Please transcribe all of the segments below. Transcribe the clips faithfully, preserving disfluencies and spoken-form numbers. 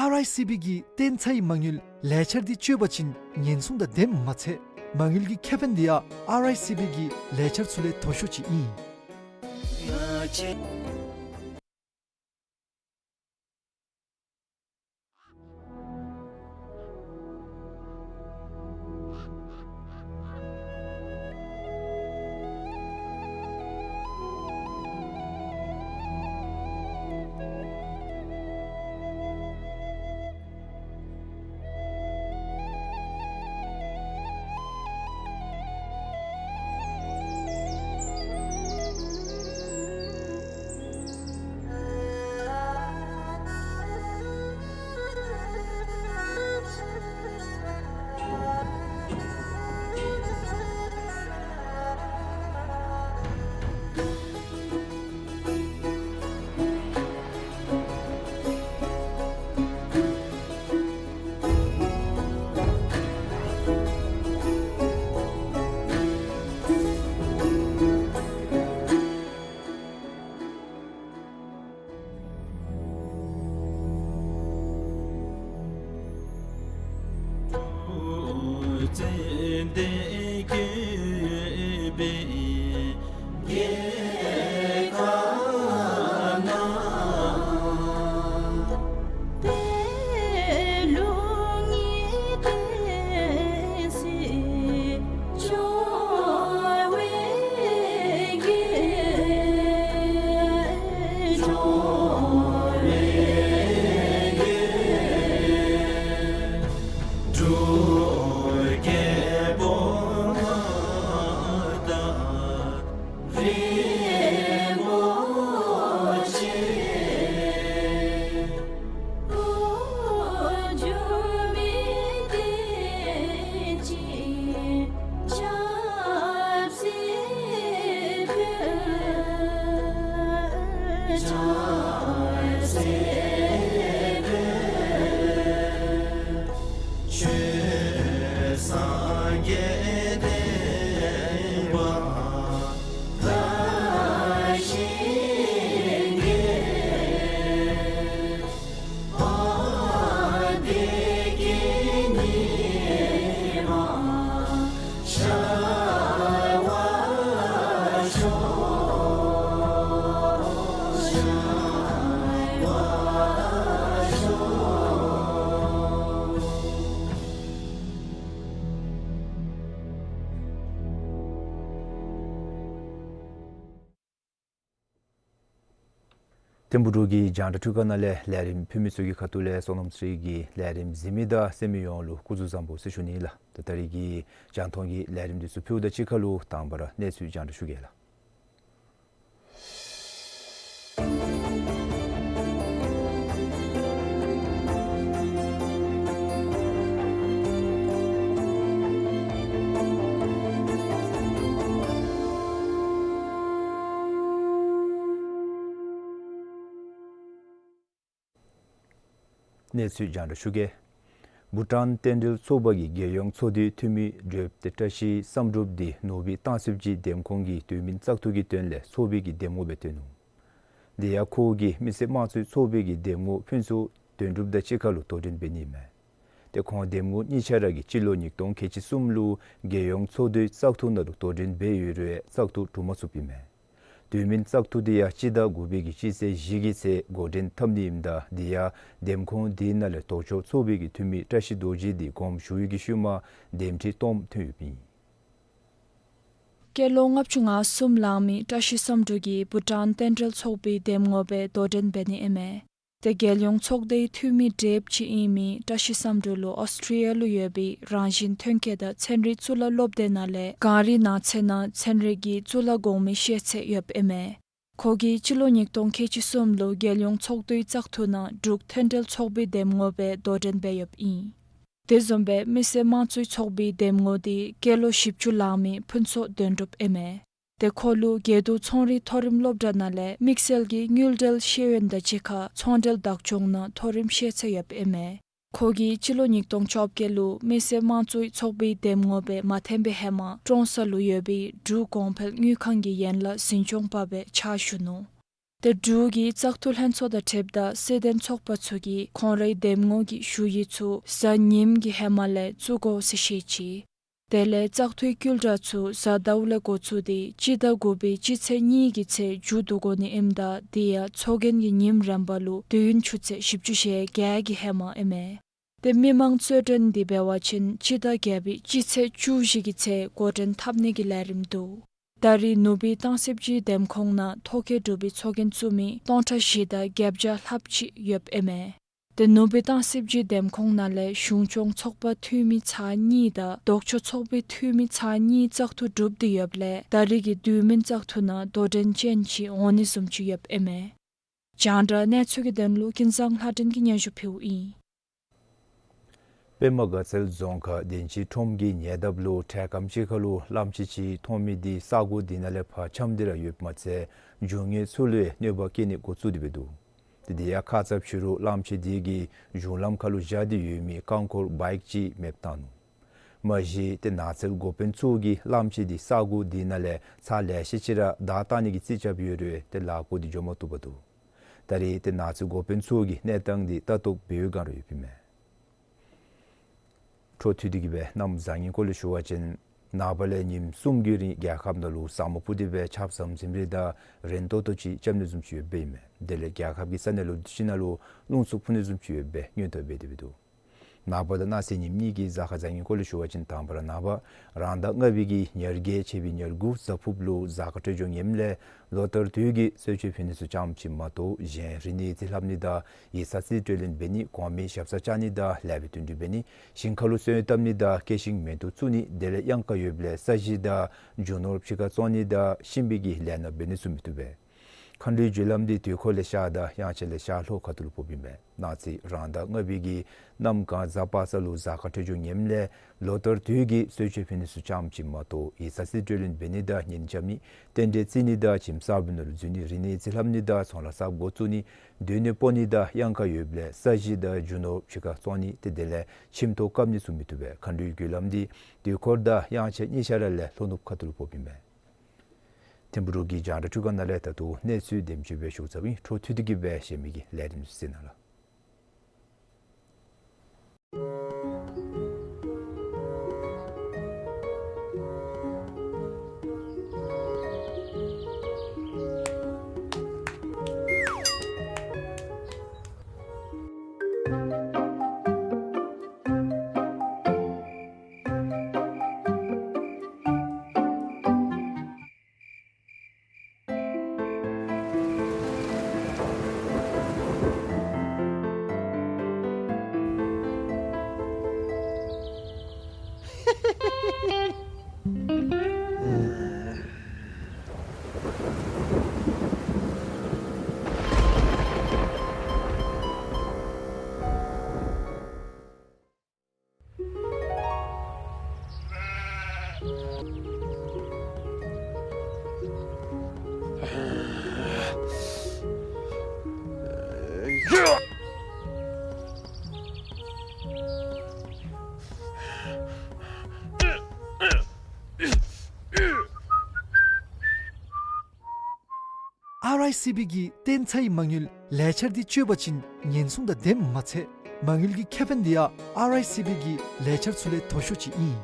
ཨར་ཨའི་སི་བི་གིས་བསྟན་ཚའི་མ་དངུལ་ལས་འཆར་འདི་བཅོས་པ་ཅིན་ཉེན་སྲུང་དང་ལྡནམ་མ་ཚད་མ་དངུལ་གྱི་ཁེ་ཕན་འདི་ཡང་ཨར་ཨའི་སི་བི་གི་ལས་འཆར་ཚུ་ལས་མཐོ་ཤོས་ཅིག་ཨིན། ཐིམ་ཕུག་འབྲུག་གི་རྒྱང་བསྒྲགས་ཁང་ནང་ལས་ལས་རིམ་ཕུལ་མི་ཚུ་གི་ཁ་ཐུག་ལས་བསོད་ནམས་ཚེ་རིང་གིས་ལས་རིམ་གཟིགས་མི་དང་གསན་མི་ཡོངས་ལུ་སྐུ་གཟུགས་བཟང་པོ་ཟེར་ཞུ་ནི་ལགས། ད་ད་རིས་ཀྱི་རྒྱང་མཐོང་གི་ལས་རིམ་འདི་ཚུ་ཕུལཝ་ད་གཅིག་ཁར་ལུ་དང་པ་ར་གནས་ཚུལ་རྒྱང་བསྒྲགས་ཞུ་གེ་ལགས། གནས་ཚུལ་རྒྱང་བསྒྲགས་ཞུ་གེ། བྷུ་ཊཱན་རྟེན་འབྲེལ་ཚོགས་པ་གི་རྒྱལ་ཡོངས་ཚོགས་འདུའི་འཐུས་མི་བགྲེསཔ་བཀྲ་ཤིས་བསམ་གྲུབ་འདི་ནུ་སྦིས་སྟང་སི་སྦྱིས་འདེམས་ཁོངས་ཀྱི་དུས་མིན་བཙག་འཐུ་གི་དོན་ལས་ཚོགས་པའི་གི་འདེམས་ངོ་སྦེ་བཏོན་ནུག། དེ་ཡང་ཁོ་གིས་མི་སེར་དམངས་གཙོའི་ཚོགས་པའི་གི་འདེམས་ངོ་ཕུན་ཚོགས་དོན་གྲུབ་དང་གཅིག་ཁར་ལུ་དོ་འགྲན་འབད་ནི་མས། ཏེ་ཁོང་འདེམས་ངོ་གཉིས་ཆ་ར་གིས་སྤྱི་ལོ་ཉིས་སྟོང་ཁལ་གཅིག་གསུམ་ལུ་རྒྱལ་ཡོངས་ཚོགས་འདུའི་བཙག་འཐུ་ནང་ལུ་དོ་འགྲན་འབད་ཡོད་རུང་བཙག་འཐུ་གྲུབ་མ་ཚུགསཔ་ཨིན་མས། དུས་མིན་བཙག་འཐུ་འདི་ཡང་སྤྱི་ཟླ་དགུ་པའི་གི་སྤྱི་ཚེས་བཞི་གི་ཚེ་འགོ་འདྲེན་འཐབ་ནི་ཨིནམ་ད་འདི་ཡང་འདེམས་ཁོངས་འདི་ནང་ལས་ལྡོག་ཕྱོགས་ཚོགས་པའི་གི་འཐུས་མི་བཀྲ་ཤིས་རྡོ་རྗེ་འདི་དགོངསམ་ཞུ་བའི་གི་ཤུལ་མ་འདེམས་ཁྲི་སྟོངམ་ཐོན་ཡོདཔ་ཨིན། སྐྱེས་ལོ་ལྔ་བཅུ་ང་གསུམ་ལང་མི་བཀྲ་ཤིས་བསམ་གྲུབ་ཀྱིས་བྷུ་ཊཱན་རྟེན་འབྲེལ་ཚོགས་པའི་འདེམས་ངོ་སྦེ་དོ་འགྲན་འབད་ནི་ཨིན་མས། ཏེ་རྒྱལ་ཡོངས་ཚོགས་སྡེའི་འཐུས་མི་བགྲེསཔ་ཅིག་ཨིན་མི་བཀྲ་ཤིས་བསམ་གྲུབ་ལུ་ཨོསི་ཊྲི་ཡ་ལུ་ཡོད་པའི་རང་བཞིན་ཐོན་སྐྱེད་དང་ཚན་རིག་གཙུག་ལག་སློབ་སྡེ་ནང་ལས་གངས་རི་ནགས་ཚལ་ནང་ཚན་རིག་གི་གཙུག་ལག་གོང་མའི་ཤེས་ཚད་ཡོདཔ་ཨིན་མས། ཁོ་གིས་སྤྱི་ལོ་ཉིས་སྟོང་ཁལ་གཅིག་གསུམ་ལུ་རྒྱལ་ཡོངས་ཚོགས་འདུའི་བཙག་འཐུ་ནང་འབྲུག་མཐུན་འབྲེལ་ཚོགས་པའི་འདེམས་ངོ་སྦེ་དོ་འགྲན་འབད་ཡོདཔ་ཨིན། དེ་བཟུམ་སྦེ་མི་སེར་དམངས་གཙོའི་ཚོགས་པའི་འདེམས་ངོ་འདི་སྐྱེས་ལོ་བཞི་བཅུ་ལང་མི་ཕུན་ཚོགས་དོན་གྲུབ་ཨིན་མས། ཏེ་ཁོ་ལུ་དགེ་འདུན་ཚོང་རིག་མཐོ་རིམ་སློབ་གྲྭ་ནང་ལས་དམིགས་བསལ་གྱི་དངུལ་འབྲེལ་ཤེས་ཡོན་དང་གཅིག་ཁར་ཚོང་འབྲེལ་བདག་སྐྱོང་ནང་མཐོ་རིམ་ཤེས་ཚད་ཡོདཔ་ཨིན་མས། ཁོ་གིས་སྤྱི་ལོ་ཉིས་སྟོང་བཅོ་བརྒྱད་ལུ་མི་སེར་དམངས་གཙོའི་ཚོགས་པའི་འདེམས་ངོ་སྦེ་མ་འཐོན་པའི་ཧེ་མ་ཀྲོང་གསར་ལུ་ཡོད་པའི་འབྲུག་གོང་འཕེལ་དངུལ་ཁང་གི་ཡན་ལག་འཛིན་སྐྱོང་པ་སྦེ་ཕྱག་ཞུ་ནུག། ཏེ་འབྲུག་གི་བཙག་འཐུ་ལྷན་ཚོགས་དང་འཁྲིལཝ་ད་སྲིད་དོན་ཚོགས་པ་ཚུ་གིས་ཁོང་རའི་འདེམས་ངོ་གི་ཞུ་ཡིག་ཚུ་གཟའ་ཉིམ་གྱི་ཧེ་མ་ལས་བཙུགས་དགོ་ཟེར་བཤད་ཅི། དེ་ལས་བཙག་འཐུའི་བསྐུལ་བསྒྲགས་ཚུ་གཟའ་ཟླཝ་ལས་འགོ་བཙུགས་ཏེ་སྤྱི་ཟླ་དགུ་པའི་སྤྱི་ཚེས་གཉིས་ཀྱི་ཚེ་མཇུག་བསྡུ་དགོ་ནི་ཨིནམ་ད་དེ་ཡང་ཚོགས་རྒྱན་གྱི་ཉིནམ་རན་པ་ལུ་དུས་ཡུན་ཆུ་ཚོད་བཞི་བཅུ་ཞེ་བརྒྱད་ཀྱི་ཧེ་མ་ཨིན་མས། ཏེ་མི་མང་རྩོད་འགྲན་འདི་འབད་བ་ཅིན་སྤྱི་ཟླ་བརྒྱད་པའི་སྤྱི་ཚེས་བཅུ་བཞི་གི་ཚེ་འགོ་འདྲེན་འཐབ་ནི་གི་ལས་རིམ་འདུག། ད་རེས་ནུ་སྦིས་སྟང་སི་སྦྱིས་འདེམས་ཁོངས་ནང་ཐོ་བཀོད་གྲུབ་པའི་ཚོགས་རྒྱན་བཙུགས་མི་སྟོང་ཕྲག་བཞི་དང་བརྒྱད་བརྒྱ་ལྷགཔ་ཅིག་ཡོདཔ་ཨིན་མས། ཏེ་ནུ་སྦིས་སྟང་སི་སྦྱིས་འདེམས་ཁོངས་ནང་ལས་གཞུང་སྐྱོང་ཚོགས་པ་འཐུས་མི་ཚར་གཉིས་དང་ལྡོག་ཕྱོགས་ཚོགས་པའི་འཐུས་མི་ཚར་གཉིས་བཙག་འཐུ་གྲུབ་སྟེ་ཡོདཔ་ལས་ད་རེས་ཀྱི་དུས་མིན་བཙག་འཐུ་ནང་དོ་འགྲན་ཅན་ཅིག་འོང་ནི་བཟུམ་ཅིག་ཡོདཔ་ཨིན་མས། རྒྱང་བསྒྲགས་གནས་ཚུལ་གྱི་དོན་ལུ་ཀུན་བཟང་ལྷ་སྒྲོན་གྱིས་སྙན་ཞུ་ཕུལཝ་ཨིན། པདྨ་དགའ་ཚལ་རྫོང་ཁག་དན་ཅི་ཁྲོམ་གྱི་ཉེ་འདབས་ལུ་འཕྲལ་ཁམས་ཅིག་ཁར་ལུ་གླངམོ་ཆེ་ཅིག་མཐོང་མི་འདི་ས་གོ་འདི་ནང་ལས་ཕར་འཁྱམས་ཏེ་ར་ཡོདཔ་མ་ཚད་རྒྱུ་དངོས་ཚུ་ལུ་ཡང་གནོད་པ་བཀལ་ནི་འགོ་བཙུགས་ཏེ་འབད་འདུག། ཏེ་དེ་ཡང་ཁ་ཙ་ཕྱི་རུ་གླངམོ་ཆེ་འདི་གིས་གཞུང་ལམ་ཁར་ལུ་བཞག་སྟེ་ཡོད་མི་རྐང་འཁོར་བའིཀ་ཅིག་མེདཔ་བཏང་ནུག། མ་གཞི་ཏེ་ནགས་ཚལ་འགོ་དཔོན་ཚུ་གིས་གླངམོ་ཆེ་འདི་ས་གོ་འདི་ནང་ལས་ཚར་ལེ་ཤ་ཅིག་ར་བདའ་བཏང་ནི་གི་རྩིས་རྐྱབ་ཡོད་རུང་ཏེ་ལཱ་འགོ་འདི་འགྱོ་མ་བཏུབ་པར་འདུག། ད་རེས་ཏེ་ནགས་ཚལ་འགོ་དཔོན་ཚུ་གིས་གནས་སྟངས་འདི་ལྟ་རྟོག་འབད་བའི་བསྒང་ར་ཡོདཔ་ཨིན་མས། འཕྲོ་མཐུད་དེ་གི་སྦེ་གནམ་བཟང་ངན་སྐོར་ལས་ཞུ་བ་ཅིན་ནངས་པ་ལས་ཉིནམ་གསུམ་གྱི་རིང་རྒྱལ་ཁབ་ནང་ལུ་ས་སྨུག་སྤུབས་ཏེ་སྦེ་ཆརཔ་ཟམ་ཟིམ་རེ་དང་རན་ཏོག་ཏོ་ཅིག་རྐྱབ་ནི་བཟུམ་ཅིག་ཡོདཔ་ཨིན་མས། དེ་ལས་རྒྱལ་ཁབ་ཀྱི་ས་གནས་ལུ་ཅིག་ནང་ལུ་རླུང་འཚུབ་འཕུ་ནི་བཟུམ་ཅིག་ཡོདཔ་སྦེ་སྔོན་ཐོན་འབད་དེ་འབད་འདུག། ནངས་པ་དང་གནངས་ཚེ་ཉིནམ་གཉིས་ཀྱི་གཟའ་སྐར་བཟང་ངན་སྐོར་ལས་ཞུ་བ་ཅིན་དང་པ་ར་ནངས་པ་རང་ཟླ་ལྔ་པའི་གི་ཉེར་བརྒྱད་ཕྱེད་པའི་ཉེར་དགུ་གཟའ་ཕུརཔ་ལུ་གཟའ་སྐར་འཕྲོད་སྦྱོར་ངནམ་ལས་ལོ་ལྟར་དུས་ཀྱི་གསོལ་མཆོད་ཕུལ་ནི་ཚུ་ཙམ་ཅིག་མ་གཏོགས་གཞན་རིག་གནས་རྩིས་ལྷབ་ནི་དང་ཡིག་ཚང་རྩིས་སྤྲོད་ལེན་འབད་ནི་གོང་མའི་ཞབས་སར་བཅར་ནི་དང་ལེགས་པའི་དོན་སྒྲུབ་འབད་ནི་ཞིང་ཁ་ལུ་སོན་བཏབ་ནི་དང་སྐྱེ་ཤིང་མེ་ཏོག་བཙུགས་ནི་དེ་ལས་གཡང་ཁ་ཡོདཔ་ལས་ས་གཞི་དང་རྒྱུ་ནོར་ཕྱི་ཁར་བཙོང་ནི་དང་གཤིན་པོའི་གི་ལས་སྣ་འབད་ནི་ཚུ་མི་བཏུབ་པས། མཁའ་འགྲོའི་རྒྱུ་ལམ་འདི་དུས་འཁོར་ལས་ཤར་དང་དབྱངས་འཆར་ལས་ཤར་ལྷོ་ཁ་ཐུག་ལུ་ཕོགཔ་ཨིན་མས། གནངས་ཚེ་རང་ཟླ་ལྔ་པའི་གི་གནམ་གང་གཟའ་པ་སངས་ལུ་གཟའ་སྐར་འཕྲོད་སྦྱོར་ངནམ་ལས་ལོ་ལྟར་དུས་ཀྱི་གསོལ་མཆོད་ཕུལ་ནི་ཚུ་ཙམ་ཅིག་མ་གཏོགས་ཡིག་ཚང་རྩིས་སྤྲོད་ལེན་འབད་ནི་དང་གཉེན་རྐྱབ་ནི་རྟེན་འབྲེལ་བརྩི་ནི་དང་ཁྱིམ་གསརཔ་ནང་ལུ་འཛུལ་ནི་རིག་གནས་རྩིས་ལྷབ་ནི་དང་ཚོང་ལཱ་གསརཔ་འགོ་བཙུགས་ནི་སྡོད་གནས་སྤོ་ནི་དང་གཡང་ཁ་ཡོདཔ་ལས་ས་གཞི་དང་རྒྱུ་ནོར་ཕྱི་ཁར་བཙོང་ནི་ཏེ་དེ་ལས་ཁྱིམ་ཐོག་བཀབ་ནི་ཚུ་མི་བཏུབ་པས། མཁའ་འགྲོའི་རྒྱུ་ལམ་འདི་དུས་འཁོར་དང་དབྱངས་འཆར་གཉིས་ཆ་ར་ལས་ལྷོ་ནུབ་ཁ་ཐུག་ལུ་ཕོགཔ་ཨིན་མས། ཐིམ་ཕུག་འབྲུག་གི་རྒྱང་བསྒྲགས་ཁྲི་ཁང་ནང་ལས་ད་ལྟོ་གནས་ཚུལ་དེམ་ཅིག་སྦེ་ཞུ་ཚརཝ་ཨིན། འཕྲོ་མཐུད་དེ་གི་སྦེ་གཞན་མི་གི་ལས་རིམ་ཚུ་གཟིགས་གནང་ལགས། ཨར་ཨའི་སི་བི་གི་བརྟན་ཚའི་མ་དངུལ་ལས་འཆར་འདི་སྤྱོད་པ་ཅིན་ཉེན་སྲུང་དང་དེམ་མ་ཚད་མ་དངུལ་གྱི་ཁེ་ཕན་འདི་ཡང་ཨར་ཨའི་སི་བི་གི་ལས་འཆར་ཚུ་ལས་མཐོ་ཤོས་ཅིག་ཨིན།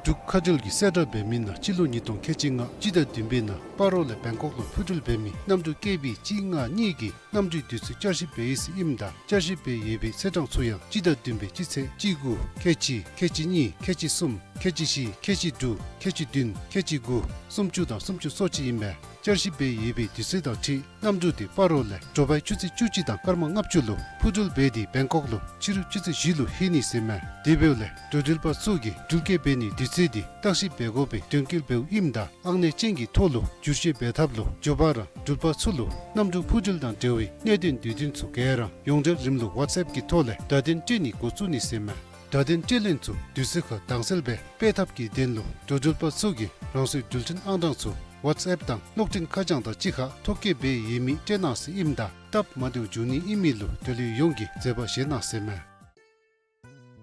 འབྲུག་ཁ་བྲལ་གྱི་གསལ་བསྒྲགས་འབད་མི་ནང་སྤྱི་ལོ་ཉིས་སྟོང་ཁལ་གཅིག་ལྔ་སྤྱི་ཟླ་བདུན་པའི་ནང་སྤ་རོ་ལས་བེང་ཀོག་ལུ་འཕུར་འགྲུལ་འབད་མི་གནམ་གྲུ་ཀེ་བི་གཅིག་ལྔ་གཉིས་ཀྱི་གནམ་གྲུའི་དུས་ཚོད་བསྐྱར་ཞིབ་འབད་ཡི་ཟེར་ཨིནམ་ད་བསྐྱར་ཞིབ་འབད་ཡོད་པའི་ཚེས་གྲངས་ཚུ་ཡང་སྤྱི་ཟླ་བདུན་པའི་སྤྱི་ཚེས་གཅིག་དགུ་ཁལ་གཅིག་ཁལ་གཅིག་གཉིས་ཁལ་གཅིག་གསུམ་ཁལ་གཅིག་བཞི་ཁལ་གཅིག་དྲུག་ཁལ་གཅིག་བདུན་ཁལ་གཅིག་དགུ་སུམ་ཅུ་དང་སུམ་ཅུ་སོ་གཅིག་ཨིན་པས། བསྐྱར་ཞིབ་འབད་ཡོད་པའི་དུས་ཚོད་དང་འཁྲིལ་གནམ་གྲུ་དེ་སྤ་རོ་ལས་དྲོ་པའི་ཆུ་ཚོད་བཅུ་གཅིག་དང་སྐར་མ་ལྔ་བཅུ་ལུ་འཕུར་འགྲུལ་འབད་དེ་བེང་ཀོག་ལུ་ཕྱི་རུ་ཆུ་ཚོད་བཞི་ལུ་ལྷོད་ནི་ཟེར་མས། དེ་འབདཝ་ལས་འགྲོ་འགྲུལ་པ་ཚུ་གིས་འགྲུལ་སྐྱེལ་འབད་ནིའི་དུས་ཚོད་དེ་བརྟག་ཞིབ་འབད་དགོ་པའི་དོན་འཁྱོལ་འབདཝ་ཨིནམ་ད་ཨང་གནས་ཅན་གྱི་ཐོག་ལུ་བསྒྱུར་བཅོས་འབད་ཐབས་ལུ་མགྱོགས་པ་ར་འགྲུལ་པ་ཚུ་ལུ་གནམ་གྲུ་འཕུར་འགྲུལ་དང་འབྲེལ་བའི་གནད་དོན་དུས་སྟོན་ཚུ་ག་ར་ཡོངས་འབྲེལ་རིམ་ལུགས་ཝཊས་ཨེབ་ཀྱི་ཐོག་ལས་བརྡ་དོན་སྤྲོད་ནི་འགོ་བཙུགས་ནི་ཟེར་མས། བརྡ་དོན་སྤྲོད་ལེན་ཚུ་དུས་ཚོད་ཁར་དྭངས་གསལ་སྦེ་སྤེལ་ཐབས་ཀྱི་དོན་ལུ་འགྲོ་འགྲུལ་པ་ཚུ་གིས་རང་སོའི་འགྲུལ་འཕྲིན་ཨང་གྲངས་ཚུ་ཝཊས་ཨེབ་དང་གློག་འཕྲིན་ཁ་བྱང་དང་གཅིག་ཁར་ཐོ་བཀོད་འབད་ཡོད་མི་སྤྲོད་གནང་ཟེར་ཨིནམ་ད་སྟབས་མ་བདེཝ་འབྱུང་ནི་ཨིན་མི་ལུ་འགྲུལ་འཕྲིན་ཡོངས་ཀྱིས་བཟོད་པ་བཞེས་གནང་ཟེར་མས།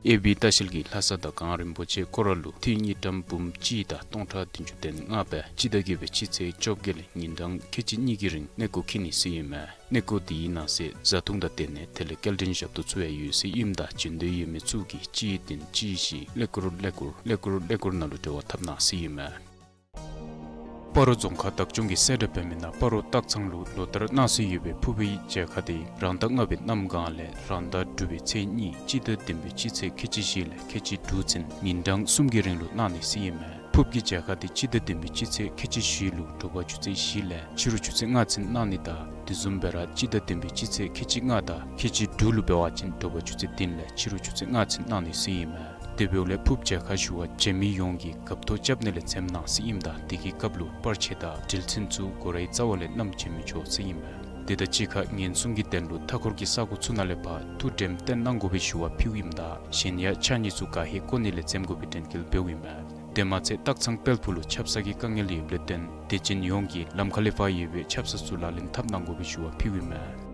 ཨེ་བི་ལྟ་བཤལ་གྱིས་ལྷ་ས་དང་གངས་རིན་པོ་ཆེ་སྐོར་ར་ལུ་འཐུས་དངུལ་ཀྲམ་འབུམ་གཅིག་དང་སྟོང་ཕྲག་བདུན་ཅུ་དོན་ལྔ་སྦེ་སྤྱི་ཟླ་བརྒྱད་པའི་སྤྱི་ཚེས་བཅོ་བརྒྱད་ལས་ཉིན་གྲངས་ཁལ་གཅིག་གཉིས་ཀྱི་རིང་གནས་སྐོར་འཁྱིད་ནི་ཟེར་ཨིན་མས། གནས་སྐོར་དེའི་ནང་གསེས་བཟའ་འཐུང་དང་དེ་ལས་དེ་ལས་སྐྱེལ་འདྲེན་ཞབས་ཏོག་ཚུ་ཡང་ཡོད་ཟེར་ཨིནམ་ད་འབྱོན་འདོད་ཡོད་མི་ཚུ་གིས་གཅིག་བདུན་གཅིག་བཞི་ཀླད་ཀོར་ཀླད་ཀོར་ཀླད་ཀོར་ཀླད་ཀོར་ནང་ལུ་འབྲེལ་བ་འཐབ་གནང་ཟེར་ཨིན་མས། སྤ་རོ་རྫོང་ཁག་བདག་སྐྱོང་གིས་གསལ་བསྒྲགས་འབད་མི་ནང་སྤ་རོ་སྟག་ཚང་ལུ་ལོ་ལྟར་གནང་སྲོལ་ཡོད་པའི་ཕུརཔ་གི་མཇལ་ཁ་དེ་རང་ཟླ་ལྔ་པའི་གནམ་གང་ལས་རང་ཟླ་དྲུག་པའི་ཚེས་གཉིས་སྤྱི་ཟླ་བདུན་པའི་སྤྱི་ཚེས་ཁལ་གཅིག་བཞི་ལས་ཁལ་གཅིག་དྲུག་ཚུན་ཉིན་གྲངས་གསུམ་གྱི་རིང་ལུ་གནང་ནི་ཟེར་ཨིན་མས། ཕུརཔ་གི་མཇལ་ཁ་དེ་སྤྱི་ཟླ་བདུན་པའི་སྤྱི་ཚེས་ཁལ་གཅིག་བཞི་ལུ་དྲོ་པ་ཆུ་ཚོད་བཞི་ལས་ཕྱི་རུ་ཆུ་ཚོད་ལྔ་ཚུན་གནང་ནི་དང་དེ་བཟུམ་སྦེ་ར་སྤྱི་ཟླ་བདུན་པའི་སྤྱི་ཚེས་ཁལ་གཅིག་ལྔ་དང་ཁལ་གཅིག་དྲུག་ལུ་འབད་བ་ཅིན་དྲོ་པ་ཆུ་ཚོད་བདུན་ལས་ཕྱི་རུ་ཆུ་ཚོད་ལྔ་ཚུན་གནང་ནི་ཟེར་ཨིན་མས། དེ་འབདཝ་ལས་ཕུརཔ་མཇལ་ཁ་ཞུ་བར་བྱོན་མི་ཡོངས་ཀྱིས་རྒཔོ་ཐོ་རྐྱབ་ནི་ལས་འཛེམ་གནང་ཟེར་ཨིནམ་ད་དེ་གི་སྐབས་ལུ་པར་ཆས་དང་འགྲུལ་ཚན་ཚུ་སྒོ་རའི་རྩ་བ་ལས་བསྣམས་བྱོན་མི་ཆོག་ཟེར་ཨིན་མས། དེ་དང་གཅིག་ཁར་ཉེན་སྲུང་གི་དོན་ལུ་མཐའ་འཁོར་གྱི་ས་གོ་ཚུ་ནང་ལས་ཕར་ཐུགས་དྲནམ་བསྟེན་གནང་དགོ་པའི་ཞུ་བ་ཕུལཝ་ཨིནམ་ད་གཞན་ཡང་ཕྱགས་སྙིགས་ཚུ་ག་ཧེ་བཀོ་ནི་ལས་འཛེམ་དགོ་པའི་དྲན་སྐུལ་འབདཝ་ཨིན་མས། དེ་མ་ཚད་སྟག་ཚང་དཔལ་ཕུག་ལུ་ཆབ་གསང་གི་དཀའ་ངལ་ཡོདཔ་ལས་བརྟེན་དད་ཅན་ཡོངས་ཀྱིས་ལམ་ཁ་ལས་ཕར་ཡོད་པའི་ཆབ་གསང་ཚུ་ལག་ལེན་འཐབ་གནང་དགོ་པའི་ཞུ་བ་ཕུལཝ་ཨིན་མས།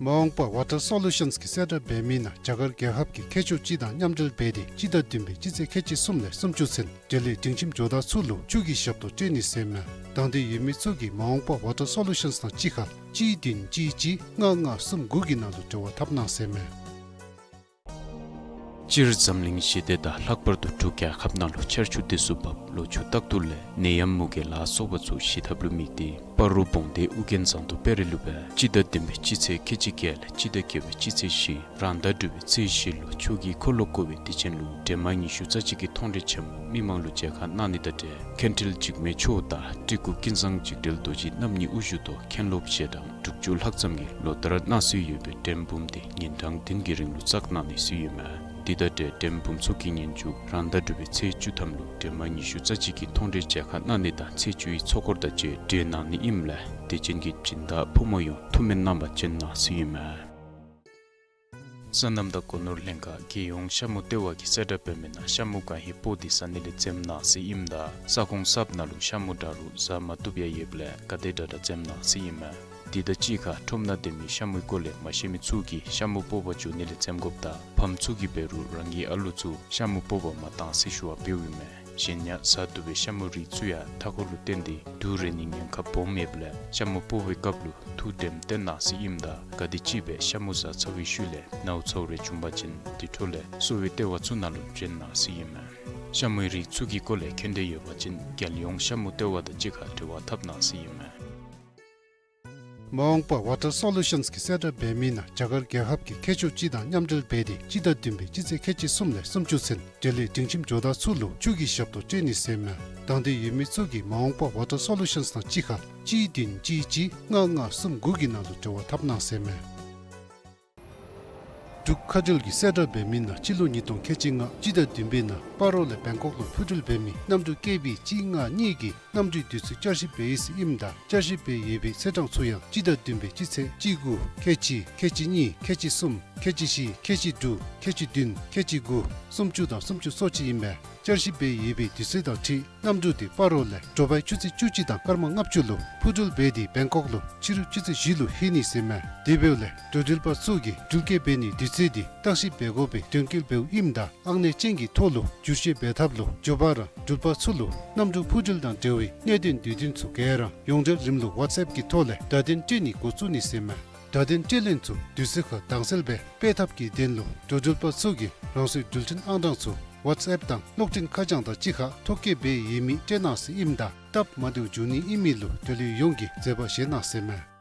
མ་འོངས་པ་ཝ་ཊར་སོ་ལུ་ཤཱནསི་གིས་གསལ་བསྒྲགས་འབད་མི་ནང་རྒྱ་གར་རྒྱལ་ཁབ་ཀྱི་མཁས་མཆོག་ཅིག་དང་མཉམ་འབྲེལ་འབད་དེ་སྤྱི་ཟླ་བདུན་པའི་སྤྱི་ཚེས་ཁལ་གཅིག་གསུམ་ལས་སུམ་ཅུ་ཚུན་འབྲེལ་ཡོད་སྒྲིང་ཁྱིམ་ཇོ་བདག་ཚུ་ལུ་ཆུ་གི་ཞབས་ཏོག་སྤྲོད་ནི་ཟེར་མས། དང་འདོད་ཡོད་མི་ཚུ་གིས་མ་འོངས་པ་ཝ་ཊར་སོ་ལུ་ཤཱནསི་དང་གཅིག་ཁར་གཅིག་བདུན་གཅིག་གཅིག་ལྔ་ལྔ་གསུམ་དགུ་གི་ནང་ལུ་འབྲེལ་བ་འཐབ་གནང་ཟེར་མས། སྤྱིར་འཛམ་གླིང་ཞི་བདེ་དང་ལྷག་པར་དུ་འབྲུག་རྒྱལ་ཁབ་ནང་ལུ་ཆར་ཆུ་དུས་སུ་འབབ་ལོ་ཕྱུགས་རྟག་ཏུ་ལས་ནད་ཡམས་མུ་གེ་ལ་སོགས་པ་ཚུ་ཞི་ཐབས་ལུ་དམིགས་ཏེ་སྤ་རོ་བོང་སྡེ་ཨུ་རྒྱན་ཟངས་མདོག་དཔལ་རི་ལུ་སྦེ་སྤྱི་ཟླ་བདུན་པའི་སྤྱི་ཚེས་ཁལ་གཅིག་བརྒྱད་ལས་སྤྱི་ཟླ་བརྒྱད་པའི་སྤྱི་ཚེས་བཞི་རང་ཟླ་དྲུག་པའི་ཚེས་བཞི་ལུ་ཆོས་ཀྱི་འཁོར་ལོ་བསྐོར་བའི་དུས་ཆེན་ལུ་སྒྲོལ་མ་ཉི་ཤུ་རྩ་གཅིག་གི་མཐོང་གྲོལ་ཆེན་མོ་མི་མང་ལུ་མཇལ་ཁ་གནང་ནི་དང་འབྲེལ་མཁན་ཁྲིལ་འཇིགས་མེད་མཆོག་དང་སྤྲུལ་སྐུ་ཀུན་བཟང་འཇིགས་བྲལ་རྡོ་རྗེ་རྣམ་གཉིས་དབུ་བཞུགས་ཐོག་མཁན་སློབ་ཞལ་གྲངས་དྲུག་ཅུ་ལྷག་ཙམ་གྱིས་ལོ་ལྟར་གནང་སྲོལ་ཡོད་པའི་སྒྲོལ་འབུམ་དེ་ཉིན་གྲངས་བདུན་གྱི་རིང་ལུ་བསགས་གནང་ནི་སྲོལ་ཡོད་མས། དེ་དང་འབྲེལ་སྒྲོལ་འབུམ་ཚོགས་ཀྱི་ཉིན་མཇུག་རང་ཟླ་དྲུག་པའི་ཚེས་བཅུ་ཐམ་ལུ་སྒྲོལ་མ་ཉི་ཤུ་རྩ་གཅིག་གི་མཐོང་གྲོལ་མཇལ་ཁ་གནང་ནི་དང་ཚེས་བཅུའི་ཚོགས་འཁོར་དང་བཅས་གྲོལ་གནང་ནི་ཨིནམ་ལས་དད་ཅན་གྱི་སྦྱིན་བདག་ཕོ་མོ་ཡོངས་ཐུགས་སྨོན་གནང་བར་བྱོན་གནང་ཟེར་ཨིན་མས། སོ་ནམ་དང་སྒོ་ནོར་ལྷན་ཁག་རྒྱལ་ཡོངས་ཤ་མུ་ལྟེ་བ་གིས་གསལ་བསྒྲགས་འབད་མི་ནང་ཤ་མུ་གང་ཧེ་སྤོག་སྟེ་ཟ་ནི་ལས་འཛེམ་གནང་ཟེར་ཨིནམ་ད་ས་ཁོངས་གསརཔ་ནང་ལུ་ཤ་མུ་འདྲ་རུང་ཟ་མ་བཏུབ་ཡང་ཡོདཔ་ལས་ག་དེ་དྲག་དྲག་འཛེམ་གནང་ཟེར་ཨིན་མས། དེ་དང་གཅིག་ཁར་ཁྲོམ་ནང་སྡོད་མི་ཤ་མུའི་སྐོར་ལས་མ་ཤེས་མི་ཚུ་གིས་ཤ་མུ་སྤོག་པར་འགྱོ་ནི་ལས་འཛེམ་དགོཔ་དང་ཕམ་ཚུ་གིས་འབད་རུང་རང་གི་ཨ་ལོ་ཚུ་ཤ་མུ་སྤོག་པར་མ་གཏང་ཟེར་ཞུ་བ་འབདཝ་ཨིན་མས། གཞན་ཡང་ཟ་བཏུབ་པའི་ཤ་མུའི་རིགས་ཚུ་ཡང་མཐའ་འཁོར་ལུ་བརྟེན་ཏེ་དུག་རེག་ནིའི་ཉེན་ཁ་སྦོམ་ཡོདཔ་ལས་ཤ་མུ་སྤོག་པའི་སྐབས་ལུ་ཐུགས་དྲནམ་བསྟེན་གནང་ཟེར་ཨིནམ་ད་ག་དེམ་ཅིག་སྦེ་ཤ་མུ་ཟ་ཚར་བའི་ཤུལ་ལས་ནཝ་ཚཝ་རེ་བྱུང་པ་ཅིན་དེ་འཕྲོ་ལས་གསོ་བའི་ལྟེ་བ་ཚུ་ནང་ལུ་བྱོན་གནང་ཟེར་ཨིན་མས། ཤ་མུའི་རིགས་ཚུ་གི་སྐོར་ལས་མཁྱེན་འདོད་ཡོད་པ་ཅིན་རྒྱལ་ཡོངས་ཤ་མུ་ལྟེ་བ་དང་གཅིག་ཁར་འབྲེལ་བ་འཐབ་གནང་ཟེར་ཨིན་མས། མ་འོངས་པ་ཝ་ཊར་སོ་ལུ་ཤཱནསི་གིས་གསལ་བསྒྲགས་འབད་མི་ནང་རྒྱ་གར་རྒྱལ་ཁབ་ཀྱི་མཁས་མཆོག་སྤྱི་དང་མཉམ་འབྲེལ་འབད་དེ་སྤྱི་ཟླ་བདུན་པའི་སྤྱི་ཚེས་ཁལ་གཅིག་གསུམ་ལས་སུམ་ཅུ་ཚུན་འབྲེལ་ཡོད་སྒྲིང་ཁྱིམ་ཇོ་བདག་ཚུ་ལུ་ཆུ་གི་ཞབས་ཏོག་སྤྲོད་ནི་ཟེར་མས། དང་འདོད་ཡོད་མི་ཚུ་གིས་མ་འོངས་པ་ཝ་ཊར་སོ་ལུ་ཤཱནསི་དང་གཅིག་ཁར་གཅིག་བདུན་གཅིག་གཅིག་ལྔ་ལྔ་གསུམ་དགུ་གི་ནང་ལུ་འབྲེལ་བ་འཐབ་གནང་ཟེར་མས། འབྲུག་ཁ་བྲལ་གྱིས་གསལ་བསྒྲགས་འབད་མི་ནང་སྤྱི་ལོ་ཉིས་སྟོང་ཁལ་གཅིག་ལྔ་སྤྱི་ཟླ་བདུན་པའི་ནང་སྤ་རོ་ལས་བེང་ཀོག་ལུ་འཕུར་འགྲུལ་འབད་མི་གནམ་གྲུ་ཀེ་བི་གཅིག་ལྔ་གཉིས་ཀྱི་གནམ་གྲུའི་དུས་ཚོད་བསྐྱར་ཞིབ་འབད་ཡི་ཟེར་ཨིནམ་ད་བསྐྱར་ཞིབ་འབད་ཡོད་པའི་ཚེས་གྲངས་ཚུ་ཡང་སྤྱི་ཟླ་བདུན་པའི་སྤྱི་ཚེས་གཅིག་དགུ་ཁལ་གཅིག་ཁལ་གཅིག་གཉིས་ཁལ་གཅིག་གསུམ་ཁལ་གཅིག་བཞི་ཁལ་གཅིག་དྲུག་ཁལ་གཅིག་བདུན་ཁལ་གཅིག་དགུ་སུམ་ཅུ་དང་སུམ་ཅུ་སོ་གཅིག་ཨིན་པས། བསྐྱར་ཞིབ་འབད་ཡོད་པའི་དུས་ཚོད་དང་འཁྲིལ་གནམ་གྲུ་དེ་སྤ་རོ་ལས་དྲོ་པའི་ཆུ་ཚོད་བཅུ་གཅིག་དང་སྐར་མ་ལྔ་བཅུ་ལུ་འཕུར་འགྲུལ་འབད་དེ་བེང་ཀོག་ལུ་ཕྱི་རུ་ཆུ་ཚོད་བཞི་ལུ་ལྷོད་ནི་ཟེར་མས། དེ་འབདཝ་ལས་འགྲོ་འགྲུལ་པ་ཚུ་གིས་འགྲུལ་སྐྱེལ་འབད་ནིའི་དུས་ཚོད་དེ་བརྟག་ཞིབ་འབད་དགོ་པའི་དོན་འཁྱོལ་འབདཝ་ཨིནམ་ད་ཨང་གནས་ཅན་གྱི་ཐོག་ལུ་བསྒྱུར་བཅོས་འབད་ཐབས་ལུ་མགྱོགས་པ་ར་འགྲུལ་པ་ཚུ་ལུ་གནམ་གྲུ་འཕུར་འགྲུལ་དང་འབྲེལ་བའི་གནད་དོན་དུས་སྟོན་ཚུ་ག་ར་ཡོངས་འབྲེལ་རིམ་ལུགས་ཝཊས་ཨེཔ་གི་ཐོག་ལས་བརྡ་དོན་སྤྲོད་ནི་འགོ་བཙུགས་ནི་ཟེར་མས། བརྡ་དོན་སྤྲོད་ལེན་ཚུ་དུས་ཚོད་ཁར་དྭངས་གསལ་སྦེ་སྤེལ་ཐབས་ཀྱི་དོན་ལུ་འགྲོ་འགྲུལ་པ་ཚུ་གིས་རང་སོའི་འགྲུལ་འཕྲིན་ཨང་གྲངས་ཚུ་ཝཊས་ཨེཔ་དང་གློག་འཕྲིན་ཁ་བྱང་དང་གཅིག་ཁར་ཐོ་བཀོད་འབད་ཡོད་མི་སྤྲོད་གནང་ཟེར་ཨིནམ་ད་སྟབས་མ་བདེཝ་འབྱུང་ནི་ཨིན་མི་ལུ་འགྲུལ་ལུ་ཡོངས་ཀྱིས་བཟོད་པ་བཞེས་གནང་ཟེར་མས།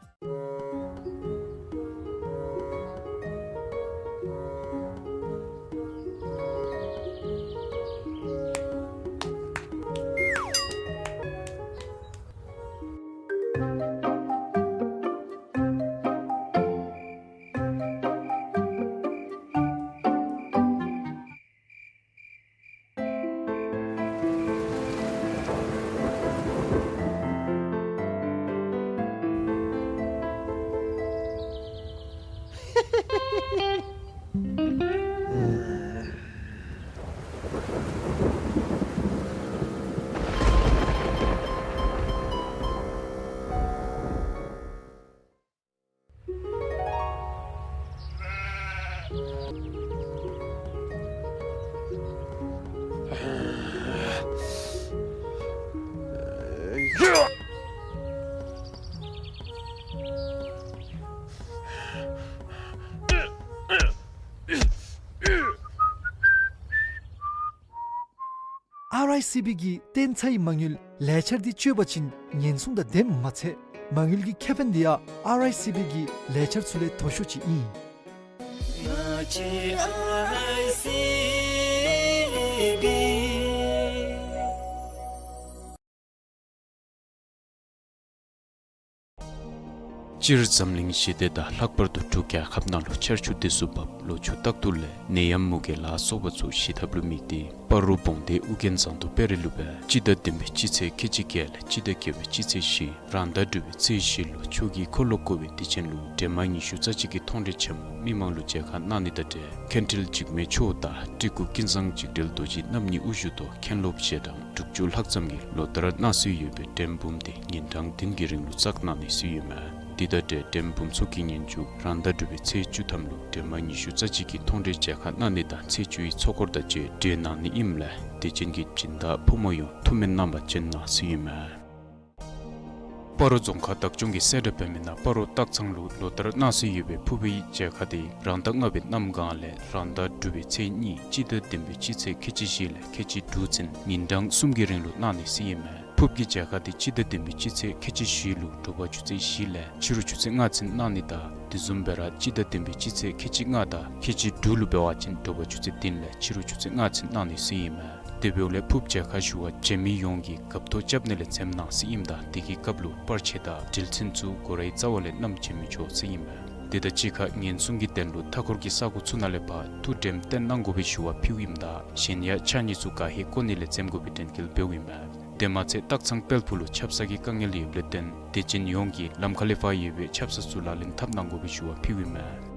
ཨར་ཨའི་སི་བི་གིས་བཏོན་ཚར་བའི་མ་དངུལ་ལས་འཆར་འདི་སྤྱོད་པ་ཅིན་ཉེན་སྲུང་དང་ལྡནམ་མ་ཚད་མ་དངུལ་གྱི་ཁེ་ཕན་འདི་ཡང་ཨར་ཨའི་སི་བི་གི་ལས་འཆར་ཚུ་ལས་མཐོ་ཤོས་ཅིག་ཨིན། ང་བཅས་ཨར་ཨའི་སི་བི། སྤྱིར་འཛམ་གླིང་ཞི་བདེ་དང་ལྷག་པར་དུ་འབྲུག་རྒྱལ་ཁབ་ནང་ལུ་ཆར་ཆུ་དུས་སུ་འབབ་ལོ་ཕྱུགས་རྟག་ཏུ་ལས་ནད་ཡམས་མུ་གེ་ལ་སོགས་པ་ཚུ་ཞི་ཐབས་ལུ་དམིགས་ཏེ་སྤ་རོ་བོང་སྡེ་ཨུ་རྒྱན་ཟངས་མདོག་དཔལ་རི་ལུ་སྦེ་སྤྱི་ཟླ་བདུན་པའི་སྤྱི་ཚེས་ཁལ་གཅིག་བརྒྱད་ལས་སྤྱི་ཟླ་བརྒྱད་པའི་སྤྱི་ཚེས་བཞི་རང་ཟླ་དྲུག་པའི་ཚེས་བཞི་ལུ་ཆོས་ཀྱི་འཁོར་ལོ་བསྐོར་བའི་དུས་ཆེན་ལུ་སྒྲོལ་མ་ཉི་ཤུ་རྩ་གཅིག་གི་མཐོང་གྲོལ་ཆེན་མོ་མི་མང་ལུ་མཇལ་ཁ་གནང་ནི་དང་འབྲེལ་མཁན་ཁྲིལ་འཇིགས་མེད་མཆོག་དང་སྤྲུལ་སྐུ་ཀུན་བཟང་འཇིགས་བྲལ་རྡོ་རྗེ་རྣམ་གཉིས་དབུ་བཞུགས་ཐོག་མཁན་སློབ་ཞལ་གྲངས་དྲུག་ཅུ་ལྷག་ཙམ་གྱིས་ལོ་ལྟར་གནང་སྲོལ་ཡོད་པའི་སྒྲོལ་འབུམ་དེ་ཉིན་གྲངས་བདུན་གྱི་རིང་ལུ་བསགས་གནང་ནི་སྲོལ་ཡོད་མས། དེ་དང་འབྲེལ་སྒྲོལ་འབུམ་ཚོགས་ཀྱི་ཉིན་མཇུག་རང་ཟླ་དྲུག་པའི་ཚེས་བཅུ་ཐམ་ལུ་སྒྲོལ་མ་ཉི་ཤུ་རྩ་གཅིག་གི་མཐོང་གྲོལ་མཇལ་ཁ་གནང་ནི་དང་ཚེས་བཅུའི་ཚོགས་འཁོར་དང་བཅས་གྲོལ་གནང་ནི་ཨིནམ་ལས་དད་ཅན་གྱི་སྦྱིན་བདག་ཕོ་མོ་ཡོངས་ཐུགས་སྨོན་གནང་བར་བྱོན་གནང་ཟེར་ཨིན་མས། སྤ་རོ་རྫོང་ཁག་བདག་སྐྱོང་གིས་གསལ་བསྒྲགས་འབད་མི་ནང་སྤ་རོ་སྟག་ཚང་ལུ་ལོ་ལྟར་གནང་སྲོལ་ཡོད་པའི་ཕུརཔ་གི་མཇལ་ཁ་དེ་རང་ཟླ་ལྔ་པའི་གནམ་གང་ལས་རང་ཟླ་དྲུག་པའི་ཚེས་གཉིས་སྤྱི་ཟླ་བདུན་པའི་སྤྱི་ཚེས་ཁལ་གཅིག་བཞི་ལས་ཁལ་གཅིག་དྲུག་ཚུན་ཉིན་གྲངས་གསུམ་གྱི་རིང་ལུ་གནང་ནི་ཟེར་ཨིན་མས། ཕུརཔ་གི་མཇལ་ཁ་དེ་སྤྱི་ཟླ་བདུན་པའི་སྤྱི་ཚེས་ཁལ་གཅིག་བཞི་ལུ་དྲོ་པ་ཆུ་ཚོད་བཞི་ལས་ཕྱི་རུ་ཆུ་ཚོད་ལྔ་ཚུན་གནང་ནི་དང་དེ་བཟུམ་སྦེ་ར་སྤྱི་ཟླ་བདུན་པའི་སྤྱི་ཚེས་ཁལ་གཅིག་ལྔ་དང་ཁལ་གཅིག་དྲུག་ལུ་འབད་བ་ཅིན་དྲོ་པ་ཆུ་ཚོད་བདུན་ལས་ཕྱི་རུ་ཆུ་ཚོད་ལྔ་ཚུན་གནང་ནི་ཟེར་ཨིན་མས། དེ་འབདཝ་ལས་ཕུརཔ་མཇལ་ཁ་ཞུ་བར་མཇལ་མི་ཡོངས་ཀྱིས་འགབ་ཐོག་རྐྱབ་ནི་ལས་འཛེམ་གནང་ཟེར་ཨིནམ་ད་དེ་གི་སྐབས་ལུ་པར་ཆས་དང་དྲིལ་ཚན་ཚུ་སྒོ་རའི་རྩ་བ་ལས་བསྣམས་བྱོན་མི་ཆོག་ཟེར་ཨིན་མས། དེ་དང་གཅིག་ཁར་ཉེན་སྲུང་གི་དོན་ལུ་མཐའ་འཁོར་གྱི་ས་གོ་ཚུ་ནང་ལས་ཕར་ཐུགས་དྲནམ་བཏོན་གནང་དགོ་པའི་ཞུ་བ་ཕུལཝ་ཨིནམ་ད་གཞན་ཡང་ཕྱགས་སྙིགས་ཚུ་ག་ཧེ་བཀོ་ནི་ལས་འཛེམ་དགོ་པའི་དྲན་སྐུལ་འབདཝ་ཨིན་མས། དེ་མ་ཚད་སྟག་ཚང་དཔལ་ཕུག་ལུ་ཆབ་གསང་གི་དཀའ་ངལ་ཡོདཔ་ལས་བརྟེན་དད་ཅན་ཡོངས་ཀྱིས་ལམ་ཁ་ལས་ཕར་ཡོད་པའི་ཆབ་གསང་ཚུ་ལག་ལེན་འཐབ་གནང་དགོ་པའི་ཞུ་བ་ཕུལཝ་ཨིན་མས།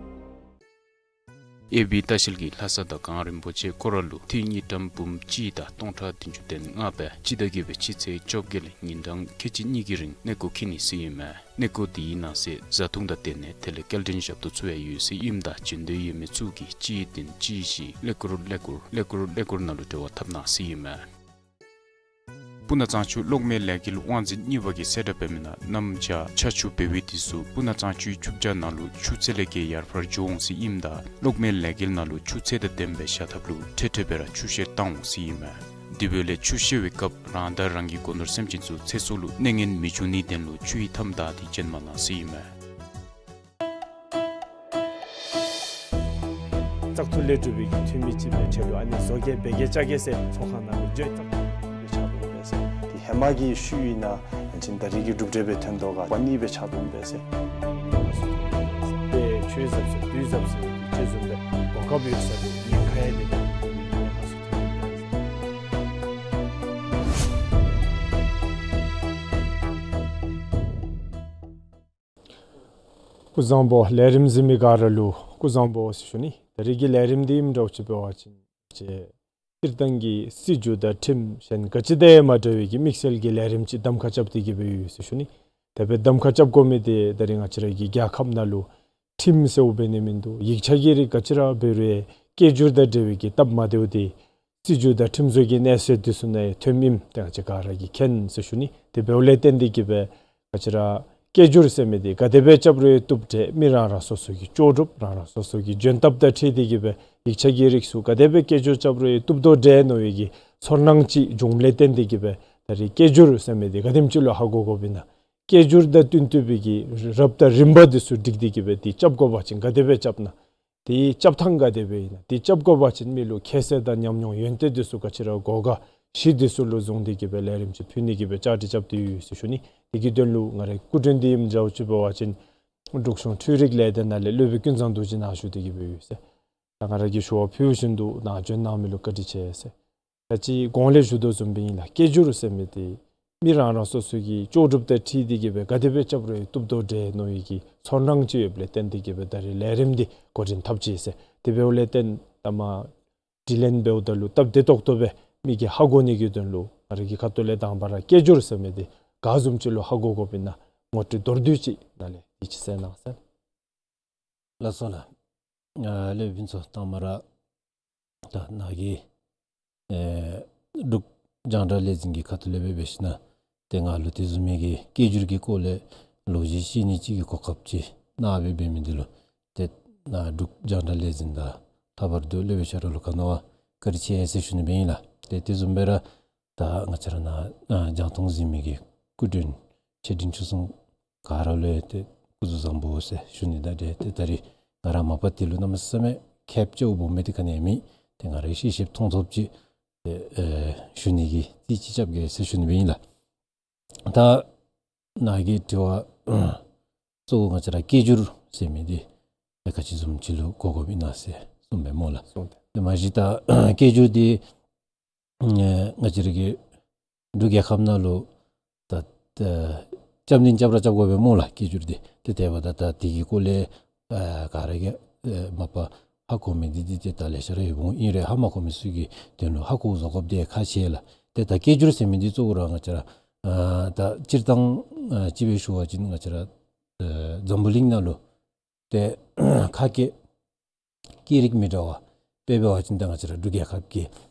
ཨེ་བི་ལྟ་བཤལ་གྱིས་ལྷ་ས་དང་གངས་རིན་པོ་ཆེ་སྐོར་ར་ལུ་འཐུས་དངུལ་ཀྲམ་འབུམ་གཅིག་དང་སྟོང་ཕྲག་བདུན་ཅུ་དོན་ལྔ་སྦེ་སྤྱི་ཟླ་བརྒྱད་པའི་སྤྱི་ཚེས་བཅོ་བརྒྱད་ལས་ཉིན་གྲངས་ཁལ་གཅིག་གཉིས་ཀྱི་རིང་གནས་སྐོར་འཁྱིད་ནི་ཟེར་ཨིན་མས། གནས་སྐོར་དེའི་ནང་གསེས་བཟའ་འཐུང་དང་སྡོད་གནས་དེ་ལས་སྐྱེལ་འདྲེན་ཞབས་ཏོག་ཚུ་ཡང་ཡོད་ཟེར་ཨིནམ་ད་བྱོན་འདོད་ཡོད་མི་ཚུ་གིས་གཅིག་བདུན་གཅིག་བཞི་ཀླད་ཀོར་ཀླད་ཀོར་ཀླད་ཀོར་ཀླད་ཀོར་ནང་ལུ་འབྲེལ་བ་འཐབ་གནང་ཟེར་ཨིན་མས། སྤུ་ན་གཙང་ཆུ་གློག་མེའི་ལས་འགུལ་དབང་འཛིན་གཉིས་པ་གིས་གསལ་བསྒྲགས་འབད་མི་ནང་གནམ་བྱཱར་ཆར་ཆུ་འབེལ་བའི་དུས་སུ་སྤུ་ན་གཙང་ཆུའི་ཆུ་བྱཱར་ནང་ལུ་ཆུ་ཚད་ལས་བརྒལ་ཡར་འཕར་འགྱོ་འོང་ཟེར་ཨིནམ་ད་གློག་མེའི་ལས་འགུལ་ནང་ལུ་ཆུ་ཚད་དང་ལྡནམ་སྦེ་བཞག་ཐབས་ལུ་འཕྲལ་འཕྲལ་སྦེ་ར་ཆུ་བཤལ་བཏང་འོང་ཟེར་ཨིན་མས། དེ་འབདཝ་ལས་ཆུ་བཤལ་བའི་སྐབས་རང་དང་རང་གི་སྒོ་ནོར་སེམས་ཅན་ཚུ་ཚེ་སྲོག་ལུ་གནོད་ངན་མི་འབྱུང་ནིའི་དོན་ལུ་ཆུ་ཡི་མཐའམ་བདའ་སྟེ་བྱོན་མ་གནང་ཟེར་ཨིན་མས། བཙག་འཐུ་ལས་གྲུབ་པའི་གི་འཐུས་མི་ཅིག་སྦེ་ཁྲལ་ལུ་ཨ་ནི་བཟོ་བཀོད་འབད་གེ་བཅའ་གེ་ཟེར་ཚོགས་ཁང་ནང་ལུ་བརྗོད་བཏང་སྦེ་ཆགས་འདུག་པས་ཟེར། དེ་ཧེ་མ་གི་ཤུལ་ཨིན་ན་ཡང་ཅིན་ད་རེས་ཀྱི་གྲུབ་འབྲས་སྦེ་ཐོན་དོ་ག་པ་ནི་སྦེ་ཆགས་འདུག་པས་ཟེར། དཔེ་ཆོས་ཟབ་ཟེར་དུས་ཟབ་ཟེར་དེ་ཅིག་བཟུམ་སྦེ་གོ་སྐབས་ཡོད་ས་ལུ་ཉེན་ཁ་ཡང་དེ་ལས་ཉེན་ཁ་ཚུ་ཐོན་འདུག་པས་ཟེར། སྐུ་གཟུགས་བཟང་པོ། ལས་རིམ་གཟིགས་མི་ག་ར་ལུ་སྐུ་གཟུགས་བཟང་པོ་ཟེར་ཞུ་ནི། ད་རེས་ཀྱི་ལས་རིམ་འདི་ཨིནམ་འདྲཝ་ཅིག་འབད་བ་ཅིན་ཅིག་སྤྱིར་བཏང་གི་སྲིད་བྱུས་དང་ཁྲིམས་གཞན་ག་ཅི་དང་ཡང་མ་འདྲ་བའི་གི་དམིགས་བསལ་གྱི་ལས་རིམ་ཅིག་གདམ་ཁ་རྐྱབ་སྟེ་གི་སྦེ་ཡོད་ཟེར་ཞུ་ནི། དེ་སྦེ་གདམ་ཁ་རྐྱབ་དགོ་མི་འདི་ད་རེས་ང་བཅས་ར་གི་རྒྱལ་ཁབ་ནང་ལུ་ཁྲིམས་ཟེརཝ་འབད་ནི་མིན་འདུག། ཡིག་ཆ་གི་རིགས་ག་ཅི་ར་འབད་རུང་སྐད་སྒྱུར་དང་འབྲེལ་བའི་གི་སྟབས་མ་བདེཝ་འདི་སྲིད་བྱུས་དང་ཁྲིམས་བཟོ་གི་གནས་ཚད་འདི་ཚུ་ནང་ཡང་ཐོནམ་ཨིནམ་འདི་ང་བཅས་ག་ར་གིས་མཁྱེན་ཟེར་ཞུ་ནི། དེ་འབདཝ་ལས་བརྟེན་ཏེ་གི་སྦེ་ང་བཅས་ར་སྐད་སྒྱུར་ཟེར་མི་འདི་ག་དེ་སྦེ་རྐྱབ་རུང་ཡང་བཏུབ་འདྲས། མི་རང་རང་སོ་སོ་གི་ལྕོགས་གྲུབ་རང་རང་སོ་སོ་གི་འཇོན་ཐབས་དང་འཁྲིལ་ཏེ་གི་སྦེ་ཡིག་ཆ་གི་རིགས་ཚུ་ག་དེ་སྦེ་སྐད་སྒྱུར་རྐྱབ་རུང་ཡང་བཏུབ་དོ་འདྲས་མནོ་བའི་གི་ཚོར་སྣང་ཅིག་བྱུངམ་ལས་བརྟེན་ཏེ་གི་སྦེ་ད་རེས་སྐད་སྒྱུར་ཟེར་མི་འདི་ག་དེམ་ཅིག་ལུ་ཧ་གོ་དགོཔ་ཨིན་ན། སྐད་སྒྱུར་དང་བསྟུན་བསྟུན་པའི་གི་རབ་དང་རིམ་པ་འདི་ཚུ་སྒྲིག་སྟེ་གི་སྦེ་འདི་རྐྱབ་དགོ་པ་ཅིན་ག་དེ་སྦེ་རྐྱབ་ན། དེའི་རྐྱབ་ཐངས་ག་དེ་སྦེ་ཨིན་ན། དེ་རྐྱབ་དགོ་པ་ཅིན་མི་ལུ་ཁྱད་གསོད་དང་ཉམས་མྱོང་ཡོན་ཏན་འདི་ཚུ་ག་ཅི་ར་དགོ་ག་གཞི་འདི་ཚུ་ལུ་བཟུང་སྟེ་གི་སྦེ་ལས་རིམ་ཅིག་ཕུལ་ནི་གི་སྦེ་བཅའ་སྒྲིག་རྐྱབ་སྟེ་ཡོད་ཟེར་ཞུ་ནི། དེ་གི་དོན་ལུ་ང་རའི་སྐུ་མགྲོན་འདི་ཨིནམ་འདྲཝ་ཅིག་འབད་བ་ཅིན་འབྲུག་གཞུང་འཕྲུལ་རིག་ལས་སྡེ་ནང་ལས་སློབ་དཔོན་ཀུན་བཟང་རྡོ་རྗེ་ནཱ་བཞུགས་ཏེ་གི་སྦེ་ཡོད་ཟེར། ད་ང་ར་གིས་ཞུ་བ་ཕུལ་བཞིན་དུ་ནཱ་འབྱོན་གནང་མི་ལུ་བཀའ་དྲིན་ཆེ་ཟེར། ད་ཅི་གོང་ལས་ཞུ་དོ་བཟུམ་སྦེ་ཨིན་ལགས། སྐད་སྒྱུར་ཟེར་མི་འདི་མི་རང་རང་སོ་སོ་གི་ལྕོགས་གྲུབ་དང་འཁྲིལ་ཏེ་གི་སྦེ་ག་དེ་སྦེ་རྐྱབ་རུང་ཡང་བཏུབ་དོ་འདྲས་མནོ་བའི་གི་ཚོར་སྣང་ཅིག་ཡོདཔ་ལས་བརྟེན་ཏེ་གི་སྦེ་ད་རེས་ལས་རིམ་འདི་འགོ་འདྲེན་འཐབ་ཅི་ཟེར། དེ་འབདཝ་ལས་བརྟེན་ད་མ་དྲི་ལན་འབདཝ་ད་ལུ་སྟབས་བདེ་ཏོག་ཏོ་སྦེ་མི་གིས་ཧ་གོ་ནི་གི་དོན་ལུ་ང་ར་གི་ཁ་ཐུག་ལས་དང་པ་ར་སྐད་སྒྱུར་ཟེར་མི་འདི་ག་བཟུམ་ཅིག་ལུ་ཧ་གོ་དགོཔ་ཨིན་ན་ངོ་སྤྲོད་མདོར་བསྡུས་ཅིག་ནཱ་ལས་དེ་ཅིག་གསན་གནང་ཟེར། ལགས་སོ་ལགས། ཨ་སློབ་དཔོན་ཚུ་དང་པ་ར་ད་ནཱ་གི་ཨེ་འབྲུག་རྒྱང་བསྒྲགས་ལས་འཛིན་གྱི་ཁ་ཐུག་ལས་སྦེ་འབད་ཞིན་ན་ཏེ་ང་ལུ་དེ་བཟུམ་མའི་གི་སྐད་སྒྱུར་གྱི་སྐོར་ལས་ལོ་རྒྱུས་བཤད་ནི་ཅིག་གི་གོ་སྐབས་ཅིག་གནང་སྦེ་འབད་མི་འདི་ལུ་ཏེ་ནཱ་འབྲུག་རྒྱང་བསྒྲགས་ལས་འཛིན་དང་ལྷག་པར་དུ་སློབ་དཔོན་ཁྱོད་ར་ལུ་ག་ནི་བ་བཀའ་དྲིན་ཆེ་ཟེར་ཞུ་ནི་སྦེ་ཨིན་ལགས། ཏེ་དེ་བཟུམ་སྦེ་ར་ད་ང་བཅས་ར་ནཱ་ཨ་རྒྱང་མཐོང་གཟིགས་མི་གི་སྐུ་མགྲོན་ཆེ་འབྲིང་ཆུང་གསུམ་ག་ར་ལུ་ཡང་ཏེ་སྐུ་གཟུགས་བཟང་པོ་ཟེར་ཞུ་ནི་དང་འབྲེལ་ཏེ་ད་རེས་ང་ར་མ་པ་འདི་ལུ་གནམ་མེད་ས་མེད་ཁེབ་ཅིག་འོང་མི་འདི་ག་ནི་ཡང་མེད། ཏེ་ང་རའི་ཤེས་ཤེསཔ་མཐོང་ཐོབ་ཅིག་ཏེ་ཨེ་ཞུ་ནི་གི་རྩིས་ཅིག་རྐྱབ་གེ་ཟེར་ཞུ་ནི་སྦེ་ཨིན་ལགས། ད་ནཱ་གི་དྲི་བ་གཙོ་བོ་ང་བཅས་ར་སྐད་སྒྱུར་ཟེར་མི་འདི་ཨེ་ག་ཅི་བཟུམ་ཅིག་ལུ་གོ་དགོཔ་ཨིན་ན་ཟེར་གསུངས་པས་སྨོ་ལགས། གསུངས་ཏེ། ཏེ་མ་གཞི་ད་སྐད་སྒྱུར་འདི་ཨེ་ང་བཅས་ར་གི་འབྲུག་རྒྱལ་ཁབ་ནང་ལུ་ད་ད་རྐྱབ་ནི་རྐྱབ་ར་རྐྱབ་དགོ་པས་སྨོ་ལགས། སྐད་སྒྱུར་འདི་ཏེ་དེ་འབདཝ་ད་ད་དེ་གི་སྐོར་ལས་ཨ་ག་ར་གིས་ཨེ་མ་པ་ཧ་གོ་མི་འདི་འདི་ཏེ་ད་ལེ་ཤ་ར་ཡོདཔ་འོང་། ཨིན་རུང་ཧ་མ་གོ་མི་ཚུ་གི་དོན་ལུ་ཧ་གོ་བཟོ་དགོཔ་འདི་ཁག་ཆེ་ལགས། ཏེ་ད་སྐད་སྒྱུར་ཟེར་མི་འདི་གཙོ་བོ་ར་ང་བཅས་ར་ཨ་ད་སྤྱིར་བཏང་ཨ་ཅིག་སྦེ་ཞུ་བ་ཅིན་ང་བཅས་ར་ཨ་འཛམ་བུ་གླིང་ནང་ལུ་ཏེ་ཁ་སྐད་སྐད་རིགས་མི་འདྲ་བ་དཔེ་འབད་བ་ཅིན་ད་ང་བཅས་ར་འབྲུག་རྒྱལ་ཁབ་ཀྱི་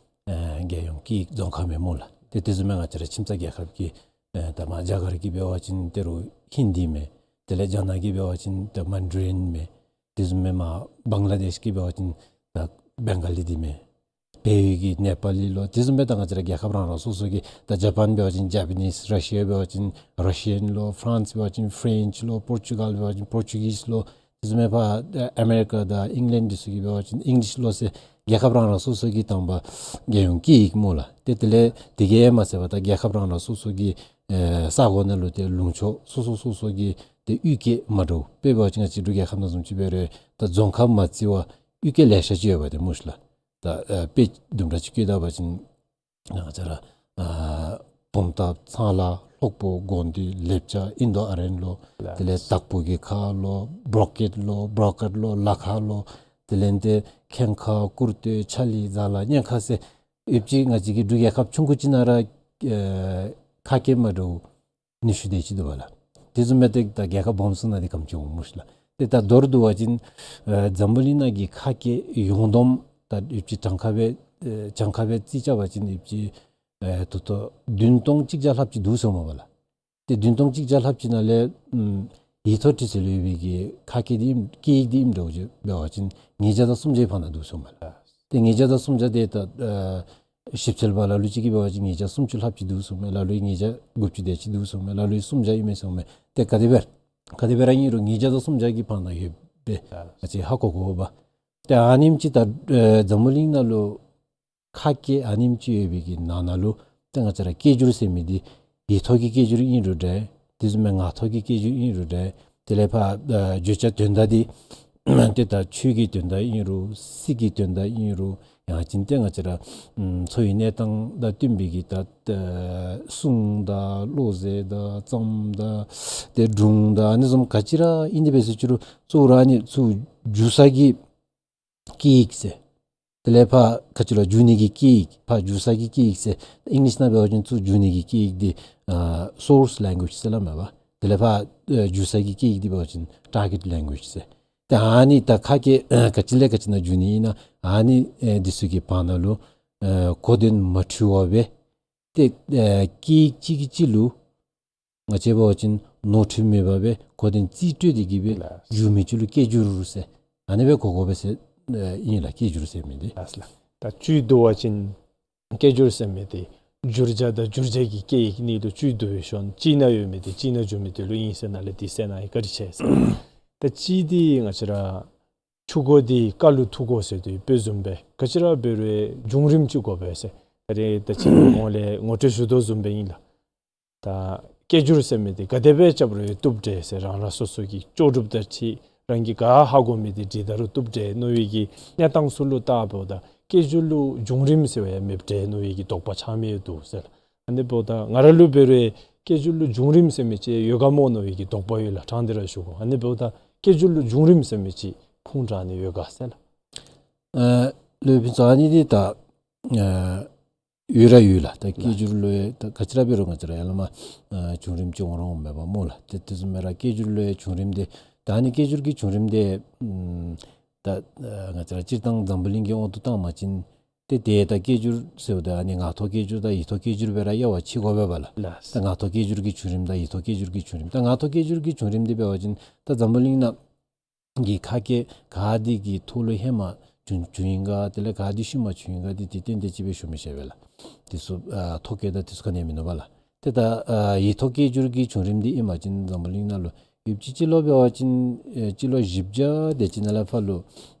ཨེ་རྒྱལ་ཡོངས་སྐད་ཡིག་རྫོང་ཁ་མས་སྨོ་ལགས། ཏེ་དེ་བཟུམ་མའི་ང་བཅས་ར་ཁྱིམ་ཚང་རྒྱལ་ཁབ་ཀྱི་ ཨེ་ད་མར་རྒྱ་གར་གྱི་འབད་བ་ཅིན་ཏེ་རུང་ཧིན་དི་མས། དེ་ལས་རྒྱ་ནག་གི་འབད་བ་ཅིན་ད་མན་ཌ་རིན་མས། དེ་བཟུམ་མའི་མར་བང་ལ་དེཤ་གི་འབད་བ་ཅིན་ད་བེང་ག་ལི་འདི་མས། བལ་ཡུལ་གྱི་ནེ་པ་ལི་ལོ། དེ་བཟུམ་སྦེ་ད་ང་བཅས་ར་རྒྱལ་ཁབ་རང་རང་སོ་སོ་གི་ད་ཇ་པཱན་འབད་བ་ཅིན་ཇ་པ་ནིས། ར་ཤི་ཡ་འབད་བ་ཅིན་ར་ཤི་ཡཱན་ལོ། ཕ་རན་སི་འབད་བ་ཅིན་ཕ་རེནཆ་ལོ། པོར་ཅུ་གཱལ་འབད་བ་ཅིན་པོར་ཅུ་གིས་ལོ། དེ་བཟུམ་མའི་ཕར་ཨ་མེ་རི་ཀ་དང་ཨིང་ལེནཌ་འདི་ཚུ་གི་འབད་བ་ཅིན་ཨིང་ལིཤ་ལོ་ཟེར་རྒྱལ་ཁབ་རང་རང་སོ་སོ་གི་དང་པ་རྒྱལ་ཡོངས་སྐད་ཡིག་སྨོ་ལགས། ཏེ་དེ་ལས་དེ་གིས་མ་ཚད་པར་ད་རྒྱལ་ཁབ་རང་རང་སོ་སོ་གི་ཨེ་ས་གོ་ནང་ལུ་ཏེ་ལུང་ཕྱོགས་སོ་སོ་སོ་སོ་གི་ཏེ་གཡུས་སྐད་མ་འདྲཝ། དཔེ་འབད་བ་ཅིན་ང་བཅས་འབྲུག་རྒྱལ་ཁབ་ནང་བཟུམ་ཅིག་འབད་རུང་ད་རྫོང་ཁག་མ་བརྩི་བར་གཡུས་སྐད་ལེ་ཤ་ཅིག་ཡོད་པ་ཏེ་སྨོ་ཤི་ལགས། ད་ཨེ་དཔེ་དུམ་གྲ་ཅིག་བཀོད་ད་པ་ཅིན་ང་བཅས་ར་ཨ་བུམ་ཐང་ཚང་ལ་ལྷོག་པོ་དགོན་སྡེ་ལེབ་ཅ་ཨིན་དོ་ཨ་རན་ལོ། དེ་ལས་དྭགས་པོ་གི་ཁ་ལོ། བྲོ་ཀེཊ་ལོ། བྲོ་ཀེཊ་ལོ། ལ་ཁ་ལོ། དེ་ལས་ཏེ་ཁེངས་ཁ། ཀུར་སྟོད། ཆ་ལི། ཛ་ལ། གཉན་ཁ་ཟེར་ཡོདཔ་ཅིག་ང་བཅས་ཀྱི་འབྲུག་རྒྱལ་ཁབ་ཆུང་ཀུ་ཅིག་ནང་ར་ཨེ་ཁ་སྐད་མ་འདྲཝ་ཉི་ཤུ་དེ་ཅིག་འདུག་པ་ལགས། དེ་བཟུམ་མའི་ཏེ་ད་རྒྱལ་ཁབ་སྦོམ་སུ་ནང་འདི་གམ་ཅིག་འོང་སྨོ་ཤི་ལགས། ཏེ་ད་མདོར་བསྡུ་བ་ཅིན་ཨེ་འཛམ་བུ་གླིང་ནང་གི་ཁ་སྐད་ཡོངས་བསྡོམས་ད་ཡོདཔ་ཅིག་གྲངས་ཁ་སྦེ་ཨེ་གྱངས་ཁ་སྦེ་རྩིས་རྐྱབ་པ་ཅིན་ཡོདཔ་ཅིག་ཨེ་ད་ལྟོ་བདུན་སྟོང་གཅིག་བརྒྱ་ལྷགཔ་ཅིག་འདུག་ཟེར་སྨོ་པ་ལགས། ཏེ་བདུན་སྟོང་གཅིག་བརྒྱ་ལྷགཔ་ཅིག་ནང་ལས་ཨམ་ཡིག་ཐོག་འབྲི་ཚུལ་ལུ་ཡོད་པའི་གི་ཁ་སྐད་འདི་ཨིནམ་སྐད་ཡིག་འདི་ཨིནམ་འདྲཝ་ཅིག་འབད་བ་ཅིན་ཉིས་བརྒྱ་དང་སུམ་བརྒྱའི་བར་ན་འདུག་ཟེར་སྨོ་ལགས། ཏེ་ཉིས་བརྒྱ་དང་སུམ་བརྒྱ་འདི་ད་ཨེ་ཞིབ་འཚོལ་པ་ལ་ལུ་ཅིག་གིས་འབད་བ་ཅིན་ཉིས་བརྒྱ་སུམ་ཅུ་ལྷགཔ་ཅིག་འདུག་ཟེར་སྨོ། ལ་ལུ་ཉིས་བརྒྱ་དགུ་བཅུ་དེ་ཅིག་འདུག་ཟེར་སྨོ། ལ་ལུ་སུམ་བརྒྱ་ཨིན་མས་ཟེར་སྨོ། ཏེ་ག་དེ་སྦེ་ག་དེ་སྦེ་ར་ཨིན་རུང་ཉིས་བརྒྱ་དང་སུམ་བརྒྱ་གི་བར་ན་ཡོདཔ་སྦེ་ང་བཅས་ཧ་གོ་དགོ་པས། ཏེ་ཨ་ནེམ་ཅིག་ད་ཨེ་འཛམ་བུ་གླིང་ནང་ལུ་ཁ་སྐད་ཨ་ནེམ་ཅིག་ཡོད་པའི་གི་ནང་ན་ལུ་ཏེ་ང་བཅས་ར་སྐད་སྒྱུར་ཟེར་མི་འདི་ཡིག་ཐོག་གི་སྐད་སྒྱུར་ཨིན་རུང་འདྲ། དེ་བཟུམ་མའི་ངག་ཐོག་གི་སྐད་སྒྱུར་ཨིན་རུང་འདྲ། དེ་ལས་ཕར་ཨ་བརྗོད་བྱ་དོན་དག་འདི་ཏེ་ད་ཆོས་ཀྱི་དོན་དག་ཨིན་རུང་སྲིད་ཀྱི་དོན་དག་ཨིན་རུང་ཡང་ཅིན་ཏེ་ང་བཅས་ར་ཨམ་འཚོ་བའི་གནས་སྟངས་དང་བསྟུན་པའི་གི་ད་ཨ་གསུང་དང་བློ་ཟེར་དང་རྩོམ་དང་ཏེ་སྒྲུང་དང་ཨ་ནི་བཟུམ་ག་ཅི་ར་ཨིན་དེ་འབད་ཟེར་ཅི་རུང་གཙོ་བོ་ར་ཨ་ནི་ཚུར་བསྒྱུར་ས་གི་སྐད་ཡིག་ཟེར། དེ་ལས་ཕར་ག་ཅི་ལོ་བསྒྱུར་ནི་གི་སྐད་ཡིག་ཕར་བསྒྱུར་ས་གི་སྐད་ཡིག་ཟེར། ཨིང་ལིཤ་ནང་འབད་བ་ཅིན་ཚུར་བསྒྱུར་ནི་གི་སྐད་ཡིག་འདི་ཨ་སོརསི་ལེང་གུ་ཨེཇ་ཟེར་སླབ་མས་པ། དེ་ལས་ཕར་ཨ་བསྒྱུར་ས་གི་སྐད་ཡིག་འདི་འབད་བ་ཅིན་ཊར་གེཊ་ལེང་གུ་ཨེཇ་ཟེར། ཏེ་ཨ་ནི་ད་ཁ་སྐད་ཨ་ག་ཅི་ལས་ག་ཅི་ནང་བསྒྱུར་ནི་ཨིན་ན་ཨ་ནི་ཨེ་འདི་ཚུ་གི་བར་ན་ལུ་ཨ་གོ་དོན་མ་འཁྲུལ་བར་སྦེ་ཏེ་ཨ་སྐད་ཡིག་གཅིག་གིས་གཅིག་ལུ་ང་བཅས་འབད་བ་ཅིན་ནོར་འཁྲུལ་མེད་པར་སྦེ་གོ་དོན་རྩིས་སྤྲོད་དེ་གི་སྦེ་ལགས། བསྒྱུར་མི་ཅིག་ལུ་སྐད་སྒྱུར་ཟེར། ཨ་ནི་སྦེ་གོ་དགོ་པས་ཟེར་ཨ་ཨིན་ལགས། སྐད་སྒྱུར་ཟེར་མི་འདི། ལགས་ལགས། ད་བཅུད་བསྡུ་བ་ཅིན་སྐད་སྒྱུར་ཟེར་མི་འདི་བསྒྱུར་བྱ་དང་བསྒྱུར་བྱེད་ཀྱི་སྐད་ཡིག་གཉིས་ལུ་བཅུད་བསྡུ་བའི་ཤུལ་གཅིག་ནང་ཡོད་མི་འདི་གཅིག་ནང་འགྱོ་མི་འདི་ལུ་ཨིན་ཟེར་ནཱ་ལས་འདི་ཟེར་ན་ཡང་བཀའ་དྲིན་ཆེ་ཟེར། ད་གཅིག་འདི་ང་བཅས་ར་ཆུ་མགོ་འདི་ཀ་ལུ་ཐུག་དགོ་ཟེར་དོ་ཡོདཔ་བཟུམ་སྦེ་ག་ཅི་ར་འབད་རུང་བྱུང་རིམ་ཅིག་དགོ་པས་ཟེར། ད་རེས་ད་ཅི་གོང་ལས་ངོ་སྤྲོད་ཞུ་དོ་བཟུམ་སྦེ་ཨིན་ལགས། ད་སྐད་སྒྱུར་ཟེར་མི་འདི་ག་དེ་སྦེ་རྐྱབ་རུང་བཏུབ་འདྲས་ཟེར། རང་རང་སོ་སོ་གི་ལྕོགས་གྲུབ་དང་འཁྲིལ་རང་གིས་ག་ཧ་གོ་མི་འདི་འབྲི་ད་རུང་བཏུབ་འདྲས་མནོ་བའི་གི་གནས་སྟངས་ཚུ་ལུ་བལྟཝ་ད་སྐད་སྒྱུར་ལུ་བྱུང་རིམ་ཟེར་བ་ཡང་མེདཔ་འདྲས་མནོ་བའི་གི་དོགས་པ་ཆགས་མི་ཡང་འདུག་ཟེར། ཨ་ནི་འབདཝ་ད་ང་ར་ལུ་འབད་རུང་སྐད་སྒྱུར་ལུ་བྱུང་རིམ་ཟེར་མི་ཅིག་ཡོད་ག་སྨོ་མནོ་བའི་གི་དོགས་པ་ཡོད་ལགས། དྲང་སྟེ་ར་ཞུ་དགོ། ཨ་ནི་འབདཝ་ད་སྐད་སྒྱུར་ལུ་བྱུང་རིམ་ཟེར་མི་ཅིག་ཁུངས་དྲངས་ནི་ཡོད་ག་ཟེར་ལགས། ཨ་ལུ་ཕུན་ཚོགས་ཨ་ནི་འདི་ད་ཨ་ཡོད་ར་ཡོད་ལགས། ད་སྐད་སྒྱུར་ལུ་ཡང་ད་ག་ཅི་ར་འབད་རུང་ང་བཅས་ར་ཡར་ལས་མར་ཨ་བྱུང་རིམ་ཅིག་འོང་ར་འོངམ་མས་པ་སྨོ་ལགས། ཏེ་དེ་བཟུམ་སྦེ་ར་སྐད་སྒྱུར་ལུ་ཡང་བྱུང་རིམ་འདི་ད་ཨ་ནི་སྐད་སྒྱུར་གྱི་བྱུང་རིམ་འདི་ཨམ་ད་ཨ་ང་བཅས་ར་སྤྱིར་བཏང་འཛམ་བུ་གླིང་གི་དབང་དུ་བཏང་བ་ཅིན་ཏེ་ཏེ་ད་སྐད་སྒྱུར་ཟེརཝ་ད་ཨ་ནི་ངག་ཐོག་སྐད་སྒྱུར་དང་ཡིག་ཐོག་སྐད་སྒྱུར་སྦེ་ར་དབྱེ་བ་ཕྱེ་དགོ་པས་པ་ལགས། ལགས། ད་ངག་ཐོག་སྐད་སྒྱུར་གྱི་བྱུང་རིམ་དང་ཡིག་ཐོག་སྐད་སྒྱུར་གྱི་བྱུང་རིམ། ད་ངག་ཐོག་སྐད་སྒྱུར་གྱི་བྱུང་རིམ་འདི་འབད་བ་ཅིན་ད་འཛམ་བུ་གླིང་ནང་གི་ཁ་སྐད་ག་དེ་གི་ཐོག་ལུ་ཧེ་མ་བྱུང་བྱུངམ་ཨིན་ག་དེ་ལས་ག་དེ་ཤུལ་མ་བྱུངམ་ཨིན་ག་འདི་ཏེ་ཏན་ཏན་ཅིག་སྦེ་ཞུ་མི་ཤེས་པས་ལགས། དེ་ཚུ་ཨ་ཐོ་བཀོད་དང་དེ་ཚུ་ག་ནི་ཡང་མིན་ནུག་པ་ལགས། ཏེ་ད་ཨ་ཡིག་ཐོག་སྐད་སྒྱུར་གྱི་བྱུང་རིམ་འདི་ཨིན་པ་ཅིན་འཛམ་བུ་གླིང་ནང་ལུ་ཡོདཔ་ཅིག་སྤྱི་ལོ་འབད་བ་ཅིན་ཨེ་སྤྱི་ལོ་བཞི་བརྒྱ་དེ་ཅིག་ནང་ལས་ཕར་ལུ་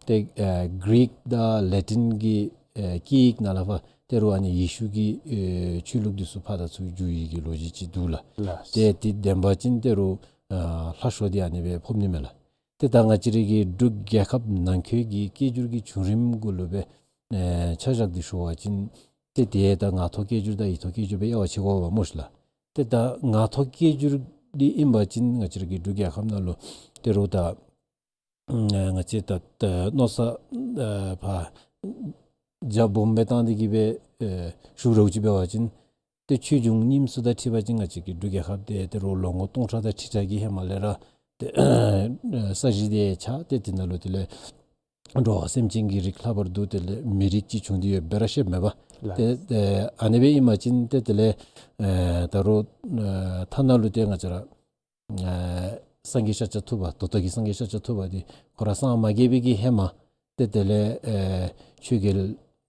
ཏེ་ཨེ་གིརིག་དང་ལེ་ཊིན་གྱི་ཨེ་སྐད་ཡིག་ནང་ལས་ཕར་ཏེ་རུང་ཨ་ནི་ཡེ་ཤུ་གི་ཨེ་ཆོས་ལུགས་འདི་ཚུ་ཕར་དང་ཚུར་བསྒྱུར་ཡི་གི་ལོ་རྒྱུས་ཅིག་འདུག་ལགས། ལགས། ཏེ་དེ་བདེན་པ་ཅིན་ཏེ་རུང་ཨ་ལྷག་ཤོས་འདི་ཨ་ནི་སྦེ་ཕོགཔ་ནི་མས་ལགས། ཏེ་ད་ང་བཅས་རའི་གི་འབྲུག་རྒྱལ་ཁབ་ནང་འཁོད་ཀྱི་སྐད་སྒྱུར་གྱི་བྱུང་རིམ་གུ་ལུ་སྦེ་ཨེ་ཆ་བཞག་སྟེ་ཞུ་བ་ཅིན་ཏེ་ཏེ་ད་ངག་ཐོག་སྐད་སྒྱུར་དང་ཡིག་ཐོག་སྐད་སྒྱུར་སྦེ་དབྱེ་བ་ཕྱེ་དགོ་པས་སྨོ་ཤི་ལགས། ཏེ་ད་ངག་ཐོག་སྐད་སྒྱུར་འདི་ཨིན་པ་ཅིན་ང་བཅས་རའི་གི་འབྲུག་རྒྱལ་ཁབ་ནང་ལུ་ཏེ་རུང་ད་ཨ་ང་བཅས་ད་ད་མནོ་བསམ་ཨ་ཕར་རྒྱ་སྦོམ་སྦེ་བཏང་སྟེ་གི་སྦེ་ཨེ་ཞུ་རོགས་ཅིག་འབད་བ་ཅིན་ཏེ་ཆོས་འབྱུང་རྙིངམ་ཚུ་དང་འཁྲིལ་བ་ཅིན་ང་བཅས་ཀྱི་འབྲུག་རྒྱལ་ཁབ་འདི་ཏེ་རུང་ལོ་ངོ་སྟོང་ཕྲག་དང་ཁྲི་ཕྲག་གི་ཧེ་མ་ལས་ར་ཏེ་ས་གཞི་འདི་ཆགས་ཏེ་དེ་ནང་ལུ་དེ་ལས་ འགྲོ་བ་སེམས་ཅན་གྱི་རིགས་ལྷག་པར་དུ་དེ་ལས་མི་རིགས་ཅིག་བྱུང་སྟེ་ཡོདཔ་སྦེ་ར་ཤེསཔ་མས་པ། ལགས། ཏེ་ཨ་ནི་སྦེ་ཨིན་པ་ཅིན་ཏེ་དེ་ལས་ཨེ་ད་རུང་ཨེ་ཐ་ན་ལུ་ཏེ་ང་བཅས་ར་ཨེ་སངས་རྒྱས་ཤཱཀྱ་ཐུབ་པ་ད་ལྟོ་གི་སངས་རྒྱས་ཤཱཀྱ་ཐུབ་པ་འདི་ཁོ་ར་སངས་མ་རྒྱས་པའི་གི་ཧེ་མ་ཏེ་དེ་ལས་ཨེ་ཆོས་རྒྱལ་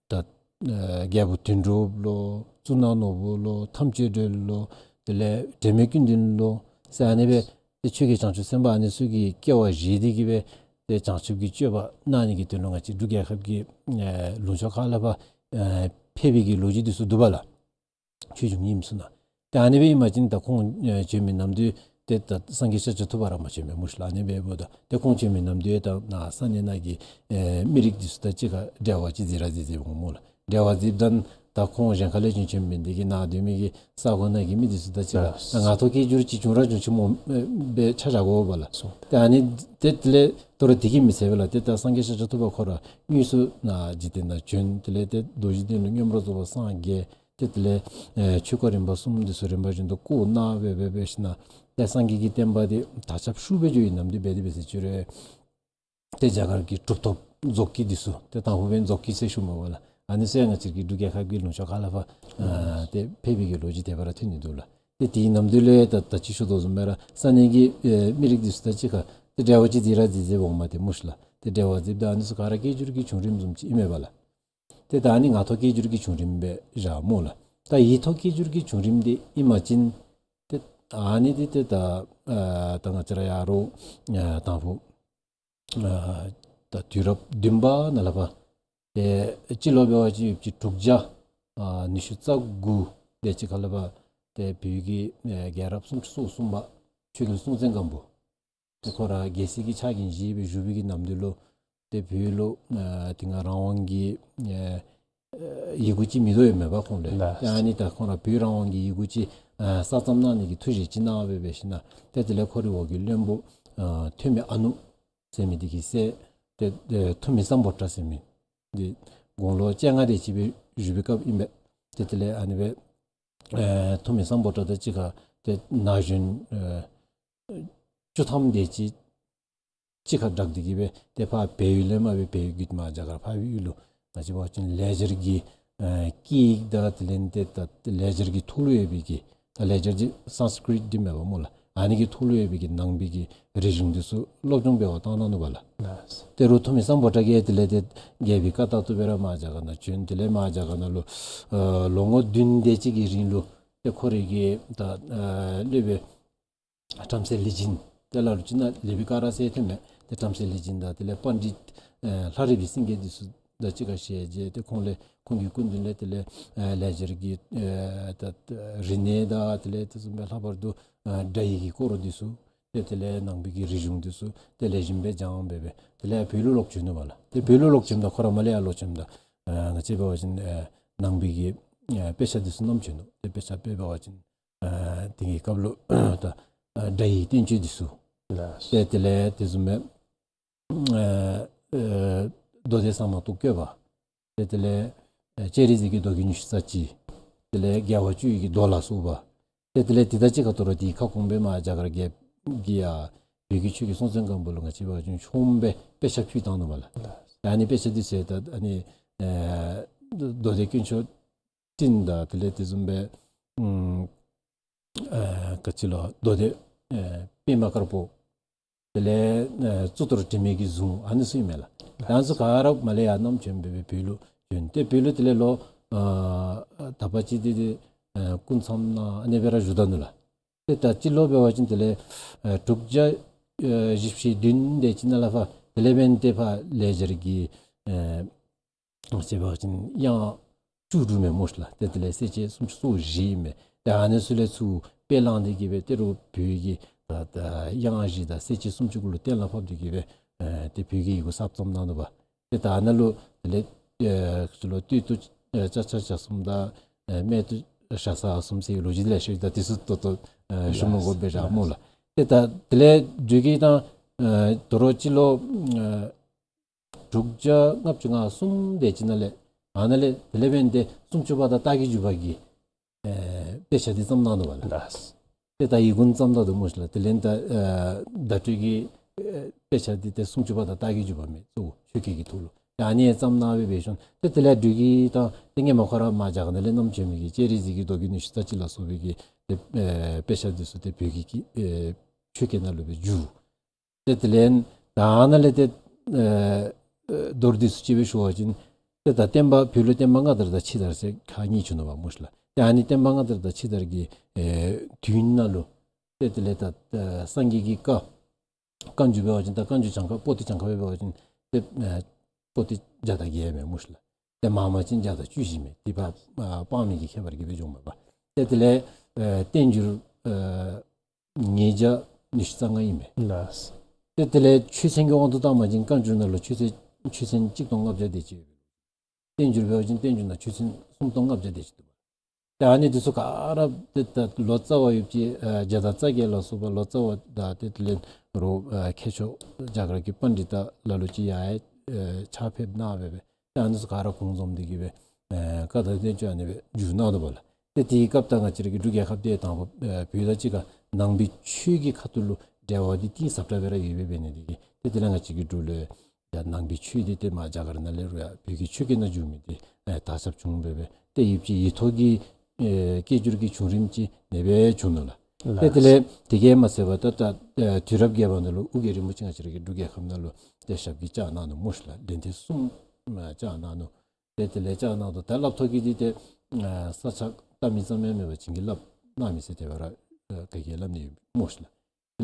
ད་ཨེ་རྒྱལ་པོ་དོན་གྲུབ་ལོ་གཙུག་ན་ནོར་བུ་ལོ་ཐམས་ཅད་སྒྲོལ་ལོ་དེ་ལས་དྲི་མེད་ཀུན་ལྡན་ལོ་ཟེར་ཨ་ནི་སྦེ་ཏེ་ཆོས་རྒྱལ་བྱང་ཆུབ་སེམས་དཔའ་ཨ་ནི་ཚུ་གི་སྐྱེ་བ་བཞེས་ཏེ་གི་སྦེ་ཏེ་བྱང་ཆུབ་ཀྱི་སྤྱོད་པ་གནང་ནི་གི་དོན་ལུ་ང་བཅས་འབྲུག་རྒྱལ་ཁབ་ཀྱི་ཨེ་ལུང་ཕྱོགས་ཁག་ལས་ཕར་ཨེ་ཕེབས་པའི་གི་ལོ་རྒྱུས་འདི་ཚུ་འདུག་པ་ལགས། ཆོས་འབྱུང་ཨིནམ་ཚུ་ནང་། ཏེ་ཨ་ནི་སྦེ་ཨིན་པ་ཅིན་ད་ཁོང་ཨེ་བྱོན་མི་ནམ་དུས་ཏེ་ད་སངས་རྒྱས་ཤཱཀྱ་ཐུབ་པ་ར་མ་བྱོན་པས་སྨོ་ཤིག་ལགས། ཨ་ནི་སྦེ་འབདཝ་ད་ཏེ་ཁོང་བྱོན་མི་ནམ་དུས་ད་ནཱ་ས་གནས་ནང་གི་ཨེ་མི་རིགས་འདི་ཚུ་དང་གཅིག་ཁར་འབྲེལ་བ་ཅིག་འཛིང་ར་འཛིང་འཛིང་འོང་སྨོ་ལགས། འབྲེལ་བ་འཛིངམ་ད་ད་ཁོང་གཞན་ཁ་ལས་བྱོན་བྱོན་མི་འདི་གིས་ནཱ་སྡོད་མི་གི་ས་གོ་ནང་གི་མི་འདི་ཚུ་དང་གཅིག་ཁར་ལགས། ད་ང་ཐོག་སྐད་སྒྱུར་ཅིག་བྱུང་ར་བྱུང་ཅིག་སྨོ་ཨེ་སྦེ་ཆ་བཞག་དགོ་པས་ལགས། སོ། ཏེ་ཨ་ནི་ཏེ་དེ་ལས་དོ་རུང་དེ་གིས་མི་ཚད་པས་ལགས། ཏེ་ད་སངས་རྒྱས་ཤཱཀྱ་ཐུབ་པ་ཁོ་ར་དངོས་སུ་ནཱ་འཇིག་རྟེན་ནང་བྱོན། དེ་ལས་ཏེ་མདོ་རྒྱུད་དོན་ལུ་མངོན་པར་རྫོགས་པར་སངས་རྒྱས། ཏེ་དེ་ལས་ཨེ་ཆོས་སྐོར་རིམ་པ་གསུམ་འདི་ཚུ་རིམ་པ་བཞིན་དུ་བསྐོར་གནང་སྦེ་སྦེ་སྦེ་ཞིནམ་ལས་ཏེ་སངས་རྒྱས་ཀྱི་བསྟན་པ་འདི་དར་ཁྱབ་ཤུགས་སྦེ་འགྱོ་བའི་ནམ་དུས་འབད་དེ་འབད་ཟེར་ཅི་རུང་ཏེ་རྒྱ་གར་གྱི་གྲུབ་ཐོབ་རྫོགས་སྐྱེས་འདི་ཚུ་ཏེ་དང་ཕུ་འབདན་རྫོགས་སྐྱེས་ཟེར་ཞུཝ་མས་པ་ལགས། ཨ་ནི་ཚུ་ཡང་ང་བཅས་ཀྱི་འབྲུག་རྒྱལ་ཁབ་ཀྱི་ལུང་ཕྱོགས་ཁ་ལས་ཕར་ཨ་ཏེ་ཕེབས་པའི་གི་ལོ་རྒྱུས་དེ་སྦེ་ར་ཐོན་ནི་འདུག་ལགས། ཏེ་དེའི་ནམ་དུས་ལས་ད་ད་ཅི་ཞུ་དོ་བཟུམ་སྦེ་ར་ས་གནས་ཀྱི་ཨེ་མི་རིགས་འདི་ཚུ་དང་གཅིག་ཁར་ཏེ་འབྲེལ་བ་ཅིག་འཛིང་ར་འཛིང་འཛིང་འོངམ་དེ་སྨོ་ཤིག་ལགས། ཏེ་འབྲེལ་བ་འཛིངམ་ད་ཨ་ནི་ཚུ་ག་ར་སྐད་སྒྱུར་གྱི་བྱུང་རིམ་བཟུམ་ཅིག་ཨིན་མས་པ་ལགས། ཏེ་ད་ཨ་ནི་ངག་ཐོག་སྐད་སྒྱུར་གྱི་བྱུང་རིམ་སྦེ་བཞག་སྨོ་ལགས། ད་ཡིག་ཐོག་སྐད་སྒྱུར་གྱི་བྱུང་རིམ་འདི་ཨིན་པ་ཅིན་ཏེ་ཨ་ནི་འདི་ཏེ་ད་ཨ་ད་ང་བཅས་ར་ཡར་རུང་ཨ་དང་ཕུ་ཨ་ད་དུས་རབས་བདུན་པ་ནང་ལས་ཕར་ཏེ་སྤྱི་ལོ་འབད་བ་ཅིན་ཡོད་ཅི་དྲུག་བརྒྱ་ཨ་ཉི་ཤུ་རྩ་དགུ་དེ་ཅིག་ཁ་ལས་ཕར་ཏེ་བོད་ཀྱི་ཨེ་རྒྱལ་རབས་སུམ་ཅུ་སོ་གསུམ་པ་ཆོས་རྒྱལ་སྲོང་བཙན་སྒམ་པོ་ཏེ་ཁོ་ར་རྒྱལ་སྲིད་ཀྱི་ཕྱག་འགན་བཞེས་སྦེ་བཞུགས་པའི་གི་ནམ་དུས་ལུ་ཏེ་བོད་ལུ་ཨ་དེ་སྒང་རང་དབང་གི་ཨ་ཡི་གུ་ཅིག་མེད་དོ་ཡོདཔ་མས་པ་ཁོང་ལུ། ལགས། ཏེ་ཨ་ནི་ད་ཁོང་ར་བོད་རང་དབང་གི་ཡི་གུ་ཅིག་ཨ་གསར་རྩོམ་གནང་ནི་གི་ཐུགས་བཞེད་ཅིག་གནང་སྦེ་སྦེ་ཞིནམ་ལས་ཏེ་དེ་ལས་ཁོ་རའི་འོག་གི་བློན་པོ་ཨ་ཐོན་མི་ཨ་ནུ་ཟེར་མི་འདི་གི་སྲས་ཏེ་ཨེ་ཐུ་མི་སམ་བྷོ་ཊ་ཟེར་མི་འདི་དགུང་ལོ་བཅོ་ལྔ་དེ་ཅིག་སྦེ་བཞུགས་པའི་སྐབས་ཨིན་པས། ཏེ་དེ་ལས་ཨ་ནི་སྦེ་ཨེ་ཐུ་མི་སམ་བྷོ་ཊ་དང་གཅིག་ཁར་ཏེ་ན་གཞོན་ཨེ་བཅུ་ཐམ་དེ་ཅིག་གཅིག་ཁར་སྦྲགས་ཏེ་གི་སྦེ་ཏེ་ཕར་བལ་ཡུལ་ལས་མར་སྦེ་བལ་ཡུལ་བརྒྱུད་མར་རྒྱ་གར་འཕགས་པའི་ཡུལ་ལུ་ང་བཅས་འབད་བ་ཅིན་ལེགས་སྦྱར་གྱི་ཨེ་སྐད་ཡིག་དང་དེ་ལས་ཏེ་ད་ལེགས་སྦྱར་གྱི་ཐོག་ལུ་ཡོད་པའི་གི་ད་ལེགས་སྦྱར་འདི་སཾསྐྲྀཏ་འདི་མས་པ་སྨོ་ལགས། ཨ་ནི་གི་ཐོག་ལུ་ཡོད་པའི་གི་ནང་པའི་གི་རིག་གཞུང་འདི་ཚུ་སློབ་སྦྱོང་འབད་བར་བཏང་གནང་ནུག་པ་ལགས། ལགས། ཏེ་རུང་ཐུ་མི་སམ་བྷོ་ཊ་གིས་དེ་ལས་ཏེ་རྒྱལ་པོའི་བཀའ་ལྟར་དུ་སྦེ་ར་མར་རྒྱ་གར་ནང་བྱོན། དེ་ལས་མར་རྒྱ་གར་ནང་ལུ་ཨེ་ལོ་ངོ་བདུན་དེ་ཅིག་གི་རིང་ལུ་ཏེ་ཁོ་རའི་གི་ད་ཨེ་སློབ་དཔོན་བྲམ་ཟེ་ལི་སྦྱིན་དེ་ལ་ལུ་ཅིག་ནང་ལེགས་པའི་སྐོར་ཟེར་ཐོནམ་མས། ཏེ་བྲམ་ཟེ་ལི་སྦྱིན་དང་དེ་ལས་པཎྜི་ཏ་ཨེ་ལྷ་རི་པའི་སེང་གེ་འདི་ཚུ་དང་གཅིག་ཁར་ཞལ་མཇལ། ཏེ་ཁོང་ལས་ཁོང་གི་སྐུ་མདུན་ལས་དེ་ལས་ཨེ་ལེགས་སྦྱར་གྱི་ཨེ་ད་རིག་གནས་དང་དེ་ལས་དེ་བཟུམ་སྦེ་ལྷག་པར་དུ་ཨེ་སྒྲ་ཡི་གི་སྐོར་འདི་ཚུ་ཏེ་དེ་ལས་ནང་པའི་གི་རིག་གཞུང་འདི་ཚུ་ཏེ་ལེགས་ཤོམ་སྦེ་སྦྱངས་སྦེ་སྦེ་དེ་ལས་བོད་ལུ་ལོག་བྱོན་ནུག་པ་ལགས། ཏེ་བོད་ལུ་ལོག་བྱོནམ་ད་ཁོ་ར་མར་ལས་ཡར་ལོག་བྱོནམ་ད་ཨེ་ང་བཅས་འབད་བ་ཅིན་ཨེ་ནང་པའི་གི་ཨེ་དཔེ་ཆ་འདི་ཚུ་བསྣམས་བྱོན་ནུག། ཏེ་དཔེ་ཆ་དཔེ་འབད་བ་ཅིན་ཨ་དེ་གི་སྐབས་ལུ་ད་ཨ་སྒྲ་ཡི་བསྟན་བཅོས་འདི་ཚུ། ལགས། ཏེ་དེ་ལས་དེ་བཟུམ་སྦེ་ཨ་ཨ་མདོ་སྡེ་ཟ་མ་ཏོག་བཀོད་པ། ཏེ་དེ་ལས་ཨ་སྤྱན་རས་གཟིགས་ཀྱི་མདོ་རྒྱུད་ཉི་ཤུ་རྩ་གཅིག། དེ་ལས་རྒྱལ་བ་བཅུ་ཡི་གི་མདོ་ལ་སོགས་པ། ཏེ་དེ་ལས་དེ་དང་གཅིག་ཁར་དོ་རུང་དེའི་ཁ་སྐོང་སྦེ་མར་རྒྱ་གར་རྒྱལཔོ་གིས་ཡར་བོད་ཀྱི་ཆོས་རྒྱལ་སྲོང་བཙན་སྒམ་པོ་ལུ་ང་བཅས་འབད་བ་ཅིན་ཆོངམ་སྦེ་དཔེ་ཆ་ཕུལ་བཏང་ནུག་པ་ལགས། ལགས། ཨ་ནི་དཔེ་ཆ་འདི་ཚུ་ད་ཨ་ནི་ཨ་མདོ་སྡེ་དཀོན་མཆོག་སྤྲིན་དང་དེ་ལས་དེ་བཟུམ་སྦེ་ཨམ་ཨ་ག་ཅི་ལོ་མདོ་སྡེ་ཨ་པདྨ་དཀར་པོ། དེ་ལས་ཨ་གཙུག་ཏོར་དྲི་མེད་ཀྱི་གཟུངས་ཨ་ནི་ཚུ་ཨིན་མས་ལགས། ད་ཨ་ནི་ཚུ་ག་ར་མར་ལས་ཡར་བསྣམས་བྱོན་སྦེ་སྦེ་བོད་ལུ་བྱོན། ཏེ་བོད་ལུ་དེ་ལས་ལོ་ཨ་དག་པ་ཅིག་དེ་དེ་ཨ་སྐུ་མཚམས་ནང་ཨ་ནི་སྦེ་ར་བཞུགས་ད་ནུག་ལགས། ཏེ་ད་སྤྱི་ལོ་འབད་བ་ཅིན་དེ་ལས་ཨ་དྲུག་བརྒྱ་ཨ་བཞི་བཅུ་ཞེ་བདུན་དེ་ཅིག་ནང་ལས་ཕར་དེ་ལས་འབདན་ཏེ་ཕར་ལེགས་སྦྱར་གྱི་ཨ་ང་བཅས་འབད་བ་ཅིན་དབྱངས་བཅུ་དྲུག་མས་སྨོ་ཤིག་ལགས། ཏེ་དེ་ལས་གསལ་བྱེད་སུམ་ཅུ་སོ་བཞི་ཨིན་མས། ཏེ་ཨ་ནི་ཚུ་ལས་ཚུར་དཔེ་བླངས་ཏེ་གི་སྦེ་ཏེ་རུང་བོད་ཀྱི་ད་ད་དབྱངས་བཞི་དང་གསལ་བྱེད་སུམ་ཅུ་གུ་ལུ་གཏན་ལ་ཕབ་སྟེ་གི་སྦེ་ཨ་ཏེ་བོད་ཀྱི་ཡི་གུ་གསར་རྩོམ་གནང་ནུག་པ། ཏེ་ད་ཨ་ནཱ་ལུ་དེ་ལས་ཨ་ཅི་ལོ་སྟོད་དུ་ཨ་ལྕགས་བྱ་གསུམ་དང་ཨ་སྨད་དུ་ཤ་ཟ་གསུམ་ཟེར་ལོ་རྒྱུས་ལེ་ཤ་ཡོད། ད་དེ་ཚུ་ད་ལྟོ་ཨ་ཞུ་མི་དགོ་པས་ར་སྨོ་ལགས། ཏེ་ད་དེ་ལས་འགྱོ་གི་ད་ཨ་དོ་རུང་སྤྱི་ལོ་ཨ་དྲུག་བརྒྱ་ལྔ་བཅུ་ང་གསུམ་དེ་ཅིག་ནང་ལས་ཨ་ནཱ་ལས་དེ་ལས་འབདན་ཏེ་སུམ་ཅུ་པ་དང་རྟ་གི་རྒྱུད་པ་གི་ཨེ་དཔེ་ཆ་འདི་བརྩམས་གནང་ནུག་པ་ལགས། ལགས། ཏེ་ད་ཡི་གུ་བརྩམས་ད་ནུག་སྨོ་ཤིག་ལགས། དེ་ལས་ད་ཨེ་བརྡ་སྤྲོད་ཀྱི་ཨེ་དཔེ་ཆ་འདི་ཏེ་སུམ་ཅུ་པ་དང་རྟ་གི་རྒྱུད་པ་མས། གཙོ་བོ་ ཆོས་སྐད་ཀྱི་ཐོག་ལུ། ཏེ་ཨ་ནི་བརྩམས་གནང་སྦེ་འབད་ཞིནམ་ཏེ་དེ་ལས་འབྲུག་གི་ད་ཏེ་སྔོན་མ་ཁོ་ར་མར་རྒྱ་གར་ནང་ལས་བསྣམས་བྱོན་མི་གི་སྤྱན་རས་གཟིགས་ཀྱི་མདོ་རྒྱུད་ཉི་ཤུ་རྩ་གཅིག་ལ་སོགས་པའི་གི་ཏེ་ཨེ་དཔེ་ཆ་འདི་ཚུ་ཏེ་བོད་ཀྱི་གི་ཨེ་ཆོས་སྐད་ནང་ལུ་སྦེ་བསྒྱུར། ཏེ་དེ་ལས་ད་ཨ་ནཱ་ལས་ཏེ་ཨེ་ཨེ་མདོར་བསྡུས་སུ་ཅིག་སྦེ་ཞུ་བ་ཅིན་ཏེ་ད་བསྟན་པ་བོད་ལུ་བསྟན་པ་སྔ་དར་དང་ཕྱི་དར་ཟེར་ཁག་གཉིས་བྱུང་ནུག་པ་སྨོ་ཤ་ལགས། ཏེ་ཨ་ནི་བསྟན་པ་སྔ་དར་དང་ཕྱི་དར་གྱི་ཨེ་དུས་ནང་ལུ་ཏེ་དེ་ལས་ད་ཨེ་སངས་རྒྱས་ཀྱི་བཀའ་བཀའ་འགྱུར་འབད་བ་ཅིན་ད་བཀའ་འགྱུར་གྱངས་ཁ་པོ་ཏི་གྱངས་ཁ་སྦེ་འབད་བ་ཅིན་ཏེ་ཨེ་པོ་ཏི་བརྒྱ་དང་བརྒྱད་མས་སྨོ་ཤ་ལགས། ཏེ་མང་མང་ཅིན་བརྒྱ་དང་བཅུ་བཞི་མས། དེ་ཕར་ཨ་དཔག་མེད་ཀྱི་ཁྱད་པར་གྱིས་སྦེ་འགྱོཝ་མས་པ། ཏེ་དེ་ལས་ཨེ་བསྟན་འགྱུར་ཨེ་ཉིས་བརྒྱ་ཉི་ཤུ་རྩ་ལྔ་ཨིན་མས། ལགས། ཏེ་དེ་ལས་ཆོས་ཚན་གྱི་དབང་དུ་བཏང་བ་ཅིན་བཀའ་འགྱུར་ནང་ལུ་ཆོས་ཚན་ཆོས་ཚན་གཅིག་སྟོང་ལྔ་བརྒྱ་དེ་ཅིག། བསྟན་འགྱུར་འབད་བ་ཅིན་བསྟན་འགྱུར་ནང་ཆོས་ཚན་སུམ་སྟོང་ལྔ་བརྒྱ་དེ་ཅིག་འདུག་པ། ཏེ་ཨ་ནི་འདི་ཚུ་ག་ར་ཏེ་ད་ལོ་ཙཱ་བ་ཡོདཔ་ཅིག་ཨ་རྒྱ་དར་ཙ་རྒྱས་ལ་སོགས་པ་ལོ་ཙཱ་བ་དང་ཏེ་དེ་ལས་རོགས་ཨ་མཁས་མཆོག་རྒྱ་གར་གྱི་པཎྜི་ཏ་ལ་ལུ་ཅིག་ཡང་ཨེ་ཕྱག་ཕེབས་གནང་སྦེ་སྦེ་ཏེ་ཨ་ནི་ཚུ་ག་ར་གུང་རྫོབ་འདི་གིས་སྦེ་ཨེ་བཀའ་དང་བསྟན་བཅོས་ཨ་ནི་སྦེ་བསྒྱུར་གནང་ནུག་པ་ལགས། ཏེ་དེའི་སྐབས་ད་ང་བཅས་ར་གི་འབྲུག་རྒྱལ་ཁབ་འདི་དང་པ་ཨེ་བོད་དང་གཅིག་ཁར་ནང་པའི་ཆོས་ཀྱི་ཁ་ཐུག་ལུ་འབྲེལ་བ་འདི་གཏིང་ཟབ་དྲགས་སྦེ་ར་ཡོདཔ་འབད་ནི་འདི་གིས་ཏེ་དེ་ལས་ང་བཅས་ཀྱི་འབྲུག་ལུ་ཡང་ནང་པའི་ཆོས་འདི་ཏེ་མར་རྒྱ་གར་ནང་ལས་རུང་ཡང་བོད་ཀྱི་ཆོས་སྐད་ནང་བསྒྱུར་མི་འདི་ཨེ་དར་ཁྱབ་བྱུང་སྦེ་སྦེ་ཏེ་ཡུདཔ་ཅིག་ཡིག་ཐོག་གི་ཨེ་སྐད་སྒྱུར་གྱི་བྱུང་རིམ་ཅིག་ཨ་ནི་སྦེ་བྱུང་ནུག་ལགས། ཏེ་དེ་ལགས། ལས་དེ་གིས་མ་ཚད་པར་ད་ད་ཨེ་དུས་རབས་བརྒྱད་པ་ནང་ལུ་ཨོ་རྒྱན་རིན་པོ་ཆེ་ང་བཅས་ར་གི་འབྲུག་རྒྱལ་ཁབ་ནང་ལུ་ཏེ་ཞབས་ཀྱིས་བཅགས་གནང་ནུག་སྨོ་ཤ་ལགས། ལན་ཐེངས་གསུམ་ཨ་བཅགས་གནང་ནུག། ཏེ་དེ་ལས་བཅགས་གནང་དོ་ད་སླབ་ཐོག་གི་འདི་ཏེ་ཨ་ས་ཆ་བལྟ་མི་ཙམ་ཡང་མེན་པར་བྱིན་གྱིས་བརླབས་གནང་མི་ཟེར་དེ་སྦེ་ར་ཨ་ག་གིས་སླབ་ནི་ཡོད་སྨོ་ཤ་ལགས།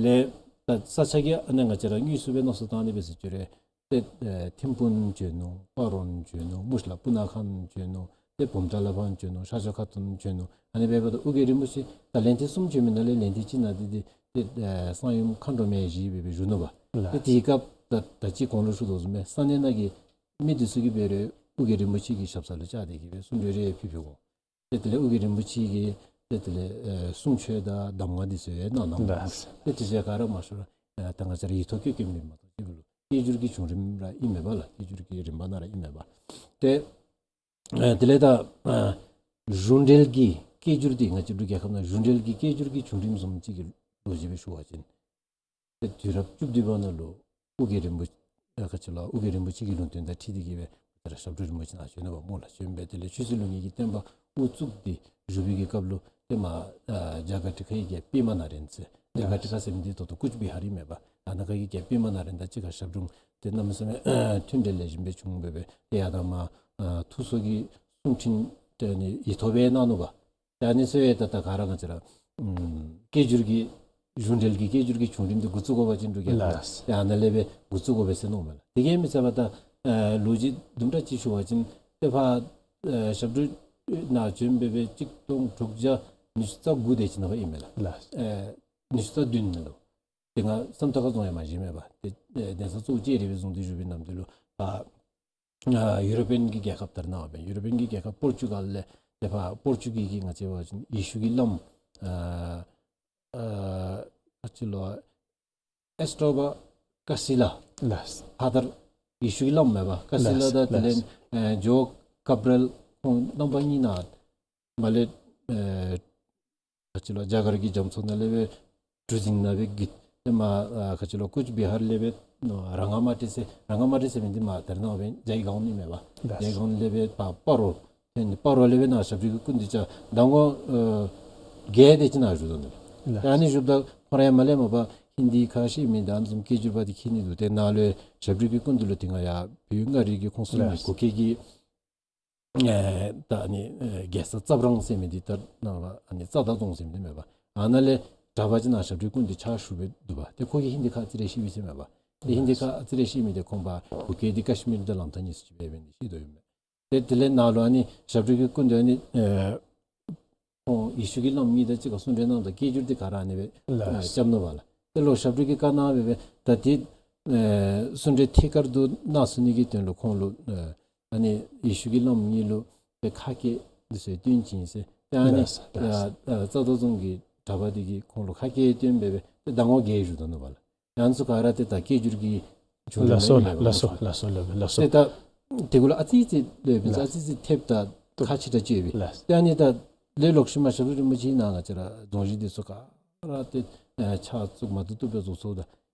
ལས་ད་ས་ཆ་གི་ཨ་ནི་ང་བཅས་ར་དངོས་སུ་སྦེ་མནོ་བསམ་བཏང་ནི་སྦེ་ཟེར་བཅུག་རུང་ཏེ་ཨེ་ཐིམ་ཕུག་བྱོན་ནུག། སྤ་རོ་བྱོན་ནུག་སྨོ་ཤ་ལགས། སྤུ་ན་ཁ་བྱོན་ནུག། ཏེ་བུམ་ཐང་ལས་ཕར་བྱོན་ནུག། ཤར་ཕྱོགས་ཁ་ཐུག་བྱོན་ནུག། ཨ་ནི་འབདཝ་ད་ཨོ་རྒྱན་རིན་པོ་ཆེ་ད་ལན་ཐེངས་གསུམ་བྱོན་མི་ནང་ལས་ལན་ཐེངས་གཅིག་ནང་འདི་འདི་ཏེ་ཨེ་གསང་ཡུམ་མཁའ་འགྲོ་མའི་གཞིས་སྦེ་སྦེ་བཞུགས་ནུག་པ། ལགས། ཏེ་དེའི་སྐབས་ད་ད་ཅི་གོང་ལུ་ཞུ་དོ་བཟུམ་སྦེ་ས་གནས་ནང་གི་མི་འདི་ཚུ་གིས་འབད་རུང་ཨོ་རྒྱན་རིན་པོ་ཆེ་གི་ཞབས་ས་ལུ་བཅར་ཏེ་གིས་སྦེ་གསུང་གྲོས་རེ་ཕུལ་ཕུལ་དགོ། ཏེ་དེ་ལས་ཨོ་རྒྱན་རིན་པོ་ཆེ་གིས་ཏེ་དེ་ལས་ཨེ་གསུང་ཆོས་དང་གདམས་ངག་འདི་ཚུ་ཡང་གནང་གནངམ་ལགས། ཏེ་དེ་ཚུ་ག་ར་མ་ཤོར་ཨེ་ད་ང་བཅས་ར་ཡིག་ཐོག་བཀོད་བཀོདཔ་མེན་མ་གཏོགས་ཅིག་ལུ་སྐད་སྒྱུར་གྱི་བྱུང་རིམ་ར་ཨིན་མས་པ་ལགས། སྐད་སྒྱུར་གྱི་རིམ་པ་ནང་ར་ཨིན་མས་པ། ཏེ་ཨེ་དེ་ལས་ད་ཨེ་གཞུང་འབྲེལ་གྱི་སྐད་སྒྱུར་འདི་ང་བཅས་འབྲུག་རྒྱལ་ཁབ་ནང་གཞུང་འབྲེལ་གྱི་སྐད་སྒྱུར་གྱི་བྱུང་རིམ་བཟུམ་ཅིག་གི་ལོ་རྒྱུས་སྦེ་ཞུ་བ་ཅིན་ཏེ་དུས་རབས་བཅུ་བདུན་པ་ནང་ལུ་ཨོ་རྒྱན་རིན་པོ་ཨ་ག་ཅི་ལོ་ཨོ་རྒྱན་རིན་པོ་ཆེ་གི་ལུང་བསྟན་དང་འཁྲིལ་ཏེ་གིས་སྦེ་ཏེ་ར་ཞབས་དྲུང་རིན་པོ་ཆེ་ནཱ་བྱོན་ནུག་པ་སྨོ་ལགས། བྱོན་སྦེ་དེ་ལས་ཆོས་སྲིད་ལུགས་གཉིས་ཀྱི་བསྟན་པ་དབུ་བཙུགས་ཏེ་བཞུགས་པའི་གི་སྐབས་ལུ་ཏེ་མར་ཨ་རྒྱ་གར་ཁྲི་ཁའི་རྒྱལཔོ་པདྨ་ནཱ་རོ་པ་ཟེར་རྒྱ་གར་ཁྲི་ཁ་ཟེར་མི་འདི་ད་ལྟོ་ཀུཆ་བི་ཧར་ཨིན་མས་པ། ཨ་ནཱ་ཁ་གི་རྒྱལཔོ་པདྨ་ནཱ་རོ་པ་དང་གཅིག་ཁར་ཞབས་དྲུང་ཏེ་གནམ་མེད་ས་མེད་མཐུན་འབྲེལ་ལེགས་ཤོམ་སྦེ་བྱུང་སྦེ་སྦེ་ཏེ་ཡར་དང་མར་ཨ་ཐུགས་གསོ་གི་གསུང་འཕྲིན་ཏེ་ཨ་ནི་ཡིག་ཐོག་སྦེ་གནང་ནུག་པ། ཏེ་ཨ་ནི་ཚུ་ཡང་ད་ད་ག་ར་ང་བཅས་ར་ཨམ་སྐད་སྒྱུར་གྱི་གཞུང་འབྲེལ་གྱི་སྐད་སྒྱུར་གྱི་བྱུང་རིམ་འདི་འགོ་བཙུགས་དགོ་པ་ཅིན་འབྲུག་རྒྱལ་ཁབ་ལགས། ཏེ་ཨ་ནཱ་ལས་སྦེ་འགོ་བཙུགས་དགོ་པས་ཟེར་མནོཝ་མས་ལགས། དེ་གིས་མི་ཚད་པ་ད་ཨེ་ལོ་རྒྱུས་དུམ་གྲ་ཅིག་ཞུ་བ་ཅིན་ཏེ་ཕར་ཨེ་ཞབས་དྲུང་ནཱ་བྱོན་སྦེ་སྦེ་གཅིག་སྟོང་དྲུག་བརྒྱ་ཉི་ཤུ་རྩ་དགུ་དེ་ཅིག་ནང་ཨིན་མས་ལགས། ལགས། ཨེ་ཉི་ཤུ་རྩ་བདུན་ནང་ལུ་ཏེ་ང་ཟམ་ཐང་ཁ་རྫོང་ཡང་མ་བཞེངས་མས་པ། ཏེ་ཨེ་གདན་ས་གཙོ་བོ་ལྕགས་རི་སྦེ་བཟུང་སྟེ་བཞུགས་པའི་ནམ་དུས་ལུ་ཕར་ཨ་ཡུ་རོ་པིའན་གྱི་རྒྱལ་ཁབ་དར་གནང་བས། ཡུ་རོ་པིའན་གྱི་རྒྱལ་ཁབ་པོར་ཅུ་གཱལ་ལས་ཏེ་ཕར་པོར་ཅུ་གཱལ་གྱི་ང་བཅས་འབད་བ་ཅིན་ཡེ་ཤུ་གི་བླམ་ཨ་ཨ་ག་ཅི་ལོ་ཨེས་ཊོ་བ་ཀ་སི་ལ་ལགས། ཕར་དར་ཡེ་ཤུ་གི་བླམ་མས་པ། ཀ་སི་ལ་ལགས། དང་དེ་ལས་ལགས། ཨེ་ཇོ་ཀབ་རེལ་ཁོང་རྣམ་པ་གཉིས་ནཱ་མར་ལས་ཨེ་ག་ཅི་ལོ་རྒྱ་གར་གྱི་རྒྱ་མཚོ་ནང་ལས་སྦེ་གྲུ་གཟིངས་ནང་སྦེ་བརྒྱུད་དེ་མར་ཨ་ག་ཅི་ལོ་ཀུཆ་བི་ཧར་ལས་སྦེ་ནོ་ར་ང་མ་ཏི་ཟེར་ར་ང་མ་ཏི་ཟེར་མི་འདི་མར་དར་གནང་བས། ཇའི་གཱན་ཨིན་མས་པ། ལགས། ཇའི་གཱན་ལས་སྦེ་ཕར་སྤ་རོ་ཏེ་ནི་སྤ་རོ་ལས་སྦེ་ནཱ་ཞབས་དྲུང་གི་སྐུ་མདུན་ཅིག་ཟླ་ངོ་ཨེ་བརྒྱད་དེ་ཅིག་ནཱ་བཞུགས་དོ་ནུག། ལགས། ཏེ་ཨ་ནི་བཞུགསཔ་ད་ཁོ་ར་ཡང་མར་ལས་མར་ཕར་ཧིན་དི་ཁ་ཤེས་མི་དང་ཨ་ནི་བཟུམ་སྐད་སྒྱུར་པ་འདི་མཁྱེན་ནི་འདུག། ཏེ་ནཱ་ལུ་ཞབས་དྲུང་གི་སྐུ་མདུན་ལུ་དེ་སྔ་ཡར་བོད་མངའ་རིས་ཀྱི་ཁོངས་སུ་ལུ་ལགས། གུ་གེ་གི་ཨེ་ད་ཨ་ནི་ཨེ་རྒྱལ་ས་ཙབ་རང་ཟེར་མི་འདི་ད་ནཱ་ཨ་ནི་རྩ་དར་རྫོང་ཟེར་མི་འདི་མས་པ། ཨ་ནཱ་ལས་གྲྭ་པ་ཅིག་ནཱ་ཞབས་དྲུང་སྐུ་མདུན་ཕྱག་ཞུ་སྦེ་འདུག་པ། ཏེ་ཁོ་གིས་ཧིན་དི་ཁ་ཨ་ཙི་རེ་ཤེས་པས་ཟེར་མས་པ། ཏེ་ཧིན་དི་ཁ་ཨ་ཙི་རེ་ཤེས་མི་འདི་ཁོང་ཕར་གུ་གེ་འདི་ཀ་ཤི་མིར་དང་ལམ་ཐག་གཉིས་སུ་ཅིག་འབད་འབད་ནི་ཤེས་དོ་ཡོད་མས། ཏེ་དེ་ལས་ནཱ་ལུ་ཨ་ནི་ཞབས་དྲུང་གི་སྐུ་མདུན་ཨ་ནི་ཨེ་ཁོང་ཡེ་ཤུ་གི་བླམ་གཉིས་དང་གཅིག་ཁར་གསུང་གྲོས་གནངམ་ད་སྐད་སྒྱུར་འདི་ག་ར་ཨ་ནི་སྦེ་ལགས། ཨེ་རྐྱབ་ནུག་པ་ལགས། ཏེ་ལོག་ཞབས་དྲུང་གིས་བཀའ་གནང་སྦེ་སྦེ་ད་འདི་ཨེ་གསུང་གྲོས་ཐད་ཀར་དུ་གནང་ཚུགས་ནི་གི་དོན་ལུ་ཁོང་ལུ་ཨེ་ཨ་ནི་ཡེ་ཤུ་གི་བླམ་གཉིས་ལུ་ཏེ་ཁ་སྐད་འདི་ཚུ་སྟོན་བྱིན་ཟེར། ཏེ་ཨ་ནི་ལགས་ལགས། ཨེ་ཨེ་རྩ་དོ་རྫོང་གི་གྲྭ་པ་འདི་གིས་ཁོང་ལུ་ཁ་སྐད་སྟོན་སྦེ་སྦེ་ཏེ་ཟླ་ངོ་བརྒྱད་བཞུགས་དོ་ནུག་པ་ལགས། ཡང་ཚུ་ག་ར་ཏེ་ད་སྐད་སྒྱུར་གྱི་བྱུང་རིམ་ལགས་སོ་ཨིན་མས་པ། ལགས་སོ་ལགས་སོ་ལགས་སོ་ལགས་སོ། ཏེ་ད་དེ་གུ་ལུ་ཨ་ཙི་ཙི་ལས་སྦེ་ལགས། ཨ་ཙི་ཙི་ཐེབས་ད་ཁ་ཕྱི་དྲགས་ཅིག་ཡོད་པས། ལགས། ཏེ་ཨ་ནི་ད་ལས་ལོག་ཤུལ་མ་ཞབས་དྲུང་རིན་པོ་ཆེ་ནཱ་ང་བཅས་ར་རྫོང་གཞིས་འདི་ཚུ་ག་ར་ཏེ་ཨེ་ཕྱག་བཙུགས་མ་བཏུབ་བཏུབ་སྦེ་བཟོ་ཚུགས་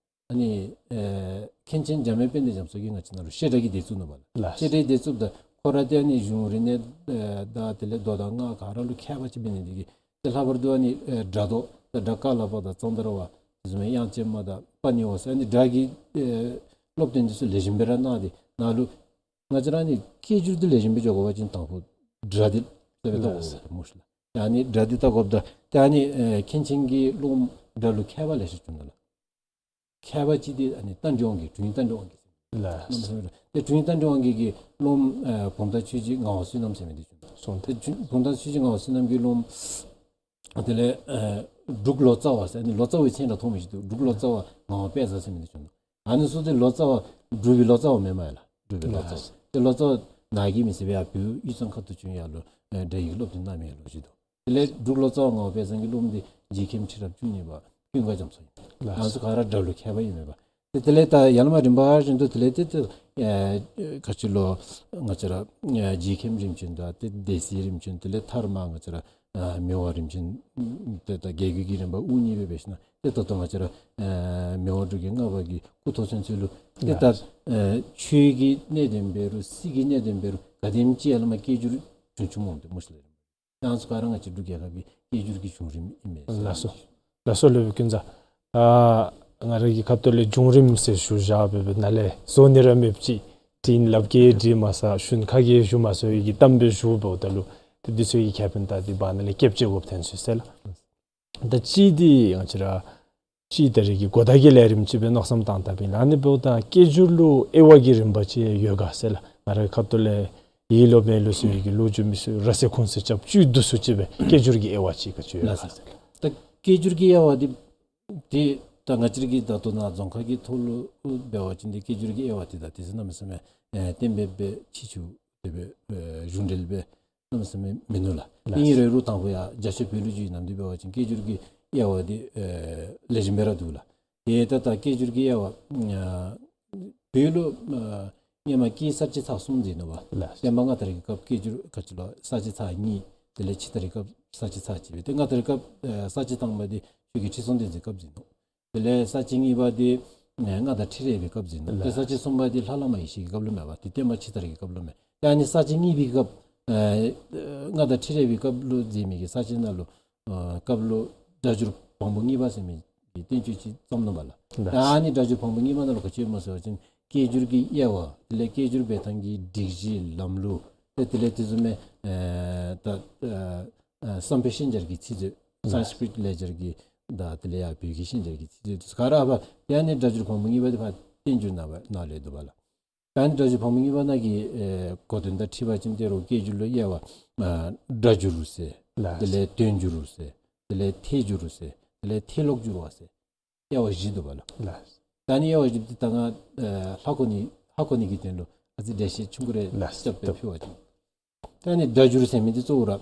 ད། ཨ་ནི་ཨེ་མཁན་ཆེན་འཇམ་དབྱངས་དཔལ་ལྡན་རྒྱ་མཚོ་གིས་ང་བཅས་ནང་ལུ་བཤད་གྲྭ་གི་སྡེ་བཙུགས་ནུག་པ་ལགས། ལགས། བཤད་གྲྭའི་སྡེ་བཙུགསཔ་ད་ཁོ་ར་ཏེ་ཨ་ནི་གཞུང་རིག་གནས་ཨེ་དང་དེ་ལས་མདོ་དང་སྔགས་ག་ར་ལུ་མཁས་པ་ཅིག་འབད་ནི་དེ་གིས་ཏེ་ལྷག་པར་དུ་ཨ་ནི་ཨེ་སྒྲ་མདོ་དང་སྒྲ་ཀ་ལ་པ་དང་ཙནྡྲ་བ་དེ་བཟུམ་མའི་དབྱངས་ཅན་མ་དང་པ་ཎི་བ་ཟེར་ཨ་ནི་སྒྲ་གི་ཨེ་སློབ་སྟོན་འདི་ཚུ་ལེགས་ཤོམ་སྦེ་ར་གནང་སྟེ་ནང་ལུ་ང་བཅས་ར་ཨ་ནི་སྐད་སྒྱུར་འདི་ལེགས་ཤོམ་སྦེ་འགྱོ་དགོ་པ་ཅིན་དང་ཕུ་སྒྲ་འདི་དཔེ་བལྟ་དགོ་པས་སྨོ་ཤིག་ལགས། ཨ་ནི་སྒྲ་འདི་བལྟ་དགོཔ་ད་ཏེ་ཨ་ནི་ཨེ་མཁན་ཆེན་གྱི་སློབ་མ་སྒྲ་ལུ་མཁས་པ་ལེ་ཤ་བྱུང་ནུག་ལགས། མཁས་པ་ཅིག་འདི་ཨ་ནི་རྟ་མགྲིན་དབང་རྒྱལ་དྲུང་ཡིག་རྟ་མགྲིན་དབང་རྒྱལ་ཟེར་ལགས། ཏེ་དྲུང་ཡིག་རྟ་མགྲིན་དབང་རྒྱལ་གྱི་སློབ་མ་ཨེ་བུམ་ཐང་ཆོས་རྗེ་ངག་དབང་བསོད་ནམས་ཟེར་མི་འདི་བྱུང་ནུག། སོང་། ཏེ་བུམ་ཐང་ཆོས་རྗེ་ངག་དབང་བསོད་ནམས་ཀྱི་སློབ་མ་དེ་ལས་ཨེ་འབྲུག་ལོ་ཙཱ་བ་ཟེར་ཨ་ནི་ལོ་ཙཱ་བའི་མཚན་ར་མཐོང་མི་ཅིག་འདུག། འབྲུག་ལོ་ཙཱ་བ་ངག་དབང་དཔལ་བཟང་ཟེར་མི་འདི་བྱུང་ནུག། ཨ་ནི་ཚུ་ཏེ་ལོ་ཙཱ་བ་འབྲུག་པའི་ལོ་ཙཱ་བ་མེན་མས་ལགས། འབྲུག་པའི་ལོ་ཙཱ་བ། ལགས། ཏེ་ལོ་ཙཱ་བ་ནཱ་གི་མི་ཟེར་བའི་ཡར་བོད་དབུས་གཙང་ཁ་ཐུག་བྱོན་ཡར་ལུ་ཨེ་སྒྲ་ཡི་གི་སློབ་སྟོན་གནང་མི་ལོ་ཅིག་འདུག། དེ་ལས་འབྲུག་ལོ་ཙཱ་བ་ངག་དབང་དཔལ་བཟང་གི་སློབ་མ་འདི་རྗེ་མཁན་ཁྲི་རབས་བཅུ་གཉིས་པ་ཀུན་དགའ་རྒྱ་མཚོ་ཨིན། ལགས། ང་ཚུ་ག་ར་སྒྲ་ལུ་མཁས་པ་ཨིན་མས་པ། ཏེ་དེ་ལས་ད་ཡར་ལས་མར་རིམ་པ་བཞིན་དུ་དེ་ལས་ཏེ་ཏེ་ཨེ་ག་ཅི་ལོ་ང་བཅས་ར་ཨེ་རྗེ་མཁན་རིམ་བྱོན་དང་ཏེ་སྡེ་སྲིད་རིམ་བྱོན་དེ་ལས་མཐར་མ་ང་བཅས་ར་ཨ་མི་དབང་རིམ་བྱོན་ཏེ་ད་རྒྱལ་བརྒྱུད་ཀྱི་རིམ་པ་དབུ་བརྙེས་སྦེ་འབད་ཞིནམ་ཏེ་ད་ལྟོ་ང་བཅས་ར་ཨེ་མི་དབང་འབྲུག་རྒྱལ་ལྔ་པ་གི་སྐུ་ཐོག་ཚུན་ཚོད་ལུ་ཏེ་ད་ལགས། ཨེ་ཆོས་ཀྱི་གནད་དོན་འབད་རུང་སྲིད་ཀྱི་གནད་དོན་འབད་རུང་ག་དེམ་ཅིག་ཡར་ལས་མར་སྐད་སྒྱུར་བྱུང་བྱུངམ་འོང་སྟེ་སྨོ་ཤིག་ལགས། ཡང་ཚུ་ག་ར་ང་བཅས་འབྲུག་རྒྱལ་ཁབ་ཀྱི་སྐད་སྒྱུར་གྱི་བྱུང་རིམ་ཨིན་མས་ཟེར། ལགས་སོ། ལགས་སོ་སློབ་དཔོན་ཀུན་བཟང་། ཨ་ང་ར་གི་ཁ་ཐུག་ལས་བྱུང་རིམ་ཟེར་ཞུ་བཞག་སྦེ་སྦེ་ནཱ་ལས་བཟོ་ནི་ར་མེདཔ་ཅིག་དྲིན་ལབ་ཀྱིས་དྲིས་མ་ཚར་ཞུན་ཁ་གིས་ཞུ་མ་ཚར་བའི་གི་གཏམ་སྦེ་ཞུཝ་འབདཝ་ད་ལུ་ཏེ་འདི་ཚུ་གི་ཁེ་ཕན་ད་འདི་བར་ན་ལས་སྐྱབས་བཅོལ་དགོཔ་ཐོན་སོང་ཟེར་ལགས། ད་ཅི་འདི་ང་བཅས་ར་ཅི་ད་རེས་ཀྱི་གོ་བརྡ་གི་ལས་རིམ་ཅིག་སྦེ་མནོ་བསམ་བཏང་བཏངམ་ཨིན་ལགས། ཨ་ནི་འབདཝ་ད་སྐད་སྒྱུར་ལུ་དབྱེ་བ་གི་རིམ་པ་ཅིག་ཡོད་ག་ཟེར་ལགས། ང་རའི་ཁ་ཐུག་ལས་ཡིད་ལུ་མེད་ལུ་ཟེར་བའི་གི་ལོ་རྒྱུས་མི་ཚུ་ར་ཟེར་ཁུངས་ཟེར་རྐྱབ་བཅུད་བསྡུ་སུ་ཅིག་སྦེ་སྐད་སྒྱུར་གྱི་དབྱེ་བ་ཅིག་ག་ཅི་ཡོད་ག་ཟེར་ལགས། ད་སྐད་སྒྱུར་གྱི་དབྱེ་བ་འདི་འདི་ད་ང་བཅས་ར་གི་ད་ལྟོ་ནཱ་རྫོང་ཁ་གི་ཐོག་ལུ་འབད་བ་ཅིན་འདི་སྐད་སྒྱུར་གྱི་དབྱེ་བ་འདི་ད་དེ་ཚུ་གནམ་མེད་ས་མེད་ཨེ་གཏན་འབེབས་སྦེ་ཕྱི་ཚུ་དེ་སྦེ་ཨེ་གཞུང་འབྲེལ་སྦེ་གནམ་མེད་ས་མེད་མིན་ནུག་ལགས། ལགས། ཨིན་རུང་དང་ཕུ་ཡང་རྒྱ་ཆེ་བོད་ལུ་བརྒྱུད་ནམ་འདི་འབད་བ་ཅིན་སྐད་སྒྱུར་གྱི་དབྱེ་བ་འདི་ཨེ་ལེགས་ཤོམ་སྦེ་ར་འདུག་ལགས། ཏེ་ད་ད་སྐད་སྒྱུར་གྱི་དབྱེ་བ་ཨ་བོད་ལུ་ཨ་ཧེ་མ་སྐད་གསར་བརྗེ་ཚར་གསུམ་ཟེར་ནུག་པ། ལགས། བསྟན་པ་སྔ་དར་གྱི་སྐབས་སྐད་སྒྱུར་ག་ཅི་ལོ་གསར་བརྗེ་ཚར་གཉིས། དེ་ལས་ཕྱི་དར་གྱི་སྐབས་གསར་བརྗེ་ཚར་གཅིག་སྦེ། ཏེ་སྔ་དར་གྱི་སྐབས་ཨེ་གསར་བརྗེ་བཏང་བ་འདི་ཆོས་རྒྱལ་ཁྲི་སྲོང་ལྡེ་བཙན་སྐབས་ཟེར་ནུག། དེ་ལས་གསར་བརྗེ་གཉིས་པ་འདི་ཨེ་མངའ་བདག་ཁྲི་རལ་པའི་སྐབས་ཟེར་ནུག། ཏེ་ལགས། གསར་བརྗེ་གསུམ་པ་འདི་ལྷ་བླ་མ་ཡེ་ཤེས་ཀྱི་སྐབས་ལུ་མས་པ། ཏེ་བསྟན་པ་ཕྱི་དར་གྱི་སྐབས་ལུ་མས། ཏེ་ཨ་ནི་གསར་བརྗེ་གཉིས་པའི་སྐབས་ཨེ་མངའ་བདག་ཁྲི་རལ་པའི་སྐབས་ལུ་མཛད་མི་གི་གསར་བརྗེ་ནང་ལུ་ཨ་སྐབས་ལུ་སྒྲ་སྒྱུར་བམ་པོ་གཉིས་པ་ཟེར་མི་གི་བསྟན་བཅོས་ཅིག་བརྩམས་ནུག་པ་ལགས། ལགས། ད་ཨ་ནི་སྒྲ་སྒྱུར་བམ་པོ་གཉིས་པ་ནང་ལུ་ག་ཅི་ཡོདཔ་སྨོ་ཟེར་བ་ཅིན་སྐད་སྒྱུར་གྱི་དབྱེ་བ་དེ་ལས་སྐད་སྒྱུར་འབད་ཐངས་ཀྱི་སྒྲིག་གཞི་ལམ་ལུགས་ཏེ་དེ་ལས་དེ་བཟུམ་མའི་ཨེ་ད་ཨ་ཨ་བསམ་འཕེལ་ཤན་སྦྱར་གྱི་ཚིག་མཛོད། ལགས། སཾ་སྐྲྀཏ་ལེགས་སྦྱར་གྱི་དང་དེ་ལས་ཡར་བོད་ཀྱི་ཤན་སྦྱར་གྱི་ཚིག་མཛོད་ག་ར་ཨ་ཕ་ཏེ་ཨ་ནི་སྒྲ་སྒྱུར་བམ་པོ་གཉིས་པ་འདི་ཕར་བསྟན་འགྱུར་ནང་ཕར་ནང་ལས་འདུག་པ་ལགས། ད་ཨ་ནི་སྒྲ་སྒྱུར་བམ་པོ་གཉིས་པ་ནང་གི་ཨེ་གོ་དོན་དང་འཁྲིལ་བ་ཅིན་ཏེ་རོགས་སྐད་སྒྱུར་ལུ་དབྱེ་བ་ཨ་སྒྲ་སྒྱུར་ཟེར། ལགས། དེ་ལས་དོན་སྒྱུར་ཟེར། དེ་ལས་ཐད་སྒྱུར་ཟེར། དེ་ལས་ཐད་ལོག་སྒྱུར་བ་ཟེར། དབྱེ་བ་བཞི་འདུག་པ་ལགས། ལགས། ད་ཨ་ནི་དབྱེ་བ་བཞི་འདི་ད་ང་ཨེ་ཧ་གོ་ནི་ཧ་གོ་ནི་གི་དོན་ལུ་ཨ་ཙི་འགྲེལ་བཤད་ཆུང་ཀུ་རེ་ལགས། རྐྱབ་སྦེ་ཕུལ་བ་ཅིན། ད་ཨ་ནི་སྒྲ་སྒྱུར་ཟེར་མི་འདི་གཙོ་བོ་ར་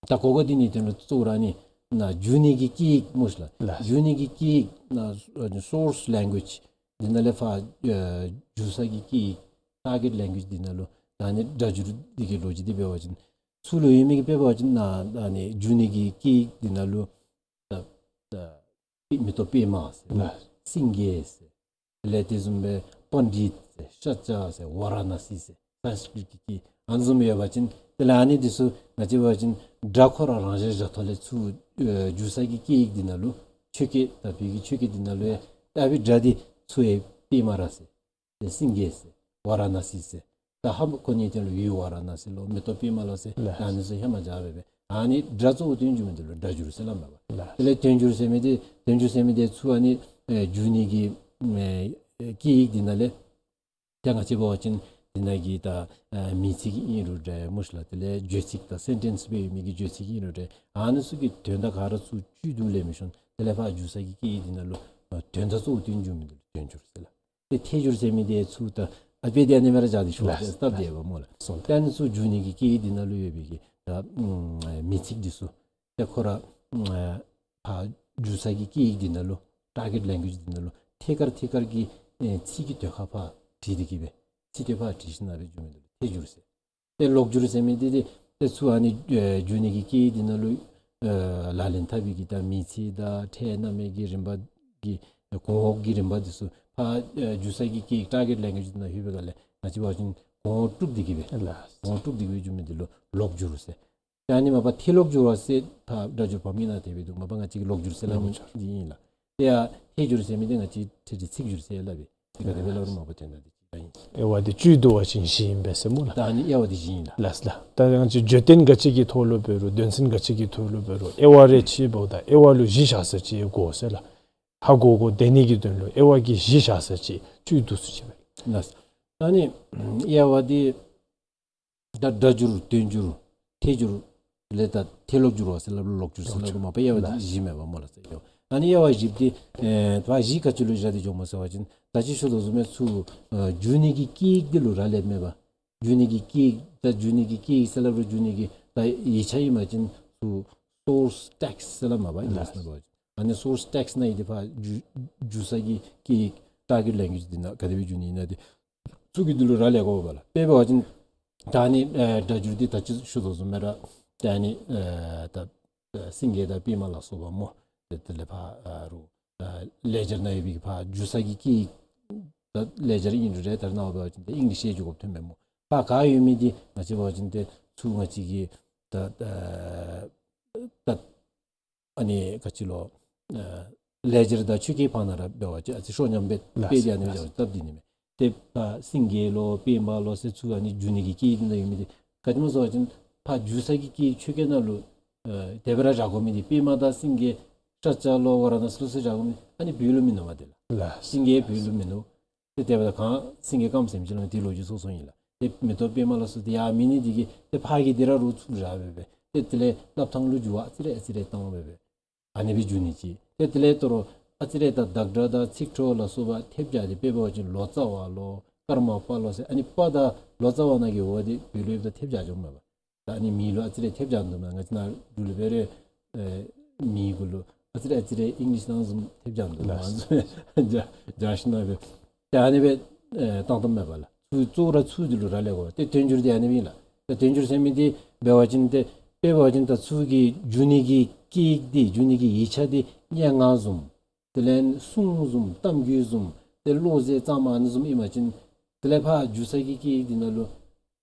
ད་གོ་སྐབས་འདི་ནི་དོན་ལུ་གཙོ་བོ་ར་ཨ་ནི་ནཱ་བསྒྱུར་ནི་གི་སྐད་ཡིག་སྨོ་ཤིག་ལགས། ལགས། བསྒྱུར་ནི་གི་སྐད་ཡིག་ནཱ་སོརསི་ལེང་གུ་ཨེཇ་འདི་ནང་ལས་ཕར་ཨེ་བསྒྱུར་ས་གི་སྐད་ཡིག་ཊར་གེཊ་ལེང་གུ་ཨེཇ་འདི་ནང་ལུ་ད་ཨ་ནི་སྒྲ་སྒྱུར་འདི་གི་ལོ་རྒྱུས་འདི་འབད་བ་ཅིན་ཚུ་ལུ་ཡོད་མི་གི་དཔེ་འབད་བ་ཅིན་ནཱ་ད་ཨ་ནི་བསྒྱུར་ནི་གི་སྐད་ཡིག་འདི་ནང་ལུ་ད་ད་མེ་ཏོག་པདྨ་ཟེར། ལགས། སེང་གེ་ཟེར། དེ་ལས་དེ་བཟུམ་སྦེ་པཎྜི་ཏ་ཟེར། ཤཱཀྱ་ཟེར། ཝཱ་ར་ཎ་སི་ཟེར། སཾ་སྐྲྀཏ་གི་སྐད་ཨ་ནི་བཟུམ་ཡོད་པ་ཅིན་དེ་ལས་ཨ་ནི་འདི་ཚུ་ང་བཅས་འབད་བ་ཅིན་སྒྲ་ཁོ་ར་རང་བཞིན་བཞག་ཐོག་ལས་ཚུར་ཨེ་བསྒྱུར་ས་གི་སྐད་ཡིག་འདི་ནང་ལུ་ཆོས་སྐད་ད་བོད་ཀྱི་ཆོས་སྐད་འདི་ནང་ལུ་ཡང་ད་བའི་སྒྲ་འདི་ཚུར་ཡང་པདྨ་ར་ཟེར། ཏེ་སེང་གེ་ཟེར། ཝཱ་ར་ཎ་སི་ཟེར། ད་ཧ་མ་གོ་ནི་དོན་ལུ་ཡུལ་ཝཱ་ར་ཎ་སི་ལོ་མེ་ཏོག་པདྨ་ལོ་ཟེར། ལགས། ད་ཨ་ནི་ཚུ་ཧེ་མ་བཞག་སྦེ་སྦེ་ཨ་ནི་སྒྲ་གཙོ་བོ་བསྟན་འགྱུར་མི་འདི་ལུ་སྒྲ་སྒྱུར་ཟེར་སླབ་མས་པ། ལགས། དེ་ལས་དོན་སྒྱུར་ཟེར་མི་འདི་དོན་སྒྱུར་ཟེར་མི་འདི་ཚུ་ཨ་ནི་ཨེ་བསྒྱུར་ནི་གི་ཨེ་སྐད་ཡིག་འདི་ནང་ལས་ད་ང་བཅས་འབད་བ་ཅིན་འདི་ནང་གི་ད་ཨེ་མིང་ཚིག་ཨིན་རུང་འདྲ་སྨོ་ཤིག་ལགས། དེ་ལས་བརྗོད་ཚིག་དང་སེན་ཊེནསི་སྦེ་ཡོད་མི་གི་བརྗོད་ཚིག་ཨིན་རུང་འདྲ་ཨ་ནི་ཚུ་གི་དོན་དག་ག་ར་ཚུར་བཅུད་བསྡུ་ལས་མི་ཤོང་། དེ་ལས་ཕར་བསྒྱུར་ས་གི་སྐད་ཡིག་འདི་ནང་ལུ་ཨེ་དོན་དག་གཙོ་བོ་བསྟན་འགྱུར་མི་འདི་ལུ་དོན་སྒྱུར་ཟེར་ལགས། ཏེ་ཐད་སྒྱུར་ཟེར་མི་འདི་ཚུ་ད་ཨ་དཔེ་འདི་ཨ་ནི་སྦེ་ར་བཞག་སྟེ་ཞུ་བ་ལགས། སྟབས་བདེ་བ་སྨོ་ལགས། སོ་ད་ཨ་ནི་ཚུ་བསྒྱུར་ནི་གི་སྐད་ཡིག་འདི་ནང་ལུ་ཡོད་པའི་གི་ད་ཨམ་མིང་ཚིག་འདི་ཚུ་ཏེ་ཁོ་ར་ཨམ་ཕར་བསྒྱུར་ས་གི་སྐད་ཡིག་འདི་ནང་ལུ་ཊར་གེཊ་ལེང་གུ་ཨེཇ་འདི་ནང་ལུ་ཐད་ཀར་ཐད་ཀར་གྱི་ཨེ་ཚིག་གི་ཟློས་གར་ཕར་བྲིས་ཏེ་གི་སྦེ་ཚིག་དེ་ཕར་བྲིས་ཞིནམ་སྦེ་བསྒྱུར་མི་འདི་ལུ་ཐད་སྒྱུར་ཟེར། ཏེ་ལོག་སྒྱུར་ཟེར་མི་འདི་ཏེ་ཏེ་ཚུར་ཨ་ནི་ཨེ་བསྒྱུར་ནི་གི་སྐད་ཡིག་འདི་ནང་ལུ་ཨེ་ལག་ལེན་འཐབ་པའི་གི་ད་མིང་ཚིག་དང་ཕྲད་རྣམ་དབྱེ་གི་རིམ་པ་གི་ གོང་འོག་གི་རིམ་པ་འདི་ཚུ་ཕར་ཨེ་བསྒྱུར་ས་གི་སྐད་ཡིག་ཊར་གེཊ་ལེང་གུ་ཨེཇ་ནང་ལྷོད་པའི་སྒང་ལས་ང་བཅས་འབད་བ་ཅིན་གོང་འོག་དཀྲུགས་ཏེ་གི་སྦེ་ལགས། གོང་འོག་དཀྲུགས་ཏེ་གི་སྦེ་བསྒྱུར་མི་འདི་ལུ་ལོག་བསྒྱུར་ཟེར། ད་ཨ་ནི་མ་པ་ཐད་ལོག་བསྒྱུར་བ་ཟེར་ཕར་སྒྲ་སྒྱུར་འབག་མི་ནང་དེ་སྦེ་འདུག། མ་པ་ང་བཅས་ཀྱི་ལོག་བསྒྱུར་ཟེར་སླབ་མི་འདི་ཨིན་ལགས། དེ་ཡང་ཐད་སྒྱུར་ཟེར་མི་འདི་ང་བཅས་ཐད་རི་ཚིག་སྒྱུར་ཟེར་སླབ་པས། དེ་ག་དེ་སྦེ་སླབ་རུང་མ་པ་དོན་དག་འདི་གཅིག་ཨིན། དབྱེ་བ་འདི་བཅུད་བསྡུ་བ་ཅིན་བཞི་ཨིན་པས་ཟེར་སྨོ་ལགས། ད་ཨ་ནི་དབྱེ་བ་འདི་བཞི་ཨིན་ལགས། ལགས་ལགས། ད་ང་བཅས་བརྗོད་དོན་ག་ཅི་གི་ཐོག་ལུ་འབད་རུང་དོན་ཚན་ག་ཅི་གི་ཐོག་ལུ་འབད་རུང་དབྱེ་བ་རེ་ཕྱེ་འབདཝ་ད་དབྱེ་བ་ལུ་བཞི་བཞག་ས་ཅིག་དགོ་ཟེར་ལགས། ཧ་གོ་གོ་བདེ་ནི་གི་དོན་ལུ་དབྱེ་བ་གི་བཞི་བཞག་ས་ཅིག་བཅུད་བསྡུ་ས་ཅིག་སྦེ། ལགས། ད་ཨ་ནི་དབྱེ་བ་འདི་ད་སྒྲ་སྒྱུར་དོན་སྒྱུར་ཐད་སྒྱུར་ལས་ད་ཐད་ལོག་བསྒྱུར་བ་ཟེར་སླབ་རུང་ལོག་བསྒྱུར་ཟེར་སླབ་རུང་མ་པ་དབྱེ་བ་འདི་བཞི་མེན་པ་སྨོ་ལགས་ཟེར་ཡོད། ཨ་ནི་དབྱེ་བ་བཞི་འདི་ཨེ་ད་བཞི་ག་ཅི་ལུ་བཞག་སྟེ་འགྱོཝ་སྨོ་ཟེར་བ་ཅིན་ད་ཅི་ཞུ་དོ་བཟུམ་སྦེ་ཚུར་ཨེ་བསྒྱུར་ནི་གི་སྐད་ཡིག་འདི་ལུ་རག་ལསཔ་མེན་པ། བསྒྱུར་ནི་གི་སྐད་ཡིག་ད་བསྒྱུར་ནི་གི་སྐད་ཡིག་ཟེར་སླབ་རུང་བསྒྱུར་ནི་གི་ད་ཡིག་ཆ་ཨིན་པ་ཅིན་ཚུར་སོརསི་ཊེགསིཊ་ཟེར་སླབ་མ་པ་ཨིང་ལིཤ་ནང་འབད་བ་ཅིན། ཨ་ནི་སོརསི་ཊེགསིཊ་ནང་ཨིན་ཏེ་ཕར་བསྒྱུར་བསྒྱུར་ས་གི་སྐད་ཡིག་ཊར་གེཊ་ལེང་གུ་ཨེཇ་འདི་ནང་ག་དེ་སྦེ་བསྒྱུར་ནི་ཨིན་ན་འདི་ཚུ་གི་འདི་ལུ་རག་ལས་དགོ་པས་ལགས། དཔེ་འབད་བ་ཅིན་ད་ཨ་ནི་ཨེ་སྒྲ་སྒྱུར་འདི་ད་ཅི་ཞུ་དོ་བཟུམ་སྦེ་ར་ད་ཨ་ནི་ཨེ་ད་ཨེ་སེང་གེ་དང་པདྨ་ལ་སོགས་པ་སྨོ། དེ་དེ་ལས་ཕར་ཨ་རུང་ཨེ་ལེ་ཇར་ནང་ཡོད་པའི་ཕར་བསྒྱུར་ས་གི་སྐད་ཡིག་ད་ལེ་ཇར་ཨིན་རུང་ར་ད་རེས་ནངས་པ་འབད་བ་ཅིན་ད་ཨིང་ལིཤ་ཡང་བསྒྱུར་དགོཔ་ཐོནམ་མས་སྨོ། ཕར་ག་ཡོད་མི་འདི་ང་བཅས་འབད་བ་ཅིན་ཏེ་ཚུར་ང་བཅས་ཀྱི་ད་ཨེ་ད་ཨ་ནི་ག་ཅི་ལོ་ཨེ་ལེ་ཇར་དང་ཆོས་སྐད་བར་ན་ར་འབད་བ་ཅིན་ཨ་ཙི་ཤོ་ཉམས་སྦེ་ལགས་དཔེ་འདི་ཨ་ནི་ལགས་སྦེ་སྟབས་བདེ་ནི་མས། ཏེ་ཕར་སེང་གེ་ལོ་པདྨ་ལོ་ཟེར་ཚུར་ཨ་ནི་བསྒྱུར་ནི་གི་སྐད་ཡིག་འདི་ནང་ཡོད་མི་འདི་ག་ཅི་སྨོ་ཟེར་བ་ཅིན་ཕར་བསྒྱུར་ས་གི་སྐད་ཡིག་ཆོས་སྐད་ནང་ལུ་ཨེ་དེ་སྦེ་ར་བཞག་དགོ་མི་འདི་པདྨ་དང་སེང་གེ་ཤཱཀྱ་ལོ་ཝ་ར་ཎ་སི་ལོ་ཟེར་བཞག་དགོ་མི་ཨ་ནི་བོད་ལུ་མིན་ནུག་པ། དེ་ལགས་ལགས་སེང་གེ་བོད་ལུ་མིན་ནུག། ཏེ་དེ་འབདཝ་ད་གང་སེང་གེ་དཀརམོ་ཟེར་མི་ཅིག་ལུ་འདི་ལོ་རྒྱུས་སོ་སོ་ཨིན་ལགས། ཏེ་མེ་ཏོག་པདྨ་ལ་སོགས་ཏེ་ཡང་མེད་ནི་འདི་གིས་ཏེ་ཕར་གྱི་འདི་ར་རོགས་ཚུར་བཞག་སྦེ་སྦེ་ཏེ་དེ་ལས་སླབ་ཐངས་ལུ་འགྱུར་བ་ཨ་ཙི་རེ་ཨ་ཙི་རེ་བཏང་སྦེ་སྦེ་ཨ་ནི་སྦེ་བསྒྱུར་ནི་ཅིག། ཏེ་དེ་ལས་དོ་རུང་ཨ་ཙི་རེ་ད་བདག་སྒྲ་དང་ཚིག་འཕྲོ་ལ་སོགས་པ་ཐེབས་རྒྱག་སྟེ་དཔེ་འབད་བ་ཅིན་ལོ་ཙཱ་བ་ལོ་ཀརྨ་པ་ལོ་ཟེར་ཨ་ནི་པ་དང་ལོ་ཙཱ་བ་ནང་གི་འོ་འདི་བོད་ལུ་ཡོདཔ་ད་ཐེབས་རྒྱག་འགྱོཝ་མས་པ། ད་ཨ་ནི་མིང་ལུ་ཨ་ཙི་རེ་ཐེབས་རྒྱག་འདུག་མས། ང་བཅས་ནཱ་འབྲུག་ལུ་འབད་རུང་ཨེ་མིང་གུ་ལུ་ཨ་ཙི་རེ་ཨ་ཙི་རེ་ཨིང་ལིཤ་ནང་བཟུམ་ཐེབས་རྒྱག་འདུག་མས། ལགས། ང་བཅས་རྒྱ་རྒྱ་ཤུལ་ནང་སྦེ་ད་ཨ་ནི་སྦེ་ཨེ་བཏང་བཏངམ་མས་པ་ལགས། ཚུར་གཙོ་བོ་ར་ཚུར་འདི་ལུ་རག་ལས་དགོ་པས། ཏེ་དོན་སྒྱུར་འདི་ཨ་ནི་སྦེ་ཨིན་ལགས། ཏེ་དོན་སྒྱུར་ཟེར་མི་འདི་འབད་བ་ཅིན་ཏེ་དཔེ་འབད་བ་ཅིན་ད་ཚུར་གྱི་བསྒྱུར་ནི་གི་སྐད་ཡིག་འདི་བསྒྱུར་ནི་གི་ཡིག་ཆ་འདི་སྙན་ངག་བཟུམ་དེ་ལས་གསུང་བཟུམ་གཏམ་རྒྱུད་བཟུམ་ཏེ་བློ་ཟེར་གཙང་མ་ཨ་ནི་བཟུམ་ཨིན་པ་ཅིན་དེ་ལས་ཕར་བསྒྱུར་ས་གི་སྐད་ཡིག་འདི་ནང་ལུ་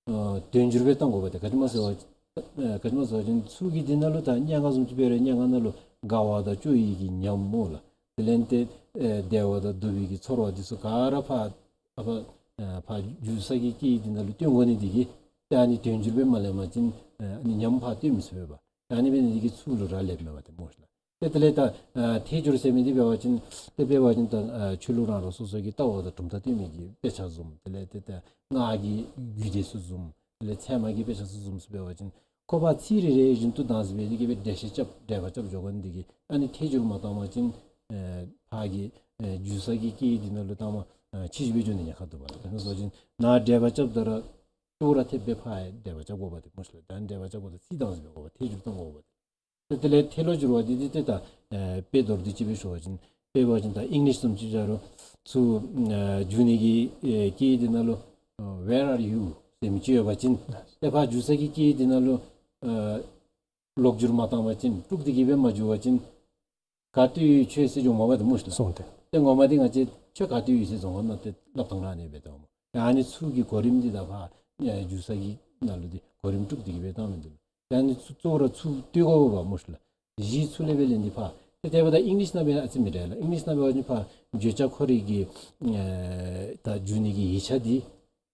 ཨ་དོན་སྒྱུར་སྦེ་བཏང་དགོ་པས། ཏེ་ག་ཅི་སྨོ་ཟེར་བ་ཨ་ག་ཅི་སྨོ་ཟེར་བ་ཅིན་ཚུར་གྱི་འདི་ནང་ལུ་ད་སྙན་ངག་བཟུམ་ཅིག་འབད་རུང་སྙན་ངག་ནང་ལུ་དགའ་བ་དང་སྐྱོ་བའི་གི་ཉམས་སྨོ་ལགས། དེ་ལས་ཏེ་ཨེ་བདེ་བ་དང་སྡུག་པའི་གི་ཚོར་བ་འདི་ཚུ་ག་ར་ཕར་ཨ་ཕར་ཨེ་ཕར་བསྒྱུར་ས་གི་སྐད་ཡིག་འདི་ནང་ལུ་སྟོན་དགོ་ནི་འདི་གིས་ཏེ་ཨ་ནི་དོན་སྒྱུར་སྦེ་མ་ལེན་པ་ཅིན་ཨ་ནི་ཉམས་ཕར་སྟོན་མི་ཚུགས་པས་པ། ཨ་ནི་འབད་ནི་འདི་གིས་ཚུར་ལུ་རག་ལསཔ་མས་པ་ཏེ་སྨོ་ཤིག་ལགས། ཏེ་དེ་ལས་ད་ཨ་ཐད་སྒྱུར་ཟེར་མི་འདི་འབད་བ་ཅིན་ཏེ་འབད་བ་ཅིན་ད་ཨ་ཆོས་ལུགས་རང་རང་སོ་སོ་གི་ལྟ་བ་དང་གྲུབ་མཐའ་སྟོན་མི་གི་དཔེ་ཆ་བཟུམ་དེ་ལས་ཏེ་ད་སྔགས་ཀྱི་རྒྱུད་སྡེ་ཚུ་བཟུམ་དེ་ལས་ཚད་མ་གི་དཔེ་ཆ་ཚུ་བཟུམ་ཚུ་འབད་བ་ཅིན་ཁོ་པ་ཚིག་རེ་རེ་བཞིན་དུ་བདག་འཛིན་འབད་དེ་གིས་སྦེ་འགྲེལ་བཤད་རྐྱབ་འགྲེལ་པ་རྐྱབ་འགྱོ་དགོ་ནི་འདི་གིས་ཨ་ནི་ཐད་སྒྱུར་མ་བཏང་པ་ཅིན་ཨེ་ཕར་གྱི་ཨེ་བསྒྱུར་ས་གི་སྐད་ཡིག་འདི་ནང་ལུ་བཏངམ་ཨེ་ཕྱིས་སྦེ་འགྱོ་ནི་ཉེན་ཁ་འདུག་པ་ལགས། དེ་ནང་བཟུམ་ཅིག་ནཱ་འགྲེལ་པ་རྐྱབ་ད་ར་ཏོག་ར་ཐེབས་སྦེ་ཕར་འགྲེལ་པ་རྐྱབ་དགོ་པ་ཏེ་སྨོ་ཤིག་ལགས། ད་འགྲེལ་པ་རྐྱབ་དགོཔ་ད་ཚིག་བདག་འཛིན་འབད་དགོ་པ་ཐད་སྒྱུར་བཏང་དགོ་པ་ཏེ། ཏེ་དེ་ལས་ཐད་ལོག་བསྒྱུར་བ་འདི་འདི་ཏེ་ད་ཨེ་དཔེ་མདོར་བསྡུས་ཅིག་སྦེ་ཞུ་བ་ཅིན་དཔེ་འབད་བ་ཅིན་ད་ཨིང་ལིཤ་བཟུམ་ཅིག་བཞག་རུང་ཚུར་ཨེ་བསྒྱུར་ནི་གི་ཨེ་སྐད་ཡིག་འདི་ནང་ལུ་ཨེ་Where are you ཟེར་མི་ཅིག་ཡོད་པ་ཅིན་ཏེ་ཕར་བསྒྱུར་ས་གི་སྐད་ཡིག་འདི་ནང་ལུ་ཨེ་ལོག་བསྒྱུར་མ་བཏང་པ་ཅིན་དཀྲུགས་ཏེ་གིས་སྦེ་མ་བསྒྱུར་བ་ཅིན་ག་ཏེ་ཡོད་ཁྱོད་ཟེར་འགྱོཝ་མས་པ་ཏེ་སྨོ་ཤིག་ལགས། སོང་སྟེ། ཏེ་ངོ་མ་འདི་ང་བཅས་ཁྱོད་ག་ཏེ་ཡོད་ཟེར་བཟུམ་ནང་ཏེ་སླབ་ཐངས་ར་ཨ་ནི་སྦེ་འདུག་སྨོ། ཨ་ནི་ཚུར་གྱི་གོ་རིམ་འདི་ད་ཕར་ཨེ་བསྒྱུར་ས་གི་ནང་ལུ་འདི་གོ་རིམ་དཀྲུགས་ཏེ་གིས་སྦེ་བཏང་མི་འདུག། ཨ་ནི་ཚུ་གཙོ་བོ་ར་ཚུར་བསྟུན་དགོ་པས་སྨོ་ཤིག་ལགས། གཞི་ཚུར་ལས་སྦེ་ལེན་ཏེ་ཕར། ཏེ་དེ་འབདཝ་ད་ཨིང་ལིཤ་ནང་འབད་ན་ཨ་ཙི་མི་འདྲ་ལགས། ཨིང་ལིཤ་ནང་འབད་བ་ཅིན་ཕར་བརྗོད་བྱ་ཁོ་རའི་གི་ཨེ་ད་བསྒྱུར་ནི་གི་ཡིག་ཆ་འདི་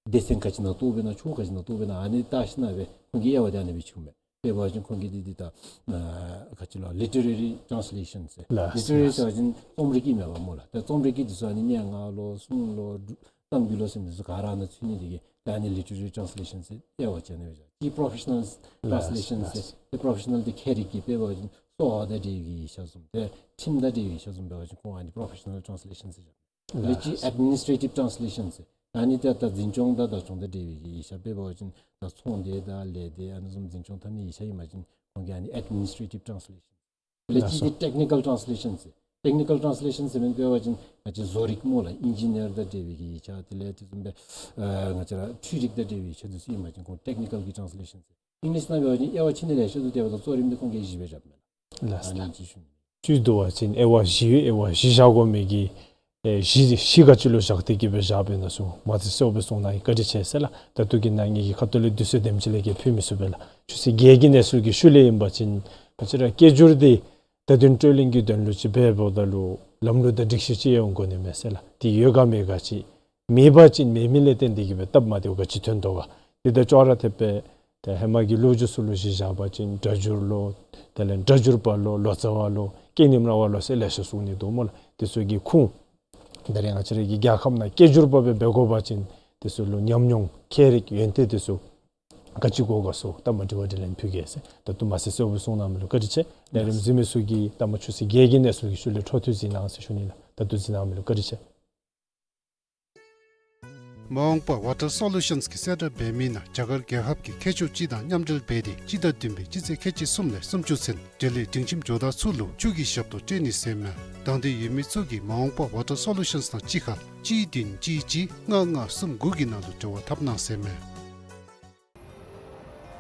སྡེ་ཚན་ག་ཅི་ནང་གཏོགས་པས་ན་ཕྱོགས་ག་ཅི་ནང་གཏོགས་པས་ན་ཨ་ནི་བལྟ་ཞིནམ་སྦེ་ཁོང་གི་དབྱེ་བ་འདི་ཨ་ནི་སྦེ་ཕྱེཝ་མས། དཔེ་འབད་བ་ཅིན་ཁོང་གིས་འདི་འདི་ད་ཨ་ག་ཅི་ལོ་ལི་ཊེ་རེ་རི་ཊཱནས་ལེ་ཤཱན་ཟེར། ལགས། ལི་ཊེ་རེ་རི་ལགས། ཟེར་བ་ཅིན་རྩོམ་རིག་གི་མས་པ་སྨོ་ལགས། ད་རྩོམ་རིག་གི་འདི་ཚུ་ཨ་ནི་སྙན་ངག་ལོ་གསུང་ལོ་གཏམ་རྒྱུད་ལོ་ཟེར་མི་འདི་ཚུ་ག་ར་ནང་ཚུད་ནི་འདི་གིས་ད་ཨ་ནི་ལི་ཊེ་རེ་རི་ཊཱནས་ལེ་ཤཱན་ཟེར་དབྱེ་བ་ཕྱེ་ནི་སྦེ་བཞག། གཅིག་པོ་རོ་ཕེ་ཤ་ནཱལ་ཊཱནས་ལེ་ཤཱན་ཟེར། ལགས། ཏེ་པོ་རོ་ཕེ་ཤ་ནཱལ་འདི་ཁྱད་རིག་གི་དཔེ་འབད་བ་ཅིན་གསོ་བ་དང་འབྲེལ་བའི་ཡིག་ཆ་བཟུམ་ཏེ་ཁྲིམས་དང་འབྲེལ་བའི་ཡིག་ཆ་བཟུམ་འབད་བ་ཅིན་ཁོང་ཨ་ནི་པོ་རོ་ཕེ་ཤ་ནཱལ་ཊཱནས་ལེ་ཤཱན་ཟེར་བཞག། ལེགས་ཤོམ་ཨེཌ་མི་ནིས་ཊེ་ཊིབ་ཊཱནས་ལེ་ཤཱན་ཟེར། ཨ་ནི་ཏེ་ད་འཛིན་སྐྱོང་དང་བདག་སྐྱོང་དང་འབྲེལ་བའི་གི་ཡིག་ཆ་དཔེ་འབད་བ་ཅིན་ད་ཚོང་སྡེ་དང་ལས་སྡེ་ཨ་ནི་བཟུམ་འཛིན་སྐྱོང་འཐབ་ནི་ཡིག་ཆ་ཨིན་པ་ཅིན་ཁོང་གིས་ཨ་ནི་ཨེཌ་མི་ནིས་ཊེ་ཊིབ་ཊཱནས་ལེ་ཤཱན་ཟེར། ལེགས་ཤོམ་ལགས་སོ། ཏེ་ཊེག་ནི་ཀལ་ཊཱནས་ལེ་ཤཱན་ཟེར། ཊེག་ནི་ཀལ་ཊཱནས་ལེ་ཤཱན་ཟེར་མི་འབད་བ་ཅིན་ང་བཅས་བཟོ་རིག་སྨོ་ལགས། ཨིན་ཇི་ནི་ཡར་དང་འབྲེལ་བའི་གི་ཡིག་ཆ་དེ་ལས་དེ་བཟུམ་སྦེ་ཨ་ང་བཅས་ར་འཕྲུལ་རིག་དང་འབྲེལ་བའི་ཡིག་ཆ་འདི་ཚུ་ཨིན་པ་ཅིན་ཁོང་ཊེག་ནི་ཀལ་གྱི་ཊཱནས་ལེ་ཤཱན་ཟེར། ཨིང་ལིཤ་ནང་འབད་བ་ཅིན་དབྱེ་བ་ཕྱེ་ནི་ལེགས་ཤོམ་འདུག། དེ་འབདཝ་ད་གཙོ་རིམ་འདི་ཁོང་གིས་བཞི་སྦེ་བཞགཔ་མས་ལགས། ལགས་སོ། ཨ་ནི་ཅིག་ཞུ་ནི། བཅུད་བསྡུ་བ་ཅིན་དབྱེ་བ་བཞི་ཡོད། དབྱེ་བ་བཞི་བཞག་དགོ་མི་གི་ཨེ་བཞི་བཞི་ག་ཅི་ལུ་བཞག་སྟེ་གི་སྦེ་བཞག་པས་ན་ཟེར་མ་ཚད་གསོལཝ་སྦེ་གསུངས་གནང་ཡི། བཀའ་དྲིན་ཆེ་ཟེར་ལགས། ད་ལྟོ་གི་ནང་ངེ་གི་ཁ་ཐུག་ལས་དུས་ཚོད་དེམ་ཅིག་ལས་བརྒལ་ཕུལ་མི་ཚུགས་པས་ལགས། ཆུ་ཚོད་བརྒྱད་ཀྱི་གནས་ཚུལ་གྱི་ཤུལ་ལས་ཨིན་པ་ཅིན་ང་བཅས་ར་སྐད་སྒྱུར་འདི་བརྡ་དོན་སྤྲོད་ལེན་གྱི་དོན་ལུ་ཅིག་འབདཝ་ད་ལུ་ལམ་ལུགས་དང་སྒྲིག་གཞི་ཅིག་ཡོད་དགོ་ནི་མས་ཟེར་ལགས། དེ་ཡོད་ག་མེད་ག་ཅིག་མེད་པ་ཅིན་མེད་མི་ལས་བརྟེན་ཏེ་གི་སྦེ་སྟབས་མ་བདེཝ་ག་ཅི་ཐོན་དོ་ག། དེ་ད་ཅོག་ར་འཐདཔ་སྦེ་ཏེ་ཧེ་མ་གི་ལོ་རྒྱུས་ཚུ་ལུ་གཞི་བཞག་པ་ཅིན་སྒྲ་སྒྱུར་ལོ། དེ་ལས་སྒྲ་སྒྱུར་པ་ལོ། ལོ་ཙཱ་བ་ལོ། སྐད་རྙིང་ར་བ་ལོ་ཟེར་ལེ་ཤ་གསུང་ནི་འདུག་སྨོ་ལགས། དེ་ཚུ་གི་ཁུངས་ད་རེས་ང་བཅས་ར་གི་རྒྱལ་ཁབ་ནང་སྐད་སྒྱུར་པ་སྦེ་འབད་དགོ་པ་ཅིན་དེ་ཚུ་ལུ་ཉམས་མྱོང་ཁྱད་རིག་ཡོན་ཏན་དེ་ཚུ་ག་ཅི་དགོ་ག་ཚུ་ད་མ་དྲི་བ་དྲིས་ལན་ཕུལ་གེ་ཟེར། ད་ལྟོ་མ་ཚད་གསོལཝ་སྦེ་གསུངས་གནང་མི་ལུ་བཀའ་དྲིན་ཆེ། ལས་རིམ་གཟིགས་མི་ཚུ་གིས་ད་མ་ཆུ་ཚོད་བརྒྱད་ཀྱི་གནས་ཚུལ་གྱི་ཤུལ་ལས་འཕྲོ་མཐུད་གཟིགས་གནང་ཟེར་ཞུ་ནི་ལགས། ད་ལྟོ་གཟིགས་གནང་མི་ལུ་བཀའ་དྲིན་ཆེ། མ་འོངས་པ་ཝ་ཊར་སོ་ལུ་ཤཱནསི་གི་གསལ་བསྒྲགས་འབད་མི་ནང་རྒྱ་གར་རྒྱལ་ཁབ་ཀྱི་མཁས་མཆོག་སྤྱི་དང་མཉམ་འབྲེལ་འབད་དེ་སྤྱི་ཟླ་བདུན་པའི་སྤྱི་ཚེས་ཁལ་གཅིག་གསུམ་ལས་སུམ་ཅུ་ཚུན་འབྲེལ་ཡོད་སྒྲིང་ཁྱིམ་ཇོ་བདག་ཚུ་ལུ་ཆུ་གི་ཞབས་ཏོག་སྤྲོད་ནི་ཟེར་མས། དང་འདོད་ཡོད་མི་ཚུ་གིས་མ་འོངས་པ་ཝ་ཊར་སོ་ལུ་ཤཱནསི་དང་གཅིག་ཁར་གཅིག་བདུན་གཅིག་གཅིག་ལྔ་ལྔ་གསུམ་དགུ་གི་ནང་ལུ་འབྲེལ་བ་འཐབ་གནང་ཟེར་མས།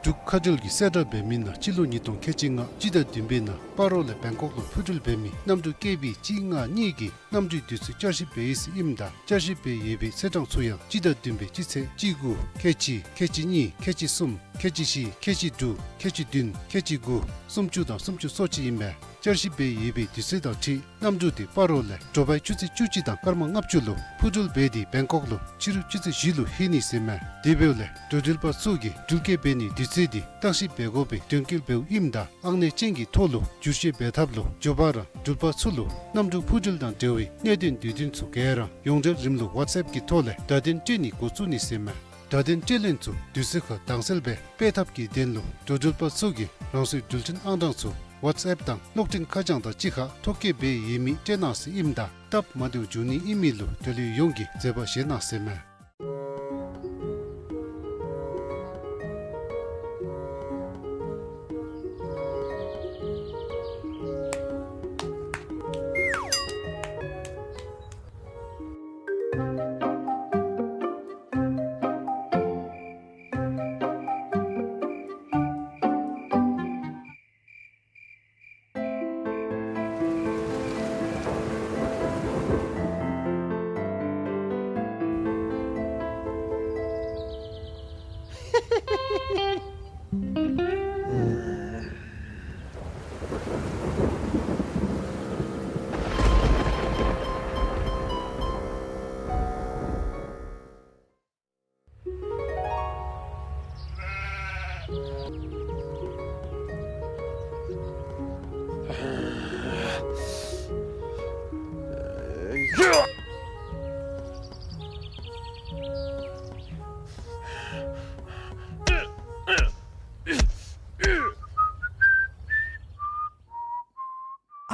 འབྲུག་མཁའ་འགྲུལ་གྱི་གསལ་བསྒྲགས་འབད་མི་ནང་སྤྱི་ལོ་ཉིས་སྟོང་ཁལ་གཅིག་ལྔ་སྤྱི་ཟླ་བདུན་པའི་ནང་སྤ་རོ་ལས་བེང་ཀོག་ལུ་འཕུར་འགྲུལ་འབད་མི་གནམ་གྲུ་ཀེ་བི་གཅིག་ལྔ་གཉིས་ཀྱི་གནམ་གྲུའི་དུས་ཚོད་བསྐྱར་ཞིབ་འབད་ཡི་ཟེར་ཨིནམ་ད་བསྐྱར་ཞིབ་འབད་ཡོད་པའི་ཚེས་གྲངས་ཚུ་ཡང་སྤྱི་ཟླ་བདུན་པའི་སྤྱི་ཚེས་གཅིག་དགུ་ཁལ་གཅིག་ཁལ་གཅིག་གཉིས་ཁལ་གཅིག་གསུམ་ཁལ་གཅིག་བཞི་ཁལ་གཅིག་དྲུག་ཁལ་གཅིག་བདུན་ཁལ་གཅིག་དགུ་སུམ་ཅུ་དང་སུམ་ཅུ་སོ་གཅིག་ཨིན་པས། བསྐྱར་ཞིབ་འབད་ཡོད་པའི་དུས་ཚོད་དང་འཁྲིལ་གནམ་གྲུ་དེ་སྤ་རོ་ལས་དྲོ་པའི་ཆུ་ཚོད་བཅུ་གཅིག་དང་སྐར་མ་ལྔ་བཅུ་ལུ་འཕུར་འགྲུལ་འབད་དེ་བེང་ཀོག་ལུ་ཕྱི་རུ་ཆུ་ཚོད་བཞི་ལུ་ལྷོད་ནི་ཟེར་མས། དེ་འབདཝ་ལས་འགྲོ་འགྲུལ་པ་ཚུ་གིས་འགྲུལ་སྐྱེལ་འབད་ནིའི་དུས་ཚོད་དེ་བརྟག་ཞིབ་འབད་དགོ་པའི་དོན་འཁྱོལ་འབདཝ་ཨིནམ་ད་ཨང་གནས་ཅན་གྱི་ཐོག་ལུ་བསྒྱུར་བཅོས་འབད་ཐབས་ལུ་མགྱོགས་པ་ར་འགྲུལ་པ་ཚུ་ལུ་གནམ་གྲུ་འཕུར་འགྲུལ་དང་འབྲེལ་བའི་གནད་དོན་དུས་སྟོན་ཚུ་ག་ར་ཡོངས་འབྲེལ་རིམ་ལུགས་ཝཊས་ཨེཔ་ཀྱི་ཐོག་ལས་བརྡ་དོན་སྤྲོད་ནི་འགོ་བཙུགས་ནི་ཟེར་མས། བརྡ་དོན་སྤྲོད་ལེན་ཚུ་དུས་ཚོད་ཁར་དྭངས་གསལ་སྦེ་སྤེལ་ཐབས་ཀྱི་དོན་ལུ་འགྲོ་འགྲུལ་པ་ཚུ་གིས་རང་སོའི་འགྲུལ་འཕྲིན་ཨང་གྲངས་ཚུ་ཝཊས་ཨེཔ་དང་གློག་འཕྲིན་ཁ་བྱང་དང་གཅིག་ཁར་ཐོ་བཀོད་འབད་ཡོད་མི་སྤྲོད་གནང་ཟེར་ཨིནམ་ད་སྟབས་མ་བདེཝ་འབྱུང་ནི་ཨིན་མི་ལུ་འབྲེལ་ཡོད་ཡོངས་ཀྱིས་མཛད་པ་བཞེས་གནང་ཟེར་མས།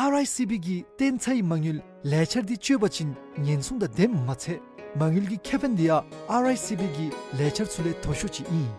ཨར་ཨའི་སི་བི་གིས་བཏོན་ཚར་བའི་མ་དངུལ་ལས་འཆར་འདི་སྤྱོད་པ་ཅིན་ཉེན་སྲུང་དང་ལྡནམ་མ་ཚད་མ་དངུལ་གྱི་ཁེ་ཕན་འདི་ཡང་ཨར་ཨའི་སི་བི་གི་ལས་འཆར་ཚུ་ལས་མཐོ་ཤོས་ཅིག་ཨིན།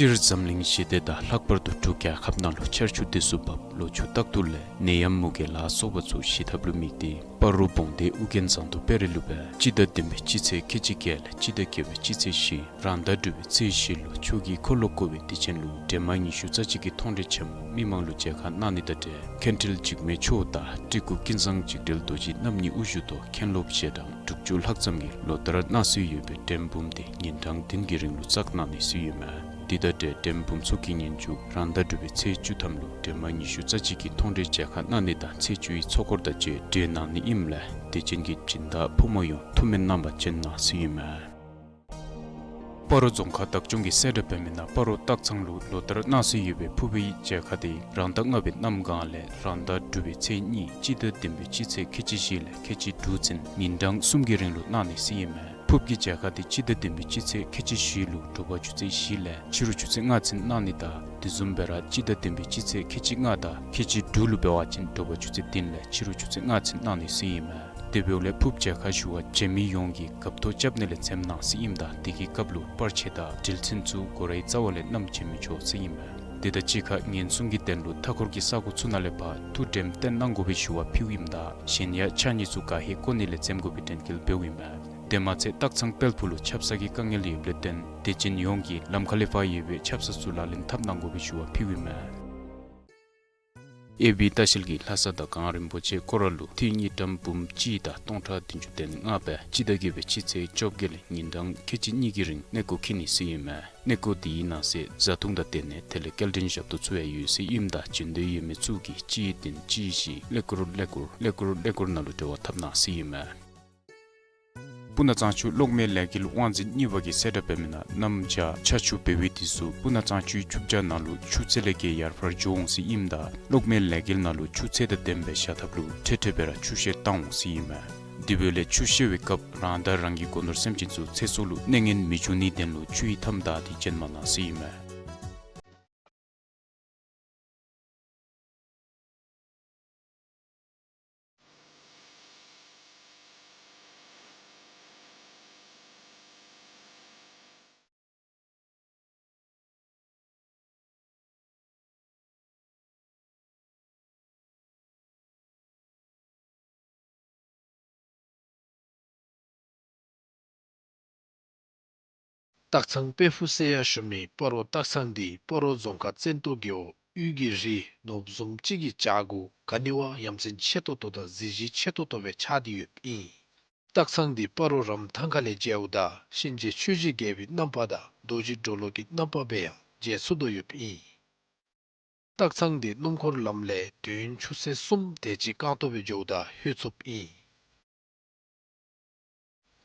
སྤྱིར་འཛམ་གླིང་ཞི་བདེ་དང་ལྷག་པར་དུ་འབྲུག་རྒྱལ་ཁབ་ནང་ལུ་ཆར་ཆུ་དེ་ཚུ་བབས། ལོ་ཕྱུགས་རྟག་ཏུ་ལེགས། ནད་ཡམས་མུ་གེ་ལ་སོགས་པ་ཚུ་ཞི་ཐབས་ལུ་དམིགས་ཏེ་སྤ་རོ་བོང་སྡེ་ཨུ་རྒྱན་ཟངས་མདོག་དཔལ་རི་ལུ་སྦེ་སྤྱི་ཟླ་བདུན་པའི་སྤྱི་ཚེས་ཁལ་གཅིག་བརྒྱད་ལས་སྤྱི་ཟླ་བརྒྱད་པའི་སྤྱི་ཚེས་བཞི་རང་ཟླ་དྲུག་པའི་ཚེས་བཞི་ལུ་ཆོས་ཀྱི་འཁོར་ལོ་བསྐོར་བའི་དུས་ཆེན་ལུ་འདྲེས་མ་ཉི་ཤུ་རྩ་གཅིག་གི་མཐོང་གྲོལ་ཆེན་མོ་མི་མང་ལུ་མཇལ་ཁ་གནང་ནི་དང་འབྲེལ་མཁན་ཁྲིལ་འཇིགས་མེད་མཆོག་དང་སྤྲུལ་སྐུ་ཀུན་བཟང་འཇིགས་བྲལ་རྡོ་རྗེ་རྣམ་གཉིས་དབུ་བཞུགས་ཐོག་མཁན་སློབ་ཞལ་གྲངས་དྲུག་ཅུ་ལྷག་ཙམ་གྱིས་ལོ་ལྟར་གནང་སྲོལ་ཡོད་པའི་འགྲེམས་འབུམ་དེ་ཉིན་གྲངས་བདུན་གྱི་རིང་ལུ་བཙག་གནང་ནི་སྲོལ་ཡོད་མས། དེ་དང་འབྲེལ་འགྲེམས་འབུམ་ཚོགས་ཀྱི་ཉིན་མཇུག་རང་ཟླ་དྲུག་པའི་ཚེས་བཅུ་ཐམ་ལུ་འདྲེས་མ་ཉི་ཤུ་རྩ་གཅིག་གི་མཐོང་གྲོལ་མཇལ་ཁ་གནང་ནི་དང་ཚེས་བཅུའི་ཚོགས་འཁོར་དང་བཅས་གྲོལ་གནང་ནི་ཨིནམ་ལས་དད་ཅན་གྱི་སྦྱིན་བདག་ཕོ་མོ་ཡོངས་ཐུགས་སྨོན་གནང་བར་བྱོན་གནང་ཟེར་ཨིན་མས། སྤ་རོ་རྫོང་ཁག་བདག་སྐྱོང་གིས་གསལ་བསྒྲགས་འབད་མི་ནང་སྤ་རོ་སྟག་ཚང་ལུ་ལོ་ལྟར་གནང་སྲོལ་ཡོད་པའི་ཕུརཔ་གི་མཇལ་ཁ་དེ་རང་ཟླ་ལྔ་པའི་གནམ་གང་ལས་རང་ཟླ་དྲུག་པའི་ཚེས་གཉིས་སྤྱི་ཟླ་བདུན་པའི་སྤྱི་ཚེས་ཁལ་གཅིག་བཞི་ལས་ཁལ་གཅིག་དྲུག་ཚུན་ཉིན་གྲངས་གསུམ་གྱི་རིང་ལུ་གནང་ནི་ཟེར་ཨིན་མས། ཕུརཔ་གི་མཇལ་ཁ་དེ་སྤྱི་ཟླ་བདུན་པའི་སྤྱི་ཚེས་ཁལ་གཅིག་བཞི་ལུ་དྲོ་པ་ཆུ་ཚོད་བཞི་ལས་ཕྱི་རུ་ཆུ་ཚོད་ལྔ་ཚུན་གནང་ནི་དང་དེ་བཟུམ་སྦེ་ར་སྤྱི་ཟླ་བདུན་པའི་སྤྱི་ཚེས་ཁལ་གཅིག་ལྔ་དང་ཁལ་གཅིག་དྲུག་ལུ་འབད་བ་ཅིན་དྲོ་པ་ཆུ་ཚོད་བདུན་ལས་ཕྱི་རུ་ཆུ་ཚོད་ལྔ་ཚུན་གནང་ནི་ཟེར་ཨིན་མས། དེ་འབདཝ་ལས་ཕུརཔ་མཇལ་ཁ་ཞུ་བར་བྱོན་མི་ཡོངས་ཀྱིས་རྒཔ་ཐོ་རྐྱབ་ནི་ལས་འཛེམ་གནང་ཟེར་ཨིནམ་ད་དེ་གི་སྐབས་ལུ་པར་ཆས་དང་སྒྲིལ་ཚན་ཚུ་སྒོ་རའི་རྩ་བ་ལས་བསྣམས་བྱོན་མི་ཆོག་ཟེར་ཨིན་མས། དེ་དང་གཅིག་ཁར་ཉེན་སྲུང་གི་དོན་ལུ་མཐའ་འཁོར་གྱི་ས་གོ་ཚུ་ནང་ལས་ཕར་ཐུགས་དྲནམ་བཏོན་གནང་དགོ་པའི་ཞུ་བ་ཕུལཝ་ཨིནམ་ད་གཞན་ཡང་ཕྱགས་སྙིགས་ཚུ་ག་ཧེ་བཀོ་ནི་ལས་འཛེམ་དགོ་པའི་དྲན་སྐུལ་འབདཝ་ཨིན་མས། དེ་མ་ཚད་སྟག་ཚང་དཔལ་ཕུག་ལུ་ཆབ་གསང་གི་དཀའ་ངལ་ཡོདཔ་ལས་བརྟེན་དད་ཅན་ཡོངས་ཀྱིས་ལམ་ཁ་ལས་ཕར་ཡོད་པའི་ཆབ་གསང་ཚུ་ལག་ལེན་འཐབ་གནང་དགོ་པའི་ཞུ་བ་ཕུལཝ་ཨིན་མས། ཨེ་བི་ལྟ་བཤལ་གྱིས་ལྷ་ས་དང་གངས་རིན་པོ་ཆེ་སྐོར་ར་ལུ་འཐུས་དངུལ་ཀྲམ་འབུམ་གཅིག་དང་སྟོང་ཕྲག་བདུན་ཅུ་དོན་ལྔ་སྦེ་སྤྱི་ཟླ་བརྒྱད་པའི་སྤྱི་ཚེས་བཅོ་བརྒྱད་ལས་ཉིན་གྲངས་ཁལ་གཅིག་གཉིས་ཀྱི་རིང་གནས་སྐོར་འཁྱིད་ནི་ཟེར་ཨིན་མས། གནས་སྐོར་དེའི་ནང་གསེས་བཟའ་འཐུང་དང་དེ་ནས་དེ་ལས་སྐྱེལ་འདྲེན་ཞབས་ཏོག་ཚུ་ཡང་ཡོད་ཟེར་ཨིནམ་ད་བྱོན་འདོད་ཡོད་མི་ཚུ་གིས་གཅིག་བདུན་གཅིག་བཞི་ཀླད་ཀོར་ཀླད་ཀོར་ཀླད་ཀོར་ཀླད་ཀོར་ནང་ལུ་འབྲེལ་བ་འཐབ་གནང་ཟེར་ཨིན་མས། སྤུ་ན་གཙང་ཆུ་གློག་མེ་ལས་འགུལ་དབང་འཛིན་གཉིས་པ་གིས་གསལ་བསྒྲགས་འབད་མི་ནང་གནམ་བྱཱར་ཆར་ཆུ་འབེལ་བའི་དུས་སུ་སྤུ་ན་གཙང་ཆུའི་ཆུ་བྱཱར་ནང་ལུ་ཆུ་ཚད་ལས་བརྒལ་ཡར་འཕར་འགྱོ་འོང་ཟེར་ཨིནམ་ད་གློག་མེ་ལས་འགུལ་ནང་ལུ་ཆུ་ཚད་དང་ལྡནམ་སྦེ་བཞག་ཐབས་ལུ་འཕྲལ་འཕྲལ་སྦེ་ར་ཆུ་བཤལ་བཏང་འོང་ཟེར་ཨིན་མས། དེ་འབདཝ་ལས་ཆུ་བཤལ་བའི་སྐབས་རང་དང་རང་གི་སྒོ་ནོར་སེམས་ཅན་ཚུ་ཚེ་སྲོག་ལུ་གནོད་ངན་མི་འབྱུང་ནིའི་དོན་ལུ་ཆུ་ཡི་མཐའམ་བདའ་སྟེ་བྱོན་མ་གནང་ཟེར་ཨིན་མས། སྟག་ཚང་དཔལ་ཕུག་ཟེར་ཡང་ཞུ་མི་སྤ་རོ་སྟག་ཚང་འདི་སྤ་རོ་རྫོང་ཁག་བཙན་ཏོ་རྒེད་འོག་དབུས་ཀྱི་རི་ནོར་བུ་བཟུམ་ཅིག་གི་བྱག་གུ་ག་ནི་བ་ཡ་མཚན་ཆེ་ཏོག་ཏོ་དང་གཟི་བརྗིད་ཆེ་ཏོག་ཏོ་སྦེ་ཆགས་ཏེ་ཡོདཔ་ཨིན། སྟག་ཚང་འདི་སྤ་རོ་རམ་ཐང་ཁ་ལས་མཇལཝ་ད་གཤིན་རྗེ་ཆོས་ཀྱི་རྒྱལ་པོའི་རྣམ་པ་དང་རྡོ་རྗེ་གྲོ་ལོད་ཀྱི་རྣམ་པ་སྦེ་ཡང་མཇལ་ཚུགས་དོ་ཡོདཔ་ཨིན། སྟག་ཚང་འདི་སྣུམ་འཁོར་ལམ་ལས་དུས་ཡུན་ཆུ་ཚོད་གསུམ་དེ་ཅིག་རྐང་སྟོང་སྦེ་འགྱོཝ་ད་ལྷོད་ཚུགསཔ་ཨིན།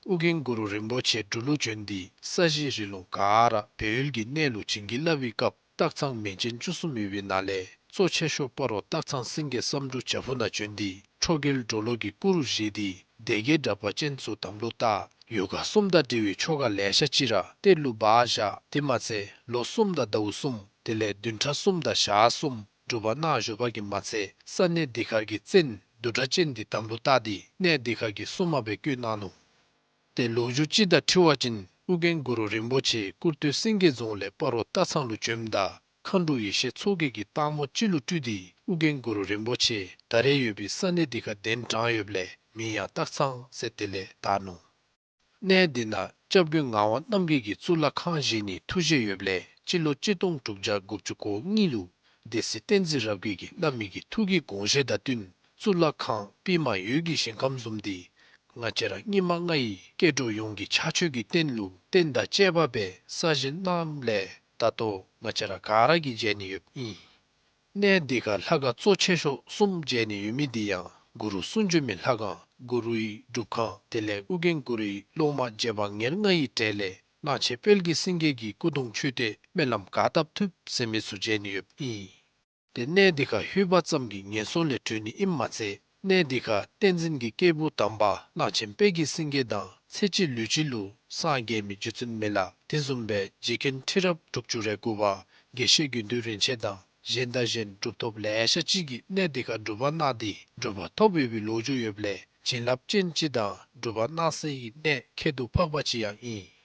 ཨོ་རྒྱན་གུ་རུ་རིན་པོ་ཆེ་འབྲུག་ལུ་བྱོན་ཏེ་ས་གཞི་རི་ལུང་ག་ར་སྦས་ཡུལ་གྱི་གནས་ལུ་བྱིན་གྱིས་བརླབས་པའི་སྐབས་སྟག་ཚང་མིང་ཅན་བཅུ་གསུམ་ཡོད་པའི་ནང་ལས་གཙོ་ཆེ་ཤོས་སྤ་རོ་སྟག་ཚང་སེང་གེ་བསམ་འགྲུབ་བྱག་ཕུག་ནང་བྱོན་ཏེ་ཁྲོ་རྒྱལ་གྲོ་ལོད་ཀྱི་སྐུ་རུ་བཞེངས་ཏེ་སྡེ་བརྒྱད་དྲེགས་པ་ཅན་ཚུ་དམ་ལུ་བཏགས། ཡོ་ག་གསུམ་དང་འབྲེལ་བའི་ཆོ་ག་ལེ་ཤ་ཅིག་ར་གཏེར་ལུ་སྦ་བཞག། དེ་མ་ཚད་ལོ་གསུམ་དང་ཟླཝ་གསུམ་དེ་ལས་བདུན་ཕྲག་གསུམ་དང་ཞག་གསུམ་སྒྲུབ་པ་གནང་བཞུགས་པ་གིས་མ་ཚད་ས་གནས་འདི་ཁར་གྱི་བཙན་བདུད་དྲེགས་ཅན་འདི་དམ་ལུ་བཏགས་ཏེ་གནས་འདི་ཁར་གྱི་སྲུང་མ་སྦེ་བསྐོས་གནང་ནུག། ཏེ་ལོ་རྒྱུས་ཅིག་དང་འཁྲིལ་བ་ཅིན་ཨོ་རྒྱན་གུ་རུ་རིན་པོ་ཆེ་ཀུར་སྟོད་སེང་གེ་རྫོང་ལས་སྤ་རོ་སྟག་ཚང་ལུ་བྱོནམ་ད་མཁའ་འགྲོ་ཡེ་ཤེས་མཚོ་རྒྱལ་གྱིས་སྟག་མོ་ཅིག་ལུ་སྤྲུལ་ཏེ་ཨོ་རྒྱན་གུ་རུ་རིན་པོ་ཆེ་ད་རེས་ཡོད་པའི་ས་གནས་འདི་ཁར་གདན་དྲངས་ཡོདཔ་ལས་མིང་ཡང་སྟག་ཚང་ཟེར་དེ་ལས་བཏགས་ནུག། གནས་འདི་ནང་སྐྱབས་མགོན་ངག་དབང་རྣམ་རྒྱལ་གྱིས་གཙུག་ལག་ཁང་བཞེངས་ནིའི་ཐུགས་བཞེད་ཡོདཔ་ལས་སྤྱི་ལོ་གཅིག་སྟོང་དྲུག་བརྒྱ་དགུ་བཅུ་གོ་གཉིས་ལུ་སྡེ་སྲིད་བསྟན་འཛིན་རབ་རྒྱས་ཀྱིས་བླ་མའི་གི་ཐུགས་ཀྱི་དགོངས་བཞེད་དང་བསྟུན་གཙུག་ལག་ཁང་པདྨ་འོད་ཀྱི་ཞིང་ཁམས་བཟུམ་འདི་ང་བཅས་ར་སྙིགས་མ་ལྔ་ཡི་སྐྱེ་འགྲོ་ཡོངས་ཀྱི་ཕྱག་མཆོད་ཀྱི་རྟེན་ལུ་རྟེན་དང་བཅས་པ་སྦེ་གསར་བཞེངས་གནངམ་ལས་ད་ལྟོ་ང་བཅས་ར་ག་ར་གིས་མཇལ་ནི་ཡོདཔ་ཨིན། གནས་འདི་ཁར་ལྷ་ཁང་གཙོ་ཆེ་ཤོས་གསུམ་མཇལ་ནི་ཡོད་མི་འདི་ཡང་གུ་རུ་གསུང་བྱོན་མའི་ལྷ་ཁང་གུ་རུའི་སྒྲུབ་ཁང་དེ་ལས་ཨོ་རྒྱན་གུ་རུའི་སློབ་མ་རྗེ་འབངས་ཉེར་ལྔ་ཡི་གྲས་ལས་གླང་ཆེན་དཔལ་གྱི་སེང་གེ་གི་སྐུ་གདུང་མཆོད་རྟེན་སྨོན་ལམ་ག་བཏབ་ཐུབ་ཟེར་མི་ཚུ་མཇལ་ནི་ཡོདཔ་ཨིན། ཏེ་གནས་འདི་ཁར་ལྷོད་པ་ཙམ་གྱིས་ངན་སོང་ལས་གྲོལ་ནི་ཨིནམ་མ་ཚད་གནས་འདི་ཁར་བསྟན་འཛིན་གྱི་སྐྱེས་བུ་དམ་པ་གླང་ཆེན་དཔལ་གྱི་སེང་གེ་དང་ཚེ་གཅིག་ལུས་གཅིག་ལུ་སངས་རྒྱས་མི་རྗེ་བཙུན་མི་ལ་དེ་བཟུམ་སྦེ་རྗེ་མཁན་ཁྲི་རབས་དྲུག་ཅུ་རེ་དགུ་པ་དགེ་བཤེས་དགེ་འདུན་རིན་ཆེན་དང་གཞན་དང་གཞན་གྲུབ་ཐོབ་ལེ་ཤ་ཅིག་གིས་གནས་འདི་ཁར་སྒྲུབ་པ་གནང་སྟེ་གྲུབ་པ་ཐོབ་ཡོད་པའི་ལོ་རྒྱུས་ཡོདཔ་ལས་བྱིན་རླབས་ཅན་ཅིག་དང་སྒྲུབ་པ་གནང་སའི་གནས་ཁྱད་དུ་འཕགས་པ་ཅིག་ཡང་ཨིན།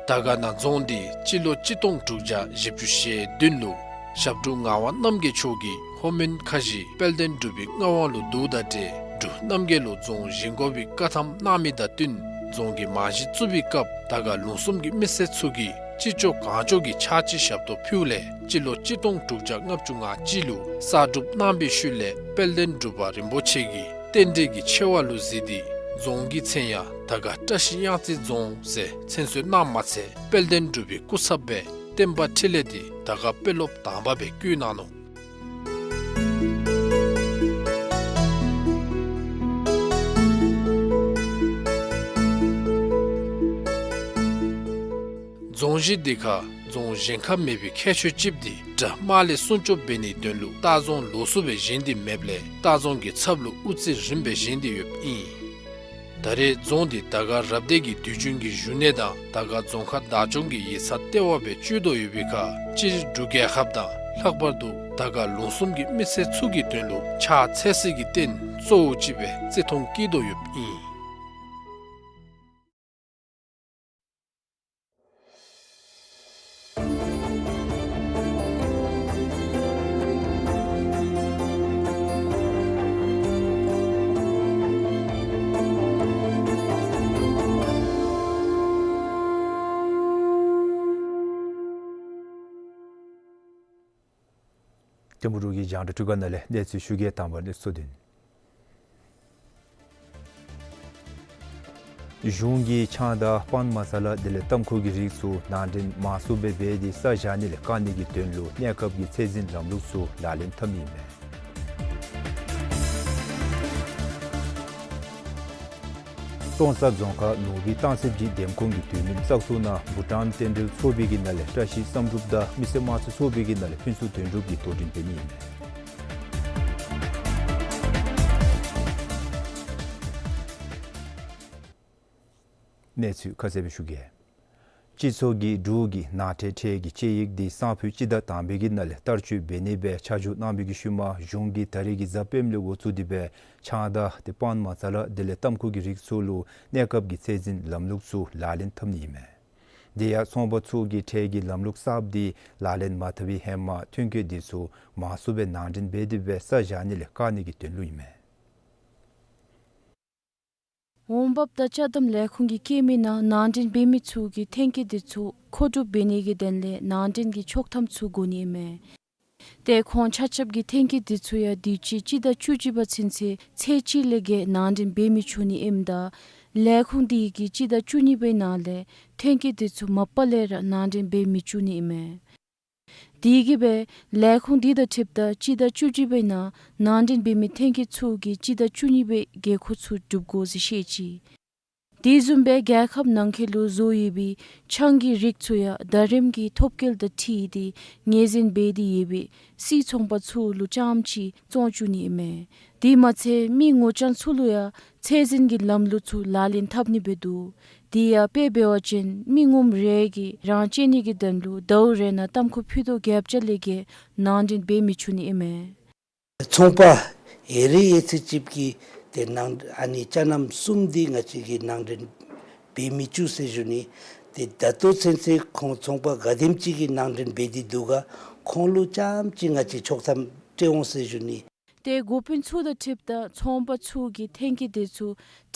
དར་དཀར་ན་རྫོང་འདི་སྤྱི་ལོ་གཅིག་སྟོང་དྲུག་བརྒྱ་བཞི་བཅུ་ཞེ་བདུན་ལུ་ཞབས་དྲུང་ངག་དབང་རྣམ་རྒྱལ་མཆོག་གིས་ལྷོ་མོན་ཁ་བཞི་དཔལ་ལྡན་འབྲུག་པའི་མངའ་དབང་ལུ་བསྡུཝ་དང་འབྲེལ་འབྲུག་རྣམ་རྒྱལ་ལུ་རྫོང་བཞེངས་དགོ་པའི་བཀའ་ཐམ་གནང་མི་དང་བསྟུན་རྫོང་གི་རྨང་གཞི་བཙུགས་པའི་སྐབས་དར་དཀར་ལུང་གསུམ་གྱི་མི་སེར་ཚུ་གིས་ཅི་ལྕོགས་གང་ལྕོགས་ཀྱི་ཕྱག་ཕྱི་ཞབས་ཏོག་ཕུལཝ་ལས་སྤྱི་ལོ་གཅིག་སྟོང་དྲུག་བརྒྱ་ལྔ་བཅུ་ང་གཅིག་ལུ་གསར་སྒྲུབ་གནང་བའི་ཤུལ་ལས་དཔལ་ལྡན་འབྲུག་པ་རིན་པོ་ཆེ་གིས་རྟེན་འབྲེལ་གྱི་ཆེ་བ་ལུ་གཟིགས་ཏེ་རྫོང་གི་མཚན་ཡང་དར་དཀར་བཀྲ་ཤིས་གཡང་རྩེ་རྫོང་ཟེར་མཚན་གསོལ་གནངམ་མ་ཚད་དཔལ་ལྡན་འབྲུག་པའི་སྐུ་ཚབ་སྦེ་བསྟན་པ་འཕྲིན་ལས་འདི་དར་དཀར་དཔོན་སློབ་དང་པ་སྦེ་བསྐོས་གནང་ནུག། རྫོང་གཞི་འདི་ཁར་རྫོང་གཞན་ཁར་མེད་པའི་ཁྱད་ཆོས་ཅིག་འདི་དགྲ་དམག་ལས་སྲུང་སྐྱོབ་འབད་ནིའི་དོན་ལུ་སྟག་རྫོང་ལོགས་སུ་སྦེ་བཞེངས་ཏེ་མེདཔ་ལས་སྟག་རྫོང་གི་ཚབ་ལུ་དབུ་རྩེ་རིམ་སྦེ་བཞེངས་ཏེ་ཡོདཔ་ཨིན། ད་རེས་རྫོང་འདི་དར་དཀར་རབ་སྡེ་གི་དུས་རྒྱུན་གྱི་བཞུགས་གནས་དང་དར་དཀར་རྫོང་ཁག་བདག་སྐྱོང་གི་ཡིག་ཚང་ལྟེ་བ་སྦེ་སྤྱོད་དོ་ཡོད་པའི་ཁར་སྤྱིར་འབྲུག་རྒྱལ་ཁབ་དང་ལྷག་པར་དུ་དར་དཀར་ལུང་གསུམ་གྱི་མི་སེར་ཚུ་གི་དོན་ལུ་ཕྱག་འཚལ་སྲིད་ཀྱི་རྟེན་གཙོ་བོ་ཅིག་སྦེ་བརྩི་མཐོང་བསྐྱེད་དོ་ཡོདཔ་ཨིན། ཐིམ་ཕུག་འབྲུག་གི་རྒྱང་བསྒྲགས་འཕྲུལ་ཁང་ནང་ལས་གནས་ཚུལ་ཞུ་གེ། དང་པ་གནས་ཚུལ་དོན། གཞུང་གིས་ཆང་དང་པཱན་མ་ས་ལ་དེ་ལས་ཏམ་ཁུ་གི་རིགས་ཚུ་ནང་འདྲེན་མང་སུ་སྦེ་འབད་དེ་ས་བཞག་ནི་ལས་བཀག་ནི་གི་དོན་ལུ་གནས་སྐབས་ཀྱི་ཚད་འཛིན་ལམ་ལུགས་ཚུ་ལག་ལེན་འཐབ་ནི་ཨིན་མས། ཀྲོང་གསར་རྫོང་ཁག་ནུ་སྦིས་སྟང་སི་བྱི་འདེམས་ཁོངས་ཀྱི་དུས་མིན་བཙག་འཐུ་ནང་བྷུ་ཊཱན་རྟེན་འབྲེལ་ཚོགས་པའི་གི་ནང་ལས་བཀྲ་ཤིས་བསམ་གྲུབ་དང་མི་སེར་དམངས་གཙོའི་ཚོགས་པའི་གི་ནང་ལས་ཕུན་ཚོགས་དོན་གྲུབ་ཀྱིས་དོ་འགྲན་འབད་ནི་ཨིན་མས། གནས་ཚུལ་ཁ་གསལ་སྦེ་ཞུ་གེ། སྤྱི་ཚོགས་ཀྱིས་འབྲུག་གི་ནང་འདྲེན་ཁྲལ་གྱི་དཔྱད་ཡིག་འདི་སང་ཕོད་སྤྱི་ཟླ་དང་པའི་གི་ནང་ལས་བསྟར་སྤྱོད་འབད་ནི་སྦེ་ཆ་འཇོག་གནང་བའི་གི་ཤུལ་མ་གཞུང་གིས་ད་རེས་ཀྱི་གཟའ་སྤེནམ་ལས་འགོ་བཙུགས་ཏེ་སྦེ་ཆང་དང་དེ་པཱན་མ་ས་ལ་དེ་ལས་ཏམ་ཁུ་གི་རིགས་ཚུ་ལུ་གནས་སྐབས་ཀྱི་ཚད་འཛིན་ལམ་ལུགས་ཚུ་ལག་ལེན་འཐབ་ནི་ཨིན་མས། དེ་ཡང་ཚོང་པ་ཚུ་གིས་ཁྲལ་གྱི་ལམ་ལུགས་གསརཔ་འདི་ལག་ལེན་མ་འཐབ་པའི་ཧེ་མ་ཐོན་སྐྱེད་འདི་ཚུ་མང་སུ་སྦེ་ནང་འདྲེན་འབད་དེ་སྦེ་ས་བཞག་ནི་ལས་བཀག་ནི་གི་དོན་ལུ་ཨིན་མས། འོང་འབབ་དང་ཅ་དམ་ལས་ཁུངས་ཀྱིས་བཀོད་མི་ནང་ནང་འདྲེན་འབད་མི་ཚུ་གིས་ཐོན་སྐྱེད་འདི་ཚུ་མཁོ་སྒྲུབ་འབད་ནི་གི་དོན་ལས་ནང་འདྲེན་གྱི་ཆོག་ཐམ་ཚུ་དགོ་ནི་ཨིན་མས། ཏེ་ཁོང་ཆ་ཁྱབ་ཀྱིས་ཐོན་སྐྱེད་འདི་ཚུ་ཡང་དུས་ཅི་སྤྱི་ཟླ་བཅུ་གཅིག་པ་ཚུན་ཚོད་ཚད་གཅིག་ལས་བརྒལ་ནང་འདྲེན་འབད་མི་ཆོག་ནི་ཨིནམ་ད་ལས་ཁུངས་འདི་གིས་སྤྱི་ཟླ་བཅུ་གཉིས་པའི་ནང་ལས་ཐོན་སྐྱེད་འདི་ཚུ་མ་པ་ལས་ར་ནང་འདྲེན་འབད་མི་བཅུག་ནི་ཨིན་མས། དེ་གིས་སྦེ་ལས་ཁུངས་འདི་དང་འཁྲིལཝ་ད་སྤྱི་ཟླ་བཅུ་གཅིག་པའི་ནང་ནང་འདྲེན་འབད་མི་ཐོན་སྐྱེད་ཚུ་གིས་སྤྱི་ཟླ་བཅུ་གཉིས་པའི་དགོས་མཁོ་ཚུ་སྒྲུབ་དགོ་ཟེར་བཤད་ཅི། དེ་བཟུམ་སྦེ་རྒྱལ་ཁབ་ནང་འཁོད་ལུ་བཟོ་ཡོད་པའི་ཆང་གི་རིགས་ཚུ་ཡང་ཟླ་རིམ་གྱི་ཐོབ་སྐལ་དང་འཁྲིལ་ཏེ་ངོས་འཛིན་འབད་དེ་ཡོད་པའི་སུད་ཚོང་པ་ཚུ་ལུ་རྐྱངམ་ཅིག་བཙོང་བཅུག་ནི་ཨིན་མས། དེ་མ་ཚད་མི་ངོ་རྐྱང་ཚུ་ལུ་ཡང་ཚད་འཛིན་གྱི་ལམ་ལུགས་ཚུ་ལག་ལེན་འཐབ་ནི་སྦེ་འདུག། དེ་ཡང་དཔེ་འབད་བ་ཅིན་མི་ངོམ་རེ་གིས་རང་སྤྱོད་ནི་གི་དོན་ལུ་ཟླཝ་རེ་ནང་ཏམ་ཁུ་ཕུད་རྡོག་བརྒྱད་བརྒྱ་ལས་བརྒལ་ནང་འདྲེན་འབད་མི་ཆོག་ནི་ཨིན་མས། ཚོང་པ་ཡོད་རིགས་ཡོད་ཚད་ཅིག་གིས་ཏེ་ནང་ཨ་ནི་ཅ་རྣམ་གསུམ་འདི་ང་བཅས་ཀྱིས་ནང་འདྲེན་འབད་མི་བཅུག་ཟེར་ཞུ་ནི། ཏེ་ད་ལྟོ་ཚུན་ཚོད་ཁོང་ཚོང་པ་ག་དེམ་ཅིག་གིས་ནང་འདྲེན་འབད་དེ་འདུག་ག། ཁོང་ལུ་རྐྱངམ་ཅིག་ང་བཅས་ཆོག་ཐམ་སྤྲོད་འོང་ཟེར་ཞུ་ནི། ཏེ་འགོ་དཔོན་ཚུ་དང་འཁྲིལཝ་ད་ཚོང་པ་ཚུ་གིས་ཐོན་སྐྱེད་འདི་ཚུ་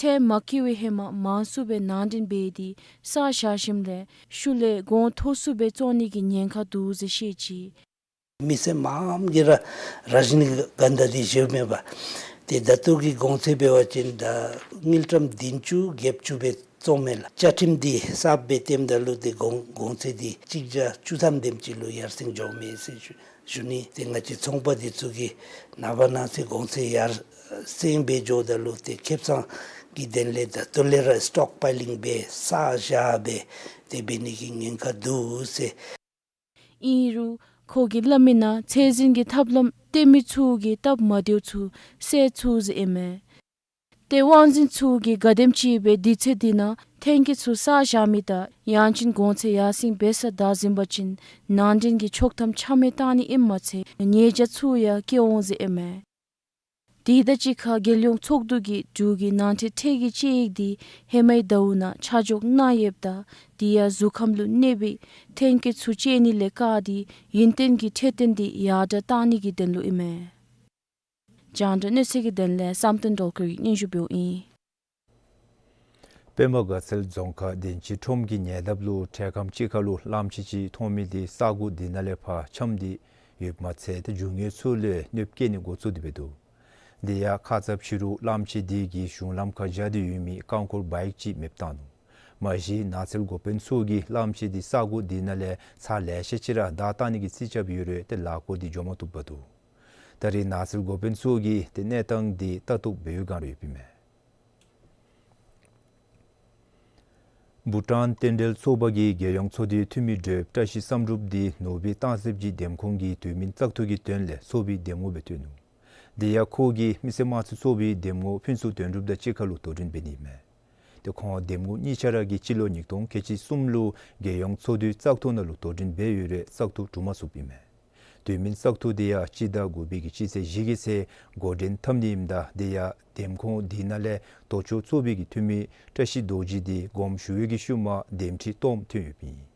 ཁྲལ་མ་བཀལ་བའི་ཧེ་མ་མང་སུ་སྦེ་ནང་འདྲེན་འབད་དེ་ས་བཞག་ཞིནམ་ལས་ཤུལ་ལས་གོང་མཐོ་སུ་སྦེ་བཙོང་ནི་གི་ཉེན་ཁ་འདུག་ཟེར་བཤད་ཅི། མི་སེར་མངམ་གིས་ར་ར་ཤི་ནི་གན་དྷ་འདི་བཞེསཔ་མས་པ། ཏེ་ད་ལྟོ་གི་གོང་ཚད་འབད་བ་ཅིན་ད་དངུལ་ཀྲམ་བདུན་ཅུ་བརྒྱད་ཅུ་སྦེ་བཙོངམ་མས་ལགས། བཅའ་ཁྲིམས་འདི་གསརཔ་སྦེ་བཏོནམ་ད་ལུ་ཏེ་གོང་གོང་ཚད་འདི་གཅིག་བརྒྱ་བཅུ་ཐམ་དེམ་ཅིག་ལུ་ཡར་སེང་འགྱོཝ་མས་ཟེར་ཞུ་ཞུ་ནི། ཏེ་ང་བཅས་ཚོང་པ་འདི་ཚུ་གིས་ནངས་པ་གནངས་ཚེ་གོང་ཚད་ཡར་སེང་འབད་འགྱོཝ་ད་ལུ་ཏེ་ཁེབ་ཚང་གི་དོན་ལས་ད་ལྟོ་ལས་ར་སི་ཊོག་པའི་ལིང་འབད་ས་བཞག་སྦེ་ཏེ་འབད་ནི་གི་ཉེན་ཁ་འདུག་ཟེར། ཨིན་རུང་ཁོ་གིས་སླབ་མི་ནང་ཚད་འཛིན་གྱི་ཐབས་ལམ་སྟོན་མི་ཚུ་གིས་སྟབས་མ་བདེཝ་ཚུ་སེལ་ཚུགས་ཟེར་ཨིན་མས། ཏེ་དབང་འཛིན་ཚུ་གིས་ག་དེམ་ཅིག་སྦེ་དུས་ཚོད་འདི་ནང་ཐོན་སྐྱེད་ཚུ་ས་བཞག་མི་དང་ཡང་ཅིན་གོང་ཚད་ཡར་སེང་འབད་ས་བདའ་ཟུན་པ་ཅིན་ནང་འདྲེན་གྱི་ཆོག་ཐམ་ཆ་མེད་བཏང་ནི་ཨིནམ་མ་ཚད་ཉེས་བྱ་ཚུ་ཡང་བཀལ་འོང་ཟེར་ཨིན་མས། དེ་དང་གཅིག་ཁར་རྒྱལ་ཡོངས་ཚོགས་འདུ་གིས་འབྲུག་གི་ནང་འདྲེན་ཁྲལ་གྱི་དཔྱད་ཡིག་འདི་ཧེ་མའི་ཟླཝ་ནང་ཆ་འཇོག་གནང་ཡོདཔ་ད་དེ་ཡང་གཟུགས་ཁམས་ལུ་གནོད་པའི་ཐོན་སྐྱེད་ཚུ་སྤྱོད་ནི་ལས་བཀག་སྟེ་ཡུན་བརྟན་གྱི་འཕྲོད་བསྟེན་འདི་ཡར་དྲག་བཏང་ནི་གི་དོན་ལུ་ཨིན་མས། རྒྱང་བསྒྲགས་གནས་ཚུལ་གྱི་དོན་ལས་བསམ་གཏན་སྒྲོལ་དཀར་གྱིས་སྙན་ཞུ་འབདཝ་ཨིན། པདྨ་དགའ་ཚལ་རྫོང་ཁག་དན་ཅི་ཁྲོམ་གྱི་ཉེ་འདབས་ལུ་འཕྲལ་ཁམས་ཅིག་ཁར་ལུ་གླངམོ་ཆེ་ཅིག་མཐོང་མི་འདི་ས་གོ་འདི་ནང་ལས་ཕར་འཁྱམས་ཏེ་ཡོདཔ་མ་ཚད་ཏེ་རྒྱུ་དངོས་ཚུ་ལུ་གནོདཔ་བཀལ་ནི་འགོ་བཙུགས་ཏེ་འབད་འདུག། དེ་ཡང་ཁ་ཙ་ཕྱི་རུ་གླངམོ་ཆེ་འདི་གིས་གཞུང་ལམ་ཁར་བཞག་སྟེ་ཡོད་མི་རྐང་འཁོར་བའིཀ་ཅིག་མེདཔ་བཏང་ནུག། མ་གཞི་ནགས་ཚལ་འགོ་དཔོན་ཚུ་གིས་གླངམོ་ཆེ་འདི་ས་གོ་འདི་ནང་ལས་ཚར་ལེ་ཤ་ཅིག་ར་བདའ་བཏང་ནི་གི་རྩིས་རྐྱབ་ཡོད་རུང་ཏེ་ལཱ་འགོ་འདི་འགྱོ་མ་བཏུབ་པར་འདུག། ད་རེས་ནགས་ཚལ་འགོ་དཔོན་ཚུ་གིས་ཏེ་གནས་སྟངས་འདི་ལྟ་རྟོག་འབད་བའི་བསྒང་ར་ཡོདཔ་ཨིན་མས། བྷུ་ཊཱན་རྟེན་འབྲེལ་ཚོགས་པ་གིས་རྒྱལ་ཡོངས་ཚོགས་འདུའི་འཐུས་མི་དྲགཔ་བཀྲ་ཤིས་བསམ་གྲུབ་འདི་ནོར་བུའི་སྟང་སི་བྱི་འདེམས་ཁོངས་ཀྱི་དུས་མིན་བཙག་འཐུ་གི་དོན་ལས་ཚོགས་པའི་འདེམས་ངོ་སྦེ་བཏོན་ནུག། དེ་ཡང་ཁོ་གིས་མི་སེར་དམངས་གཙོའི་ཚོགས་པའི་འདེམས་ངོ་ཕུན་ཚོགས་དོན་གྲུབ་དང་གཅིག་ཁར་ལུ་དོ་འགྲན་འབད་ནི་ཨིན་མས། ཏེ་ཁོང་འདེམས་ངོ་གཉིས་ཆ་ར་གིས་སྤྱི་ལོ་ཉིས་སྟོང་ཁལ་གཅིག་གསུམ་ལུ་རྒྱལ་ཡོངས་ཚོགས་འདུའི་བཙག་འཐུ་ནང་ལུ་དོ་འགྲན་འབད་ཡོད་རུང་བཙག་འཐུ་གྲུབ་མ་ཚུགསཔ་ཨིན་མས། དེ་མིན་བཙག་འཐུ་དེ་ཡང་སྤྱི་ཟླ་དགུ་པའི་གི་སྤྱི་ཚེས་བཞི་གི་ཚེ་འགོ་འདྲེན་འཐབ་ནི་ཨིནམ་ད་དེ་ཡང་འདེམས་ཁོངས་དེ་ནང་ལས་ལྡོག་ཕྱོགས་ཚོགས་པའི་གི་འཐུས་མི་བཀྲ་ཤིས་རྡོ་རྗེ་དེ་དགོངསམ་ཞུ་བའི་གི་ཤུལ་མ་འདེམས་ཁྲི་སྟོངམ་ཐོན་ཡོདཔ་ཨིན།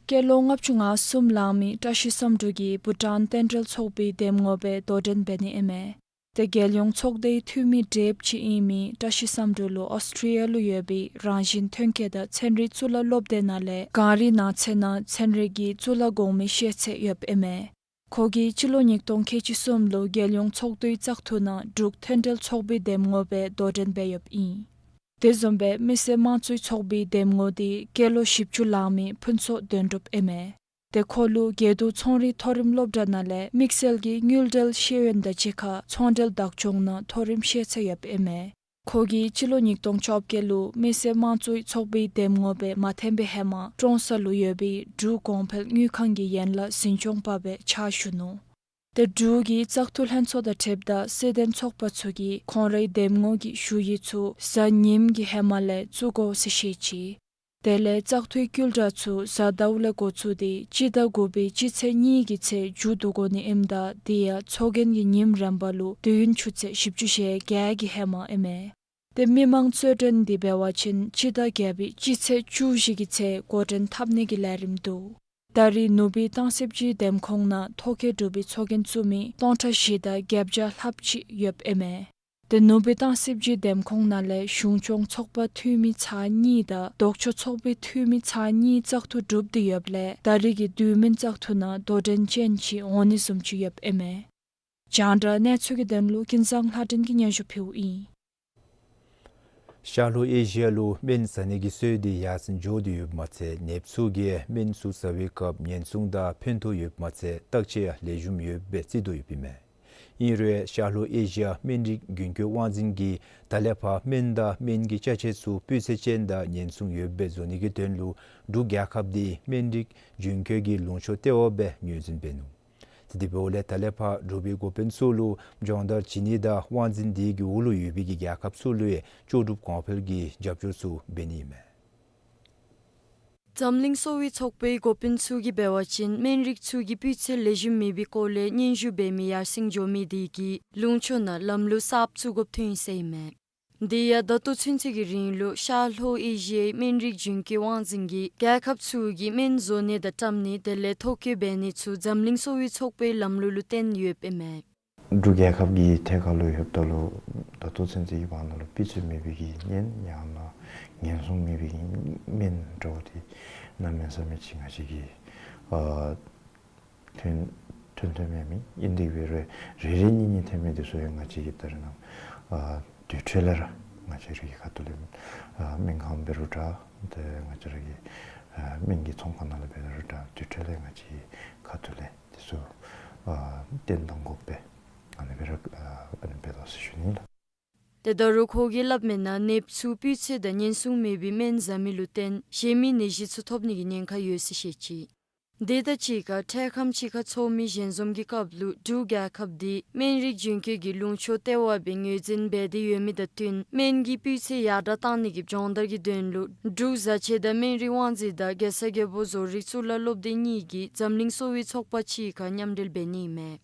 སྐྱེས་ལོ་ལྔ་བཅུ་ང་གསུམ་ལང་མི་བཀྲ་ཤིས་བསམ་གྲུབ་ཀྱིས་བྷུ་ཊཱན་རྟེན་འབྲེལ་ཚོགས་པའི་འདེམས་ངོ་སྦེ་དོ་འགྲན་འབད་ནི་ཨིན་མས། ཏེ་རྒྱལ་ཡོངས་ཚོགས་སྡེའི་འཐུས་མི་བགྲེསཔ་ཅིག་ཨིན་མི་བཀྲ་ཤིས་བསམ་གྲུབ་ལུ་ཨོསི་ཊྲི་ཡ་ལུ་ཡོད་པའི་རང་བཞིན་ཐོན་སྐྱེད་དང་ཚན་རིག་གཙུག་ལག་སློབ་སྡེ་ནང་ལས་གངས་རི་ནགས་ཚལ་ནང་ཚན་རིག་གི་གཙུག་ལག་གོང་མའི་ཤེས་ཚད་ཡོདཔ་ཨིན་མས། ཁོ་གིས་སྤྱི་ལོ་ཉིས་སྟོང་ཁལ་གཅིག་གསུམ་ལུ་རྒྱལ་ཡོངས་ཚོགས་འདུའི་བཙག་འཐུ་ནང་འབྲུག་མཐུན་འབྲེལ་ཚོགས་པའི་འདེམས་ངོ་སྦེ་དོ་འགྲན་འབད་ཡོདཔ་ཨིན། དེ་བཟུམ་སྦེ་མི་སེར་དམངས་གཙོའི་ཚོགས་པའི་འདེམས་ངོ་དེ་སྐྱེས་ལོ་བཞི་བཅུ་ལང་མི་ཕུན་ཚོགས་དོན་གྲུབ་ཨིན་མས། ཏེ་ཁོ་ལུ་དགེ་འདུན་ཚོང་རིག་མཐོ་རིམ་སློབ་གྲྭ་ནང་ལས་དམིགས་བསལ་གྱི་དངུལ་འབྲེལ་ཤེས་ཡོན་དང་གཅིག་ཁར་ཚོང་འབྲེལ་བདག་སྐྱོང་ནང་མཐོ་རིམ་ཤེས་ཚད་ཡོདཔ་ཨིན་མས། ཁོ་གིས་སྤྱི་ལོ་ཉིས་སྟོང་བཅོ་བརྒྱད་ལུ་མི་སེར་དམངས་གཙོའི་ཚོགས་པའི་འདེམས་ངོ་སྦེ་མ་ཐོན་པའི་ཧེ་མ་ཀྲོང་གསར་ལུ་ཡོད་པའི་འབྲུག་གོང་འཕེལ་དངུལ་ཁང་གི་ཡན་ལག་འཛིན་སྐྱོང་པ་སྦེ་ཕྱག་ཞུ་ནུག། ཏེ་འབྲུག་གི་བཙག་འཐུ་ལྷན་ཚོགས་དང་འཁྲིལཝ་ད་སྲིད་དོན་ཚོགས་པ་ཚུ་གིས་ཁོང་རའི་འདེམས་ངོ་གི་ཞུ་ཡིག་ཚུ་གཟའ་ཉིམ་གི་ཧེ་མ་ལས་བཙུགས་དགོ་ཟེར་བཤད་ཅི། དེ་ལས་བཙག་འཐུའི་བསྐུལ་བསྒྲགས་ཚུ་གཟའ་ཟླཝ་ལས་འགོ་བཙུགས་ཏེ་སྤྱི་ཟླ་དགུ་པའི་སྤྱི་ཚེས་གཉིས་ཀྱི་ཚེ་མཇུག་བསྡུ་དགོ་ནི་ཨིནམ་ད་དེ་ཡང་ཚོགས་རྒྱན་གྱི་ཉིནམ་རན་པ་ལུ་དུས་ཡུན་ཆུ་ཚོད་བཞི་བཅུ་ཞེ་བརྒྱད་ཀྱི་ཧེ་མ་ཨིན་མས། ཏེ་མི་མང་རྩོད་འགྲན་འདི་འབད་བ་ཅིན་སྤྱི་ཟླ་བརྒྱད་པའི་སྤྱི་ཚེས་བཅུ་བཞི་གི་ཚེ་འགོ་འདྲེན་འཐབ་ནི་གི་ལས་རིམ་འདུག། ད་རེས་ནུབ་སྦིས་སྟང་སིབ་ཀྱི་འདེམས་ཁོངས་ནང་ཐོ་བཀོད་གྲུབ་པའི་ཚོགས་རྒྱན་བཙུགས་མི་སྟོང་ཕྲག་བཞི་དང་བརྒྱད་བརྒྱ་ལྷགཔ་ཅིག་ཡོདཔ་ཨིན་མས། ཏེ་ནུབ་སྦིས་སྟང་སིབ་ཀྱི་འདེམས་ཁོངས་ནང་ལས་གཞུང་སྐྱོང་ཚོགས་པ་འཐུས་མི་ཚར་གཉིས་དང་ལྡོག་ཕྱོགས་ཚོགས་པའི་འཐུས་མི་ཚར་གཉིས་བཙག་འཐུ་གྲུབ་སྟེ་ཡོདཔ་ལས་ད་རེས་ཀྱི་དུས་མིན་བཙག་འཐུ་ནང་དོ་འགྲན་ཅན་ཅིག་འོང་ནི་བཟུམ་ཅིག་ཡོདཔ་ཨིན་མས། རྒྱང་བསྒྲགས་གནས་ཚུལ་གྱི་དོན་ལུ་ཀུན་བཟང་ལྷ་སྒྲོན་གྱིས་སྙན་ཞུ་ཕུལཝ་ཨིན། ཤར་ལྷོ་ཨེ་ཤི་ཡ་ལུ་སྨན་ཟ་ནི་གི་སྲོལ་འདི་ཡར་སེང་འགྱོ་སྟེ་ཡོདཔ་མ་ཚད་ནདཔ་ཚུ་གིས་སྨན་ཚུ་ཟ་བའི་སྐབས་ཉེན་སྲུང་དང་ཕན་ཐོགས་ཡོདཔ་མ་ཚད་བརྟག་དཔྱད་ཡང་ལེགས་ཤོམ་ཡོདཔ་སྦེ་བརྩི་དོ་ཡོདཔ་ཨིན་མས། ཨིན་རུང་ཤར་ལྷོ་ཨེ་ཤི་ཡ་སྨན་རིགས་རྒྱུན་སྐྱོང་དབང་འཛིན་གྱིས་ད་ལས་ཕར་སྨན་དང་སྨན་གྱི་ཅ་ཆས་ཚུ་སྤུས་ཚད་ཅན་དང་ཉེན་སྲུང་ཡོདཔ་སྦེ་བཟོ་ནི་གི་དོན་ལུ་འབྲུག་རྒྱལ་ཁབ་འདི་སྨན་རིགས་རྒྱུན་སྐྱོང་གི་ལུང་ཕྱོགས་ལྟེ་བ་སྦེ་ངོས་འཛིན་འབད་ནུག། ཏེ་དེ་འབདཝ་ལས་ད་ལས་ཕར་འབྲུག་པའི་འགོ་དཔོན་ཚུ་ལུ་སྦྱོང་བརྡར་བྱིན་ནི་དང་དབང་འཛིན་དེ་གི་འོག་ལུ་ཡོད་པའི་གི་རྒྱལ་ཁབ་ཚུ་ལུ་ཡང་ལྕོགས་གྲུབ་གོང་འཕེལ་གྱི་རྒྱབ་སྐྱོར་ཚུ་འབད་ནི་ཨིན་མས། འཛམ་གླིང་གསོ་བའི་ཚོགས་པའི་འགོ་དཔོན་ཚུ་གིས་འབད་བ་ཅིན་སྨན་རིགས་ཚུ་གི་སྤུས་ཚད་ལེགས་ཤོམ་མེད་པའི་སྐོར་ལས་སྙན་ཞུ་འབད་མི་ཡར་སེང་འགྱོ་མི་དེ་གིས་ལུང་ཕྱོགས་ནང་ལམ་ལུགས་གསརཔ་བཙུགས་དགོཔ་ཐོན་ཡི་ཟེར་ཨིན་མས། དེ་ཡང་ད་ལྟོ་ཚུན་ཚོད་ཀྱི་རིང་ལུ་ཤར་ལྷོ་ཨེ་ཤི་ཡའི་སྨན་རིགས་རྒྱུན་སྐྱོང་དབང་འཛིན་གྱིས་རྒྱལ་ཁབ་ཚུ་གིས་སྨན་བཟོ་ནི་དང་བཀྲམ་ནི་དེ་ལས་ཐོ་བཀོད་འབད་ནི་ཚུ་འཛམ་གླིང་གསོ་བའི་ཚོགས་པའི་ལམ་ལུགས་ལུ་བརྟེན་ཡོདཔ་ཨིན་མས། འབྲུག་རྒྱལ་ཁབ་ཀྱི་ཐད་ཁར་ལུ་ཡོདཔ་ད་ལུ་ད་ལྟོ་ཚུན་ཚོད་ཀྱི་བར་ན་ལུ་སྤུས་ཚད་མེད་པའི་གི་སྨན་ཡང་ན་ཉེན་སྲུང་མེད་པའི་གི་སྨན་འདྲཝ་འདི་གནམ་མེད་ས་མེད་ཅིག་ང་བཅས་ཀྱིས་ཨ་ཐོན་ཐོན་ཐོནམ་མས། ཨིན་དེ་འབད་རུང་རེ་རེ་གཉིས་གཉིས་ཐོན་མི་དེ་ཚུ་ཡང་ང་བཅས་ཀྱིས་ད་རེས་ནངས་པ་ཨ་དུར་ཁྲོད་ལས་ར་ང་བཅས་རའི་ཁ་ཐུག་ལས་ཨ་སྨན་ཁང་འབད་རུང་འདྲ་ཏེ་ང་བཅས་རའི་ཨ་སྨན་གྱི་ཚོང་ཁང་ནང་ལས་འབད་རུང་འདྲ་དུར་ཁྲོད་ལས་ང་བཅས་ཁ་ཐུག་ལས་དེ་ཚུ་ཨ་བཏོན་གཏང་དགོ་པས། ཨ་ནི་སྦེ་ར་ཨ་ཨ་ནི་སྦེ་ལགས་ཟེར་ཞུ་ནི་ལགས། ཏེ་ད་རུང་ཁོ་གིས་སླབ་མི་ནང་ནདཔ་ཚུ་སྤུས་ཚད་དང་ཉེན་སྲུང་མེད་པའི་སྨན་ཟ་མི་ལུ་བརྟེན་གཞན་མི་ནད་གཞི་ཚུ་ཐོབ་ནི་གི་ཉེན་ཁ་ཡོད་ཟེར་བཤད་ཅི། དེ་དང་གཅིག་ཁར་འཕྲལ་ཁམས་ཅིག་ཁར་ཚོགས་མི་ཞལ་འཛོམས་ཀྱི་སྐབས་ལུ་འབྲུག་རྒྱལ་ཁབ་འདི་སྨན་རིགས་རྒྱུན་སྐྱོང་གི་ལུང་ཕྱོགས་ལྟེ་བ་སྦེ་ངོས་འཛིན་འབད་དེ་ཡོད་མི་དང་བསྟུན་སྨན་གྱི་སྤུས་ཚད་ཡར་དྲགས་གཏང་ནི་གི་སྦྱོང་བརྡར་གྱི་དོན་ལུ་འབྲུག་བཟའ་ཆས་དང་སྨན་རིགས་དབང་འཛིན་དང་རྒྱལ་ས་རྒྱལ་པོ་བཟོ་རིག་གཙུག་ལག་སློབ་སྡེ་གཉིས་ཀྱིས་འཛམ་གླིང་གསོ་བའི་ཚོགས་པ་ཅིག་ཁར་མཉམ་འབྲེལ་འབད་ནི་ཨིན་མས།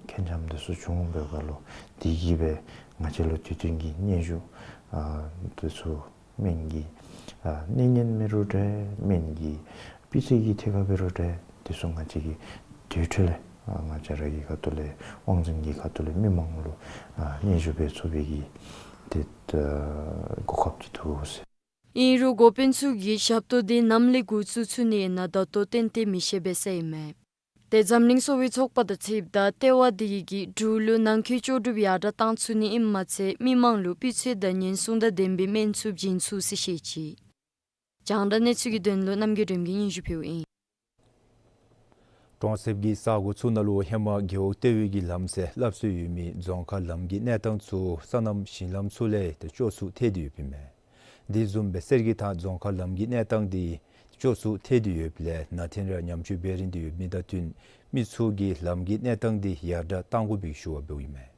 ཁེ་ཉེན་དེ་ཚུ་བྱུང་བའི་སྐབས་ལུ་དེ་གིས་སྦེ་ང་བཅས་ལུ་དུས་ཐུང་གི་སྙན་ཞུ་ཨ་དེ་ཚུ་སྨན་གྱི་ཨ་གནས་ངན་འབད་རུང་འདྲ་སྨན་གྱི་སྤུས་ཚད་ཀྱི་ཐད་ཁར་འབད་རུང་འདྲ་དེ་ཚུ་ང་བཅས་ཀྱིས་དུར་ཁྲོད་ལས་ཨ་ང་བཅས་ར་གི་ཁ་ཐུག་ལས་དབང་འཛིན་གྱི་ཁ་ཐུག་ལས་མི་མང་ལུ་ཨ་སྙན་ཞུ་འབད་ཚུགས་པའི་གི་ཏེ་ཨ་གོ་སྐབས་ཅིག་འདུག་ཟེར། ཨིན་རུང་འགོ་དཔོན་ཚུ་གིས་ཞབས་ཏོག་འདི་ནམ་ལས་འགོ་བཙུགས་ཚུགས་ནི་ཨིན་ན་ད་ལྟོ་ཏན་ཏན་མི་ཤེས་པས་ཟེར་ཨིན་མས། ཏེ་འཛམ་གླིང་གསོ་བའི་ཚོགས་པ་དང་འཁྲིལཝ་ད་ལྟེ་བ་འདི་གིས་འབྲུག་ལུ་ནང་འཁོད་ལྕོགས་གྲུབ་ཡར་དྲགས་གཏང་ཚུགས་ནི་ཨིནམ་མ་ཚད་མི་མང་ལུ་སྤུས་ཚད་དང་ཉེན་སྲུང་དང་ལྡན་པའི་སྨན་ཚུ་བྱིན་ཚུགས་ཟེར་བཤད་ཅི། རྒྱང་བསྒྲགས་གནས་ཚུལ་གྱི་དོན་ལུ་རྣམ་རྒྱལ་སྒྲོལམ་གྱིས་སྙན་ཞུ་ཕུལཝ་ཨིན། གྲོང་གསེབ་ཀྱི་ས་གོ་ཚུ་ནང་ལུ་ཧེ་མ་རྒེད་འོག་ལྟེ་བའི་གི་ལམ་སེལ་སླབ་སྲོལ་ཡོད་མི་རྫོང་ཁག་ལམ་གྱི་གནས་སྟངས་ཚུ་སོ་ནམ་ཞིང་ལམ་ཚུ་ལས་ཏེ་སྐྱོ་སུ་ཐལ་ཏེ་ཡོདཔ་ཨིན་མས། དེ་བཟུམ་སྦེ་གསེར་གྱི་ཐང་རྫོང་ཁག་ལམ་གྱི་གནས་སྟངས་འདི་སྐྱོ་སུ་ཐལ་ཏེ་ཡོདཔ་ལས་ནང་རྟེན་ར་ཉམས་བཅོས་འབད་རན་ཏེ་ཡོད་མི་དང་བསྟུན་མི་ཚུ་གིས་ལམ་གྱི་གནས་སྟངས་འདི་ཡར་དྲགས་གཏང་དགོ་པའི་ཞུ་བ་འབདཝ་ཨིན་མས།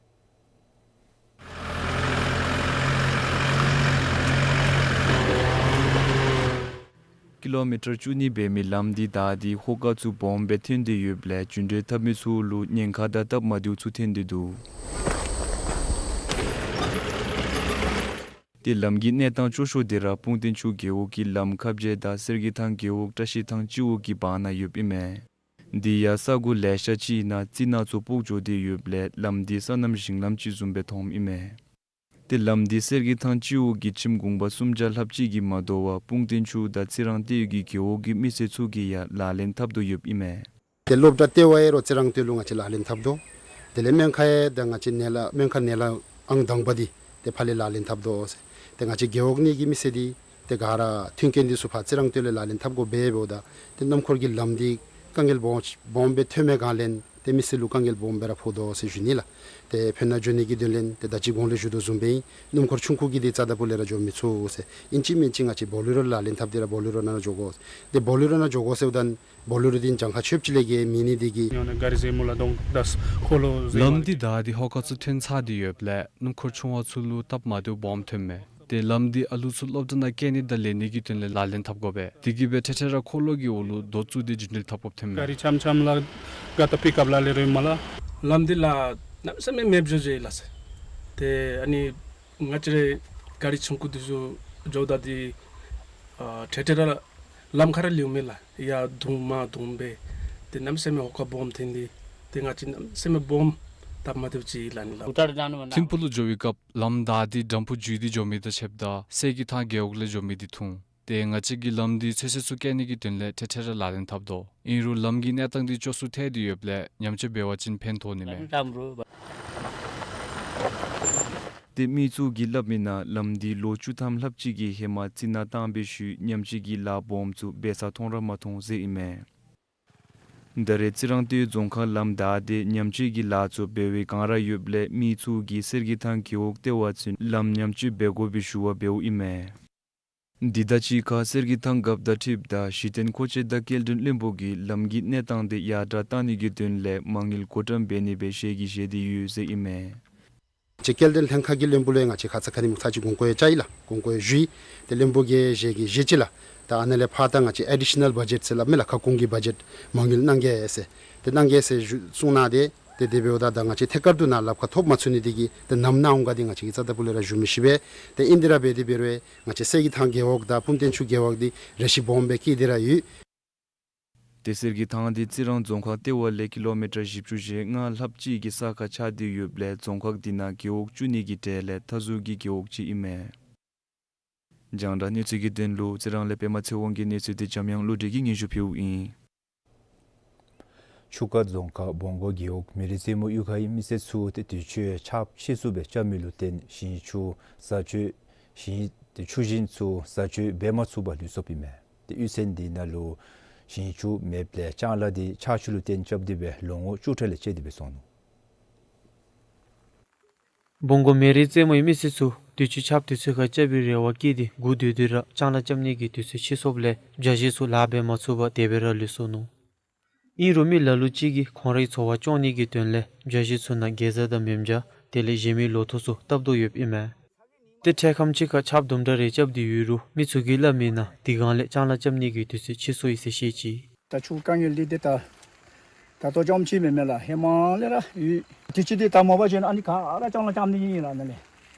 ཀི་ལོ་མི་ཊར་བཅུ་གཉིས་འབད་མི་ལམ་འདི་བདའ་སྟེ་ཧོ་ཀ་ཚུ་སྦོམ་སྦེ་ཐོན་ཏེ་ཡོདཔ་ལས་རྒྱུན་འགྲུལ་འཐབ་མི་ཚུ་ལུ་ཉེན་ཁ་དང་སྟབས་མ་བདེཝ་ཚུ་ཐོན་ཏེ་འདུག། ཏེ་ལམ་གྱི་གནས་སྟངས་སྐྱོ་ཤོས་འདི་ར་སྤུངས་རྟེན་ཆུ་རྒེད་འོག་གི་ལམ་ཁ་བརྒྱད་དང་གསེར་གྱི་ཐང་རྒེད་འོག་བཀྲ་ཤིས་ཐང་སྤྱི་འོག་གི་བར་ན་ཡོདཔ་ཨིན་མས། འདི་ཡང་ས་གོ་ལེ་ཤ་ཅིག་ནང་རྩི་ནག་ཚུ་སྤུབས་འགྱོ་སྟེ་ཡོདཔ་ལས་ལམ་འདི་སོ་ནམ་ཞིང་ལམ་ཅིག་བཟུམ་སྦེ་མཐོངམ་ཨིན་མས། ཏེ་ལམ་འདི་གསེར་གྱི་ཐང་སྤྱི་འོག་གི་ཁྱིམ་གུང་པ་སུམ་བརྒྱ་ལྷགཔ་ཅིག་གིས་མ་དོ་བར་སྤུངས་རྟེན་ཆུ་དང་རྩི་རང་སྟོད་ཀྱི་རྒེད་འོག་གི་མི་སེར་ཚུ་གིས་ཡང་ལག་ལེན་འཐབ་དོ་ཡོདཔ་ཨིན་མས། ཏེ་སློབ་གྲྭ་ལྟེ་བ་ཨིན་རུང་རྩི་རང་སྟོད་ལུ་ང་བཅས་ལག་ལེན་འཐབ་དོ། དེ་ལས་སྨན་ཁང་ཡང་ད་ང་བཅས་ནཱ་ལས་སྨན་ཁང་ནཱ་ལས་ཨང་དང་པ་འདི་ཏེ་ཕར་ལས་ལག་ལེན་འཐབ་དོ་ཟེར། ཏེ་ང་བཅས་རྒེད་འོག་གཉིས་ཀྱི་མི་སེར་འདི་ཏེ་ག་ར་མཐུན་རྐྱེན་འདི་ཚུ་ཕར་རྩི་རང་སྟོད་ལས་ལག་ལེན་འཐབ་དགོ་པས་འབདཝ་ད་ཏེ་སྣུམ་འཁོར་གྱི་ལམ་འདི་དཀའ་ངལ་སྦོམ་སྦོམ་སྦེ་ཐོན་མི་སྒང་ལས་ཏེ་མི་སེར་ལུ་དཀའ་ངལ་སྦོམ་སྦེ་ར་ཕོག་དོ་ཟེར་ཞུ་ནི་ལགས། ཏེ་ཕན་ན་འགྱོ་ནི་གི་དོན་ལས་ཏེ་ད་ཅི་གོང་ལས་ཞུ་དོ་བཟུམ་སྦེ་སྣུམ་འཁོར་ཆུང་ཀུ་གིས་འདི་རྩ་དང་པོ་ལས་ར་འགྱོ་མི་ཚུགས་ཟེར། ཨིན་ཅི་མིན་ཅི་ང་བཅས་བོ་ལེ་རོ་ལག་ལེན་འཐབ་སྟེ་ར་བོ་ལེ་རོ་ནང་ལུ་འགྱོ་དགོ། ཏེ་བོ་ལེ་རོ་ནང་འགྱོ་དགོ་ཟེརཝ་ད་བོ་ལེ་རོ་འདི་གྱངས་ཁ་ཆོདཔ་ཅིག་ལས་བརྒལ་མེད་ནི་འདི་གིས། ཡང་ན་ག་རི་ཟེ་མོ་ལ་དོང་དག་འཁོར་ལོ་ཟེ་ལམ་མ་འདི་བདའ་སྟེ་ཧོ་ཀ་ཚུ་ཐོན་ཚར་ཏེ་ཡོདཔ་ལས་སྣུམ་འཁོར་ཆུང་བ་ཚུ་ལུ་སྟབས་མ་བདེཝ་སྦོམ་ཐོནམ་མས། ཏེ་ལམ་འདི་ཨ་ལུ་ཚུ་སློབ་གྲྭ་ནང་བསྐྱལ་ནི་དང་ལེན་ནི་གི་དོན་ལས་ལག་ལེན་འཐབ་དགོ་པས། དེ་གིས་སྦེ་འཕྲལ་འཕྲལ་ར་འཁོར་ལོ་གི་འོག་ལུ་རྡོ་བཙུགས་ཏེ་རྒྱུན་འགྲུལ་འཐབ་དགོཔ་ཐོནམ་མས། ག་རི་ཙམ་ཙམ་ལ་ག་ཏེ་པིག་ཨཔ་ལ་ལས་རུང་མས་ལགས། ལམ་འདི་ལགས་གནམ་མེད་ས་མེད་མེདཔ་འགྱོ་ཅི་ལགས་ཟེར། ཏེ་ཨ་ནི་ང་བཅས་རའི་ག་རི་ཆུང་ཀུ་འདི་ཚུ་འགྱོཝ་ད་འདི་ཨ་འཕྲལ་འཕྲལ་ར་ལམ་ཁར་ར་ལུས་མས་ལགས། ཡར་རྡུང་མར་རྡུང་སྦེ་ཏེ་གནམ་མེད་ས་མེད་ཧོ་ཀ་སྦོམ་ཐོན་ཏེ་ཏེ་ང་བཅས་གནམ་མེད་ས་མེད་སྦོམ་སྟབས་མ་བདེཝ་ཅིག་ལགས་ནི་ལགས། ཐིམ་ཕུག་ལུ་འགྱོ་བའི་སྐབས་ལམ་བདའ་སྟེ་དམ་ཕུ་བརྒྱུད་དེ་འགྱོ་མི་དང་ཕྱདཔ་ད་གསེར་གྱི་ཐང་རྒེད་འོག་ལས་འགྱོ་མི་འདི་ཐུང་། ཏེ་ང་བཅས་ཀྱིས་ལམ་འདི་ཚོད་བསྲེ་ཚུ་བཀལ་ནི་གི་དོན་ལས་འཕྲལ་འཕྲལ་ར་ལག་ལེན་འཐབ་དོ། ཨིན་རུང་ལམ་གྱི་གནས་སྟངས་འདི་སྐྱོ་སུ་ཐལ་ཏེ་ཡོདཔ་ལས་ཉམས་བཅོས་འབད་བ་ཅིན་ཕན་ཐོགས་ནི་མས། ཏེ་མི་ཚུ་གིས་སླབ་མི་ནང་ལམ་འདི་ལོ་བཅུ་ཐམ་ལྷགཔ་ཅིག་གི་ཧེ་མ་རྩི་ནག་བཏང་བའི་ཤུལ་ཉམས་བཅོས་ཀྱི་ལཱ་སྦོམ་ཚུ་འབད་ས་མཐོང་ར་མ་མཐོང་ཟེར་ཨིན་མས། ད་རེས་རྩི་རང་སྟོད་རྫོང་ཁག་ལམ་བདའ་སྟེ་ཉམས་བཅོས་ཀྱི་ལཱ་ཚུ་འབད་བའི་བསྒང་ར་ཡོདཔ་ལས་མི་ཚུ་གིས་གསེར་གྱི་ཐང་རྒེད་འོག་ལྟེ་བ་ཚུན་ལམ་ཉམས་བཅོས་འབད་དགོ་པའི་ཞུ་བ་འབདཝ་ཨིན་མས། འདི་དང་གཅིག་ཁར་གསེར་གྱི་ཐང་རྒཔོ་དང་འཁྲིལཝ་ད་གཞི་རྟེན་མཁོ་ཆས་དང་སྐྱེལ་འདྲེན་བློན་པོ་གིས་ལམ་གྱི་གནས་སྟངས་དེ་ཡར་དྲག་བཏང་ནི་གི་དོན་ལས་མ་དངུལ་བགོ་བཀྲམ་འབད་ནི་སྦེ་ཞལ་གྱིས་བཞེས་ཏེ་ཡོད་ཟེར་ཨིན་མས། ཅིག་སྐྱེལ་འདྲེན་ལྷན་ཁག་གི་བློན་པོ་ལུ་ཡང་ང་བཅས་ཁ་ཙ་ཁ་ཉིནམ་ཚར་གཅིག་དགོངས་སྐོར་ཡང་བཅར་ཡི་ལགས། དགོངས་སྐོར་ཡང་ཞུ་ཡི། ཏེ་བློན་པོ་གིས་ཞལ་གྱིས་བཞེས་ཅི་ལགས། ད་ཨ་ནཱ་ལས་ཕར་ད་ང་བཅས་ཨེ་ཌི་ཤ་ནཱལ་བ་ཇེཊ་ཟེར་སླབ་མས་ལགས། ཁ་སྐོང་གི་བ་ཇེཊ་མ་དངུལ་གནང་གེ་ཟེར། ཏེ་གནང་གེ་ཟེར་ཞུ་གསུངས་གནང་སྟེ་ཏེ་དེ་འབདཝ་ད་ད་ང་བཅས་ཐད་ཀར་དུ་ནཱ་ལགཔ་ཁར་ཐོབ་མ་ཚུགས་ནི་དེ་གིས་ཏེ་ནམ་གནང་འོང་ག་འདི་ང་བཅས་ཀྱིས་རྩ་དང་པོ་ལས་ར་ཞུ་མི་ཤེས་པས། ཏེ་ཨིན་དེ་ར་འབད་དེ་འབད་རུང་ང་བཅས་གསེར་གྱི་ཐང་རྒེད་འོག་དང་སྤུངས་རྟེན་ཆུ་རྒེད་འོག་འདི་རེ་ཞིག་སྦོམ་སྦེ་སྐྱེས་ཏེ་ར་ཡོད། ཏེ་གསེར་གྱི་ཐང་འདི་རྩི་རང་རྫོང་ཁག་ལྟེ་བ་ལས་ཀི་ལོ་མི་ཊར་བཞི་བཅུ་ཞེ་ལྔ་ལྷགཔ་ཅིག་གི་ས་ཁར་ཆགས་ཏེ་ཡོདཔ་ལས་རྫོང་ཁག་འདི་ནང་རྒེད་འོག་བཅུ་གཉིས་ཀྱི་གྲས་ལས་མཐའ་ཟུར་གྱི་རྒེད་འོག་ཅིག་ཨིན་མས། རྒྱང་བསྒྲགས་གནས་ཚུལ་གྱི་དོན་ལུ་རྩི་རང་ལས་པདྨ་ཚེ་དབང་གི་གནས་ཚུལ་དེ་འཇམ་དབྱངས་བློ་གྲོས་ཀྱིས་སྙན་ཞུ་ཕུལཝ་ཨིན། ཆུ་ཁ་རྫོང་ཁག་སྦོང་སྒོ་རྒེད་འོག་མེ་རི་རྩེ་མོ་གཡུས་ཁའི་མི་སེར་ཚུ་ཏེ་དུས་ཅི་ཆརཔ་ཆེ་སུ་སྦེ་རྐྱབ་མི་ལུ་བརྟེན་ཞིང་ཆུ་བཟའ་སྤྱོད་ཞིང་ཏེ་ཆུ་ཞིང་ཚུ་བཟའ་སྤྱོད་འབད་མ་ཚུགས་པར་ལུས་སོཔ་ཨིན་མས། ཏེ་གཡུས་ཚན་འདི་ནང་ལུ་ཞིང་ཆུ་མེདཔ་ལས་ལྕང་ལཱ་འདི་ཆར་ཆུ་ལུ་བརྟེན་རྐྱབ་སྟེ་སྦེ་ལོ་ངོ་བཅུ་ཕྲག་ལས་བཅད་དེ་སྦེ་སོང་ནུག། སྦོང་སྒོ་མེ་རི་རྩེ་མོའི་མི་སེར་ཚུ་དུས་ཅི་ཆརཔ་དུས་ཚོད་ཁར་རྐྱབ་པའི་རེ་བ་བསྐྱེད་དེ་སྒུག་སྡོད་དེ་ར་ལྕང་ལཱ་རྐྱབ་ནི་གི་དུས་ཚོད་ཕྱིས་སོཔ་ལས་བྱ་བཞི་ཚུ་ལཱ་འབད་མ་ཚུགས་པར་དེ་སྦེ་ར་ལུས་སོ་ནུག། ཨིན་རུང་མི་ལ་ལུ་ཅིག་གིས་ཁོང་རའི་འཚོ་བ་སྐྱོང་ནི་གི་དོན་ལས་བྱ་བཞི་ཚུ་ནང་གེ་ཛ་དང་མེ་བྱ་དེ་ལས་གཞན་མི་ལོ་ཐོག་ཚུ་བཏབ་དོ་ཡོདཔ་ཨིན་མས། ཏེ་འཕྲལ་ཁམས་ཅིག་ཁར་ཆརཔ་དུམ་གྲ་རེ་རྐྱབ་སྟེ་ཡོད་རུང་མི་ཚུ་གིས་སླབ་མི་ནང་དེ་སྒང་ལས་ལྕང་ལཱ་རྐྱབ་ནི་གི་དུས་ཚོད་ཕྱིས་སོ་ཡི་ཟེར་བཤད་ཅི། ད་ཆུ་དཀའ་ངལ་འདི་ཏེ་ད་ད་ལྟོ་རྐྱངམ་ཅིག་མེན་མས་ལགས། ཧེ་མ་ལས་ར་ཡོད། དུས་ཅི་འདི་ད་མ་པ་ཅིན་ཨ་ནི་ག་ར་ལྕང་ལཱ་རྐྱབ་ནི་ཨིན་ལགས་ནཱ་ལས།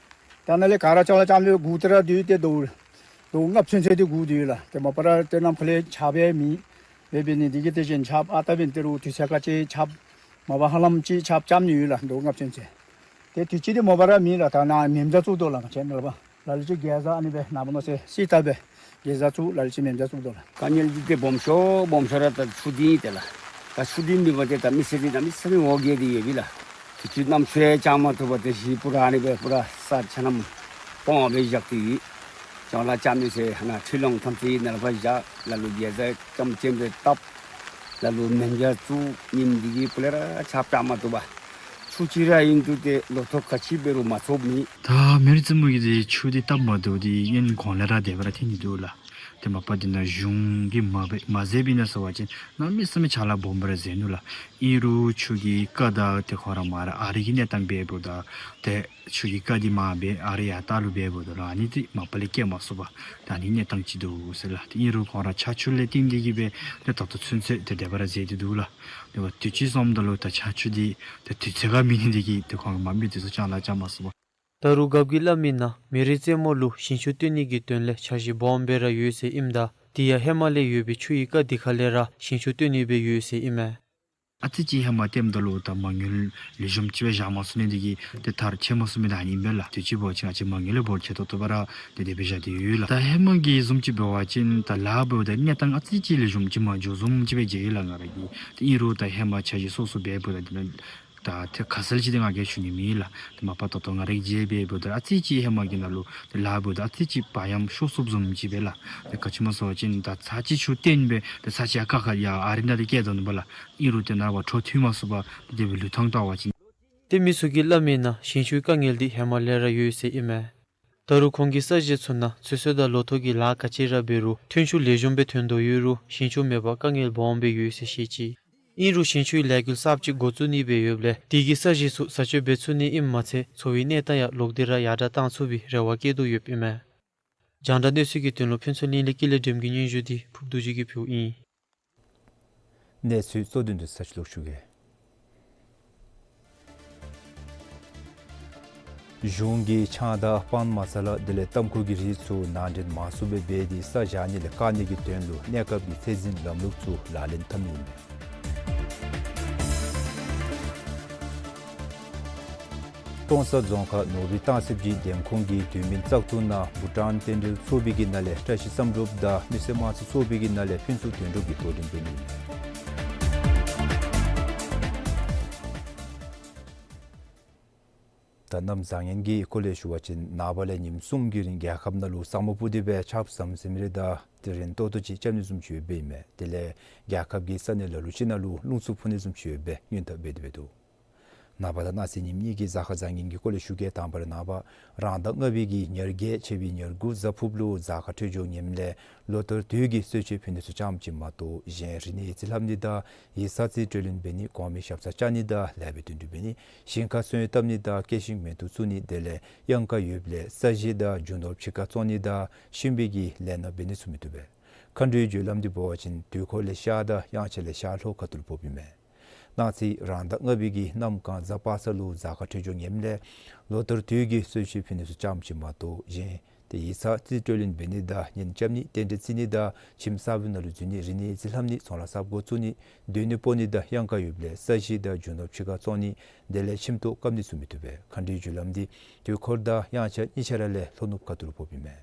ད་ནཱ་ལས་ག་ར་ལྕང་ལཱ་རྐྱབ་ནི་སྒུག་སྟེ་ར་སྡོད་ཏེ་ཟླཝ་ཟླཝ་ལྔ་བཅུ་ཚུན་ཚོད་འདི་སྒུག་སྡོད་ཡི་ལགས། ཏེ་མ་པ་ར་ཏེ་ནམ་ཕུགས་ལས་ཆརཔ་ཡང་མེད། འབད་འབད་ནི་འདི་གིས་ཏེ་གཞན་ཆརཔ་ཨ་རྟག་འབད་ནི་ཏེ་རུང་དུས་ཚོད་ཁར་ཅིག་ཆརཔ་མ་པ་ཧ་ལམ་ཅིག་ཆརཔ་རྐྱབ་ནི་ཡོད་ལགས་ཟླཝ་ལྔ་བཅུ་ཚུན་ཚོད། ཏེ་དུས་ཅི་འདི་མ་པ་ར་མེད་ལགས། ད་ནཱ་མེ་བྱ་བཙུགས་དོ་ལགས། ང་བཅས་ནཱ་ལས་ཕར་ལ་ལུ་ཅིག་གེ་ཛ་ཨ་ནི་སྦེ་ནཱ་ཕུ་ནོ་ཟེར་སི་ཏ་སྦེ་གེ་ཛ་བཙུགས། ལ་ལུ་ཅིག་མེ་བྱ་བཙུགས་དོ་ལགས། དཀའ་ངལ་འདི་ཏེ་སྦོམ་ཤོས་སྦོམ་ཤོས་ར་ད་ཆུ་འདི་ཨིན་ཏེ་ལགས། ད་ཆུ་འདི་མེད་པར་ཏེ་ད་མི་སེར་འདི་གནམ་མེད་ས་མེད་འོ་བརྒྱལ་ཏེ་ཡོད་པས་ལགས། དུས་ཅི་གནམ་ཆུ་ཡང་རྐྱབ་མ་བཏུབ་པར་ཏེ་ཞིང་པ་ར་ཨ་ནི་སྦེ་པུ་ར་ས་ཆ་རྣམས་སྦོམ་སྦེ་བཞག་སྟེ་ཡོད། ལྕང་ལཱ་རྐྱབ་ནི་ཟེར་ནཱ་འཕྲུལ་གླང་ཐམས་ཅད་ནཱ་ལས་ཕར་བཞག། ལ་ལུ་གེ་ཛ་རྐྱངམ་ཅིག་སྦེ་བཏབ། ལ་ལུ་མེ་བྱ་བཙུགས། ཉིནམ་འདི་གི་སྤུ་ལས་ར་ཆརཔ་རྐྱབ་མ་བཏུབ་པར་ཆུ་ཅིག་ར་ཨིན་རུང་ཏེ་ལོ་ཐོག་ག་ཅི་འབད་རུང་མ་ཚུགསཔ་མེད། ད་མེ་རི་རྩེ་མོ་གི་འདི་ཆུ་འདི་སྟབས་མ་བདེཝ་འདི་ཡང་གོང་ལས་ར་དེ་སྦེ་ར་ཐོན་ནི་འདུག་ལགས། ཏེ་མ་པ་འདི་ནང་གཞུང་གིས་མ་འབད་མ་མཛད་པའི་ན་ཟེར་བ་ཅིན་གནམ་མེད་ས་མེད་ཕྱག་ལཱ་སྦོམ་སྦེ་ར་མཛད་ནུག་ལགས། ཨིན་རུང་ཆོས་ཀྱི་བཀའ་དང་ཏེ་ཁོང་ར་མར་ཨ་རི་གི་གནས་སྟངས་འབདཝ་ད་ཏེ་ཆོས་ཀྱི་བཀའ་འདི་མར་འབད་ཨ་རི་ཡར་ལྟ་ལུ་འབདཝ་ད་ལུ་ཨ་ནི་འདི་མ་པ་ལས་བཀལ་མ་ཚུགས་པར་ད་ཨ་ནི་གནས་སྟངས་ཅིག་འདུག་ཟེར་ལགས། ཏེ་ཨིན་རུང་ཁོང་ར་ཆར་ཆུ་ལས་བརྟེན་ཏེ་གིས་སྦེ་ཏེ་ད་ལྟོ་ཚུན་ཚོད་ཏེ་དེ་སྦེ་ར་མཛད་དེ་འདུག་ལགས། དེ་འབདཝ་དུས་ཅི་བཟུམ་ད་ལུ་ད་ཆར་ཆུ་འདི་ད་དུས་ཚོད་ཁར་མེད་ནི་འདི་གིས་ཏེ་ཁོང་མ་མི་དེ་ཚུ་ཅང་ལཱ་རྐྱབ་མ་ཚུགས་པར། ད་རུང་རྒཔོ་གིས་སླབ་མིའི་ནང་མེ་རི་རྩེ་མོ་ལུ་ཞིང་ཆུ་བཏོན་ནི་གི་དོན་ལས་འཆར་གཞི་སྦོམ་སྦེ་ར་ཡོད་ཟེར་ཨིནམ་ད་དེ་ཡང་ཧེ་མ་ལས་ཡོད་པའི་ཆུ་ཡི་རྐ་དེ་ཁ་ལས་ར་ཞིང་ཆུ་བཏོན་ནི་སྦེ་ཡོད་ཟེར་ཨིན་མས། ཨ་ཙི་ཅིག་ཧེ་མ་བཏོནམ་ད་ལུ་ད་མ་དངུལ་ལེགས་ཤོམ་ཅིག་སྦེ་བཞག་མ་ཚུགས་ནི་འདི་གིས་ཏེ་མཐར་ཆད་མ་ཚུགས་མི་ད་ཨ་ནི་ཨིན་པས་ལགས། དུས་ཅི་འབད་བ་ཅིན་ང་བཅས་མ་དངུལ་ལས་འབོར་ཆེ་ཏོག་ཏོ་སྦེ་ར་ཏེ་དེ་སྦེ་བཞག་སྟེ་ཡོད་ལགས། ད་ཧེ་མ་གི་བཟུམ་ཅིག་འབད་བ་ཅིན་ད་ལཱ་འབདཝ་ད་གནས་སྟངས་ཨ་ཙི་ཅིག་ལེགས་ཤོམ་ཅིག་མ་འགྱོ་བཟུམ་ཅིག་སྦེ་མཇལ་ཡི་ལགས་ང་ར་གིས། ཏེ་ཨིན་རུང་ད་ཧེ་མ་འཆར་གཞི་སོ་སོ་འབད་འབདཝ་ད་འདི་ནང་ད་ཏེ་ཁ་གསལ་ཅིག་འདི་ང་གིས་ཞུ་ནི་མེད་ལགས། ཏེ་མ་པ་ད་ལྟོ་ང་ར་གིས་མཇལ་འབདཝ་ད་ཨ་ཙི་ཅིག་ཧེ་མ་གི་ནང་ལུ་ཏེ་ལཱ་འབདཝ་ད་ཨ་ཙི་ཅིག་བག་ཡངས་ཤོར་སོངམ་བཟུམ་ཅིག་སྦེ་ལགས། ཏེ་ག་ཅི་སྨོ་ཟེར་བ་ཅིན་ད་ཚར་གཅིག་ཆུ་བཏོན་སྦེ་ཏེ་ཚར་གཅིག་ཡར་རྐ་ཁར་ཡར་ཨ་རི་ནང་ཏེ་བསྐྱལ་དོ་ནུག་པ་ལགས། ཨིན་རུང་ཏེ་ནངས་པ་འཕྲོ་མཐུད་མ་ཚུགས་པར་ཏེ་དེ་སྦེ་ལུས་ཐངས་བལྟ་བ་ཅིན། ཏེ་མི་ཚུ་གིས་སླབ་མིའི་ནང་ཞིང་ཆུའི་དཀའ་ངལ་འདི་ཧེ་མ་ལས་ར་ཡོད་ཟེར་ཨིན་མས། ད་རུང་ཁོང་གིས་ས་གཞི་ཚུ་ནང་ཚོད་བསྲེ་དང་ལོ་ཐོག་གི་ལཱ་ག་ཅི་ར་འབད་རུང་ཐོན་ཤུགས་ལེགས་ཤོམ་སྦེ་ཐོན་དོ་ཡོད་རུང་ཞིང་ཆུ་མེད་པར་དཀའ་ངལ་སྦོམ་སྦེ་ཡོད་ཟེར་བཤད་ཅི། ཨིན་རུང་ཞིང་ཆུའི་ལས་འགུལ་གསརཔ་ཅིག་འགོ་བཙུགས་ནི་སྦེ་ཡོདཔ་ལས་དེ་གིས་ས་གཞི་ཚུ་བཟའ་སྤྱོད་འབད་ཚུགས་ནི་ཨིནམ་མ་ཚད་འཚོ་བའི་གནས་སྟངས་ཡང་ལོག་སྟེ་ར་ཡར་དྲག་བཏང་ཚུགས་པའི་རེ་བ་བསྐྱེད་དོ་ཡོདཔ་ཨིན་མས། རྒྱང་བསྒྲགས་གནས་ཚུལ་གྱི་དོན་ལུ་ཕུན་ཚོགས་གླིང་ལས་ཀུན་ལེགས་སྒྲོལམ་གྱི་སྙན་ཞུ་འདི་ཕུརབ་རྡོ་རྗེ་གིས་ཕུལཝ་ཨིན། གནས་ཚུལ་གཙོ་དོན་དུ་ས་ཆུ་ལོག་ཞུ་གེ། གཞུང་གིས་ཆང་དང་པཱན་མ་ས་ལ་དེ་ལས་ཏམ་ཁུ་གི་རིགས་ཚུ་ནང་འདྲེན་མ་ཚུགས་པར་འབད་དེ་ས་བཞག་ནི་ལས་བཀག་ནི་གི་དོན་ལུ་གནས་སྐབས་ཀྱི་ཚད་འཛིན་ལམ་ལུགས་ཚུ་ལག་ལེན་འཐབ་ནི་ཨིན་མས། ཀྲོང་གསར་རྫོང་ཁག་ནོར་བུའི་སྟང་སི་སྦྱིས་འདེམས་ཁོངས་ཀྱི་དུས་མིན་བཙག་འཐུ་ནང་བྷུ་ཊཱན་རྟེན་འབྲེལ་ཚོགས་པའི་གི་ནང་ལས་བཀྲ་ཤིས་བསམ་གྲུབ་དང་མི་སེར་དམངས་གཙོ་ཚོགས་པའི་གི་ནང་ལས་ཕུན་ཚོགས་དོན་གྲུབ་ཀྱིས་དོ་འགྲན་འབད་ནི་ཨིན་མས། ད་གནམ་བཟང་ངན་གྱི་སྐོར་ལས་ཞུ་བ་ཅིན་ནངས་པ་ལས་ཉིནམ་གསུམ་གྱི་རིང་རྒྱལ་ཁབ་ནང་ལུ་ས་སྨུག་སྤུབས་ཏེ་སྦེ་ཆརཔ་ཟམ་ཟིམ་རེ་དང་དེ་རན་ཏོག་ཏོ་ཅིག་རྐྱབ་ནི་བཟུམ་ཅིག་ཡོདཔ་ཨིན་མས། དེ་ལས་རྒྱལ་ཁབ་ཀྱི་ས་གནས་ལ་ལུ་ཅིག་ནང་ལུ་རླུང་འཚུབ་འཕུ་ནི་བཟུམ་ཅིག་ཡོད་པའི་སྔོན་བརྡ་འབད་དེ་འབད་འདུག། ནངས་པ་དང་གནངས་ཚེ་ཉིནམ་གཉིས་ཀྱི་གཟའ་སྐར་བཟང་ངན་གྱི་སྐོར་ལས་ཞུ་གེ། དང་པ་ར་ནངས་པ་རང་ཟླ་ལྔ་པའི་གི་ཉེར་བརྒྱད་ཕྱི་པའི་ཉེར་དགུ་གཟའ་ཕུརཔ་ལུ་གཟའ་སྐར་འཕྲོད་སྦྱོར་ངནམ་ལས་ལོ་ལྟར་དུས་ཀྱི་གསོལ་མཆོད་ཕུལ་ནི་ཚུ་ཙམ་ཅིག་མ་གཏོགས་གཞན་རིག་གནས་རྩིས་ལྷབ་ནི་དང་ཡིག་ཚང་རྩིས་སྤྲོད་ལེན་འབད་ནི་གོང་མའི་ཞབས་སར་བཅར་ནི་དང་ལེགས་པའི་དོན་སྒྲུབ་འབད་ནི་ཞིང་ཁར་སོན་བཏབ་ནི་དང་སྐྱེད་ཤིང་མེ་ཏོག་བཙུགས་ནི་དེ་ལས་གཡང་ཁ་ཡོདཔ་ལས་ས་གཞི་དང་རྒྱུ་ནོར་ཕྱི་ཁར་བཙོང་ནི་དང་གཤིན་པོའི་གི་ལས་སྣ་འབད་ནི་ཚུ་མི་བཏུབ་པས། མཁའ་འགྲོའི་རྒྱུ་ལམ་འདི་འབད་བ་ཅིན་དུས་འཁོར་ལས་ཤར་དང་དབྱངས་འཆར་ལས་ཤར་ལྷོ་ཁ་ཐུག་ལུ་ཕོགཔ་ཨིན་མས། གནངས་ཚེ་རང་ཟླ་ལྔ་པའི་གི་གནམ་གང་གཟའ་པ་སངས་ལུ་གཟའ་སྐར་འཕྲོད་སྦྱོར་ངནམ་ལས་ལོ་ལྟར་དུས་ཀྱི་གསོལ་མཆོད་ཕུལ་ནི་ཚུ་ཙམ་ཅིག་མ་གཏོགས་གཞན་ཏེ་ཡིག་ཚང་རྩིས་སྤྲོད་ལེན་འབད་ནི་དང་གཉེན་རྐྱབ་ནི་རྟེན་འབྲེལ་བརྩི་ནི་དང་ཁྱིམ་གསར་པའི་ནང་ལུ་འཛུལ་ནི་རིག་གནས་རྩིས་ལྷབ་ནི་ཚོང་ལཱ་གསརཔ་འགོ་བཙུགས་ནི་སྡོད་གནས་སྤོ་ནི་དང་གཡང་ཁ་ཡོདཔ་ལས་ས་གཞི་དང་རྒྱུ་ནོར་ཕྱི་ཁར་བཙོང་ནི་དེ་ལས་ཁྱིམ་ཐོག་བཀབ་ནི་ཚུ་མི་བཏུབ་པས། མཁའ་འགྲོའི་རྒྱུ་ལམ་འདི་དུས་འཁོར་དང་དབྱངས་འཆར་གཉིས་ཆ་ར་ལས་ལྷོ་ནུབ་ཁ་ཐུག་ལུ་ཕོགཔ་ཨིན་མས།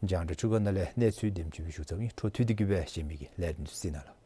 རྒྱང་བསྒྲགས་ཚུ་གི་ནང་ལས་གནས་ཚུལ་དེམ་ཅིག་སྦེ་ཞུ་ཚརཝ་ཨིན། འཕྲོ་མཐུད་དེ་གི་སྦེ་གཞན་མི་གི་ལས་རིམ་ཚུ་གཟིགས་གནང་ལགས།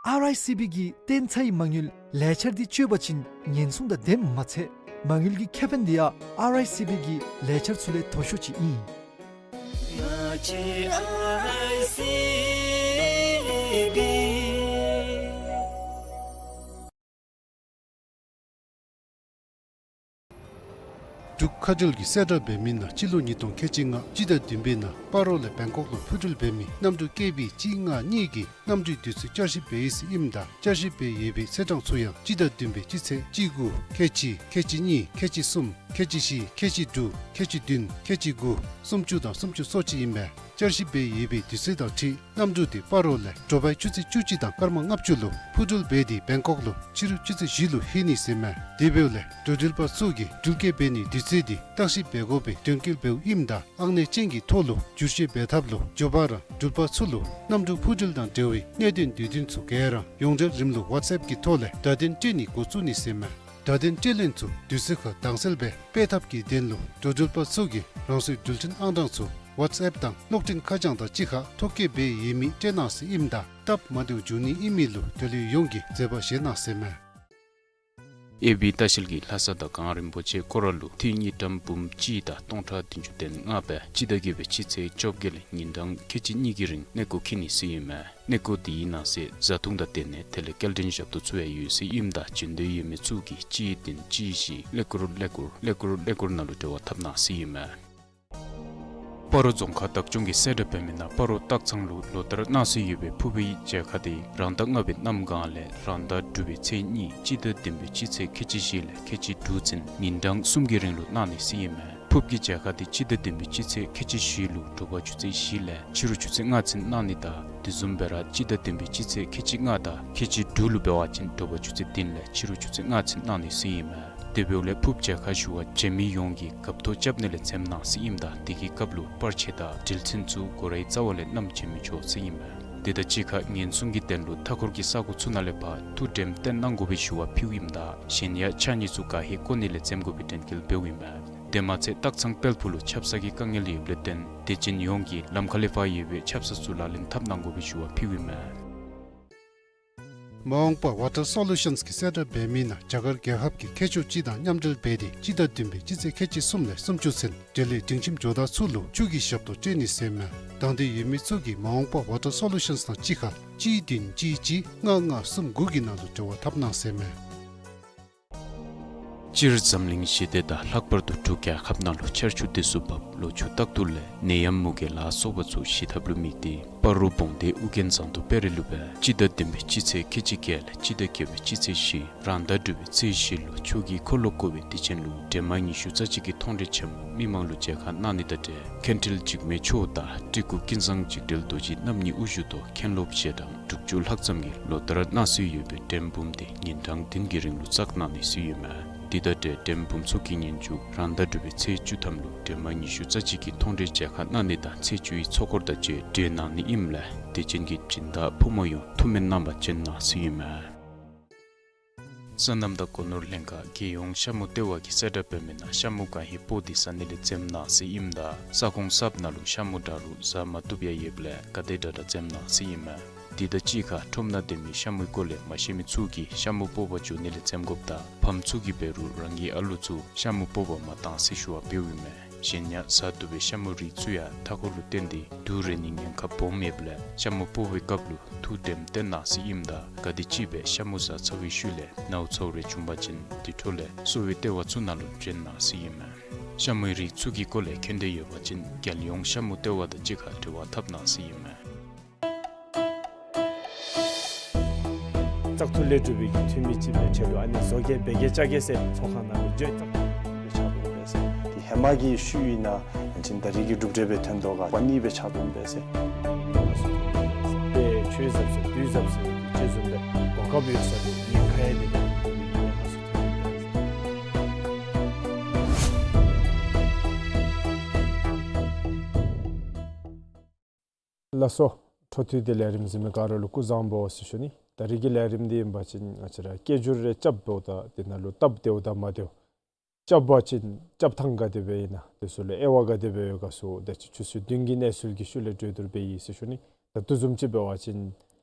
ཨར་ཨའི་སི་བི་གི་བརྟན་ཚའི་མ་དངུལ་ལས་འཆར་འདི་སྤྱོད་པ་ཅིན་ཉེན་སྲུང་དང་ལྡནམ་མ་ཚད་མ་དངུལ་གྱི་ཁེ་ཕན་འདི་ཡང་ཨར་ཨའི་སི་བི་གི་ལས་འཆར་ཚུ་ལས་མཐོ་ཤོས་ཅིག་ཨིན། འབྲུག་མཁའ་འགྲུལ་གྱི་གསལ་བསྒྲགས་འབད་མི་ནང་སྤྱི་ལོ་ཉིས་སྟོང་ཁལ་གཅིག་ལྔ་སྤྱི་ཟླ་བདུན་པའི་ནང་སྤ་རོ་ལས་བེང་ཀོག་ལུ་འཕུར་འགྲུལ་འབད་མི་གནམ་གྲུ་ཀེ་བི་གཅིག་ལྔ་གཉིས་ཀྱི་གནམ་གྲུའི་དུས་ཚོད་བསྐྱར་ཞིབ་འབད་ཡི་ཟེར་ཨིནམ་ད་བསྐྱར་ཞིབ་འབད་ཡོད་པའི་ཚེས་གྲངས་ཚུ་ཡང་སྤྱི་ཟླ་བདུན་པའི་སྤྱི་ཚེས་ཁལ་གཅིག་དགུ་ཁལ་གཅིག་ཁལ་གཅིག་གཉིས་ཁལ་གཅིག་གསུམ་ཁལ་གཅིག་བཞི་ཁལ་གཅིག་དྲུག་ཁལ་གཅིག་བདུན་ཁལ་གཅིག་དགུ་སུམ་ཅུ་དང་སུམ་ཅུ་སོ་གཅིག་ཨིན་མས། བསྐྱར་ཞིབ་འབད་ཡོད་པའི་དུས་ཚོད་དང་འཁྲིལ་གནམ་གྲུ་དེ་སྤ་རོ་ལས་དྲོ་པའི་ཆུ་ཚོད་བཅུ་གཅིག་དང་སྐར་མ་ལྔ་བཅུ་ལུ་འཕུར་འགྲུལ་འབད་དེ་བེང་ཀོག་ལུ་ཕྱི་རུ་ཆུ་ཚོད་བཞི་ལུ་ལྷོད་ནི་ཟེར་མས། དེ་འབདཝ་ལས་འགྲོ་འགྲུལ་པ་ཚུ་གིས་འགྲུལ་སྐྱེལ་འབད་ནིའི་དུས་ཚོད་དེ་བརྟག་ཞིབ་འབད་དགོ་པའི་དོན་འཁྱོལ་འབདཝ་ཨིནམ་ད་ཨང་གནས་ཅན་གྱི་ཐོག་ལུ་བསྒྱུར་བཅོས་འབད་ཐབས་ལུ་མགྱོགས་པ་ར་འགྲུལ་པ་ཚུ་ལུ་གནམ་གྲུ་འཕུར་འགྲུལ་དང་འབྲེལ་བའི་གནད་དོན་དུས་སྟོན་ཚུ་ག་ར་ཡོངས་འབྲེལ་རིམ་ལུགས་ཝཊས་ཨེཔ་གི་ཐོག་ལས་བརྡ་དོན་སྤྲོད་ནི་འགོ་བཙུགས་ནི་ཟེར་མས། བརྡ་དོན་སྤྲོད་ལེན་ཚུ་དུས་ཚོད་ཁར་དྭངས་གསལ་སྦེ་སྤེལ་ཐབས་ཀྱི་དོན་ལུ་འགྲོ་འགྲུལ་པ་ཚུ་གིས་རང་སོའི་འགྲུལ་འཕྲིན་ཨང་གྲངས་ཚུ་ཝཊས་ཨེཔ་དང་གློག་འཕྲིན་ཁ་བྱང་དང་གཅིག་ཁར་ཐོ་བཀོད་འབད་ཡོད་མི་སྤྲོད་གནང་ཟེར་ཨིནམ་ད་སྟབས་མ་བདེཝ་འབྱུང་ནི་ཨིན་མི་ལུ་འབྲེལ་ཡོད་ཡོངས་ཀྱིས་མཛད་པ་བཞེས་གནང་ཟེར་མས། ཨེ་བི་ལྟ་བཤལ་གྱིས་ལྷ་ས་དང་གངས་རིན་པོ་ཆེ་སྐོར་ར་ལུ་ཐིག་དངུལ་ཀྲམ་འབུམ་གཅིག་དང་སྟོང་ཕྲག་བདུན་ཅུ་དོན་ལྔ་སྦེ་སྤྱི་ཟླ་བརྒྱད་པའི་སྤྱི་ཚེས་བཅོ་བརྒྱད་ལས་ཉིན་གྲངས་ཁལ་གཅིག་གཉིས་ཀྱི་རིང་གནས་སྐོར་འཁྱིད་ནི་ཟེར་ཨིན་མས། གནས་སྐོར་དེའི་ནང་གསེས་བཟའ་འཐུང་དང་དེ་ནང་དེ་ལས་སྐྱེལ་འདྲེན་ཞབས་ཏོག་ཚུ་ཡང་ཡོད་ཟེར་ཨིནམ་ད་བྱོན་འདོད་ཡོད་མི་ཚུ་གིས་གཅིག་བདུན་གཅིག་བཞི་ཀླད་ཀོར་ཀླད་ཀོར་ཀླད་ཀོར་ཀླད་ཀོར་ནང་ལུ་འབྲེལ་བ་འཐབ་གནང་ཟེར་ཨིན་མས། སྤ་རོ་རྫོང་ཁག་བདག་སྐྱོང་གི་གསལ་བསྒྲགས་འབད་མི་ནང་སྤ་རོ་སྟག་ཚང་ལུ་ལོ་ལྟར་གནང་སྲོལ་ཡོད་པའི་ཕུར་བུའི་མཇལ་ཁ་དེ་རང་ཟླ་ལྔ་པའི་གནམ་གང་ལས་རང་ཟླ་དྲུག་པའི་ཚེས་གཉིས་སྤྱི་ཟླ་བདུན་པའི་སྤྱི་ཚེས་ཁལ་གཅིག་བཞི་ལས་ཁལ་གཅིག་དྲུག་ཚུན་ཉིན་གྲངས་གསུམ་གྱི་རིང་ལུ་གནང་ནི་ཟེར་ཨིན་མས། ཕུརཔ་གི་མཇལ་ཁ་དེ་སྤྱི་ཟླ་བདུན་པའི་སྤྱི་ཚེས་ཁལ་གཅིག་བཞི་ལུ་དྲོ་པ་ཆུ་ཚོད་བཞི་ལས་ཕྱི་རུ་ཆུ་ཚོད་ལྔ་ཚུན་གནང་ནི་དང་དེ་བཟུམ་སྦེ་ར་སྤྱི་ཟླ་བདུན་པའི་སྤྱི་ཚེས་ཁལ་གཅིག་ལྔ་དང་ཁལ་གཅིག་དྲུག་ལུ་འབད་བ་ཅིན་དྲོ་པ་ཆུ་ཚོད་བདུན་ལས་ཕྱི་རུ་ཆུ་ཚོད་ལྔ་ཚུན་གནང་ནི་ཟེར་ཨིན་མས། དེ་འབདཝ་ལས་ཕུརཔ་མཇལ་ཁ་ཞུ་བར་བྱོན་མི་ཡོངས་ཀྱིས་རྒཔོ་ཐོ་རྐྱབ་ནི་ལས་འཛེམ་གནང་ཟེར་ཨིནམ་ད་དེ་གི་སྐབས་ལུ་པར་ཆས་དང་འགྲུལ་འཕྲིན་ཚུ་སྒོ་རའི་རྩ་བ་ལས་བསྣམས་བྱོན་མི་ཆོག་ཟེར་ཨིན་མས། དེ་དང་གཅིག་ཁར་ཉེན་སྲུང་གི་དོན་ལུ་མཐའ་འཁོར་གྱི་ས་གོ་ཚུ་ནང་ལས་ཕར་ཐུགས་དྲནམ་བཏོན་གནང་དགོ་པའི་ཞུ་བ་ཕུལཝ་ཨིནམ་ད་གཞན་ཡང་ཕྱགས་སྙིགས་ཚུ་ག་ཧེ་བཀོ་ནི་ལས་འཛེམ་དགོ་པའི་དྲན་སྐུལ་འབདཝ་ཨིན་མས། དེ་མ་ཚད་སྟག་ཚང་དཔལ་ཕུག་ལུ་ཆབ་གསང་གི་དཀའ་ངལ་ཡོདཔ་ལས་བརྟེན་དད་ཅན་ཡོངས་ཀྱིས་ལམ་ཁ་ལས་ཕར་ཡོད་པའི་ཆབ་གསང་ཚུ་ལག་ལེན་འཐབ་གནང་དགོ་པའི་ཞུ་བ་ཕུལཝ་ཨིན་མས། མ་འོངས་པ་ཝ་ཊར་སོ་ལུ་ཤཱནསི་གི་གསལ་བསྒྲགས་འབད་མི་ནང་རྒྱ་གར་རྒྱལ་ཁབ་ཀྱི་མཁས་མཆོག་སྤྱི་དང་མཉམ་འབྲེལ་འབད་དེ་སྤྱི་ཟླ་བདུན་པའི་སྤྱི་ཚེས་ཁལ་གཅིག་གསུམ་ལས་སུམ་ཅུ་ཚུན་འབྲེལ་ཡོད་སྒྲིང་ཁྱིམ་ཇོ་བདག་ཚུ་ལུ་ཆུ་གི་ཞབས་ཏོག་སྤྲོད་ནི་ཟེར་མས། དང་འདོད་ཡོད་མི་ཚུ་གིས་མ་འོངས་པ་ཝ་ཊར་སོ་ལུ་ཤཱནསི་དང་གཅིག་ཁར་གཅིག་བདུན་གཅིག་གཅིག་ལྔ་ལྔ་གསུམ་དགུ་གི་ནང་ལུ་འབྲེལ་བ་འཐབ་གནང་ཟེར་མས། སྤྱིར་འཛམ་གླིང་ཞི་བདེ་དང་ལྷག་པར་དུ་འབྲུག་རྒྱལ་ཁབ་ནང་ལུ་ཆར་ཆུ་དུས་སུ་བབས། ལོ་ཕྱུགས་རྟག་ཏུ་ལེགས། ནད་ཡམས་མུ་གེ་ལ་སོགས་པ་ཚུ་ཞི་ཐབས་ལུ་དམིགས་ཏེ་སྤ་རོ་བོང་སྡེ་ཨོ་རྒྱན་ཟངས་མདོག་དཔལ་རི་ལུ་སྦེ་སྤྱི་ཟླ་བདུན་པའི་སྤྱི་ཚེས་ཁལ་གཅིག་བརྒྱད་ལས་སྤྱི་ཟླ་བརྒྱད་པའི་སྤྱི་ཚེས་བཞི་རང་ཟླ་དྲུག་པའི་ཚེས་བཞི་ལུ་ཆོས་ཀྱི་འཁོར་ལོ་བསྐོར་བའི་དུས་ཆེན་ལུ་སྒྲོལ་མ་ཉི་ཤུ་རྩ་གཅིག་གི་མཐོང་གྲོལ་ཆེན་མོ་མི་མང་ལུ་མཇལ་ཁ་གནང་ནི་དང་འབྲེལ་མཁན་ཁྲིལ་འཇིགས་མེད་མཆོག་དང་སྤྲུལ་སྐུ་ཀུན་བཟང་འཇིགས་བྲལ་རྡོ་རྗེ་རྣམ་གཉིས་དབུ་བཞུགས་ཐོག་མཁན་སློབ་ཞལ་གྲངས་དྲུག་ཅུ་ལྷག་ཙམ་གྱིས་ལོ་ལྟར་གནང་སྲོལ་ཡོད་པའི་སྒྲོལ་འབུམ་དེ་ཉིན་གྲངས་བདུན་གྱི་རིང་ལུ་བསགས་གནང་ནི་ཟེར་ཨིན་མས། དེ་དང་འབྲེལ་སྒྲོལ་འབུམ་ཚོགས་ཀྱི་ཉིན་མཇུག་རང་ཟླ་དྲུག་པའི་ཚེས་བཅུ་ཐམ་ལུ་སྒྲོལ་མ་ཉི་ཤུ་རྩ་གཅིག་གི་མཐོང་གྲོལ་མཇལ་ཁ་གནང་ནི་དང་ཚེས་བཅུ་ཡི་ཚོགས་འཁོར་དང་བཅས་གྲོལ་གནང་ནི་ཨིནམ་ལས་དད་ཅན་གྱི་སྦྱིན་བདག་ཕོ་མོ་ཡོངས་ཐུགས་སྨོན་གནང་བར་བྱོན་གནང་ཟེར་ཨིན་མས། སོ་ནམ་དང་སྒོ་ནོར་ལྷན་ཁག་རྒྱལ་ཡོངས་ཤ་མུ་ལྟེ་བ་གིས་གསལ་བསྒྲགས་འབད་མི་ནང་ཤ་མུ་ག་ཧེ་སྤོག་སྟེ་ཟ་ནི་ལས་འཛེམ་གནང་ཟེར་ཨིནམ་ད་ས་ཁོངས་གསརཔ་ནང་ལུ་ཤ་མུ་འདྲ་རུང་ཟ་མ་བཏུབ་ཡང་ཡོདཔ་ལས་ག་དེ་དྲག་དྲག་འཛེམ་གནང་ཟེར་ཨིན་མས། དེ་དང་གཅིག་ཁར་ཁྲོམ་ནང་སྡོད་མི་ཤ་མུའི་སྐོར་ལས་མ་ཤེས་མི་ཚུ་གིས་ཤ་མུ་སྤོག་པར་འགྱོ་ནི་ལས་འཛེམ་དགོཔ་དང་ཕམ་ཚུ་གིས་འབད་རུང་རང་གི་ཨ་ལུ་ཚུ་ཤ་མུ་སྤོག་པར་མ་གཏང་ཟེར་ཞུ་བ་འབདཝ་ཨིན་མས། གཞན་ཡང་ཟ་བཏུབ་པའི་ཤ་མུའི་རིགས་ཚུ་ཡང་མཐའ་འཁོར་ལུ་བརྟེན་ཏེ་དུག་རེག་ནིའི་ཉེན་ཁ་སྦོམ་ཡོདཔ་ལས་ཤ་མུ་སྤོག་པའི་སྐབས་ལུ་ཐུགས་དྲནམ་བཏོན་གནང་ཟེར་ཨིནམ་ད་ག་དེམ་ཅིག་སྦེ་ཤ་མུ་ཟ་ཚར་བའི་ཤུལ་ལས་ནཝ་ཚཝ་རེ་བྱུང་པ་ཅིན་དེ་འཕྲོ་ལས་གསོ་བའི་ལྟེ་བ་ཚུ་ནང་ལུ་བྱོན་གནང་ཟེར་ཨིན་མས། ཤ་མུའི་རིགས་ཚུ་གི་སྐོར་ལས་མཁྱེན་འདོད་ཡོད་པ་ཅིན་རྒྱལ་ཡོངས་ཤ་མུ་ལྟེ་བ་དང་གཅིག་ཁར་འབྲེལ་བ་འཐབ་གནང་ཟེར་ཨིན་མས། བཙག་འཐུ་ལས་གྲུབ་པའི་འཐུས་མི་ཅིག་སྦེ་ཁྲལ་ལུ་ཨ་ནི་བཟོ་བཀོད་འབད་གེ་བཅའ་གེ་ཟེར་ཚོགས་ཁང་ནང་ལུ་འགྱོ་བཙག་འཐུ་ལས་ཆགས་འོང་པས་ཟེར། དེ་ཧེ་མ་གི་ཤུལ་ཨིན་ན་ཡང་ཅིན་ད་རེས་ཀྱི་གྲུབ་འབྲས་སྦེ་ཐོན་དོ་ག་པ་ནི་སྦེ་ཆགས་འོང་པས་ཟེར། དཔེ་ཆོས་ཟབ་ཟེར་དུས་ཟབ་ཟེར་དེ་ཅིག་བཟུམ་སྦེ་གོ་སྐབས་ཡོད་ས་ལུ་ཉེན་ཁ་ཡང་དེ་ལས་ཉེན་ཁ་ཚུ་ཐོན་པས་ཟེར། ལགས་སོ། འཕྲོ་མཐུད་དེ་ལས་རིམ་གཟིགས་མི་ག་ར་ལུ་སྐུ་གཟུགས་བཟང་པོ་ཟེར་ཞུ་ནི། ད་རེས་ཀྱི་ལས་རིམ་འདི་ཨིན་པ་ཅིན་ང་བཅས་ར་སྐད་སྒྱུར་རེ་རྐྱབ་འབདཝ་ད་དེ་ནང་ལུ་སྟབས་བདེཝ་དང་མ་བདེཝ་རྐྱབ་པ་ཅིན་རྐྱབ་ཐངས་ག་དེ་སྦེ་ཨིན་ན་དེ་ཚུ་ལུ་དབྱེ་བ་ག་དེ་སྦེ་ཡོད་ག་ཚུ་ད་ཅི་ཆུ་ཚོད་བདུན་གྱི་གནས་ཚུལ་གྱི་ཤུལ་ལས་གྲོས་བསྡུར་འབད་ཡི་ཟེར་ཞུ་ནི། ད་དེ་བཟུམ་ཅིག་འབད་བ་ཅིན་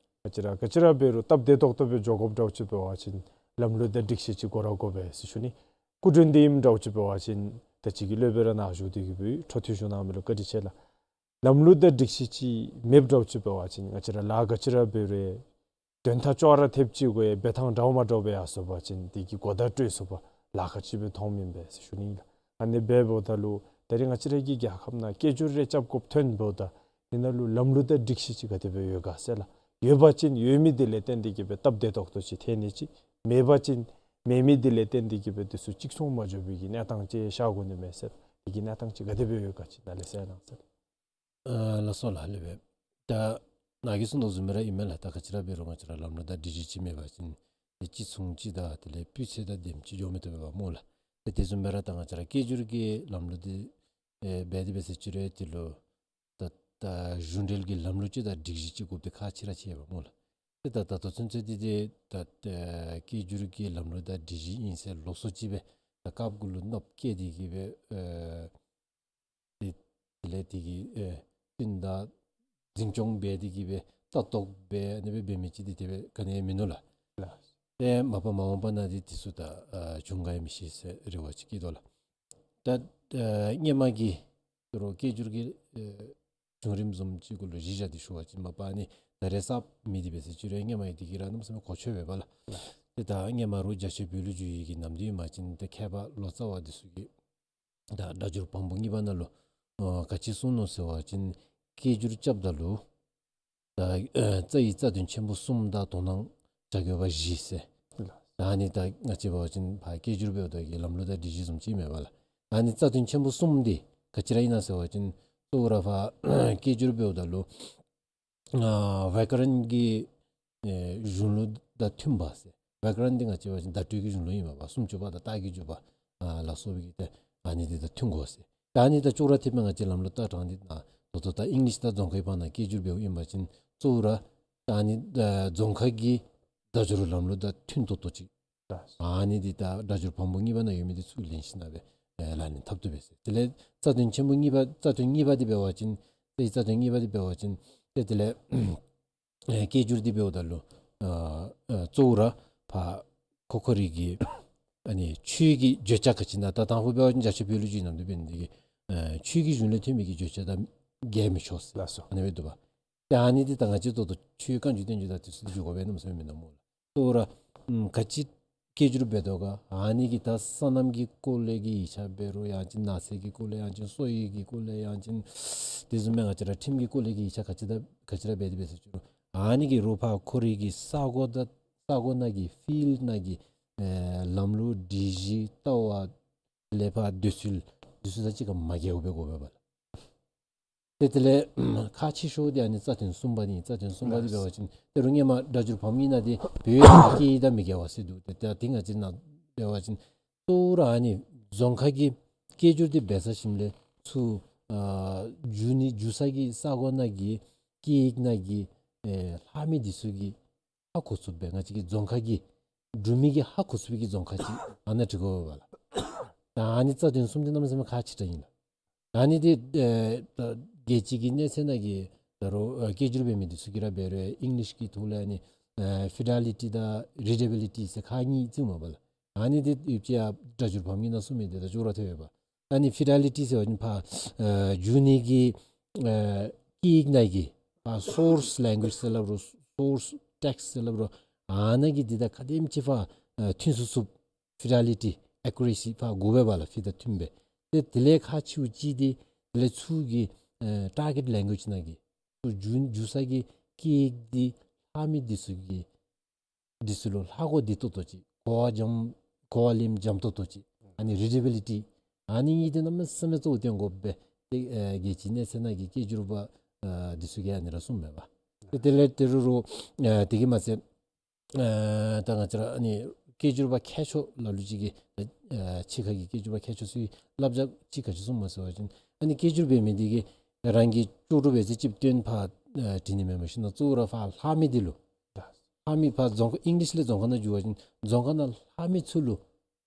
ང་བཅས་ར་ག་ཅི་ར་འབད་རུང་སྟབས་བདེ་ཏོག་ཏོ་སྦེ་འགྱོ་དགོཔ་འདྲཝ་ཅིག་འབད་བ་ཅིན་ལམ་ལུགས་དང་སྒྲིག་གཞི་ཅིག་དགོ་ར་དགོ་པས་ཟེར་ཞུ་ནི། སྐུ་མགྲོན་འདི་ཨིནམ་འདྲཝ་ཅིག་འབད་བ་ཅིན་ད་ཅི་གི་སློབ་དཔོན་ར་ནཱ་བཞུགས་ཏེ་གི་སྦེ་འཕྲོ་མཐུད་ཞུ་གནང་མི་ལུ་བཀའ་དྲིན་ཆེ་ལགས། ལམ་ལུགས་དང་སྒྲིག་གཞི་ཅིག་མེདཔ་འདྲཝ་ཅིག་འབད་བ་ཅིན་ང་བཅས་ར་ལཱ་ག་ཅི་ར་འབད་རུང་དོན་དག་ཅོག་ར་འཐདཔ་ཅིག་དགོ་ཡ། འབད་ཐངས་འདྲཝ་མ་འདྲཝ་སྦེ་ཡར་སོང་པ་ཅིན་དེ་གིས་གོ་བརྡ་སྤྲོད་སོང་པ་ལཱ་ཁག་ཅིག་སྦེ་མཐོངམ་ཨིན་པས་ཟེར་ཞུ་ནི་ལགས། ཨ་ནི་འབདཝ་ད་ལུ་ད་རེས་ང་བཅས་ར་གི་རྒྱལ་ཁབ་ནང་སྐད་སྒྱུར་རེ་རྐྱབ་དགོཔ་ཐོན་འབདཝ་ད་དེ་ནང་ལུ་ལམ་ལུགས་དང་སྒྲིག་གཞི་ཅིག་ག་དེ་སྦེ་ཡོད་ག་ཟེར་ལགས། ཡོད་པ་ཅིན་ཡོད་མི་དེ་ལས་བརྟེན་ཏེ་གི་སྦེ་སྟབས་བདེ་ཏོག་ཏོ་ཅིག་ཐོན་ནི་ཅིག། མེད་པ་ཅིན་མེད་མི་དེ་ལས་བརྟེན་ཏེ་གི་སྦེ་དེ་ཚུ་གཅིག་མཚུངས་མ་འགྱོ་བའི་གི་གནས་སྟངས་ཅིག་ཤར་དགོ་ནི་མས་ཟེར། དེ་གི་གནས་སྟངས་ཅིག་ག་དེ་སྦེ་ཡོད་ག་ཅིག་ནཱ་ལས་གསལ་གནང་ཟེར། ཨ་ལགས་སོ་ལགས། ལེགས་པས། ད་ནཱ་གིས་གསུངས་དོ་བཟུམ་སྦེ་ར་ཨིན་མས་ལགས། ད་ག་ཅི་ར་འབད་རུང་ང་བཅས་ར་ལམ་ལུགས་དང་སྒྲིག་གཞི་ཅིག་མེད་པ་ཅིན་དེ་གཅིག་མཚུངས་ཅིག་དང་དེ་ལས་སྤུས་ཚད་དང་ལྡནམ་ཅིག་འགྱོ་མི་བཏུབ་པས་པ་སྨོ་ལགས། ཏེ་དེ་བཟུམ་སྦེ་ར་ད་ང་བཅས་ར་སྐད་སྒྱུར་གྱི་ལམ་ལུགས་འདི་ཨེ་འབད་དེ་འབད་ཟེར་ཅི་རུང་དེ་ལུ་ད་ད་གཞུང་འབྲེལ་གྱི་ལམ་ལུགས་ཅིག་དང་སྒྲིག་གཞི་ཅིག་དགོཔ་འདི་ཁག་ཆེ་ར་ཆེ་བས་པ་སྨོ་ལགས། ཏེ་ད་ད་ལྟོ་ཚུན་ཚོད་འདི་ཏེ་ད་ཨེ་སྐད་སྒྱུར་གྱི་ལམ་ལུགས་དང་སྒྲིག་གཞི་ཨིན་ཟེར་ལོགས་སུ་ཅིག་སྦེ་ད་སྐབས་གུ་ལུ་ནོར་བུ་བཀལ་ཏེ་གི་སྦེ་ཨེ་ཏེ་དེ་ལས་དེ་གི་ཨེ་བསྟུན་དང་འཛིན་སྐྱོང་འབད་དེ་གི་སྦེ་ལྟ་རྟོག་འབད་ཨ་ནི་སྦེ་འབད་མི་ཅིག་འདི་དེ་སྦེ་ག་ནི་ཡང་མིན་ནུག་ལགས། ལགས། ཏེ་མ་པ་མ་འོངས་པ་ནང་འདི་དེ་ཚུ་ད་ཨ་བྱུང་ག་ཡང་མི་ཤེས་ཟེར་རེ་བ་ཅིག་བསྐྱེད་དོ་ལགས། ད་ཨ་སྔོན་མ་གི་དོ་རུང་སྐད་སྒྱུར་གྱི་ཨེ་བྱུང་རིམ་བཟུམ་ཅིག་གུ་ལུ་གཞི་བཞག་སྟེ་ཞུ་བ་ཅིན་མ་པ་ཨ་ནི་ད་རེས་གསརཔ་མེད་དེ་འབད་ཟེར་ཅི་རུང་སྔོན་མ་ཡོད་དེ་གིས་ར་གནམ་མེད་ས་མེད་གོ་ཆོད་པས་པ་ལགས། ཏེ་ད་སྔོན་མ་རུང་རྒྱ་ཆེ་བོད་ལུ་བསྒྱུར་ཡི་གི་ནམ་དུས་ཨིན་པ་ཅིན་ཏེ་མཁས་པ་ལོ་ཙཱ་བ་དེ་ཚུ་གིས་ད་སྒྲ་སྒྱུར་བམ་པོ་གཉིས་པ་ནང་ལུ་ཨ་ག་ཅི་གསུངས་ནུག་ཟེར་བ་ཅིན་སྐད་སྒྱུར་རྐྱབ་ད་ལུ་ད་ཨ་རྩ་བའི་རྩ་དོན་ཆེན་པོ་གསུམ་དང་དོན་སྣང་བྱ་དགོས་པ་བཞི་ཟེར། ད་ཨ་ནི་ད་ང་བཅས་འབད་བ་ཅིན་ཕར་སྐད་སྒྱུར་འབདཝ་ད་གི་ལམ་ལུགས་དང་སྒྲིག་གཞི་བཟུམ་ཅིག་མེན་པ་ལགས། ཨ་ནི་རྩ་དོན་ཆེན་པོ་གསུམ་འདི་ག་ཅི་ར་ཨིན་ན་ཟེར་བ་ཅིན་གཙོ་བོ་ར་ཕར་སྐད་སྒྱུར་འབདཝ་ད་ལུ་ཨ་བྱཱ་ཀ་རན་གྱི་ཨེ་གཞུང་ལུགས་དང་མཐུན་པ་ཟེར། བྱཱ་ཀ་རན་འདི་ང་བཅས་འབད་བ་ཅིན་བརྡ་སྤྲོད་ཀྱི་གཞུང་ལུགས་ཨིན་པས་པ། སུམ་ཅུ་པ་དང་རྟགས་ཀྱི་འཇུག་པ་ཨ་ལ་སོགས་པའི་གི་ཏེ་ཨ་ནི་འདི་དང་མཐུན་དགོ་ཟེར། ད་ཨ་ནི་དང་ཅོག་ར་འཐདཔ་སྦེ་ང་བཅས་ལམ་ལུགས་ལྟ་སྟངས་འདི་ད་ད་ལྟོ་ད་ཨིང་ལིཤ་དང་རྫོང་ཁའི་བར་ན་སྐད་སྒྱུར་འབདཝ་ཨིན་པ་ཅིན་གཙོ་བོ་ར་ད་ཨ་ནི་ཨ་རྫོང་ཁ་གི་སྒྲ་སྒྱུར་ལམ་ལུགས་དང་མཐུན་ཏོག་ཏོ་ཅིག། ཨ་ནི་འདི་ད་སྒྲ་སྒྱུར་བམ་པོ་གཉིས་པ་ནང་ཡོད་མི་འདི་ཚུར་ལེན་ཞིན་ན་སྦེ་ཨེ་ལག་ལེན་འཐབ་བཏུབ་པས་ཟེར། དེ་ལས་རྩ་དོན་ཆེན་པོ་གཉིས་པ་རྩ་དོན་གཉིས་པ་འདི་འབད་བ་ཅིན་ཏེ་རྩ་དོན་གཉིས་པ་འདི་འབད་བ་ཅིན་ཏེ་དེ་ལས་ཨེ་སྐད་སྒྱུར་འདི་འབདཝ་ད་ལུ་ཨ་ཨ་གཙོ་བོ་ར་ཕར་ཁོ་ཁོ་རའི་གི་ཨ་ནི་ཆོས་ཀྱི་བརྗོད་བྱ་ག་ཅི་ཨིན་ན་ད་དང་ཕུ་འབད་བ་ཅིན་རྒྱ་ཆེ་བོད་ལུ་བསྒྱུར་ནམ་དུས་འབད་ནི་འདི་གིས་ཨ་ཆོས་ཀྱི་གཞུང་ལས་ཐོན་མི་གི་བརྗོད་བྱ་དང་འགལ་མི་ཆོག་ཟེར། ལགས་སོ། ཨ་ནི་སྦེ་འདུག་པ། ཏེ་ཨ་ནི་འདི་ད་ང་བཅས་ད་ལྟོ་ཆོས་བཀའ་འགྱུར་བསྟན་འགྱུར་དང་དེ་ཚུ་འདི་འགྱུར་དགོ་པས་གནམ་མེད་ས་མེད་མིན་ནུག་སྨོ་ལགས། གཙོ་བོ་ར་ཨམ་ག་ཅི་སྐད་སྒྱུར་འབད་དོ་ག་ཨ་ནི་གི་ད་སོ་ནམ་གྱི་སྐོར་ལས་ཀྱི་ཡིག་ཆ་འབད་རུང་ཡང་ཅིན་ནགས་ཚལ་གྱི་སྐོར་ལས་ཡང་ཅིན་གསོ་བའི་གི་སྐོར་ལས་ཡང་ཅིན་དེ་བཟུམ་མའི་ང་བཅས་ར་ཁྲིམས་ཀྱི་སྐོར་ལས་ཀྱི་ཡིག་ཆ་ག་ཅི་ད་ག་ཅི་ར་འབད་དེ་འབད་ཟེར་ཅི་རུང་ཨ་ནི་གི་རུང་ཕར་ཁོ་རའི་གི་ས་གོ་ད་ས་གོ་ནང་གི་ཕིལཌ་ནང་གི་ཨེ་ལམ་ལུགས་སྒྲིག་གཞི་ལྟ་བ་ལས་ཕར་འདོད་ཚུལ་འདི་ཚུ་དང་གཅིག་ཁར་མ་འགལཝ་སྦེ་དགོ་པས་པ་ལགས། ཏེ་དེ་ལས་ཁག་ཆེ་ཤོས་འདི་ཨ་ནི་རྩ་དོན་གསུམ་པ་འདི་ཨིན། རྩ་དོན་གསུམ་པ་འདི་འབད་བ་ཅིན་ཏེ་རུང་སྔོན་མ་སྒྲ་སྒྱུར་བམ་གཉིས་ནང་འདི་བོད་ཡིག་དང་སྐད་ཡིག་དང་མི་འགལ་བ་ཟེར་འདུག། ཏེ་ད་འདི་ང་བཅས་ནང་འབད་བ་ཅིན་གཙོ་བོ་ར་ཨ་ནི་རྫོང་ཁ་གི་སྐད་སྒྱུར་འདི་འབད་ས་ཞིནམ་ལས་ཚུར་ཨ་བསྒྱུར་ནི་བསྒྱུར་ས་གི་ས་གོ་ནང་གི་སྐད་ཡིག་ནང་གི་ཨེ་ལྷག་མི་འདི་ཚུ་གིས་ཧ་གོ་ཚུགསཔ་སྦེ་ང་བཅས་ཀྱི་རྫོང་ཁ་གི་འབྲུག་མི་གིས་ཧ་གོ་ཚུགས་པའི་གི་རྫོང་ཁ་ཅིག་ཨ་ནཱ་འབྲི་དགོ་པས་པ་ལགས། ད་ཨ་ནི་རྩ་དོན་གསུམ་འདི་གནམ་མེད་ས་མེད་ཁག་ཆེ་དྲགས་ཨིན་ལགས། ཨ་ནི་འདི་ཨེ་ད་རྒྱལ་སྤྱི་གི་གནས་ཚད་ནང་གི་ད་རུང་ཨེ་སྐད་སྒྱུར་འབད་མི་འདི་ཚུ་གིས་ར་འབད་རུང་ཨིང་ལིཤ་གི་ཐོག་ལས་ཨ་ནི་ཨེ་ཕི་ཌེ་ལི་ཊི་དང་རི་ཌེ་བི་ལི་ཊི་ཟེར་ཁག་གཉིས་བརྩིཝ་མས་པ་ལགས། ཨ་ནི་འདི་ཡོདཔ་ཅིག་ཡང་སྒྲ་སྒྱུར་བམ་གཉིས་ནང་གསུངས་མི་འདི་དང་ཅོག་ར་འཐད་པས་པ། ཨ་ནི་ཕི་ཌེ་ལི་ཊི་ཟེར་བ་ཅིན་ཕར་ཨེ་བསྒྱུར་ནི་གི་ཨེ་སྐད་ཡིག་ནང་གི་ཕར་སོརསི་ལེང་གུ་ཨེཇ་ཟེར་སླབ་རུང་སོརསི་ཊེགསིཊ་ཟེར་སླབ་རུང་ཨ་ནཱ་གི་འདི་དང་ག་དེམ་ཅིག་ཕར་ཨེ་མཐུན་ཚུགས་ཚུགསཔ་ཕི་ཌེ་ལི་ཊི་ཨེ་ཀུ་རེ་སི་ཕར་དགོ་པས་པ་ལགས། ཕི་དང་མཐུནམ་སྦེ། ཏེ་དེ་ལས་ཁག་ཆེཝ་ཅིག་འདི་དེ་ལས་ཚུར་གྱི་ཨེ་ཊར་གེཊ་ལེང་གུ་ཨེཇ་ནང་གི་ཚུར་བསྒྱུར་བསྒྱུར་ས་གི་སྐད་ཡིག་འདི་ལྷག་མི་འདི་ཚུ་གི་འདི་ཚུ་ལུ་ལྷག་གོ་བདེ་ཏོག་ཏོ་ཅིག་གོ་བ་འཇམ་གོ་བ་ལེནམ་འཇམ་ཏོག་ཏོ་ཅིག་ཨ་ནི་རི་ཌེ་བི་ལི་ཊི་ཨ་ནི་གཉིས་འདི་གནམ་མེད་ས་མེད་གཙོ་བོ་བཏོན་དགོ་པས། ཏེ་ཨེ་རྒྱལ་སྤྱིའི་གནས་ཚད་ནང་གི་སྐད་སྒྱུར་པ་ཨེ་འདི་ཚུ་གིས་ཨ་ནི་ར་གསུངམ་མས་པ། ཏེ་དེ་ལས་ཏེ་རུང་རུང་ཨེ་དེ་གིས་མ་ཚད་ཨེ་ད་ང་བཅས་ར་ཨ་ནི་སྐད་སྒྱུར་པ་མཁས་མཆོག་ལ་ལུ་ཅིག་གིས་ཨེ་ཕྱི་ཁ་གི་སྐད་སྒྱུར་པ་མཁས་མཆོག་ཚུ་གིས་བསླབ་བྱ་ཅིག་ག་ཅི་གསུངམ་མས་ཟེར་བ་ཅིན་ཨ་ནི་སྐད་སྒྱུར་འབད་མི་འདི་གིས་རང་གི་ལྕོགས་གྲུབ་འབད་ཚད་ཅིག་བཏོན་ཕར་ཨེ་འབྲི་ནི་མེན་པར་ཞིན་ན་གཙོ་བོ་ར་ཕར་ལྷག་མི་འདི་ལུ་ལྷག་མི་ཕར་རྫོང་ཁ་ཨིང་ལིཤ་ལས་རྫོང་ཁ་ནང་བསྒྱུར་བ་ཅིན་རྫོང་ཁ་ནང་ལྷག་མི་ཚུ་ལུ་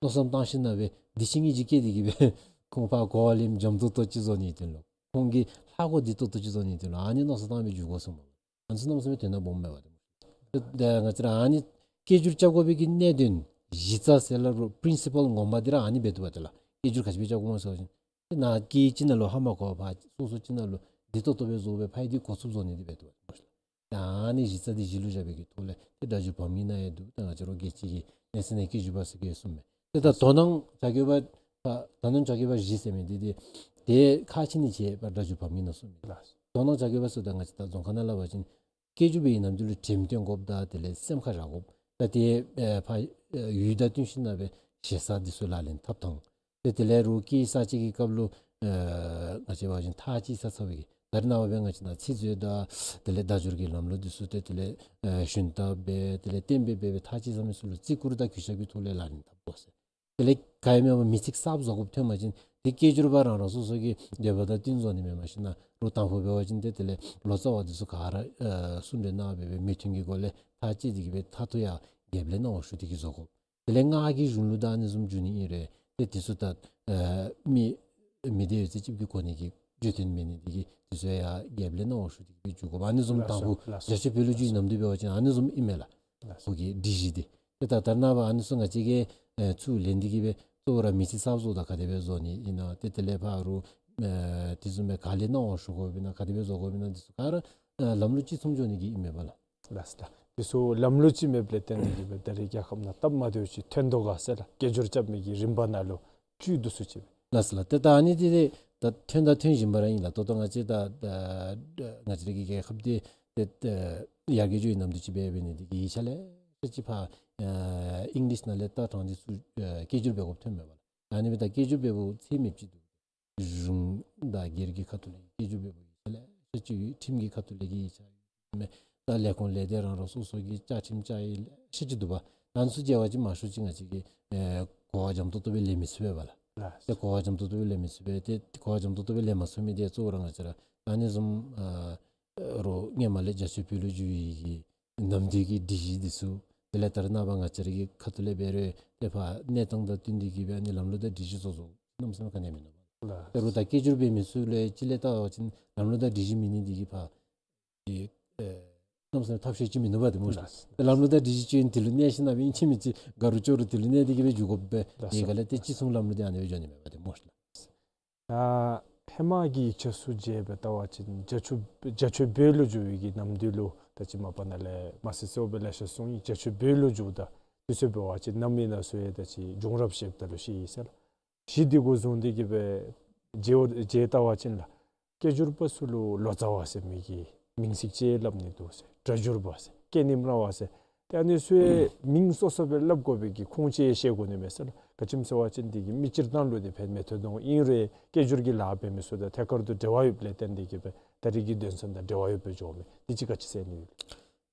མནོ་བསམ་བཏང་ཞིན་ན་སྦེ་འདི་ཅིག་ཨིན་ཅིག་སྐད་འདི་གིས་སྦེ་ཁོང་ཕར་གོ་བ་ལེནམ་འཇམ་ཏོག་ཏོ་ཅིག་བཟོ་ནིའི་དོན་ལུ་ཁོང་གིས་ལྷག་གོ་བདེ་ཏོག་ཏོ་ཅིག་བཟོ་ནིའི་དོན་ལུ་ཨ་ནི་མནོ་བསམ་བཏང་སྦེ་བསྒྱུར་དགོ་གསུངམ་མས། ཨ་ནི་ཚུ་གནམ་མེད་ས་མེད་དོན་དག་སྦོམ་མས་པ་ཏེ། ཏེ་ད་ང་བཅས་ར་ཨ་ནི་སྐད་སྒྱུར་རྐྱབ་དགོ་པའི་གི་གནད་དོན་གཞི་རྩ་ཟེར་སླབ་རུང་པི་རིན་སི་པཱལ་ངོ་མ་འདི་ར་ཨ་ནི་འབད་དོ་བ། དེ་ལས་སྐད་སྒྱུར་ག་ཅི་སྦེ་རྐྱབ་དགོཔ་སྨོ་ཟེར་བ་ཅིན་ཏེ་ནཱ་སྐད་ཅིག་ནང་ལུ་ཧ་མ་གོ་བར་སོ་སོ་ཅིག་ནང་ལུ་བདེ་ཏོག་ཏོ་སྦེ་བཟོ་སྦེ་ཕར་འདི་གོ་ཚུགསཔ་བཟོ་ནི་འདི་འབད་དོ་བ་སྨོ་ཤ་ལགས། ད་ཨ་ནི་གཞི་རྩ་འདི་གཞི་ལུ་བཞག་པའི་གི་ཐོག་ལས་ཏེ་སྒྲ་སྒྱུར་བམ་གྱི་ནང་ཡང་འདུག། ད་ང་བཅས་ར་རྒྱལ་སྤྱི་གི་གནས་ཚད་ནང་སྐད་སྒྱུར་པ་ཟེར་གྱི་གསུངས་མས། ཏེ་ད་དོ་སྣང་བྱ་དགོས་པ་ད་དོ་སྣང་བྱ་དགོས་པ་བཞི་ཟེར་མི་འདི་ཏེ་ཏེ་ཁག་ཆེ་ནི་ཅིག་ཕར་སྒྲ་སྒྱུར་བམ་གྱི་ནང་གསུངས་མས། དོ་སྣང་བྱ་དགོས་པ་ཟེར་ད་ང་བཅས་ད་རྫོང་ཁ་ནང་སླབ་པ་ཅིན་སྐད་སྒྱུར་པའི་ནམ་དུས་ལུ་དྲན་རྟེན་དགོཔ་དང་དེ་ལས་སེམས་ཁར་བཞག་དགོཔ་དང་ཏེ་ཨེ་ཕར་ཨེ་ཡུལ་དང་བསྟུན་ཞིན་ན་སྦེ་ཞེ་ས་འདི་ཚུ་ལག་ལེན་འཐབ་ཐངས། ཏེ་དེ་ལས་རུང་སྐད་གསར་བཅད་ཀྱི་སྐབས་ལུ་ཨེ་ང་བཅས་འབད་བ་ཅིན་ཐག་གཅིག་ས་ཚར་བའི་གི་ད་རེས་ནངས་པ་སྦེ་ང་བཅས་ནང་ཚིག་མཛོད་དང་དེ་ལས་སྒྲ་སྒྱུར་གྱི་ལམ་ལུགས་འདི་ཚུ་ཏེ་དེ་ལས་ཨེ་ཞུན་དག་སྦེ་དེ་ལས་གཏན་འབེབས་འབད་སྦེ་ཐག་གཅིག་ས་མི་ཚུ་ལུ་བརྩི་བཀུར་དང་གུས་ཞབས་ཀྱི་ཐོག་ལས་ལག་ལེན་འཐབ་དགོ་ཟེར། དེ་ལས་ག་ཡང་མེན་པར་མི་ཚིག་གསརཔ་བཟོ་དགོཔ་ཐོན་པ་ཅིན་ཏེ་སྐད་སྒྱུར་པ་རང་རང་སོ་སོ་གི་འདོད་པ་དང་བསྟུན་བཟོ་ནི་མེན། མ་གཞི་ནཱ་རུང་དང་ཕུ་འབད་བ་ཅིན་ཏེ་དེ་ལས་ལོ་ཙཱ་བ་འདི་ཚུ་ག་ར་ཨེ་གསུང་གྲོས་གནང་སྦེ་སྦེ་མོས་མཐུན་གྱི་སྒོ་ལས་ཐག་བཅད་དེ་གིས་སྦེ་མཐར་ཐུག་ཡང་རྒྱབ་ལས་གནང་བ་ཞུ་སྟེ་གིས་བཟོ་དགོ། དེ་ལས་སྔགས་ཀྱི་གཞུང་ལུགས་དང་ཨ་ནི་བཟུམ་འགྱུར་ནི་ཨིན་རུང་ཏེ་འདི་ཚུ་ད་ཨེ་མི་མི་སྡེ་ཡོད་ཚད་ཅིག་གིས་གོ་ནི་གི་བརྗོད་དོན་མེད་ནི་འདི་གིས་འདི་ཚུ་ཡང་རྒྱབ་ལས་གནང་བ་ཞུ་སྟེ་གིས་སྦེ་འགྱུར་དགོ། ཨ་ནི་བཟུམ་ལགས་དང་ཕུ་སོ། ལགས་སོ། རྒྱ་ཆེ་བོད་ལུ་བསྒྱུར་བའི་ནམ་དུས་འབད་བ་ཅིན་ཨ་ནི་བཟུམ་ཨིན་མས་ལགས། ལགས་སོ། ཁོ་གི་སྒྲིག་གཞི་འདི། ཏེ་ད་ད་རེས་ནངས་པ་ཨ་ནི་ཚུ་ང་བཅས་ཀྱིས་ཨེ་ཚུར་ལེན་ཏེ་གིས་སྦེ་གཙོ་བོ་ར་མི་ཚིག་གསརཔ་བཟོ་ད་ག་དེ་སྦེ་བཟོ་ནི་ཨིན་ན། ཏེ་དེ་ལས་ཕར་རུང་ཨེ་དེ་བཟུམ་སྦེ་ག་ལས་གནང་བ་ཞུ་དགོཔ་ཨིན་ན་ག་དེ་སྦེ་བཟོ་དགོཔ་ཨིན་ན་འདི་ཚུ་ག་ར་ཨེ་ལམ་ལུགས་གཅིག་མཚུངས་འགྱོ་ནི་གི་ཨིན་མས་པ་ལགས། ལགས་སོ། ད་འདི་ཚུ་ལམ་ལུགས་གཅིག་མེདཔ་ལས་བརྟེན་ཏེ་གིས་སྦེ་ད་རེས་རྒྱལ་ཁབ་ནང་སྟབས་མ་བདེཝ་ཅིག་ཐོན་དོ་ག་ཟེར་ལགས། སྐད་སྒྱུར་རྐྱབ་མི་གི་རིམ་པ་ནང་ལུ་བཅུད་དུ་སུ་ཅིག་སྦེ། ལགས་སོ་ལགས། ཏེ་ད་ཨ་ནི་འདི་ཏེ་ད་ཐོན་དང་ཐོན་བཞིན་པ་ར་ཨིན་ལགས། ད་ལྟོ་ང་བཅས་ད་ད་ང་བཅས་ར་གི་རྒྱལ་ཁབ་འདི་ཏེ་ད་ཡར་རྒྱས་འགྱོ་བའི་ནམ་དུས་ཅིག་འབད་འབད་ནི་འདི་གིས་ཡིག་ཆ་ལེ་ཤ་ཅིག་ཕར་ཨེ་ཨིང་ལིཤ་ནང་ལས་བལྟ་ཐངས་འདི་ཚུ་ཨེ་སྐད་སྒྱུར་འབད་དགོཔ་ཐོན་མས་པ་ལགས། ཨ་ནི་སྦེ་ད་སྐད་སྒྱུར་འབད་དགོཔ་ཚད་མེདཔ་ཅིག་འདུག། གཞུང་དང་སྒེར་གྱི་ཁ་ཐུག་ལས་སྐད་སྒྱུར་འབད་དགོཔ་ཡིག་ཆ་ལེ་ཤ་ཅིག་ཡོད། ཁྲིམས་ཀྱི་ཁ་ཐུག་ལས་ཀྱི་ཡིག་ཆ་ཡོད། མས། ད་ལས་ཁུངས་ལས་སྡེ་རང་རང་སོ་སོ་གི་བཅའ་ཁྲིམས་བཅའ་ཡིག་ལེ་ཤ་ཅིག་འདུག་པ། ཨ་ནི་ཚུ་མཇལ་བ་ཅིན་མང་ཤོས་ཅིག་ང་བཅས་ཀྱིས་ཨེ་གོ་བ་འཇམ་ཏོག་ཏོ་སྦེ་ལེན་མི་ཚུགས་པས་པ་ལགས། ལགས། ཏེ་གོ་བ་འཇམ་ཏོག་ཏོ་སྦེ་ལེན་མི་ཚུགས་པས། ཏེ་གོ་བ་འཇམ་ཏོག་ཏོ་སྦེ་ལེན་མ་ཚུགས་མི་འདི་གཙོ་བོ་ར་ང་བཅས་ར་ཨ་ནི་བཟུམ་ཨ་རོགས་སྔོན་མ་ལས་རྒྱ་ཆེ་བོད་ལུ་བསྒྱུར་བའི་གི་ནམ་དུས་ཀྱི་སྒྲིག་གཞི་འདི་ཚུ་དེ་ལས་ད་རེས་ནངས་པ་ང་བཅས་ར་གི་ཁ་ཐུག་ལས་འབད་རུང་ཏེ་ཕར་གནས་སྟངས་དང་བསྟུན་ཏེ་གིས་སྦེ་ཨ་ནི་ལམ་ལུགས་དང་སྒྲིག་གཞི་བཟོ་བཟོཝ་གནམ་མེད་ས་མེད་ག་ནི་ཡང་མིན་འདུག་པ། ལགས། ད་རུང་ད་སྐད་སྒྱུར་འབད་མི་ཚུ་ལུ་ཡང་ཅིག་ལས་བལྟ་བ་ཅིན་ལམ་ལུགས་དང་སྒྲིག་གཞི་མེད་ནི་འདི་གིས་ཕར་ཏེ་ཨེ་གནམ་མེད་ས་མེད་ཐབས་ཤེས་ཅིག་མིན་འདུག་པ་ཏེ་སྨོ་ཤ་ལགས། ལགས། ཏེ་ལམ་ལུགས་དང་སྒྲིག་གཞི་ཅིག་ཨིན་དེ་ལུ་གནས་ཞིན་ན་སྦེ་ཨིན་ཅི་མིན་ཅི་དགའ་རུང་སྐྱོ་རུང་དེ་ལུ་གནས་ཏེ་གིས་སྦེ་འགྱོ་དགོ་པས། ལགས་སོ། དེ་ག་ལས་ཏེ་ཅིག་མཚུངས་ལམ་ལུགས་འདི་ཨ་ནི་སྦེ་འགྱོ་ནི་མས་པ་ཏེ་སྨོ་ཤ་ལགས། ད་ཧེ་མ་གི་ཡིག་ཆ་ཚུ་མཇལ་སྦེ་བལྟ་བ་ཅིན་རྒྱ་ཆེ་རྒྱ་ཆེ་བོད་ལུ་བསྒྱུར་བའི་གི་ནམ་དུས་ལུ་ད་ཅི་མ་པ་ནཱ་ལས་མ་སི་སི་འོ་སྦེ་ལེ་ཤ་གསུངས་ཡི། རྒྱ་ཆེ་བོད་ལུ་བསྒྱུརཝ་ད་དུས་ཚོད་འབད་བ་ཅིན་ནམ་ཨིན་ན་ཚུ་ཡང་ད་ཅི་བྱུང་རབས་བཤདཔ་ད་ལུ་ཤེས་ཡི་ཟེར་ལགས། གཞི་འདི་གུ་བཟུང་སྟེ་གིས་སྦེ་མཇལ་མཇལ་བལྟ་བ་ཅིན་ལགས། སྐད་སྒྱུར་པ་ཚུ་ལུ་ལོ་ཙཱ་བ་ཟེར་མི་གི་མིང་ཚིག་ཅིག་སླབ་ནི་འདུག་ཟེར། སྒྲ་སྒྱུར་པ་ཟེར། སྐད་རྙིང་ར་བ་ཟེར། ཏེ་ཨ་ནི་ཚུ་ཡང་མིང་སོ་སོ་སྦེ་སླབ་དགོ་པའི་གི་ཁུངས་ཅིག་ཤེས་དགོ་ནི་མས་ཟེར་ལགས། ག་ཅི་སྨོ་ཟེར་བ་ཅིན་འདི་གིས་མི་སྤྱིར་བཏང་ལུ་འདི་ཕན་མི་ཐོགས་དོ་ཨིན་རུང་སྐད་སྒྱུར་གྱི་ལཱ་འབད་མི་ཚུ་དང་ཐད་ཀར་དུ་འབྲེལ་བ་ཡོདཔ་ལས་བརྟེན་ཏེ་གིས་སྦེ་ད་རེས་ཀྱི་དོན་ཚན་དང་འབྲེལ་བ་ཡོདཔ་སྦེ་འགྱོཝ་མས། འདི་ཅིག་ག་ཅི་ཟེར་ནི་ཡོད།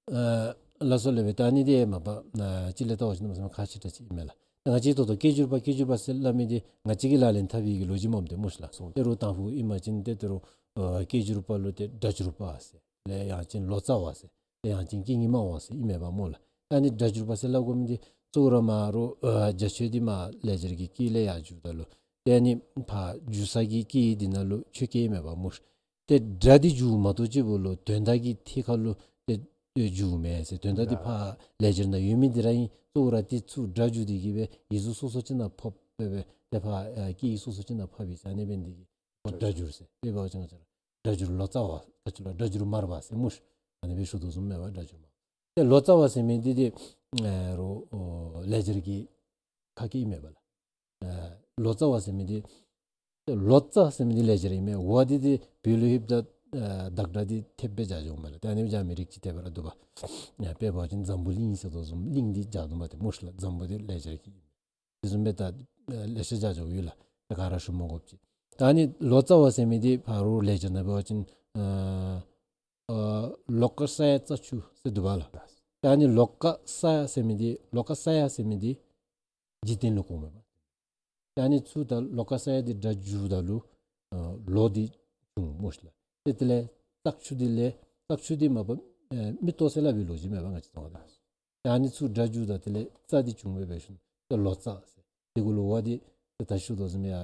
ཨ་ལགས་སོ་ལགས་སྦེ། ད་ཨ་ནི་འདི་མ་པ་ཨ་ཅིག་ལས་བལྟ་བ་ཅིན་གནམ་མེད་ས་མེད་ཁག་ཆེ་དྲགས་ཅིག་ཨིན་མས་ལགས། ད་ང་བཅས་ད་ལྟོ་སྐད་སྒྱུར་པ་སྐད་སྒྱུར་པ་ཟེར་སླབ་མི་འདི་ང་བཅས་ཀྱིས་ལག་ལེན་འཐབ་པའི་གི་ལོ་རྒྱུས་མས་ཏེ་སྨོ་ཤ་ལགས། སོ་ཏེ་རུང་དང་ཕུ་ཨིན་པ་ཅིན་ཏེ་ཏེ་རུང་ཨ་སྐད་སྒྱུར་པ་ལུ་ཏེ་སྒྲ་སྒྱུར་པ་ཟེར་ལས་ཡང་ཅིན་ལོ་ཙཱ་བ་ཟེར་ལས་ཡང་ཅིན་སྐད་རྙིང་མ་བ་ཟེར་ཨིན་མས་པ་སྨོ་ལགས། ད་ཨ་ནི་སྒྲ་སྒྱུར་པ་ཟེར་སླབ་དགོ་མི་འདི་གཙོ་བོ་ར་མ་རོགས་ཨ་རྒྱ་ཆེ་འདི་མར་ལེགས་སྦྱར་གྱི་སྐད་ལས་ཡར་བསྒྱུརཝ་ད་ལུ་ཏེ་ཨ་ནི་ཕར་བསྒྱུར་ས་གི་སྐད་འདི་ནང་ལུ་ཆོས་སྐད་ཨིན་མས་པ་སྨོ་ཤ། ཏེ་སྒྲ་འདི་བསྒྱུརཝ་མ་གཏོགས་གཅིག་པོ་ལུ་དོན་དག་གི་ཐད་ཁར་ལུ་ཏེ་བསྒྱུརཝ་མེན་ཟེར། དོན་དག་འདི་ཕར་ལེགས་སྦྱར་ནང་ཡོད་མི་འདི་ར་ཨིན། གཙོ་བོ་ར་ཏེ་ཚུར་སྒྲ་བསྒྱུར་ཏེ་གིས་སྦེ་ཡིག་གཟུགས་སོ་སོ་ཅིག་ནང་ཕབ་སྦེ་སྦེ་ཏེ་ཕར་ཨ་སྐད་ཡིག་སོ་སོ་ཅིག་ནང་ཕབ་ཨིན་ཟེར། ཨ་ནི་འབད་ནི་འདི་གིས་ཁོ་སྒྲ་སྒྱུར་ཟེར། དཔེ་འབད་བ་ཅིན་ང་བཅས་ར་སྒྲ་སྒྱུར་ལོ་ཙཱ་བ་ག་ཅི་ལོ་སྒྲ་སྒྱུར་མར་པ་ཟེར་སྨོ་ཤ། ཨ་ནི་སྦེ་ཞུ་དོ་བཟུམ་མས་པ་སྒྲ་སྒྱུར་མར་པ། ཏེ་ལོ་ཙཱ་བ་ཟེར་མི་འདི་ཏེ་ཨ་རོགས་ཨོ་ལེགས་སྦྱར་གྱི་ཁ་སྐད་ཨིན་མས་པ་ལགས། ཨ་ལོ་ཙཱ་བ་ཟེར་མི་འདི་ལོ་ཙཱ་ཟེར་མི་འདི་ལེགས་སྦྱར་ཨིན་མས། བ་འདི་ཏེ་བོད་ལུ་ལྷོདཔ་ད་ཨ་བདག་སྒྲ་འདི་ཐེབས་སྦེ་སྦྱར་འགྱོཝ་མས་ལགས། ཏེ་ཨ་ནི་སྦེ་སྦྱར་མི་རིགས་ཅིག་ཏེ་འབད་ར་འདུག་པ། ཨ་དཔེ་འབད་བ་ཅིན་འཛམ་བུ་གླིང་ཟེར་དོ་བཟུམ་གླིང་འདི་སྦྱར་དོ་མས་ཏེ་སྨོ་ཤ་ལགས། འཛམ་བུ་འདི་ལེགས་སྦྱར་གྱི་ཨིན་མས། དེ་བཟུམ་སྦེ་ད་ཨ་ལེ་ཤ་སྦྱར་འགྱོཝ་ཡོད་ལགས། ཏེ་ག་ར་ཞུ་མ་དགོཔ་ཅིག། ད་ཨ་ནི་ལོ་ཙཱ་བ་ཟེར་མི་འདི་ཕར་རོགས་ལེགས་སྦྱར་ནང་འབད་བ་ཅིན་ཨ་ཨ་ལོ་ཀ་ས་ཡ་ཙ་ཆུ་ཟེར་འདུག་པ་ལགས། ད་ཨ་ནི་ལོ་ཀ་ས་ཡ་ཟེར་མི་འདི་ལོ་ཀ་ས་ཡ་ཟེར་མི་འདི་འཇིག་རྟེན་ལུ་གོཝ་མས་པ། ད་ཨ་ནི་ཚུར་ད་ལོ་ཀ་ས་ཡ་འདི་སྒྲ་བསྒྱུརཝ་ད་ལུ་ཨ་ལོ་འདི་བྱུང་སྨོ་ཤ་ལགས། ཏེ་དེ་ལས་ཙག་ཆུ་འདི་ལས་ཙག་ཆུ་འདི་མ་པ་ཨ་མིག་ཏོ་ཟེར་སླབ་པའི་ལོ་རྒྱུས་མས་པ་ང་བཅས་ཚུ་ད། ད་ཨ་ནི་ཚུར་སྒྲ་བསྒྱུརཝ་ད་དེ་ལས་ཙ་འདི་བྱུང་སྦེ་འབད་ཞིནམ་ད་ལོ་ཙཱ་ཟེར། དེ་གུ་ལུ་བ་འདི་ཏེ་ད་ཞུ་དོ་བཟུམ་ཡར་ཨ་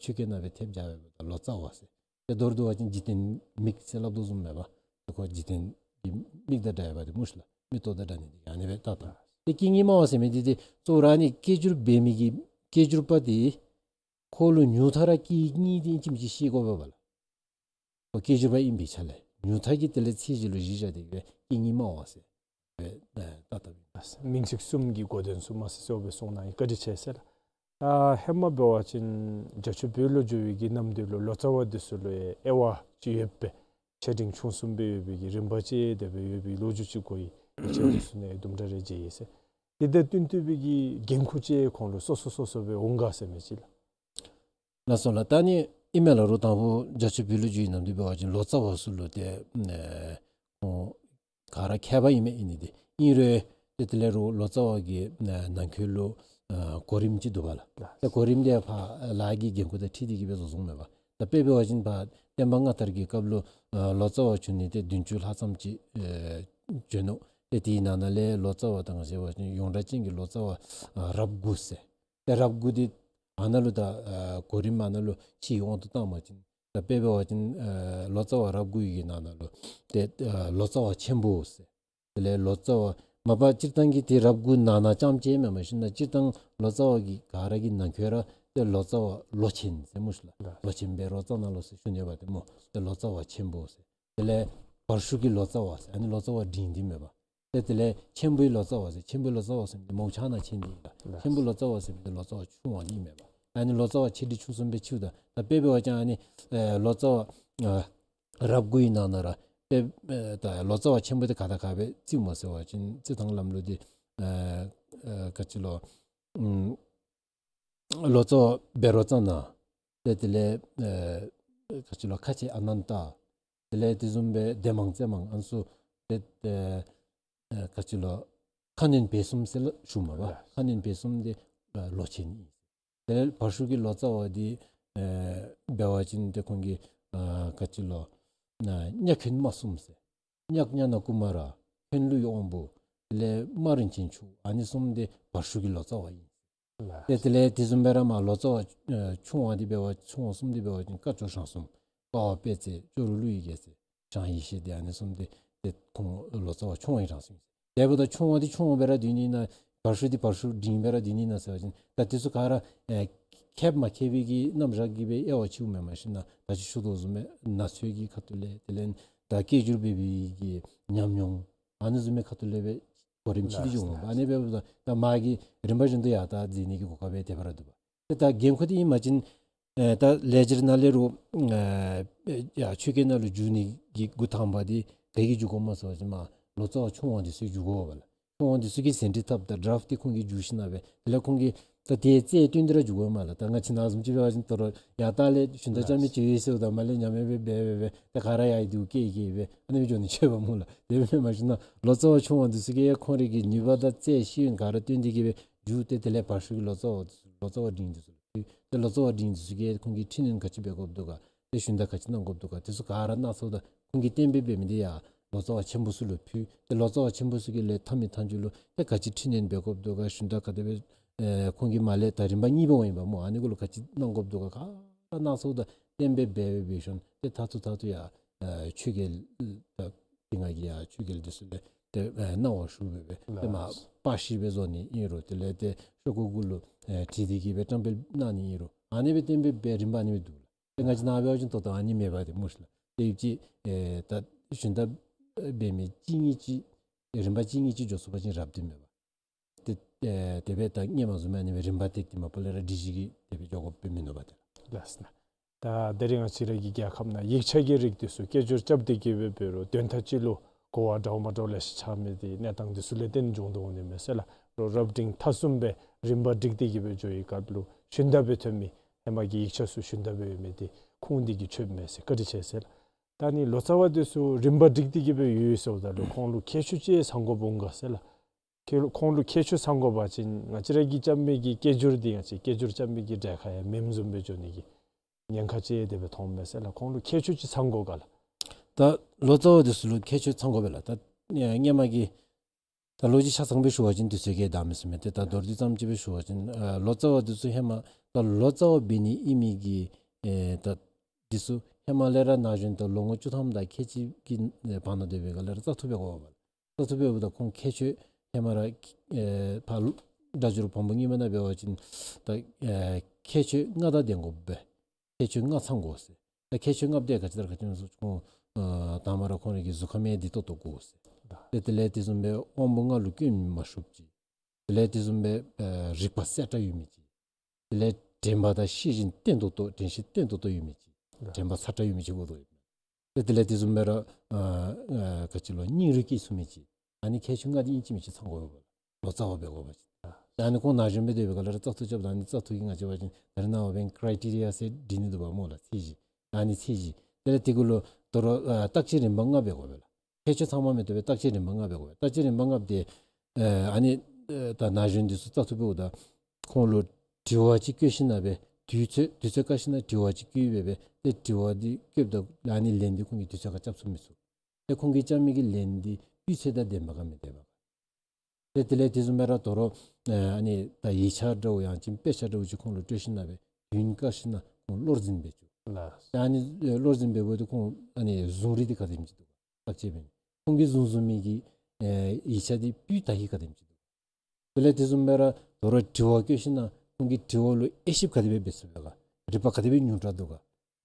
ཆོས་སྐད་ནང་སྦེ་ཐེབས་སྦྱར་སྦེ་ད་ལོ་ཙཱ་བ་ཟེར། ཏེ་མདོར་བསྡུ་བ་ཅིན་འཇིག་རྟེན་མིག་ཟེར་སླབ་དོ་བཟུམ་མས་པ། ཏེ་ཁོ་འཇིག་རྟེན་གྱི་མིག་དང་འདྲ་བ་འདི་སྨོ་ཤ་ལགས། མིག་ཏོ་དང་འདྲ་ནི་འདི་ཨ་ནི་སྦེ་བལྟ་བལྟ། ཏེ་སྐད་གཉིས་སྨྲ་བ་ཟེར་མི་འདི་ཏེ་གཙོ་བོ་ར་ཨ་ནི་སྐད་སྒྱུར་འབད་མི་གི་སྐད་སྒྱུར་པ་འདི་ཁོ་ལུ་ཉུང་མཐའ་ར་སྐད་གཉིས་འདི་ཨིན་ཅི་མིན་ཅི་ཤེས་དགོ་པས་པ་ལགས། ཁོ་སྐད་སྒྱུར་པ་ཨིན་པའི་ཆ་ལས་ཉུང་མཐའ་གི་དེ་ལས་ཚད་གཞི་ལུ་གཞི་བཞག་སྟེ་གི་སྦེ་སྐད་གཉིས་སྨྲ་བ་ཟེར་སྦེ་ཨེ་བལྟ་བལྟཝ་ཨིན། མིང་ཚིག་གསུམ་གྱི་གོ་དོན་ཚུ་མ་གསལ་གསལཝ་སྦེ་གསུངས་གནང་ཡི། བཀའ་དྲིན་ཆེ་ཟེར་ལགས། ད་ཧེ་མ་འབད་བ་ཅིན་རྒྱ་ཆོས་བོད་ལུ་འགྱོ་བའི་གི་གནམ་དུས་ལུ་ལོ་ཙཱ་བ་འདི་ཚུ་ལུ་ཡང་དབྱེ་བ་ཅིག་ཡོད་པས། ཆེ་འབྲིང་ཆུང་གསུམ་སྦེ་ཡོད་པའི་གི་རིམ་པ་ཅིག་དེ་སྦེ་ཡོད་པའི་ལོ་རྒྱུས་ཅིག་གོ་ཡི། ཡིག་ཆ་འདི་ཚུ་ནང་དུམ་གྲ་རེ་མཇལ་ཡི་ཟེར། དེ་དང་བསྟུན་ཏེ་སྦེ་གི་འགན་ཁུར་ཅིག་ཁོང་ལུ་སོ་སོ་སོ་སོ་སྦེ་འོང་ག་ཟེར་མི་ཅིག་ལགས། ལགས་སོ་ལགས། ད་ཨ་ནི་ཨིན་མས་ལགས། རོགས་དང་པོ་རྒྱ་ཆོས་བོད་ལུ་འགྱོ་བའི་གནམ་དུས་འབད་བ་ཅིན་ལོ་ཙཱ་བ་ཚུ་ལུ་ཏེ་ཨེ་ཁོང་ག་ར་མཁས་པ་ཨིན་མས། ཨིན་ནི་འདི་ཨིན་རུང་ཏེ་དེ་ལས་རོགས་ལོ་ཙཱ་བ་གི་ཨེ་ནང་འཁོད་ལུ་ཨེ་གོ་རིམ་ཅིག་འདུག་པ་ལགས། ཏེ་གོ་རིམ་འདི་ཕར་ལཱ་གི་འགན་ཁུར་དང་འཁྲིལ་ཏེ་གི་སྦེ་བཟོ་བཟོཝ་མས་པ། ད་དཔེ་འབད་བ་ཅིན་ཕར་བསྟན་པ་སྔ་དར་གྱི་སྐབས་ལུ་ཨེ་ལོ་ཙཱ་བ་བྱོན་ནི་ཏེ་བདུན་ཅུ་ལྷག་ཙམ་ཅིག་ཨེ་བྱོན་ནུག། ཏེ་དེའི་ནང་ན་ལས་ལོ་ཙཱ་བ་ད་ང་བཅས་འབད་བ་ཅིན་ཡོངས་གྲགས་ཅན་གྱི་ལོ་ཙཱ་བ་ཨེ་རབས་དགུ་ཟེར། ཏེ་རབས་དགུ་འདི་ཨ་ནཱ་ལུ་ད་ཨ་གོ་རིམ་ཨ་ནཱ་ལུ་ཕྱིའི་དབང་དུ་བཏང་བ་ཅིན་ད་དཔེ་འབད་བ་ཅིན་ཨ་ལོ་ཙཱ་བ་རབས་དགུ་ཡི་གི་ནང་ན་ལུ་ཏེ་ཨ་ལོ་ཙཱ་བ་ཆེན་པོ་ཟེར། དེ་ལས་ལོ་ཙཱ་བ་མ་པ་སྤྱིར་བཏང་གི་ཏེ་རབས་དགུ་ནང་ན་རྐྱངམ་ཅིག་མེན་མ་ཤེས་ན་སྤྱིར་བཏང་ལོ་ཙཱ་བ་གི་ག་ར་གི་ནང་འཁོད་ར་ཏེ་ལོ་ཙཱ་བ་ལོ་ཆེན་ཟེར་སྨོ་ཤིག་ལགས། ལོ་ཆེན་བཻ་རོ་ཙ་ན་ལོ་ཟེར་ཞུ་ནི་ཡོདཔ་ཏེ་སྨོ། ཏེ་ལོ་ཙཱ་བ་ཆེན་པོ་ཟེར། དེ་ལས་བར་ཤུགས་ཀྱི་ལོ་ཙཱ་བ་ཟེར། ཨ་ནི་ལོ་ཙཱ་བ་འབྲིང་འདི་མེན་པ། ཏེ་དེ་ལས་ཆེན་པོའི་ལོ་ཙཱ་བ་ཟེར། ཆེན་པོའི་ལོ་ཙཱ་བ་ཟེར་མི་འདི་མོ་ཆ་ན་ཆེན་འདི་ཨིན་ལགས། ཆེན་པོའི་ལོ་ཙཱ་བ་ཟེར་མི་འདི་ལོ་ཙཱ་བ་ཆུང་བ་འདི་མེན་པ། ཨ་ནི་ལོ་ཙཱ་བ་ཆེ་འབྲིང་ཆུང་གསུམ་སྦེ་ཕྱེཝ་ད་ད་དཔེ་འབད་བ་ཅིན་ཨ་ནི་ཨེ་ལོ་ཙཱ་བ་ཨ་རབས་དགུ་ཡི་ནང་ན་ར་དཔེ་ཨེ་ད་ལོ་ཙཱ་བ་ཆེན་པོ་འདི་ག་དང་ག་སྦེ་བརྩིཝ་སྨོ་ཟེར་བ་ཅིན་རྩི་ཐང་ལམ་ལུགས་འདི་ཨེ་ཨེ་ག་ཅི་ལོ་ཨམ་ལོ་ཙཱ་བ་བཻ་རོ་ཙ་ན། ཏེ་དེ་ལས་ཨེ་ག་ཅི་ལོ་ཁ་ཆེ་ཨ་ནན་ཏ། དེ་ལས་དེ་བཟུམ་སྦེ་སྡེ་མང་རྩེ་མང་ཨ་ནི་ཚུ་ཏེ་ཨེ་ཨེ་ག་ཅི་ལོ་ཁ་གནོན་བེ་གསུམ་ཟེར་ལགས་ཞུཝ་མས་པ། ལགས། ཁ་གནོན་བེ་གསུམ་འདི་ཨེ་ལོ་ཆེན་ཨིན། དེ་ལས་བར་ཤུགས་ཀྱི་ལོ་ཙཱ་བ་འདི་ཨེ་འབད་བ་ཅིན་ཏེ་ཁོང་གི་ཨེ་ག་ཅི་ལོ་ཨེ་གཉའ་གནོན་མ་གསུམ་ཟེར། གཉ་གཉ་ན་ཀུ་མ་ར། གནོན་ལུས་དབང་པོ། དེ་ལས་དམའ་རིན་ཆེན་ཕྱུག། ཨ་ནི་གསུམ་འདི་བར་ཤུགས་ཀྱི་ལོ་ཙཱ་བ་ཨིན། ལགས། ཏེ་དེ་ལས་དེ་བཟུམ་སྦེ་ར་མར་ལོ་ཙཱ་བ་ཨེ་ཆུང་བ་འདི་འབད་བ་ཆུང་བ་གསུམ་འདི་འབད་བ་ཅིན་ཀ་ཅོ་ཞང་གསུམ། ཀ་བ་དཔལ་བརྩེགས། ཅོག་རོ་ཀླུ་ཡི་རྒྱལ་མཚན། ཞང་ཡེ་ཤེས་འདི་ཨ་ནི་གསུམ་འདི་ཏེ་ཁོང་ལོ་ཙཱ་བ་ཆུང་བའི་གྲངས་སུ་ཨིན། དེ་འབདཝ་ད་ཆུང་བ་འདི་ཆུང་བ་སྦེ་ར་སྡོད་ནི་ན་བར་ཤུགས་འདི་བར་ཤུགས་འབྲིང་སྦེ་ར་སྡོད་ནི་ན་ཟེར་བ་ཅིན་ད་དེ་ཚུ་ག་ར་ཨེ་མཁསཔ་མ་མཁས་པའི་གི་རྣམ་གཞག་གིས་སྦེ་དབྱེ་བ་ཕྱེཝ་མེན་མ་ཤེས་ན། ད་ཅི་ཞུ་དོ་བཟུམ་སྦེ་ན་ཚོད་ཀྱི་ཁ་ཐུག་ལས་དེ་ལས་ད་སྐད་སྒྱུར་འབད་བའི་གི་ཉམས་མྱོང་ཨ་ནི་བཟུམ་མའི་ཁ་ཐུག་ལས་སྦེ་གོ་རིམ་ཕྱེ་སྟེ་ལགས་འགྱོཝ་མས་པ། ལགས། ཨ་ནི་འབདཝ་ད་ད་མ་གི་རིམ་པ་བཞིན་དུ་ཡར་ད་འཛེགས་ནི་གི་གོ་སྐབས་སྦེ་དེ་སྦེ་ར་འདུག་པ། ཏེ་ད་འགན་ཁུར་འདི་ཨིན་པ་ཅིན་ཨེ་ད་ལེགས་སྦྱར་ནང་ལས་རུང་ཨེ་ཡར་ཆོས་སྐད་ནང་ལུ་བསྒྱུར་ནི་གི་འགོ་དང་པ་འདི་ག་གིས་བསྒྱུར་དགོཔ་སྨོ་ཟེར་བ་ཅིན་མར་ལོ་ཙཱ་བ་ཆུང་བ་འདི་ཚུ་གིས་བསྒྱུར་དགོ་པས་ལགས། ཆུང་བ་འདི་ཚུ་གིས་ཟིན་བྲིས་བཏབ་ད་ཌ་རཱཕ་འདི་ཁོང་གིས་བསྒྱུར་ཞིནམ་ལས་དེ་ལས་ཁོང་གིས་ད་དེ་རྩལ་བཏོན་ཏེ་ར་བསྒྱུར་དགོ་མས་ལགས། ད་ང་བཅས་ནང་བཟུམ་ཅིག་འབད་བ་ཅིན་ད་རུང་ཡར་ལྟག་ལས་ཞུན་དག་རྐྱབ་མི་ཅིག་ཡོད་ཟེརཝ་ད་མར་ལས་ཉམས་ཡང་སྦེ་འབད་འབད་འབད་ད་ག་ར་ཡར་འདི་བཀལ་བཀལ་སྦེ་ཨ་ནི་སྦེ་འགྱོ་ནི་ཅིག་ཡོདཔ་སྨོ་ལགས། དེ་སྦེ་མེན་མ་ཤེས་ན་ལོ་ཙཱ་བ་ཆུང་བ་འདི་ཚུ་གིས་ཁོང་རའི་གི་ནུས་པ་དང་རྩལ་ཤེས་ཡོན་ག་ར་བཏོན་ཏེ་གི་སྦེ་བསྒྱུར་ཏེ་དེ་ལས་བར་ཤུགས་ཀྱི་ལོ་ཙཱ་བ་འདི་ཚུ་ལོ་ཙཱ་བ་འབྲིང་འདི་ཚུ་ལུ་ཕུལ། ཏེ་ལོ་ཙཱ་བ་འབྲིང་འདི་ཚུ་གིས་ཁོང་གིས་འཕྲི་སྣོན་ག་ཅི་འབད་དགོཔ་འདུག་ག། ཏེ་ཞུན་དག་ག་ཅི་གནང་དགོཔ་འདུག་ག། དེ་ཚུ་ག་ར་གནང་ཚརཝ་ད་ཁོང་གིས་གཏན་འབེབས་འབད་མི་འདི་ཡར་ལོ་ཙཱ་བ་ཆེན་པོ་ཚུ་ལུ་ཕུལ། ཏེ་ལོ་ཙཱ་བ་ཆེན་པོ་ཚུ་གིས་ལས་མཐའ་མའི་མཐའ་མཇུག་ལུ་ཏེ་ག་ཅི་འཕྲི་སྣོན་འབད་དགོཔ་འདུག་ག། ཞུན་དག་ག་དེ་སྦེ་ཨེ་ཁོང་གིས་མར་ལས་ད་རིམ་པ་གཉིས་སྦེ་འོང་ཡི་པ་སྨོ། ཨ་ནི་གུ་ལུ་ག་ཅི་གནང་དགོཔ་འདུག་ག། ག་ར་གནང་ཚརཝ་ད་གཏན་འབེབས་འབད་འབད་འབད་ཞིནམ་ཏེ་མཐར་ཐུག་མཐར་ཐུག་ཡར་ཨེ་ཆོས་རྒྱལ་ད་ཏེ་ང་གིས་ཡར་ཆོས་རྒྱལ་འདི་ཚུ་ལས་ཏེ་ཨེ་གནང་བ་ཞུ་སྦེ་སྦེ་ཏེ་མར་པར་ཤིང་སྦེ་བཟོ་ནི་ཨིན་རུང་དེ་ལས་ཏེ་ཤོག་ཀུ་གུ་ལུ་ཨེ་བྲིས་ཏེ་གི་སྦེ་བཀྲམ་སྤེལ་གནང་ནི་ཨིན་རུང་ཨ་ནི་སྦེ་གཏན་འབེབས་འབད་རིམ་པ་ཨ་ནི་སྦེ་འདུག་ལགས། ཏེ་ང་བཅས་ནཱ་འབད་བ་ཅིན་ད་ལྟོ་ཨ་ནི་མེད་པ་ཏེ་སྨོ་ཤིག་ལགས། ཏེ་ཡུདཔ་ཅིག་ཨེ་ད་ཞུན་དག་འབད་མི་གཅིག་གཉིས་ཅིག་རིམ་པ་གཅིག་གཉིས་ཅིག་འགྱོ་ཚུགས་པ་ཅིན་རབ་ཏུ་མེད་པ། ཏེ་ཨེ་དེ་སྦེ་ད་སྔོན་མ་བཟུམ་ཨ་ནི་སྦེ་རིམ་པ་བཏེགས་ཏེ་མ་པ་ལས་ར་སྒྲིག་གཞི་གིས་དེ་སྦེ་འགྱོ་དགོཔ་སྦེ་མིན་ནུག་པ་ཏེ་ལགས། ལགས་སོ་ལགས། ད་དེ་རིང་ང་བཅས་ར་གི་རྒྱལ་ཁབ་ནང་ཡིག་ཆ་གི་རིགས་འདི་ཚུ་སྐད་སྒྱུར་རྐྱབ་སྟེ་གི་སྦེ་འབད་རུང་དོན་དག་ཅིག་ལུ་གོ་བ་འདྲཝ་མ་འདྲཝ་ལེ་ཤ་ཆགས་མི་འདི་གནས་སྟངས་འདི་ཚུ་ལས་བརྟེན་འབྱུང་དོ་འོང་ནི་མས་ཟེར་ལགས། རོགས་རབ་འབྲིང་ཐ་གསུམ་སྦེ་རིམ་པ་སྒྲིག་སྟེ་གི་སྦེ་འགྱོ་བའི་སྐབས་ལུ་ཞུན་དག་སྦེ་ཐོན་མི་ཧེ་མ་གི་ཡིག་ཆ་ཚུ་ཞུན་དག་སྦེ་ཡོད་མི་འདི་ཁུངས་འདི་གིས་ཆོདཔ་མས་ཟེར། བཀའ་དྲིན་ཆེ་ཟེར་ལགས། ད་ནི་ལོ་ཙཱ་བ་འདི་ཚུ་རིམ་པ་སྒྲིག་སྟེ་གི་སྦེ་ཡོད་ཟེརཝ་ད་ལུ་ཁོང་ལུ་ཁྱད་ཆོས་ཅིག་ཚང་དགོཔ་འོང་ག་ཟེར་ལགས། ཁྱེད་ལུ་ཁོང་ལུ་ཁྱད་ཆོས་ཚང་དགོ་པ་ཅིན་ང་བཅས་ར་གིས་རྐྱབ་མི་གི་སྐད་སྒྱུར་འདི་ང་བཅས་སྐད་སྒྱུར་རྐྱབ་མི་གི་གྲལ་ཁར་ཡང་མེནམ་བཟུམ་སྦེ་འགྱོ་ནི་གི་ཉེན་ཁ་ཅིག་དེ་སྦེ་མཐོངམ་མས་ཟེར་ལགས། ཁོང་ལུ་ཁྱད་ཆོས་ཅིག་ཚང་དགོ་ག་ལགས། ད་ལོ་ཙཱ་བ་འདི་ཚུ་ལུ་ཁྱད་ཆོས་ཚང་དགོ་པས་ལགས། ད་ཨེ་སྔོན་མ་གི་ད་ལོ་རྒྱུས་ཆ་ཚང་སྦེ་ཞུ་བ་ཅིན་དུས་ཚོད་ཀྱིས་བདའ་མི་ཚུགས་མས། ཏེ་ད་མདོར་བསྡུས་ཙམ་ཅིག་སྦེ་ཞུ་བ་ཅིན་ཨ་ལོ་ཙཱ་བ་འདི་ཚུ་ཧེ་མ་ད་ལོ་ཙཱ་བ་འབད་ནི་ཨིན་མི་གི་ཨེ་ད་འདི་ཚུ་ཧེ་མ་ལས་ར་ན་གཞོན་ད་ལོ་ངོ་བཅུ་ཐམ་དང་ཁལ་གཅིག་གི་ཨེ་བར་ན་སྡོད་པའི་སྒང་ལས་ར་བཙག་འཐུ་འབད་དགོ་པས་ལགས། བཙག་འཐུ་འབདཝ་ད་ཁོང་ཁྱད་ཆོས་ཧེ་མ་ར་ཨེ་ཕར་སྒྲ་སྒྱུར་བམ་པོ་རྙིང་མ་ནང་འབད་བ་ཅིན་ད་ཨེ་ཁྱད་ཆོས་ལྔ་དང་ལྡན་དགོ་པས། ཁྱད་ཆོས་ལྔ་ཚང་དགོ་ཟེར། ད་ཁྱད་ཆོས་ལྔ་པོ་དེ་ག་ཅི་དང་ག་ཅི་སྨོ་ཟེར་ཁོང་ཨ་དང་པ་ར་ཁོང་རའི་གི་གཟུགས་ཁམས་ཡང་བདེ་ཏོག་ཏོ་དགོ་ཟེར། ཏེ་དེ་ལས་དེ་བཟུམ་སྦེ་དབང་པོ་ལྔ་ལུ་སྐྱོན་མ་ཤོར་ཅིག། དེ་ལས་དེ་བཟུམ་སྦེ་ཨ་རིག་པ་གསལ་དྲགས་ཡོད་མི་ཅིག། དེ་ལས་དྲན་པ་དང་ཤེས་བཞིན་བརྟན་ཏོག་ཏོ་དྲན་ཤེས་བརྟན་ཏོག་ཏོ་ཡོད་མི་ཅིག། དྲན་པ་ཚ་དྲགས་ཡོད་མི་ཅིག་དགོ་དོ་ཡོད། ཏེ་དེ་ལས་དེ་བཟུམ་སྦེ་ར་ཨ་ཨ་ག་ཅི་ལོ་སྙིང་རུས་སྐྱེ་ཚུགས་མི་ཅིག། ཨ་ནི་ཁྱད་ཆོས་ལྔ་འདི་ཨིན་ཅི་མིན་ཅི་ཚང་དགོ་པས། ལོ་ཙཱ་བ་འབད་དགོ་པ་ཅིན། ད་ཨ་ནི་ཁོང་ན་གཞོན་སྦེ་སྡོད་པའི་སྐབས་ལུ་ར་བཙག་འཐུ་རྐྱབ་ད་ཨ་ནི་བཙག་འཐུ་གི་ང་བཅས་འབད་བ་ཅིན་ད་རེས་ནངས་པ་འབད་ན་ཀྲའི་ཊི་རི་ཡ་ཟེར་སྒྲིག་ནི་འདུག་པ་སྨོ་ལགས། ཚད་གཞི། ཨ་ནི་ཚད་གཞི། དེ་ལས་དེ་གུ་ལུ་དོ་རུང་ཨ་བརྟག་དཔྱད་རིམ་པ་ལྔ་འབད་དགོ་པས་ལགས། ཁྱད་ཆོས་ཚང་མ་མི་བཏུབ་པས། བརྟག་དཔྱད་རིམ་པ་ལྔ་འབད་དགོ་པས། བརྟག་དཔྱད་རིམ་པ་ལྔ་འབད་དེ་ཨ་ཨ་ནི་ཨ་ད་ན་གཞོན་འདི་ཚུ་བཙག་འཐུ་འབདཝ་ད་ཁོང་ལུ་དྲི་བ་ཅིག་བཀོད་ཞིན་ན་སྦེ་དུས་ཚོད་དུས་ཚོད་བཀག་ཞིན་ན་དྲི་བ་ཅིག་བཀོད་སྦེ་སྦེ་ཏེ་དྲི་བ་འདི་བཀོདཔ་ད་ཨ་ནི་ལན་འདི་ཁོང་གིས་དུས་ཚོད་ཁར་རྐྱབ་ཚུགས་མི་ཚུགས། ཏེ་ཁོང་གིས་རྐྱབ་མི་གི་ལན་འདི་སྤུས་ཚད་དང་ལྡནམ་ག་མི་ལྡནམ་ག། ཏེ་དེ་ལས་དེ་བཟུམ་སྦེ་ར་དོ་རུང་ཨ་ཨ་ནི་ད་ཡིག་ཆ་འདྲཝ་ཡང་ཅིན་དཔེ་ཆ་འདྲཝ་ཅིག་ཁོང་ལུ་སྤྲོད་ཞིན་ན་སྦེ་དུས་ཡུན་བཀག་ཞིན་ན་ཁོང་བློར་འཛིན་འབད་བཅུག། ལགས། ད་ཨ་ནི་ཨེ་བློར་འཛིན་འབད་འབདཝ་ད་ཁོང་ཨ་ནི་བཟུང་རིགས་འདི་ག་དེམ་ཅིག་འདུག་ག། བརྟག་དཔྱད་འབད་ནི་ཁོང་གིས་བཟུང་བཟུང་མི་གི་ཨེ་ཡིག་ཆ་འདི་སྤུས་དག་གི་ག་དེམ་ཅིག་འདུག། དེ་ལས་དེ་བཟུམ་སྦེ་ར་དོ་རུང་དྲི་བ་བཀོད་ཞིན་ན་ཁོང་གིས་དྲི་བ་ལུ་དབྱེ་ཞིབ་ག་དེ་སྦེ་འབད་ཚུགས་པས་ག། རིག་པ་ག་དེ་སྦེ་ཉུང་དྲགས་འདུག་ག།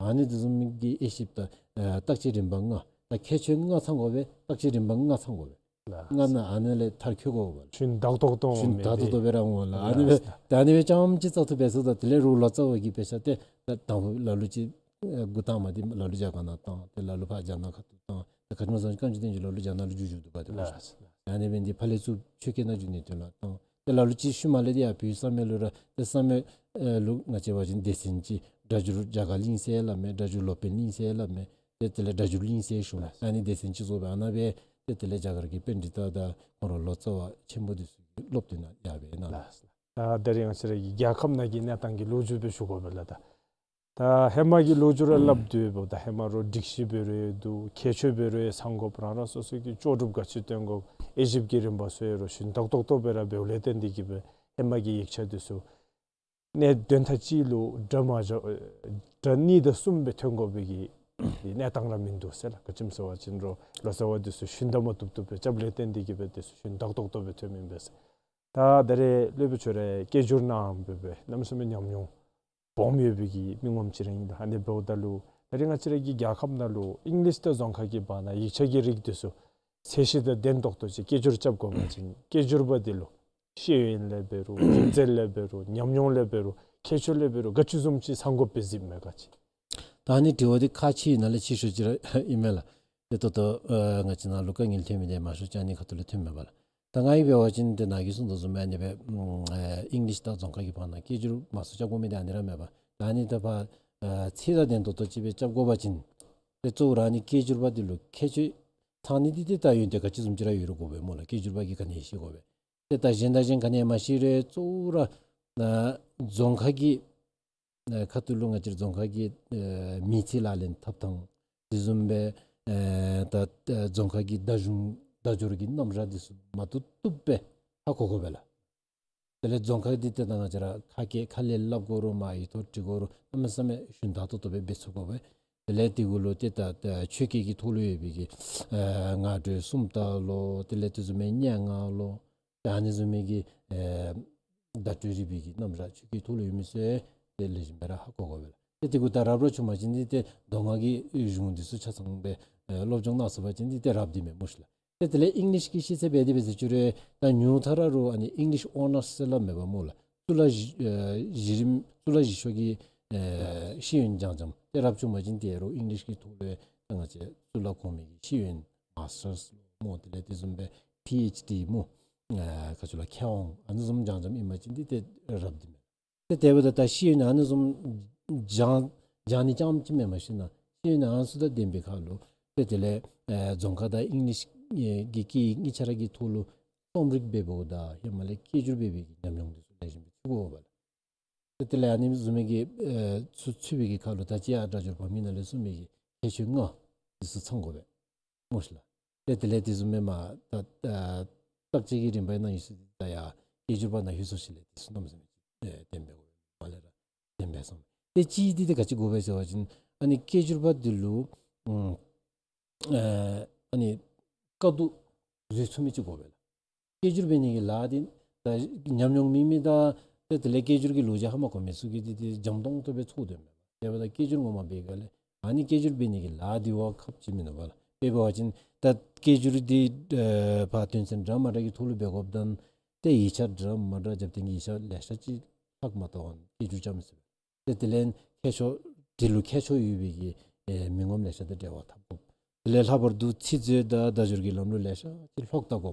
ཨ་ནི་དེ་བཟུམ་མའི་གི་དབྱེ་ཞིབ་དང་ཨ་བརྟག་དཔྱད་རིམ་པ་ལྔ། ད་ཁྱད་ཆོས་ལྔ་ཚང་དགོ་པས། བརྟག་དཔྱད་རིམ་པ་ལྔ་ཚང་དགོ་པས། ལགས། ལྔ་ནང་ཨ་ནི་ལས་མཐར་འཁྱོལ་དགོ་པས། ཞུན་དག་ཏོག་ཏོ་ཞུན་དག་ཏོག་ཏོ་སྦེ་ར་འོང་ལགས། ཨ་ནི་སྦེ་ལགས། ད་ཨ་ནི་སྦེ་རྐྱངམ་ཅིག་བཙག་འཐུ་འབད་ཚུགས་ད་དེ་ལས་རོགས་ལོ་ཙཱ་བ་གི་དཔེ་ཆ་ཏེ་ད་དང་ཕུ་ལ་ལུ་ཅིག་ཨ་འགོ་དང་པ་འདི་ལ་ལུ་རྒྱ་གར་ནང་བཏང་། ཏེ་ལ་ལུ་ཕར་རྒྱ་ནག་ཁ་ཐུག་བཏང་། ཏེ་ག་ཅི་སྨོ་ཟེར་བཀའ་འགྱུར་བསྟན་འགྱུར་ལ་ལུ་རྒྱ་ནག་ལུ་བསྒྱུར་བསྒྱུར་འདུག་ག། ཏེ་ལགས། ཨ་ནི་སྦེ་འདི་ཕར་ལས་ཚུར་ཆོས་སྐད་ནང་བསྒྱུར་ནི་དོན་ལུ་བཏང་། ཏེ་ལ་ལུ་ཅིག་ཤུལ་མ་ལས་འདི་ཡང་བོད་ཡིག་གསར་མའི་ལུ་ར་ཏེ་གསར་མའི་ཨེ་ལུ་ང་བཅས་འབད་བ་ཅིན་སྡེ་ཚན་ཅིག་སྒྲ་སྒྱུར་རྒྱ་གར་གླིང་ཟེར་སླབ་མས། སྒྲ་སྒྱུར་སློབ་དཔོན་གླིང་ཟེར་སླབ་མས། ཏེ་དེ་ལས་སྒྲ་སྒྱུར་གླིང་ཟེར་ཞུཝ་མས། ཨ་ནི་སྡེ་ཚན་ཅིག་བཟོ་སྦེ་ཨ་ནཱ་སྦེ་ཏེ་དེ་ལས་རྒྱ་གར་གྱི་པཎྜི་ཏ་དང་ཁོང་ར་ལོ་ཙཱ་བ་ཆེན་པོ་འདི་ཚུ་གིས་སློབ་སྟོན་ཡར་འབད་གནང་། ལགས། ད་ད་རིས་ང་བཅས་ར་གི་རྒྱལ་ཁབ་ནང་གི་གནས་སྟངས་ཀྱི་ལོ་རྒྱུས་སྦེ་ཞུ་དགོ་པས་ལགས། ད་ད་ཧེ་མ་གི་ལོ་རྒྱུས་ར་སླབ་སྡོད་འབདཝ་ད་ཧེ་མ་རོགས་སྒྲིག་གཞི་འབད་རུང་ཡང་འདུག། ཁྱད་ཆོས་འབད་རུང་ཡང་ཚང་དགོཔ། རང་རང་སོ་སོ་གི་ལྕོགས་གྲུབ་ག་ཅི་སྟོན་དགོཔ། དབྱེ་ཞིབ་ཀྱི་རིམ་པ་ཚུ་ཡང་རོགས་ཞུན་དག་ཏོག་ཏོ་སྦེ་ར་འབདཝ་ལས་བརྟེན་ཏེ་གིས་སྦེ་ཧེ་མ་གི་ཡིག་ཆ་འདི་ཚུ་གནས་དོན་ཐག་གཅིག་ལུ་སྒྲ་མ་བརྗོད་སྒྲ་གཉིས་དང་གསུམ་སྦེ་ཐོན་དགོ་པའི་གི་གནས་སྟངས་ར་མིན་འདུག་ཟེར་ལགས། ག་ཅི་སྨོ་ཟེར་བ་ཅིན་རོགས་ལོ་ཙཱ་བ་འདི་ཚུ་ཞུན་དག་མ་བཏུབ་བཏུབ་སྦེ་རྐྱབ་ལས་བརྟེན་ཏེ་གིས་སྦེ་འདི་ཚུ་ཞུན་དག་ཏོག་ཏོ་སྦེ་ཐོནམ་ཨིན་པས་ཟེར། ད་ད་རེས་སློབ་དཔོན་ཁྱོད་ར་སྐད་སྒྱུར་གནངམ་སྦེ་སྦེ་གནམ་མེད་ས་མེད་ཉམས་མྱོང་སྦོམ་ཡོད་པའི་གི་མི་ངོམ་ཅིག་ར་ཨིན། ད་ཨ་ནི་འབདཝ་ད་ལུ་ད་རེས་ང་བཅས་ར་གི་རྒྱལ་ཁབ་ནང་ལུ་ཨིང་ལིཤ་དང་རྫོང་ཁ་གི་བར་ན་ཡིག་ཆ་གི་རིགས་འདི་ཚུ་ཚད་གཞི་དང་ལྡན་ཏོག་ཏོ་ཅིག་སྐད་སྒྱུར་རྐྱབ་དགོ་པ་ཅིན་སྐད་སྒྱུར་པ་འདི་ལུ་ཤེས་ཡོན་ལས་འབད་རུང་རིག་རྩལ་ལས་འབད་རུང་ཉམས་མྱོང་ལས་འབད་རུང་ཁྱད་ཆོས་ལས་འབད་རུང་ག་ཅི་བཟུམ་ཅིག་ཚང་དགོཔ་སྦེ་གཟིགསཔ་མས་ག་ཅི། ད་ཨ་ནི་དྲི་བ་འདི་ཁག་ཆེ་ནང་ལས་ཆེ་ཤོས་ཅིག་ར་ཨིན་མས་ལགས། ཏེ་ད་ལྟོ་ཨ་ང་བཅས་ནང་ལུ་དཀའ་ངལ་ཐོན་མི་འདི་མང་ཤོས་ཅིག་ཨ་ནི་ཁ་ཐུག་ལས་ཐོནམ་མས་པ་ལགས། ད་ང་གིས་འབད་བ་ཅིན་ཏེ་ནཱ་གིས་གསུངས་དོ་བཟུམ་ཨ་ནི་སྦེ་ཨ་ཨིང་ལིཤ་དང་རྫོང་ཁ་གི་བར་ན་སྐད་སྒྱུར་མང་སུ་རྐྱབ་དགོ་མི་འདི་ཨ་ནི་ར་མས་པ། ད་ཨ་ནི་ད་ཕར་ཨ་ཚད་དང་ལྡན་ཏོག་ཏོ་ཅིག་སྦེ་རྐྱབ་དགོ་པ་ཅིན་ཏེ་གཙོ་བོ་ར་ཨ་ནི་སྐད་སྒྱུར་པ་འདི་ལུ་ཁྱད་ཆོས་ཚང་ནི་འདི་ཏེ་ད་ཡོན་ཏན་ག་ཅི་བཟུམ་ཅིག་ར་ཡོད་རུང་དགོ་པས་སྨོ་ལགས། སྐད་སྒྱུར་པ་གིས་ག་ནི་ཤེས་དགོ་པས། ཏེ་ད་གཞན་དང་གཞན་ག་ནི་མ་ཤེས་རུང་གཙོ་བོ་ར་ཨ་རྫོང་ཁ་གི་ཨ་ཁ་ཐུག་ལུ་ང་བཅས་ར་རྫོང་ཁ་གི་ཨ་མི་ཚེ་ལག་ལེན་འཐབ་ཐངས་དེ་བཟུམ་སྦེ་ཨ་ད་ཨ་རྫོང་ཁ་གི་བརྡ་གཞུང་བརྡ་སྦྱོར་གྱི་རྣམ་གཞག་འདི་ཚུ་མ་བཏུབ་བཏུབ་སྦེ་ཧ་གོ་དགོ་པས་ལགས། དེ་ལས་རྫོང་ཁ་འདི་ཏེ་ད་ང་བཅས་ར་ཁ་སྐད་ཁ་ལས་སླབ་དགོ་རུང་མ་ཡིག་ཐོག་བྲི་དགོ་རུང་གནམ་མེད་ས་མེད་ཞུན་དག་ཏོག་ཏོ་སྦེ་འབད་ཚུགས་དགོ་པས། དེ་ལས་དེ་གུ་ལུ་ཏེ་ད་ཨ་ཆོས་སྐད་ཀྱི་ཐོག་ལུ་ཡོད་པའི་གི་ཨ་སྔ་འགྲོའི་སུམ་རྟགས་ལོ། དེ་ལས་དེ་བཟུམ་མའི་སྙན་ངག་ལོ། ཏེ་ཨ་ནི་བཟུམ་མའི་གི་ཨེ་བརྡ་སྤྲོད་རིག་པའི་གི་རྣམ་གཞག་ཆོས་སྐད་ཐོག་ལུ་ཡོད་མི་ཚུ་ཏེ་ལེགས་ཤོམ་སྦེ་ར་ཧ་གོ་དགོ་པས་ལགས། ཏེ་དེ་གུ་ད་རབ་རོབ་བྱུང་པ་ཅིན་འདི་ཏེ་མདོ་སྔགས་ཀྱི་གཞུང་འདི་ཚུ་ཆ་ཚང་སྦེ་ཨེ་སློབ་སྦྱོང་གནང་ཚུགས་པ་ཅིན་འདི་ཏེ་རབ་འདི་མས་སྨོ་ཤིག་ལགས། ཏེ་དེ་ལས་ཨིང་ལིཤ་གི་ཤེས་ཚད་འབད་དེ་འབད་ཟེར་ཅི་རུང་ད་ཉུང་མཐའ་ར་རོགས་ཨ་ནི་ཨིང་ལིཤ་ཨོ་ནརསི་ཟེར་སླབ་མས་པ་སྨོ་ལགས། གཙུག་ལག་བཞི་ཨེ་བཞི་རིམ་གཙུག་ལག་བཞི་ཤོག་གི་ཨེ་ཤེས་ཡོན་སྦྱངས་སྦྱངམ། ཏེ་རབ་བྱུང་པ་ཅིན་ཏེ་རོགས་ཨིང་ལིཤ་གི་ཐོག་ལུ་ད་ང་བཅས་གཙུག་ལག་གོང་མའི་གི་ཤེས་ཡོན་མཱས་ཊརསི་སྨོ། དེ་ལས་དེ་བཟུམ་སྦེ་ཕི་ཨེཆ་ཌི་སྨོ། ཨེ་ག་ཅི་ལོ་མཁས་དབང་ཨ་ནི་བཟུམ་སྦྱངས་སྦྱངམ་ཨིན་པ་ཅིན་འདི་ཏེ་རབ་འདི་མས། ཏེ་དེ་འབདཝ་ད་ད་ཤེས་ཡོན་ཨ་ནི་བཟུམ་སྦྱང་སྦྱང་ནི་རྐྱངམ་ཅིག་མེན་པར་ཞིན་ན་ཤེས་ཡོན་ཨ་ནི་ཚུ་དང་ལྡན་པའི་ཁར་ལུ་ཏེ་དེ་ལས་ཨེ་རྫོང་ཁ་དང་ཨིང་ལིཤ་ཨེ་གི་སྐད་གཉིས་ཆ་ར་གི་ཐོག་ལུ་རྩོམ་རིག་འབད་འབདཝ་ད་ཧེ་མ་ལས་སྐད་སྒྱུར་འབད་བའི་གི་ཉམས་མྱོང་འདི་ཚུ་ལེགས་ཤོམ་སྦེ་ཚུད་དགོ་པས་ལགས། ཏེ་དེ་ལས་ཨ་ནི་བཟུམ་མའི་གི་ཨེ་ཚུ་ཚུད་པའི་གི་ཁར་ལུ་ད་ཅི་ཡར་སྒྲ་སྒྱུར་བར་མའི་ནང་ལས་གསུངས་མི་གི་ཁྱད་ཆོས་ལྔ་འདི་ཚུ་ཚང་དགོ་པས་སྨོ་ཤིག་ལགས། ཏེ་དེ་ལས་དེ་བཟུམ་མའི་མ་ད་ཨ་བརྟག་དཔྱད་ཀྱི་རིམ་པའི་ནང་ཡོད་ས་འདི་ད་ཡར་སྐད་སྒྱུར་པ་ནང་ལྷོད་སོ་ཅིག་ལས་དེ་ཚུ་གནམ་མེད་ས་མེད་ཅིག་ཨེ་ལྡན་པས་གོ་མ་ལས་ར་ལྡན་པས་སོང་། ཏེ་གཅིག་འདི་ཏེ་ག་ཅི་དགོ་པས་ཟེར་བ་ཅིན་ཨ་ནི་སྐད་སྒྱུར་པ་འདི་ལུ་ཨ་ཨ་ནི་དཀའ་སྡུག་ བཟོད་ཚུགས་མི་ཅིག་དགོ་པས་ལགས། སྐད་སྒྱུར་འབད་ནི་གི་ལཱ་འདི་ད་ཉམས་མྱོང་མེད་མི་དང་ཏེ་དེ་ལས་སྐད་སྒྱུར་གྱི་ལོ་རྒྱུས་ཧ་མ་གོ་མི་ཚུ་གིས་འདི་འདི་འཇམ་ཏོང་ཏོ་སྦེ་ཚོར་དོ་མས། དེ་འབདཝ་ད་སྐད་སྒྱུར་ངོ་མ་འབད་སྒང་ལས་ཨ་ནི་སྐད་སྒྱུར་འབད་ནི་གི་ལཱ་འདི་བ་ཁག་ཆེ་མིན་ནུག་པ་ལགས། དཔེ་འབད་བ་ཅིན་ད་སྐད་སྒྱུར་འདི་ཨེ་ཕར་དོན་ཚན་འདྲ་མ་འདྲ་གི་ཐོག་ལུ་འབད་དགོཔ་དང་ཏེ་ཡིག་ཆ་འདྲ་མ་འདྲ་རྒྱབ་སྟེ་གི་ཡིག་ཆ་ལེ་ཤ་ཅིག་ལྷག་མ་གཏོགས་སྐད་སྒྱུར་རྐྱབ་མི་ཚུགས་པས། ཏེ་དེ་ལས་ཁྱད་ཆོས་དེ་ལུ་ཁྱད་ཆོས་ཡོད་པའི་གི་ཨེ་མི་ངོམ་ལེ་ཤ་དང་འབྲེལ་བ་འཐབ་དགོ། དེ་ལས་ལྷག་པར་དུ་ཚིག་མཛོད་དང་བརྡ་སྦྱོར་གྱི་ལམ་ལུགས་ལེ་ཤ་ཅིག་ལྷག་བལྟ་དགོ།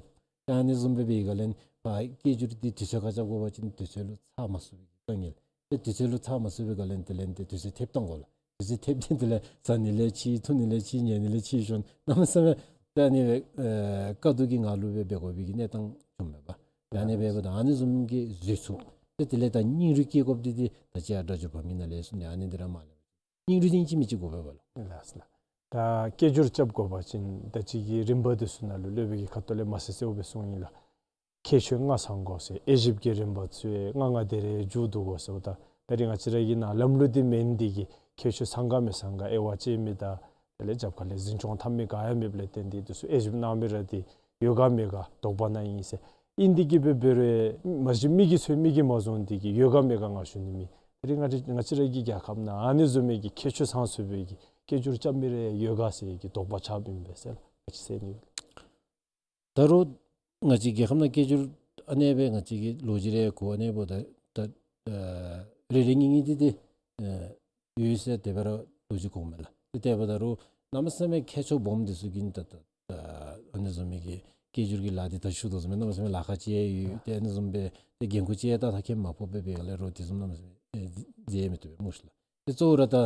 ཨ་ནི་བཟུམ་སྦེ་འབད་བའི་སྒང་ལས་ཕར་སྐད་སྒྱུར་འདི་དུས་ཚོད་ཁར་རྐྱབ་དགོ་པ་ཅིན་དུས་ཚོད་ལུ་ཚར་མ་ཚུགས་པའི་དཀའ་ངལ། ཏེ་དུས་ཚོད་ལུ་ཚར་མ་ཚུགས་པའི་སྒང་ལས་དེ་ལས་ཏེ་དུས་ཚོད་ཐེབས་བཏང་དགོ་ལགས། དུས་ཚོད་ཐེབས་ཏེ་དེ་ལས་ཟ་ནི་ལས་ཕྱི་འཐུང་ནི་ལས་ཕྱི་ཉལ་ནི་ལས་ཕྱི་ཤོན་གནམ་མེད་ས་མེད་ད་ཨ་ནི་སྦེ་ཨེ་དཀའ་སྡུག་གི་ངང་ལུ་སྦེ་འབད་དགོ་པའི་གི་གནས་སྟངས་བྱུངམ་མས་པ། ད་ཨ་ནི་སྦེ་འབདཝ་ད་ཨ་ནི་བཟུམ་གྱི་བཟོད་ཚུགས་ཏེ་དེ་ལས་ད་སྙིང་རུས་བསྐྱེད་དགོཔ་འདི་འདི་ད་ཅི་ཡང་སྒྲ་སྒྱུར་བ་མི་ནང་ལས་གསུངས་ནི་ཨ་ནི་འདི་ར་མ་ལས་སྙིང་རུས་འདི་ཨིན་ཅི་མིན་ཅི་དགོ་པས་པ་ལགས། ལགས་སོ་ལགས། ད་སྐད་སྒྱུར་རྐྱབ་དགོ་པ་ཅིན་ད་ཅི་གི་རིམ་པ་འདི་ཚུ་ནང་ལུ་སློབ་དཔོན་གྱིས་ཁ་ཐུག་ལས་མ་གསལ་གསལཝ་སྦེ་གསུངས་ཡི་ལགས། ཁྱད་ཆོས་ལྔ་ཚང་དགོ་ཟེར། དབྱེ་ཞིབ་ཀྱི་རིམ་པ་ཚུ་ལྔ་ལྔ་དེ་རེ་མཇུག་བསྡུ་དགོ་ཟེརཝ་ད་ད་རིས་ང་བཅས་ར་གི་ནང་ལམ་ལུགས་འདི་མེན། འདི་གིས་ཁྱད་ཆོས་ཚང་ག་མི་ཚང་ག་དབྱེ་བ་དཔྱད་མི་དང་དེ་ལས་རྒྱབ་ཁ་ལས་འཛིན་སྐྱོང་འཐབ་མི་ག་ཡང་མེདཔ་ལས་བརྟེན་ཏེ་འདི་ཚུ་དབྱེ་ཞིབ་གནང་མི་ར་འདི་ཡོད་ག་མེད་ག་དོགས་པ་ནང་ཨིན་ཟེར། ཨིན་འདི་གིས་འབད་འབད་རུང་མ་གཞི་མི་གིས་འཚོལ་མི་གིས་མ་བཟུང་འདི་གིས་ཡོད་ག་མེད་ག་ང་ཞུ་ནི་མེད། ད་རིས་ང་བཅས་ང་བཅས་ར་གི་རྒྱལ་ཁབ་ནང་ཨ་ནི་བཟུམ་མའི་གི་ཁྱད་ཆོས་ཚང་ཚུགས་པའི་གི་སྐད་སྒྱུར་རྐྱབ་མི་རེ་ཡོད་ག་ཟེར་གི་དོགས་པ་ཆགསཔ་ཨིན་པས་ཟེར་ལགས། ཨ་ཙི་ཟེར་ནི། ད་རུང་ང་བཅས་རྒྱལ་ཁབ་ནང་སྐད་སྒྱུར་ཨ་ནེ་སྦེ་ང་བཅས་ཀྱིས་ལོ་རྒྱུས་རེ་གོ་ཨ་ནེ་འབདཝ་ད་ད་ཨ་རེ་རེ་གཉིས་གཉིས་འདི་འདི་ཨ་ཡོད་ཟེར་དེ་སྦེ་ར་ལོ་རྒྱུས་གོཝ་མས་ལགས། ཏེ་དེ་འབདཝ་ད་རུང་གནམ་མེད་ས་མེད་ཁྱད་ཆོས་སྦོམ་འདི་ཚུ་གིས་ད་ད་ཨ་ཨ་ནི་བཟུམ་མའི་གི་སྐད་སྒྱུར་གྱི་ལཱ་འདི་ད་ཞུ་དོ་བཟུམ་སྦེ་གནམ་མེད་ས་མེད་ལཱ་ཁག་ཅིག་ཡོད། ཏེ་ཨ་ནི་བཟུམ་སྦེ་ཏེ་འགན་ཁུར་ཅིག་ད་ད་ཁེ་མ་ཕོག་པས། འབད་སྒང་ལས་རོགས་དེ་བཟུམ་གནམ་མེད་ས་མེད་ཨེ་མཛད་མི་བཏུབ་པས་སྨོ་ཤི་ལགས། ཏེ་གཙོ་བོ་ར་ད་ཨ་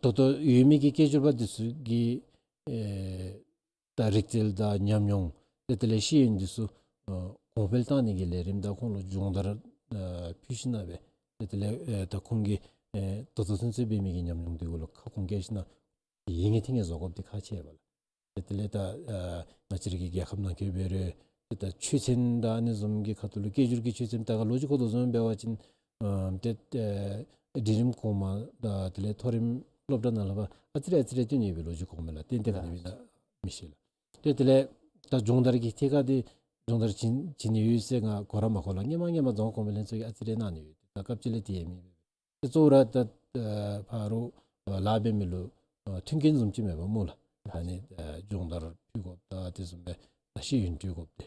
ད་ལྟོ་ཡོད་མི་གི་སྐད་སྒྱུར་པ་འདི་ཚུ་གི་ཨེ་ད་རིག་རྩལ་དང་ཉམས་མྱོང་ཏེ་དེ་ལས་ཤེས་ཡོན་འདི་ཚུ་ཨ་གོང་འཕེལ་བཏང་ནི་གི་ལས་རིམ་དང་ཁོང་ལུ་སྦྱོང་བརྡར་ཨ་ཕུལ་ཞིན་ན་སྦེ་ཏེ་དེ་ལས་ཨེ་ད་ཁོང་གིས་ཨེ་ད་ལྟོ་ཚུན་ཚོད་འབད་མི་གི་ཉམས་མྱོང་འདི་གུ་ལུ་ཁ་སྐོང་བཀལ་ཞིན་ན་ཡིད་ངེས་ཐིང་ངེས་བཟོ་དགོཔ་འདི་ཁག་ཆེ་བས་ལགས། ཏེ་དེ་ལས་ད་ཨ་ང་བཅས་ར་གི་རྒྱལ་ཁབ་ནང་འཁོད་འབད་རུང་ཏེ་ད་ཆོས་ཚན་དང་ཨ་ནི་བཟུམ་གྱི་ཁ་ཐུག་ལུ་སྐད་སྒྱུར་གྱི་ཆོས་ཚན་ད་ག་ལོ་རྒྱུས་གོ་དོ་བཟུམ་འབད་བ་ཅིན་ཨ་ཏེ་ཨ་འབྲིང་རིམ་གོང་མ་དང་དེ་ལས་མཐོ་རིམ་སློབ་གྲྭ་ནང་ལུ་ཕར་ཨ་ཙི་རེ་ཨ་ཙི་རེ་སྟོན་ནི་ཡོད་པའི་ལོ་རྒྱུས་གོ་མས་ལགས། ཏན་ཏན་ག་དེ་སྦེ་ཨིན་ན་མི་ཤེས་ལགས། ཏེ་དེ་ལས་ད་སྦྱོང་བརྡར་གྱི་ཐད་ཁར་འདི་སྦྱོང་བརྡར་བྱིན་བྱིན་ནི་ཡོད་ཟེར་ང་གོ་ར་མ་གོ་ལགས། སྔོན་མ་སྔོན་མ་རྫོང་ཁ་གོང་འཕེལ་ལྷན་ཚོགས་ཀྱིས་ཨ་ཙི་རེ་གནང་ནི་ཡོད། ད་སྐབས་ཅིག་ལས་དེ་ཡང་མེད་པས། ཏེ་གཙོ་བོ་ར་ད་ཨ་ཕར་རོགས་ཨ་ལཱ་འབད་མི་ལུ་ཨ་མཐུན་རྐྱེན་བཟུམ་ཅིག་མེད་པས་སྨོ་ལགས། ད་ཨ་ནི་ཨ་སྦྱོང་བརྡར་ཕུལ་དགོཔ་དང་དེ་བཟུམ་སྦེ་ད་ཤེས་ཡོན་སྤྲོད་དགོཔ་འདི།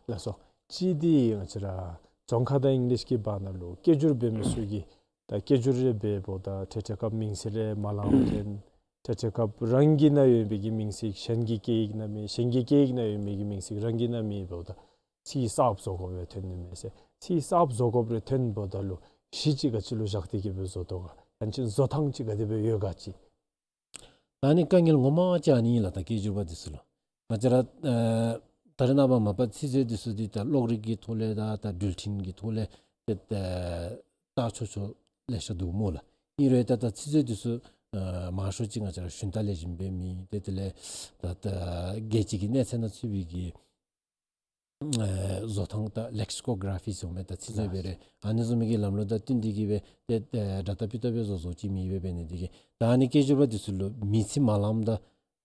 ལགས་སོ། གཅིག་འདི་ང་བཅས་ར་རྫོང་ཁ་དང་ཨིང་ལིཤ་གི་བར་ན་ལུ་སྐད་སྒྱུར་འབད་མི་ཚུ་གིས་ད་སྐད་སྒྱུར་རེ་འབདཝ་ད་ཐད་ཐད་སྐབས་མིང་ཚིག་རེ་མ་ལངམ་ཐོན། ཐད་ཐད་སྐབས་རང་གི་ནང་ཡོད་པའི་གི་མིང་ཚིག་གཞན་གྱི་སྐད་ཡིག་ནང་མེད། གཞན་གྱི་སྐད་ཡིག་ནང་ཡོད་པའི་གི་མིང་ཚིག་རང་གི་ནང་མེད་འབདཝ་ད་ཚིག་གསརཔ་བཟོ་དགོ་པའི་ཐོན་ནི་མས་ཟེར། ཚིག་གསརཔ་བཟོ་དགོཔ་རེ་ཐོན་འབདཝ་ད་ལུ་གཞི་ཅིག་ག་ཅི་ལུ་བཞག་སྟེ་གི་སྦེ་བཟོ་དོ་ག། ཡང་ཅིན་བཟོ་ཐངས་ཅིག་ག་དེ་སྦེ་ཡོད་ག་ཅིག། ད་ཨ་ནི་དཀའ་ངལ་ངོ་མ་ཅིག་ཨ་ནི་ཨིན་ལགས། ད་སྐད་སྒྱུར་པ་འདི་ཚུ་ལུ་ང་བཅས་ར་ཨ་ད་རེས་ནངས་པ་མ་པ་ཚིག་མཛོད་འདི་ཚུ་འདི་ད་གློག་རིག་གི་ཐོག་ལས་དང་ད་འགྲུལ་འཕྲིན་གྱི་ཐོག་ལས་ཏེ་ད་བལྟ་ཆོག་ཆོག་ལེ་ཤ་འདུག་སྨོ་ལགས། ཨིན་རུང་ད་ད་ཚིག་མཛོད་འདི་ཚུ་ཨ་མང་ཤོས་ཅིག་ང་བཅས་ར་ཞུན་དག་ལེགས་ཤོམ་སྦེ་མེད། ཏེ་དེ་ལས་ད་ད་རྒྱལ་སྤྱི་གི་གནས་ཚད་ནང་ཚུད་པའི་གི་ཨེ་བཟོ་ཐངས་ད་ལེག་སི་ཀོ་ག་ར་ཕི་ཟེར་མི་ད་ཚིག་མཛོད་སྦེ་རེ་ཨ་ནི་བཟུམ་མའི་གི་ལམ་ལུགས་དང་བསྟུན་ཏེ་གི་སྦེ་ཏེ་ཨེ་སྒྲ་དག་ཕུ་ཐག་སྦེ་བཟོ་བཟོཝ་ཅིག་མེད་པས། འབད་ནི་འདི་གིས་ད་ཨ་ནི་སྐད་སྒྱུར་པ་འདི་ཚུ་ལུ་མིང་ཚིག་མ་ལངམ་ད་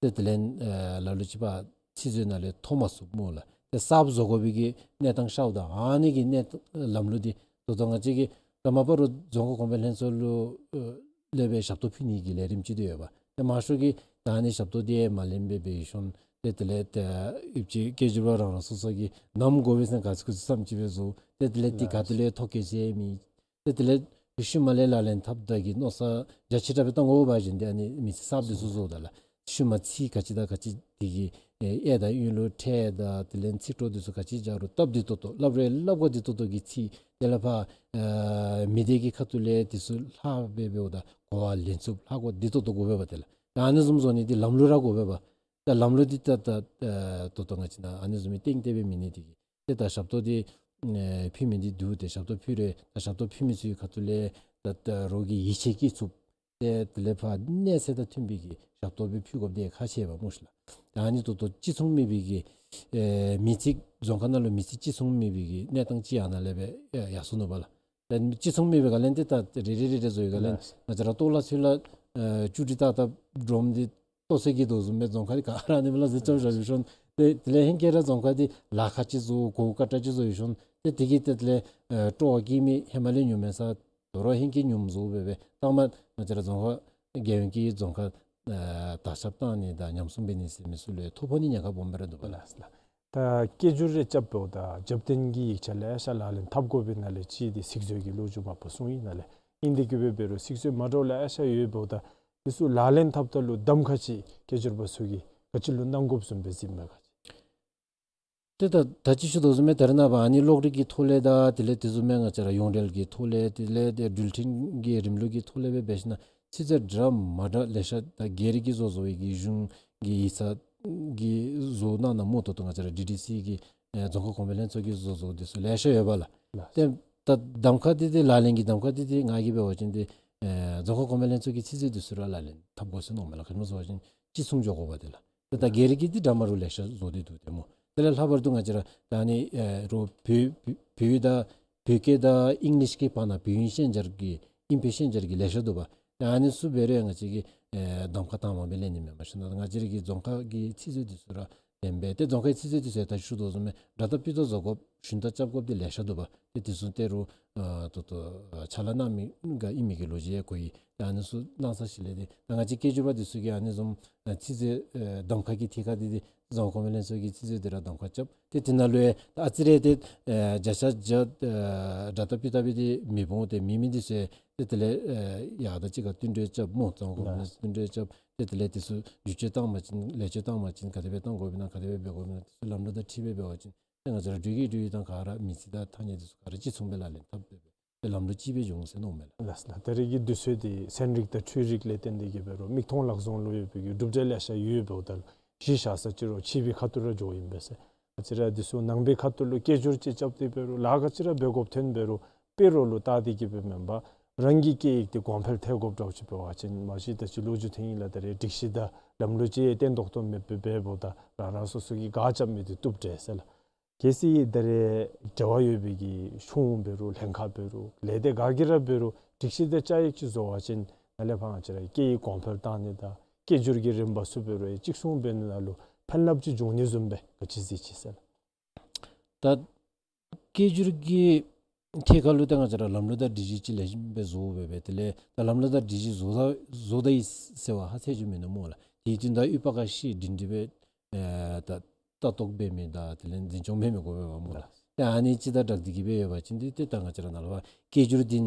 ཏེ་དེ་ལས་ཨེ་ལ་ལུ་ཅིག་ཕར་ཚིག་མཛོད་ནང་ལས་ཐོབ་མ་ཚུགས་སྨོ་ལགས། ཏེ་གསརཔ་བཟོ་དགོ་པའི་གི་གནས་སྟངས་ཤརཝ་ད་ཨ་ནི་གི་གནས་ལམ་ལུགས་འདི་ད་ལྟོ་ང་བཅས་ཀྱིས་ད་མ་པ་རོགས་རྫོང་ཁ་གོང་འཕེལ་ལྷན་ཚོགས་ལུ་ཨེ་ལས་སྦེ་ཞབས་ཏོག་ཕུལ་ནི་གི་ལས་རིམ་ཅིག་འདི་ཡོད་པ། ཏེ་མང་ཤོས་ཀྱིས་ད་ཨ་ནི་ཞབས་ཏོག་འདི་མ་ལེན་པར་སྦེ་ཡར་སོང་། ཏེ་དེ་ལས་ཏེ་ཨིབ་ཅིག་སྐད་སྒྱུར་པ་རང་རང་སོ་སོ་གིས་ནམ་དགོ་པས་ཟེར་ག་ཚོད་ག་ཚོད་བསམ་ཅིག་སྦེ་བཟོ། ཏེ་དེ་ལས་འདི་ག་ཏེ་ལས་ཐོ་བཀོད་ཟེར་མེད། ཏེ་དེ་ལས་ཤུལ་མ་ལས་ལག་ལེན་འཐབ་ད་གི་མནོ་བསམ་རྒྱ་ཆེ་དྲགས་སྦེ་བཏང་དགོ་པ་བཞིན་ཏེ་ཨ་ནི་མིང་ཚིག་གསརཔ་འདི་ཚུ་བཟོཝ་ད་ལགས། ཤུལ་མ་ཚིག་ག་ཅི་དང་ག་ཅི་འདི་གི་ཨེ་གཡས་དང་གཡོན་ལུ་ཕྲད་དང་དེ་ལས་ཚིག་གྲོགས་འདི་ཚུ་ག་ཅི་སྦྱར་རུང་སྟབས་བདེ་ཏོག་ཏོ་སླབ་རུང་སླབ་གོ་བདེ་ཏོག་ཏོ་གི་ཚིག། དེ་ལས་ཕར་ཨེ་མི་སྡེ་གི་ཁ་ཐུག་ལས་འདི་ཚུ་ལྷག་སྦེ་འབདཝ་ད་གོ་བ་ལེན་ཚུགསཔ་ལྷག་གོ་བདེ་ཏོག་ཏོ་དགོ་པས་པ། དེ་ལགས་ད་ཨ་ནི་བཟུམ་བཟོ་ནི་འདི་ལམ་ལུགས་ར་དགོ་པས་པ། ད་ལམ་ལུགས་འདི་ད་ད་ཨེ་ད་ལྟོ་ང་བཅས་ནང་ཨ་ནི་བཟུམ་མའི་སྟེང་དེ་སྦེ་མེད་ནི་འདི་གིས་ཏེ་ད་ཞབས་ཏོག་འདི་ཨེ་ཕུལ་མི་འདི་འདུག། ཏེ་ཞབས་ཏོག་ཕུལ་རུང་ད་ཞབས་ཏོག་ཕུལ་མི་ཚུ་གི་ཁ་ཐུག་ལས་ད་ད་རོགས་ཀྱིས་ཡིད་ཆེས་བསྐྱེད་ཚུགསཔ། ཏེ་དེ་ལས་ཕར་གནས་ཚད་དང་མཐུན་པའི་གི་ཞབས་ཏོག་སྦེ་ཕུལ་དགོཔ་འདི་ཁག་ཆེ་བས་སྨོ་ཤི་ལགས། ད་ཨ་ནི་ད་ལྟོ་གཅིག་མཚུངས་མེད་པའི་གི་ཨེ་མིང་ཚིག་རྫོང་ཁ་ནང་ལུ་མིང་ཚིག་གཅིག་མཚུངས་མེད་པའི་གི་གནས་སྟངས་ཅིག་ཨ་ནཱ་ལས་སྦེ་ཨེ་ཡར་སོང་ནུག་པ་ལགས། ད་གཅིག་མཚུངས་མེད་པའི་སྒང་ལས་ཏེ་ད་རེ་རེ་རེ་རེ་བཟོ་བའི་སྒང་ལས་ལགས། ང་བཅས་ར་ལྟོ་ལ་ཚུ་ལ་ཨེ་བཅུད་དྲི་ཏག་ཏག་སྒྲོམ་འདི་ལྟོ་ཚོད་ཀྱི་དོ་བཟུམ་སྦེ་རྫོང་ཁ་འདི་ག་ར་ཨ་ནི་སྦེ་ལགས་ཟེར་རྐྱབ་བཞག་ཞིནམ་ ཏེ་དེ་ལས་ཧེང་སྐལ་ར་རྫོང་ཁག་འདི་ལཱ་ཁག་ཅིག་བཟོ་གོ་དཀའ་དྲགས་ཅིག་བཟོ་ཡོད་ཤོང་། ཏེ་དེ་གིས་ཏེ་དེ་ལས་ཨེ་སྤྲོ་བ་སྐྱེ་མི་ཧེ་མ་ལས་ཉུང་མེད་ས་དོ་རུང་ཧེང་སྐལ་ཉུངམ་བཟོ་སྦེ་སྦེ་ད་མ་ང་བཅས་ར་རྫོང་ཁག་རྒྱལ་ཡོངས་ཀྱི་རྫོང་ཁག་ཨེ་དར་ཁྱབ་བཏང་ནི་དང་ཉམས་སྲུང་འབད་ནི་ཟེར་མི་ཚུ་ལུ་ཐོ་ཕོག་ནི་ཉེན་ཁ་སྦོམ་སྦེ་ར་འདུག་པ་ལགས། ལགས་ལགས། ད་སྐད་སྒྱུར་རེ་རྐྱབ་འབདཝ་ད་རྒྱབ་རྟེན་གྱི་ཡིག་ཆ་ལེ་ཤ་ལག་ལེན་འཐབ་དགོ་པའི་ནང་ལས་གཅིག་འདི་ཚིག་མཛོད་ཀྱི་ལོ་རྒྱུས་མ་པ་གསུངས་ཡི་ནང་ལས། ཨིན་དེ་གིས་འབད་འབད་རུང་ཚིག་མཛོད་མ་འདྲཝ་ལེ་ཤ་ཡོདཔ་འབདཝ་ད་དེ་ཚུ་ལག་ལེན་འཐབ་ད་ལུ་གདམ་ཁ་ཅིག་སྐད་སྒྱུར་པ་ཚུ་གིས་ག་ཅི་ལུ་གནང་དགོཔ་བཟུམ་སྦེ་གཟིགསཔ་མས་ག་ཅི། ཏེ་ད་ད་ཅི་ཞུ་དོ་བཟུམ་སྦེ་ད་རེས་ནངས་པ་ཨ་ནི་གློག་རིག་གི་ཐོག་ལས་དང་དེ་ལས་དེ་བཟུམ་སྦེ་ང་བཅས་ར་ཡོངས་འབྲེལ་གྱི་ཐོག་ལས་དེ་ལས་ཏེ་འགྲུལ་འཕྲིན་གྱི་རིམ་ལུགས་ཀྱི་ཐོག་ལས་སྦེ་འབད་ཞིན་ན་ཚིག་མཛོད་འདྲ་མ་འདྲ་ལེ་ཤ་ད་སྒེར་གྱིས་བཟོ་བཟོ་བའི་གི་གཞུང་གི་ཡིག་ཚང་གིས་བཟོ་གནང་གནངམ་ད་ལྟོ་ང་བཅས་ར་ཌི་ཌི་སི་གི་ཨེ་རྫོང་ཁ་གོང་འཕེལ་ལྷན་ཚོགས་ཀྱིས་བཟོ་བཟོཝ་དེ་ཚུ་ལེ་ཤ་ཡོད་པ་ལགས། ལགས། ཏེ་ད་གདམ་ཁ་འདི་ཏེ་ལག་ལེན་གྱི་གདམ་ཁ་འདི་ཏེ་ང་གིས་འབད་བ་ཅིན་ཏེ་ཨེ་རྫོང་ཁ་གོང་འཕེལ་ལྷན་ཚོགས་ཀྱི་ཚིག་མཛོད་དེ་ཚུ་ར་ལག་ལེན་འཐབ་དགོ་ཟེར་མནོཝ་མས་ལགས། ག་ཅི་སྨོ་ཟེར་བ་ཅིན་གཅིག་མཚུངས་འགྱོ་དགོ་པས་ཏེ་ལགས། ཏེ་ད་སྒེར་གྱི་འདི་འདྲ་མ་འདྲཝ་ལེ་ཤ་བཟོ་སྟེ་འདུག་ཏེ་སྨོ། དེ་ལས་ལྷག་པར་དུ་ང་བཅས་ར་ད་ཨ་ནི་ཨེ་རོགས་བོད་བོད་བོད་ཡིག་དང་བོད་སྐད་དང་ཨིང་ལིཤ་གི་བར་ན་བོད་ཨིན་ཤན་སྦྱར་གྱི་ཨིན་བོད་ཤན་སྦྱར་གྱི་ལེ་ཤ་འདུག་པ། ད་ཨ་ནི་ཚུ་འབད་རུང་ཡང་ང་བཅས་ཀྱིས་ཨེ་གདམ་ཁ་དང་པ་སྦེ་ལེན་ནི་མེན་པར་ཞིན་ན་ང་བཅས་ར་གི་རྫོང་ཁ་གི་ཚིག་མཛོད་དེ་ཚུ་ར་ལེན་སྦེ་ཏེ་རྫོང་ཁའི་ཚིག་མཛོད་དེ་ཚུ་ད་ཞུ་དོ་བཟུམ་སྦེ་འདྲ་ད་ཕུད་ད་བཟོ་དགོཔ་ཞུན་དག་རྐྱབ་དགོཔ་འདི་ལེ་ཤ་འདུག་པ། ཏེ་དེ་ཚུ་ཏེ་རོགས་ཨ་ཏོག་ཏོ་ཨ་ཕྱག་ལཱ་གནང་མི་ག་ཨིན་མི་གི་ལོ་རྒྱུས་ཡང་གོ་ཡི། ཏེ་ཨ་ནི་ཚུ་གནང་ས་ཅིག་ལས་ཏེ་ད་ང་བཅས་སྐད་སྒྱུར་པ་དེ་ཚུ་གིས་ཨ་ནི་བཟུམ་ཨ་ཚིག་མཛོད་ཨེ་གདམ་ཁ་གི་ཐད་ཁར་འདི་ཏེ་རྫོང་ཁ་གོང་འཕེལ་ལྷན་ཚོགས་ཀྱི་ཚིག་མཛོད་འདི་ར་གདམ་ཁ་རྐྱབ། ཏེ་དེ་ནང་ལུ་ཡང་ཨ་ཙི་རེ་ཏེ་ཨེ་བརྒྱ་ཆ་བརྒྱ་ཨེ་འདྲ་ད་ཕུད་ད་སྦེ་ཏེ་མི་འོང་། ཏེ་མེད་མི་འདི་ཚུ་ཡང་ཏེ་དེ་ལས་ཨེ་ཡར་དང་གཅིག་ཁར་བསྟུན་གྲོས་རྐྱབ་སྨོ། རྫོང་ཁ་གོང་འཕེལ་ལྷན་ཚོགས་བསྟུན་གྲོས་རྐྱབ། ཏེ་དེ་ལས་དེ་ཚུ་བསྒྱུར་བཅོས་བཏང་བ་ཅིན་ལེགས་བཅོས་བཏང་བ་ཅིན་ག་དེ་སྦེ་བཏང་དགོཔ་ཨིན་ན་ག་དེ་སྦེ་འབད་དགོཔ་ཨིན་ན་དེ་ཚུ་ལམ་ལུགས་དང་འཁྲིལ་སྦེ་འབད་བ་ཅིན་ཏེ་ང་བཅས་ར་འགྲུལ་སྐྱེལ་འགྲུལ་ཡིག་དང་ག་ར་མི་རྩིས་དང་ཐ་སྙད་དེ་ཚུ་ག་ར་གཅིག་མཚུངས་སྦེ་ལག་ལེན་འཐབ་སྟེ་སྦེ་ཏེ་ལམ་ལུགས་གཅིག་སྦེ་འགྱོ་འོང་ཟེར་མནོཝ་མས་ལགས། ལགས་ལགས། ད་རེས་ཀྱི་དུས་ཚོད་འདི་ཚན་རིག་དང་འཕྲུལ་རིག་ལས་བརྟེན་ཏེ་གིས་འབད་རུང་མིག་མཐོང་ལག་བཟུང་ལུ་ཡོད་པའི་གི་གྲུབ་འབྲས་ལེ་ཤ་ཡོདཔ་འབདཝ་ད་གཞི་བཞག་ས་ཅིག་རོགས་ཕྱི་པའི་ཁ་ཐུག་ར་འགྱོཝ་ཨིན་པས་ཟེར། ང་བཅས་ར་འདི་ཚུ་ནང་པའི་ཁ་ཐུག་ལུ་སྐད་སྒྱུར་ཅིག་རྐྱབ་སྟེ་འབད་རུང་ལཱ་ག་ཅི་ར་འབད་དགོཔ་ཐོན་འབད་རུང་དཔེ་རོགས་ལུ་བལྟ་སྟེ་གིས་སྦེ་མེན་པར་རང་གི་སྐད་ཡིག་འདི་གོང་འཕེལ་ཐལ་དགོཔ་འདྲཝ་ཅིག་འབད་བ་ཅིན་མ་གཞི་ད་ཅི་ལོ་རྒྱུས་ཐོན་ཡི་ལགས། ད་རེས་སྒྲིག་གཞི་དང་ལམ་ལུགས་ཅིག་བརྟན་ཏོག་ཏོ་མེདཔ་སྦེ་འབདཝ་ད་རང་རང་སོ་སོ་གི་ག་རྐྱབ་མི་འདི་བཏུབ་འདྲས་ཟེར་ལགས། གལ་སྲིད་ད་རེས་འབྲེལ་བ་ཡོད་པའི་གི་གཞུང་འབད་རུང་ལྷན་ཁག་འབད་རུང་ལས་སྡེ་ག་གིས་ར་འབད་རུང་སྒྲིག་གཞི་དང་བཅའ་ཡིག་ཅིག་བཟོ་བ་ཅིན་ནཱ་ལས་ཕར་ང་བཅས་ར་སྐད་ཡིག་གོང་འཕེལ་བཏང་ནི་དང་སྐད་སྒྱུར་གྱི་རིམ་པ་ཚུ་འབད་རུང་གཅིག་མཚུངས་འབད་ནི་ནང་ལུ་ཕན་རླབས་ཅིག་འབྱུང་ནི་བཟུམ་སྦེ་ག་ཅི་གཟིགས་ཅི་ཟེར་ལགས། ད་སྐད་སྒྱུར་གྱི་ཐད་ཁར་ལུ་ད་ང་བཅས་ར་ལམ་ལུགས་དང་སྒྲིག་གཞི་ཅིག་ལེགས་ཤོམ་སྦེ་བཟོ་སྦེ་སྦེ་དེ་ལས་ད་ལམ་ལུགས་དང་སྒྲིག་གཞི་བཟོ་ད་བཟོ་ད་ཡི་ཟེར་བ་ཧ་ཚད་ཅིག་མིན་ནུག་སྨོ་ལགས། དེ་བསྟུན་ད་ཡུལ་པ་ཁ་ཤས་སྒྲིང་སྒྲི་སྦེ་ཨེ་ད་ལྟ་རྟོག་འབད་མི་དང་དེ་ལས་འཛིན་སྐྱོང་འབད་མི་དགོ་པས་པ་སྨོ་ལགས། ཏེ་ཨ་ནི་ཅིག་དང་སྦྲགས་ཏེ་གིས་སྦེ་ཡོད་པ་ཅིན་འདི་ཏེ་ད་ང་བཅས་ར་ནཱ་ལས་ཕར་སྐད་སྒྱུར་འདི་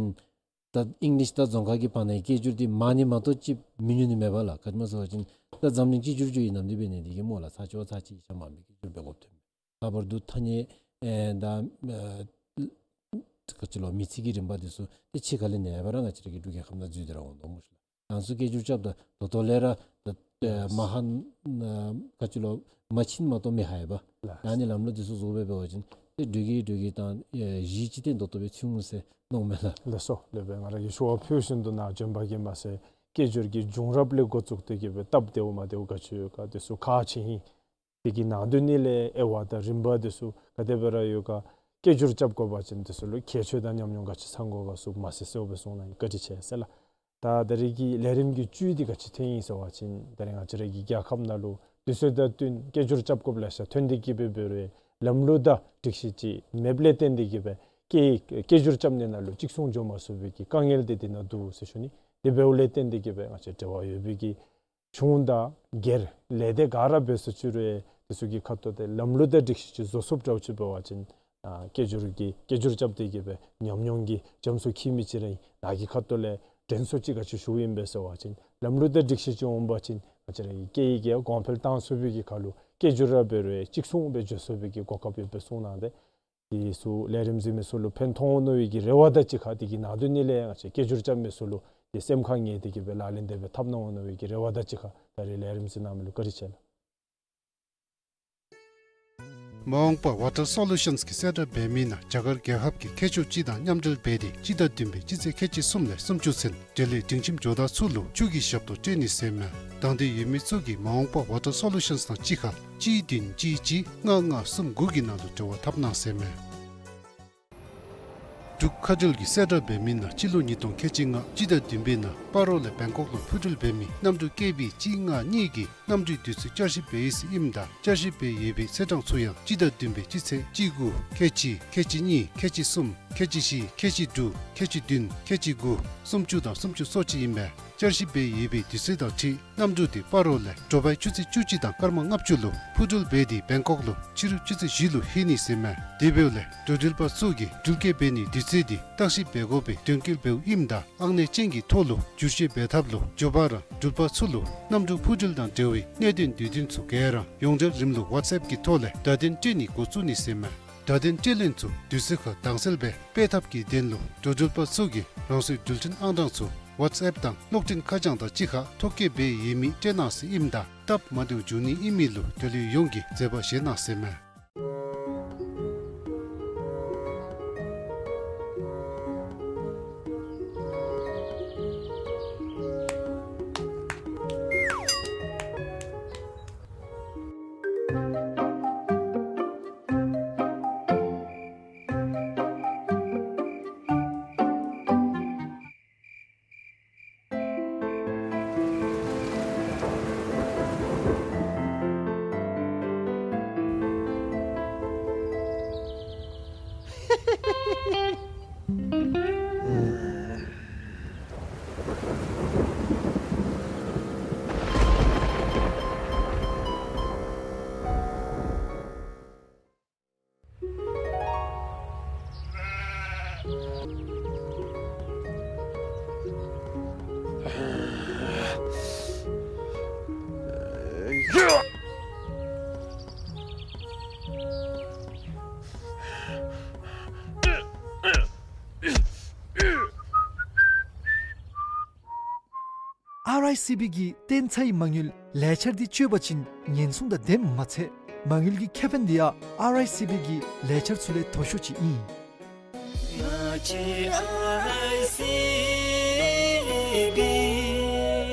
ད་ཨིང་ལིཤ་དང་རྫོང་ཁ་གི་བར་ན་སྐད་སྒྱུར་འདི་མང་ནི་མ་གཏོགས་ཅིག་མི་ཉུང་ནི་མེད་པ་ལགས། ག་ཅི་སྨོ་ཟེར་བ་ཅིན་ད་འཛམ་གླིང་གཅིག་གྱུར་ཅིག་ཨིན་ནམ་འདི་འབད་ནི་འདི་གིས་སྨོ་ལགས། ཚར་གཅིག་བ་ཚར་གཅིག་ཆ་མ་མི་སྐད་སྒྱུར་འབད་དགོཔ་ཐོན་མས། ལྷག་པར་དུ་ཐ་སྙད་ཨེ་ད་ཨེ་ག་ཅི་ལོ་མི་ཚིག་གི་རིམ་པ་འདི་ཚུ་ཏེ་ཕྱི་ཁ་ལས་ནེ་བར་ང་བཅས་ར་གི་འབྲུག་རྒྱལ་ཁབ་ནང་འཛུལ་ཏེ་ར་འོང་དོ་སྨོ་ཤ་ལགས། ང་ཚུ་སྐད་སྒྱུར་རྐྱབ་ད་ད་ལྟོ་ལས་ར་ད་ཨེ་མ་ཧ་ཨེ་ག་ཅི་ལོ་མ་ཕྱིན་མ་གཏོགས་མི་ཧ་ཡ་པ། ལགས། ད་ཨ་ནི་ལམ་ལུགས་འདི་ཚུ་བཟོ་སྦེ་འབད་བ་ཅིན་ཏེ་འགྲུལ་སྐྱེལ་འགྲུལ་ཡིག་དང་ཨེ་གཞི་ཅིག་བརྟན་ཏོག་ཏོ་སྦེ་ཚུད་འོང་ཟེར་མནོཝ་མས་ལགས། ལགས་སོ། ལེགས་པས། ང་ར་གིས་ཞུ་བ་ཕུལ་བཞིན་དུ་ནཱ་བྱོན་པ་གིས་མ་ཚད་སྐད་སྒྱུར་གྱི་བྱུང་རབས་ལས་འགོ་བཙུགས་ཏེ་གིས་སྦེ་སྟབས་བདེཝ་མ་བདེཝ་ག་ཅི་ཡོད་ག་འདི་ཚུ་ཁག་ཆེ་ཨིན། དེ་གི་ནང་དོན་ནི་ལས་དབྱེ་བ་དང་རིམ་པ་འདི་ཚུ་ག་དེ་སྦེ་ར་ཡོད་ག། སྐད་སྒྱུར་རྐྱབ་དགོ་པ་ཅིན་འདི་ཚུ་ལུ་ཁྱད་ཆོས་དང་ཉམས་མྱོང་ག་ཅི་ཚང་དགོ་ག་ཚུ་མ་ཟེར་གསལཝ་སྦེ་གསུངས་གནང་ཡི། བཀའ་དྲིན་ཆེ་ཟེར་ལགས། ད་ད་རེས་ཀྱི་ལས་རིམ་གྱི་བཅུད་འདི་ག་ཅི་ཐོན་ཡི་ཟེར་བ་ཅིན་ད་རེས་ང་བཅས་ར་གི་རྒྱལ་ཁབ་ནང་ལུ་དུས་ཚོད་དང་བསྟུན་སྐད་སྒྱུར་རྐྱབ་དགོཔ་ལེ་ཤ་ཐོན་ཏེ་གིས་སྦེ་འབད་རུང་ལམ་ལུགས་དང་སྒྲིག་གཞི་ཅིག་མེདཔ་ལས་བརྟེན་ཏེ་གིས་སྦེ་སྐད་སྐད་སྒྱུར་རྐྱབ་ནི་ནང་ལུ་གཅིག་མཚུངས་འགྱོ་མ་ཚུགས་པའི་གི་དཀའ་ངལ་འདི་འདི་ནང་འདུག་ཟེར་ཞུ་ནི། དེ་འབདཝ་ལས་བརྟེན་ཏེ་གིས་སྦེ་ང་བཅས་འབྲེལ་བ་ཡོད་པའི་གི་གཞུང་དང་སྒེར་ལས་སྡེ་ག་ར་འབད་སོ་ཅི་རུང་དེ་ཚུ་གི་ཁ་ཐུག་ཏེ་ལམ་ལུགས་དང་སྒྲིག་གཞི་ཅིག་བཟོ་ཚུགསཔ་འདྲཝ་ཅིག་འབད་བ་ཅིན་ཨ་སྐད་སྒྱུར་གྱི་སྐད་སྒྱུར་རྐྱབ་སྟེ་གིས་སྦེ་ཉམས་མྱོང་གི་རྒྱ་མཚོ་འཁྱིལ་མི་ཅིག་ར་ཨིན། ནཱ་གི་ཁ་ཐུག་ལས་དྲན་གསོ་ཅིག་ག་ཅི་ཞུཝ་ཨིན་པས་ཟེར་བ་ཅིན་ལམ་ལུགས་དང་སྒྲིག་གཞི་ཅིག་འོང་པ་ཅིན་ང་བཅས་ར་གི་སྐད་ཡིག་གི་གོང་འཕེལ་བཏང་ཚུགས་པའི་གི་ཁར་ལུ་སྐད་སྒྱུར་ར་འབད་རུང་གཅིག་མཚུངས་སྦེ་འགྱོ་ཚུགས་པའི་གི་གོ་སྐབས་ཡོདཔ་སྦེ་གསུངས་གནང་སྟེ། དེ་ཚུ་ལས་རིམ་གཟིགས་མི་ཚུ་ལུ་ཕན་ཐོགས་འོང་མནོ་བའི་གི་རེ་བ་དང་གཅིག་ཁར་དེ་གི་ནང་དོན་ནི་ལས་ང་བཅས་སྐད་སྒྱུར་རྐྱབ་མི་ཚུ་ལུ་དེ་སེམས་ཁར་ངེས་ཏེ་གིས་སྦེ་ལག་ལེན་དེ་སྦེ་འཐབ་གནང་འོང་མནོ་བའི་གི་རེ་བ་དང་གཅིག་ཁར་ད་རེས་ལས་རིམ་གཟིགས་གནང་མི་ལུ་བཀའ་དྲིན་ཆེ་ལགས། མ་འོངས་པ་ཝ་ཊར་སོ་ལུ་ཤཱནསི་གིས་གསལ་བསྒྲགས་འབད་མི་ནང་རྒྱ་གར་རྒྱལ་ཁབ་ཀྱི་མཁས་མཆོག་སྤྱི་དང་མཉམ་འབྲེལ་འབད་དེ་སྤྱི་ཟླ་བདུན་པའི་སྤྱི་ཚེས་ཁལ་གཅིག་གསུམ་ལས་སུམ་ཅུ་ཚུན་འབྲེལ་ཡོད་སྒྲིང་ཁྱིམ་ཇོ་བདག་ཚུ་ལུ་ཆུ་གི་ཞབས་ཏོག་སྤྲོད་ནི་ཟེར་མས། དང་འདོད་ཡོད་མི་ཚུ་གིས་མ་འོངས་པ་ཝ་ཊར་སོ་ལུ་ཤཱནསི་དང་གཅིག་ཁར་གཅིག་བདུན་གཅིག་གཅིག་ལྔ་ལྔ་གསུམ་དགུ་གི་ནང་ལུ་འབྲེལ་བ་འཐབ་གནང་ཟེར་མས། འབྲུག་མཁའ་འགྲུལ་གྱིས་གསལ་བསྒྲགས་འབད་མི་ནང་སྤྱི་ལོ་ཉིས་སྟོང་ཁལ་གཅིག་ལྔ་སྤྱི་ཟླ་བདུན་པའི་ནང་སྤ་རོ་ལས་བེང་ཀོག་ལུ་འཕུར་འགྲུལ་འབད་མི་གནམ་གྲུ་ཀེ་བི་གཅིག་ལྔ་གཉིས་ཀྱི་གནམ་གྲུའི་དུས་ཚོད་བསྐྱར་ཞིབ་འབད་ཡི་ཟེར་ཨིནམ་ད་བསྐྱར་ཞིབ་འབད་ཡོད་པའི་ཚེས་གྲངས་ཚུ་ཡང་སྤྱི་ཟླ་བདུན་པའི་སྤྱི་ཚེས་གཅིག་དགུ་ཁལ་གཅིག་ཁལ་གཅིག་གཉིས་ཁལ་གཅིག་གསུམ་ཁལ་གཅིག་བཞི་ཁལ་གཅིག་དྲུག་ཁལ་གཅིག་བདུན་ཁལ་གཅིག་དགུ་སུམ་ཅུ་དང་སུམ་ཅུ་སོ་གཅིག་ཨིན་པས། བསྐྱར་ཞིབ་འབད་ཡོད་པའི་དུས་ཚོད་དང་འཁྲིལ་གནམ་གྲུ་དེ་སྤ་རོ་ལས་དྲོ་པའི་ཆུ་ཚོད་བཅུ་གཅིག་དང་སྐར་མ་ལྔ་བཅུ་ལུ་འཕུར་འགྲུལ་འབད་དེ་བེང་ཀོག་ལུ་ཕྱི་རུ་ཆུ་ཚོད་བཞི་ལུ་ལྷོད་ནི་ཟེར་མས། དེ་འབདཝ་ལས་འགྲོ་འགྲུལ་པ་ཚུ་གིས་འགྲུལ་སྐྱེལ་འབད་ནིའི་དུས་ཚོད་དེ་བརྟག་ཞིབ་འབད་དགོ་པའི་དོན་འཁྱོལ་འབདཝ་ཨིནམ་ད་ཨང་གནས་ཅན་གྱི་ཐོག་ལུ་བསྒྱུར་བཅོས་འབད་ཐབས་ལུ་མགྱོགས་པ་ར་འགྲུལ་པ་ཚུ་ལུ་གནམ་གྲུ་འཕུར་འགྲུལ་དང་འབྲེལ་བའི་གནད་དོན་དུས་སྟོན་ཚུ་ག་ར་ཡོངས་འབྲེལ་རིམ་ལུགས་ཝཊས་ཨེཔ་ཀྱི་ཐོག་ལས་བརྡ་དོན་སྤྲོད་ནི་འགོ་བཙུགས་ནི་ཟེར་མས། བརྡ་དོན་སྤྲོད་ལེན་ཚུ་དུས་ཚོད་ཁར་དྭངས་གསལ་སྦེ་སྤེལ་ཐབས་ཀྱི་དོན་ལུ་འགྲོ་འགྲུལ་པ་ཚུ་གིས་རང་སོའི་འགྲུལ་འཕྲིན་ཨང་གྲངས་ཚུ་ཝཊས་ཨེཔ་དང་གློག་འཕྲིན་ཁ་བྱང་དང་གཅིག་ཁར་ཐོ་བཀོད་འབད་ཡོད་མི་སྤྲོད་གནང་ཟེར་ཨིནམ་ད་སྟབས་མ་བདེཝ་འབྱུང་ནི་ཨིན་མི་ལུ་འབྲེལ་ཡོད་ཡོངས་ཀྱིས་མཛད་པ་བཞེས་གནང་ཟེར་མས། ཨར་ཨའི་སི་བི་གིས་བཏོན་ཚར་བའི་མ་དངུལ་ལས་འཆར་འདི་སྤྱོད་པ་ཅིན་ཉེན་སྲུང་དང་ལྡནམ་མ་ཚད་མ་དངུལ་གྱི་ཁེ་ཕན་འདི་ཡང་ཨར་ཨའི་སི་བི་གི་ལས་འཆར་ཚུ་ལས་མཐོ་ཤོས་ཅིག་ཨིན།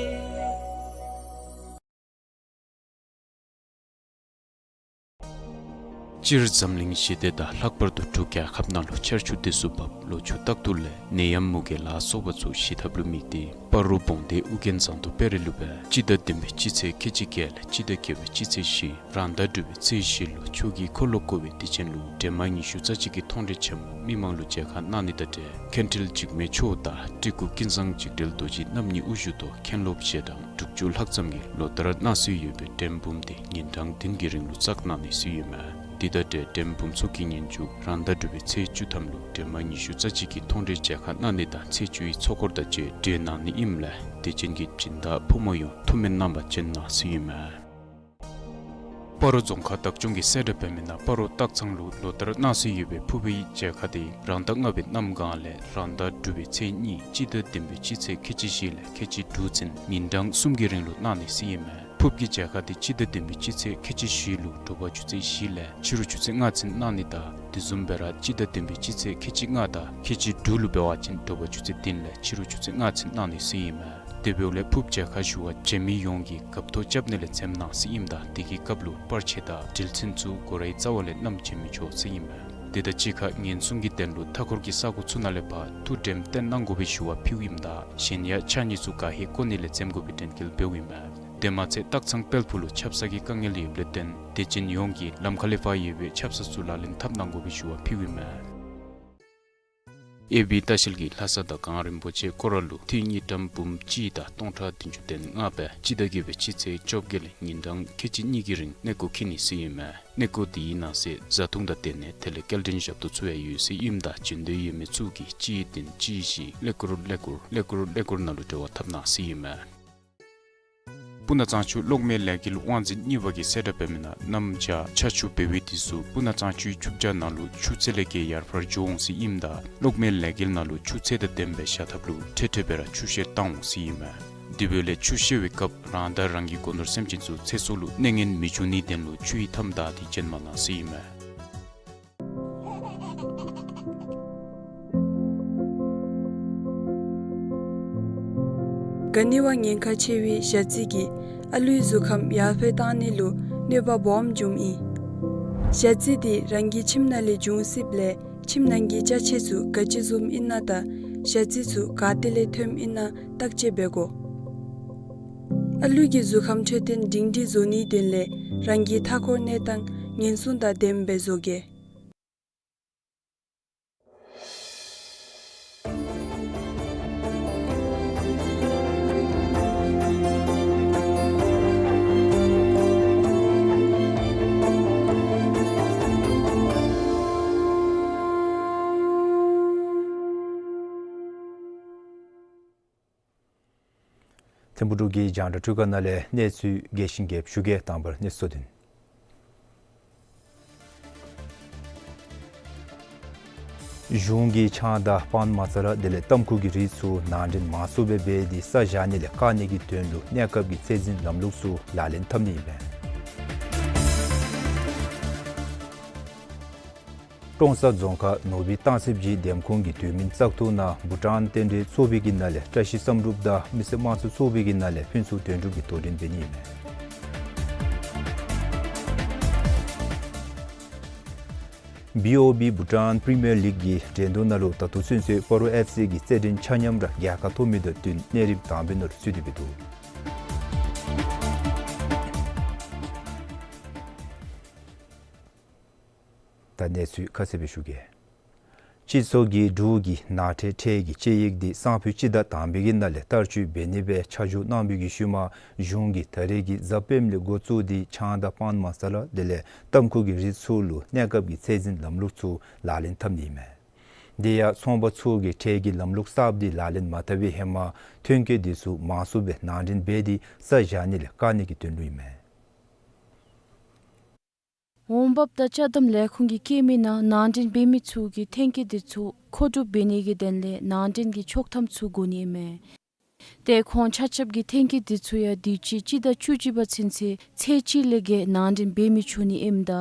སྤྱིར་འཛམ་གླིང་ཞི་བདེ་དང་ལྷག་པར་དུ་འབྲུག་རྒྱལ་ཁབ་ནང་ལུ་ཆར་ཆུ་དེ་ཚུ་བབས་ལོ་ཕྱུགས་རྟག་ཏུ་ལེགས་ནད་ཡམས་མུ་གེ་ལ་སོགས་པ་ཚུ་ཞི་ཐབས་ལུ་དམིགས་ཏེ་སྤ་རོ་བོང་སྡེ་ཨུ་རྒྱན་ཟངས་མདོག་དཔལ་རི་ལུ་སྦེ་སྤྱི་ཟླ་བདུན་པའི་སྤྱི་ཚེས་ཁལ་གཅིག་བརྒྱད་ལས་སྤྱི་ཟླ་བརྒྱད་པའི་སྤྱི་ཚེས་བཞི་རང་ཟླ་དྲུག་པའི་ཚེས་བཞི་ལུ་ཆོས་ཀྱི་འཁོར་ལོ་བསྐོར་བའི་དུས་ཆེན་ལུ་འདྲེས་མ་ཉི་ཤུ་རྩ་གཅིག་གི་མཐོང་གྲོལ་ཆེན་མོ་མི་མང་ལུ་མཇལ་ཁ་གནང་ནི་དང་འབྲེལ་མཁན་ཁྲིལ་འཇིགས་མེད་མཆོག་དང་སྤྲུལ་སྐུ་ཀུན་བཟང་འཇིགས་བྲལ་རྡོ་རྗེ་རྣམ་གཉིས་དབུ་བཞུགས་ཐོག་མཁན་སློབ་ཞལ་གྲངས་དྲུག་ཅུ་ལྷག་ཙམ་གྱིས་ལོ་ལྟར་གནང་སྲོལ་ཡོད་པའི་འགྲེམས་འབུམ་དེ་ཉིན་གྲངས་བདུན་གྱི་རིང་ལུ་བཙག་གནང་ནི་སྲོལ་ཡོད་མས། དེ་དང་འབྲེལ་འགྲེམས་འབུམ་ཚོགས་ཀྱི་ཉིན་མཇུག་རང་ཟླ་དྲུག་པའི་ཚེས་བཅུ་ཐམ་ལུ་འདྲེས་མ་ཉི་ཤུ་རྩ་གཅིག་གི་མཐོང་གྲོལ་མཇལ་ཁ་གནང་ནི་དང་ཚེས་བཅུའི་ཚོགས་འཁོར་དང་བཅས་གྲོལ་གནང་ནི་ཨིནམ་ལས་དད་ཅན་གྱི་སྦྱིན་བདག་ཕོ་མོ་ཡོངས་ཐུགས་སྨོན་གནང་བར་བྱོན་གནང་ཟེར་ཨིན་མས། སྤ་རོ་རྫོང་ཁག་བདག་སྐྱོང་གིས་གསལ་བསྒྲགས་འབད་མི་ནང་སྤ་རོ་སྟག་ཚང་ལུ་ལོ་ལྟར་གནང་སྲོལ་ཡོད་པའི་ཕུརཔ་གི་མཇལ་ཁ་དེ་རང་ཟླ་ལྔ་པའི་གནམ་གང་ལས་རང་ཟླ་དྲུག་པའི་ཚེས་གཉིས་སྤྱི་ཟླ་བདུན་པའི་སྤྱི་ཚེས་ཁལ་གཅིག་བཞི་ལས་ཁལ་གཅིག་དྲུག་ཚུན་ཉིན་གྲངས་གསུམ་གྱི་རིང་ལུ་གནང་ནི་ཟེར་ཨིན་མས། ཕུརཔ་གི་མཇལ་ཁ་དེ་སྤྱི་ཟླ་བདུན་པའི་སྤྱི་ཚེས་ཁལ་གཅིག་བཞི་ལུ་དྲོ་པ་ཆུ་ཚོད་བཞི་ལས་ཕྱི་རུ་ཆུ་ཚོད་ལྔ་ཚུན་གནང་ནི་དང་དེ་བཟུམ་སྦེ་ར་སྤྱི་ཟླ་བདུན་པའི་སྤྱི་ཚེས་ཁལ་གཅིག་ལྔ་དང་ཁལ་གཅིག་དྲུག་ལུ་འབད་བ་ཅིན་དྲོ་པ་ཆུ་ཚོད་བདུན་ལས་ཕྱི་རུ་ཆུ་ཚོད་ལྔ་ཚུན་གནང་ནི་ཟེར་ཨིན་མས། དེ་འབདཝ་ལས་ཕུརཔ་མཇལ་ཁ་ཞུ་བར་བྱོན་མི་ཡོངས་ཀྱིས་རྒཔོ་ཐོ་རྐྱབ་ནི་ལས་འཛེམ་གནང་ཟེར་ཨིནམ་ད་དེ་གི་སྐབས་ལུ་པར་ཆས་དང་འགྲུལ་ཚན་ཚུ་སྒོ་རའི་རྩ་བ་ལས་བསྣམས་བྱོན་མི་ཆོག་ཟེར་ཨིན་མས། དེ་དང་གཅིག་ཁར་ཉེན་སྲུང་གི་དོན་ལུ་མཐའ་འཁོར་གྱི་ས་གོ་ཚུ་ནང་ལས་ཕར་ཐུགས་དྲནམ་བཏོན་གནང་དགོ་པའི་ཞུ་བ་ཕུལཝ་ཨིནམ་ད་གཞན་ཡང་ཕྱགས་སྙིགས་ཚུ་ག་ཧེ་བཀོ་ནི་ལས་འཛེམ་དགོ་པའི་དྲན་སྐུལ་འབདཝ་ཨིན་མས། དེ་མ་ཚད་སྟག་ཚང་དཔལ་ཕུག་ལུ་ཆབ་གསང་གི་དཀའ་ངལ་ཡོདཔ་ལས་བརྟེན་དད་ཅན་ཡོངས་ཀྱིས་ལམ་ཁ་ལས་ཕར་ཡོད་པའི་ཆབ་གསང་ཚུ་ལག་ལེན་འཐབ་གནང་དགོ་པའི་ཞུ་བ་ཕུལཝ་ཨིན་མས། ཨེ་བི་ལྟ་བཤལ་གྱིས་ལྷ་ས་དང་གངས་རིན་པོ་ཆེ་སྐོར་ར་ལུ་འཐུས་དངུལ་ཀྲམ་འབུམ་གཅིག་དང་སྟོང་ཕྲག་བདུན་ཅུ་དོན་ལྔ་སྦེ་སྤྱི་ཟླ་བརྒྱད་པའི་སྤྱི་ཚེས་བཅོ་བརྒྱད་ལས་ཉིན་གྲངས་ཁལ་གཅིག་གཉིས་ཀྱི་རིང་གནས་སྐོར་འཁྱིད་ནི་ཟེར་ཨིན་མས། གནས་སྐོར་དེའི་ནང་གསེས་བཟའ་འཐུང་དང་སྡོད་གནས་དེ་ལས་སྐྱེལ་འདྲེན་ཞབས་ཏོག་ཚུ་ཡང་ཡོད་ཟེར་ཨིནམ་ད་བྱོན་འདོད་ཡོད་མི་ཚུ་གིས་གཅིག་བདུན་གཅིག་བཞི་ཀླད་ཀོར་ཀླད་ཀོར་ཀླད་ཀོར་ཀླད་ཀོར་ནང་ལུ་འབྲེལ་བ་འཐབ་གནང་ཟེར་ཨིན་མས། སྤུ་ན་གཙང་ཆུ་གློག་མེ་ལས་འགུལ་དབང་འཛིན་གཉིས་པ་གིས་གསལ་བསྒྲགས་འབད་མི་ནང་གནམ་བྱཱར་ཆར་ཆུ་འབེལ་བའི་དུས་སུ་སྤུ་ན་གཙང་ཆུའི་ཆུ་བྱཱར་ནང་ལུ་ཆུ་ཚད་ལས་བརྒལ་ཡར་འཕར་འགྱོ་འོང་ཟེར་ཨིནམ་ད་གློག་མེ་ལས་འགུལ་ནང་ལུ་ཆུ་ཚད་དང་ལྡནམ་སྦེ་བཞག་ཐབས་ལུ་འཕྲལ་འཕྲལ་སྦེ་ར་ཆུ་བཤལ་བཏང་འོང་ཟེར་ཨིན་མས། དེ་འབདཝ་ལས་ཆུ་བཤལ་བའི་སྐབས་རང་དང་རང་གི་སྒོ་ནོར་སེམས་ཅན་ཚུ་ཚེ་སྲོག་ལུ་གནོད་ངན་མི་འབྱུང་ནིའི་དོན་ལུ་ཆུ་ཡི་མཐའམ་དང་དེ་བྱིན་མ་གནང་ཟེར་ཨིན་མས། ག་ནི་བ་ཉེན་ཁ་ཆེ་བའི་ཞ་རྩི་གིས་ཨ་ལུའི་གཟུགས་ཁམས་ཡར་འཕེལ་གཏང་ནི་ལུ་གནོད་པ་སྦོམ་འབྱུངམ་ཨིན། ཞ་རྩི་དེ་རང་གི་ཁྱིམ་ནང་ལས་འབྱུང་སྲིདཔ་ལས་ ཁྱིམ་ནང་གི་ཅ་ཆས་ཚུ་ག་ཅི་བཟུམ་ཨིན་ན་དང་ཞ་རྩི་ཚུ་ག་ཏེ་ལས་ཐོནམ་ཨིན་ན་བརྟག་དཔྱད་འབད་དགོ། ཨ་ལུ་གི་གཟུགས་ཁམས་འཕྲོད་བསྟེན་སྒྲིང་སྒྲིང་བཟོ་ནིའི་དོན་ལས་རང་གི་མཐའ་འཁོར་གནས་སྟངས་ཉེན་སྲུང་དང་ལྡནམ་སྦེ་བཟོ་གེ། ཐིམ་ཕུག་འབྲུག་གི་རྒྱང་བསྒྲགས་འཕྲུལ་ཁང་ནང་ལས་གནས་ཚུལ་རྒྱས་ཤིང་རྒྱསཔ་ཞུ་གེ། དང་པ་ར་གནས་ཚུལ་དོན། གཞུང་གིས་ཆང་དང་པཱན་མ་ས་ལ་དེ་ལས་ཏམ་ཁུ་གི་རིགས་ཚུ་ནང་འདྲེན་མང་སུ་སྦེ་འབད་དེ་ས་བཞག་ནི་ལས་བཀག་ནི་གི་དོན་ལུ་གནས་སྐབས་ཀྱི་ཚད་འཛིན་ལམ་ལུགས་ཚུ་ལག་ལེན་འཐབ་ནི་ཨིན་མས། ཀྲོང་གསར་རྫོང་ཁག་ནོར་བུའི་སྟང་སི་བྱི་འདེམས་ཁོངས་ཀྱི་དུས་མིན་བཙག་འཐུ་ནང་བྷུ་ཊཱན་རྟེན་འབྲེལ་ཚོགས་པའི་གི་ནང་ལས་བཀྲ་ཤིས་བསམ་གྲུབ་དང་མི་སེར་དམངས་གཙོ་ཚོགས་པའི་གི་ནང་ལས་ཕུན་ཚོགས་དོན་གྲུབ་ཀྱིས་དོ་འགྲན་འབད་ནི་ཨིན་མས། བི་ཨོ་བི་བྷུ་ཊཱན་པི་རི་མི་ཡར་ལིག་གི་འགྲན་བསྡུར་ནང་ལུ་ད་ལྟོ་ཚུན་ཚོད་སྤ་རོ་ཨེཕ་སི་གི་རྩེད་འགྲན་ཆ་མཉམ་ར་རྒྱལ་ཁ་ཐོབ་མི་དང་བསྟུན་གནས་རིམ་དང་པའི་ནང་ལུ་ཚུད་དེ་འབད་འདུག། ད་གནས་ཚུལ་ཁ་གསལ་སྦེ་ཞུ་གེ། སྤྱི་ཚོགས་ཀྱི་འབྲུག་གི་ནང་ཁྲལ་ཁྲལ་གྱི་དཔྱད་ཡིག་འདི་སང་ཕོད་སྤྱི་ཟླ་དང་པའི་གི་ནང་ལས་བསྟར་སྤྱོད་འབད་ནི་སྦེ་ཆ་འཇོག་གནང་བའི་གི་ཤུལ་མ་གཞུང་གིས་ད་རེས་ཀྱི་གཟའ་སྤེནམ་ལས་འགོ་བཙུགས་ཏེ་ཆང་དང་པཱན་མ་ས་ལ་དེ་ལས་ཏམ་ཁུ་གི་རིགས་ཚུ་ལུ་གནས་སྐབས་ཀྱི་ཚད་འཛིན་ལམ་ལུགས་ཚུ་ལག་ལེན་འཐབ་ནི་ཨིན་མས། དེ་ཡང་ཚོང་པ་ཚུ་གིས་ཁྲལ་གྱི་ལམ་ལུགས་གསརཔ་འདི་ལག་ལེན་མ་འཐབ་པའི་ཧེ་མ་ཐོན་སྐྱེད་འདི་ཚུ་མང་སུ་སྦེ་ནང་འདྲེན་འབད་དེ་ས་བཞག་ནི་ལས་བཀག་ནི་གི་དོན་ལུ་ཨིན་མས། འོང་འབབ་དང་ཅ་དམ་ལས་ཁུངས་ཀྱི་སྐྱེལ་མའི་ནང་ནང་འདྲེན་འབད་མི་ཚུ་གིས་ཐོན་སྐྱེད་འདི་ཚུ་མཁོ་སྒྲུབ་འབད་ནི་གི་དོན་ལས་ནང་འདྲེན་གྱི་ཆོག་ཐམ་ཚུ་དགོ་ནི་ཨིན་མས། ཏེ་ཁོང་ཆ་ཁྱབ་ཀྱིས་ཐོན་སྐྱེད་འདི་ཚུ་ཡང་དུས་ཅི་སྤྱི་ཟླ་བཅུ་གཅིག་པ་ཚུན་ཚོད་ཚེས་གཅིག་ལས་བརྒལ་ནང་འདྲེན་འབད་མི་ཆོག་ནི་ཨིནམ་ད་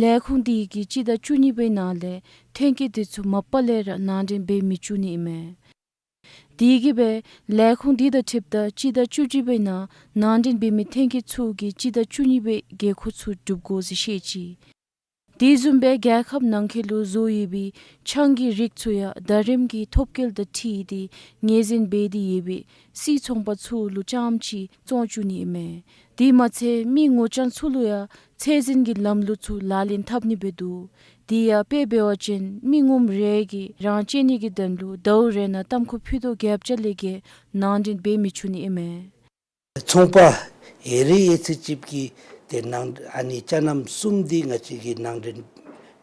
ལས་ཁུངས་དེ་གིས་སྤྱི་ཟླ་བཅུ་གཉིས་པའི་ནང་ལས་ཐོན་སྐྱེད་འདི་ཚུ་མ་པ་ལས་ར་ནང་འདྲེན་འབད་མི་བཅུག་ནི་ཨིན་མས། དེ་གིས་སྦེ་ལས་ཁུངས་དེ་དང་འཁྲིལཝ་ད་སྤྱི་ཟླ་བཅུ་གཅིག་པའི་ནང་ནང་འདྲེན་འབད་མི་ཐོན་སྐྱེད་ཚུ་གིས་སྤྱི་ཟླ་བཅུ་གཉིས་པའི་དགོས་མཁོ་ཚུ་སྒྲུབ་དགོ་ཟེར་བཤད་ཅི། དེ་བཟུམ་སྦེ་རྒྱལ་ཁབ་ནང་འཁོད་ལུ་བཟོ་ཡོད་པའི་ཆང་གི་རིགས་ཚུ་ཡང་ཟླ་རིམ་གྱི་ཐོབ་སྐལ་དང་འཁྲིལ་ཏེ་ངོས་འཛིན་འབད་དེ་ཡོད་པའི་སའི་ཚོང་པ་ཚུ་ལུ་རྐྱངམ་ཅིག་བཙོང་བཅུག་ནི་ཨིན་མས། དེ་མ་ཚད་མི་ངོ་རྐྱང་ཚུ་ལུ་ཡང་ཚད་འཛིན་གྱི་ལམ་ལུགས་ཚུ་ལག་ལེན་འཐབ་ནི་འབད་འདུག། དེ་ཡང་དཔེ་འབད་བ་ཅིན་མི་ངོམ་རེ་གིས་རང་སྤྱོད་ནི་གི་དོན་ལུ་ཟླཝ་རེ་ནང་ཏམ་ཁུ་ཕུད་རྡོག་བརྒྱད་ཅུ་ལས་བརྒལ་ནང་འདྲེན་འབད་མི་ཆོག་ནི་ཨིན་མས། ཚོང་པ་ཡོད་རིགས་ཡོད་ཚད་ཅིག་གིས་ཏེ་ནང་ཨ་ནི་ཅ་རྣམ་གསུམ་འདི་ང་བཅས་ཀྱིས་ནང་འདྲེན་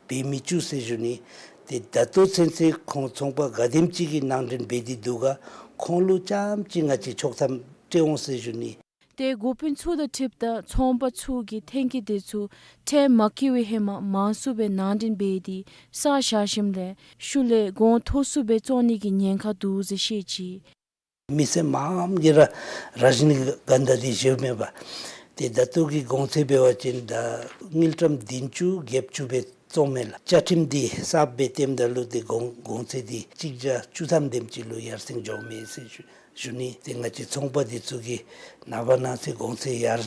འབད་མི་བཅུག་ཟེར་ཞུ་ནི། ཏེ་ད་ལྟོ་ཚུན་ཚོད་ཁོང་ཚོང་པ་ག་དེམ་ཅིག་གིས་ནང་འདྲེན་འབད་དེ་འདུག་ག་ཁོང་ལུ་རྐྱངམ་ཅིག་ང་བཅས་ཆོག་ཐམ་སྤྲོད་འོང་ཟེར་ཞུ་ནི། ཏེ་འགོ་དཔོན་ཚུ་དང་འཁྲིལཝ་ད་ཚོང་པ་ཚུ་གིས་ཐོན་སྐྱེད་འདི་ཚུ་ཁྲལ་མ་བཀལ་བའི་ཧེ་མ་མང་སུ་སྦེ་ནང་འདྲེན་འབད་དེ་ས་བཞག་ཞིནམ་ལས་ཤུལ་ལས་གོང་མཐོ་སུ་སྦེ་བཙོང་ནི་གི་ཉེན་ཁ་འདུག་ཟེར་བཤད་ཅི། མི་སེར་མངམ་གིས་ར་ར་ཞིན་གན་ད་འདི་བཞེས་མེད་པ། ཏེ་ད་ལྟོ་གི་གོང་ཚད་འབད་བ་ཅིན་ད་དངུལ་ཀྲམ་བདུན་ཅུ་བརྒྱད་ཅུ་སྦེ་བཙོང་མས་ལགས། བཅའ་ཁྲིམས་འདི་གསརཔ་སྦེ་བཏོནམ་ད་ལུ་ཏེ་གོང་གོང་ཚད་འདི་གཅིག་བརྒྱ་བཅུ་ཐམ་དེམ་ཅིག་ལུ་ཡར་སེང་འགྱོ་མས་ཟེར་ཞུ་ཞུ་ནི། ཏེ་ང་བཅས་ཚོང་པ་འདི་ཚུ་གིས་ནངས་པ་གནངས་ཚེ་གོང་ཚད་ཡར་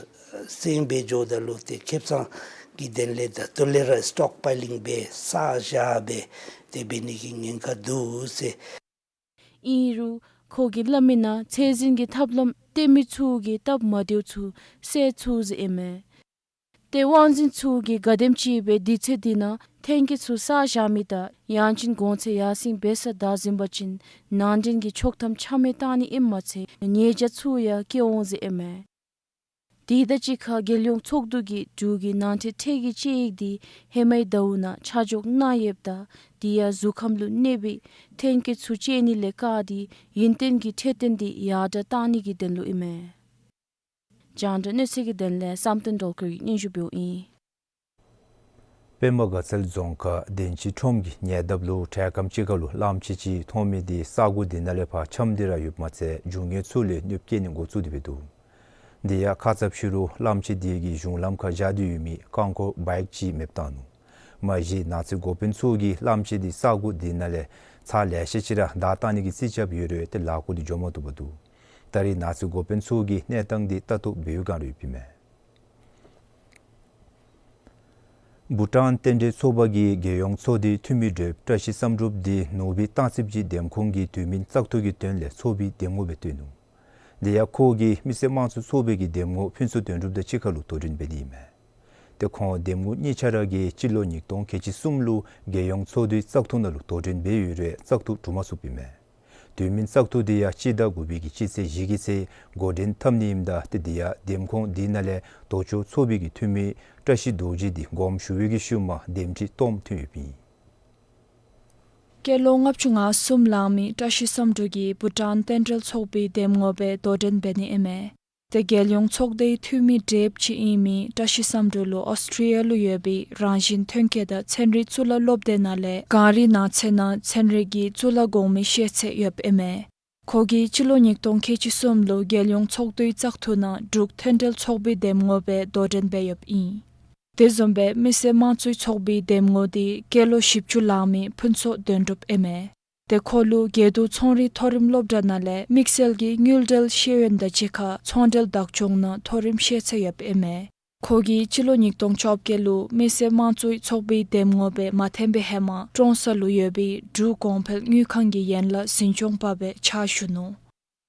སེང་སྦེ་འགྱོཝ་ད་ལུ་ཏེ་ཁེ་སང་གི་དོན་ལས་ད་ལྟོ་ལས་ར་སི་ཊོག་པའི་ལིང་འབད་ས་བཞག་འབད་དེ་འབད་ནི་གི་ཉེན་ཁ་འདུག་ཟེར། ཨིན་རུང་ཁོ་གིས་སླབ་མིའི་ནང་ཚད་འཛིན་གྱི་ཐབས་ལམ་སྟོན་མི་ཚུ་གིས་སྟབས་མ་བདེཝ་ཚུ་སེལ་ཚུགས་ཟེར་ཨིན་མས། ཏེ་དབང་འཛིན་ཚུ་གིས་ག་དེམ་ཅིག་སྦེ་དུས་ཚོད་འདི་ནང་ཐོན་སྐྱེད་ཚུ་ས་བཞག་མི་དང་ཡང་ཅིན་གོང་ཚད་ཡར་སེང་འབད་ས་བདའ་ཟུན་པ་ཅིན་ནང་འདྲེན་གྱི་ཆོག་ཐམ་ཆ་མེད་བཏང་ནི་ཨིནམ་མ་ཚད་ཉེས་བྱ་ཚུ་ཡང་བཀལ་འོང་ཟེར་ཨིན་མས། དེ་དང་གཅིག་ཁར་རྒྱལ་ཡོངས་ཚོགས་འདུ་གིས་འབྲུག་གི་ནང་ཁྲལ་ཁྲལ་གྱི་དཔྱད་ཡིག་འདི་ཧེ་མའི་ཟླཝ་ནང་ཆ་འཇོག་གནང་ཡོདཔ་ད་དེ་ཡང་གཟུགས་ཁམས་ལུ་གནོད་པའི་ཐོན་སྐྱེད་ཚུ་སྤྱོད་ནི་ལས་བཀག་སྟེ་ཡུན་བརྟན་གྱི་འཕྲོད་བསྟེན་འདི་ཡར་དྲག་བཏང་ནི་གི་དོན་ལུ་ཨིན་མས། རྒྱང་བསྒྲགས་གནས་ཚུལ་གྱི་དོན་ལས་བསམ་གཏན་སྒྲོལ་དཀར་གྱིས་སྙན་ཞུ་འབདཝ་ཨིན། པདྨ་དགའ་ཚལ་རྫོང་ཁག་དན་ཅི་ཁྲོམ་གྱི་ཉེ་འདབས་ལུ་འཕྲལ་ཁམས་ཅིག་ཁར་ལུ་གླངམོ་ཆེ་ཅིག་མཐོང་མི་འདི་ས་གོ་འདི་ནང་ལས་ཕར་འཁྱམས་ཏེ་ར་ཡོདཔ་མ་ཚད་རྒྱུ་དངོས་ཚུ་ལུ་གནོདཔ་བཀལ་ནི་འགོ་བཙུགས་ཏེ་འབད་འདུག། དེ་ཡང་ཁ་ཙ་ཕྱི་རུ་གླངམོ་ཆེ་འདི་གིས་གཞུང་ལམ་ཁར་བཞག་སྟེ་ཡོད་མི་རྐང་འཁོར་བའིཀ་ཅིག་མེདཔ་བཏང་ནུག། མ་གཞི་ནང་རྩིས་འགོ་དཔོན་ཚུ་གིས་གླངམོ་ཆེ་འདི་ས་གོ་འདི་ནང་ལས་ཚར་ལེ་ཤ་ཅིག་ར་བདའ་བཏང་ནི་གི་རྩིས་རྐྱབ་ཡོད་རུང་ཏེ་ལཱ་འགོ་འདི་འགྱོ་མ་བཏུབ་པར་འདུག། ད་རེས་ནང་རྩིས་འགོ་དཔོན་ཚུ་གིས་གནས་སྟངས་འདི་ལྟ་རྟོག་འབད་བའི་བསྒང་ར་ཡོདཔ་ཨིན་མས། བྷུ་ཊཱན་རྟེན་འབྲེལ་ཚོགས་པ་གི་རྒྱལ་ཡོངས་ཚོགས་འདུའི་འཐུས་མི་འབྲེལ་བཀྲ་ཤིས་བསམ་གྲུབ་འདི་ནུ་སྦིས་སྟང་སི་བྱི་འདེམས་ཁོངས་ཀྱི་དུས་མིན་བཙག་འཐུ་གི་དོན་ལས་ཚོགས་པའི་འདེམས་ངོ་སྦེ་བཏོན་ནུག། དེ་ཡང་ཁོ་གིས་མི་སེར་དམངས་གཙོའི་ཚོགས་པའི་གི་འདེམས་ངོ་ཕུན་ཚོགས་དོན་གྲུབ་དང་གཅིག་ཁར་ལུ་དོ་འགྲན་འབད་ནི་ཨིན་མས། ཏེ་ཁོང་འདེམས་ངོ་གཉིས་ཆ་ར་གིས་སྤྱི་ལོ་ཉིས་སྟོང་ཁལ་གཅིག་གསུམ་ལུ་རྒྱལ་ཡོངས་ཚོགས་འདུའི་བཙག་འཐུ་ནང་ལུ་དོ་འགྲན་འབད་ཡོད་རུང་བཙག་འཐུ་གྲུབ་མ་ཚུགསཔ་ཨིན་མས། དུས་མིན་བཙག་འཐུ་དེ་ཡང་སྤྱི་ཟླ་དགུ་པའི་གི་སྤྱི་ཚེས་བཞི་གི་ཚེ་འགོ་འདྲེན་འཐབ་ནི་ཨིནམ་ད་ཏེ་དེ་ཡང་འདེམས་ཁོངས་དེ་ནང་ལས་ལྡོག་ཕྱོགས་ཚོགས་པའི་གི་འཐུས་མི་བཀྲ་ཤིས་རྡོ་རྗེ་འདི་དགོངསམ་ཞུ་བའི་གི་ཤུལ་མ་འདེམས་ཁྲི་སྟོངམ་ཐོན་ཡོདཔ་ཨིན། སྐྱེས་ལོ་ལྔ་བཅུ་ང་གསུམ་ལང་མི་བཀྲ་ཤིས་བསམ་གྲུབ་ཀྱིས་བྷུ་ཊཱན་རྟེན་འབྲེལ་ཚོགས་པའི་འདེམས་ངོ་སྦེ་དོ་འགྲན་འབད་ནི་ཨིན་མས། ཏེ་རྒྱལ་ཡོངས་ཚོགས་སྡེའི་འཐུས་མི་བགྲེསཔ་ཅིག་ཨིན་མི་བཀྲ་ཤིས་བསམ་གྲུབ་ལུ་ཨོསི་ཊྲི་ལི་ཡ་ལུ་ཡོད་པའི་རང་བཞིན་ཐོན་སྐྱེད་དང་ཚན་རིག་གཙུག་ལག་སློབ་སྡེ་ནང་ལས་གངས་རིའི་ནགས་ཚལ་ནང་ཚན་རིག་གི་གཙུག་ལག་གོང་མའི་ཤེས་ཚད་ཡོདཔ་ཨིན་མས། ཁོ་གིས་སྤྱི་ལོ་ཉིས་སྟོང་ཁལ་གཅིག་གསུམ་ལུ་རྒྱལ་ཡོངས་ཚོགས་འདུའི་བཙག་འཐུ་ནང་འབྲུག་མཐུན་འབྲེལ་ཚོགས་པའི་འདེམས་ངོ་སྦེ་དོ་འགྲན་འབད་ཡོདཔ་ཨིན། དེ་བཟུམ་སྦེ་མི་སེར་དམངས་གཙོའི་ཚོགས་པའི་འདེམས་ངོ་དེ་སྐྱེས་ལོ་བཞི་བཅུ་ལང་མི་ཕུན་ཚོགས་དོན་གྲུབ་ཨིན་མས། ཏེ་ཁོ་ལུ་དགེ་འདུན་ཚོང་རིག་མཐོ་རིམ་སློབ་གྲྭ་ནང་ལས་དམིགས་བསལ་གྱི་དངུལ་འབྲེལ་ཤེས་ཡོན་དང་གཅིག་ཁར་ཚོང་འབྲེལ་བདག་སྐྱོང་ནང་མཐོ་རིམ་ཤེས་ཚད་ཡོདཔ་ཨིན་མས། ཁོ་གིས་སྤྱི་ལོ་ཉིས་སྟོང་བཅོ་བརྒྱད་ལུ་མི་སེར་དམངས་གཙོའི་ཚོགས་པའི་འདེམས་ངོ་སྦེ་མ་འཐོན་པའི་ཧེ་མ་ཀྲོང་གསར་ལུ་ཡོད་པའི་འབྲུག་གོང་འཕེལ་དངུལ་ཁང་གི་ཡན་ལག་འཛིན་སྐྱོང་པ་སྦེ་ཕྱག་ཞུ་ནུག།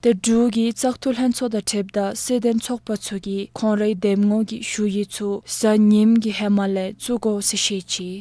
ཏེ་འབྲུག་གི་བཙག་འཐུ་ལྷན་ཚོགས་དང་འཁྲིལཝ་ད་སྲིད་དོན་ཚོགས་པ་ཚུ་གིས་ཁོང་རའི་འདེམས་ངོ་གི་ཞུ་ཡིག་ཚུ་གཟའ་ཉིམ་གྱི་ཧེ་མ་ལས་བཙུགས་དགོ་ཟེར་བཤད་ཅི།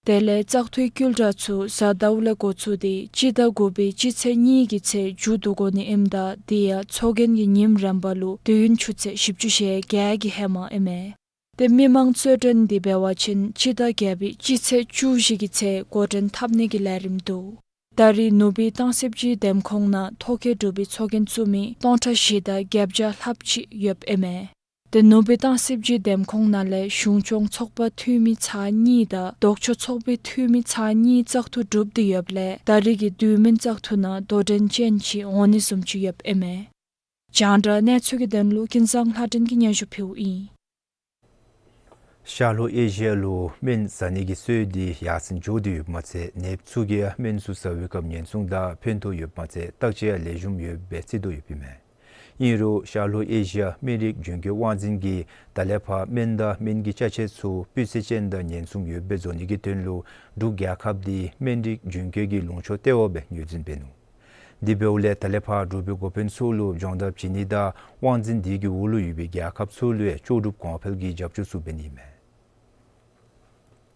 དེ་ལས་བཙག་འཐུའི་བསྐུལ་བསྒྲགས་ཚུ་གཟའ་ཟླཝ་ལས་འགོ་བཙུགས་ཏེ་སྤྱི་ཟླ་དགུ་པའི་སྤྱི་ཚེས་གཉིས་ཀྱི་ཚེ་མཇུག་བསྡུ་དགོ་ནི་ཨིནམ་ད་དེ་ཡང་ཚོགས་རྒྱན་གྱི་ཉིནམ་རན་པ་ལུ་དུས་ཡུན་ཆུ་ཚོད་བཞི་བཅུ་ཞེ་བརྒྱད་ཀྱི་ཧེ་མ་ཨིན་མས། ཏེ་མི་མང་རྩོད་འགྲན་འདི་འབད་བ་ཅིན་སྤྱི་ཟླ་བརྒྱད་པའི་སྤྱི་ཚེས་བཅུ་བཞི་གི་ཚེ་འགོ་འདྲེན་འཐབ་ནི་གི་ལས་རིམ་འདུག། ད་རེས་ནུ་སྦིས་སྟང་སི་བྱི་འདེམས་ཁོངས་ནང་ཐོ་བཀོད་གྲུབ་པའི་ཚོགས་རྒྱན་བཙུགས་མི་སྟོང་ཕྲག་བཞི་དང་བརྒྱད་བརྒྱ་ལྷགཔ་ཅིག་ཡོདཔ་ཨིན་མས། ཏེ་ནུ་སྦིས་སྟང་སི་བྱི་འདེམས་ཁོངས་ནང་ལས་གཞུང་སྐྱོང་ཚོགས་པ་འཐུས་མི་ཚར་གཉིས་དང་ལྡོག་ཕྱོགས་ཚོགས་པའི་འཐུས་མི་ཚར་གཉིས་བཙག་འཐུ་གྲུབ་སྟེ་ཡོདཔ་ལས་ད་རེས་ཀྱི་དུས་མིན་བཙག་འཐུ་ནང་དོ་འགྲན་ཅན་ཅིག་འོང་ནི་བཟུམ་ཅིག་ཡོདཔ་ཨིན་མས། རྒྱང་བསྒྲགས་གནས་ཚུལ་གྱི་དོན་ལུ་ཀུན་བཟང་ལྷ་སྒྲོན་གྱིས་སྙན་ཞུ་ཕུལཝ་ཨིན། ཤར་ལྷོ་ཨེ་ཤི་ཡ་ལུ་སྨན་བཟའ་ནི་གི་སྲོལ་འདི་ཡར་སེང་འགྱོ་སྟེ་ཡོདཔ་མ་ཚད་ནདཔ་ཚུ་གིས་ཡང་སྨན་ཚུ་བཟའ་བའི་སྐབས་ཉེན་སྲུང་དང་ཕན་ཐོགས་ཡོདཔ་མ་ཚད་བརྟག་དཔྱད་ཡང་ལེགས་ཤོམ་ཡོདཔ་སྦེ་བརྩི་དོ་ཡོདཔ་ཨིན་མས། ཨིན་རུང་ཤར་ལྷོ་ཨེ་ཤི་ཡ་སྨན་རིགས་རྒྱུན་སྐྱོང་དབང་འཛིན་གྱིས་ད་ལས་ཕར་སྨན་དང་སྨན་གྱི་ཅ་ཆས་ཚུ་སྤུས་ཚད་ཅན་དང་ཉེན་སྲུང་ཡོདཔ་སྦེ་བཟོ་ནི་གི་དོན་ལུ་འབྲུག་རྒྱལ་ཁབ་འདི་སྨན་རིགས་རྒྱུན་སྐྱོང་གི་ལུང་ཕྱོགས་ལྟེ་བ་སྦེ་ངོས་འཛིན་འབད་ནུག། དེ་འབདཝ་ལས་ད་ལས་ཕར་འབྲུག་པའི་འགོ་དཔོན་ཚུ་ལུ་སྦྱོང་བརྡར་བྱིན་ནི་དང་དབང་འཛིན་དེ་གི་འོག་ལུ་ཡོད་པའི་རྒྱལ་ཁབ་ཚུ་ལུ་ཡང་ལྕོགས་གྲུབ་གོང་འཕེལ་གྱི་རྒྱབ་སྐྱོར་ཚུ་འབད་ནི་ཨིན་མས།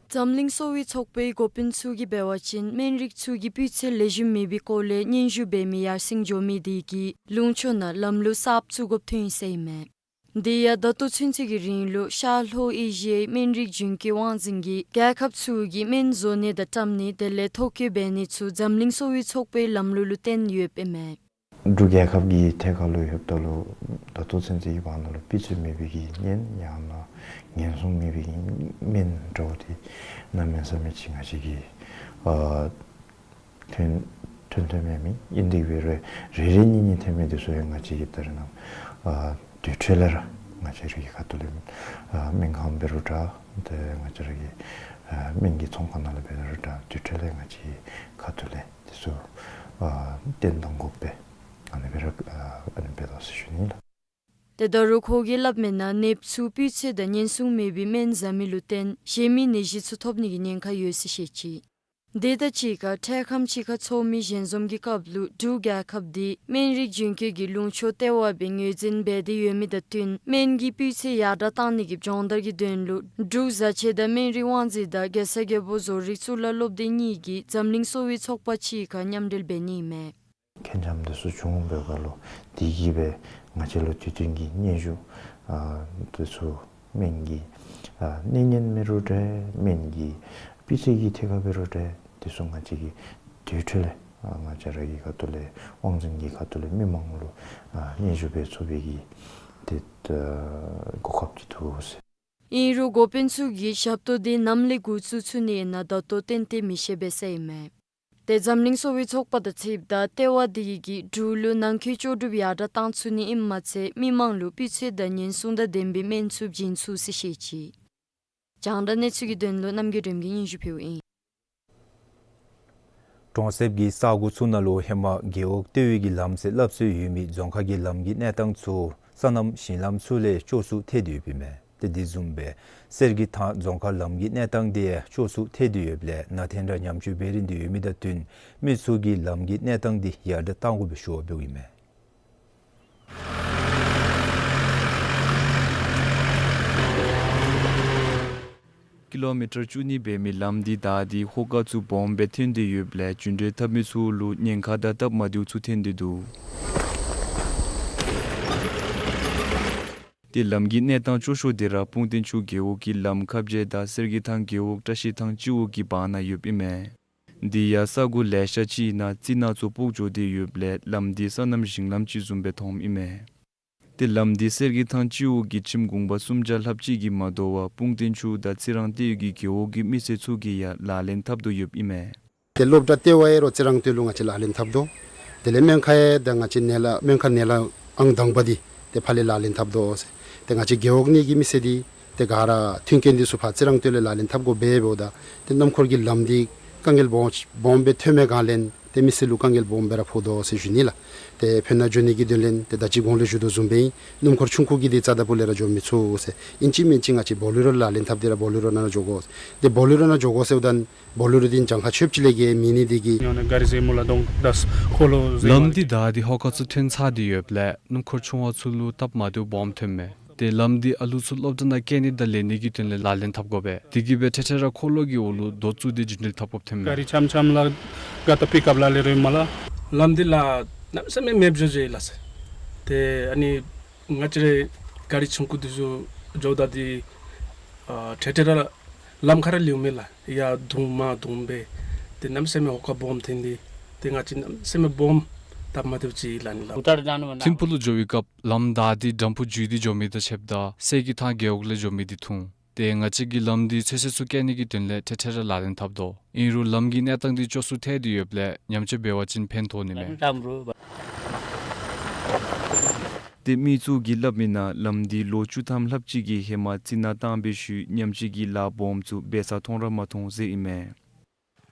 འཛམ་གླིང་གསོ་བའི་ཚོགས་པའི་འགོ་དཔོན་ཚུ་གིས་འབད་བ་ཅིན་སྨན་རིགས་ཚུ་གི་སྤུས་ཚད་ལེགས་ཤོམ་མེད་པའི་སྐོར་ལས་སྙན་ཞུ་འབད་མི་ཡར་སེང་འགྱོ་མི་དེ་གིས་ལུང་ཕྱོགས་ནང་ལམ་ལུགས་གསརཔ་བཙུགས་དགོཔ་ཐོན་ཡི་ཟེར་ཨིན་མས། དེ་ཡང་ད་ལྟོ་ཚུན་ཚོད་ཀྱི་རིང་ལུ་ཤར་ལྷོ་ཨེ་ཤི་ཡའི་སྨན་རིགས་རྒྱུན་སྐྱོང་དབང་འཛིན་གྱིས་རྒྱལ་ཁབ་ཚུ་གིས་སྨན་བཟོ་ནི་དང་བཀྲམ་ནི་དེ་ལས་ཐོ་བཀོད་འབད་ནི་ཚུ་འཛམ་གླིང་གསོ་བའི་ཚོགས་པའི་ལམ་ལུགས་ལུ་བརྟེན་ཡོདཔ་ཨིན་མས། འབྲུག་རྒྱལ་ཁབ་ཀྱི་ཐད་ཁར་ལུ་ཡོདཔ་ད་ལུ་ད་ལྟོ་ཚུན་ཚོད་ཀྱི་བར་ན་ལུ་སྤུས་ཚད་མེད་པའི་གི་སྨན་ཡང་ན་ཉེན་སྲུང་མེད་པའི་གི་སྨན་འདྲཝ་འདི་གནམ་མེད་ས་མེད་ཅིག་ང་བཅས་ཀྱིས་ཨ་ཐོན་ཐོན་ཐོནམ་མས། ཨིན་དེ་འབད་རུང་རེ་རེ་གཉིས་གཉིས་ཐོན་མི་དེ་ཚུ་ཡང་ང་བཅས་ཀྱིས་ད་རེས་ནངས་ཨ་དུས་འཕྲལ་ལས་ར་ང་བཅས་རའི་ཁ་ཐུག་ལས་ཨ་སྨན་ཁང་འབད་རུང་འདྲ་ཏེ་ང་བཅས་རའི་ཨ་སྨན་གྱི་ཚོང་ཁང་ནང་ལས་འབད་རུང་འདྲ་དུས་འཕྲལ་ལས་ང་བཅས་ཁ་ཐུག་ལས་དེ་ཚུ་ཨ་བཏོན་གཏང་དགོ་པས། ཨ་ནི་སྦེ་ར་ཨ་ཨ་ནི་སྦེ་ལགས་ཟེར་ཞུ་ནི་ལགས། ཏེ་ད་རུང་ཁོ་གིས་སླབ་མིའི་ནང་ནདཔ་ཚུ་སྤུས་ཚད་དང་ཉེན་སྲུང་མེད་པའི་སྨན་བཟའ་མི་ལུ་བརྟེན་གཞན་མི་ནད་གཞི་ཚུ་ཐོབ་ནི་གི་ཉེན་ཁ་ཡོད་ཟེར་བཤད་ཅི། དེ་དང་གཅིག་ཁར་འཕྲལ་ཁམས་ཅིག་ཁར་ཚོགས་མི་ཞལ་འཛོམས་ཀྱི་སྐབས་ལུ་འབྲུག་རྒྱལ་ཁབ་འདི་སྨན་རིགས་རྒྱུན་སྐྱོང་གི་ལུང་ཕྱོགས་ལྟེ་བ་སྦེ་ངོས་འཛིན་འབད་དེ་ཡོད་མི་དང་བསྟུན་སྨན་གྱི་སྤུས་ཚད་ཡར་དྲགས་གཏང་ནི་གི་སྦྱོང་བརྡར་གྱི་དོན་ལུ་འབྲུག་བཟའ་ཆས་དང་སྨན་རིགས་དབང་འཛིན་དང་རྒྱལ་ས་རྒྱལ་པོ་བཟོ་རིག་གཙུག་ལག་སློབ་སྡེ་གཉིས་ཀྱིས་འཛམ་གླིང་གསོ་བའི་ཚོགས་པ་གཅིག་ཁར་མཉམ་འབྲེལ་འབད་ནི་ཨིན་མས། ཁེ་ཉེན་དེ་ཚུ་བྱུང་བའི་སྐབས་ལུ་དེ་གིས་སྦེ་ང་བཅས་ལུ་དུས་མཐུན་གྱི་སྙན་ཞུ་ཨ་དེ་ཚུ་སྨན་གྱི་ཨ་གནས་ངན་འབད་རུང་འདྲ་སྨན་གྱི་སྤུས་ཚད་ཀྱི་ཐད་ཁར་འབད་རུང་འདྲ་དེ་ཚུ་ང་བཅས་ཀྱིས་དུས་འཕྲལ་ལས་ཨ་ང་བཅས་ར་གི་ཁ་ཐུག་ལས་དབང་འཛིན་གྱི་ཁ་ཐུག་ལས་མི་མང་ལུ་ཨ་སྙན་ཞུ་འབད་ཚུགས་པའི་གི་ཏེ་ཨ་གོ་སྐབས་ཅིག་ཐོབ་ཟེར། ཨིན་རུང་འགོ་དཔོན་ཚུ་གིས་ཞབས་ཏོག་དེ་ནམ་ལས་འགོ་བཙུགས་ཚུགས་ནི་ཨིན་ན་ད་ལྟོ་ཏན་ཏན་མི་ཤེས་པས་ཟེར་ཨིན་མས། ཏེ་འཛམ་གླིང་གསོ་བའི་ཚོགས་པ་དང་འཁྲིལཝ་ད་ལྟེ་བ་དེ་གིས་འབྲུག་ལུ་ནང་འཁོད་ལྕོགས་གྲུབ་ཡར་དྲགས་གཏང་ཚུགས་ནི་ཨིནམ་མ་ཚད་མི་མང་ལུ་སྤུས་ཚད་དང་ཉེན་སྲུང་དང་ལྡན་པའི་སྨན་ཚུ་བྱིན་ཚུགས་ཟེར་བཤད་ཅི། རྒྱང་བསྒྲགས་གནས་ཚུལ་གྱི་དོན་ལུ་རྣམ་རྒྱལ་སྒྲོལ་མ་གིས་སྙན་ཞུ་ཕུལཝ་ཨིན། གྲོང་གསེབ་ཀྱི་ས་གོ་ཚུ་ནང་ལུ་ཧེ་མ་རྒེད་འོག་ལྟེ་བའི་གི་ལམ་ཟེར་སླབ་སྲོལ་ཡོད་མི་རྫོང་ཁ་གི་ལམ་གྱི་གནས་སྟངས་ཚུ་སོ་ནམ་ཞིང་ལམ་ཚུ་ལས་སྐྱོ་སུ་ཐལ་ཏེ་ཡོདཔ་ཨིན་མས། ཏེ་དེ་བཟུམ་སྦེ་གསེར་གྱི་ཐང་རྫོང་ཁག་ལམ་གྱི་གནས་སྟངས་དེ་ཡང་སྐྱོ་སུ་ཐལ་ཏེ་ཡོདཔ་ལས་ནང་འཐེན་ར་ཉམས་བཅོས་འབད་རིན་དེ་ཡོད་མི་དང་བསྟུན་མི་ཚུ་གིས་ལམ་གྱི་གནས་སྟངས་དེ་ཡར་དྲག་བཏང་དགོ་པའི་ཞུ་བ་འབདཝ་ཨིན་མས། ཀི་ལོ་མི་ཊར་བཅུ་གཉིས་འབད་མི་ལམ་འདི་བདའ་སྟེ་ཧོ་ཀ་ཚུ་སྦོམ་སྦེ་ཐོན་ཏེ་ཡོདཔ་ལས་རྒྱུན་འགྲུལ་འཐབ་མི་ཚུ་ལུ་ཉེན་ཁ་དང་སྟབས་མ་བདེཝ་ཚུ་ཐོན་ཏེ་འདུག། ཏེ་ལམ་གྱི་གནས་སྟངས་སྐྱོ་ཤོས་དེ་ར་སྤུངས་རྟེན་ཆུ་རྒེད་འོག་གི་ལམ་ཁ་བརྒྱད་དང་གསེར་གྱི་ཐང་རྒེད་འོག་བཀྲ་ཤིས་ཐང་སྤྱི་འོག་གི་བར་ན་ཡོདཔ་ཨིན་མས། འདི་ཡང་ས་གོ་ལེ་ཤ་ཅིག་ནང་རྩི་ནག་ཚུ་སྤུབས་འགྱོ་སྟེ་ཡོདཔ་ལས་ལམ་འདི་སོ་ནམ་ཞིང་ལམ་ཅིག་བཟུམ་སྦེ་མཐོངམ་ཨིན་མས། ཏེ་ལམ་འདི་གསེར་གྱི་ཐང་སྤྱི་འོག་གི་ཁྱིམ་གུང་པ་སུམ་བརྒྱ་ལྷགཔ་ཅིག་གིས་མ་དོ་བར་སྤུངས་རྟེན་ཆུ་དང་རྩི་རང་སྟོད་ཡུལ་གྱི་རྒེད་འོག་གི་མི་སེར་ཚུ་གིས་ཡང་ལག་ལེན་འཐབ་དོ་ཡོདཔ་ཨིན་མས། ཏེ་སློབ་གྲྭ་ལྟེ་བ་ཨིན་རུང་རྩི་རང་སྟོད་ལུ་ང་བཅས་ལག་ལེན་འཐབ་དོ། དེ་ལས་སྨན་ཁང་ཡང་ད་ང་བཅས་ནཱ་ལས་སྨན་ཁང་ནཱ་ལས་ཨང་དང་པ་འདི་ཏེ་ཕར་ལས་ལག་ལེན་འཐབ་དོ་ཟེར། ཏེ་ང་བཅས་རྒེད་འོག་ནང་གི་མི་སེར་འདི་ཏེ་ག་ར་མཐུན་རྐྱེན་འདི་ཚུ་ཕར་རྩི་རང་སྟོད་ལས་ལག་ལེན་འཐབ་དགོ་པས་འབདཝ་ད་ཏེ་སྣུམ་འཁོར་གྱི་ལམ་འདི་དཀའ་ངལ་སྦོམ་སྦོམ་སྦེ་ཐོན་མི་སྒང་ལས་ཏེ་མི་སེར་ལུ་དཀའ་ངལ་སྦོམ་སྦེ་ར་ཕོག་དོ་ཟེར་ཞུ་ནི་ལགས། ཏེ་ཕན་ན་འགྱོ་ནི་གི་དོན་ལས་ཏེ་ད་ཅི་གོང་ལས་ཞུ་དོ་བཟུམ་སྦེ་ཨིན། སྣུམ་འཁོར་ཆུང་ཀུ་གིས་འདི་རྩ་དང་པོ་ལས་ར་འགྱོ་མི་ཚུགས་ཟེར། ཨིན་ཅི་མིན་ཅི་ང་བཅས་བོ་ལེ་རོ་ལག་ལེན་འཐབ་སྟེ་ར་བོ་ལེ་རོ་ནང་ལུ་འགྱོ་དགོ། ཏེ་བོ་ལེ་རོ་ནང་འགྱོ་དགོ་ཟེརཝ་ད་བོ་ལེ་རོ་འདི་གྱངས་ཁ་ཆོདཔ་ཅིག་ལས་བརྒལ་མེད་ནི་དེ་གིས། ཡང་ན་ག་རི་ཟེ་མོ་ལ་གདོང་བརྡ་འཁོར་ལོ་ཟེ་མོ་ལ། ལམ་འདི་བདའ་སྟེ་ཧོ་ཀ་ཚུ་ཐོན་ཚར་ཏེ་ཡོདཔ་ལས་སྣུམ་འཁོར་ཆུང་བ་ཚུ་ལུ་སྟབས་མ་བདེཝ་སྦོམ་ཐོན་མས། ཏེ་ལམ་འདི་ཨ་ལུ་ཚུ་སློབ་གྲྭ་ནང་བསྐྱལ་ནི་དང་ལེན་ནི་གི་དོན་ལས་ལག་ལེན་འཐབ་དགོ་པས། དེ་གིས་སྦེ་ཐེངས་ཐེངས་ར་འཁོར་ལོ་གི་འོག་ལུ་རྡོ་བཙུགས་ཏེ་རྒྱུན་འགྲུལ་འཐབ་དགོཔ་ཐོན་མས། ག་རི་འཆམ་འཆམ་ལགས་ག་ཏེ་པིག་ཨཔ་ལགས་ལས་རོལ་མ་ལགས། ལམ་འདི་ལགས་གནམ་མེད་ས་མེད་མེདཔ་འགྱོ་ཅི་ལགས་ཟེར། ཏེ་ཨ་ནི་ང་བཅས་རའི་ག་རི་ཆུང་ཀུ་འདི་ཚུ་འགྱོཝ་ད་འདི་ཨ་ཐེངས་ཐེངས་ར་ལམ་ཁར་ར་ལུས་མི་ལགས། ཡར་བརྡུང་མར་བརྡུང་སྦེ་ཏེ་གནམ་མེད་ས་མེད་ཧོ་ཀ་སྦོམ་ཐོན་ཏེ་ཏེ་ང་བཅས་གནམ་མེད་ས་མེད་སྦོམ་སྟབས་མ་བདེཝ་ཅིག་ལགས་ནི་ལགས། ཐིམ་ཕུག་ལུ་འགྱོ་བའི་སྐབས་ལམ་བདའ་སྟེ་དམ་ཕུ་འཛུལ་ཏེ་འགྱོ་མི་དང་ཕྱདཔ་ད་གསེར་གྱི་ཐང་རྒེད་འོག་ལས་འགྱོ་མི་འདི་ཐུང་། ཏེ་ང་བཅས་ཀྱིས་ལམ་འདི་ཚོད་བསྲེ་ཚུ་བཀལ་ནི་གི་དོན་ལས་ཐེངས་ཐེངས་ར་ལག་ལེན་འཐབ་དོ། ཨིན་རུང་ལམ་གྱི་གནས་སྟངས་འདི་སྐྱོ་སུ་ཐལ་ཏེ་ཡོདཔ་ལས་ཉམས་བཅོས་འབད་བ་ཅིན་ཕན་ཐོགས་ནི་མས། ཏེ་མི་ཚུ་གིས་སླབ་མིའི་ནང་ལམ་འདི་ལོ་བཅུ་ཐམ་ལྷགཔ་ཅིག་གི་ཧེ་མ་རྩི་ནག་བཏང་བའི་ཤུལ་ཉམས་བཅོས་ཀྱི་ལཱ་སྦོམ་ཚུ་འབད་ས་མཐོང་ར་མ་མཐོང་ཟེར་ཨིན་མས།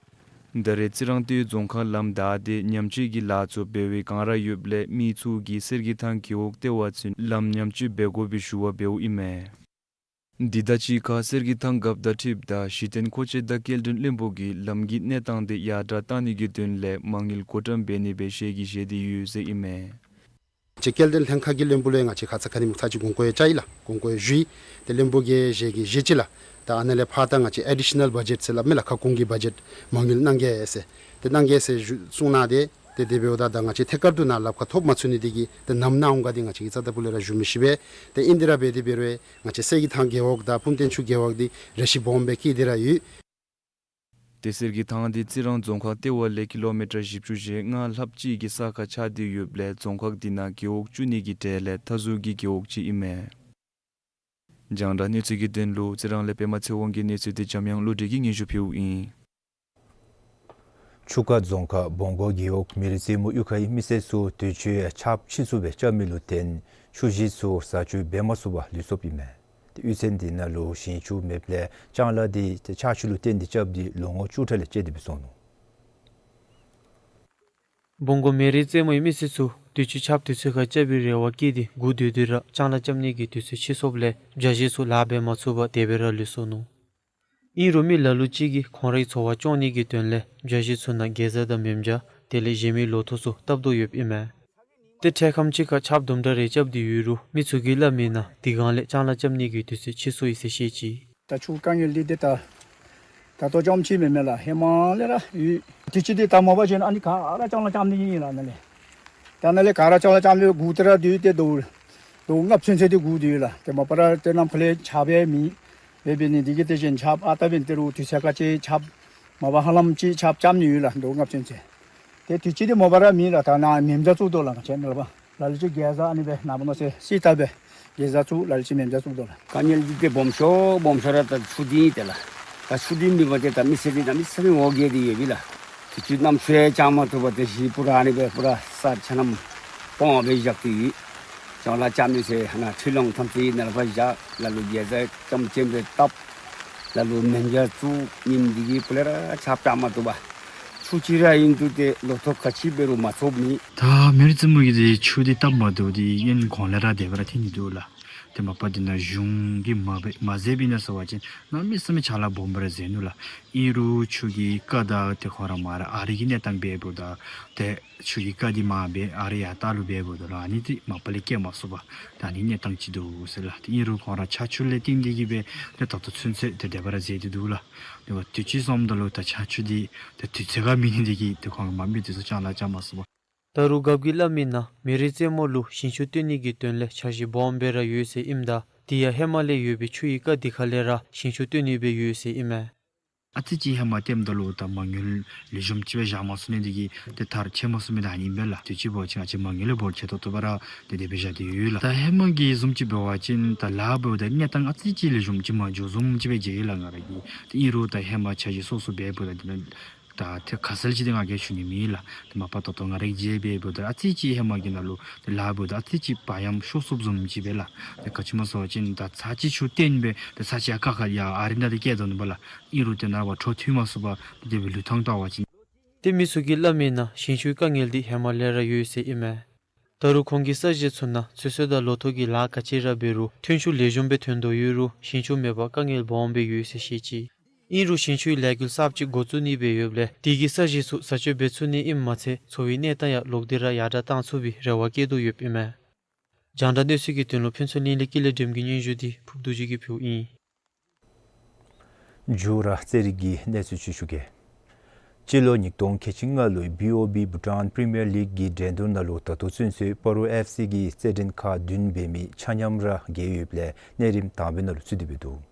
ད་རེས་རྩི་རང་སྟོད་རྫོང་ཁག་ལམ་བདའ་སྟེ་ཉམས་བཅོས་ཀྱི་ལཱ་ཚུ་འབད་བའི་བསྒང་ར་ཡོདཔ་ལས་མི་ཚུ་གིས་གསེར་གྱི་ཐང་རྒེད་འོག་ལྟེ་བ་ཚུན་ལམ་ཉམས་བཅོས་འབད་དགོ་པའི་ཞུ་བ་འབདཝ་ཨིན་མས། འདི་དང་གཅིག་ཁར་གསེར་གྱི་ཐང་རྒཔོ་དང་འཁྲིལཝ་ད་གཞི་རྟེན་མཁོ་ཆས་དང་སྐྱེལ་འདྲེན་བློན་པོ་གིས་ལམ་གྱི་གནས་སྟངས་དེ་ཡར་དྲག་བཏང་ནི་གི་དོན་ལས་མ་དངུལ་བགོ་བཀྲམ་འབད་ནི་སྦེ་ཞལ་གྱིས་བཞེས་ཏེ་ཡོད་ཟེར་ཨིན་མས། ང་བཅས་སྐྱེལ་འདྲེན་ལྷན་ཁག་གི་བློན་པོ་ལུ་ཡང་ང་བཅས་ཁ་ཙ་ཁ་ཉིནམ་ཚར་གཅིག་དགོངས་སྐོར་ཡང་བཅར་ཡི་ལགས། དགོངས་སྐོར་ཡང་ཞུ་ཡི། ཏེ་བློན་པོ་གིས་ཞལ་གྱིས་བཞེས་ཅི་ལགས། ད་ཨ་ནཱ་ལས་ཕར་ད་ང་བཅས་ཨེ་ཌི་ཤ་ནཱལ་བ་ཇེཊ་ཟེར་སླབ་མས་ལགས། ཁ་སྐོང་གི་བ་ཇེཊ་མ་དངུལ་གནང་གེ་ཟེར་ཏེ་གནང་གེ་ཟེར་ཞུ་གསུངས་གནང་སྟེ། ཏེ་དེ་འབདཝ་ད་ད་ང་བཅས་ཐད་ཀར་དུ་ནཱ་ལགཔ་ཁར་ཐོབ་མ་ཚུགས་ནི་དེ་གིས་ཏེ་ནམ་གནང་འོང་ག་དེ་ང་བཅས་ཀྱིས་རྩ་དང་པོ་ལས་ར་ཞུ་མི་ཤེས་པས། ཏེ་ཨིན་དེ་ར་འབད་དེ་འབད་རུང་ང་བཅས་གསེར་གྱི་ཐང་རྒེད་འོག་དང་སྤུངས་རྟེན་ཆུ་རྒེད་འོག་འདི་རེ་ཞིག་སྦོམ་སྦེ་སྐྱེས་ཏེ་ར་ཡོད། ཏེ་གསེར་གྱི་ཐང་འདི་རྩི་རང་རྫོང་ཁག་ལྟེ་བ་ལས་ཀི་ལོ་མི་ཊར་བཞི་བཅུ་ཞེ་ལྔ་ལྷགཔ་ཅིག་གི་ས་ཁར་ཆགས་ཏེ་ཡོདཔ་ལས་རྫོང་ཁག་འདི་ནང་རྒེད་འོག་བཅུ་གཉིས་ཀྱི་གྲས་ལས་མཐའ་ཟུར་གྱི་རྒེད་འོག་ཅིག་ཨིན་མས། རྒྱང་བསྒྲགས་གནས་ཚུལ་གྱི་དོན་ལུ་རྩི་རང་ལས་པདྨ་ཚེ་དབང་གི་གནས་ཚུལ་འདི་འཇམ་དབྱངས་བློ་གྲོས་ཀྱིས་སྙན་ཞུ་ཕུལཝ་ཨིན། ཆུ་ཁ་རྫོང་ཁག་སྦོང་སྒོ་རྒེད་འོག་མི་རིགས་རྩེད་མོ་གཡུས་ཁའི་མི་སེར་ཚུ་དུས་ཅི་ཆརཔ་ཕྱིས་སུ་སྦེ་རྐྱབ་མི་ལུ་བརྟེན་ཆུ་གཞི་ཚུ་བཟའ་སྤྱོད་འབད་མ་ཚུགས་པར་ལུས་སོཔ་ཨིན་མས། ཏེ་གཡུས་ཚན་འདི་ནང་ལུ་ཞིང་ཆུ་མེདཔ་ལས་ལྕང་ལཱ་འདི་ཏེ་ཆར་ཆུ་ལུ་བརྟེན་ཏེ་རྐྱབ་སྟེ་ལོ་ངོ་བཅུ་ཕྲག་ལས་བཅད་དེ་སྦེ་སོང་ནུག། སྦོང་སྒོ་མི་རིགས་རྩེད་མོའི་མི་སེར་ཚུ་དུས་ཅི་ཆརཔ་དུས་ཚོད་ཁར་རྐྱབ་པའི་རེ་བ་བསྐྱེད་དེ་སྒུག་སྡོད་དེ་ར་ལྕང་ལཱ་རྐྱབ་ནི་གི་དུས་ཚོད་ཕྱིས་སོཔ་ལས་བྱ་བཞི་ཚུ་ལཱ་འབད་མ་ཚུགས་པར་དེ་སྦེ་ར་ལུས་སོ་ནུག། ཨིན་རུང་མི་ལ་ལུ་ཅིག་གིས་ཁོང་རའི་འཚོ་བ་སྐྱོང་ནི་གི་དོན་ལས་བྱ་བཞི་ཚུ་ནང་གེ་ཛ་དང་མེ་བྱ་དེ་ལས་གཞན་མི་ལོ་ཐོག་ཚུ་བཏབ་དོ་ཡོདཔ་ཨིན་མས། ཏེ་འཕྲལ་ཁམས་ཅིག་ཁར་ཆརཔ་དུམ་གྲ་རེ་རྐྱབ་སྟེ་ཡོད་རུང་མི་ཚུ་གིས་སླབ་མིའི་ནང་དེ་སྒང་ལས་ལྕང་ལཱ་རྐྱབ་ནི་གི་དུས་ཚོད་ཕྱིས་སོ་ཡི་ཟེར་བཤད་ཅི། ད་ཆུ་དཀའ་ངལ་འདི་ཏེ་ད་ད་ལྟོ་རྐྱངམ་ཅིག་མེན་མས་ལགས། ཧེ་མ་ལས་ར་ཡོད། དུས་ཅི་འདི་ད་མ་པ་ཅིན་ཨ་ནི་ག་ར་ལྕང་ལཱ་རྐྱབ་ནི་ཨིན་ལགས། ནཱ་ལས་ད་ནཱ་ལས་ག་ར་ལྕང་ལཱ་རྐྱབ་ནི་སྒུག་སྟེ་ར་སྡོད་ཏེ་ཟླཝ་ཟླཝ་ལྔ་བཅུ་ཚུན་ཚོད་འདི་སྒུག་སྡོད་ཡི་ལགས། ཏེ་མ་པ་ར་ཏེ་ནམ་ཕར་ལས་ཆརཔ་ཡང་མེད། འབད་འབད་ནི་འདི་གིས་ཏེ་གཞན་ཆརཔ་ཨ་རྟག་འབད་ནི་ཏེ་རུང་དུས་ཚོད་ཁར་ཅིག་ཆརཔ་མ་པ་ཧ་ལམ་ཅིག་ཆརཔ་རྐྱབ་ནི་ཡོད་ལགས། ཟླཝ་ལྔ་བཅུ་ཚུན་ཚོད། ཏེ་དུས་ཅི་འདི་མ་པ་ར་མེད་ལགས། ད་ནཱ་མེ་བྱ་བཙུགས་དོ་ལགས། ང་བཅས་ནཱ་ལས་ཕར་ལ་ལུ་ཅིག་གེ་ཛ་ཨ་ནི་སྦེ་ནཱ་ཕར་མནོ་ཚེ་སི་ཏ་སྦེ་གེ་ཛ་བཙུགས། ལ་ལུ་ཅིག་མེ་བྱ་བཙུགས་དོ་ལགས། དཀའ་ངལ་འདི་ཏེ་སྦོམ་ཤོས་སྦོམ་ཤོས་ར་ད་ཆུ་འདི་ཨིན་ཏེ་ལགས། ད་ཆུ་འདི་མེད་པར་ཏེ་ད་མི་སེར་འདི་གནམ་མེད་ས་མེད་འོ་བརྒྱལ་ཏེ་ཡོད་པས་ལགས། དུས་ཅི་གནམ་ཆུ་ཡང་རྐྱབ་མ་བཏུབ་པར་ཏེ་གཞི་པུ་ར་ཨ་ནི་སྦེ་པུ་ར་ས་ཆ་གནམ་སྤང་སྦེ་བཞག་སྟེ་ཡོད། ལྕང་ལཱ་རྐྱབ་མི་ཚུ་ཧ་ན་ཁྲི་ལོང་ཐམས་ཅད་ནཱ་ལས་ཕར་བཞག། ལ་ལུ་གེ་ཛ་རྐྱངམ་ཅིག་སྦེ་བཏབ། ལ་ལུ་མེ་བྱ་བཙུགས། ཉིནམ་འདི་གི་སྤུ་ལས་ར་ཆརཔ་རྐྱབ་མ་བཏུབ་པར་ཆུ་ཅིག་ར་ཨིན་དུས་ཏེ་ལོ་ཐོག་ག་ཅི་འབད་རུང་མ་ཚུགས་མི། ད་མི་རིགས་རྩེད་མོ་གི་འདི་ཆུ་འདི་སྟབས་མ་བདེཝ་འདི་ཡུན་གོང་ལས་ར་དེ་སྦེ་ར་ཐོན་ནི་འདུག་ལགས། ད་ ཏེ་མ་པ་འདི་ནང་གཞུང་གིས་མ་འབད་མ་མཛད་པའི་ནང་ཟེར་བ་ཅིན་གནམ་མེད་ས་མེད་ཕྱག་ལཱ་སྦོམ་སྦེ་ར་མཛད་ནུག་ལགས། ཨིན་རུང་ཆུ་གི་རྐ་དང་ཏེ་ཁོང་ར་མར་ཨ་རི་གི་གནས་སྟངས་འབདཝ་ད་ཏེ་ཆུ་གི་རྐ་འདི་མར་འབད་ཨ་རི་ཡར་ལྟ་ལུ་འབདཝ་ད་ལུ་ཨ་ནི་འདི་མ་པ་ལས་སྐྱེལ་མ་ཚུགས་པར་ད་ཨ་ནི་གནས་སྟངས་ཅིག་འདུག་ཟེར་ལགས། ཏེ་ཨིན་རུང་ཁོང་ར་ཆར་ཆུ་ལས་བརྟེན་ཏེ་གིས་སྦེ་ཏེ་ད་ལྟོ་ཚུན་ཚོད་ཏེ་དེ་སྦེ་ར་མཛད་དེ་འདུག་ལགས། དེ་འབདཝ་དུས་ཅི་སོངམ་ད་ལུ་ད་ཆར་ཆུ་འདི་ད་དུས་ཚོད་ཁར་མེད་ནི་འདི་གིས་ཏེ་ཁོང་ར་མ་མེད་དུས་སུ་ཅང་ལཱ་རྐྱབ་མ་ཚུགས་པར། ད་རུང་རྒཔོ་གིས་སླབ་མིའི་ནང་མི་རེ་རྩེ་མོ་ལུ་ཞིང་ཆུ་བཏོན་ནི་གི་དོན་ལས་འཆར་གཞི་སྦོམ་སྦེ་ར་ཡོད་ཟེར་ཨིནམ་ད་དེ་ཡང་ཧེ་མ་ལས་ཡོད་པའི་ཆུ་ཡི་རྐ་འདི་ཁ་ལས་ར་ཞིང་ཆུ་བཏོན་ནི་སྦེ་ཡོད་ཟེར་ཨིན་མས། ཨ་ཙི་ཅིག་ཧེ་མ་བཏོནམ་ད་ལུ་ད་མ་དངུལ་ལེགས་ཤོམ་ཅིག་སྦེ་བཞག་མ་ཚུགས་ནི་འདི་གིས་ཏེ་མཐར་ཆད་མ་ཚུགས་མི་ད་ཨ་ནི་ཨིན་པས་ལགས། དུས་ཅི་འབད་བ་ཅིན་ང་བཅས་མ་དངུལ་ལས་འབོར་ཆེ་ཏོག་ཏོ་སྦེ་ར་ཏེ་དེ་སྦེ་བཞག་སྟེ་ཡོད་ལགས། ད་ཧེ་མ་གི་བཟུམ་ཅིག་འབད་བ་ཅིན་ད་ལཱ་འབདཝ་ད་གནས་སྟངས་ཨ་ཙི་ཅིག་ལེགས་ཤོམ་ཅིག་མ་འགྱོ་བཟུམ་ཅིག་སྦེ་མཇལ་ཡི་ལགས་ང་ར་གིས། ཏེ་ཨིན་རུང་ད་ཧེ་མ་འཆར་གཞི་སོ་སོ་འབད་འབདཝ་ད་འདི་ནང་ད་ཏེ་ཁ་གསལ་ཅིག་འདི་ང་གིས་ཞུ་ནི་མེད་ལགས། ཏེ་མ་པ་ད་ལྟོ་ང་ར་གིས་མཇལ་འབདཝ་ད་ཨ་ཙི་ཅིག་ཧེ་མ་གི་ནང་ལུ་ཏེ་ལཱ་འབདཝ་ད་ཨ་ཙི་ཅིག་བག་ཡངམ་ཤོར་སོངམ་བཟུམ་ཅིག་སྦེ་ལགས། ཏེ་ག་ཅི་སྨོ་ཟེར་བ་ཅིན་ད་ཚར་གཅིག་ཆུ་བཏོན་སྦེ་ཏེ་ཚར་གཅིག་ཡར་རྐ་ཁར་ཡར་ཨ་རི་ནང་ཏེ་བསྐྱལ་དོ་ནུག་པ་ལགས། ཨིན་རུང་ཏེ་ནཱ་འབད་འཕྲོ་མཐུད་མ་ཚུགས་པར་ཏེ་དེ་སྦེ་ལུས་ཐངས་བལྟ་བ་ཅིན། ཏེ་མི་ཚུ་གིས་སླབ་མིའི་ནང་ཞིང་ཆུའི་དཀའ་ངལ་འདི་ཧེ་མ་ལས་ར་ཡོད་ཟེར་ཨིན་མས། ད་རུང་ཁོང་གི་ས་གཞི་ཚུ་ནང་ཚོད་བསྲེ་དང་ལོ་ཐོག་གི་ལཱ་ག་ཅི་ར་འབད་རུང་ཐོན་ཤུགས་ལེགས་ཤོམ་སྦེ་ཐོན་དོ་ཡོད་རུང་ཞིང་ཆུ་མེད་པར་དཀའ་ངལ་སྦོམ་སྦེ་ཡོད་ཟེར་བཤད་ཅི། ཨིན་རུང་ཞིང་ཆུའི་ལས་འགུལ་གསརཔ་ཅིག་འགོ་བཙུགས་ནི་སྦེ་ཡོདཔ་ལས་དེ་གིས་ས་གཞི་ཚུ་བཟའ་སྤྱོད་འབད་ཚུགས་ནི་ཨིནམ་མ་ཚད་འཚོ་བའི་གནས་སྟངས་ཡང་ལོག་སྟེ་ར་ཡར་དྲག་བཏང་ཚུགས་པའི་རེ་བ་བསྐྱེད་དོ་ཡོདཔ་ཨིན་མས། རྒྱང་བསྒྲགས་གནས་ཚུལ་གྱི་དོན་ལུ་ཕུན་ཚོགས་གླིང་ལས་ཀུན་ལེགས་སྒྲོལམ་གྱིས་སྙན་ཞུ་འདི་ཕུབ་རྡོ་རྗེ་གིས་ཕུལཝ་ཨིན། མཇུག་ར་རྩེད་རིགས་ཀྱི་གནས་ཚུལ་ཅིག་ཞུ་གེ། སྤྱི་ལོ་ཉིས་སྟོང་ཁལ་གཅིག་ལྔ་ལོའི་བི་ཨོ་བི་བྷུ་ཊཱན་པི་རི་མི་ཡར་ལིག་གི་འགྲན་བསྡུར་ནང་ལུ་ད་ལྟོ་ཚུན་ཚོད་སྤ་རོ་ཨེཕ་སི་གི་རྩེད་འགྲན་ཁག་བདུན་འབད་མི་ཆ་མཉམ་ར་རྒྱལ་ཡོདཔ་ལས་གནས་རིམ་དང་པའི་ནང་ལུ་ཚུད་དེ་འབད་འདུག།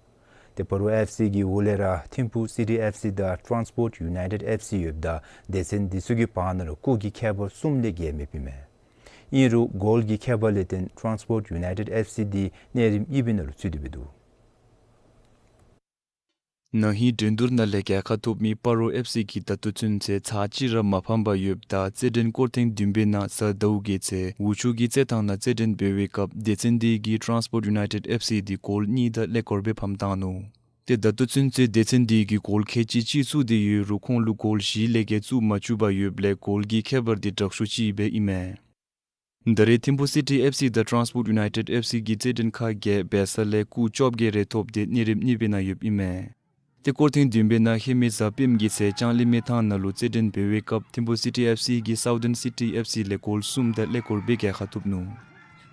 ཏེ་སྤ་རོ་ཨེཕ་སི་གི་འོག་ལས་ར་ཐིམ་ཕུག་སི་ཊི་ཨེཕ་སི་དང་ཊཱནསི་པོརཊ་ཡུ་ནའི་ཊེཌ་ཨེཕ་སི་ཡོདཔ་ད་སྡེ་ཚན་འདི་ཚུ་གི་བར་ན་ལུ་སྐུགས་ཀྱི་ཁྱད་པར་གསུམ་ལས་བརྒལ་མེདཔ་ཨིན་མས། ཨིན་རུང་གོལ་གྱི་ཁྱད་པར་ལས་བརྟེན་ཊཱནསི་པོརཊ་ཡུ་ནའི་ཊེཌ་ཨེཕ་སི་འདི་གནས་རིམ་གཉིས་པའི་ནང་ལུ་ཚུད་དེ་འབད་འདུག། ན་ཧིང་འགྲན་བསྡུར་ནང་ལས་རྒྱལ་ཁ་ཐོབ་མི་སྤ་རོ་ཨེཕ་སི་གིས་ད་ལྟོ་ཚུན་ཚོད་ཚར་གཅིག་ར་མ་ཕམ་པར་ཡོདཔ་ད་རྩེད་འགྲན་སྐོར་ཐེངས་བདུན་པའི་ནང་གཟའ་ཟླཝ་གི་ཚེ་འུ་ཆོ་གི་རྩེད་ཐང་ནང་རྩེད་འགྲན་འབད་བའི་སྐབས་སྡེ་ཚན་འདི་གིས་ཊཱནསི་པོརཊ་ཡུ་ནའི་ཊེཌ་ཨེཕ་སི་འདི་གོལ་གཉིས་དང་ཀླད་ཀོར་སྦེ་ཕམ་བཏང་ནུག། ཏེ་ད་ལྟོ་ཚུན་ཚོད་སྡེ་ཚན་འདི་གིས་གོལ་ཁལ་གཅིག་གཅིག་བཙུགས་ཏེ་ཡོད་རུང་ཁོང་ལུ་གོལ་བཞི་ལས་བརྒལ་བཙུགས་མ་བཅུག་པར་ཡོདཔ་ལས་གོལ་གྱི་ཁྱད་པར་འདི་དྲག་ཤོས་ཅིག་སྦེ་ཨིན་མས། ད་རེས་ཐིམ་ཕུག་སི་ཊི་ཨེཕ་སི་དང་ཊཱནསི་པོརཊ་ཡུ་ནའི་ཊེཌ་ཨེཕ་སི་གི་རྩེད་འགྲན་ཁག་བརྒྱད་འབད་ས་ལས་སྐུགས་བཅོ་བརྒྱད་རེ་ཐོབ་སྟེ་གནས་རིམ་གཉིས་པའི་ནང་ཡོདཔ་ཨིན་མས། ཏེ་སྐོར་ཐེངས་བདུན་པའི་ནང་ཧེ་མའི་གཟའ་སྤེནམ་གི་ཚེ་ལྕང་གླིང་མི་ཐང་ནང་ལུ་རྩེད་འགྲན་འབད་བའི་སྐབས་ཐིམ་ཕུག་སི་ཊི་ཨེཕ་སི་གིས་སའུ་ཐརན་སི་ཊི་ཨེཕ་སི་ལས་གོལ་གསུམ་དང་ཀླད་ཀོར་སྦེ་རྒྱལ་ཁ་ཐོབ་ནུག།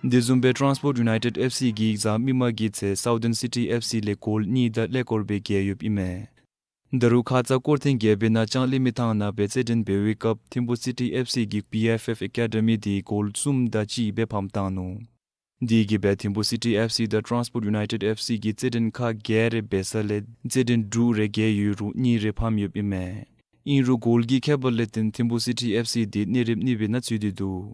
དེ་བཟུམ་སྦེ་ཊཱནསི་པོརཊ་ཡུ་ནའི་ཊེཌ་ཨེཕ་སི་གིས་གཟའ་མིག་དམར་གྱི་ཚེ་སའུ་ཐརན་སི་ཊི་ཨེཕ་སི་ལས་གོལ་གཉིས་དང་ཀླད་ཀོར་སྦེ་རྒྱལ་ཡོདཔ་ཨིན་མས། ད་རུང་ཁ་ཙ་སྐོར་ཐེངས་བརྒྱད་པའི་ནང་ལྕང་གླིང་མི་ཐང་ནང་སྦེ་རྩེད་འགྲན་འབད་བའི་སྐབས་ཐིམ་ཕུག་སི་ཊི་ཨེཕ་སི་གིས་བི་ཨེཕ་ཨེཕ་ཨེ་ཀེ་ཌི་མི་འདི་གོལ་གསུམ་དང་གཅིག་སྦེ་ཕམ་བཏང་ནུག། དེ་གིས་སྦེ་ཐིམ་ཕུག་སི་ཊི་ཨེཕ་སི་དང་ཊཱནསི་པོརཊ་ཡུ་ནའི་ཊེཌ་ཨེཕ་སི་གིས་རྩེད་འགྲན་ཁག་བརྒྱད་རེ་འབད་ས་ལས་རྩེད་འགྲན་དྲུག་རེ་རྒྱལ་ཡོད་རུང་གཉིས་རེ་ཕམ་ཡོདཔ་ཨིན་མས། ཨིན་རུང་གོལ་གྱི་ཁྱད་པར་ལས་བརྟེན་ཐིམ་ཕུག་སི་ཊི་ཨེཕ་སི་འདི་གནས་རིམ་གཉིས་པའི་ནང་ཚུད་དེ་འདུག།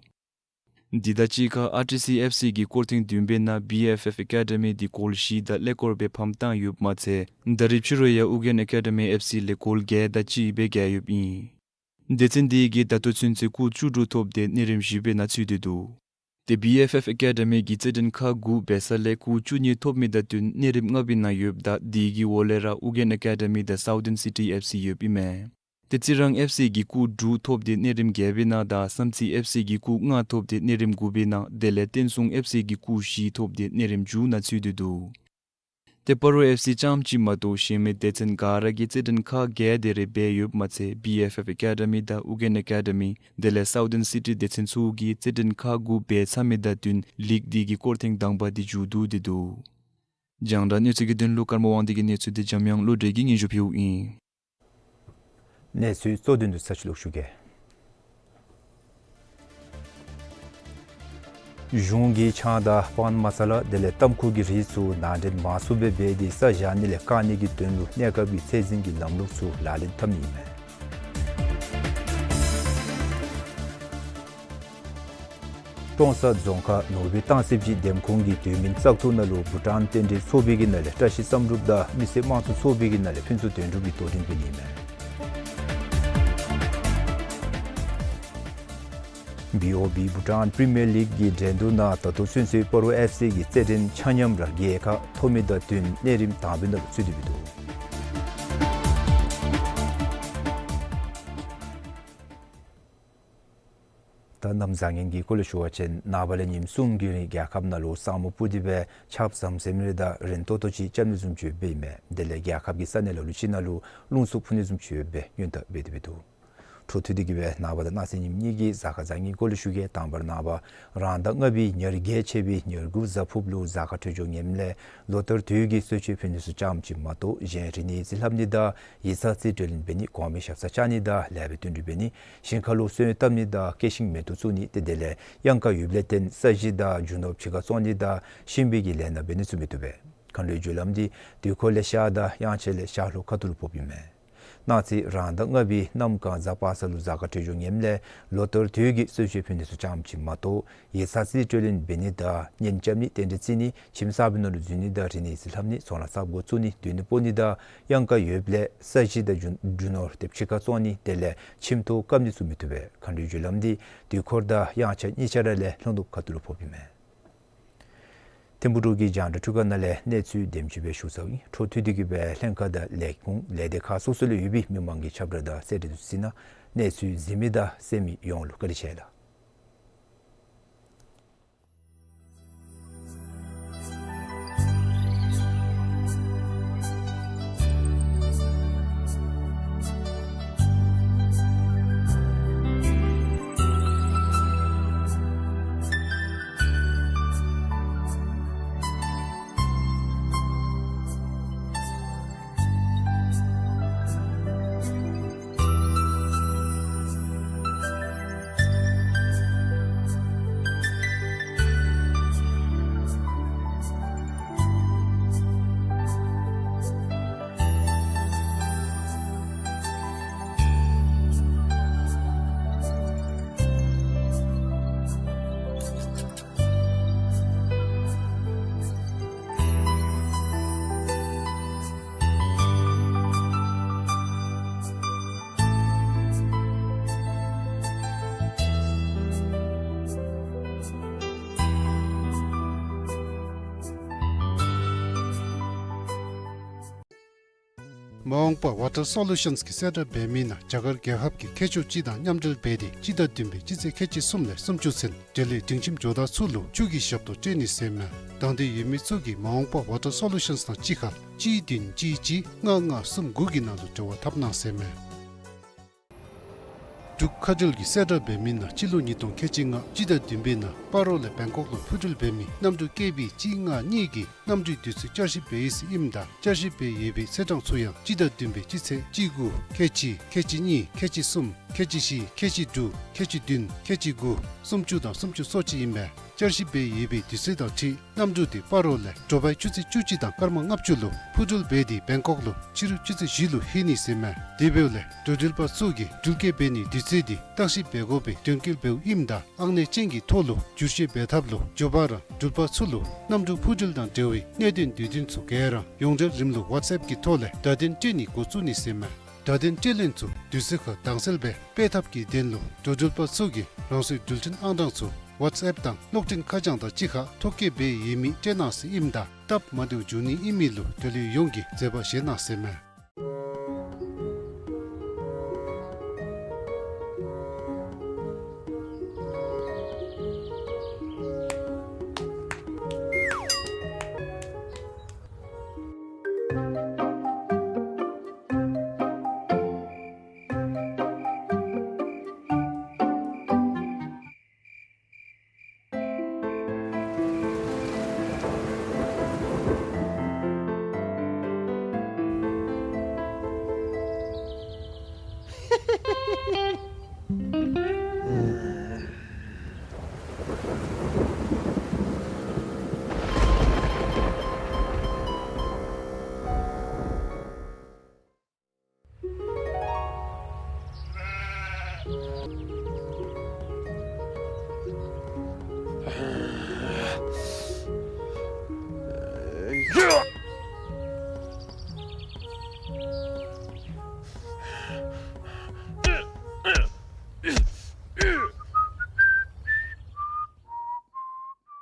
དེ་དང་གཅིག་ཁར་ཨར་ཊི་སི་ཨེཕ་སི་གིས་སྐོར་ཐེངས་བདུན་པའི་ནང་བི་ཨེཕ་ཨེཕ་ཨེ་ཀེ་ཌི་མི་འདི་གོལ་བཞི་དང་ཀླད་ཀོར་སྦེ་ཕམ་བཏང་ཡོདཔ་མ་ཚད་ད་རིས་ཕྱི་རུ་ཡང་ཨུ་རྒྱན་ཨེ་ཀེ་ཌི་མི་ཨེཕ་སི་ལས་གོལ་བརྒྱད་དང་གཅིག་སྦེ་རྒྱལ་ཡོདཔ་ཨིན། སྡེ་ཚན་འདི་གིས་ད་ལྟོ་ཚུན་ཚོད་སྐུགས་བཅུ་དྲུག་ཐོབ་སྟེ་གནས་རིམ་བཞི་པའི་ནང་ཚུད་དེ་འདུག། ཏེ་བི་ཨེཕ་ཨེཕ་ཨེ་ཀེ་ཌི་མི་གིས་རྩེད་འགྲན་ཁག་དགུ་འབད་ས་ལས་སྐུགས་བཅུ་གཉིས་ཐོབ་མི་དང་བསྟུན་གནས་རིམ་ལྔ་པའི་ནང་ཡོདཔ་ད་དེ་གི་འོག་ལས་ར་ཨུ་རྒྱན་ཨེ་ཀེ་ཌི་མི་དང་སའུ་ཐརན་སི་ཊི་ཨེཕ་སི་ཡོདཔ་ཨིན་མས། ཏེ་རྩི་རང་ཨེཕ་སི་གིས་སྐུགས་དྲུག་ཐོབ་སྟེ་གནས་རིམ་བརྒྱད་པའི་ནང་དང་བསམ་རྩེ་ཨེཕ་སི་གིས་སྐུགས་ལྔ་ཐོབ་སྟེ་གནས་རིམ་དགུ་པའི་ནང་དེ་ལས་བསྟན་སྲུང་ཨེཕ་སི་གིས་སྐུགས་བཞི་ཐོབ་སྟེ་གནས་རིམ་བཅུ་ནང་ཚུད་དེ་འདུག། ཏེ་སྤ་རོ་ཨེཕ་སི་རྐྱངམ་ཅིག་མ་གཏོགས་གཞན་མི་སྡེ་ཚན་ག་ར་གིས་རྩེད་འགྲན་ཁག་བརྒྱད་དེ་རེ་འབད་ཡོདཔ་མ་ཚད་བི་ཨེཕ་ཨེཕ་ཨེ་ཀེ་ཌི་མི་དང་ཨུ་རྒྱན་ཨེ་ཀེ་ཌི་མི་དེ་ལས་སའུ་ཐརན་སི་ཊི་སྡེ་ཚན་ཚུ་གིས་རྩེད་འགྲན་ཁག་དགུ་འབད་ཚར་མི་དང་བསྟུན་ལིག་འདི་གི་སྐོར་ཐེངས་དང་པ་འདི་མཇུག་བསྡུ་སྟེ་འདུག། རྒྱང་བསྒྲགས་གནས་ཚུལ་གྱི་དོན་ལུ་ཀརྨ་དབང་འདུས་ཀྱི་གནས་ཚུལ་འདི་འཇམ་དབྱངས་བློ་གྲོས་ཀྱིས་སྙན་ཞུ་ཕུལཝ་ཨིན། གནས་ཚུལ་གཙོ་དོན་དུ་ཚར་གཅིག་ལོག་ཞུ་གེ། གཞུང་གིས་ཆང་དང་པཱན་མ་ས་ལ་དེ་ལས་ཏམ་ཁུ་གི་རིགས་ཚུ་ནང་འདྲེན་མང་སུ་སྦེ་འབད་དེ་ས་བཞག་ནི་ལས་བཀག་ནི་གི་དོན་ལུ་གནས་སྐབས་ཀྱི་ཚད་འཛིན་གྱི་ལམ་ལུགས་ཚུ་ལག་ལེན་འཐབ་ནི་ཨིན་མས། ཀྲོང་གསར་རྫོང་ཁག་ནོར་བུའི་སྟང་སི་སྦྱིས་འདེམས་ཁོངས་ཀྱི་དོན་མིན་བཙག་འཐུ་ནང་ལུ་བྷུ་ཊཱན་རྟེན་འབྲེལ་ཚོགས་པའི་གི་ནང་ལས་བཀྲ་ཤིས་བསམ་གྲུབ་དང་མི་སེར་དམངས་གཙོ་ཚོགས་པའི་གི་ནང་ལས་ཕུན་ཚོགས་དོན་གྲུབ་ཀྱིས་དོ་འགྲན་འབད་ནི་ཨིན་མས། བི་ཨོ་བི་བྷུ་ཊཱན་པི་རི་མི་ཡར་ལིག་གི་འགྲན་བསྡུར་ནང་ད་ལྟོ་ཚུན་ཚོད་སྤ་རོ་ཨེཕ་སི་གིས་རྩེད་འགྲན་ཆ་མཉམ་ར་རྒྱལ་ཁ་ཐོབ་མི་དང་བསྟུན་གནས་རིམ་དང་པའི་ནང་ལུ་ཚུད་དེ་འདུག། ད་གནམ་བཟང་ངན་གྱི་སྐོར་ལས་ཞུ་བ་ཅིན་ནངས་པ་ལས་ཉིནམ་གསུམ་གྱི་རིང་རྒྱལ་ཁབ་ནང་ལུ་ས་སྨུག་སྤུབས་ཏེ་སྦེ་ཆརཔ་ཟམ་ཟིམ་རེ་དང་རན་ཏོག་ཏོ་ཅིག་རྐྱབ་ནི་བཟུམ་ཅིག་ཡོདཔ་ཨིན་མས། དེ་ལས་རྒྱལ་ཁབ་ཀྱི་ས་གནས་ལ་ལུ་ཅིག་ནང་ལུ་རླུང་འཚུབ་འཕུ་ནི་བཟུམ་ཅིག་ཡོདཔ་སྦེ་སྔོན་དཔག་འབད་དེ་འབད་དོ། འཕྲོ་མཐུད་དེ་གི་སྦེ་ནངས་པ་དང་གནངས་ཚེ་ཉིནམ་གཉིས་ཀྱི་གཟའ་སྐར་བཟང་ངན་སྐོར་ལས་ཞུ་གེ། དང་པ་ར་ནངས་པ་རང་ཟླ་ལྔ་པའི་ཉེར་བརྒྱད་ཆད་པའི་ཉེར་དགུ་གཟའ་ཕུརཔ་ལུ་གཟའ་སྐར་འཕྲོད་སྦྱོར་ངནམ་ལས་ལོ་ལྟར་དུས་ཀྱི་གསོལ་མཆོད་ཕུལ་ནི་ཚུ་ཙམ་ཅིག་མ་གཏོགས་གཞན་རིག་གནས་ཡིག་རྩིས་ལྷབ་ནི་དང་ཡིག་ཚང་རྩིས་སྤྲོད་ལེན་འབད་ནི་གོང་མའི་ཞབས་སར་བཅར་ནི་དང་ལེགས་པའི་བསྟུན་གྲོས་འབད་ནི་ཞིང་ཁར་ལུ་སོན་བཏབ་ནི་དང་སྐྱེ་ཤིང་མེ་ཏོག་བཙུགས་ནི་ཏེ་དེ་ལས་གཡང་ཁ་ཡོདཔ་ལས་བརྟེན་ས་གཞི་དང་རྒྱུ་ནོར་ཕྱི་ཁར་བཙོང་ནི་དང་ཤིང་པའི་གི་ལས་སྣ་འབད་ནི་ཚུ་མི་བཏུབ་པས། མཁའ་འགྲོའི་རྒྱུ་ལམ་འདི་དུས་འཁོར་ལས་ཤར་དང་དབྱངས་འཆར་ལས་ཤར་ལྷོ་ཁ་ཐུག་ལུ་ཕོགཔ་ཨིན་མས། གནངས་ཚེ་རང་ཟླ་ལྔ་པའི་གནམ་གང་གཟའ་པ་སངས་ལུ་གཟའ་སྐར་འཕྲོད་སྦྱོར་ངནམ་ལས་ལོ་ལྟར་དུས་ཀྱི་གསོལ་མཆོད་ཕུལ་ནི་ཚུ་ཙམ་ཅིག་མ་གཏོགས་ཡིག་ཚང་རྩིས་སྤྲོད་ལེན་འབད་ནི་དང་གཉེན་རྐྱབ་ནི་རྟེན་འབྲེལ་བརྩི་ནི་ཁྱིམ་གསརཔ་ནང་ལུ་འཛུལ་ནི་དང་རིག་གནས་ཡིག་རྩིས་ལྷབ་ནི་ཚོང་ར་གསརཔ་འགོ་བཙུགས་ནི་སྡོད་གནས་སྤོ་ནི་དང་གཡང་ཁ་ཡོདཔ་ལས་ས་གཞི་དང་རྒྱུ་རྒྱུ་ནོར་དེ་ཕྱི་ཁར་བཙོང་ནི་དེ་ལས་ཁྱིམ་ཐོག་བཀབ་ནི་ཚུ་མི་བཏུབ་པས། མཁའ་འགྲོའི་རྒྱུ་ལམ་འདི་དུས་འཁོར་དང་དབྱངས་འཆར་གཉིས་ཆ་ར་ལས་ལྷོ་ནུབ་ཁ་ཐུག་ལུ་ཕོགཔ་ཨིན་མས། ཐིམ་ཕུག་འབྲུག་གི་རྒྱང་བསྒྲགས་འཕྲུལ་ཁང་ནང་ལས་གནས་ཚུལ་དེམ་ཅིག་སྦེ་ཞུ་ཚརཝ་ཨིན། འཕྲོ་མཐུད་དེ་གི་སྦེ་ལྷན་ཁག་དང་ལས་ཁུངས་ལས་སྡེ་ཁག་སོ་སོ་ལུ་ཡོད་པའི་མི་མང་གི་ཁྱབ་བསྒྲགས་དང་གསལ་བསྒྲགས་ཚུ་གཟིགས་གནང་། གནས་ཚུལ་གཟིགས་མི་དང་གསན་མི་ཡོངས་ལུ་བཀའ་དྲིན་ཆེ་ལགས། མ་འོངས་པ་ཝ་ཊར་སོ་ལུ་ཤཱནསི་གི་གསལ་བསྒྲགས་འབད་མི་ནང་རྒྱ་གར་རྒྱལ་ཁབ་ཀྱི་མཁས་མཆོག་སྤྱི་དང་མཉམ་འབྲེལ་འབད་དེ་སྤྱི་ཟླ་བདུན་པའི་སྤྱི་ཚེས་ཁལ་གཅིག་གསུམ་ལས་སུམ་ཅུ་ཚུན་འབྲེལ་ཡོད་སྒྲིང་ཁྱིམ་ཇོ་བདག་ཚུ་ལུ་ཆུ་གི་ཞབས་ཏོག་སྤྲོད་ནི་ཟེར་མས། དང་འདོད་ཡོད་མི་ཚུ་གིས་མ་འོངས་པ་ཝ་ཊར་སོ་ལུ་ཤཱནསི་དང་གཅིག་ཁར་གཅིག་བདུན་གཅིག་གཅིག་ལྔ་ལྔ་གསུམ་དགུ་གི་ནང་ལུ་འབྲེལ་བ་འཐབ་གནང་ཟེར་མས། འབྲུག་ཁ་བྲལ་གྱི་གསལ་བསྒྲགས་འབད་མི་ནང་སྤྱི་ལོ་ཉིས་སྟོང་ཁལ་གཅིག་ལྔ་སྤྱི་ཟླ་བདུན་པའི་ནང་སྤ་རོ་ལས་བེང་ཀོག་ལུ་འཕུར་འགྲུལ་འབད་མི་གནམ་གྲུ་ཀེ་བི་གཅིག་ལྔ་གཉིས་ཀྱི་གནམ་གྲུའི་དུས་ཚོད་བསྐྱར་ཞིབ་འབད་ཡི་ཟེར་ཨིནམ་ད་བསྐྱར་ཞིབ་འབད་ཡོད་པའི་ཚེས་གྲངས་ཚུ་ཡང་སྤྱི་ཟླ་བདུན་པའི་སྤྱི་ཚེས་གཅིག་དགུ་ཁལ་གཅིག་ཁལ་གཅིག་གཉིས་ཁལ་གཅིག་གསུམ་ཁལ་གཅིག་བཞི་ཁལ་གཅིག་དྲུག་ཁལ་གཅིག་བདུན་ཁལ་གཅིག་དགུ་སུམ་ཅུ་དང་སུམ་ཅུ་སོ་གཅིག་ཨིན་པས། བསྐྱར་ཞིབ་འབད་ཡོད་པའི་དུས་ཚོད་དང་འཁྲིལ་གནམ་གྲུ་དེ་སྤ་རོ་ལས་དྲོ་པའི་ཆུ་ཚོད་བཅུ་གཅིག་དང་སྐར་མ་ལྔ་བཅུ་ལུ་འཕུར་འགྲུལ་འབད་དེ་བེང་ཀོག་ལུ་ཕྱི་རུ་ཆུ་ཚོད་བཞི་ལུ་ལྷོད་ནི་ཟེར་མས། དེ་འབདཝ་ལས་འགྲོ་འགྲུལ་པ་ཚུ་གིས་འགྲུལ་སྐྱེལ་འབད་ནིའི་དུས་ཚོད་དེ་བརྟག་ཞིབ་འབད་དགོ་པའི་དོན་འཁྱོལ་འབདཝ་ཨིནམ་ད་ཨང་གནས་ཅན་གྱི་ཐོག་ལུ་བསྒྱུར་བཅོས་འབད་ཐབས་ལུ་མགྱོགས་པ་ར་འགྲུལ་པ་ཚུ་ལུ་གནམ་གྲུ་འཕུར་འགྲུལ་དང་འབྲེལ་བའི་གནད་དོན་དུས་སྟོན་ཚུ་ག་ར་ཡོངས་འབྲེལ་རིམ་ལུགས་ཝཊས་ཨེཔ་གི་ཐོག་ལས་བརྡ་དོན་སྤྲོད་ནི་འགོ་བཙུགས་ནི་ཟེར་མས། བརྡ་དོན་སྤྲོད་ལེན་ཚུ་དུས་ཚོད་ཁར་དྭངས་གསལ་སྦེ་སྤེལ་ཐབས་ཀྱི་དོན་ལུ་འགྲོ་འགྲུལ་པ་ཚུ་གིས་རང་སོའི་འགྲུལ་འཕྲིན་ཨང་གྲངས་ཚུ་ཝཊས་ཨེཔ་དང་གློག་འཕྲིན་ཁ་བྱང་དང་གཅིག་ཁར་ཐོ་བཀོད་འབད་ཡོད་མི་སྤྲོད་གནང་ཟེར་ཨིནམ་ད་སྟབས་མ་བདེཝ་འབྱུང་ནི་ཨིན་མི་ལུ་འབྲེལ་ཡོད་ཡོངས་ཀྱིས་བཟོད་པ་བཞེས་གནང་ཟེར་མས།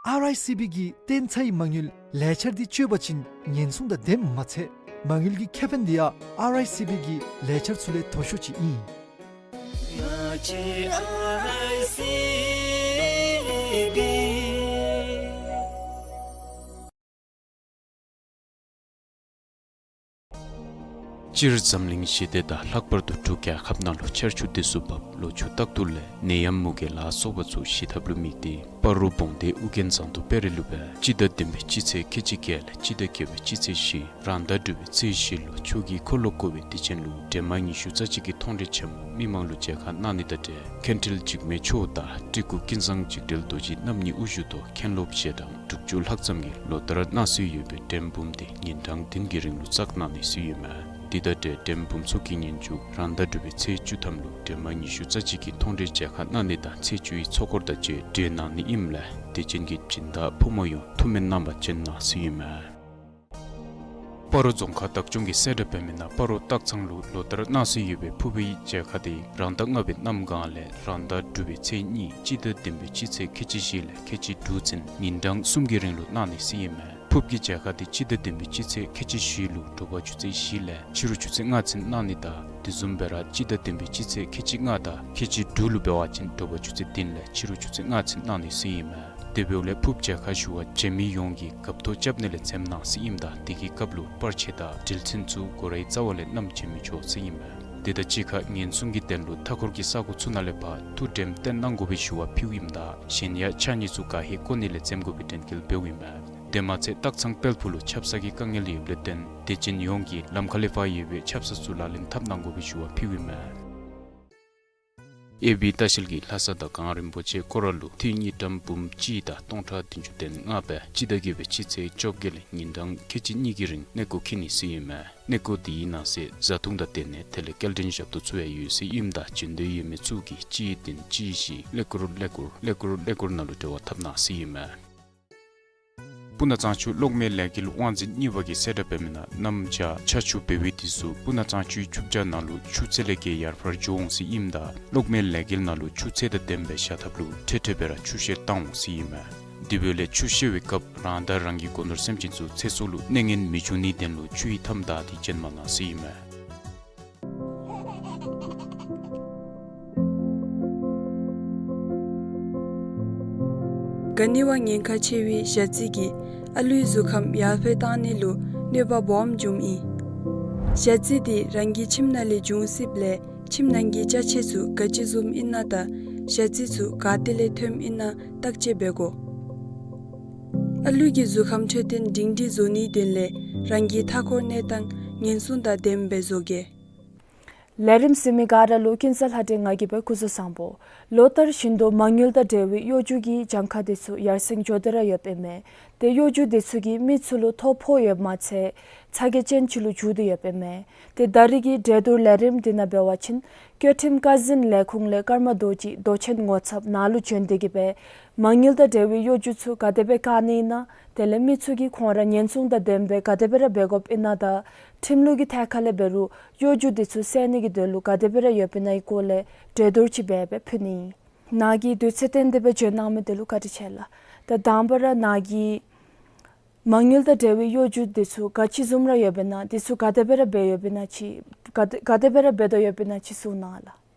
ཨར་ཨའི་སི་བི་གི་གཏན་ཚའི་མ་དངུལ་ལས་འཆར་འདི་སྤྱོད་པ་ཅིན་ཉེན་སྲུང་དང་དེ་མ་ཚད་མ་དངུལ་གྱི་ཁེ་ཕན་འདི་ཡང་ཨར་ཨའི་སི་བི་གི་ལས་འཆར་ཚུ་ལས་མཐོ་ཤོས་ཅིག་ཨིན། སྤྱིར་འཛམ་གླིང་ཞི་བདེ་དང་ལྷག་པར་དུ་འབྲུག་རྒྱལ་ཁབ་ནང་ལུ་ཆར་ཆུ་དུས་སུ་བབས། ལོ་ཕྱུགས་རྟག་ཏུ་ལེགས། ནད་ཡམས་མུ་གེ་ལ་སོགས་པ་ཚུ་ཞི་ཐབས་ལུ་དམིགས་ཏེ་སྤ་རོ་བོང་སྡེ་ཨུ་རྒྱན་ཟངས་མདོག་དཔལ་རི་ལུ་སྦེ་སྤྱི་ཟླ་བདུན་པའི་སྤྱི་ཚེས་ཁལ་གཅིག་བརྒྱད་ལས་སྤྱི་ཟླ་བརྒྱད་པའི་སྤྱི་ཚེས་བཞི་རང་ཟླ་དྲུག་པའི་ཚེས་བཞི་ལུ་ཆོས་ཀྱི་འཁོར་ལོ་བསྐོར་བའི་དུས་ཆེན་ལུ་སྒྲོལ་མ་ཉི་ཤུ་རྩ་གཅིག་གི་མཐོང་གྲོལ་ཆེན་མོ་མི་མང་ལུ་མཇལ་ཁ་གནང་ནི་དང་འབྲེལ་མཁན་ཁྲིལ་འཇིགས་མེད་མཆོག་དང་སྤྲུལ་སྐུ་ཀུན་བཟང་འཇིགས་བྲལ་རྡོ་རྗེ་རྣམ་གཉིས་དབུ་བཞུགས་ཐོག་མཁན་སློབ་ཞལ་གྲངས་དྲུག་ཅུ་ལྷག་ཙམ་གྱིས་ལོ་ལྟར་གནང་སྲོལ་ཡོད་པའི་སྒྲོལ་འབུམ་དེ་ཉིན་གྲངས་བདུན་གྱི་རིང་ལུ་བསགས་གནང་ནི་སྲོལ་ཡོད་མས། དེ་དང་འབྲེལ་སྒྲོལ་འབུམ་ཚོགས་ཀྱི་ཉིན་མཇུག་རང་ཟླ་དྲུག་པའི་ཚེས་བཅུ་ཐམ་ལུ་སྒྲོལ་མ་ཉི་ཤུ་རྩ་གཅིག་གི་མཐོང་གྲོལ་མཇལ་ཁ་གནང་ནི་དང་ཚེས་བཅུའི་ཚོགས་འཁོར་དང་བཅས་གྲོལ་གནང་ནི་ཨིནམ་ལས་དུས་ཆེན་གྱི་སྦྱིན་བདག་ཕོ་མོ་ཡོངས་ཐུགས་སྨོན་གནང་བར་བྱོན་གནང་ཟེར་ཨིན་མས། སྤ་རོ་རྫོང་ཁག་བདག་སྐྱོང་གི་གསལ་བསྒྲགས་འབད་མི་ནང་སྤ་རོ་སྟག་ཚང་ལུ་ལོ་ལྟར་གནང་སྲོལ་ཡོད་པའི་ཕུར་བུའི་མཇལ་ཁ་དེ་རང་ཟླ་ལྔ་པའི་གནམ་གང་ལས་རང་ཟླ་དྲུག་པའི་ཚེས་གཉིས་སྤྱི་ཟླ་བདུན་པའི་སྤྱི་ཚེས་ཁལ་གཅིག་བཞི་ལས་ཁལ་གཅིག་དྲུག་ཚུན་ཉིན་གྲངས་གསུམ་གྱི་རིང་ལུ་གནང་ནི་ཟེར་ཨིན་མས། ཕུརཔ་གི་མཇལ་ཁ་དེ་སྤྱི་ཟླ་བདུན་པའི་སྤྱི་ཚེས་ཁལ་གཅིག་བཞི་ལུ་དྲོ་པ་ཆུ་ཚོད་བཞི་ལས་ཕྱི་རུ་ཆུ་ཚོད་ལྔ་ཚུན་གནང་ནི་དང་དེ་བཟུམ་སྦེ་ར་སྤྱི་ཟླ་བདུན་པའི་སྤྱི་ཚེས་ཁལ་གཅིག་ལྔ་དང་ཁལ་གཅིག་དྲུག་ལུ་འབད་བ་ཅིན་དྲོ་པ་ཆུ་ཚོད་བདུན་ལས་ཕྱི་རུ་ཆུ་ཚོད་ལྔ་ཚུན་གནང་ནི་ཟེར་ཨིན་མས། དེ་འབདཝ་ལས་ཕུརཔ་མཇལ་ཁ་ཞུ་བར་བྱོན་མི་ཡོངས་ཀྱིས་རྒཔ་ཐོ་རྐྱབ་ནི་ལས་འཛེམ་གནང་ཟེར་ཨིནམ་ད་དེ་གི་སྐབས་ལུ་པར་ཆས་དང་འགྲུལ་ཆས་ཚུ་སྒོ་རའི་རྩ་བ་ལས་བསྣམས་བྱོན་མི་ཆོག་ཟེར་ཨིན་མས། དེ་དང་གཅིག་ཁར་ཉེན་སྲུང་གི་དོན་ལུ་མཐའ་འཁོར་གྱི་ས་གོ་ཚུ་ནང་ལས་ཕར་ཐུགས་དྲནམ་བསྟན་གནང་དགོ་པའི་ཞུ་བ་ཕུལཝ་ཨིནམ་ད་གཞན་ཡང་ཕྱགས་སྙིགས་ཚུ་ག་ཧེ་བཀོ་ནི་ལས་འཛེམ་དགོ་པའི་དྲན་སྐུལ་འབདཝ་ཨིན་མས། དེ་མ་ཚད་སྟག་ཚང་དཔལ་ཕུག་ལུ་ཆབ་གསང་གི་དཀའ་ངལ་ཡོདཔ་ལས་བརྟེན་དད་ཅན་ཡོངས་ཀྱིས་ལམ་ཁ་ལས་ཕར་ཡོད་པའི་ཆབ་གསང་ཚུ་ལག་ལེན་འཐབ་གནང་དགོ་པའི་ཞུ་བ་ཕུལཝ་ཨིན་མས། ཨེ་བི་ལྟ་བཤལ་གྱིས་ལྷ་ས་དང་གངས་རིན་པོ་ཆེ་སྐོར་ར་ལུ་འཐུས་དངུལ་ཀྲམ་འབུམ་གཅིག་དང་སྟོང་ཕྲག་བདུན་ཅུ་དོན་ལྔ་སྦེ་སྤྱི་ཟླ་བརྒྱད་པའི་སྤྱི་ཚེས་བཅོ་བརྒྱད་ལས་ཉིན་གྲངས་ཁལ་གཅིག་གཉིས་ཀྱི་རིང་གནས་སྐོར་འཁྱིད་ནི་ཟེར་ཨིན་མས། གནས་སྐོར་དེའི་ནང་གསེས་བཟའ་འཐུང་དང་སྡོད་གནས་དེ་ལས་སྐྱེལ་འདྲེན་ཞབས་ཏོག་ཚུ་ཡང་ཡོད་ཟེར་ཨིནམ་ད་བྱོན་འདོད་ཡོད་མི་ཚུ་གིས་གཅིག་བདུན་གཅིག་བཞི་ཀླད་ཀོར་ཀླད་ཀོར་ཀླད་ཀོར་ཀླད་ཀོར་ནང་ལུ་འབྲེལ་བ་འཐབ་གནང་ཟེར་ཨིན་མས། སྤུ་ན་གཙང་ཆུ་གློག་མེ་ལས་འགུལ་དབང་འཛིན་གཉིས་པ་གི་གསལ་བསྒྲགས་འབད་མི་ནང་གནམ་བྱཱར་ཆར་ཆུ་འབེལ་བའི་དུས་སུ་སྤུ་ན་གཙང་ཆུའི་ཆུ་བྱཱ་ནང་ལུ་ཆུ་ཚད་ལས་བརྒལ་ཡར་འཕར་འགྱོ་འོང་ཟེར་ཨིནམ་ད་གློག་མེ་ལས་འགུལ་ནང་ལུ་ཆུ་ཚད་དང་ལྡནམ་སྦེ་བཞག་ཐབས་ལུ་འཕྲལ་འཕྲལ་སྦེ་ར་ཆུ་བཤལ་བཏང་འོང་ཟེར་ཨིན་མས། དེ་འབདཝ་ལས་ཆུ་བཤལ་བའི་སྐབས་རང་དང་རང་གི་སྒོ་ནོར་སེམས་ཅན་ཚུ་ཚེ་སྲོག་ལུ་གནོད་ངན་མི་འབྱུང་ནིའི་དོན་ལུ་ཆུ་ཡི་མཐའམ་བདའ་སྟེ་བྱོན་མ་གནང་ཟེར་ཨིན་མས། ག་ནི་བ་ཉེན་ཁ་ཆེ་བའི་ཞ་རྩི་གིས་ཨ་ལུའི་གཟུགས་ཁམས་ཡར་འཕེལ་བཏང་ནི་ལུ་གནོད་པ་སྦོམ་འབྱུངམ་ཨིན། ཞ་རྩི་དེ་རང་གི་ཁྱིམ་ནང་ལས་འབྱུང་སྲིདཔ་ལས་ཁྱིམ་ནང་གི་ཅ་ཆས་ཚུ་ག་ཅི་བཟུམ་ཨིན་ན་དང་ཞ་རྩི་ཚུ་ག་ཏེ་ལས་ཐོནམ་ཨིན་ན་བརྟག་དཔྱད་འབད་དགོ། ཨ་ལུ་གི་གཟུགས་ཁམས་འཕྲོད་བསྟེན་སྒྲིང་སྒྲིང་བཟོ་ནིའི་དོན་ལས་རང་གི་མཐའ་འཁོར་གནས་སྟངས་ཉེན་སྲུང་དང་ལྡནམ་སྦེ་བཟོ་གེ། ལས་རིམ་གཟིགས་མི་ག་ར་ལུ་ཀུན་བཟང་ལྷ་སྒྲོན་ང་གིས་སྦེ་སྐུ་གཟུགས་བཟང་པོ། ལོ་ལྟར་བཞིན་དུ་མ་དངུལ་དང་འབྲེལ་བའི་གཡོ་སྒྱུ་གི་གྱངས་ཁ་དེ་ཚུ་ཡར་སེང་འགྱོ་སྟེ་ར་ཡོདཔ་ཨིན་མས། ཏེ་གཡོ་སྒྱུ་དེ་ཚུ་གིས་མི་ཚུ་ལུ་ཐོ་ཕོག་ཡོདཔ་མ་ཚད་ཚ་གྱང་ཅན་ཅིག་ལུ་འགྱུར་ཏེ་ཡོདཔ་ཨིན་མས། ཏེ་ད་རེས་ཀྱི་གྲོས་བསྡུར་ལས་རིམ་འདི་ནང་འབད་བ་ཅིན་བཅའ་ཁྲིམས་བཀའ་འཛིན་ལས་ཁུངས་ལས་ཀརྨ་རྡོ་རྗེ་མདོ་ཆེན་ངོ་ཚབ་ནཱ་ལུ་བྱོན་ཏེ་གིས་སྦེ་མ་དངུལ་དང་འབྲེལ་བའི་གཡོ་སྒྱུ་ཚུ་ག་དེ་སྦེ་བཀག་ནི་ཨིན་ན། དེ་ལས་མི་ཚུ་གིས་ཁོང་ར་ཉེན་སྲུང་དང་ལྡནམ་སྦེ་ག་དེ་སྦེ་ར་འབད་དགོཔ་ཨིན་ན་དང་ཁྲིམས་ལུགས་ཀྱི་ཐད་ཁ་ལས་འབད་རུང་གཡོ་སྒྱུ་དེ་ཚུ་བསལ་ནི་གི་དོན་ལུ་ག་དེ་སྦེ་ར་ཡོདཔ་ཨིན་ན་གི་སྐོར་ལས་གྲོས་བསྡུར་ཅིག་འབད་སྦེ་ཕུལ་ནི་ཨིན། ནཱ་གིས་དུས་ཚོད་བཏོན་ཏེ་སྦེ་བྱོན་གནང་མི་དེ་ལུ་བཀའ་དྲིན་ཆེ་ལགས། ད་དང་པ་ར་ནཱ་གིས་མ་དངུལ་དང་འབྲེལ་བའི་གཡོ་སྒྱུ་དེ་ཚུ་ག་ཅི་བཟུམ་ར་ཡོདཔ་ཨིན་ན་དེ་ཚུ་ག་དེ་སྦེ་ར་འབད་ཡོདཔ་ཨིན་ན་ཅིག་ག་དེ་ག་དེ་སྦེ་ར་འབད་དོ་ཡོདཔ་ཨིན་ན་ཅིག་གསུང་གནང་ལགས།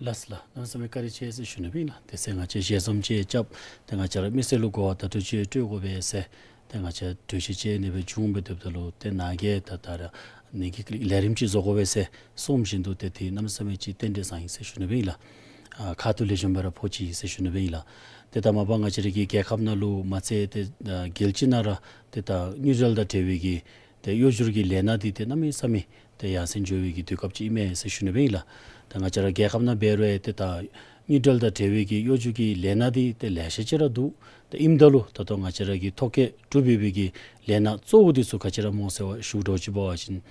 ལགས་སོ་ལགས། གནམ་མེད་ས་མེད་བཀའ་དྲིན་ཆེ་ཟེར་ཞུ་ནི་སྦེ་ཨིན་ལགས། དེ་ཚེ་ང་བཅས་ཞལ་འཛོམས་ཅིག་རྐྱབ་སྟེ་ང་བཅས་ར་མི་སེར་ལུ་གོ་བ་བརྡ་སྤྲོད་ཅིག་སྤྲོད་དགོ་པས་ཟེར་ཏེ་ང་བཅས་གྲོས་གཞི་ཅིག་ཨ་ནི་སྦེ་བྱུང་སྦེ་སྡོདཔ་ད་ལུ་ཏེ་ནཱ་གིས་ད་ད་ར་ནི་གི་ལས་རིམ་ཅིག་བཟོ་དགོ་པས་ཟེར་གསུངམ་བཞིན་དུ་ཏེ་དེ་གནམ་མེད་ས་མེད་ཅིག་རྟེན་འབྲེལ་བཟང་ཡི་ཟེར་ཞུ་ནི་སྦེ་ཨིན་ལགས། ཨ་ཁ་ཐུག་ལེགས་ཤོམ་སྦེ་ར་ཕོག་ཅི་ཟེར་ཞུ་ནི་སྦེ་ཨིན་ལགས། ཏེ་ད་མ་པ་ང་བཅས་ར་གི་རྒྱལ་ཁབ་ནང་ལུ་མ་ཚད་ཏེ་ཨ་རྒྱལ་སྤྱི་ནང་ར་ཏེ་ད་དངུལ་འབྲེལ་དང་འབྲེལ་བའི་གི་ཏེ་གཡོ་སྒྱུ་གི་ལས་སྣ་འདི་ཏེ་གནམ་མེད་ས་མེད་ཏེ་ཡར་སེང་འགྱོ་བའི་གི་དུས་སྐབས་ཅིག་ཨིན་མས་ཟེར་ཞུ་ནི་སྦེ་ཨིན་ལགས། ད་ང་བཅས་ར་རྒྱལ་ཁབ་ནང་འབད་རུང་ཏེ་ད་དངུལ་འབྲེལ་དང་འབྲེལ་བའི་གི་གཡོ་སྒྱུ་གི་ལས་སྣ་འདི་ཏེ་ལེ་ཤ་ཅིག་ར་འདུག། ཏེ་ཨིནམ་ད་ལུ་ད་ལྟོ་ང་བཅས་ར་གི་ཐོ་བཀོད་གྲུབ་ཡོད་པའི་གི་ལས་སྣ་གཙོ་བོ་འདི་ཚུ་ག་ཅི་ར་སྨོ་ཟེར་བ་ཞུ་དོ་ཅིག་འབད་བ་ཅིན་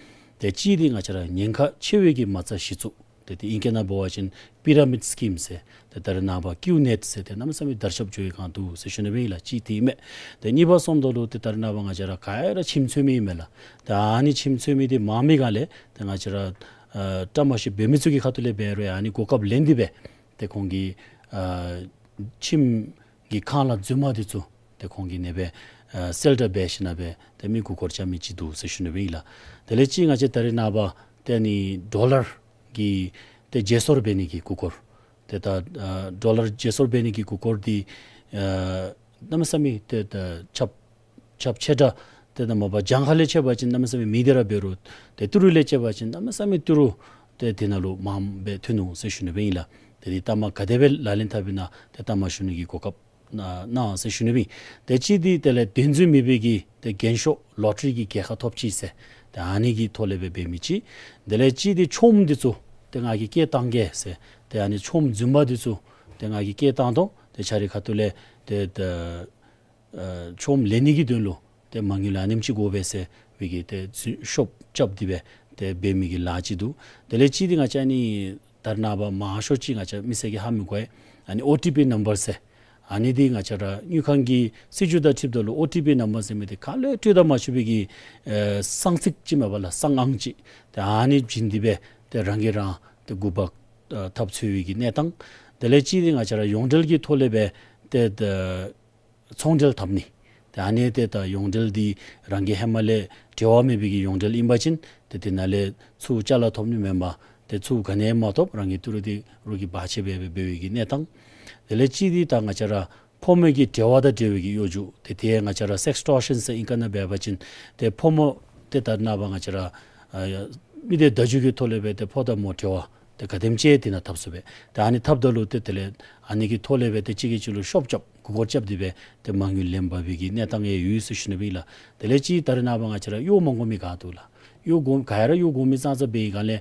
ཏེ་གཅིག་འདི་ང་བཅས་ར་ཉེན་ཁ་ཆེ་བའི་གི་མ་རྩ་གཞི་བཙུགས། ཏེ་དེ་ཨིང་སྐད་ནང་འབད་བ་ཅིན་པི་ར་མིཌ་སི་ཀིམ་ཟེར་ཏེ་ད་རེས་ནངས་པ་ཀིའུ་ནེཊ་ཟེར་ཏེ་གནམ་མེད་ས་མེད་དར་ཁྱབ་འགྱོ་བའི་སྒང་འདུག་ཟེར་ཞུ་ནི་སྦེ་ཨིན་ལགས། གཅིག་དེ་ཨིན་མས། ཏེ་གཉིས་པ་སོངམ་ད་ལུ་ཏེ་ད་རེས་ནངས་པ་ང་བཅས་ར་ག་ར་ཁྱིམ་མཚེས་མི་ཨིན་མས་ལགས། ཏེ་ཨ་ནི་ཁྱིམ་མཚེས་མི་འདི་མང་མི་སྒང་ལས་ཏེ་ང་བཅས་ར་ཨ་བཀྲ་མ་ཤིས་འབད་མི་ཚུ་གི་ཁ་ཐུག་ལས་འབད་རུང་ཨ་ནི་གོ་སྐབས་ལེན་ཏེ་སྦེ་ཏེ་ཁོང་གི་ཨ་ཁྱིམ་གྱི་ཁང་གླ་རྫུན་མ་འདི་ཚུ་ཏེ་ཁོང་གིས་ཨ་ནི་སྦེ་ཨ་གསལ་བསྒྲགས་འབད་ཞིནམ་ལས་སྦེ་ཏེ་མི་མགུ་སྐོར་རྐྱབ་མི་ཅིག་འདུག་ཟེར་ཞུ་ནི་སྦེ་ཨིན་ལགས། དེ་ལས་གཅིག་ང་བཅས་ད་རེས་ནངས་པ་ཏེ་ཨ་ནི་ཌོ་ལར་གྱི་ཏེ་བརྗེ་སོར་འབད་ནི་གི་མགུ་སྐོར་ ཏེ་ད་ཨ་ཌོ་ལར་བརྗེ་སོར་འབད་ནི་གི་མགུ་སྐོར་འདི་ཨ་གནམ་མེད་ས་མེད་ཏེ་ད་ཁྱབ་ཁྱབ་ཆེ་དྲགས་ཏེ་ད་མ་པ་གྱངས་ཁ་ལས་ཕྱེ་བ་ཅིན་གནམ་མེད་ས་མེད་མེད་དེ་ར་འབད་རུང་ཏེ་ཏི་རུ་ལས་ཕྱེ་བ་ཅིན་གནམ་མེད་ས་མེད་ཏི་རུ་ཏེ་དེ་ནང་ལུ་མངམ་སྦེ་ཐོན་ནུག་ཟེར་ཞུ་ནི་སྦེ་ཨིན་ལགས། ཏེ་འདི་ལྟ་མ་ག་དེ་སྦེ་ལག་ལེན་འཐབ་ཨིན་ན་ཏེ་ལྟ་མ་ཞུ་ནི་གི་གོ་སྐབས་གནང་ཟེར་ཞུ་ནི་སྦེ་ཨིན། ཏེ་གཅིག་འདི་དེ་ལས་བདེན་རྫུན་མེད་པའི་གི་ཏེ་རྒྱན་ཤོག་ལོ་ཊ་རི་གི་རྒྱལ་ཁ་ཐོབ་ཅི་ཟེར་ཏེ་ཨ་ནི་གི་ཐོག་ལས་སྦེ་འབད་མི་ཅིག། དེ་ལས་གཅིག་འདི་ཆོས་མོ་འདི་ཚུ་ཏེ་ང་གིས་སྐད་བཏང་གེ་ཟེར་ཏེ་ཨ་ནི་ཆོས་མོ་རྫུན་མ་འདི་ཚུ་ཏེ་ང་གིས་སྐད་བཏང་དོ། ཏེ་ཁྱོད་རའི་ཁ་ཐུག་ལས་ཏེ་ཏེ་ཨ་ཆོས་མོ་ལེན་ནི་གི་དོན་ལུ་ཏེ་མ་དངུལ་ཨ་ནེམ་ཅིག་དགོ་པས་ཟེར་བའི་གི་ཏེ་ཤོབ་རྐྱབ་སྟེ་སྦེ་ཏེ་འབད་མི་གི་ལཱ་ཅིག་འདུག། དེ་ལས་གཅིག་འདི་ང་བཅས་ཨ་ནི་ད་རེས་ནངས་པ་མང་ཤོས་ཅིག་ང་བཅས་མི་སེར་གྱིས་ཧ་མི་གོ་བས། ཨ་ནི་ཨོ་ཊི་པི་ནམ་བར་ཟེར་ཨ་ནི་འདི་ང་བཅས་ར་དངུལ་ཁང་གི་སྲིད་བྱུས་དང་འཁྲིལཝ་ད་ལུ་ཨོ་ཊི་པི་ནམ་བར་ཟེར་མི་འདི་ག་ལུ་ཡང་སྤྲོད་ད་མ་ཆོག་པའི་གི་ཨེ་གསང་ཚིག་ཅིག་མས་པ་ལགས། གསང་ཨང་ཅིག། ཏེ་ཨ་ནི་བྱིན་ཏེ་སྦེ་ཏེ་རང་གིས་རང་ཏེ་འགུག་པ་ཨ་འཐབ་ཚུགས་པའི་གི་གནས་སྟངས། དེ་ལས་གཅིག་འདི་ང་བཅས་ར་ཡོངས་འབྲེལ་གྱི་ཐོག་ལས་སྦེ་ཏེ་ཏེ་ཚོང་འབྲེལ་འཐབ་ནི། ཏེ་ཨ་ནི་ཏེ་ད་ཡོངས་འབྲེལ་འདི་རང་གི་ཧེ་མ་ལས་འབྲེལ་བ་མེད་པའི་གི་ཡོངས་འབྲེལ་ཨིན་པ་ཅིན་ཏེ་དེ་ནང་ལས་ཚུར་ཅ་ལ་ཐོབ་ནི་མེན་པར་ཏེ་ཚུར་ག་ནི་ཡང་མ་ཐོབ། རང་གི་ཏི་རུ་འདི་རོགས་ཀྱིས་འབག་ཆི་འབད་འབད་འབད་བའི་གི་གནས་སྟངས། དེ་ལས་གཅིག་འདི་ད་ང་བཅས་ར་ཕོ་མོ་གི་འབྲེལ་བ་དང་འབྲེལ་བའི་གི་གཡོ་སྒྱུ། ཏེ་དེ་ང་བཅས་ར་སེགས་ཊོར་ཤཱན་ཟེར་ཨིང་སྐད་ནང་འབད་བ་ཅིན་ཏེ་ཕོ་མོ་ཏེ་ད་རེས་ནངས་པ་ང་བཅས་ར་ཨ་མི་སྡེ་བརྡ་བརྒྱུད་ཀྱི་ཐོག་ལས་སྦེ་ཏེ་ཕོ་དང་མོ་འབྲེལ་བ་ཏེ་ག་དེམ་ཅིག་དེ་ནང་འཐབ་ཚུགས་པས། ཏེ་ཨ་ནི་འཐབ་ད་ལུ་ཏེ་དེ་ལས་ཨ་ནི་གི་ཐོག་ལས་སྦེ་ཏེ་གཅིག་གིས་གཅིག་ལུ་ཤོབ་རྐྱབ་མགུ་སྐོར་རྐྱབ་སྟེ་སྦེ་ཏེ་མ་དངུལ་ལེན་འབག་པའི་གི་གནས་སྟངས་ཡང་ཡོད་ཟེར་ཞུ་ནི་སྦེ་ཨིན་ལགས། དེ་ལས་གཅིག་ད་རེས་ནངས་པ་ང་བཅས་ར་གཡོག་མ་དགོ་མི་ག་འདུག་ལགས། གཡོག་དགོ་ག་ར་གཡོག་དགོ་མི་ཙང་ཙང་འབད་བའི་སྒང་ལས་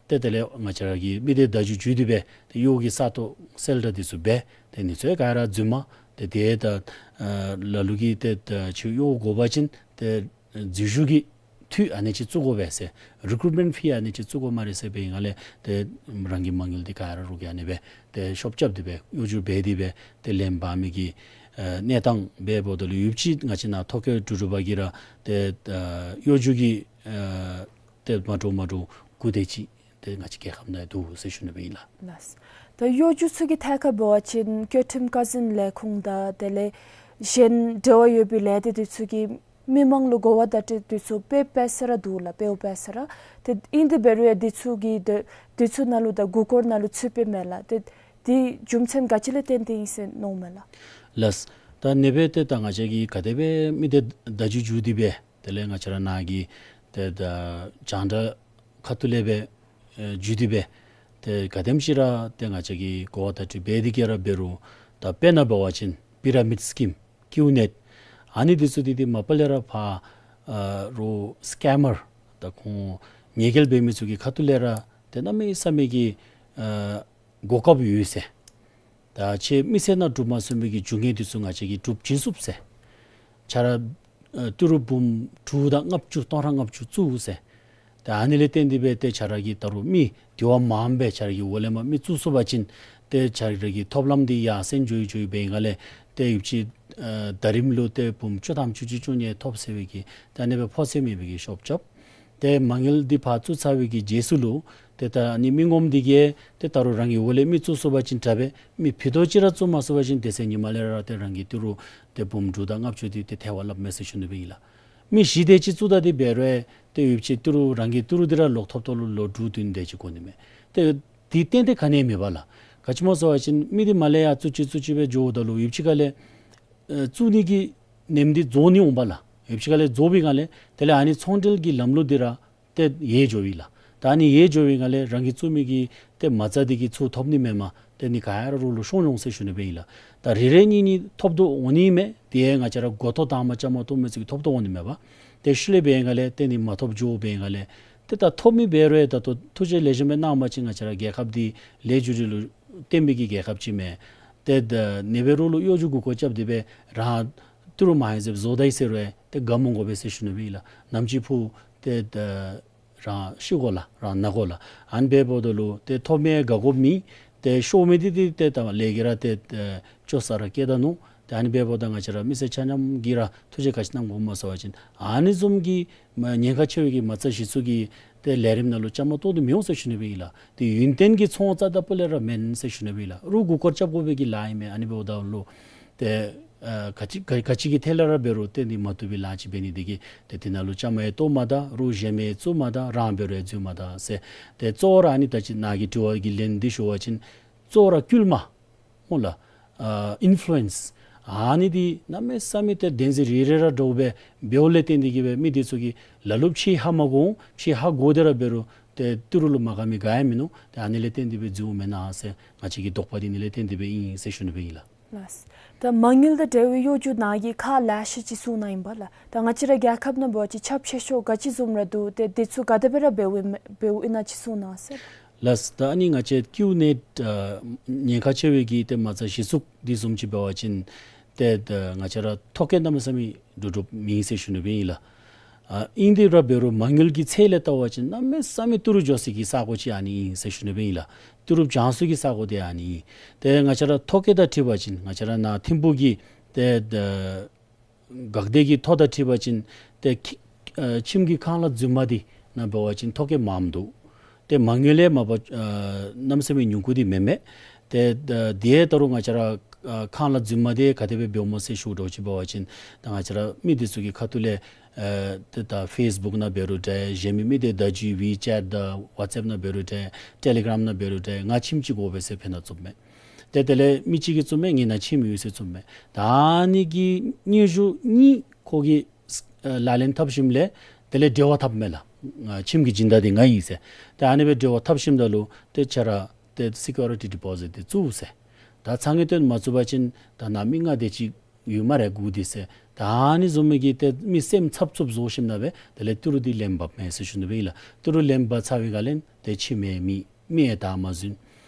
ཏེ་དེ་ལས་ང་བཅས་ར་གི་མི་སྡེ་བརྡ་བརྒྱུད་བརྒྱུད་དེ་སྦེ་ཏེ་གཡོག་གི་ས་སྟོང་གསལ་བསྒྲགས་འདི་ཚུ་འབད། ཏེ་ཨ་ནི་ཚུ་ག་ར་རྫུན་མ། ཏེ་དེ་ད་ཨ་ལ་ལུ་གིས་ཏེ་ད་ཁྱོད་གཡོག་དགོ་པ་ཅིན་ཏེ་འཛུལ་ཞུགས་ཀྱི་འཐུས་ཨ་ནི་ཅིག་བཙུགས་དགོ་པས་ཟེར། རི་ཀུ་རུཊ་མེནཊ་ཕི་ཨ་ནི་ཅིག་བཙུགས་དགོ་སྨ་རེ་ཟེར་འབད་བའི་སྒང་ལས་ཏེ་རང་གི་མ་དངུལ་འདི་ག་ར་རོགས་ཀྱིས་ཨ་ནི་སྦེ་ཏེ་ཤོབ་རྐྱབ་སྟེ་སྦེ་གཡོ་སྒྱུ་འབད་དེ་སྦེ་ཏེ་ལེན་འབག་མི་གི་ཨ་གནས་སྟངས་འབདཝ་ད་ལུ་ཡུདཔ་ཅིག་ང་བཅས་ནཱ་ཐོ་བཀོད་གྲུབ་གྲུབ་པ་གིས་ར་ཏེ་ཨ་གཡོ་སྒྱུ་གི་ཨ་ཏེ་མ་འདྲཝ་མ་འདྲཝ་དགུ་དེ་ཅིག་ཏེ་ང་བཅས་རྒྱལ་ཁབ་ནང་འདུག་ཟེར་ཞུ་ནི་སྦེ་ཨིན་ལགས། ལགས། ད་གཡོ་སྒྱུ་ཚུ་གི་ཐད་ཁར་འབད་བ་ཅིན་སྐྱོར་ཁྲིམས་ཀ་འཛིན་ལས་ཁུངས་དང་དེ་ལས་གཞན་འབྲེལ་བ་ཡོད་པའི་ལས་སྡེ་འདི་ཚུ་གིས་མི་མང་ལུ་གོ་བ་བརྡ་སྤྲོད་འདི་ཚུ་འབད་འབད་ས་ར་འདུག་ལགས། འབདཝ་འབད་ས་ར། ཏེ་ཨིན་དེ་འབད་རུང་ཡང་འདི་ཚུ་གི་འདི་འདི་ཚུ་ནང་ལུ་ད་མགུ་སྐོར་ནང་ལུ་ཚུད་པའི་མས་ལགས། ཏེ་འདི་རྒྱུ་མཚན་ག་ཅི་ལས་བརྟེན་ཏེ་ཨིན་ཟེར་མནོཝ་མས་ལགས། ལགས། ད་ཨ་ནི་སྦེ་ཏེ་ད་ང་བཅས་ཀྱིས་ག་དེ་སྦེ་མི་སྡེ་བརྡ་བརྒྱུད་བརྒྱུད་དེ་སྦེ་དེ་ལས་ང་བཅས་ར་ནཱ་གི་ཏེ་ད་རྒྱང་བསྒྲགས་ཁ་ཐུག་ལས་སྦེ་ཨེ་བརྒྱུད་དེ་སྦེ་ཏེ་ག་དེམ་ཅིག་ར་ཏེ་ང་བཅས་ཀྱིས་གོ་བ་བརྡ་སྤྲོད་འབད་དེ་གི་ར་འབད་རུང་ད་དཔེར་ན་འབད་བ་ཅིན་པི་ར་མིཌ་སི་ཀིམ་ཀིའུ་ནེཊ་ཨ་ནི་འདི་ཚུ་འདི་ཏེ་མ་པ་ལས་ར་ཕར་ཨ་རོགས་སི་ཀེམ་མར་ད་ཁོང་ཉེས་འགེལ་འབད་མི་ཚུ་གི་ཁ་ཐུག་ལས་ར་ཏེ་གནམ་མེད་ས་མེད་ཀྱི་ཨ་གོ་སྐབས་ཡོད་ཟེར། ད་ཁྱེད་མི་སེར་ནང་སྒྲུབ་མ་ཚུགས་མི་གི་རྒྱུ་དངོས་འདི་ཚུ་ང་བཅས་ཀྱིས་སྒྲུབ་བྱིན་ཚུགས་ཟེར། ཁྱོད་ར་ཨ་ཏི་རུ་འབུམ་དྲུག་དང་ལྔ་བཅུ་སྟོང་ཕྲག་ལྔ་བཅུ་བཙུགས་ཟེར། ད་ཨ་ནི་ལས་བརྟེན་ཏེ་སྦེ་ཏེ་ཁྱོད་ར་གིས་ད་རུང་མི་དེ་བ་མངམ་སྦེ་ཁྱོད་ར་གི་འོག་ལས་མར་མི་བཙུགས་ཚུགས་པ་ཅིན་ཏེ་ཁྱོད་ར་གི་ཐོབ་ལམ་འདི་ཡར་སེང་འགྱོ་ཡི་འགྱོ་ཡི་འབད་བའི་སྒང་ལས་ཏེ་ཡུདཔ་ཅིག་ཨ་ཟླ་རིམ་ལུ་ཏེ་འབུམ་བཅུ་ཐམ་བཅུ་གཅིག་བཅུ་གཉིས་ཐོབ་ཟེར་བའི་གི་ད་ཨ་ནི་སྦེ་ཕོག་ཚད་མེད་པའི་གི་ཤོབ་རྐྱབ། ཏེ་མ་དངུལ་འདི་ཕར་བཙུགས་ཚར་བའི་གི་རྗེས་སུ་ལུ་ཏེ་ད་ཨ་ནི་མི་ངོམ་འདི་གིས་ཏེ་ད་རུང་རང་གི་འོག་ལས་མི་བཙུགས་ཚུགས་པ་ཅིན་དྲག་པས། མི་ཕུད་རྡོག་ཅིག་ར་བཙུགས་མ་ཚུགས་པ་ཅིན་དེ་ཚེ་ཉིནམ་ལས་ར་ཏེ་རང་གི་ཏི་རུ་ཏེ་འབུམ་དྲུག་དང་ལྔ་བཅུ་འདི་ཏེ་ཐལ་བར་བརླགཔ་མས་ཟེར་ཞུ་ནི་སྦེ་ཨིན་ལགས། མི་བཞི་དེ་ཅིག་བཙུགས་ད་དེ་འབད་རུང་ཏེ་ཡུདཔ་ཅིག་ཏི་རུ་རང་གི་ཏི་རུ་འདི་ར་ལོག་ཐོབ་ཐོབ་ལུ་ལོ་དྲུག་བདུན་དེ་ཅིག་འགོར་ནི་མས། ཏེ་དེ་ཏན་ཏན་ག་ནི་ཡང་མེད་པ་ལགས། ག་ཅི་སྨོ་ཟེར་བ་ཅིན་མི་འདི་མར་ལས་ཡར་བཙུགས་ཅི་བཙུགས་ཅི་སྦེ་འགྱོཝ་ད་ལུ་ཡུདཔ་ཅིག་ཁ་ལས་ཨེ་བཙུགས་ནི་གི་ནེམ་འདི་རྫོགས་ནི་འོང་པ་ལགས། ཡུདཔ་ཅིག་ཁ་ལས་རྫོགས་པའི་སྒང་ལས་དེ་ལས་ཨ་ནི་ཚོང་འབྲེལ་གྱི་ལམ་ལུགས་འདི་ར་ཏེ་ཡལ་འགྱོ་བས་ལགས། ད་ཨ་ནི་ཡལ་འགྱོ་བའི་སྒང་ལས་རང་གིས་བཙུགས་མི་གི་ཏེ་མ་རྩ་འདི་གིས་ཚུར་ཐོབ་ནི་མེན་པར་ཏེ་ཨ་ནི་ག་ར་རོགས་ལུ་ཤོར་འོང་ཟེར་ཞུ་ནི་སྦེ་ཨིན་ལགས། ད་རེ་རེ་གཉིས་གཉིས་ཐོབ་དོ་འོང་ནི་མས། དེ་ཡང་ང་བཅས་ར་འགོ་ཐོག་དང་པ་བཅའ་མར་གཏོགས་མི་ཚུ་གིས་ཐོབ་དོ་འོང་ནི་མས་པ། ཏེ་ཤུལ་ལས་འབད་བའི་སྒང་ལས་ཏེ་ཨ་ནི་མ་ཐོབ་འགྱོ་བའི་སྒང་ལས་ཏེ་ད་ཐོབ་མི་འབད་རུང་ད་ལྟོ་ཐུགས་རྗེ་ལེགས་ཤོམ་སྦེ་གནང་བ་ཅིན་ང་བཅས་ར་རྒྱལ་ཁབ་འདི་ལེགས་བཅོས་རིག་ལུ་བརྟེན་པའི་གི་རྒྱལ་ཁབ་ཅིག་མས། ཏེ་ད་ཨ་ནི་སྦེ་རོགས་ལུ་གཡོ་སྒྱུ་མགུ་སྐོར་རྐྱབ་སྟེ་སྦེ་རང་ཏི་རུ་མ་ཧེ་ཟེབ་བཟོ་ད་ཡི་ཟེར་རུང་ཏེ་དགའ་མི་དགོ་པས་ཟེར་ཞུ་ནི་སྦེ་ཨིན་ལགས། ནམ་ཅིག་ཕུགས་ཏེ་ད་རང་ཤི་དགོ་ལགས། རང་ན་དགོ་ལགས། ཨ་ནི་འབདཝ་ད་ལུ་ཏེ་ཐོབ་མི་དགའ་དགོཔ་མེད། ཏེ་ཤོར་མི་འདི་འདི་ཏེ་ད་ལས་ཀྱིས་ར་ཏེ་ཨེ་སྐྱོ་ས་ར་སྐྱེད་ད་ནུག། ཏེ་ཨ་ནི་འབདཝ་ད་ང་བཅས་ར་མི་སེར་ཆ་མཉམ་གྱིས་ར་ཐུགས་རྗེ་ག་ཅི་གནང་དགོཔ་སྨོ་ཟེར་བ་ཅིན་ཨ་ནི་བཟུམ་གྱི་མ་ཉེན་ཁ་ཆེ་བའི་གི་མ་རྩ་གཞི་བཙུགས་ཀྱི་ཏེ་ལས་རིམ་ནང་ལུ་བཅའ་མར་གཏོགས་ཏེ་མི་འོང་ཟེར་ཞུ་ནི་སྦེ་ཨིན་ལགས། ཏེ་ཡུན་བརྟན་གྱི་ཚོང་རྩ་དང་པོ་ལས་ར་མེན་ཟེར་ཞུ་ནི་སྦེ་ཨིན་ལགས། རོགས་མགུ་སྐོར་རྐྱབ་དགོ་པའི་གི་ལཱ་ཨིན་མས། ཨ་ནི་འབདཝ་ད་ལུ་ཏེ་ཨ་ག་ཅི་ག་ག་ཅི་གི་ཐད་ལས་ར་འབད་རུང་ཏེ་ཨ་ནི་མ་བཏུབ་པའི་ལཱ་ཅིག་འབད་ནི་འདི་གིས་ཏེ་དེ་ནང་ལུ་བཅའ་མར་ཡང་གཏོགས་མ་ད། རོགས་གཞན་མི་བཙུགས་མ་ད། རང་འབད་རུང་ཡང་བཙུགས་མ་ད་ཟེར། ཏེ་གཙོ་བོ་ར་ཨ་ནི་ད་ཅི་ནཱ་གི་དྲི་བ་གི་ལན་འདི་ཞུ་བ་ཅིན་ གཙོ་བོ་ར་སྐུལ་མ་སྨོ་ལགས། ཨ་ཨིན་ཕུ་ལུ་ཨེནསི་ཨ་ནི་འདི་གནམ་མེད་ས་མེད་ཏེ་བདེན་རྫུན་རེ་རེ་ར་འདྲཝ་སྦེ་འབདཝ་ལས་བརྟེན་ཏེ་གིས་སྦེ་མི་འདི་ཚུ་གིས་ལ་ལུ་ཕྱི་ཧ་མ་གོ་འོང་། ཕྱི་ཧ་གོ་སྟེ་ར་འབད་རུང་ཏེ་ཏི་རུ་ལུ་མ་དགའ་མི་ག་ཡང་མིན་ནུག། ཏེ་ཨ་ནི་ལས་བརྟེན་ཏེ་སྦེ་འཛོལཝ་མེན་ན་ཟེར་ང་བཅས་ཀྱི་དོགས་པ་འདི་ཨ་ནི་ལས་བརྟེན་ཏེ་སྦེ་ཨིན་ཟེར་ཞུ་ནི་སྦེ་ཨིན་ལགས། ལགས། ད་མ་དངུལ་དང་འབྲེལ་བའི་གཡོ་སྒྱུ་ནང་གི་ཁག་ལེ་ཤ་ཅིག་གསུངས་གནང་ཡི་པ་ལགས། ད་ང་བཅས་ར་རྒྱལ་ཁབ་ནང་འབད་བ་ཅིན་ཁྱབ་ཆེ་ཤོས་ག་ཅི་བཟུམ་ར་འདུག། ཏེ་འདི་ཚུ་ག་དེ་སྦེ་ར་འབདཝ་ཨིན་འབདཝ་ཨིན་ན་ཅིག་གསུངས་གནང་ཟེར། ལགས། ད་ཨ་ནི་ང་བཅས་ཀྱི་ཨ་ནི་ཨ་ཉེན་ཁ་ཆེ་བའི་གི་ཏེ་མ་རྩ་གཞི་བཙུགས་འདི་བཟུམ་ཅིག་འབད་བ་ཅིན་ཏེ་ད་ང་བཅས་ར་ཐོ་བཀོད་གནམ་མེད་ས་མེད་འདྲོག་འདྲོགཔ་མེད་ཟེར་ཞུ་ནི་སྦེ་ཨིན་ལགས། ཨ་ཨིན་ཏེ་ར་འབད་རུང་མ་དངུལ་གྱི་ཚད་ལས་བལྟ་བ་ཅིན་གནམ་མེད་ས་མེད་ཏི་རུ་འགྱོ་སའི་གི་ས་གོ་ཅིག་ཨ་ནི་ཨིན་ཟེར་ཞུ་ནི་སྦེ་ཨིན་ལགས། ཏི་རུ་བྱང་སའི་གི་ས་གོ་འདི་ཨ་ནི་ཨིན། ཏེ་ང་བཅས་ར་ཐོ་བཀོད་དང་འཁྲིལ་བ་ཅིན་ང་བཅས་ར་ནཱ་ཐིམ་ཕུག་གི་ཏེ་ད་འགག་སྡེ་གི་ཐོ་དང་འཁྲིལ་བ་ཅིན་ཏེ་ཁྱི་ཨ་ཁྱིམ་གྱི་ཁང་གླ་རྫུན་མ་འདི་ནང་འབད་བ་ཅིན་ཐོ་བཀོད་མངམ་འདུག། ཏེ་མ་དངུལ་ལས་མ་པ་ཨ་གནམ་མེད་ས་མེད་ཉུང་ཀུ་འདི་མེན་མས། ཏེ་ད་དེ་ལྟ་རུང་ང་བཅས་ར་ཨ་ཁང་གླ་རྫུན་མ་འདི་ག་དེ་སྦེ་འབདཝ་སྨོ་ཟེར་ཞུ་དོ་ཅིག་འབད་བ་ཅིན་ད་ང་བཅས་ར་མི་འདི་ཚུ་གི་ཁ་ཐུག་ལས་ཨ་ཏེ་ད་ཕེསི་བུཀ་ནང་འབད་རུང་འདྲ། གཞན་མི་མི་སྡེ་བརྡ་བརྒྱུད་ཝི་ཅེཊ་དང་ཝཊས་ཨེཔ་ནང་འབད་རུང་འདྲ། ཊེ་ལི་གརམ་ནང་འབད་རུང་འདྲ། ང་ཁྱིམ་ཅིག་དགོ་པས་ཟེར་ཕར་ནང་བཙུགསཔ་མས། ཏེ་དེ་ལས་མི་གཅིག་གིས་བཙུགསཔ་མས། ངེའི་ནང་ཁྱིམ་ཡོད་ཟེར་བཙུགསཔ་མས། ད་ཨ་ནི་གི་སྙན་ཞུ་གཉིས་ཁོ་གིས་ཨ་ལག་ལེན་འཐབ་ཞིནམ་ལས་དེ་ལས་འབྲེལ་བ་འཐབ་མས་ལགས། ཨ་ཁྱིམ་གྱི་སྦྱིན་བདག་འདི་ང་ཨིན་ཟེར། ཏེ་ཨ་ནི་སྦེ་འབྲེལ་བ་འཐབ་ཞིནམ་ད་ལུ་ཏེ་ཁྱོད་ར་ཏེ་སི་ཀིའུ་རི་ཊི་ཌི་པོ་ཟིཊ་འདི་བཙུགས་ཟེར། ད་ཚ་ངེས་བཏོན་མ་བཙུགས་པ་ཅིན་ད་ནཱ་མི་ལྔ་དེ་ཅིག་ཡོད་སྨ་རེ་སྒུག་སྟེ་ཟེར། ད་ཨ་ནི་བཟུམ་མའི་གི་ཏེ་མི་སེམས་འཚབ་འཚུབ་བཟོ་ཞིནམ་ལས་སྦེ་དེ་ལས་ཏི་རུ་འདི་ལེན་འབགཔ་མས་ཟེར་ཞུ་ནི་སྦེ་ཨིན་ལགས། ཏི་རུ་ལེན་འབག་ཚར་བའི་སྒང་ལས་ཏེ་ཁྱིམ་ཡང་མེད། མི་ཡང་བདའ་མ་ཟུན།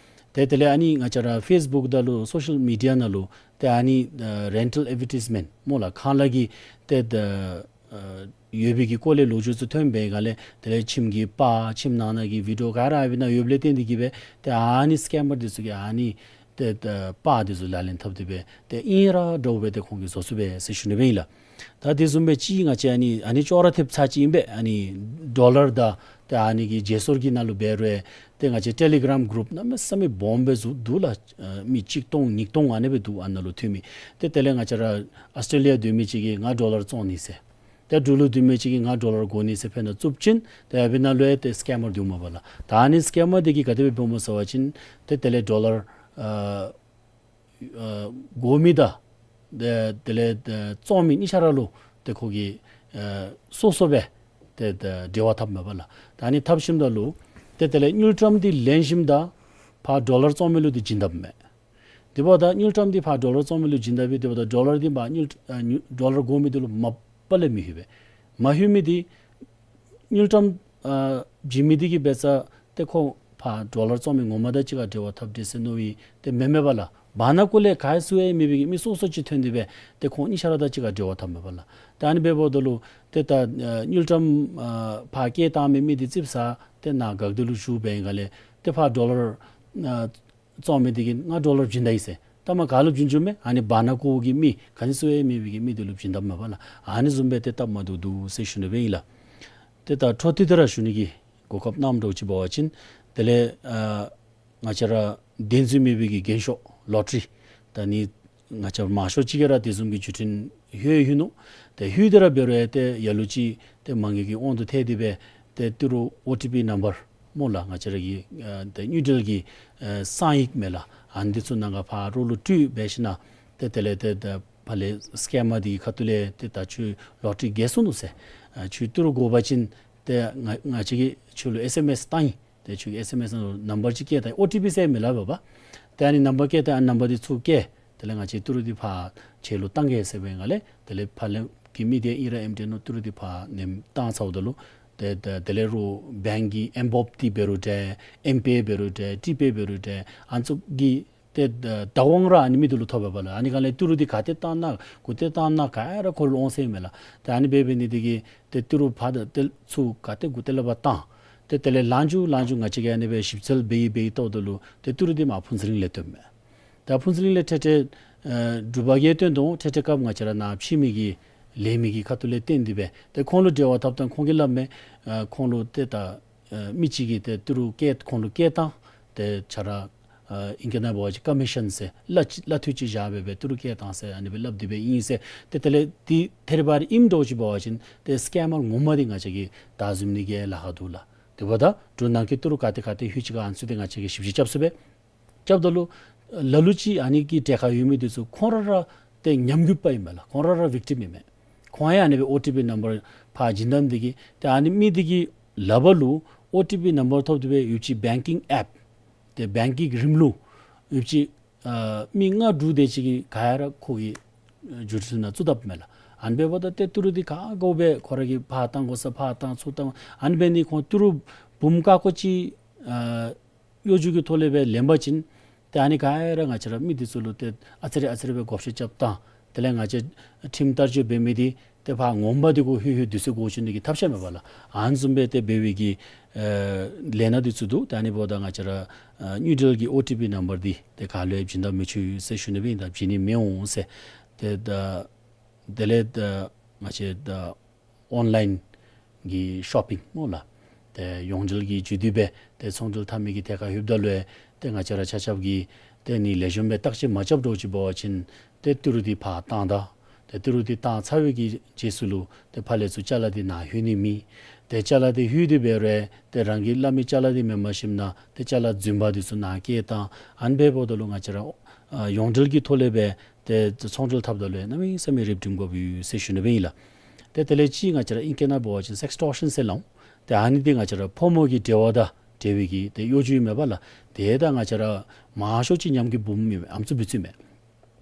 ཏེ་དེ་ལས་ཨ་ནི་ང་བཅས་ར་ཕེསི་བུཀ་ད་ལུ་སོ་ཤལ་མི་ཌི་ཡ་ནང་ལུ་ཏེ་ཨ་ནི་ཨ་རེན་ཊལ་ཨེཌ་བར་ཊའིསི་མེནཊ་སྨོ་ལགས། ཁང་གླ་གི་ཏེ་ད་ཨ་ཡོད་པའི་གི་སྐོར་ལས་ལོ་རྒྱུས་ཚུ་ཐོན་པའི་སྒང་ལས་དེ་ལས་ཁྱིམ་གྱི་པར་ཁྱིམ་ནང་ན་གི་བི་ཌི་ཡོ་ག་ར་ཨ་ཕི་ནང་ཡོདཔ་ལས་བརྟེན་ཏེ་གིས་སྦེ་ཏེ་ཨ་ནི་སི་ཀེམ་མར་འདི་ཚུ་གིས་ཨ་ནི་ཏེ་ད་པར་འདི་ཚུ་ལག་ལེན་འཐབ་སྟེ་སྦེ་ཏེ་ཨིན་ར་འདྲཝ་སྦེ་ཏེ་ཁོང་གིས་བཟོ་ཚུགས་པས་ཟེར་ཞུ་ནི་སྦེ་ཨིན་ལགས། ད་དེ་བཟུམ་སྦེ་ཅིག་ང་བཅས་ཨ་ནི་ཨ་ནི་ཅོག་ར་འཐདཔ་ཚར་ཅིག་ཨིན་པས། ཨ་ནི་ཌོ་ལར་དང་ཏེ་ཨ་ནི་གི་བརྗེ་སོར་གྱི་ནང་ལུ་འབད་རུང་ཏེ་ང་བཅས་ཊེ་ལི་གརམ་གུ་རུཔ་གནམ་མེད་ས་མེད་སྦོམ་སྦེ་བཙུགས་འདུག་ལགས། ཨ་མི་གཅིག་སྟོང་ཉིས་སྟོང་ཨ་ནི་སྦེ་འདུག་ཨ་ནཱ་ལུ་འཐུས་མི། ཏེ་དེ་ལས་ང་བཅས་ར་ཨཱོས་ཊྲེ་ལི་ཡ་སྡོད་མི་ཅིག་གིས་ང་ཌོ་ལར་བཙོང་ནི་ཟེར། ཏེ་འབྲུག་ལུ་སྡོད་མི་ཅིག་གིས་ང་ཌོ་ལར་དགོ་ནི་ཟེར་ཕར་ནང་བཙུགས་ཞིནམ་ཏེ་ཨ་ཕི་ནང་ལུ་ཡང་ཏེ་སི་ཀེམ་མར་འདུག་མས་པ་ལགས། ད་ཨ་ནི་སི་ཀེམ་མར་འདི་གིས་ག་དེ་སྦེ་འབདཝ་སྨོ་ཟེར་བ་ཅིན་ཏེ་དེ་ལས་ཌོ་ལར་ཨ་ཨ་དགོ་མི་དང་ཏེ་དེ་ལས་ཨ་བཙོང་མི་གཉིས་ཆ་ར་ལུ་ཏེ་ཁོ་གིས་ཨ་སོ་སོ་སྦེ་ཏེ་ད་འབྲེལ་བ་འཐབ་མས་པ་ལགས། ད་ཨ་ནི་འཐབ་ཞིནམ་ད་ལུ་ཏེ་དེ་ལས་དངུལ་ཀྲམ་འདི་ལེན་ཞིནམ་ད་ཕར་ཌོ་ལར་བཙོང་མི་ལུ་འདི་བྱིན་དཔ་མས། དེ་འབདཝ་ད་དངུལ་ཀྲམ་འདི་ཕར་ཌོ་ལར་བཙོང་མི་ལུ་བྱིན་དཔ་སྦེ་དེ་འབདཝ་ད་ཌོ་ལར་འདི་ཕར་དངུལ་ཨ་དངུལ་ཌོ་ལར་དགོ་མི་འདི་ལུ་མ་པ་ལས་མི་ལྷོད་པས། མ་ལྷོད་མི་འདི་དངུལ་ཀྲམ་ཨ་བྱིན་མི་འདི་གིས་འབད་ས་ཏེ་ཁོ་ཕར་ཌོ་ལར་བཙོང་མི་ངོ་མ་དང་གཅིག་ཁར་འབྲེལ་བ་འཐབ་སྟེ་ཟེར་མནོ་བའི་ཏེ་མེན་མས་པ་ལགས། བར་ན་ཀོ་ལས་ག་ཡང་སུ་ཡང་མེད་པའི་གི་མི་སོ་སོ་ཅིག་ཐོན་ཏེ་སྦེ་ཏེ་ཁོང་གཉིས་ཆ་ར་དང་གཅིག་ཁར་འབྲེལ་བ་འཐབ་མས་པ་ལགས། ཏེ་ཨ་ནི་འབདཝ་ད་ལུ་ཏེ་ད་ཨ་དངུལ་ཀྲམ་ཨ་ཕར་བསྐྱལ་བཏང་མི་མི་འདི་ཙིགཔ་ཟ་སྟེ་ནཱ་འགག་སྡེ་ལུ་བཞུགས་པའི་སྒང་ལས་ཏེ་ཕར་ཌོ་ལར་ཨ་བཙོང་མི་འདི་གིས་ང་ཌོ་ལར་བྱིན་ད་ཡི་ཟེར། ད་མ་ག་ལུ་བྱིན་བྱིནམ་མས། ཨ་ནི་བར་ན་ཀོ་གི་མི་ག་ནི་སུ་ཡང་མེད་པའི་གི་མི་འདི་ལུ་བྱིན་དཔ་མས་པ་ལགས། ཨ་ནི་བཟུམ་སྦེ་ཏེ་སྟབས་མ་བདེཝ་འདུག་ཟེར་ཞུ་ནི་སྦེ་ཨིན་ལགས། ཏེ་ད་འཕྲོ་མཐུད་དེ་ར་ཞུ་ནི་གི་གོ་སྐབས་གནངམ་འདྲཝ་ཅིག་འབད་བ་ཅིན་དེ་ལས་ཨ་ང་བཅས་ར་བདེན་རྫུན་མེད་པའི་གི་རྒྱན་ཤོག་ལོ་ཊ་རི་ད་ཨ་ནི་ང་བཅས་མང་ཤོས་ཅིག་གིས་ར་དེ་བཟུམ་གྱི་བརྒྱུད་འཕྲིན་ལྷོད་ལྷོད་ནུག། ཏེ་ལྷོད་དེ་ར་འབད་རུང་ཡང་ཏེ་ལ་ལུ་ཅིག་ཏེ་མ་དངུལ་གྱི་དབང་དུ་ཐལ་ཏེ་སྦེ་ཏེ་ཏི་རུ་ཨོ་ཊི་པི་ནམ་བར་སྨོ་ལགས། ང་བཅས་ར་གི་ཨ་ཏེ་དངུལ་འབྲེལ་གྱི་ཨ་གསང་ཡིག་མས་ལགས། ཨ་ནི་འདི་ཚུ་ནང་ག་ཕར་རོགས་ལུ་སྤྲོད་འབད་ཞིནམ་ཏེ་དེ་ལས་ཏེ་ད་ཕར་ལས་སི་ཀེམ་མར་འདི་གི་ཁ་ཐུག་ལས་ཏེ་ད་ཁྱོད་ལོ་ཊ་རི་རྒྱལ་སོང་ནུག་ཟེར། ཨ་ཁྱོད་ཏི་རུ་དགོ་པ་ཅིན་ཏེ་ང་ང་བཅས་ཀྱིས་ཁྱོད་ལུ་ཨེསི་ཨེམ་ཨེསི་བཏང་ཡི། ཏེ་ཁྱོད་ཀྱིས་ཨེསི་ཨེམ་ཨེསི་ནང་ལུ་ནམ་བར་ཅིག་བསྐྱལ་ད་ཡི། ཨོ་ཊི་པི་ཟེར་མི་སླབ་པས་པ། ཏེ་ཨ་ནི་ནམ་བར་བསྐྱལ་ད་ཡི། ཨ་ནི་ནམ་བར་འདི་ཚུར་བསྐྱལ། དེ་ལས་ང་བཅས་ཏི་རུ་འདི་ཕར་ཁྱོད་ལུ་བཏང་གེ་ཟེར་བའི་སྒང་ལས་དེ་ལས་ཕར་ལས་ཀྱི་མི་འདི་ཨིན་ར་ཨིནམ་འདྲས་མནོ་ཏི་རུ་འདི་ཕར་ནེམ་བཏང་ཚརཝ་ད་ལུ་ཏེ་ད་དེ་ལས་རོགས་བེངཀ་གི་ཨེམ་བོབ་འདི་འབད་རུང་འདྲ་ཨེམ་པེ་འབད་རུང་འདྲ་ཊི་པེ་འབད་རུང་འདྲ་ཨ་ནི་ཚུ་གི་ཏེ་ད་བདག་དབང་ར་ཨ་ནི་མི་འདི་ལུ་ཐོབ་པས་པ་ལགས། ཨ་ནི་སྒང་ལས་ཏི་རུ་འདི་ག་ཏེ་བཏང་ན་གུ་ཏེ་བཏང་ན་ག་ར་ཁོ་ལུ་འོང་ཟེར་མས་ལགས། ཏེ་ཨ་ནི་འབད་འབད་ནི་འདི་གིས་ཏེ་ཏི་རུ་ཕར་དང་ཏེ་ཚུར་ག་ཏེ་གུ་ཏེ་ལས་ཕར་བཏང་། ཏེ་དེ་ལས་ལངས་བཅུག་ལངས་བཅུག་ང་བཅས་ཀྱིས་ཨ་ནི་སྦེ་ཞིབ་འཚོལ་འབད་ཡི་འབད་ཡི་ལྟཝ་ད་ལུ་ཏེ་ཏི་རུ་འདི་མར་ཕུན་ཚོགས་གླིང་ལས་བཏོན་མས། ད་ཕུན་ཚོགས་གླིང་ལས་ཐེངས་ཐེངས་ཨ་འབྲུག་པ་གིས་བཏོན་དོ། ཐེངས་ཐེངས་སྐབས་ང་བཅས་ར་ནཱ་ཕྱི་མི་གི་ལས་མི་གི་ཁ་ཐུག་ལས་བཏོན་ཏེ་སྦེ་ཏེ་ཁོང་ལུ་འབྲེལ་བ་འཐབ་ད་ཁོང་གིས་སླབ་མས། ཨ་ཁོང་ལུ་ཏེ་ད་ཨ་མི་གཅིག་གིས་ཏེ་ཏི་རུ་བསྐྱལ་ཁོང་ལུ་བསྐྱལ་བཏང་། ཏེ་ཁྱོད་ར་ཨ་ཨིང་སྐད་ནང་འབད་བ་ཅིན་ཀོ་མི་ཤཱན་ཟེར་གླ་ཅིག་གླ་འཐུས་ཅིག་བཞག་སྦེ་སྦེ་ཏི་རུ་བསྐྱལ་བཏང་ཟེར་ཨ་ནི་སྦེ་སླབ་སྟེ་སྦེ་ཨིན་ཟེར། ཏེ་དེ་ལས་འདི་ཐད་རི་བ་རི་ཨིནམ་འདྲཝ་ཅིག་འབད་བ་ཅིན་ཏེ་སི་ཀེམ་མར་ངོ་མ་འདི་ང་བཅས་ཀྱིས་བདའ་ཟུན་ནི་གི་ལཱ་ཁག་འདུག་ལགས། དེ་འབདཝ་ད་འབྲུག་ནང་གི་ཏི་རུ་ག་ཏེ་ག་ཏེ་ལྷོད་ཅི་ག་ཨ་ནི་ཚུ་ཏེ་ང་བཅས་ཀྱིས་ཞིབ་དཔྱད་རྐྱབ་ཚུགས་པས། རྐྱབ་ད་ལུ་ལ་ལུ་ཅིག་ཨ་ནི་གི་གྲལ་ཁར་ཡོད་མི་འདི་ཚུ་ཁོང་ར་ར་ཏེ་ཉམས་རྒུད་པ་ཨིན་མས་ལགས། ཁོང་ར་ར་ཝིཀ་ཊིམ་ཨིན་མས། ཁོང་ཡང་ཨ་ནི་སྦེ་ཨོ་ཊི་པི་ནམ་བར་ཕར་བྱིན་བཏང་འདི་གིས་ཏེ་ཨ་ནི་མི་འདི་གི་ལག་པ་ལུ་ཨོ་ཊི་པི་ནམ་བར་ཐོབ་སྟེ་སྦེ་ཡོདཔ་ཅིག་བེང་ཀིང་ཨེཔ་ཏེ་བེང་ཀིང་རིམ་ལུགས་ཡོདཔ་ཅིག་ཨ་མི་ལྔ་དྲུག་དེ་ཅིག་གིས་ག་ར་ཁོ་གི་བརྒྱུད་འཕྲིན་ནང་བཙུགས་དཔ་མས་ལགས། ཨ་ནི་འབདཝ་ད་ཏེ་ཏི་རུ་འདི་ག་དགོ་སྦེ་ཁོ་ར་གིས་ཕར་བཏང་དགོ་ས་ཕར་བཏང་ཚུར་བཏང་ཨ་ནི་འབད་ནི་ཁོང་ཏི་རུ་འབུམ་ཀ་ཀོ་ཅིག་ཨ་གཡོ་སྒྱུ་གི་ཐོག་ལས་སྦེ་ལེན་པ་ཅིན་ཏེ་ཨ་ནི་ག་ར་ང་བཅས་ར་མི་འདི་ཚུ་ལུ་ཏེ་ཨ་ཙི་རེ་ཨ་ཙི་རེ་སྦེ་བགོ་བཤའ་རྐྱབ་བཏང་། དེ་ལས་ང་བཅས་ཁྲིམས་བསྟར་སྤྱོད་འབད་མི་འདི་ཏེ་ཕར་ངོ་མ་འདི་གུ་ལྷོད་ལྷོད་དུས་ཚོད་འགོར་བཅུག་ནི་གི་ཐབས་ཤེས་མས་པ་ལགས། ཨ་ནི་བཟུམ་སྦེ་ཏེ་འབད་བའི་གི་ཨེ་ལས་སྣ་འདི་ཚུ་འདུག། ཏེ་ཨ་ནི་འབདཝ་ད་ང་བཅས་ར་ཨ་དངུལ་འབྲེལ་གྱི་ཨོ་ཊི་པི་ནམ་བར་འདི་ཏེ་ག་ལུ་ཡང་བྱིན་ད་མི་ཆོག་ཟེར་ཞུ་ནི་སྦེ་ཨིན། ད་བྱིན་ནི་མི་འོང་ཟེར། ཏེ་ད་དེ་ལས་ད་ང་བཅས་ད་ཨོན་ལའིན་གི་ཤོ་པིང་སྨོ་ལགས། ཏེ་ཡོངས་འབྲེལ་གྱི་བརྒྱུད་དེ་སྦེ་ཏེ་ཚོང་འབྲེལ་འཐབ་མི་གི་ཐད་ཁར་ལྷོདཔ་ད་ལུ་ཏེ་ང་བཅས་ར་ཆ་ཁྱབ་ཀྱིས་ཏེ་ཨ་ནི་ལེགས་ཤོམ་སྦེ་བརྟག་དཔྱད་མ་རྐྱབ་འགྱོ་ཅིག་འབད་བ་ཅིན་ཏེ་ཏི་རུ་འདི་ཕར་བཏང་ད། ཏེ་ཏི་རུ་འདི་བཏང་ཚར་བའི་གི་རྗེས་སུ་ལུ་ཏེ་ཕར་ལས་ཚུར་ཅ་ལ་འདི་ནཱ་ལྷོད་ནི་མེད། ཏེ་ཅ་ལ་འདི་ལྷོད་དེ་འབད་རུང་ཏེ་རང་གིས་སླབ་མི་ཅ་ལ་འདི་མེན་པར་ཞིནམ་ན་ཏེ་ཅ་ལ་རྫུན་པ་འདི་ཚུ་ནཱ་བཀལ་བཏང་། ཨ་ནི་འབདཝ་ད་ལུ་ང་བཅས་ར་ཨ་ཡོངས་འབྲེལ་གྱི་ཐོག་ལས་སྦེ་ཏེ་ཚོང་འབྲེལ་འཐབ་ད་ལུ་གནམ་མེད་ས་མེད་རིགཔ་སྒྲིམ་དགོཔ་ཡོད་ཟེར་ཞུ་ནི་སྦེ་ཨིན་ལགས། ཏེ་དེ་ལས་ཅིག་ང་བཅས་ར་ཨིང་སྐད་ནང་འབད་བ་ཅིན་སེགས་ཊོར་ཤཱན་ཟེར་སླབ་འོང་། ཏེ་ཨ་ནི་འདི་ང་བཅས་ར་ཕོ་མོ་གི་འབྲེལ་བ་དང་འབྲེལ་བའི་གི་ཏེ་གཡོ་སྒྱུ་ཨིན་མས་པ་ལགས། ཏེ་ད་ང་བཅས་ར་མང་ཤོས་ཅིག་ཉམས་རྒུད་འབུམ་ཨིན་མས། ཨམ་སྲུ་འབད་ཚུགས་མས།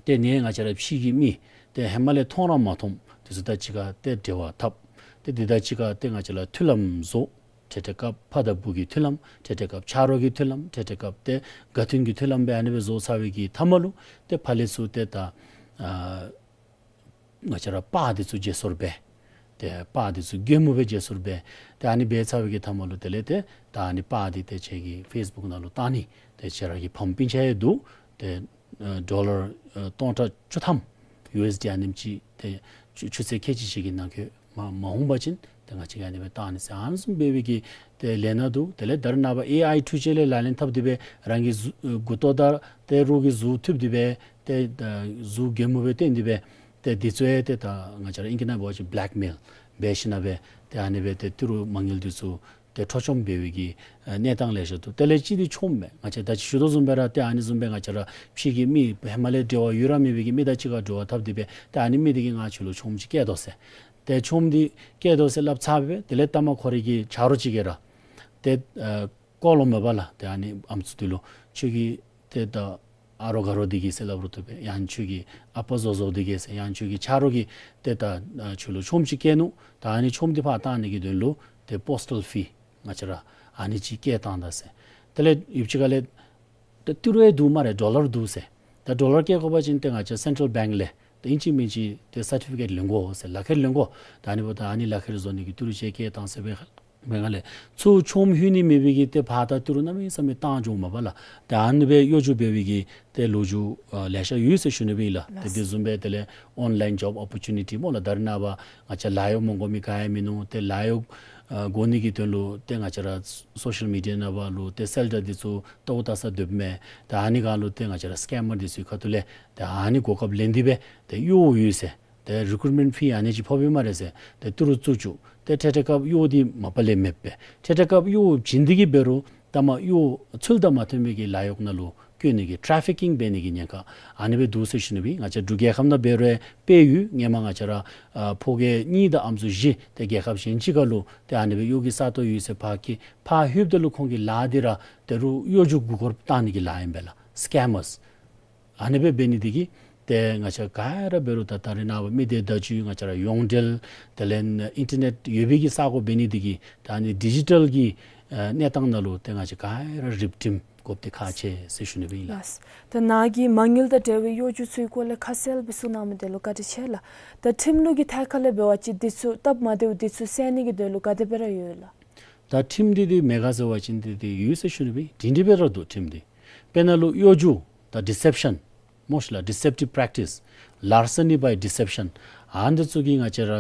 ཏེ་ཨ་ནི་ང་བཅས་ར་ཕྱི་གི་མི་ཏེ་ཧེ་མ་ལས་མཐོང་ར་མ་མཐོངམ་འདི་ཚུ་དང་གཅིག་ཁར་ཏེ་འབྲེལ་བ་འཐབ། ཏེ་འདི་དང་གཅིག་ཁར་ཏེ་ང་བཅས་ར་མཐུན་ལམ་བཟོ། འཕྲལ་འཕྲལ་སྐབས་ཕ་དང་བུ་གི་མཐུན་ལམ། འཕྲལ་འཕྲལ་སྐབས་ཆ་རོགས་ཀྱི་མཐུན་ལམ། འཕྲལ་འཕྲལ་སྐབས་ཏེ་དགའ་མཐུན་གྱི་མཐུན་ལམ་སྦེ་ཨ་ནི་སྦེ་བཟོ་ཚར་བའི་གི་མཐའ་མ་ལུ་ཏེ་ཕར་ལས་ཚུར་ཏེ་ད་ཨ་ང་བཅས་ར་པར་འདི་ཚུ་བརྗེ་སོར་འབད། ཏེ་པར་འདི་ཚུ་གད་མོ་སྦེ་བརྗེ་སོར་འབད། ཏེ་ཨ་ནི་འབད་ཚར་བའི་གི་མཐའ་མ་ལུ་དེ་ལས་ཏེ་ད་ཨ་ནི་པར་འདི་ཏེ་ཁྱེད་ཀྱི་ཕེསི་བུཀ་ནང་ལུ་བཏང་ནི། ཏེ་ཁྱེད་ར་གི་ཕམ་སྤུན་ཆ་ཡང་འདུག། ཏེ་ཨ་ཌོ་ལར་ཨ་སྟོང་ཕྲག་བཅུ་ཐམ་ཡུ་ཨེསི་ཌི་ཨ་ནེམ་ཅིག་ཏེ་ཆུ་ཆུ་ཚོད་ཁལ་གཅིག་ཅིག་གི་ནང་འཁོད་མ་མ་འོང་པ་ཅིན་ཏེ་ང་བཅས་ཀྱིས་ཨ་ནི་སྦེ་བཏང་ནི་ཟེར། ཨ་ནི་བཟུམ་འབད་བའི་གི་ཏེ་ལས་སྣ་འདུག། དེ་ལས་ད་རེས་ནངས་པ་ཨེ་ཨའི་འཕྲུལ་ཆས་ལས་ལག་ལེན་འཐབ་སྟེ་སྦེ་རང་གི་གཟུགས་མགུ་ཏོ་དང་ཏེ་རོགས་ཀྱི་གཟུགས་འཐུ་སྟེ་སྦེ་ཏེ་ཨ་གཟུགས་གད་མོ་སྦེ་སྟོན་ཏེ་སྦེ་ཏེ་འདི་ཚུ་ཡང་ཏེ་ད་ང་བཅས་ར་ཨིང་སྐད་ནང་འབད་བ་ཅིན་བེ་ལེཀ་མེལ་འབད་ཞིནམ་སྦེ་ཏེ་ཨ་ནི་སྦེ་ཏེ་ཏི་རུ་མ་དངུལ་འདི་ཚུ་ཏེ་འཕྲོག་བཅོམ་འབད་བའི་གི་ཨ་གནས་སྟངས་ལེ་ཤ་འདུག། དེ་ལས་གཅིག་འདི་ཆོམ་མས། ང་བཅས་ད་ཅི་ཞུ་དོ་བཟུམ་སྦེ་ར་ཏེ་ཨ་ནི་བཟུམ་སྦེ་ང་བཅས་ར་ཕྱི་གི་མི་ཧེ་མ་ལས་འབྲེལ་བ་ཡོད་ར་མེད་པའི་གི་མི་དང་གཅིག་ཁར་འབྲེལ་བ་འཐབ་སྟེ་སྦེ་ཏེ་ཨ་ནི་མི་འདི་གིས་ང་ཁྱོད་ལུ་ཆོམ་ཅིག་བཀལ་དོ་ཟེར། ཏེ་ཆོམ་འདི་བཀལ་དོ་ཟེར་སླབ་ཚར་སྦེ་དེ་ལས་ལྟ་མ་ཁོ་རའི་གི་ཆ་རོགས་ཅིག་གིས་ར་ཏེ་ཨ་བཀོ་ལོང་མས་པ་ལགས། ཏེ་ཨ་ནི་ཨམ་སྲུ་འདི་ལུ་ཁྱོད་ཀྱི་ཏེ་ད་ཨ་རོགས་དགའ་རོགས་འདི་གིས་ཟེར་སླབ་རུང་བཏུབ་པས། ཡང་ཁྱོད་ཀྱི་ཨ་པ་བཟོ་བཟོཝ་འདི་གིས་ཟེར། ཡང་ཁྱོད་ཀྱི་ཆ་རོགས་ཀྱིས་ཏེ་ད་ཨ་ཁྱོད་ལུ་ཆོམ་ཅིག་བཀལ་ནུག། ད་ཨ་ནི་ཆོམ་འདི་ཕར་བཏང་ནི་གི་དོན་ལུ་ཏེ་པོསི་ཊལ་ཕི་ང་བཅས་ར་ཨ་ནི་ཅིག་བཀལ་བཏང་ད་ཟེར། དེ་ལས་ཡུདཔ་ཅིག་ཁ་ལས་ད་ཏི་རུ་ཡང་འདུག་སྨ་རེ། ཌོ་ལར་འདུག་ཟེར། ད་ཌོ་ལར་བཀལ་དགོ་པ་ཅིན་ཏེ་ང་བཅས་སེན་ཊལ་བེངཀ་ལས་ཏེ་ཨིན་ཅི་མིན་ཅི་ཏེ་སར་ཊི་ཕི་ཀེཊ་ལེན་དགོ་ཟེར། ལག་ཁྱེར་ལེན་དགོ། ད་ཨ་ནི་འབདཝ་ད་ཨ་ནི་ལག་ཁྱེར་བཟོ་ནི་གི་ཏི་རུ་ཅིག་བཀལ་བཏང་ཟེར་བའི་སྒང་ལས་ཚུར་ཆོམ་ལྷོད་ནི་མེད་པའི་གི་ཏེ་ཕར་ད་ཏི་རུ་གནམ་མེད་ས་མེད་བཏང་འགྱོཝ་མས་པ་ལགས། ཏེ་ཨ་ནི་སྦེ་གཡོ་སྒྱུ་འབད་བའི་གི་ཏེ་ལོ་རྒྱུས་ཨ་ལེ་ཤ་ཡོད་ཟེར་ཞུ་ནི་སྦེ་ཨིན་ལགས། ཏེ་ལགས། དེ་བཟུམ་སྦེ་དེ་ལས་ཨོན་ལའིན་ཇོབ་ཨོ་པོར་ཅུ་ནི་ཊི་སྨོ་ལགས། ད་རེས་ནངས་པ་ང་བཅས་ལཱ་གཡོག་མ་དགོ་མི་ག་ཡང་མིན་ནུག། ཏེ་ལཱ་གཡོག་ཨ་དགོ་ནི་གི་དོན་ལུ་ཏེ་ང་བཅས་ར་སོ་ཤལ་མི་ཌི་ཡ་ནང་འབད་རུང་ཏེ་སེལ་ཊར་འདི་ཚུ་ལྟ་བུ་ལྟ་ས་སྡོདཔ་མས། ཏེ་ཨ་ནི་སྒང་ལུ་ཏེ་ང་བཅས་ར་སི་ཀེམ་མར་འདི་ཚུ་གི་ཁ་ཐུག་ལས་ཏེ་ཨ་ནི་གོ་སྐབས་ལེན་ཏེ་སྦེ་ཏེ་གཡོག་ཡོད་ཟེར། ཏེ་རི་ཀུ་རུཊ་མེནཊ་ཕི་ཨ་ནི་ཅིག་ཕོགཔ་ཨིན་སྨ་རེ་ཟེར། ཏེ་ཏི་རུ་བཙུགས་བཅུག། ཏེ་འཕྲལ་འཕྲལ་སྐབས་གཡོག་འདི་མ་པ་ལས་མེདཔ་སྦེ། འཕྲལ་འཕྲལ་སྐབས་གཡོག་བྱིན་ཏེ་གི་འབད་རུང་ལྟ་མ་གཡོག་ཚུལ་དང་མ་མཐུན་པའི་གི་ལཱ་གཡོག་ནང་ལུ་བཀོལ་ནི་གི་ཊ་རེ་ཕི་ཀིང་འབད་ནི་གི་ཉེན་ཁ་ཨ་ནི་སྦེ་འདུག་ཟེར་ཞུ་ནི་སྦེ། ང་བཅས་འབྲུག་རྒྱལ་ཁབ་ནང་འབད་རུང་དཔེ་ཡོད། སྔོན་མ་ང་བཅས་ར་ཨ་ཕོ་སྐྱེས་གཉིས་དང་ཨམ་སྲུ་བཞི་ཏེ་རྒྱལ་ཁབ་གཞན་ཅིག་ཁར་ལུ་ཏེ་ཨ་ནི་སྦེ་གཡོག་གི་ས་སྟོང་ཡོད་ཟེར་ཕར་འཁྱིད། ཕར་ལྷོདཔ་ད་ལུ་ཁོང་གི་ལཱ་འདི་ར་ཏི་རུ་གཡོ་སྒྱུ་མགུ་སྐོར་བཏང་ནི་གི་ལཱ་ཨིན་པས་ལགས། སི་ཀེམ་མར་སི། ཨ་ནི་སྦེ་འབད་ནི་འདི་གིས་ཏེ་ང་བཅས་ག་ར་འབད་རུང་ད་ད་རེས་ནངས་པ་མི་སྡེ་བརྡ་བརྒྱུད་ང་བཅས་ར་ཡོངས་འབྲེལ་དེ་ལས་ཨིན་ཊར་ནེཊ་ཡོད་པའི་གི་ས་གོ་འབད་ནི་འདི་གིས་ད་ཨ་ནི་ཌི་ཇི་ཊལ་གྱི་ཨ་གནས་སྟངས་ནང་ལུ་ཏེ་ང་བཅས་ག་ར་རིགཔ་སྒྲིམ་དགོཔ་འདི་ཁག་ཆེ་ཟེར་ཞུ་ནི་སྦེ་ཨིན་ལགས། ལགས། ད་ནཱ་གིས་མ་དངུལ་དང་འབྲེལ་བའི་གཡོ་སྒྱུ་ཚུའི་སྐོར་ལས་ཁ་གསལ་སྦེ་གསུངས་གནང་མི་དེ་ལུ་བཀའ་དྲིན་ཆེ་ལགས། ད་ཁྲིམས་ལུགས་ཀྱི་ཐད་ཁར་ལས་འབད་བ་ཅིན་འདི་ཚུ་སྟབས་མ་བདེཝ་འདི་ཚུ་སེལ་ནི་གི་དོན་ལུ་ག་དེ་སྦེ་ར་ཡོད་ལགས། ད་ཁྲིམས་འདི་འདི་མེད་ག་ཟེར་བ་ཅིན་འདི་འདི་ཡོད་ཟེར་ཞུ་ནི་སྦེ། སྒྲིང་སྒྲི་སྦེ་ར་འདུག་ཁྲིམས་འདི། དཔེར་ན་ལུ་གཡོ་སྒྱུ་དང་ཌི་སེབ་ཤཱན་སྨོ་ཤིག་ལགས། Deceptive practice, larceny by deception. ཨ་ནི་འདི་ཚུ་གི་ང་བཅས་ར་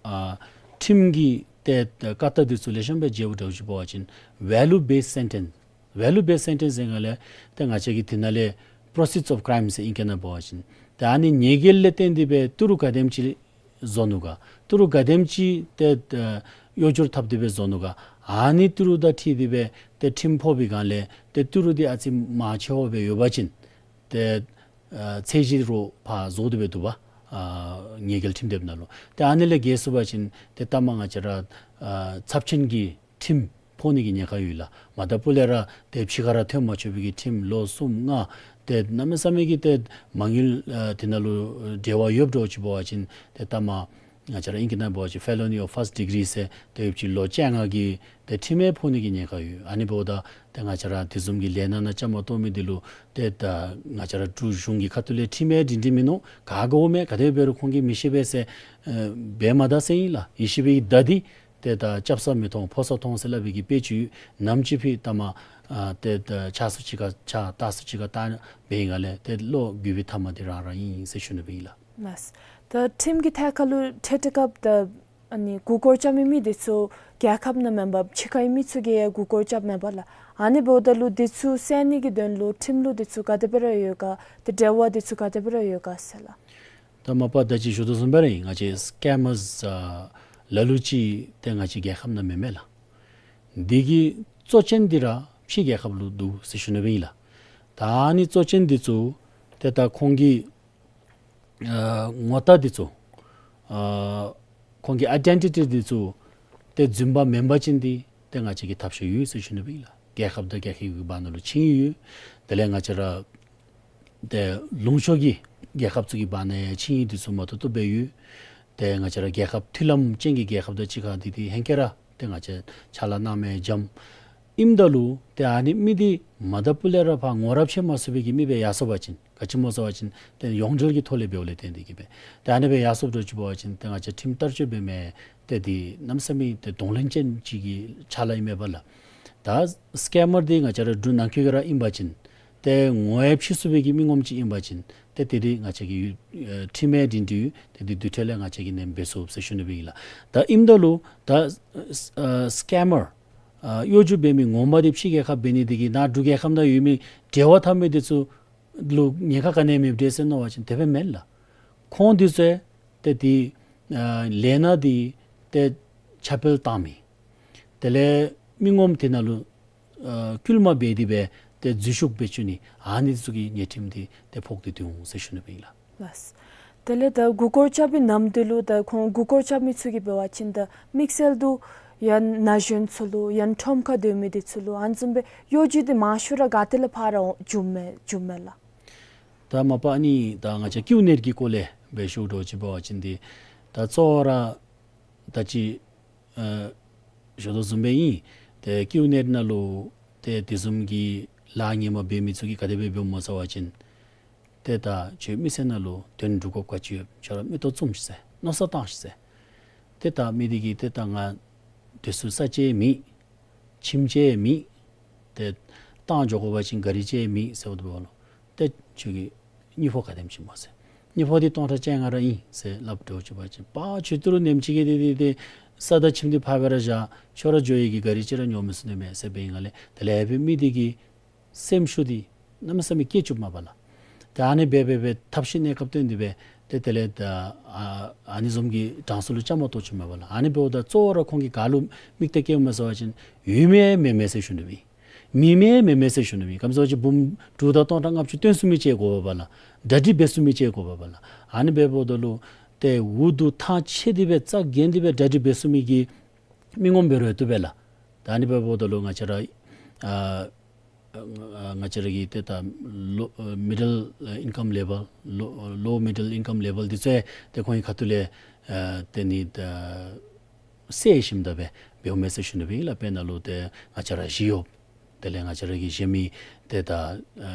ཨ་ཁྲིམས་ཀྱི་ཏེ་བཀག་རྟགས་འདི་ཚུ་ལེགས་ཤོམ་སྦེ་མཇལཝ་ད་ཅིག་འབད་བ་ཅིན་ཝེ་ལུ་བེསི་སེན་ཊེནསི། ཝེ་ལུ་བེསི་སེན་ཊེནསི་ཟེར་སྒང་ལས་ཏེ་ང་བཅས་ཀྱི་འདི་ནང་ལས་proceeds of crime ཟེར་ཨིང་སྐད་ནང་འབད་བ་ཅིན་ཏེ་ཨ་ནི་ཉེས་འགེལ་ལས་བརྟེན་ཏེ་སྦེ་ཏི་རུ་ག་དེམ་ཅིག་བཟོ་ནུག་ག། ཏི་རུ་ག་དེམ་ཅིག་ཏེ་ཨ་གཡོ་སྒྱུར་འཐབ་སྟེ་སྦེ་བཟོ་ནུག་ག། ཨ་ནི་ཏི་རུ་དང་འཁྲིལ་ཏེ་སྦེ་ཏེ་ཁྲིམས་ཕོག་པའི་སྒང་ལས་ཏེ་ཏི་རུ་འདི་ཨ་ཙི་མང་ཆེ་བ་སྦེ་ཡོད་པ་ཅིན་ཏེ་ཨ་ཚད་གཞི་ར་ཕར་རྫོགས་ཏེ་སྦེ་འདུག་པ། ཨ་ཉེས་འགེལ་ཁྲིམས་དེབ་ནང་ལུ། ཏེ་ཨ་ནི་ལས་བརྒལ་སོང་པ་ཅིན་ཏེ་ལྟ་མ་ང་བཅས་ར་ཨ་ཚབས་ཆེན་གྱི་ཁྲིམས་ཕོག་ནི་གི་ཉེན་ཁ་ཡོད་ལགས། མ་ད་པུ་ལས་ར་ཏེ་ཕྱི་ཁར་ར་ཐོན་མ་ཆོག་པའི་གི་ཁྲིམས་ལོ་གསུམ་ལྔ་ཏེ་གནམ་མེད་ས་མེད་ཀྱི་ཏེ་མ་དངུལ་ཨ་དེ་ནང་ལུ་འབྲེལ་བ་ཡོདཔ་འདྲཝ་ཅིག་འབད་བ་ཅིན་ཏེ་ལྟ་མ་ང་བཅས་ར་ཨིང་སྐད་ནང་འབད་བ་ཅིན་felony of first degree ཟེར་ཏེ་ཡོདཔ་ཅིག་ལོ་བཅོ་ལྔ་གི་ཏེ་ཁྲིམས་ཡང་ཕོག་ནི་གི་ཉེན་ཁ་ཡོད། ཨ་ནི་འབདཝ་ད་ཏེ་ང་བཅས་ར་དེ་བཟུམ་གྱི་ལས་སྣ་ནང་བཅའ་མར་གཏོགས་མི་འདི་ལུ་ཏེ་ད་ང་བཅས་ར་འབྲུག་གཞུང་གི་ཁ་ཐུག་ལས་ཁྲིམས་ཡང་སྒྲིང་སྒྲིང་མིན་ནུག། ག་དགོ་མེད་ག་དེ་འབད་རུང་ཁོང་གིས་མི་ཤེས་པས་ཟེར་ཨ་འབད་མ་ད་ཟེར་ཨིན་ལགས། ཡེ་ཤེས་པའི་གི་མདའ་འདི་ཏེ་ད་རྐྱབ་ས་མི་མཐོང་ཕོག་ས་མཐོང་ཟེར་སླབ་པའི་གི་དཔེ་ཅིག་ཡོད། ནམ་ཅིག་ཕི་ལྟ་མ་ཨ་ཏེ་ད་ཆག་སུ་ཅིག་ཁར་ཆག་བཏང་སུ་ཅིག་ཁར་བཏང་འབད་བའི་སྒང་ལས་ཏེ་བློ་འགྱོད་པའི་མཐའ་མ་འདི་རང་རང་ཨིན་ཟེར་ཞུ་ནི་སྦེ་ཨིན་ལགས། ལགས། ད་ཁྲིམས་ཀྱི་ཐད་ཁར་ལུ་འཕྲལ་འཕྲལ་སྐབས་ད་ཨ་ནི་མགུ་སྐོར་རྐྱབ་མི་མི་འདི་ཚུ་རྒྱལ་ཁབ་ནང་མེན་པར་ཕྱི་ཁའི་མི་ཚུ་གིས་ཡང་མགུ་སྐོར་རྐྱབ་མས་པ་ལགས། ཨ་ནི་འབདཝ་ད་ལུ་འདི་ཚུ་བསལ་ནི་གི་དོན་ལུ་ཁྲིམས་ལུགས་འདི་ཚུ་ག་དེ་སྦེ་ར་ཡོད་ག། ཏེ་འབྲེལ་བ་འདི་ཚུ་ག་དེ་སྦེ་ར་ཡོད་ག་ཟེར་ལགས། ད་མ་པ་ད་ཅི་ཞུ་དོ་བཟུམ་སྦེ་ར་ཨིན། ང་བཅས་སི་ཀེམ་མར་ཨ་ལ་ལུ་ཅིག་ཏེ་ང་བཅས་རྒྱལ་ཁབ་ནང་མེན་མས་ལགས། འདི་གི་གཙོ་ཅན་འདི་ར་ཕྱི་རྒྱལ་ཁབ་ལུ་འདུག་ཟེར་ཞུ་ནི་སྦེ་ཨིན་ལགས། ད་ཨ་ནི་གཙོ་ཅན་འདི་ཚུ་ཏེ་ད་ཁོང་གི་ཨ་ངོ་རྟགས་འདི་ཚུ་ཨ་ཁོང་གི་ཨའི་ཌེན་ཊི་ཊི་འདི་ཚུ་ཏེ་རྫུན་པ་མེན་པ་ཅིན་འདི་ཏེ་ང་བཅས་ཀྱིས་ཐབས་ཤེས་ཡོད་ཟེར་ཞུ་ནི་སྦེ་ཨིན་ལགས། རྒྱལ་ཁབ་དང་རྒྱལ་ཁབ་ཀྱི་བར་ན་ལུ་ཆིངས་ཡིག་ཡོད། དེ་ལས་ང་བཅས་ར་ཏེ་ལུང་ཕྱོགས་ཀྱི་རྒྱལ་ཁབ་ཚུ་གི་བར་ན་ཡང་ཆིངས་ཡིག་འདི་ཚུ་མ་ཐོབ་ཐོབ་སྦེ་ཡོད། ཏེ་ང་བཅས་ར་རྒྱལ་ཁབ་མཐུན་ལམ་ཅན་གྱི་རྒྱལ་ཁབ་དང་གཅིག་ཁར་འདི་འདི་ཧེང་སྐལ་ར་ཏེ་ང་བཅས་ཕྱག་ལཱ་གནང་མི་འཇམ། ཨིནམ་ད་ལུ་ཏེ་ཨ་ནི་མི་འདི་མ་ད་པུ་ལས་ར་ཕར་ངོ་རབས་ཆེ་མ་སོང་བའི་གི་མི་སྦེ་ཡར་སོང་པ་ཅིན་ག་ཅི་སྨོ་ཟེར་བ་ཅིན་ཏེ་ཡོངས་འབྲེལ་གྱི་ཐོག་ལས་འབདཝ་ལས་བརྟེན་ཏེ་གིས་སྦེ་ཏེ་ཨ་ནི་སྦེ་ཡར་སོངམ་འདྲཝ་ཅིག་འབད་བ་ཅིན་ཏེ་ང་བཅས་ཁྲིམས་བསྟར་སྤྱོད་འབད་མི་ཏེ་འདི་གནམ་མེད་ས་མེད་ཏེ་གདོང་ལེན་ཅན་ཅིག་གི་ཕྱག་ལཱ་ཨིན་མས་པ་ལགས། ད་སི་ཀེམ་མར་འདི་ང་བཅས་ར་འབྲུག་ནང་འཁོད་ཀྱི་ར་ཨིན་པ་ཅིན་ཏེ་ངོ་ཡང་ཕྱེ་ཚུགས་པའི་གི་མི་ངོམ་ཅིག་ཨིན་པ་ཅིན་ཏེ་དེ་འདི་ང་བཅས་ཀྱི་ཨ་ཁྲིམས་ཡང་སྒྲིང་སྒྲིང་ཡོད། ཏེ་འདི་དུས་ཐོག་ལས་ང་བཅས་ཀྱིས་ནན་འབད་ཚུགས་ཟེར་ཞུ་ནི་སྦེ་ཨིན་ལགས། ད་ཨིནམ་ད་ལུ་ད་ཨ་སི་ཀེམ་མར་ཨ་གཡོ་སྒྱུ་འབད་མི་ངོ་མ་འདི་ཕྱི་རྒྱལ་ཁབ་འབད་ནི་འདི་གིས་ནཱ་འབྲུག་རྒྱལ་ཁབ་ནང་ཡོད་མི་འབྲེལ་བ་འཐབ་མི་འདི་ཚུ་ལུ་ཉེན་ཁ་ག་ནི་ཡང་མེདཔ་འདྲས་ཟེར་མནོ་བ་ཅིན་དེ་སྦེ་མེན་ལགས། ཁོང་འདི་ཚུ་ཏེ་འདི་ཨ་ལས་སྣ་འདི་ཏེ་ཁྱབ་སྤེལ་བཏང་མི། དེ་ལས་མི་ངོམ་དེ་ནང་ལུ་ཨ་སྐུལ་མ་འབད་དེ་སྦེ་ཏེ་འཛུལ་ཞུགས་འབད་བཅུག་ནི་ཨ་ནི་ཚུ་གི་ཉེས་ཁྲིམས་འདི་ཏེ་ཕོག་སྟེ་འདུག་ཟེར་ཞུ་ནི་སྦེ་ཨིན་ལགས། ལགས། དེ་ལས་ད་མགུ་སྐོར་རྐྱབ་པའི་ནམ་དུས་ལུ་ད་ཁོང་མགུ་སྐོར་རྐྱབ་མི་ཚུ་གིས་འབད་བ་ཅིན་ད་དམིགས་བསལ་དུ་ཡང་ན་གཞོན་ཚུ་ལུ་ཡང་ཁྲོམ་ཁར་སྡོད་མི་འདི་ཚུ་ལུ་ཨ་ནི་བཟུམ་སྦེ་གཡོ་སྒྱུ་འདི་མང་ཤོས་ར་ག་ཏེ་ལས་ཕར་ར་འོང་འབྱུངམ་མས་འབྱུངམ་མས་ལགས། ད་མ་པ་ཨ་ནི་ད་ང་བཅས་ཀིའུ་ནེཊ་ཀྱི་སྐོར་ལས་སྦེ་ཞུཝ་འདྲཝ་ཅིག་འབད་བ་ཅིན་འདི་ད་གཙོ་བོ་ར་ད་ཅི་ཨ་ཞུ་དོ་བཟུམ་སྦེ་ཨིན། ཏེ་ཀིའུ་ནེཊ་ནང་ལུ་ཏེ་དེ་བཟུམ་གྱི་ལཱ་ངན་མ་འབད་མི་ཚུ་གིས་ག་དེ་སྦེ་འབདཝ་སྨོ་ཟེར་བ་ཅིན་ཏེ་ད་ཁྱོད་མི་སེར་ནང་ལུ་དོན་འགྲུབ་དགོཔ་ག་ཅི་ཡོད། ཁྱོད་ར་མིག་ཏོ་བཙུམ་ཤིག་ཟེར། མནོ་བསམ་བཏང་ཤིག་ཟེར། ཏེ་ད་མི་འདི་གིས་ཏེ་ད་ང་སྡོད་ས་ས་ཅིག་མེད། ཁྱིམ་ཅིག་མེད། ཏེ་ཏང་འགྱོ་དགོ་པ་ཅིན་གཱ་རི་ཅིག་མེད་ཟེརཝ་ད་ལུ་ཏེ་ཁྱོད་ཀྱི་དངུལ་ཕོགས་ག་དེམ་ཅིག་སྨོ་ཟེར། དངུལ་ཕོགས་འདི་སྟོང་ཕྲག་བཅོ་ལྔ་ར་ཨིན་ཟེར་སླབ་འདྲཝ་ཅིག་འབད་བ་ཅིན་པ་ཁྱོད་ཏི་རུ་ནེམ་ཅིག་གིས་འདི་འདི་ཏེ་ས་དང་ཁྱིམ་འདི་ཕར་སྦེ་ར་བཞག། ཁྱོད་ར་འགྱོ་ཡི་གི་གཱ་རི་ཅིག་ར་ཉོ་མི་ཚུགས་ནི་མས་ཟེར་འབད་བའི་སྒང་ལས་དེ་ལས་འབད་མི་འདི་གི་སེམས་ཤུགས་འདི་གནམ་མེད་ས་མེད་སྐྱེ་བཅུགཔ་མས་པ་ལགས། ཏེ་ཨ་ནི་སྦེ་འབད་འབད་ཐབས་ཤེས་གནས་སྐབས་བཏོན་ཏེ་སྦེ་ཏེ་དེ་ལས་ད་ཨ་ཨ་ནི་བཟུམ་གྱི་གྲངས་སུ་ལུ་བཅའ་མར་གཏོགས་བཅུགཔ་མས་པ་ལགས། ཨ་ནི་འབདཝ་ད་གཙོ་བོ་ར་ཁོང་གིས་ག་ལུ་དམིགས་གཏད་བསྐྱེདཔ་སྨོ་ཟེར་བ་ཅིན་ཡོད་མི་མེད་མི་ཟེར་ཞུ་ནི་མེད། མི་མེད་མི་མེད་ཟེར་ཞུ་ནི་མེད། ག་ཅི་སྨོ་ཟེར་བ་ཅིན་འབུམ་དྲུག་དང་སྟོང་ཕྲག་ལྔ་བཅུ་བཏོན་ཚུགས་མི་ཅིག་དགོ་པས་ལགས། གྲ་སྒྲིག་འབད་ཚུགས་མི་ཅིག་དགོ་པས་ལགས། ཨ་ནི་འབདཝ་ད་ལུ་ཏེ་འུ་སྡུག་ཐང་ཆད་དེ་སྦེ་རྩ་འགེངས་ཏེ་སྦེ་གྲ་སྒྲིག་འབད་ཚུགས་མི་གི་མི་ངོམ་འབད་རུང་བཏུབ་པས་ལགས། ད་ཨ་ནི་འབདཝ་ད་ལུ་ང་བཅས་ར་ཨ་ང་བཅས་ར་གི་ཏེ་ད་ལོ་མི་ཌལ་ཨིན་ཀམ་ལེ་བཱལ་ལོ་ལོ་མི་ཌལ་ཨིན་ཀམ་ལེ་བཱལ་འདི་ཚུ་ཡང་ཏེ་ཁོང་གི་ཁ་ཐུག་ལས་ཨ་ཏེ་ནི་ད་སེལ་ཞིནམ་ད་སྦེ་འབདཝ་མས་ཟེར་ཞུ་ནི་སྦེ་ཨིན་ལགས། དཔེར་ན་ལུ་ཏེ་ང་བཅས་ར་ཞི་གཡོགཔ་དེ་ལས་ང་བཅས་ར་གི་གཞན་མི་ཏེ་ད་ཨ་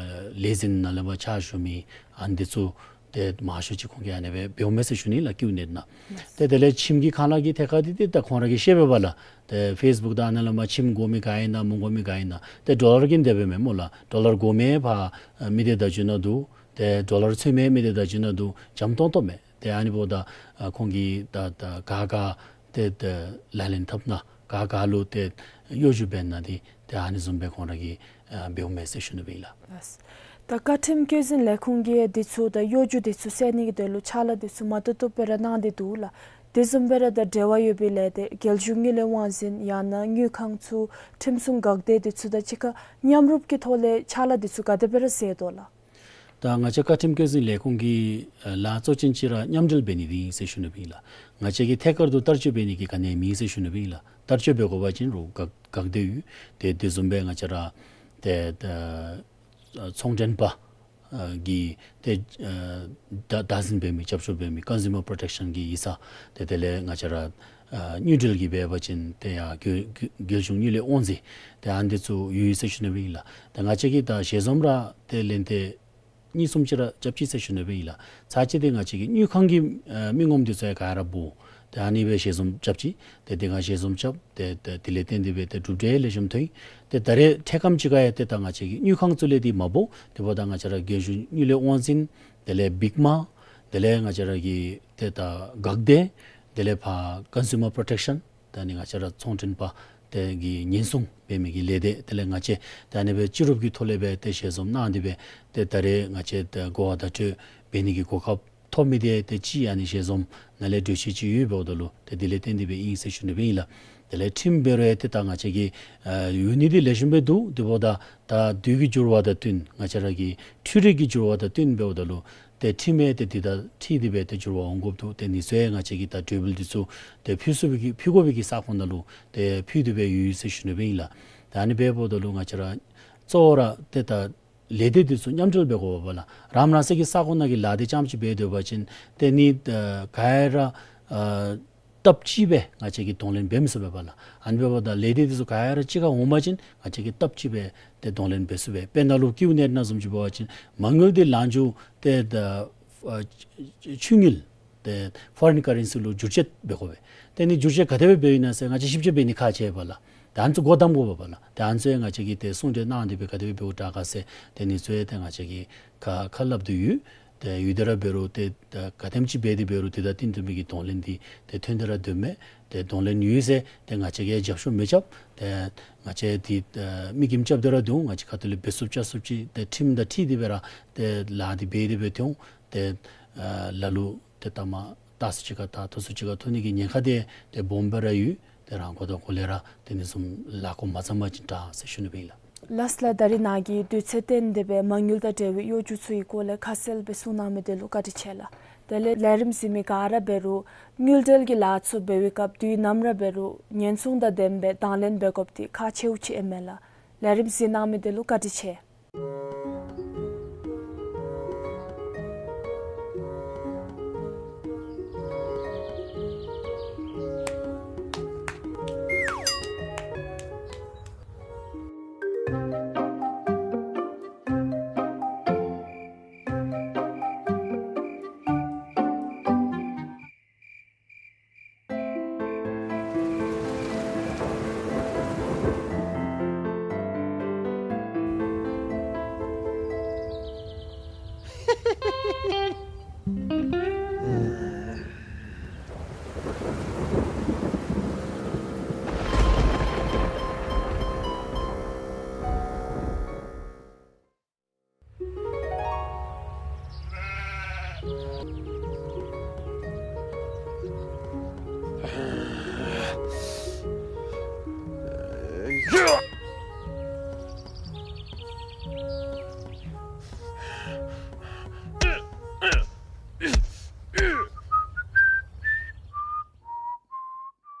ལས་འཛིན་ནང་ལས་མར་ཕྱག་ཞུ་མི་ཨ་ནི་འདི་ཚུ་ཏེ་མང་ཤོས་ཅིག་ཁོང་གིས་ཨ་ནི་སྦེ་འབདཝ་མས་ཟེར་ཞུ་ནི་ལགས་ཀིའུ་ནེཊ་ནང་། ཏེ་དེ་ལས་ཁྱིམ་གྱི་ཁང་གླ་གི་ཐད་ཁར་འདི་ཏེ་ད་ཁོང་ར་གིས་ཤེས་པས་པ་ལགས། ཏེ་ཕེསི་བུཀ་དང་ཨ་ནཱ་ལས་མར་ཁྱིམ་དགོ་མི་ག་ཨིན་ན་མི་དགོ་མི་ག་ཨིན་ན་ཏེ་ཌོ་ལར་གྱིས་འདི་སྦེ་མས་སྨོ་ལགས། ཌོ་ལར་དགོ་མི་ཕར་མི་སྡེ་བརྡ་བརྒྱུད་ནང་འདུག། ཏེ་ཌོ་ལར་འཚོལ་མི་མི་སྡེ་བརྡ་བརྒྱུད་ནང་འདུག། འཇམ་ཏོང་ཏོ་མས། ཏེ་ཨ་ནི་འབདཝ་ད་ཨ་ཁོང་གིས་ད་ད་ག་ག་ཏེ་ད་ལག་ལེན་འཐབ་ནི་ག་ག་ལུ་ཏེ་གཡོ་སྒྱུ་འབད་ནི་འདི་ཏེ་ཨ་ནི་བཟུམ་སྦེ་ཁོང་ར་གིས་ཨ་འབདཝ་མས་ཟེར་ཞུ་ནི་སྦེ་ཨིན་ལགས། ལགས། ད་བཀའ་ཁྲིམས་བཀོད་འཛིན་ལས་ཁུངས་ཀྱིས་འདི་ཚུ་ད་གཡོ་སྒྱུ་འདི་ཚུ་སེལ་ནི་གི་དོན་ལུ་ཕྱག་ལཱ་འདི་ཚུ་མ་ཏོག་ཏོ་སྦེ་ར་གནང་སྟེ་འདུག་ལགས། དེ་བཟུམ་སྦེ་ར་དང་འབྲེལ་བ་ཡོད་པའི་ལས་སྡེ་རྒྱལ་གཞུང་དངུལ་ལས་དབང་འཛིན་ཡང་ན་དངུལ་ཁང་ཚུ་ཁྲིམས་སྲུང་འགག་སྡེ་དེ་ཚུ་དང་གཅིག་ཁར་མཉམ་རུབ་ཀྱི་ཐོག་ལས་ཕྱག་ལཱ་དེ་ཚུ་ག་དེ་སྦེ་ར་མཛད་དོ་ལགས། ད་ང་བཅས་བཀའ་ཁྲིམས་བཀོད་འཛིན་ལས་ཁུངས་ཀྱི་ལཱ་གཙོ་ཅན་ཅིག་ར་མཉམ་འབྲེལ་འབད་ནི་འདི་ཨིན་ཟེར་ཞུ་ནི་སྦེ་ཨིན་ལགས། ང་བཅས་ཀྱིས་ཐད་ཀར་དུ་བསྟར་སྤྱོད་འབད་ནི་གི་ག་ནི་མེད་ཟེར་ཞུ་ནི་སྦེ་ཨིན་ལགས། བསྟར་སྤྱོད་འབད་དགོ་པ་ཅིན་རུང་འགག་འགག་སྡེ་ཡོད། ཏེ་དེ་བཟུམ་སྦེ་ང་བཅས་ར་ཏེ་ད་ཚོང་མགྲོན་པ་ཨ་གི་ཏེ་ཨ་བདག་བདག་འཛིན་འབད་མི་སྐྱབས་བཅོལ་འབད་མི་ཀོན་སུ་མར་པྲོ་ཊེཀ་ཤཱན་གྱི་ཡིག་ཚང་ཏེ་དེ་ལས་ང་བཅས་ར་ཨ་དངུལ་འབྲེལ་གྱི་འབད་བ་ཅིན་ཏེ་ཡང་རྒྱལ་རྒྱལ་རྒྱལ་གཞུང་དངུལ་ལས་དབང་འཛིན་ཏེ་ཨ་ནི་དེ་ཚུ་ཡོད་ཟེར་ཞུ་ནི་སྦེ་ཨིན་ལགས། ཏེ་ང་བཅས་ཀྱིས་ད་ཞལ་འཛོམས་ར་ཏེ་ལན་ཏེ་གཉིས་གསུམ་ཅིག་ར་རྐྱབ་ཅི་ཟེར་ཞུ་ནི་སྦེ་ཨིན་ལགས། ཚར་གཅིག་ཏེ་ང་བཅས་ཀྱི་དངུལ་ཁང་གི་ཨ་མི་ངོམ་དེ་ཚུ་ཡང་ག་ར་འབོ་ཏེ་ཨ་ནི་སྦེ་ཞལ་འཛོམས་རྐྱབ་ཅི། ཏེ་དེ་སྒང་ཞལ་འཛོམས་རྐྱབ་ཏེ་ཏེ་དེ་ལས་བརྟེན་ཏེ་སྦེ་ཏེ་གྲུབ་འབྲས་ལེགས་ཤོམ་ཐོན་ཡི། ཏེ་ད་རེས་འཕྲལ་ཁམས་ཅིག་ཁར་ཡང་ཏེ་ད་ང་བཅས་ཀྱི་དངུལ་ཁང་ཚུ་ལས་འདི་མ་འབོ་དེ་འབདཝ་ད་ང་བཅས་ར་རྒྱལ་གཞུང་དངུལ་ལས་དབང་འཛིན་དེ་ལས་བིག་མ་དེ་ལས་ང་བཅས་ར་གི་ཏེ་ད་འགག་སྡེ་དེ་ལས་ཕར་ཀོན་སུ་མར་པྲོ་ཊེཀ་ཤཱན་ད་ནི་ང་བཅས་ར་ཚོང་མགྲོན་པ་དེ་གི་ཉེན་སྲུང་འབད་མི་གི་ལས་སྡེ་དེ་ལས་ང་བཅས་ད་ཨ་ནི་སྦེ་སྤྱི་རུབ་ཀྱི་ཐོག་ལས་སྦེ་ཏེ་ཞལ་འཛོམས་གནང་སྟེ་སྦེ་ཏེ་ད་རེས་ང་བཅས་ཏེ་གོ་བ་བརྡ་སྤྲོད་འབད་ནི་གི་གོ་སྐབས་ཐོབ་མི་དེ་ཏེ་གཅིག་ཨ་ནི་ཞལ་འཛོམས་ནང་ལས་གྲོས་ཆོད་ཅིག་ཡོདཔ་འབདཝ་ད་ལུ་ཏེ་དེ་ལས་བརྟེན་ཏེ་སྦེ་ཨིན་ཟེར་ཞུ་ནི་སྦེ་ཨིན་ལགས། དེ་ལས་ཁྲིམས་འབད་རུང་ཡང་ཏེ་ད་ང་བཅས་ཀྱི་ཨ་ཡོད་ནི་འདི་ལེགས་ཤོམ་སྦེ་འདུག། དེ་འབདཝ་ད་ད་དུས་ཀྱི་འགྱུར་བ་དང་བསྟུན་ང་བཅས་ར་གི་འཕྲུལ་རིག་གི་འགྱུར་བ་དང་བསྟུན་འབདཝ་ད་ལུ་ཏེ་ཁྲིམས་ཡང་ཏེ་དེ་དང་འཁྲིལ་ཏེ་སྦེ་ཏེ་འགྱུར་བ་འོང་དགོཔ་འདུག། ཏེ་ཨ་ནི་ཚུ་ཡང་ང་བཅས་ཀྱིས་ད་གྲོས་འབུལ་འདི་ཚུ་ཏེ་ཕུལ་ཚུགས་པའི་གི་ཕུལ་དགོ་པའི་གི་ས་ཁོངས་ནང་ལུ་ཏེ་ཕུལ་ཏེ་སྦེ་ཡོད་ཟེར་ཞུ་ནི་སྦེ་ཨིན་ལགས། ད་ཨ་ནི་སྦེ་འབདཝ་ད་ལུ་ང་བཅས་ར་གཙོ་བོ་ར་ཏེ་ད་ལས་སྡེ་འདི་ཚུ་མཉམ་འབྲེལ་འབད་དགོ་པས་ལགས། རང་རང་སོའི་གི་ས་ཁོངས་ནང་གི་ལཱ་འདི་རྐྱངམ་ཅིག་འབད་སྡོད་པ་ཅིན་ཏེ་ཨ་ནི་ཨ་ག་ར་ཨ་སྟབས་གཅིག་སྦེ་ང་བཅས་ཀྱིས་གདོང་ལེན་འབད་མི་ཚུགས་པས་ལགས། ཨ་ནི་འབདཝ་ད་ལས་སྡེ་འདི་ཚུ་ག་ར་གཅིག་ཁར་འོང་པ་ཅིན་ང་བཅས་ཀྱིས་སྟབས་གཅིག་སྦེ་ཏེ་གདོང་ལེན་འབད་ཚུགས་པས། དཔེར་ན་ལུ་ཀིའུ་ནེཊ་ནང་བཟུམ་ཅིག་འབད་བ་ཅིན་མ་དངུལ་འདི་ལངས་རྒྱུ་ཏེ་ད་ཨ་ཕྱི་དངུལ་ཏེ་ཕོ་རིན་ཀར་རེན་སི་ལུ་བསྒྱུར་བཅོས་འབད་དགོ་པས། ཏེ་ཨ་ནི་བསྒྱུར་བཅོས་ག་དེ་སྦེ་འབདཝ་ཨིན་ན་ཟེར་ང་བཅས་ཞིབ་དཔྱད་འབད་ནི་ཁག་ཆེ་བས་ལགས། ཏེ་ཨ་ནི་ཚུ་སྒོ་བསྡམ་དགོ་པས་ལགས། ཏེ་ཨ་ནི་ཚུ་ཡང་ང་བཅས་ཀྱིས་ཏེ་གསུང་གྲོས་གནང་སྟེ་སྦེ་ག་དེ་སྦེ་འབདཝ་དྲག་ག་ཟེར་ཏེ་ཨ་ནི་ཚུ་ཡང་ཏེ་ང་བཅས་ཀྱིས་ཁ་ཁ་སླབ་སྟེ་ཡོད། ཏེ་ཡོད་དེ་ར་འབད་རུང་ཏེ་ད་ག་དེམ་ཅིག་འབད་དེ་འབད་རུང་ཏེ་ད་བསྟུན་ཐུབ་མི་གི་གདོང་ལེན་འདི་ཏེ་ཐོན་ཏེ་ར་སྡོདཔ་མས། ཏེ་གདོང་ལེན་ཡོད་ཟེར་ཏེ་ང་བཅས་ཀྱིས་རྒྱབ་སྐྱོར་མི་རྐྱབ། ཏེ་ང་བཅས་འདི་ཨ་མི་འགེངས་རྐྱབ་སྟེ་ར་སྡོད་འོང་། ང་བཅས་ཁ་ཐུག་ལས་འབད་ཚུགསཔ་རྐྱབ་ཚུགསཔ་ཅིག་ཏེ་ཁྲིམས་དང་འཁྲིལ་ཏེ་སྦེ་ར་ཏེ་ལཱ་འདི་འབད་དེ་སྦེ་སྡོད་འོང་། ཏེ་ཨ་ལ་ལུ་ཏེ་ལྟ་མ་ལྟ་ས་ཅིག་ཁར་ལྟ་ཐོབ་ས་ཅིག་ཁར་ཐོབ་ནི་གི་ཉེན་ཁ་འདི་ཏེ་སྦོམ་སྦེ་ར་ཡོད། ཏེ་རང་གོ་དང་གོ་ལས་ར་ཏེ་ཨ་ནི་བཟུམ་ལཱ་འགོ་མ་བརྩམ་པ་ཅིན་དྲག་ཟེར་ཞུ་ནི་སྦེ་ཨིན་ལགས། ལགས་སོ་ལགས། ད་རིས་ནཱ་གིས་དུས་ཚོད་བཏོན་ཏེ་སྦེ་མ་དངུལ་དང་འབྲེལ་བའི་གཡོ་སྒྱུ་ཚུ་གི་སྐོར་ལས་ཁ་གསལ་སྦེ་གསུངས་གནང་མི་དེ་ལུ་བཀའ་དྲིན་ཆེ་ལགས། དེ་ལས་ལས་རིམ་གཟིགས་མི་ག་ར་འབད་རུང་དངུལ་འབྲེལ་གྱི་ལཱ་ཚུ་འབད་བའི་སྐབས་དུས་ནམ་ར་འབད་རུང་ཉེན་སྲུང་དང་ལྡནམ་སྦེ་དང་ལེན་འབད་དགོཔ་འདི་ཁག་ཆེཝ་ཅིག་ཨིན་མས་ལགས། ལས་རིམ་གཟིགས་གནང་མི་དེ་ལུ་བཀའ་དྲིན་ཆེ།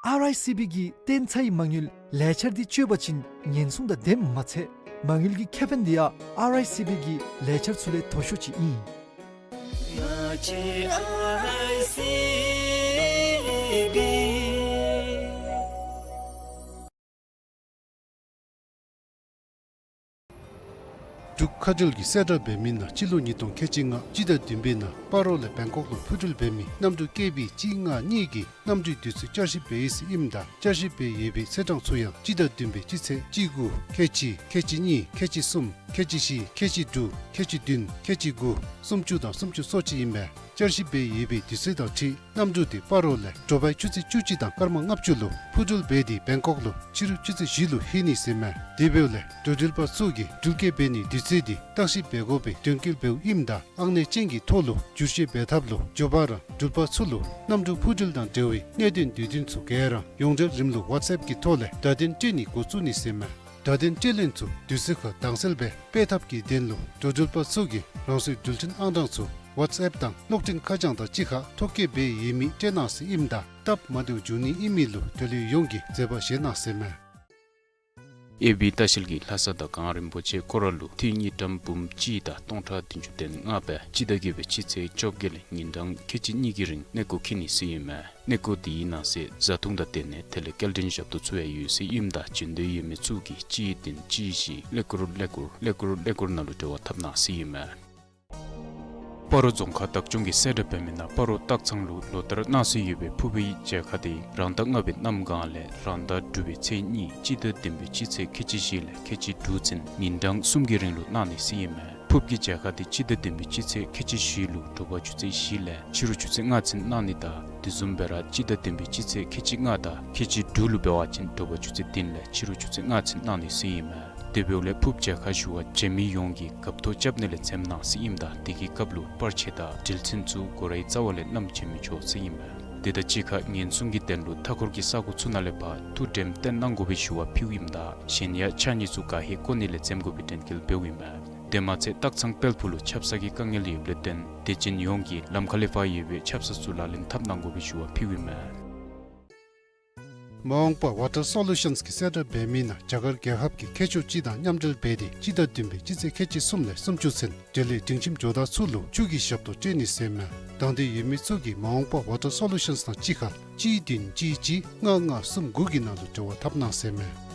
ཨར་ཨའི་སི་བི་གི་གཏན་ཚའི་མ་དངུལ་ལས་འཆར་འདི་སྤྱོད་པ་ཅིན་ཉེན་སྲུང་དང་ལྡནམ་མ་ཚད་མ་དངུལ་གྱི་ཁེ་ཕན་འདི་ཡང་ཨར་ཨའི་སི་བི་གི་ལས་འཆར་ཚུ་ལས་མཐོ་ཤོས་ཅིག་ཨིན། འབྲུག་མཁའ་འགྲུལ་གྱིས་གསལ་བསྒྲགས་འབད་མི་ནང་སྤྱི་ལོ་ཉིས་སྟོང་ཁལ་གཅིག་ལྔ་སྤྱི་ཟླ་བདུན་པའི་ནང་སྤ་རོ་ལས་བེང་ཀོག་ལུ་འཕུར་འགྲུལ་འབད་མི་གནམ་གྲུ་ཀེ་བི་གཅིག་ལྔ་གཉིས་ཀྱི་གནམ་གྲུའི་དུས་ཚོད་བསྐྱར་ཞིབ་འབད་ཡི་ཟེར་ཨིནམ་ད་བསྐྱར་ཞིབ་འབད་ཡོད་པའི་ཚེས་གྲངས་ཚུ་ཡང་སྤྱི་ཟླ་བདུན་པའི་སྤྱི་ཚེས་གཅིག་དགུ་ཁལ་གཅིག་ཁལ་གཅིག་གཉིས་ཁལ་གཅིག་གསུམ་ཁལ་གཅིག་བཞི་ཁལ་གཅིག་དྲུག་ཁལ་གཅིག་བདུན་ཁལ་གཅིག་དགུ་སུམ་ཅུ་དང་སུམ་ཅུ་སོ་གཅིག་ཨིན་པས། བསྐྱར་ཞིབ་འབད་ཡོད་པའི་དུས་ཚོད་དང་འཁྲིལ་གནམ་གྲུ་དེ་སྤ་རོ་ལས་དྲོ་པའི་ཆུ་ཚོད་བཅུ་གཅིག་དང་སྐར་མ་ལྔ་བཅུ་ལུ་འཕུར་འགྲུལ་འབད་དེ་བེང་ཀོག་ལུ་ཕྱི་རུ་ཆུ་ཚོད་བཞི་ལུ་ལྷོད་ནི་ཟེར་མས། དེ་འབདཝ་ལས་འགྲོ་འགྲུལ་པ་ཚུ་གིས་འགྲུལ་སྐྱེལ་འབད་ནིའི་དུས་ཚོད་དེ་བརྟག་ཞིབ་འབད་དགོ་པའི་དོན་འཁྱོལ་འབདཝ་ཨིནམ་ད་ཨང་གནས་ཅན་གྱི་ཐོག་ལུ་བསྒྱུར་བཅོས་འབད་ཐབས་ལུ་མགྱོགས་པ་ར་འགྲུལ་པ་ཚུ་ལུ་གནམ་གྲུ་འཕུར་འགྲུལ་དང་འབྲེལ་བའི་གནད་དོན་དུས་སྟོན་ཚུ་ག་ར་ཡོངས་འབྲེལ་རིམ་ལུགས་ཝཊས་ཨེཔ་གི་ཐོག་ལས་བརྡ་དོན་སྤྲོད་ནི་འགོ་བཙུགས་ནི་ཟེར་མས། བརྡ་དོན་སྤྲོད་ལེན་ཚུ་དུས་ཚོད་ཁར་དྭངས་གསལ་སྦེ་སྤེལ་ཐབས་ཀྱི་དོན་ལུ་འགྲོ་འགྲུལ་པ་ཚུ་གིས་རང་སོའི་འགྲུལ་འཕྲིན་ཨང་གྲངས་ཚུ་ཝཊས་ཨེཔ་དང་གློག་འཕྲིན་ཁ་བྱང་དང་གཅིག་ཁར་ཐོ་བཀོད་འབད་ཡོད་མི་སྤྲོད་གནང་ཟེར་ཨིནམ་ད་སྟབས་མ་བདེཝ་འབྱུང་ནི་ཨིན་མི་ལུ་འབྲེལ་ཡོད་ཡོངས་ཀྱིས་མཛད་པ་བཞེས་གནང་ཟེར་མས། ཨེ་བི་ལྟ་བཤལ་གྱིས་ལྷ་ས་དང་གངས་རིན་པོ་ཆེ་སྐོར་ར་ལུ་ཐིག་དངུལ་ཀྲམ་འབུམ་གཅིག་དང་སྟོང་ཕྲག་བདུན་ཅུ་དོན་ལྔ་སྦེ་སྤྱི་ཟླ་བརྒྱད་པའི་སྤྱི་ཚེས་བཅོ་བརྒྱད་ལས་ཉིན་གྲངས་ཁལ་གཅིག་གཉིས་ཀྱི་རིང་གནས་སྐོར་འཁྱིད་ནི་ཟེར་ཨིན་མས། གནས་སྐོར་དེའི་ནང་གསེས་བཟའ་འཐུང་དང་དེ་ལས་སྐྱེལ་འདྲེན་ཞབས་ཏོག་ཚུ་ཡང་ཡོད་ཟེར་ཨིནམ་ད་བྱོན་འདོད་ཡོད་མི་ཚུ་གིས་གཅིག་བདུན་གཅིག་བཞི་ཀླད་ཀོར་ཀླད་ཀོར་ཀླད་ཀོར་ཀླད་ཀོར་ནང་ལུ་འབྲེལ་བ་འཐབ་གནང་ཟེར་ཨིན་མས། སྤ་རོ་རྫོང་ཁག་བདག་སྐྱོང་གིས་གསལ་བསྒྲགས་འབད་མི་ནང་སྤ་རོ་སྟག་ཚང་ལུ་ལོ་ལྟར་གནང་སྲོལ་ཡོད་པའི་ཕུརཔ་གི་མཇལ་ཁ་དེ་རང་ཟླ་ལྔ་པའི་གནམ་གང་ལས་རང་ཟླ་དྲུག་པའི་ཚེས་གཉིས་སྤྱི་ཟླ་བདུན་པའི་སྤྱི་ཚེས་ཁལ་གཅིག་བཞི་ལས་ཁལ་གཅིག་དྲུག་ཚུན་ཉིན་གྲངས་གསུམ་གྱི་རིང་ལུ་གནང་ནི་ཟེར་ཨིན་མས། ཕུརཔ་གི་མཇལ་ཁ་དེ་སྤྱི་ཟླ་བདུན་པའི་སྤྱི་ཚེས་ཁལ་གཅིག་བཞི་ལུ་དྲོ་པ་ཆུ་ཚོད་བཞི་ལས་ཕྱི་རུ་ཆུ་ཚོད་ལྔ་ཚུན་གནང་ནི་དང་དེ་བཟུམ་སྦེ་ར་སྤྱི་ཟླ་བདུན་པའི་སྤྱི་ཚེས་ཁལ་གཅིག་ལྔ་དང་ཁལ་གཅིག་དྲུག་ལུ་འབད་བ་ཅིན་དྲོ་པ་ཆུ་ཚོད་བདུན་ལས་ཕྱི་རུ་ཆུ་ཚོད་ལྔ་ཚུན་གནང་ནི་ཟེར་ཨིན་མས། དེ་འབདཝ་ལས་ཕུརཔ་མཇལ་ཁ་ཞུ་བར་བྱོན་མི་ཡོངས་ཀྱིས་རྒཔོ་ཐོ་རྐྱབ་ནི་ལས་འཛེམ་གནང་ཟེར་ཨིནམ་ད་དེ་གི་སྐབས་ལུ་པར་ཆས་དང་འགྲུལ་ཆས་ཚུ་སྒོ་རའི་རྩ་བ་ལས་བསྣམས་བྱོན་མི་ཆོག་ཟེར་ཨིན་མས། དེ་དང་གཅིག་ཁར་ཉེན་སྲུང་གི་དོན་ལུ་མཐའ་འཁོར་གྱི་ས་གོ་ཚུ་ནང་ལས་ཕར་ཐུགས་དྲནམ་བཏོན་གནང་དགོ་པའི་ཞུ་བ་ཕུལཝ་ཨིནམ་ད་གཞན་ཡང་ཕྱགས་སྙིགས་ཚུ་ག་ཧེ་བཀོ་ནི་ལས་འཛེམ་དགོ་པའི་དྲན་སྐུལ་འབདཝ་ཨིན་མས། དེ་མ་ཚད་སྟག་ཚང་དཔལ་ཕུག་ལུ་ཆབ་གསང་གི་དཀའ་ངལ་ཡོདཔ་ལས་བརྟེན་དད་ཅན་ཡོངས་ཀྱིས་ལམ་ཁ་ལས་ཕར་ཡོད་པའི་ཆབ་གསང་ཚུ་ལག་ལེན་འཐབ་གནང་དགོ་པའི་ཞུ་བ་ཕུལཝ་ཨིན་མས། མ་འོངས་པ་ཝ་ཊར་སོ་ལུ་ཤཱནསི་གིས་གསལ་བསྒྲགས་འབད་མི་ནང་རྒྱ་གར་རྒྱལ་ཁབ་ཀྱི་མཁས་མཆོག་སྤྱི་དང་མཉམ་འབྲེལ་འབད་དེ་སྤྱི་ཟླ་བདུན་པའི་སྤྱི་ཚེས་ཁལ་གཅིག་གསུམ་ལས་སུམ་ཅུ་ཚུན་འབྲེལ་ཡོད་སྒྲིང་ཁྱིམ་ཇོ་བདག་ཚུ་ལུ་ཆུ་གི་ཞབས་ཏོག་སྤྲོད་ནི་ཟེར་མས། དང་འདོད་ཡོད་མི་ཚུ་གིས་མ་འོངས་པ་ཝ་ཊར་སོ་ལུ་ཤཱནསི་དང་གཅིག་ཁར་གཅིག་བདུན་གཅིག་གཅིག་ལྔ་ལྔ་གསུམ་དགུ་གི་ནང་ལུ་འབྲེལ་བ་འཐབ་གནང་ཟེར་མས།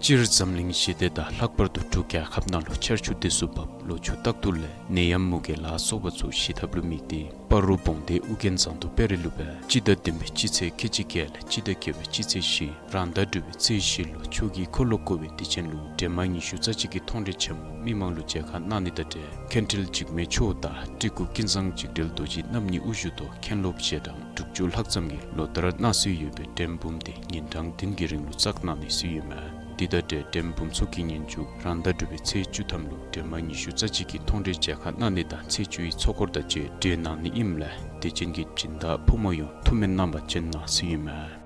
སྤྱིར་འཛམ་གླིང་ཞི་བདེ་དང་ལྷག་པར་དུ་འབྲུག་རྒྱལ་ཁབ་ནང་ལུ་ཆར་ཆུ་དུས་སུ་བབས་ལོ་ཕྱུགས་རྟག་ཏུ་ལེགས་ནད་ཡམས་མུ་གེ་ལ་སོགས་པ་ཚུ་ཞི་ཐབས་ལུ་དམིགས་ཏེ་སྤ་རོ་བོང་སྡེ་ཨུ་རྒྱན་ཟངས་མདོག་དཔལ་རི་ལུ་སྦེ་སྤྱི་ཟླ་བདུན་པའི་སྤྱི་ཚེས་ཁལ་གཅིག་བརྒྱད་ལས་སྤྱི་ཟླ་བརྒྱད་པའི་སྤྱི་ཚེས་བཞི་རང་ཟླ་དྲུག་པའི་ཚེས་བཞི་ལུ་ཆོས་ཀྱི་འཁོར་ལོ་བསྐོར་བའི་དུས་ཆེན་ལུ་སྒྲོལ་མ་ཉི་ཤུ་རྩ་གཅིག་གི་མཐོང་གྲོལ་ཆེན་མོ་མི་མང་ལུ་མཇལ་ཁ་གནང་ནི་དང་འབྲེལ་མཁན་ཁྲིལ་འཇིགས་མེད་མཆོག་དང་སྤྲུལ་སྐུ་ཀུན་བཟང་འཇིགས་བྲལ་རྡོ་རྗེ་རྣམ་གཉིས་དབུ་བཞུགས་ཐོག་མཁན་སློབ་ཞལ་གྲངས་དྲུག་ཅུ་ལྷག་ཙམ་གྱིས་ལོ་ལྟར་གནང་སྲོལ་ཡོད་པའི་སྒྲོལ་འབུམ་དེ་ཉིན་གྲངས་བདུན་གྱི་རིང་ལུ་བསགས་གནང་ནི་ཟེར་ཨིན་མས། དེ་དང་འབྲེལ་སྒྲོལ་འབུམ་ཚོགས་ཀྱི་ཉིན་མཇུག་རང་ཟླ་དྲུག་པའི་ཚེས་བཅུ་ཐམ་ལུ་སྒྲོལ་མ་ཉི་ཤུ་རྩ་གཅིག་གི་མཐོང་གྲོལ་མཇལ་ཁ་གནང་ནི་དང་ཚེས་བཅུ་ཡི་ཚོགས་འཁོར་དང་བཅས་གྲོལ་གནང་ནི་ཨིནམ་ལས་དད་ཅན་གྱི་སྦྱིན་བདག་ཕོ་མོ་ཡོངས་ཐུགས་སྨོན་གནང་བར་བྱོན་གནང་ཟེར་ཨིན་མས།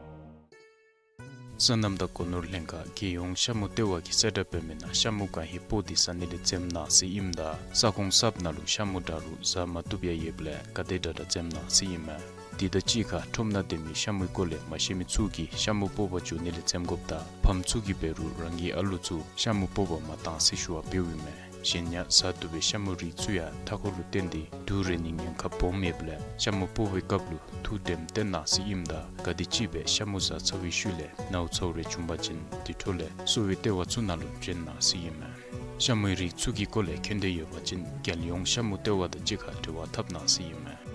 སོ་ནམ་དང་སྒོ་ནོར་ལྷན་ཁག་རྒྱལ་ཡོངས་ཤ་མུ་ལྟེ་བ་གིས་གསལ་བསྒྲགས་འབད་མི་ནང་ཤ་མུ་ག་ཧེ་སྤོག་སྟེ་ཟ་ནི་ལས་འཛེམ་གནང་ཟེར་ཨིནམ་ད་ས་ཁོངས་གསརཔ་ནང་ལུ་ཤ་མུ་འདྲ་རུང་ཟ་མ་བཏུབ་ཡང་ཡོདཔ་ལས་ག་དེ་དྲག་དྲག་འཛེམ་གནང་ཟེར་ཨིན་མས། དེ་དང་གཅིག་ཁར་ཁྲོམ་ནང་སྡོད་མི་ཤ་མུའི་སྐོར་ལས་མ་ཤེས་མི་ཚུ་གིས་ཤ་མུ་སྤོག་པར་འགྱོ་ནི་ལས་འཛེམ་དགོཔ་དང་ཕམ་ཚུ་གིས་འབད་རུང་རང་གི་ཨ་ལུ་ཚུ་ཤ་མུ་སྤོག་པར་མ་གཏང་ཟེར་ཞུ་བ་འབདཝ་ཨིན་མས། གཞན་ཡང་ཟ་བཏུབ་པའི་ཤ་མུའི་རིགས་ཚུ་ཡང་མཐའ་འཁོར་ལུ་བརྟེན་ཏེ་དུག་རེག་ནིའི་ཉེན་ཁ་སྦོམ་ཡོདཔ་ལས་ཤ་མུ་སྤོག་པའི་སྐབས་ལུ་ཐུགས་དྲནམ་བཏོན་གནང་ཟེར་ཨིནམ་ད་ག་དེམ་ཅིག་སྦེ་ཤ་མུ་ཟ་ཚར་བའི་ཤུལ་ལས་ནཝ་ཚཝ་རེ་བྱུང་པ་ཅིན་དེ་འཕྲོ་ལས་གསོ་བའི་ལྟེ་བ་ཚུ་ནང་ལུ་བྱོན་གནང་ཟེར་ཨིན་མས། ཤ་མུའི་རིགས་ཚུ་གི་སྐོར་ལས་མཁྱེན་འདོད་ཡོད་པ་ཅིན་རྒྱལ་ཡོངས་ཤ་མུ་ལྟེ་བ་དང་གཅིག་ཁར་འབྲེལ་བ་འཐབ་གནང་ཟེར་ཨིན་མས།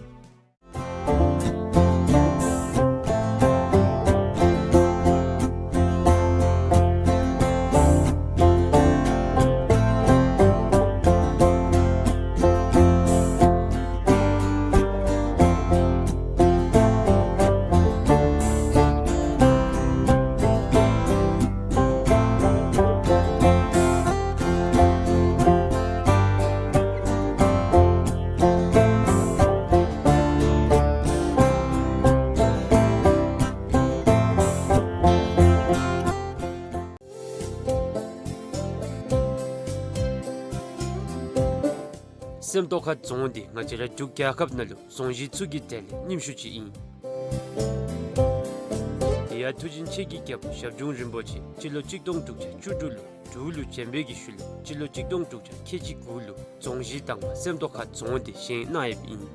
སེམས་རྟོགས་ཁ་རྫོང་འདི་ང་བཅས་ར་འབྲུག་རྒྱལ་ཁབ་ནང་ལུ་རྫོང་གཞི་ཚུ་གི་གྲས་ལས་རྙིངམ་ཤོས་ཅིག་ཨིན། དེ་ཡང་མཐུ་ཆེན་ཆོས་ཀྱི་རྒྱལ་པོ་ཞབས་དྲུང་རིན་པོ་ཆེ་སྤྱི་ལོ་གཅིག་སྟོང་དྲུག་བརྒྱ་བཅུ་དྲུག་ལུ་འབྲུག་ལུ་བྱོན་པའི་གི་ཤུལ་ལས་སྤྱི་ལོ་གཅིག་སྟོང་དྲུག་བརྒྱ་ཁལ་གཅིག་དགུ་ལུ་རྫོང་གཞི་དང་པ་སེམས་རྟོགས་ཁ་རྫོང་འདི་བཞེངས་གནང་ཡོདཔ་ཨིན།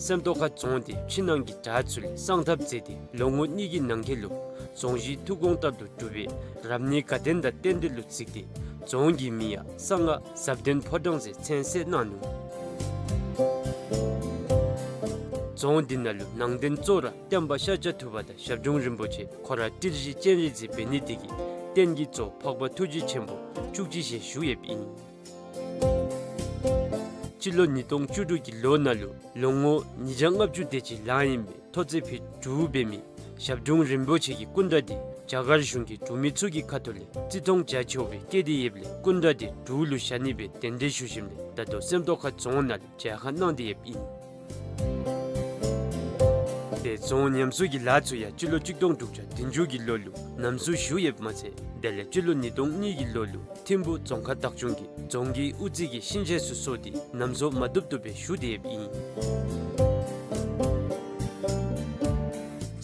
སེམས་རྟོགས་ཁ་རྫོང་འདི་ཕྱི་ནང་གི་དགྲ་ཚུ་ལས་སངས་ཐབས་མཛད་དེ་ལོ་ངོ་གཉིས་ཀྱི་ནང་འཁོད་ལུ་རྫོང་གཞི་ཐུགས་དགོངས་ལྟར་དུ་གྲུབ་པའི་རབ་གནས་དགའ་ལྡན་དང་རྟེན་འབྲེལ་ལུ་གཟིགས་ཏེ་རྫོང་གི་མིང་ཡང་གསང་སྔགས་ཟབ་ལྡན་ཕོ་བྲང་ཟེར་མཚན་གསོལ་གནང་ནུག། རྫོང་འདི་ནང་ལུ་ནང་རྟེན་གཙོ་བོ་ར་སྟོན་པ་ཤཱཀྱ་ཐུབ་པ་དང་ཞབས་དྲུང་རིན་པོ་ཆེ་ཁོ་ར་ཏི་རུ་ཅན་རིག་འཛིན་འབད་ནི་དེ་གིས་རྟེན་གྱི་གཙོ་འཕགས་པ་ཐུགས་རྗེ་ཆེན་པོ་བཅུ་གཅིག་ཞལ་བཞུགས་ཡོདཔ་ཨིན། སྤྱི་ལོ་ཉིས་སྟོང་བཅུ་དྲུག་གི་ལོ་ནང་ལུ་ལོ་ངོ་ཉིས་བརྒྱ་ལྔ་བཅུ་དེ་ཅིག་ལང་ཡོད་པའི་ཐོག་བརྩེགས་ཕུད་དྲུག་འབད་མི་ཞབས་དྲུང་རིན་པོ་ཆེ་གི་སྐུ་འདྲ་འདི་རྒྱ་གར་གཞུང་གིས་འབྲུག་མི་ཚུ་གི་ཁ་ཐུག་ལས་བརྩི་མཐོང་རྒྱ་ཆེ་བའི་བཀལ་ཏེ་ཡོདཔ་ལས་སྐུ་འདྲ་འདི་འབྲུག་ལུ་བཞག་ནི་སྦེ་གདན་འདྲེན་ཞུ་ཞིནམ་ལས་ད་ལྟོ་སེམས་རྟོགས་ཁ་རྫོང་ནང་ལུ་མཇལ་ཁ་གནང་སྟེ་ཡོདཔ་ཨིན། དེ་རྫོང་ཉམས་གསོ་གི་ལཱ་ཚུ་ཡང་སྤྱི་ལོ་གཅིག་སྟོང་དྲུག་བརྒྱ་བདུན་ཅུ་གི་ལོ་ལུ་ཉམས་གསོ་ཞུ་ཡོདཔ་མ་ཚད་དེ་ལས་སྤྱི་ལོ་ཉིས་སྟོང་གཉིས་ཀྱི་ལོ་ལུ་ཐིམ་ཕུ་རྫོང་ཁག་བདག་སྐྱོང་གིས་རྫོང་གི་དབུ་རྩེ་གི་ཤིང་ཆས་ཚུ་བཟོ་སྟེ་ཉམས་གསོ་མ་བཏུབ་བཏུབ་སྦེ་ཞུ་སྟེ་ཡོདཔ་ཨིན།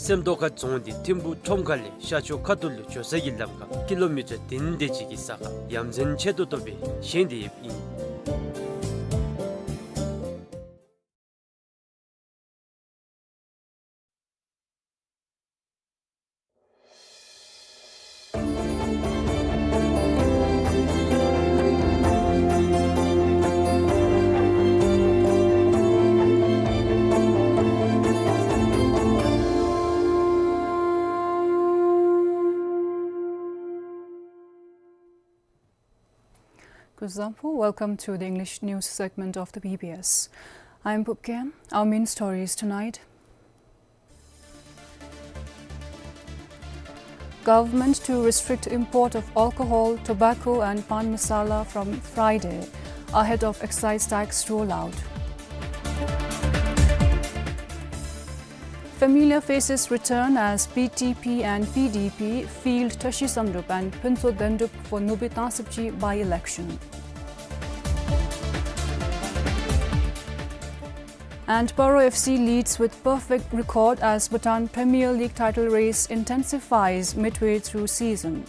སེམས་རྟོགས་ཁ་རྫོང་འདི་ཐིམ་ཕུ་ཁྲོམ་ཁ་ལས་ཤར་ཕྱོགས་ཁ་ཐུག་ལུ་འགྱོ་ས་གི་ལམ་ཁར་ཀི་ལོ་མི་ཊར་བདུན་དེ་ཅིག་གི་ས་ཁར་ཡ་མཚན་ཆེ་ཏོག་ཏོ་སྦེ་བཞེངས་ཏེ་ཡོདཔ་ཨིན། Kuzuzangpo, welcome to the English news segment of the B B S. I'm Pupkem. Our main stories tonight. Government to restrict import of alcohol, tobacco and pan masala from Friday, ahead of excise tax rollout. Familiar faces return as B T P and P D P field Tashi Samdrup and Phuntsho Dendrup for Nubi Tangsibji by-election. And Paro F C leads with perfect record as Bhutan Premier League title race intensifies midway through season.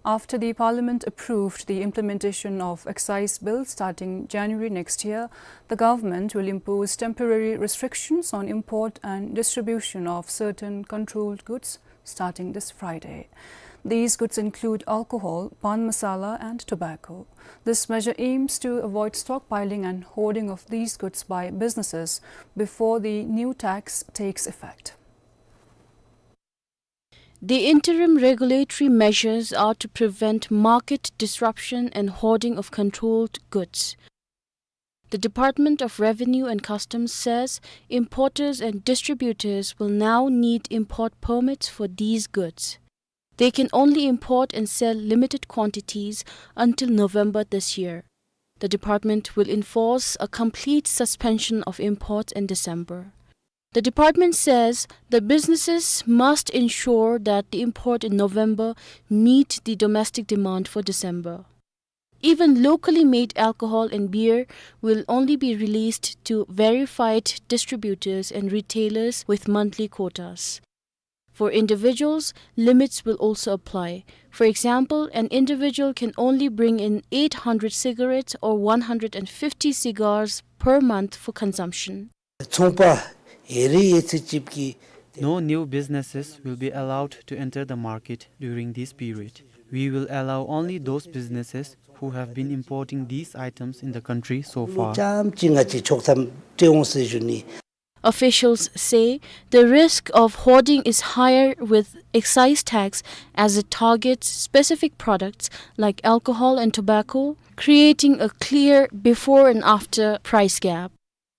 After the Parliament approved the implementation of excise bill starting January next year, the government will impose temporary restrictions on import and distribution of certain controlled goods starting this Friday. These goods include alcohol, pan masala and tobacco. This measure aims to avoid stockpiling and hoarding of these goods by businesses before the new tax takes effect. The interim regulatory measures are to prevent market disruption and hoarding of controlled goods. The Department of Revenue and Customs says importers and distributors will now need import permits for these goods. They can only import and sell limited quantities until November this year. The department will enforce a complete suspension of imports in December. The department says the businesses must ensure that the import in November meet the domestic demand for December. Even locally made alcohol and beer will only be released to verified distributors and retailers with monthly quotas. For individuals, limits will also apply. For example, an individual can only bring in eight hundred cigarettes or one hundred and fifty cigars per month for consumption. ཚོང་པ་ཡེ་རེ་ཡེ་ཚེ་ཅིག་གི No new businesses will be allowed to enter the market during this period. We will allow only those businesses who have been importing these items in the country so far. ལོ་ཙམ་ཅིག་ང་བཅས་ཆོག་ཐམ་སྤྲོད་འོང་ཟེར་ཞུ་ནི། Officials say the risk of hoarding is higher with excise tax as it targets specific products like alcohol and tobacco, creating a clear before and after price gap.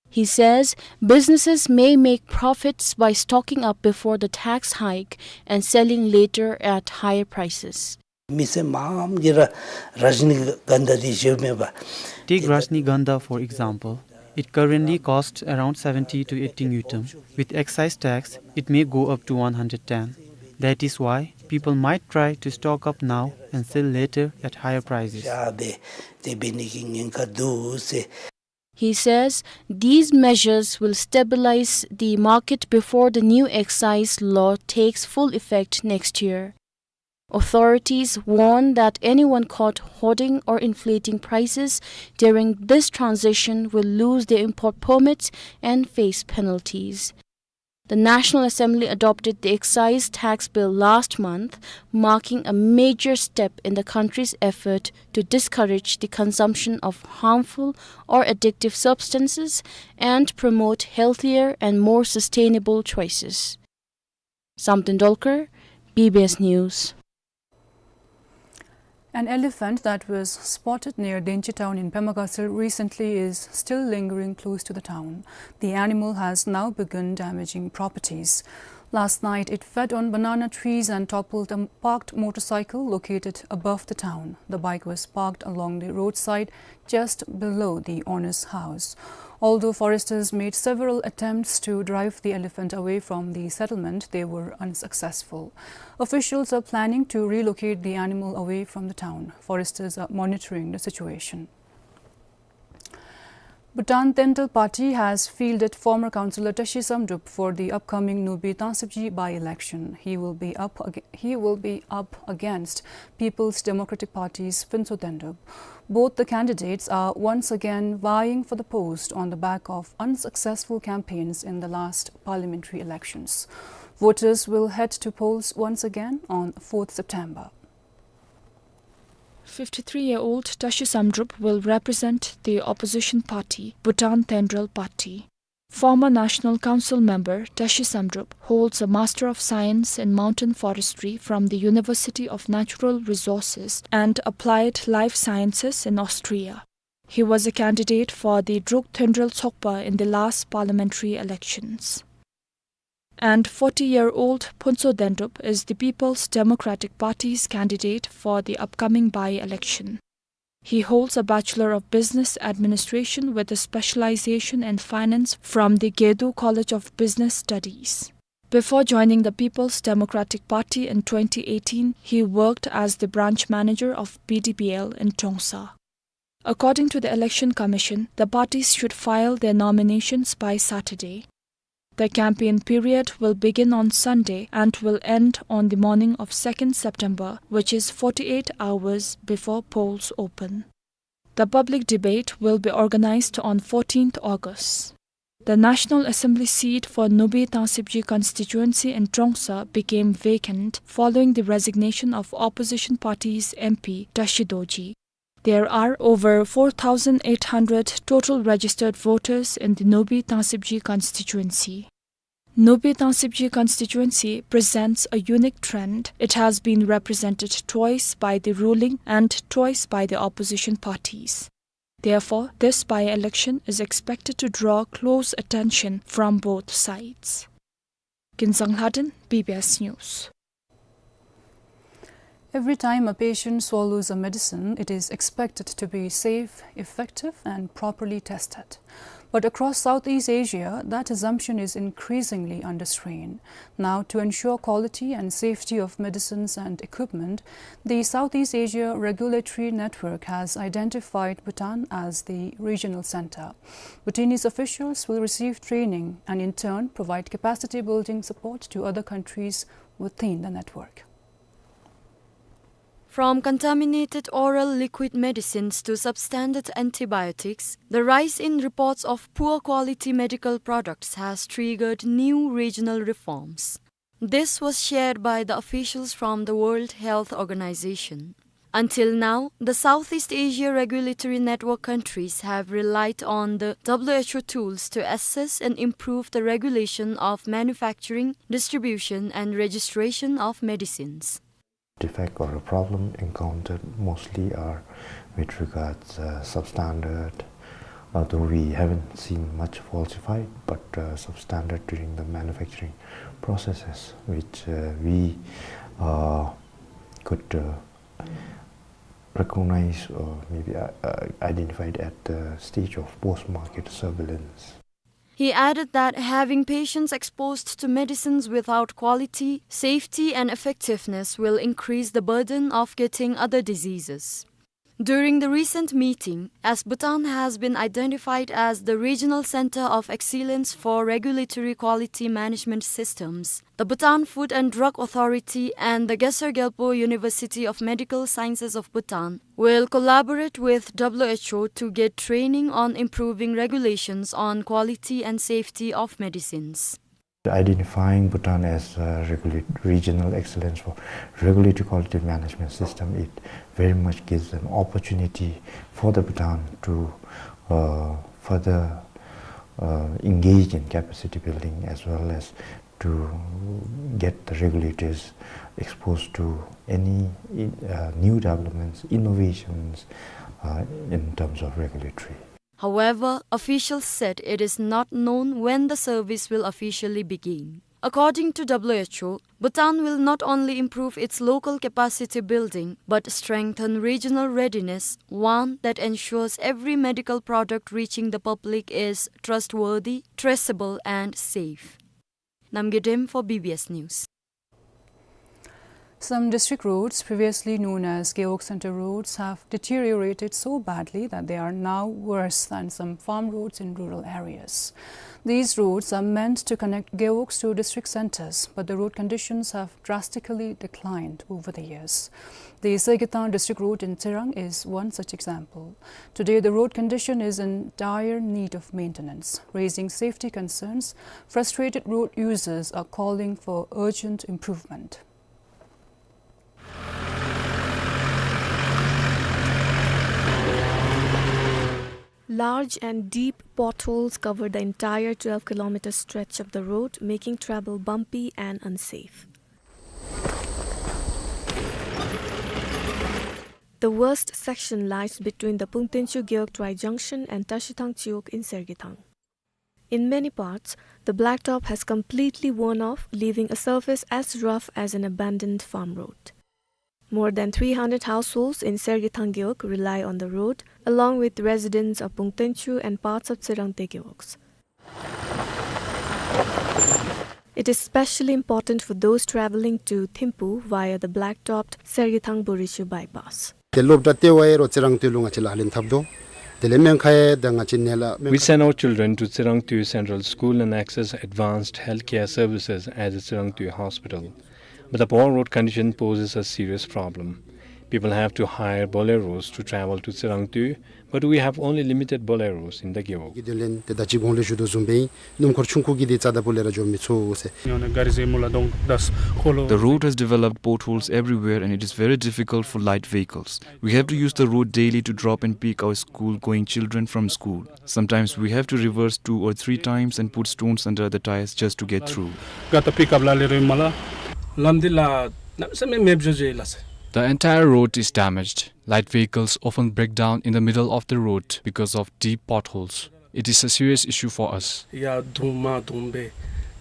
He says businesses may make profits by stocking up before the tax hike and selling later at higher prices. མི་སེར་མངམ་གིས་ར་རཱཇ་ནི་གན་དྷ་འདི་བཞེསཔ་མས་པ། Take Rajnigandha for example. It currently costs around seventy to eighty ngultrum. With excise tax, it may go up to one hundred ten. That is why people might try to stock up now and sell later at higher prices. བཞག་སྦེ་དེ་འབད་ནི་གི་ཉེན་ཁ་འདུག་ཟེར། He says these measures will stabilize the market before the new excise law takes full effect next year. Authorities warn that anyone caught hoarding or inflating prices during this transition will lose their import permits and face penalties. The National Assembly adopted the excise tax bill last month, marking a major step in the country's effort to discourage the consumption of harmful or addictive substances and promote healthier and more sustainable choices. Samten Dolkar, B B S News. An elephant that was spotted near Denchi town in Pema Gatshel recently is still lingering close to the town. The animal has now begun damaging properties. Last night, it fed on banana trees and toppled a parked motorcycle located above the town. The bike was parked along the roadside just below the owner's house. Although foresters made several attempts to drive the elephant away from the settlement, they were unsuccessful. Officials are planning to relocate the animal away from the town. Foresters are monitoring the situation. Bhutan Tenrel Party has fielded former councillor Tashi Samdrup for the upcoming Nubi Tangsibji by-election. He will be up ag-, he will be up against People's Democratic Party's Phuntsho Tenrel. Both the candidates are once again vying for the post on the back of unsuccessful campaigns in the last parliamentary elections. Voters will head to polls once again on fourth September. Fifty-three-year-old Tashi Samdrup will represent the opposition party, Bhutan Tenrel Party. Former National Council member Tashi Samdrup holds a Master of Science in Mountain Forestry from the University of Natural Resources and Applied Life Sciences in Austria. He was a candidate for the Druk Tenrel Tsokpa in the last parliamentary elections. And forty-year-old Phuntsho Dendup is the People's Democratic Party's candidate for the upcoming by-election. He holds a Bachelor of Business Administration with a specialization in finance from the Gedu College of Business Studies. Before joining the People's Democratic Party in twenty eighteen, he worked as the branch manager of P D B L in Trongsa. According to the Election Commission, the parties should file their nominations by Saturday. The campaign period will begin on Sunday and will end on the morning of second September, which is forty-eight hours before polls open. The public debate will be organized on fourteenth August. The National Assembly seat for Nubi Tangsibji constituency in Trongsa became vacant following the resignation of opposition party's M P Tashi Dorji. There are over four thousand eight hundred total registered voters in the Nubi Tangsibji constituency. Nubi Tangsibji constituency presents a unique trend. It has been represented twice by the ruling and twice by the opposition parties. Therefore, this by-election is expected to draw close attention from both sides. Kinzang Lhaden, B B S News. Every time a patient swallows a medicine, it is expected to be safe, effective, and properly tested. But across Southeast Asia, that assumption is increasingly under strain. Now, to ensure quality and safety of medicines and equipment, the Southeast Asia Regulatory Network has identified Bhutan as the regional center. Bhutanese officials will receive training and, in turn, provide capacity-building support to other countries within the network. From contaminated oral liquid medicines to substandard antibiotics, the rise in reports of poor quality medical products has triggered new regional reforms. This was shared by the officials from the World Health Organization. Until now, the Southeast Asia Regulatory Network countries have relied on the W H O tools to assess and improve the regulation of manufacturing, distribution, and registration of medicines. Defect or a problem encountered mostly are with regards, uh, substandard, although we haven't seen much falsified, but, uh, substandard during the manufacturing processes, which, uh, we, uh, could, uh, recognize or maybe, uh, uh, identified at the stage of post-market surveillance. He added that having patients exposed to medicines without quality, safety, and effectiveness will increase the burden of getting other diseases. During the recent meeting, as Bhutan has been identified as the regional center of excellence for regulatory quality management systems, the Bhutan Food and Drug Authority and the Gesar Gyalpo University of Medical Sciences of Bhutan will collaborate with W H O to get training on improving regulations on quality and safety of medicines. Identifying Bhutan as a regula-, regional excellence for regulatory quality management system, it very much gives an opportunity for the Bhutan to, uh, further, uh, engage in capacity building as well as to get the regulators exposed to any, uh, new developments, innovations, uh, in terms of regulatory. However, officials said it is not known when the service will officially begin. According to W H O, Bhutan will not only improve its local capacity building, but strengthen regional readiness, one that ensures every medical product reaching the public is trustworthy, traceable, and safe. Namgay Dem for B B S News. Some district roads, previously known as Gewog Center roads, have deteriorated so badly that they are now worse than some farm roads in rural areas. These roads are meant to connect Gewogs to district centers, but the road conditions have drastically declined over the years. The Sergitang District Road in Tsirang is one such example. Today, the road condition is in dire need of maintenance, raising safety concerns. Frustrated road users are calling for urgent improvement. Large and deep potholes cover the entire twelve kilometer stretch of the road, making travel bumpy and unsafe. The worst section lies between the Pungtenchhu Gewog Trai Junction and Tashithang Chiwog in Sergithang. In many parts, the blacktop has completely worn off, leaving a surface as rough as an abandoned farm road. More than three hundred households in Sergithang Gewog rely on the road, along with residents of Pungtenchhu and parts of Tsirangte Gewogs. It is specially important for those traveling to Thimphu via the blacktopped Sergithang Borichu bypass. ཏེ་སློབ་གྲྭ་ལྟེ་བ་ཡང་རོགས་ཙི་རང་སྟོད་ལུ་ང་བཅས་ལག་ལེན་འཐབ་དོ། དེ་ལས་སྨན་ཁང་ཡང་ད་ང་བཅས་ནཱ་ལགས། We send our children to Tsirangtui Central School and access advanced healthcare services at the Tsirangtui Hospital. But the poor road condition poses a serious problem. People have to hire boleros to travel to Tsirangtui, but we have only limited boleros in the Gewog. གི་དོན་ལས་ཏེ་ད་ཅི་གོང་ལས་ཞུ་དོ་བཟུམ་སྦེ་སྣུམ་འཁོར་ཆུང་ཀུ་གིས་འདི་རྩ་དང་པོ་ལས་ར་འགྱོ་མི་ཚུགས་ཟེར། The road has developed potholes everywhere and it is very difficult for light vehicles. We have to use the road daily to drop and pick our school-going children from school. Sometimes we have to reverse two or three times and put stones under the tires just to get through. ག་ཏེ་པིཀ་ཨཔ་ལ་ལས་རོལ་མ་ལ། ལམ་འདི་ལ་གནམ་མེད་ས་མེད་མེདཔ་འགྱོ་ཅི་ལགས་སེ། The entire road is damaged. Light vehicles often break down in the middle of the road because of deep potholes. It is a serious issue for us. ཡ་དུང་མ་དུང་སྦེ།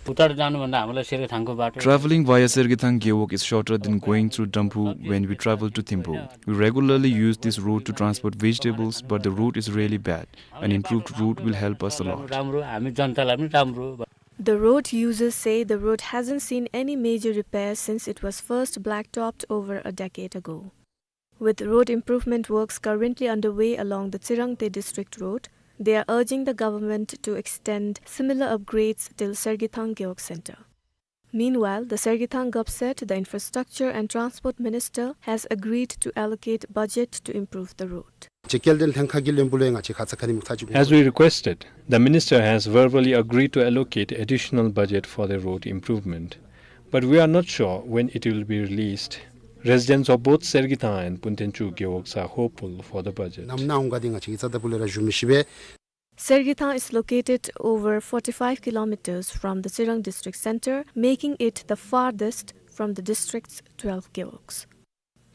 Traveling via Sergithang Gewog is shorter than going through Damphu when we travel to Thimphu. We regularly use this road to transport vegetables, but the road is really bad. An improved route will help us a lot. राम्रो, हामी जनतालाई पनि राम्रो। The road users say the road hasn't seen any major repairs since it was first blacktopped over a decade ago. With road improvement works currently underway along the Tsirangte District Road, they are urging the government to extend similar upgrades till Sergithang Gewog Center. Meanwhile, the Sergithang Gov said the Infrastructure and Transport Minister has agreed to allocate budget to improve the road. ཅི་སྐལ་ལྡན་ལྷན་ཁག་གི་བློན་པོ་ལུ་ཡང་ང་བཅས་ཁ་ཙ་ཁ་ཉིནམ་ཚར་ཅིག་གོང་། As we requested, the minister has verbally agreed to allocate additional budget for the road improvement, but we are not sure when it will be released. Residents of both Sergithang and Pungtenchhu Gewogs are hopeful for the budget. ནམ་ནཱ་འོང་ག་འདི་ང་བཅས་ཀྱིས་རྩ་དང་པོ་ལས་ར་ཞུ་མི་ཤེས་པས། Sergithang is located over forty-five kilometers from the Tsirang district center, making it the farthest from the district's twelve gewogs.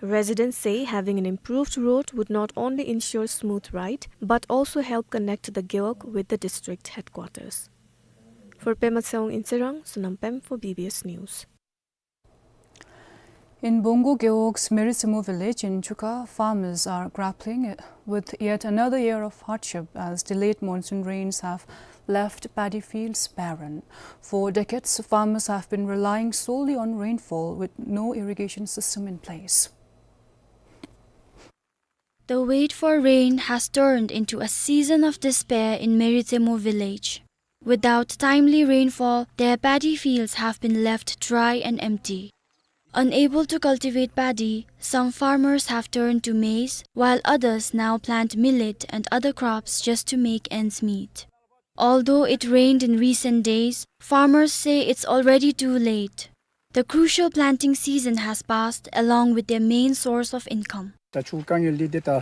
Residents say having an improved road would not only ensure smooth ride, but also help connect the gewog with the district headquarters. For Pema Tshewang in Tsirang, Sonam Pem for B B S News. In Bongo Gewog's Meritsemo village in Chuka, farmers are grappling with yet another year of hardship as delayed monsoon rains have left paddy fields barren. For decades, farmers have been relying solely on rainfall with no irrigation system in place. The wait for rain has turned into a season of despair in Meritsemo village. Without timely rainfall, their paddy fields have been left dry and empty. Unable to cultivate paddy, some farmers have turned to maize, while others now plant millet and other crops just to make ends meet. Although it rained in recent days, farmers say it's already too late. The crucial planting season has passed along with their main source of income. ད་ཆུ་དཀའ་ངལ་འདི་ཏེ་ད་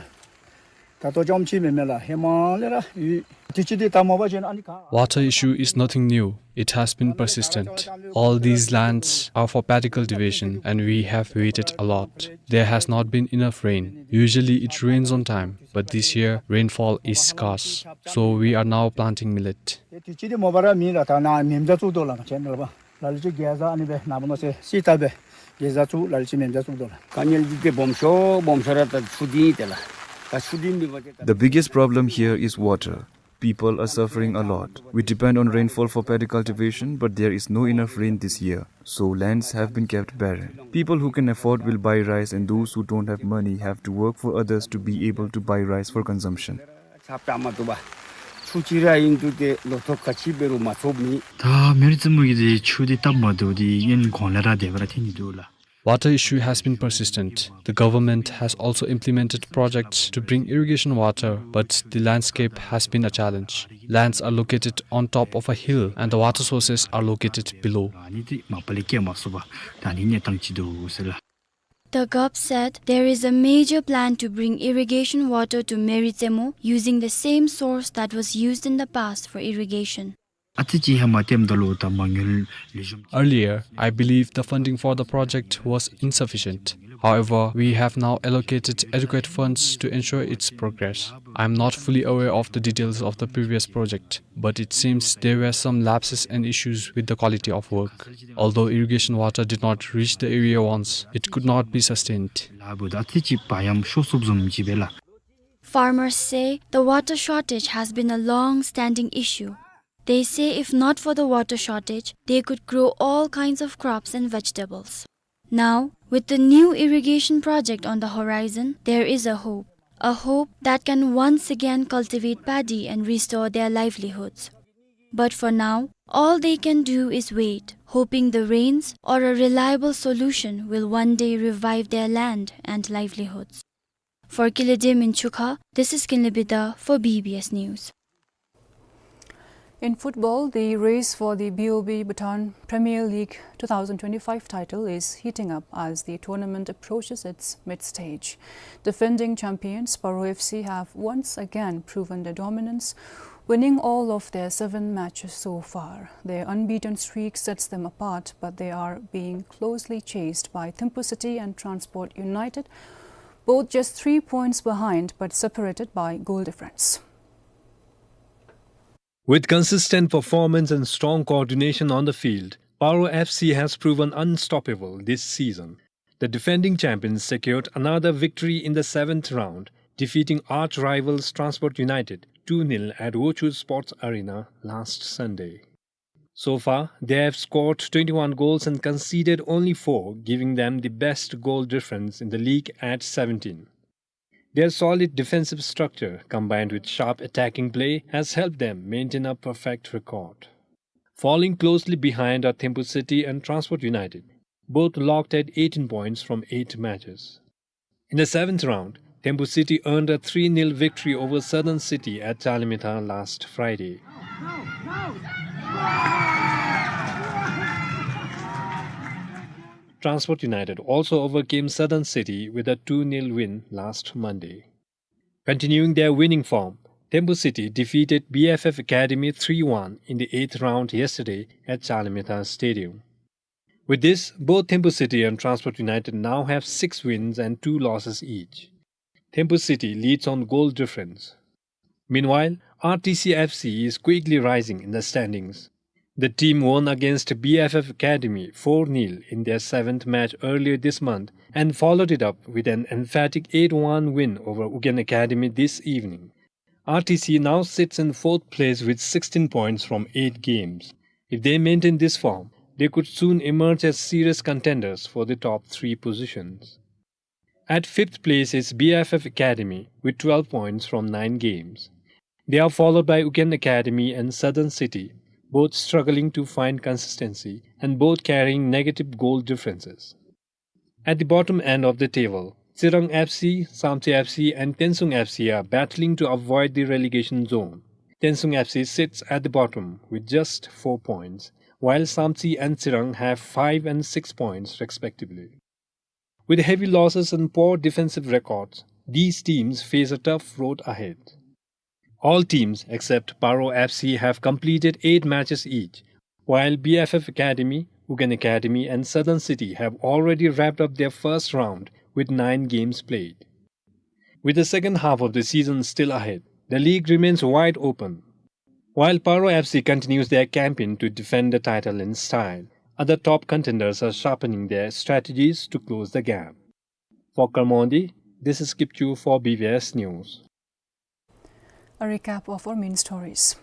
ད་ལྟོ་རྐྱངམ་ཅིག་མེན་མས་ལགས། ཧེ་མ་ལས་ར་ཡོད། དུས་ཅི་འདི་ད་མ་པ་ཅིན་ཨ་ནི་ག། Water issue is nothing new. It has been persistent. All these lands are for paddy cultivation and we have waited a lot. There has not been enough rain. Usually it rains on time, but this year rainfall is scarce. So we are now planting millet. ཏེ་དུས་ཅི་འདི་མ་པ་ར་མེད་ལགས། ད་ནཱ་མེ་མཇའ་བཙུགས་དོ་ལགས། ང་བཅས་ནཱ་ལས་ཕར་ལ་ལུ་ཅིག་གེ་ཛ་ཨ་ནི་སྦེ་ནཱ་མ་ནོར་ཟེར་སི་ཏ་སྦེ་གེ་ཛ་བཙུགས། ལ་ལུ་ཅིག་མེ་མཇའ་བཙུགས་དོ་ལགས། དཀའ་ངལ་འདི་ཏེ་སྦོམ་ཤོས་སྦོམ་ཤོས་ར་ད་ཆུ་འདི་ཨིན་ཏེ་ལགས། ད་ཆུ་འདི་མེད་པ་ཅིན་ད། The biggest problem here is water. People are suffering a lot. We depend on rainfall for paddy cultivation, but there is no enough rain this year, so lands have been kept barren. People who can afford will buy rice, and those who don't have money have to work for others to be able to buy rice for consumption. ཆརཔ་ད་མ་བཏུབ་པར་ཆུ་ཅིག་ར་ཨིན་དུས་ཏེ་ལོ་ཐོག་ག་ཅི་འབད་རུང་མ་ཚུགས་མི། ད་མེ་རི་རྩེ་མོ་གི་འདི་ཆུ་འདི་སྟབས་མ་བདེཝ་འདི་ཨིན་གོང་ལས་ར་དེ་སྦེ་ར་ཐོན་ནི་འདུག་ལགས། Water issue has been persistent. The government has also implemented projects to bring irrigation water, but the landscape has been a challenge. Lands are located on top of a hill and the water sources are located below. ཨ་ནི་འདི་མ་པ་ལས་སྐྱེལ་མ་ཚུགས་པར་ད་ཨ་ནི་གནས་སྟངས་ཅིག་འདུག་ཟེར་ལགས། The govt said there is a major plan to bring irrigation water to Meiritsemo using the same source that was used in the past for irrigation. ཨ་ཙི་ཅིག་ཧེ་མ་བཏོནམ་ད་ལུ་ད་མ་དངུལ་ལེགས་ཤོམ། Earlier, I believe the funding for the project was insufficient. However, we have now allocated adequate funds to ensure its progress. I am not fully aware of the details of the previous project, but it seems there were some lapses and issues with the quality of work. Although irrigation water did not reach the area once, it could not be sustained. ལཱ་འབདཝ་ད་ཨ་ཙི་ཅིག་བག་ཡངམ་ཤོར་སོཔ་བཟུམ་ཅིག་སྦེ་ལགས། Farmers say the water shortage has been a long-standing issue. They say if not for the water shortage, they could grow all kinds of crops and vegetables. Now, with the new irrigation project on the horizon, there is a hope. A hope that can once again cultivate paddy and restore their livelihoods. But for now, all they can do is wait, hoping the rains or a reliable solution will one day revive their land and livelihoods. For Kile Demyun Chukha, this is Kinley Bida for B B S News. In football, the race for the B O B Bhutan Premier League two thousand twenty-five title is heating up as the tournament approaches its mid-stage. Defending champions Paro F C have once again proven their dominance, winning all of their seven matches so far. Their unbeaten streak sets them apart, but they are being closely chased by Thimphu City and Transport United, both just three points behind but separated by goal difference. With consistent performance and strong coordination on the field, Paro F C has proven unstoppable this season. The defending champions secured another victory in the seventh round, defeating arch rivals Transport United two nil at Wochu Sports Arena last Sunday. So far, they have scored twenty-one goals and conceded only four, giving them the best goal difference in the league at seventeen. Their solid defensive structure, combined with sharp attacking play, has helped them maintain a perfect record. Falling closely behind are Thimphu City and Transport United, both locked at eighteen points from eight matches. In the seventh round, Thimphu City earned a three nil victory over Southern City at Chalimitha last Friday. Transport United also overcame Southern City with a two nil win last Monday. Continuing their winning form, Thimphu City defeated B F F Academy three one in the eighth round yesterday at Chalimitha Stadium. With this, both Thimphu City and Transport United now have six wins and two losses each. Thimphu City leads on goal difference. Meanwhile, R T C F C is quickly rising in the standings. The team won against B F F Academy four nil in their seventh match earlier this month and followed it up with an emphatic eight one win over Ugyen Academy this evening. R T C now sits in fourth place with sixteen points from eight games. If they maintain this form, they could soon emerge as serious contenders for the top three positions. At fifth place is B F F Academy with twelve points from nine games. They are followed by Ugyen Academy and Southern City, both struggling to find consistency and both carrying negative goal differences. At the bottom end of the table, Tsirang F C, Samtse F C and Tensung F C are battling to avoid the relegation zone. Tensung F C sits at the bottom with just four points, while Samtse and Tsirang have five and six points respectively. With heavy losses and poor defensive records, these teams face a tough road ahead. All teams except Paro F C have completed eight matches each, while B F F Academy, Ugyen Academy, and Southern City have already wrapped up their first round with nine games played. With the second half of the season still ahead, the league remains wide open. While Paro F C continues their campaign to defend the title in style, other top contenders are sharpening their strategies to close the gap. For Kermondi, this is Kipchu for B B S News. A recap of our main stories.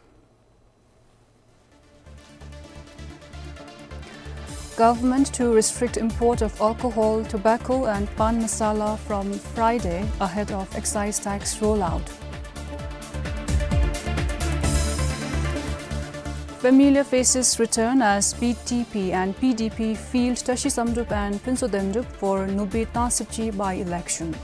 Government to restrict import of alcohol, tobacco and pan masala from Friday ahead of excise tax rollout. Familiar faces return as B T P and P D P field Tashi Samdrup and Phuntsho Dendup for Nubi Thangsipchi by-election.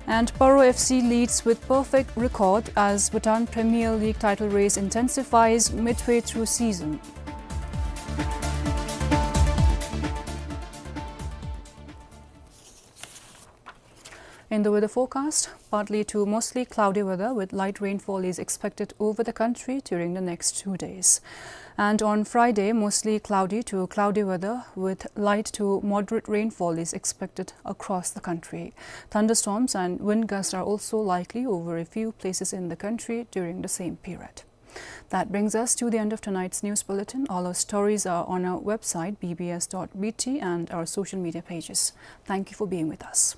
And Paro F C leads with perfect record as Bhutan Premier League title race intensifies midway through season. In the weather forecast, partly to mostly cloudy weather with light rainfall is expected over the country during the next two days. And on Friday, mostly cloudy to cloudy weather with light to moderate rainfall is expected across the country. Thunderstorms and wind gusts are also likely over a few places in the country during the same period. That brings us to the end of tonight's news bulletin. All our stories are on our website, B B S dot B T, and our social media pages. Thank you for being with us.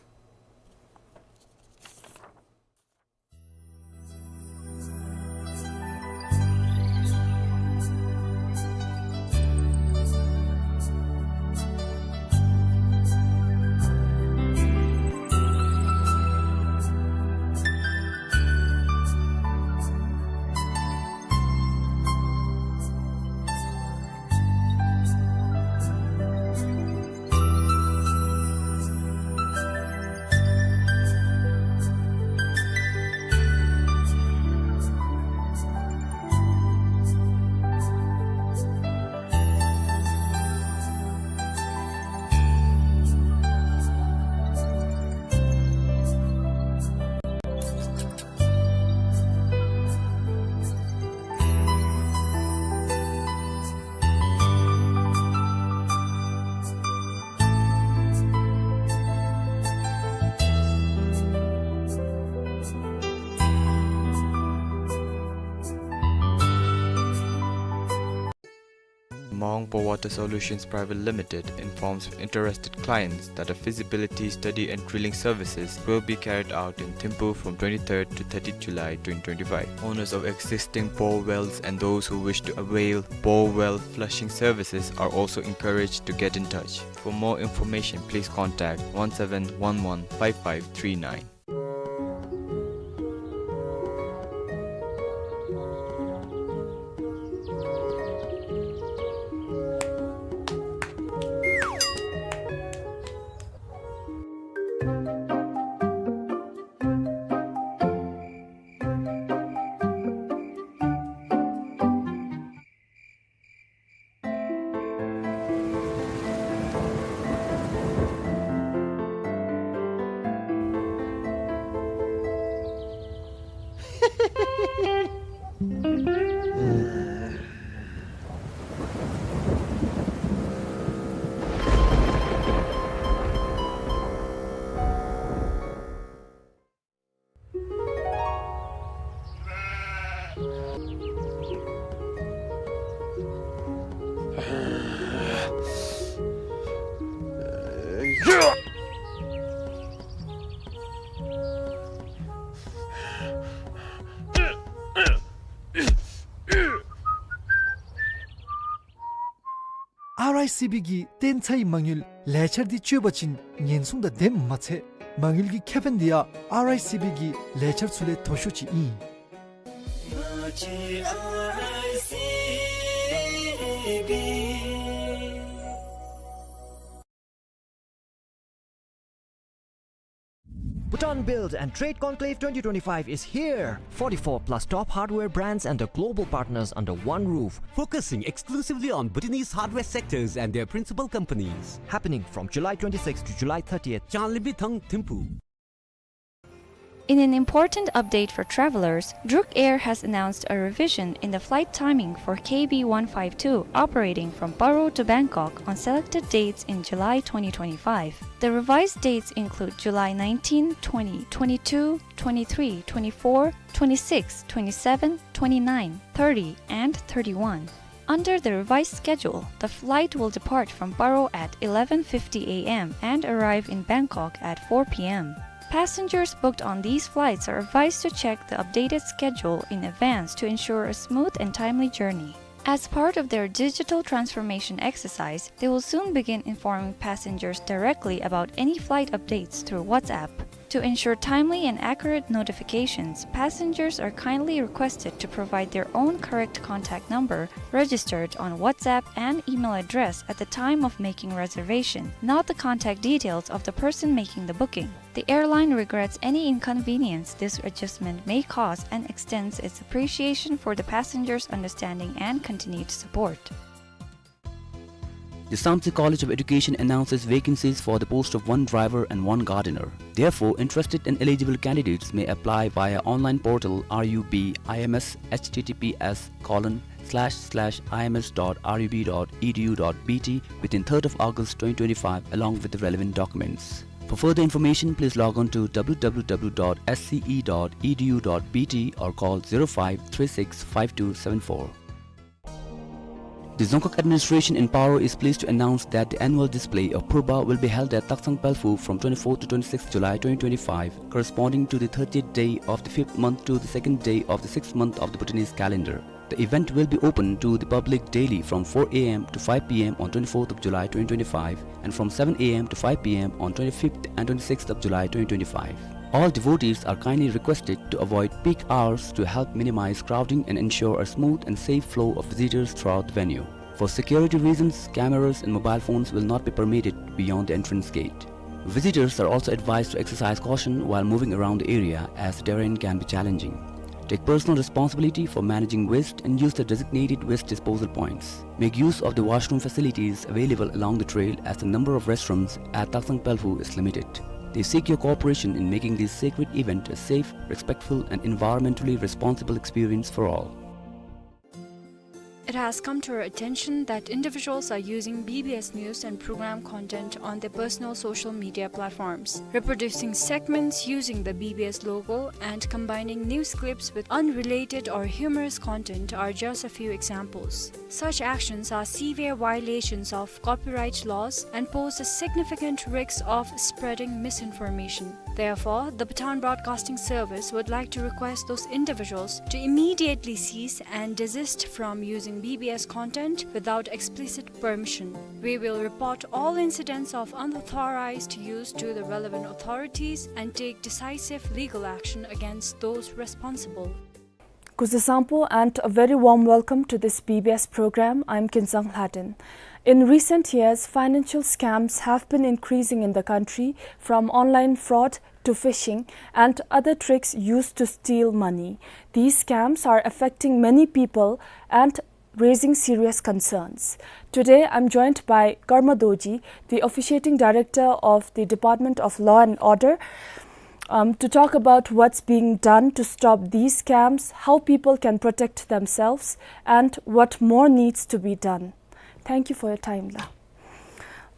Maung Power Water Solutions Private Limited informs interested clients that a feasibility study and drilling services will be carried out in Thimphu from twenty-third to thirtieth July twenty twenty-five. Owners of existing bore wells and those who wish to avail bore well flushing services are also encouraged to get in touch. For more information, please contact one seven one one five five three nine. ཨར་ཨའི་སི་བི་གི་བརྟན་ཚའི་མ་དངུལ་ལས་འཆར་འདི་སྤྱོད་པ་ཅིན་ཉེན་སྲུང་དང་ལྡནམ་མ་ཚད་མ་དངུལ་གྱི་ཁེ་ཕན་འདི་ཡང་ཨར་ཨའི་སི་བི་གི་ལས་འཆར་ཚུ་ལས་མཐོ་ཤོས་ཅིག་ཨིན། Bhutan Build and Trade Conclave twenty twenty-five is here! Forty-four plus top hardware brands and their global partners under one roof. Focusing exclusively on Bhutanese hardware sectors and their principal companies. Happening from July twenty-sixth to July thirtieth. Chanlimbi Thang Thimphu. In an important update for travelers, Druk Air has announced a revision in the flight timing for K B one five two operating from Paro to Bangkok on selected dates in July twenty twenty-five. The revised dates include July nineteen, twenty, twenty-two, twenty-three, twenty-four, twenty-six, twenty-seven, twenty-nine, thirty, and thirty-one. Under the revised schedule, the flight will depart from Paro at eleven fifty A M and arrive in Bangkok at four P M. Passengers booked on these flights are advised to check the updated schedule in advance to ensure a smooth and timely journey. As part of their digital transformation exercise, they will soon begin informing passengers directly about any flight updates through WhatsApp. To ensure timely and accurate notifications, passengers are kindly requested to provide their own correct contact number registered on WhatsApp and email address at the time of making reservation, not the contact details of the person making the booking. The airline regrets any inconvenience this adjustment may cause and extends its appreciation for the passengers' understanding and continued support. The Samtse College of Education announces vacancies for the post of one driver and one gardener. Therefore, interested and eligible candidates may apply via online portal R U B I M S, H T T P S colon slash slash I M S dot R U B dot E D U dot B T within third of August twenty twenty-five, along with the relevant documents. For further information, please log on to W W W dot S C E dot E D U dot B T or call zero five three six five two seven four. The Dzongkhag administration in Paro is pleased to announce that the annual display of Phurba will be held at Taksang Pelphu from twenty-fourth to twenty-sixth July twenty twenty-five, corresponding to the thirtieth day of the fifth month to the second day of the sixth month of the Bhutanese calendar. The event will be open to the public daily from four A M to five P M on twenty-fourth of July twenty twenty-five and from seven A M to five P M on twenty-fifth and twenty-sixth of July twenty twenty-five. All devotees are kindly requested to avoid peak hours to help minimize crowding and ensure a smooth and safe flow of visitors throughout the venue. For security reasons, cameras and mobile phones will not be permitted beyond the entrance gate. Visitors are also advised to exercise caution while moving around the area, as the terrain can be challenging. Take personal responsibility for managing waste and use the designated waste disposal points. Make use of the washroom facilities available along the trail, as the number of restrooms at Taksang Pelphu is limited. They seek your cooperation in making this sacred event a safe, respectful, and environmentally responsible experience for all. It has come to our attention that individuals are using B B S news and program content on their personal social media platforms, reproducing segments using the B B S logo and combining news clips with unrelated or humorous content are just a few examples. Such actions are severe violations of copyright laws and pose a significant risk of spreading misinformation. Therefore, the Bhutan Broadcasting Service would like to request those individuals to immediately cease and desist from using B B S content without explicit permission. We will report all incidents of unauthorized use to the relevant authorities and take decisive legal action against those responsible. Kuzuzangpo and a very warm welcome to this B B S program. I'm Kinzang Hladin. In recent years, financial scams have been increasing in the country, from online fraud to phishing and other tricks used to steal money. These scams are affecting many people and raising serious concerns. Today, I'm joined by Karma Dorji, the officiating director of the Department of Law and Order, um, to talk about what's being done to stop these scams, how people can protect themselves, and what more needs to be done. Thank you for your time, La.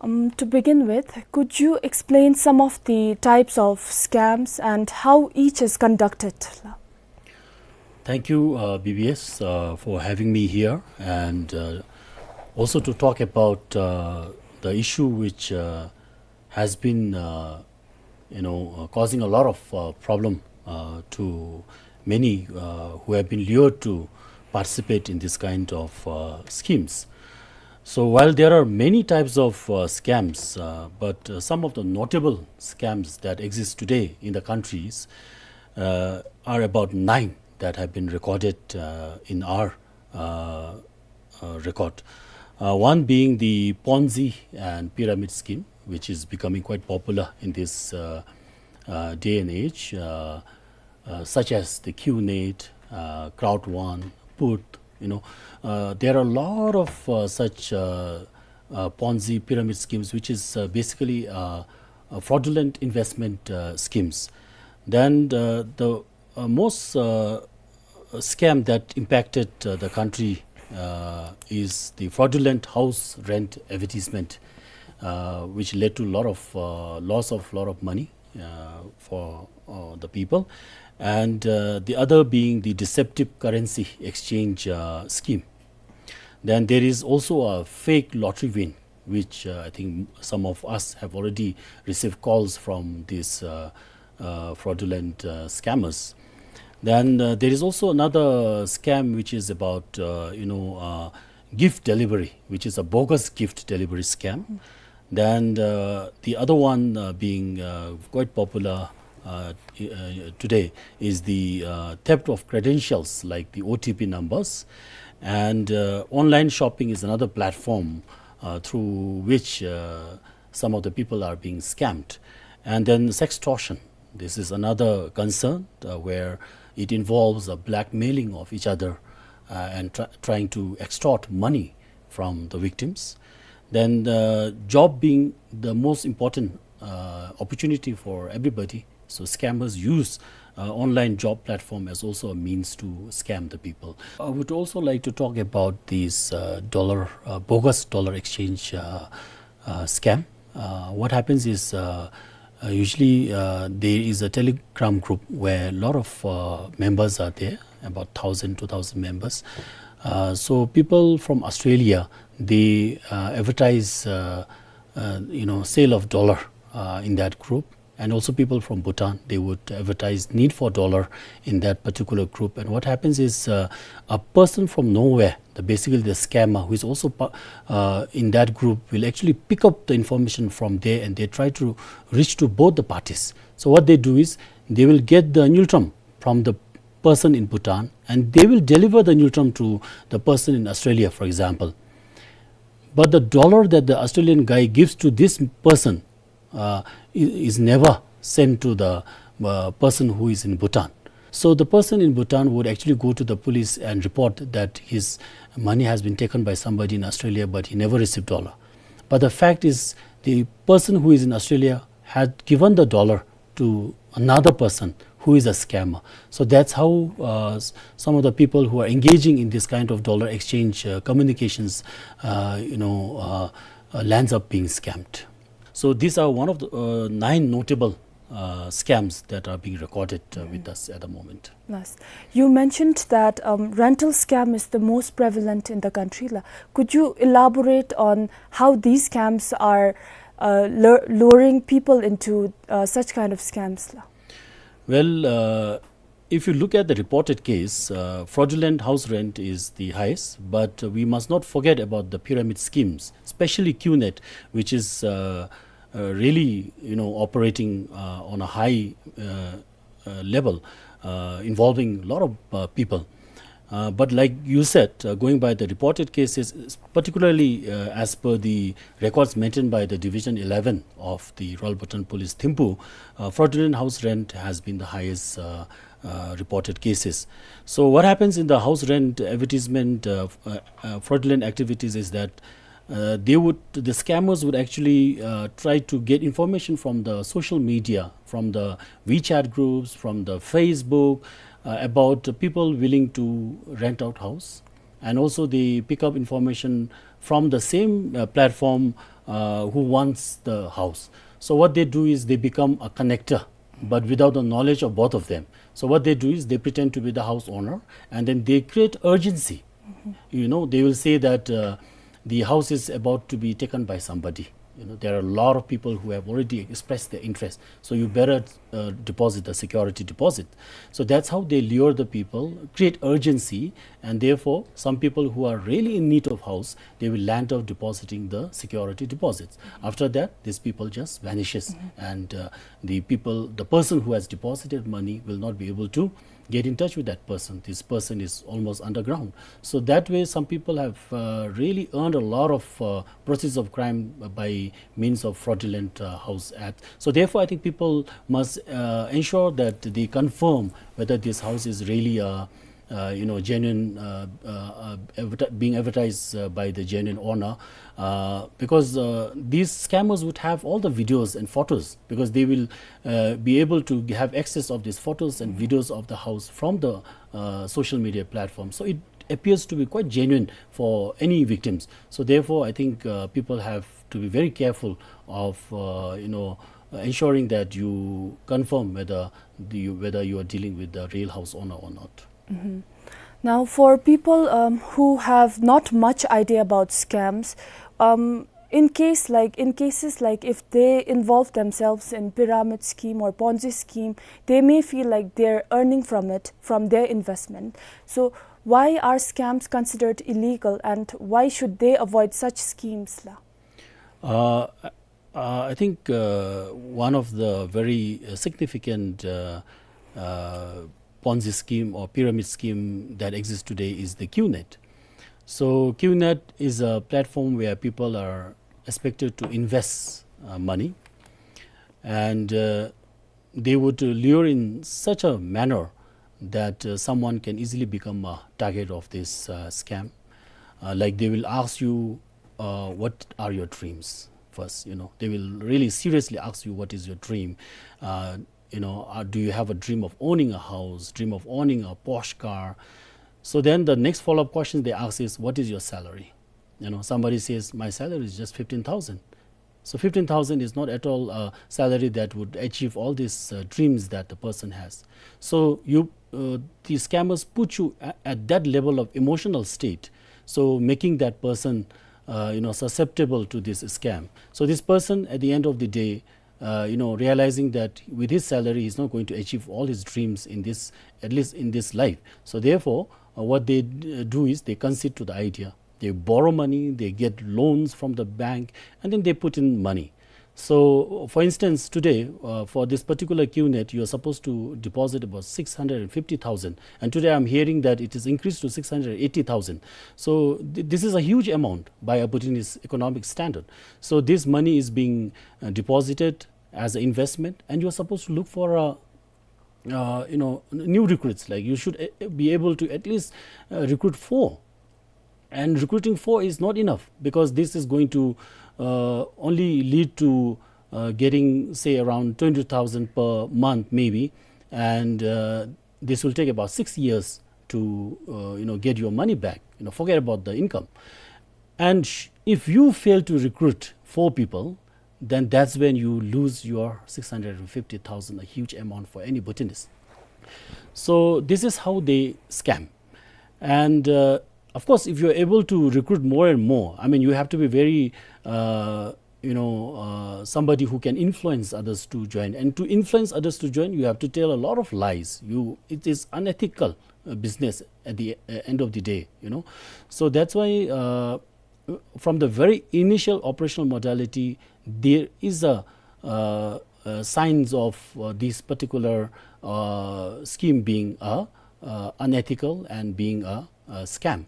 Um, to begin with, could you explain some of the types of scams and how each is conducted, La? Thank you, uh, B B S, uh, for having me here, and, uh, also to talk about, uh, the issue which, uh, has been, uh, you know, uh, causing a lot of, uh, problem, uh, to many, uh, who have been lured to participate in this kind of, uh, schemes. So while there are many types of, uh, scams, uh, but, uh, some of the notable scams that exist today in the countries, uh, are about nine that have been recorded, uh, in our, uh, uh, record. Uh, one being the Ponzi and pyramid scheme, which is becoming quite popular in this, uh, uh, day and age, uh, uh, such as the QNet, uh, Crowd One, Put. You know, uh, there are a lot of uh, such uh, uh, Ponzi pyramid schemes, which is uh, basically uh, uh, fraudulent investment uh, schemes. Then the, the uh, most uh, scam that impacted uh, the country uh, is the fraudulent house rent advertisement, uh, which led to a lot of uh, loss of lot of money uh, for uh, the people, and uh, the other being the deceptive currency exchange uh, scheme. Then there is also a fake lottery win, which uh, I think some of us have already received calls from these uh, uh, fraudulent uh, scammers. Then uh, there is also another scam which is about uh, you know uh, gift delivery, which is a bogus gift delivery scam. Then uh, the other one uh, being uh, quite popular uh, t- uh, today is the uh, theft of credentials, like the O T P numbers. And uh, online shopping is another platform uh, through which uh, some of the people are being scammed. And then sextortion. This is another concern uh, where it involves a blackmailing of each other uh, and try- trying to extort money from the victims. Then uh, job being the most important uh, opportunity for everybody. So scammers use uh, online job platform as also a means to scam the people. I would also like to talk about these uh, dollar, uh, bogus dollar exchange uh, uh, scam. Uh, what happens is uh, uh, usually uh, there is a Telegram group where a lot of uh, members are there, about thousand, two thousand members. Uh, so people from Australia, they uh, advertise, uh, uh, you know, sale of dollar uh, in that group, and also people from Bhutan, they would advertise need for dollar in that particular group. And what happens is uh, a person from nowhere, the, basically the scammer, who is also pa- uh, in that group, will actually pick up the information from there, and they try to reach to both the parties. So what they do is they will get the ngultrum from the person in Bhutan, and they will deliver the ngultrum to the person in Australia, for example. But the dollar that the Australian guy gives to this person uh, i- is never sent to the uh, person who is in Bhutan. So the person in Bhutan would actually go to the police and report that his money has been taken by somebody in Australia, but he never received dollar. But the fact is, the person who is in Australia had given the dollar to another person who is a scammer. So that's how uh, s- some of the people who are engaging in this kind of dollar exchange uh, communications, uh, you know, uh, uh, lands up being scammed. So these are one of the uh, nine notable uh, scams that are being recorded uh, with us at the moment. Nice. You mentioned that um, rental scam is the most prevalent in the country. La. Could you elaborate on how these scams are uh, lure- luring people into uh, such kind of scams? La? Well, uh, if you look at the reported case, uh, fraudulent house rent is the highest, but we must not forget about the pyramid schemes, especially QNet, which is uh, uh, really, you know, operating uh, on a high uh, uh, level, uh, involving a lot of uh, people. Uh, but like you said, uh, going by the reported cases, particularly uh, as per the records maintained by the Division eleven of the Royal Bhutan Police Thimphu, uh, fraudulent house rent has been the highest uh, uh, reported cases. So what happens in the house rent advertisement uh, f- uh, uh, fraudulent activities is that uh, they would the scammers would actually uh, try to get information from the social media, from the WeChat groups, from the Facebook, uh, about people willing to rent out house, and also they pick up information from the same uh, platform uh, who wants the house. So what they do is they become a connector, but without the knowledge of both of them. So what they do is they pretend to be the house owner, and then they create urgency. You know, they will say that uh, the house is about to be taken by somebody. You know, there are a lot of people who have already expressed their interest, so you better uh, deposit the security deposit. So that's how they lure the people, create urgency, and therefore some people who are really in need of house, they will land up depositing the security deposits. After that, these people just vanishes, and uh, the people, the person who has deposited money will not be able to get in touch with that person. This person is almost underground. So that way, some people have uh, really earned a lot of uh, proceeds of crime by means of fraudulent uh, house act. So therefore, I think people must uh, ensure that they confirm whether this house is really a uh, you know, genuine, uh, uh, uh, adverti- being advertised uh, by the genuine owner, uh, because uh, these scammers would have all the videos and photos, because they will uh, be able to have access of these photos and videos of the house from the uh, social media platform. So it appears to be quite genuine for any victims. So therefore, I think uh, people have to be very careful of, uh, you know, ensuring that you confirm whether the, whether you are dealing with the real house owner or not. Now, for people um, who have not much idea about scams, um, in case like in cases like if they involve themselves in pyramid scheme or Ponzi scheme, they may feel like they're earning from it, from their investment. So, why are scams considered illegal, and why should they avoid such schemes, la? Uh, uh, I think uh, one of the very uh, significant uh, uh, Ponzi scheme or pyramid scheme that exists today is the QNet. So QNet is a platform where people are expected to invest uh, money, and uh, they would lure in such a manner that uh, someone can easily become a target of this uh, scam. Uh, like, they will ask you, uh, "What are your dreams?" first. You know, they will really seriously ask you, "What is your dream?" Uh, you know, uh, "Do you have a dream of owning a house, dream of owning a posh car?" So then the next follow-up question they ask is, "What is your salary?" You know, somebody says, "My salary is just fifteen thousand." So fifteen thousand is not at all a salary that would achieve all these uh, dreams that the person has. So you, uh, the scammers put you a- at that level of emotional state, so making that person, uh, you know, susceptible to this scam. So this person, at the end of the day, uh, you know, realizing that with his salary he's not going to achieve all his dreams in this, at least in this life. So therefore, uh, what they d- do is they concede to the idea. They borrow money, they get loans from the bank, and then they put in money. So, for instance, today, uh, for this particular QNet, you are supposed to deposit about six hundred and fifty thousand, and today I'm hearing that it is increased to six hundred eighty thousand. So, th- this is a huge amount by a Bhutanese economic standard. So, this money is being uh, deposited as an investment, and you are supposed to look for a uh, you know, n- new recruits. Like, you should uh, be able to at least uh, recruit four, and recruiting four is not enough, because this is going to uh, only lead to uh, getting, say, around twenty thousand per month maybe, and uh, this will take about six years to uh, you know, get your money back. You know, forget about the income. And sh- if you fail to recruit four people, then that's when you lose your six hundred and fifty thousand, a huge amount for any Bhutanese. So this is how they scam. And uh, of course, if you're able to recruit more and more, I mean, you have to be very, uh, you know, uh, somebody who can influence others to join. And to influence others to join, you have to tell a lot of lies. You, it is unethical uh, business at the uh, end of the day, you know. So that's why uh, from the very initial operational modality, there is a uh, uh, signs of uh, this particular uh, scheme being a uh, unethical and being a, a scam.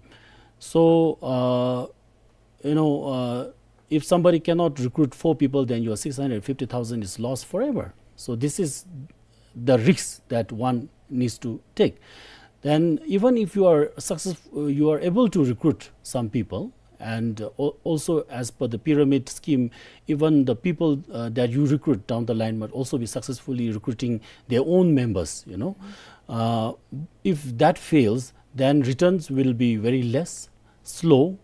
So uh, you know, uh, if somebody cannot recruit four people, then your six hundred fifty thousand is lost forever. So this is the risk that one needs to take. Then even if you are successful, you are able to recruit some people, and uh, al- also, as per the pyramid scheme, even the people uh, that you recruit down the line might also be successfully recruiting their own members, you know. Uh, if that fails, then returns will be very less, slow,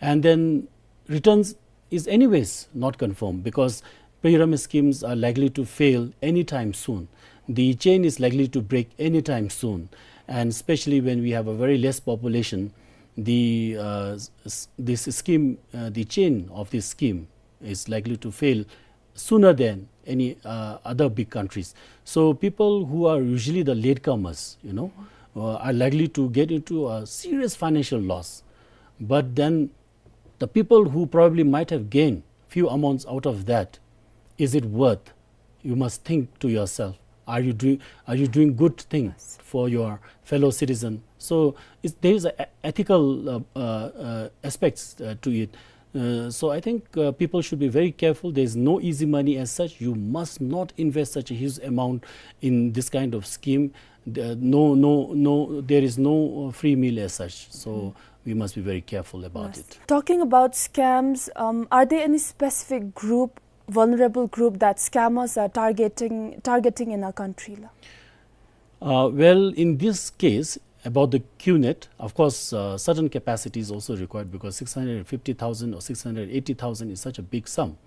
and then returns is anyways not confirmed, because pyramid schemes are likely to fail anytime soon. The chain is likely to break anytime soon, and especially when we have a very less population, the uh, s- s- this scheme, uh, the chain of this scheme is likely to fail sooner than any uh, other big countries. So people who are usually the latecomers, you know, uh, are likely to get into a serious financial loss. But then the people who probably might have gained few amounts out of that, is it worth? You must think to yourself, are you doing, are you doing good thing for your fellow citizen? So it's, there is a e-, ethical, uh, uh, uh, aspects, uh, to it. Uh, so I think, uh, people should be very careful. There is no easy money as such. You must not invest such a huge amount in this kind of scheme. The, no, no, no, there is no, uh, free meal as such. So we must be very careful about it. Talking about scams, um, are there any specific group, vulnerable group that scammers are targeting, targeting in our country la? Uh, well, in this case, about the Q net, of course, uh, certain capacity is also required because six hundred fifty thousand or six hundred eighty thousand is such a big sum.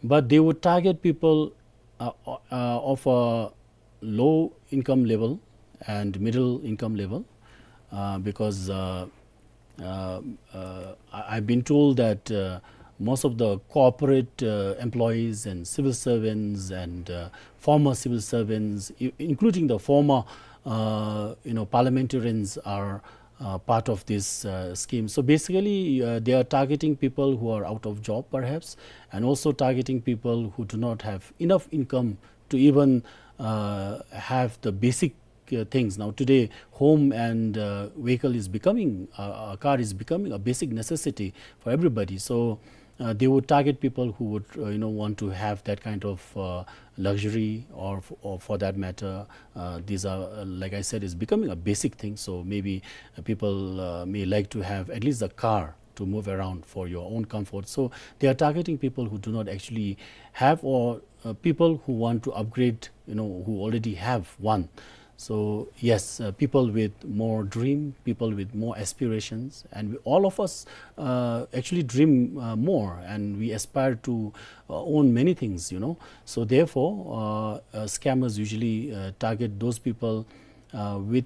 But they would target people, uh, uh, of a low income level and middle income level, uh, because, uh, uh, uh, I, I've been told that, uh, most of the corporate, uh, employees and civil servants and, uh, former civil servants, i-, including the former, uh, you know, parliamentarians are, uh, part of this, uh, scheme. So basically, uh, they are targeting people who are out of job, perhaps, and also targeting people who do not have enough income to even, uh, have the basic, uh, things. Now, today, home and, uh, vehicle is becoming, uh, a car is becoming a basic necessity for everybody. So, uh, they would target people who would, uh, you know, want to have that kind of, uh, luxury, or, f-, or for that matter, uh, these are, uh, like I said, is becoming a basic thing. So maybe, uh, people, uh, may like to have at least a car to move around for your own comfort. So they are targeting people who do not actually have, or, uh, people who want to upgrade, you know, who already have one. So yes, uh, people with more dream, people with more aspirations, and we, all of us, uh, actually dream, uh, more, and we aspire to, uh, own many things, you know. So therefore, uh, uh, scammers usually, uh, target those people, uh, with,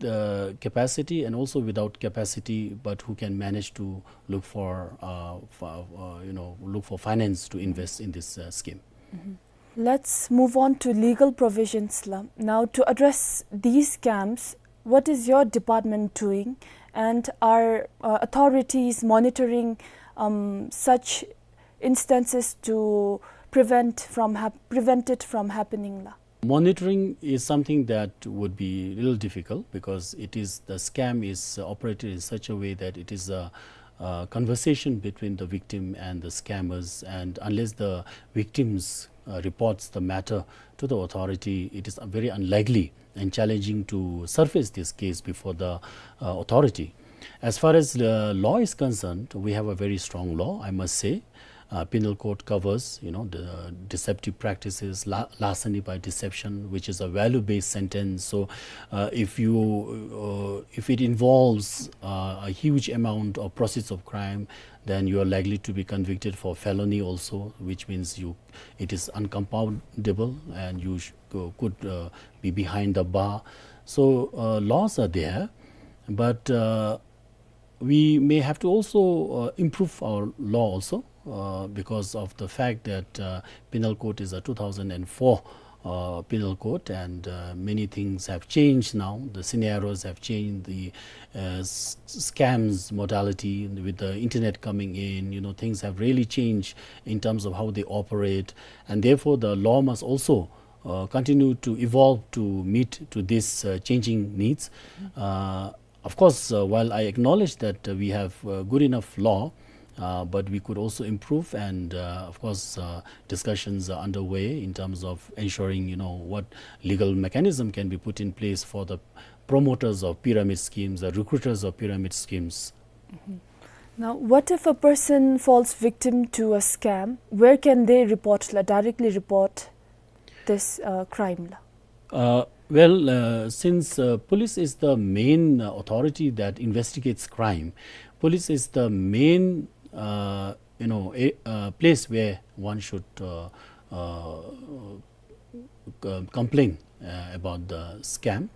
uh, capacity and also without capacity, but who can manage to look for, uh, for, uh, you know, look for finance to invest in this, uh, scheme. Let's move on to legal provisions la. Now, to address these scams, what is your department doing, and are, uh, authorities monitoring, um, such instances to prevent from hap-, prevent it from happening la? Monitoring is something that would be a little difficult because it is, the scam is operated in such a way that it is a, uh, conversation between the victim and the scammers, and unless the victims, uh, reports the matter to the authority, it is very unlikely and challenging to surface this case before the, uh, authority. As far as the law is concerned, we have a very strong law, I must say. Uh, penal code covers, you know, the deceptive practices, la-, larceny by deception, which is a value-based sentence. So, uh, if you, uh, if it involves, uh, a huge amount of proceeds of crime, then you are likely to be convicted for felony also, which means you, it is uncompoundable and you sh-, uh, could, uh, be behind the bar. So, uh, laws are there, but, uh, we may have to also, uh, improve our law also, uh, because of the fact that, uh, penal code is a two thousand and four, uh, penal code, and, uh, many things have changed now. The scenarios have changed, the, uh, s-, scams modality with the internet coming in, you know, things have really changed in terms of how they operate, and therefore the law must also, uh, continue to evolve to meet to this, uh, changing needs. Uh, Of course, uh, while I acknowledge that, uh, we have, uh, good enough law, uh, but we could also improve, and, uh, of course, uh, discussions are underway in terms of ensuring, you know, what legal mechanism can be put in place for the promoters of pyramid schemes, the recruiters of pyramid schemes. Now, what if a person falls victim to a scam? Where can they report la, directly report this, uh, crime la? Uh, well, uh, since, uh, police is the main, uh, authority that investigates crime, police is the main, uh, you know, a, uh, place where one should, uh, uh, c-, complain, uh, about the scam.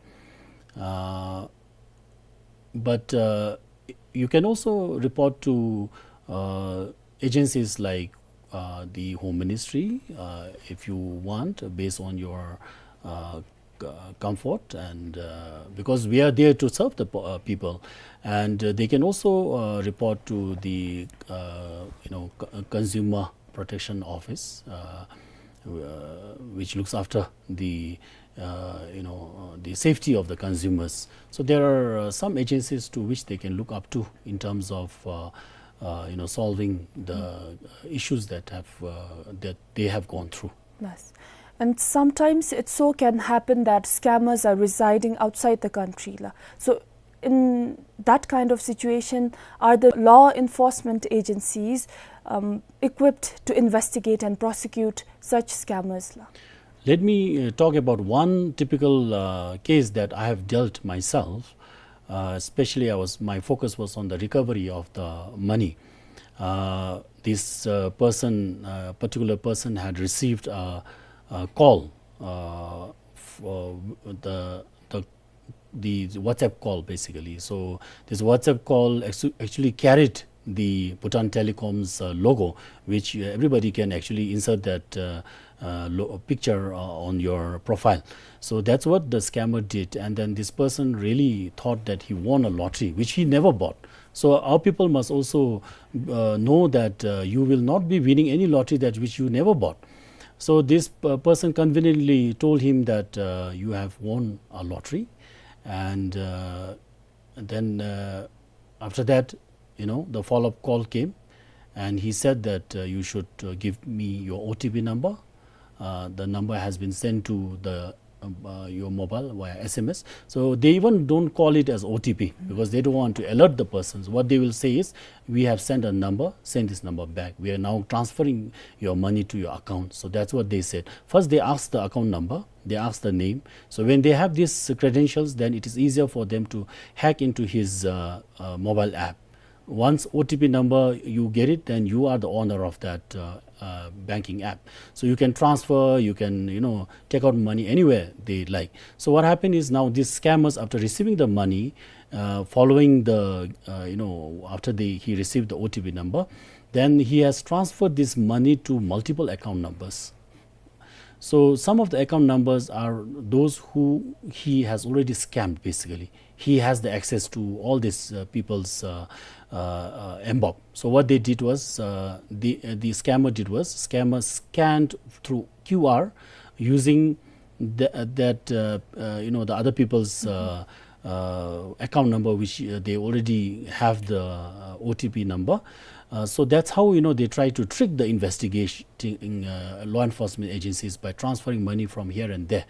Uh, but, uh, you can also report to, uh, agencies like, uh, the Home Ministry, uh, if you want, based on your, uh, c-, comfort, and, uh, because we are there to serve the po-, uh, people, and, uh, they can also, uh, report to the, uh, you know, c-, Consumer Protection Office, uh, uh, which looks after the, uh, you know, uh, the safety of the consumers. So there are, uh, some agencies to which they can look up to in terms of, uh, uh, you know, solving the, uh, issues that have, uh, that they have gone through. Yes. And sometimes it so can happen that scammers are residing outside the country, la. So in that kind of situation, are the law enforcement agencies, um, equipped to investigate and prosecute such scammers, la? Let me, uh, talk about one typical, uh, case that I have dealt myself. Uh, especially, I was, my focus was on the recovery of the money. Uh, this, uh, person, uh, particular person had received a, a call, uh, for the, the the WhatsApp call, basically. So this WhatsApp call actu-, actually carried the Bhutan Telecom's, uh, logo, which, uh, everybody can actually insert that, uh, uh, lo-, picture, uh, on your profile. So that's what the scammer did, and then this person really thought that he won a lottery, which he never bought. So our people must also, uh, know that, uh, you will not be winning any lottery that which you never bought. So this, uh, person conveniently told him that, uh, you have won a lottery, and, uh, then, uh, after that, you know, the follow-up call came, and he said that, uh, you should, uh, give me your O T P number. Uh, the number has been sent to the, um, uh, your mobile via S M S. So they even don't call it as O T P because they don't want to alert the persons. What they will say is, "We have sent a number, send this number back. We are now transferring your money to your account." So that's what they said. First, they ask the account number, they ask the name. So when they have these credentials, then it is easier for them to hack into his, uh, uh, mobile app. Once O T P number you get it, then you are the owner of that, uh, uh, banking app. So you can transfer, you can, you know, take out money anywhere they like. So what happened is, now these scammers, after receiving the money, uh, following the, uh, you know, after the, he received the O T P number, then he has transferred this money to multiple account numbers. So some of the account numbers are those who he has already scammed, basically. He has the access to all these, uh, people's, uh, uh, uh, mBoB. So what they did was, uh, the, uh, the scammer did was, scammer scanned through Q R using the, uh, that, uh, uh, you know, the other people's, uh, uh, account number, which, uh, they already have the, uh, O T P number. Uh, so that's how, you know, they try to trick the investigating, uh, law enforcement agencies by transferring money from here and there.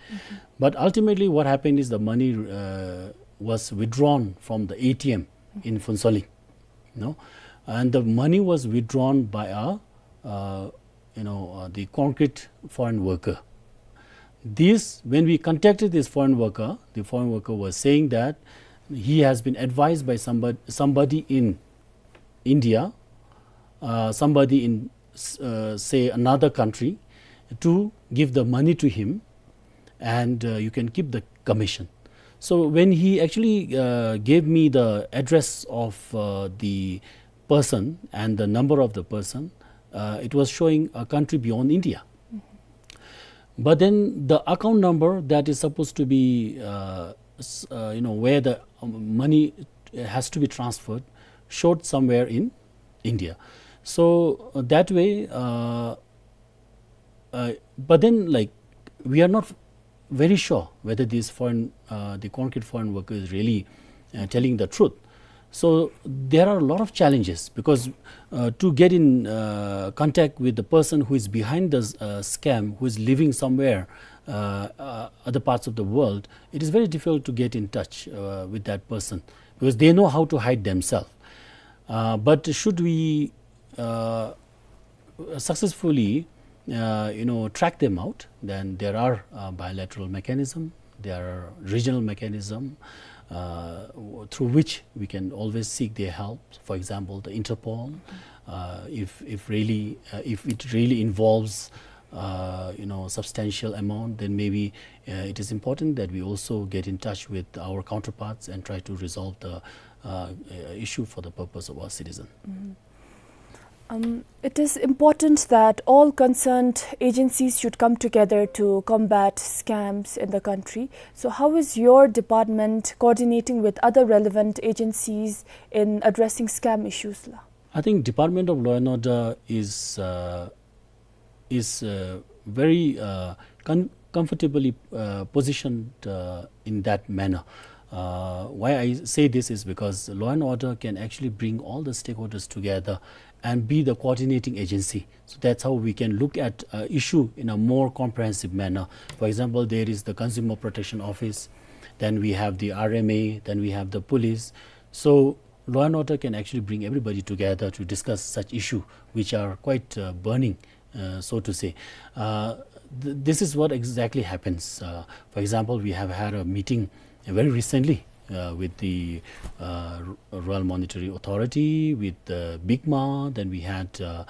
But ultimately, what happened is the money, uh, was withdrawn from the A T M in Phuentsholing, no? And the money was withdrawn by a, uh, you know, uh, the concrete foreign worker. This, when we contacted this foreign worker, the foreign worker was saying that he has been advised by somebody, somebody in India, uh, somebody in, s-, uh, say, another country, to give the money to him, and, uh, you can keep the commission. So when he actually, uh, gave me the address of, uh, the person and the number of the person, uh, it was showing a country beyond India. But then the account number that is supposed to be, uh, s-, uh, you know, where the, um, money has to be transferred showed somewhere in India. So, uh, that way, uh, uh, but then, like, we are not very sure whether this foreign, uh, the concrete foreign worker is really, uh, telling the truth. So there are a lot of challenges because, uh, to get in, uh, contact with the person who is behind the, uh, scam, who is living somewhere, uh, uh, other parts of the world, it is very difficult to get in touch, uh, with that person because they know how to hide themselves. Uh, but should we, uh, successfully, uh, you know, track them out, then there are, uh, bilateral mechanism, there are regional mechanism, uh, w-, through which we can always seek their help. For example, the Interpol, uh, if, if really, uh, if it really involves, uh, you know, substantial amount, then maybe, uh, it is important that we also get in touch with our counterparts and try to resolve the, uh, uh, issue for the purpose of our citizen. Um, it is important that all concerned agencies should come together to combat scams in the country. So how is your department coordinating with other relevant agencies in addressing scam issues, la? I think Department of Law and Order is, uh, is, uh, very, uh, con-, comfortably uh, positioned uh, in that manner. Uh, why I say this is because law and order can actually bring all the stakeholders together and be the coordinating agency. So that's how we can look at uh, issue in a more comprehensive manner. For example, there is the Consumer Protection Office, then we have the R M A, then we have the police. So law and order can actually bring everybody together to discuss such issue which are quite uh, burning, uh, so to say. Uh, th- this is what exactly happens. Uh, for example, we have had a meeting very recently uh, with the uh, Royal Monetary Authority, with the BICMA, then we had uh,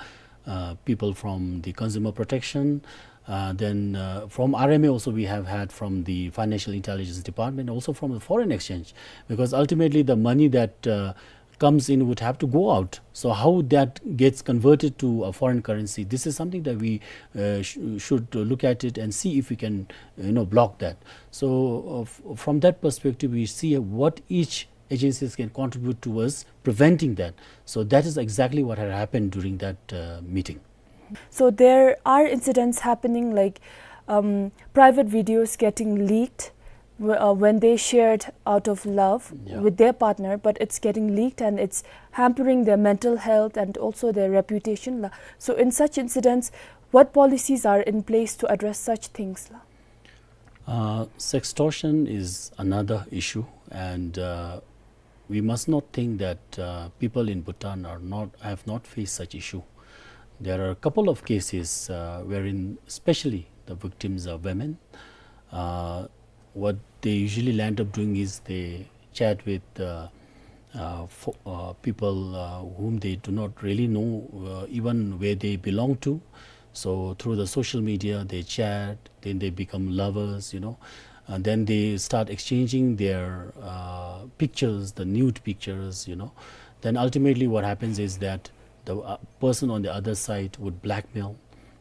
uh, people from the Consumer Protection, uh, then uh, from R M A also we have had from the Financial Intelligence Department, also from the foreign exchange, because ultimately the money that uh, comes in would have to go out. So how that gets converted to a foreign currency, this is something that we uh, sh- should look at it and see if we can, you know, block that. So uh, f- from that perspective, we see what each agencies can contribute towards preventing that. So that is exactly what had happened during that uh, meeting. So there are incidents happening like um, private videos getting leaked w- uh, when they shared out of love Yeah. with their partner, but it's getting leaked and it's hampering their mental health and also their reputation. La. So in such incidents, what policies are in place to address such things? La? Uh, sextortion is another issue, and uh, we must not think that uh, people in Bhutan are not have not faced such issue. There are a couple of cases uh, wherein, especially, the victims are women. Uh, what they usually land up doing is they chat with uh, uh, fo- uh, people uh, whom they do not really know, uh, even where they belong to. So through the social media, they chat, then they become lovers, you know, and then they start exchanging their uh, pictures, the nude pictures, you know. Then ultimately, what happens is that the uh, person on the other side would blackmail.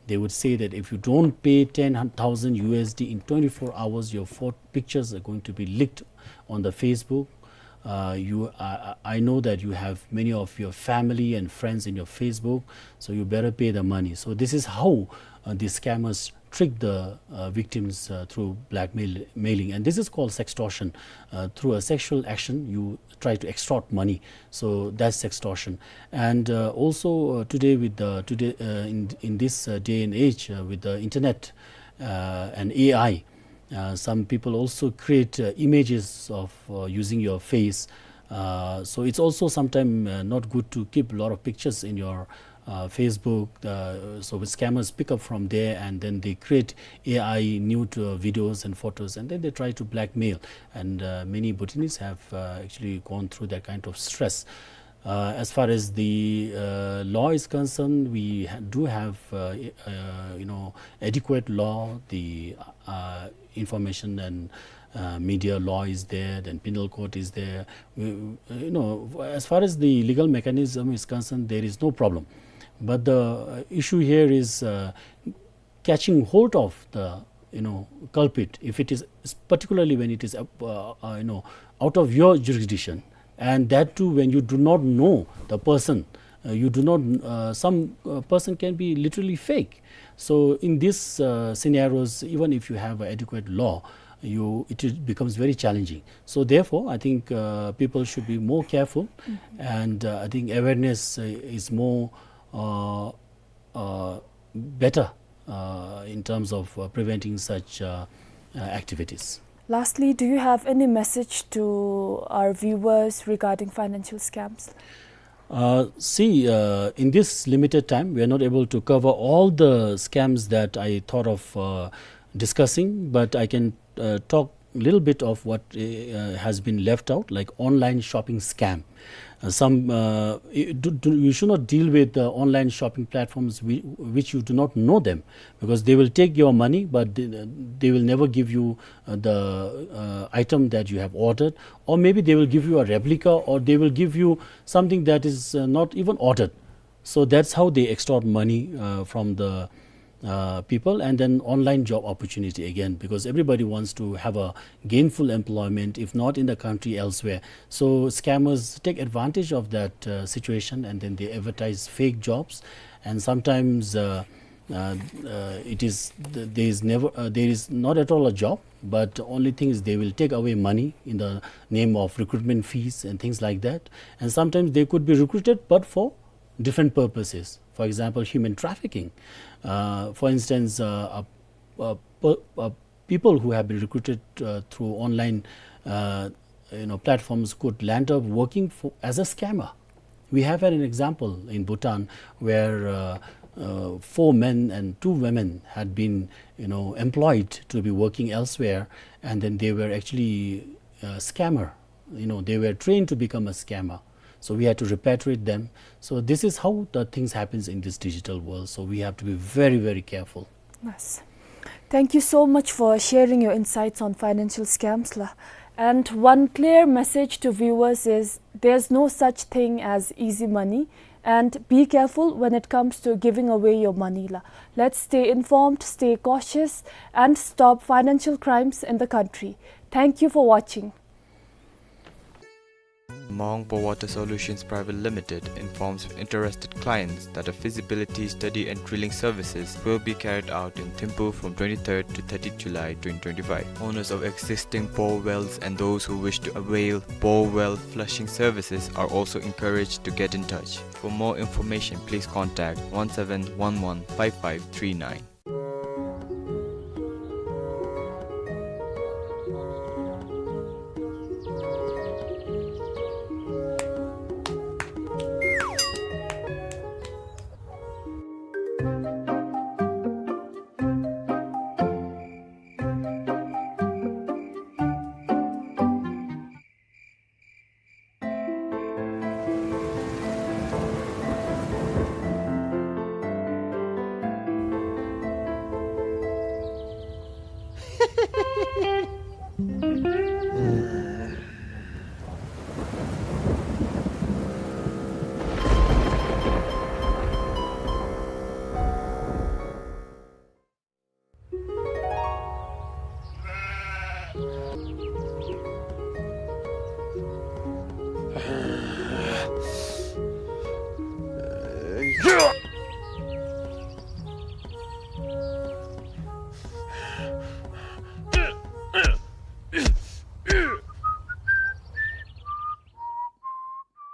They would say that if you don't pay ten thousand U S D in twenty-four hours, your pho- pictures are going to be leaked on the Facebook. Uh, you, I, I know that you have many of your family and friends in your Facebook, so you better pay the money. So this is how uh, the scammers trick the uh, victims uh, through blackmail mailing, and this is called sextortion. Uh, through a sexual action, you try to extort money, so that's sextortion. And uh, also uh, today with the today uh, in in this uh, day and age uh, with the internet uh, and A I, uh, some people also create uh, images of uh, using your face. Uh, so it's also sometimes uh, not good to keep a lot of pictures in your uh, Facebook. Uh, so the scammers pick up from there, and then they create A I nude uh, videos and photos, and then they try to blackmail. And uh, many Bhutanese have uh, actually gone through that kind of stress. Uh, as far as the uh, law is concerned, we ha- do have uh, uh, you know, adequate law. The uh, information and uh, media law is there, then penal code is there. We, you know, as far as the legal mechanism is concerned, there is no problem. But the uh, issue here is uh, catching hold of the, you know, culprit, if it is, particularly when it is uh, uh, you know, out of your jurisdiction, and that too when you do not know the person. Uh, you do not uh, some uh, person can be literally fake. So in these uh, scenarios, even if you have adequate law, you it is- becomes very challenging. So therefore, I think uh, people should be more careful, and uh, I think awareness uh, is more uh, uh, better uh, in terms of uh, preventing such uh, uh, activities. Lastly, do you have any message to our viewers regarding financial scams? Uh, see, uh, in this limited time, we are not able to cover all the scams that I thought of uh, discussing, but I can uh, talk a little bit of what uh, has been left out, like online shopping scam. Uh, some uh, you, do, do, you should not deal with uh, online shopping platforms whi- which you do not know them, because they will take your money, but they, they will never give you uh, the uh, item that you have ordered, or maybe they will give you a replica, or they will give you something that is uh, not even ordered. So that's how they extort money uh, from the uh, people. And then online job opportunity again, because everybody wants to have a gainful employment, if not in the country, elsewhere. So scammers take advantage of that uh, situation, and then they advertise fake jobs, and sometimes uh, Uh, uh, it is th- there is never uh, there is not at all a job, but only thing is they will take away money in the name of recruitment fees and things like that. And sometimes they could be recruited, but for different purposes. For example, human trafficking. Uh, for instance, uh, a, a, a people who have been recruited uh, through online, uh, you know, platforms could land up working for, as a scammer. We have had an example in Bhutan where uh, uh, four men and two women had been, you know, employed to be working elsewhere, and then they were actually a scammer. You know, they were trained to become a scammer. So we had to repatriate them. So this is how the things happens in this digital world. So we have to be very, very careful. Yes. Thank you so much for sharing your insights on financial scams la. And one clear message to viewers is there's no such thing as easy money, and be careful when it comes to giving away your money la. Let's stay informed, stay cautious, and stop financial crimes in the country. Thank you for watching. Maung Bo Water Solutions Private Limited informs interested clients that a feasibility study and drilling services will be carried out in Thimphu from twenty-third to thirtieth July twenty twenty-five. Owners of existing bore wells and those who wish to avail bore well flushing services are also encouraged to get in touch. For more information, please contact one seven one one five five three nine.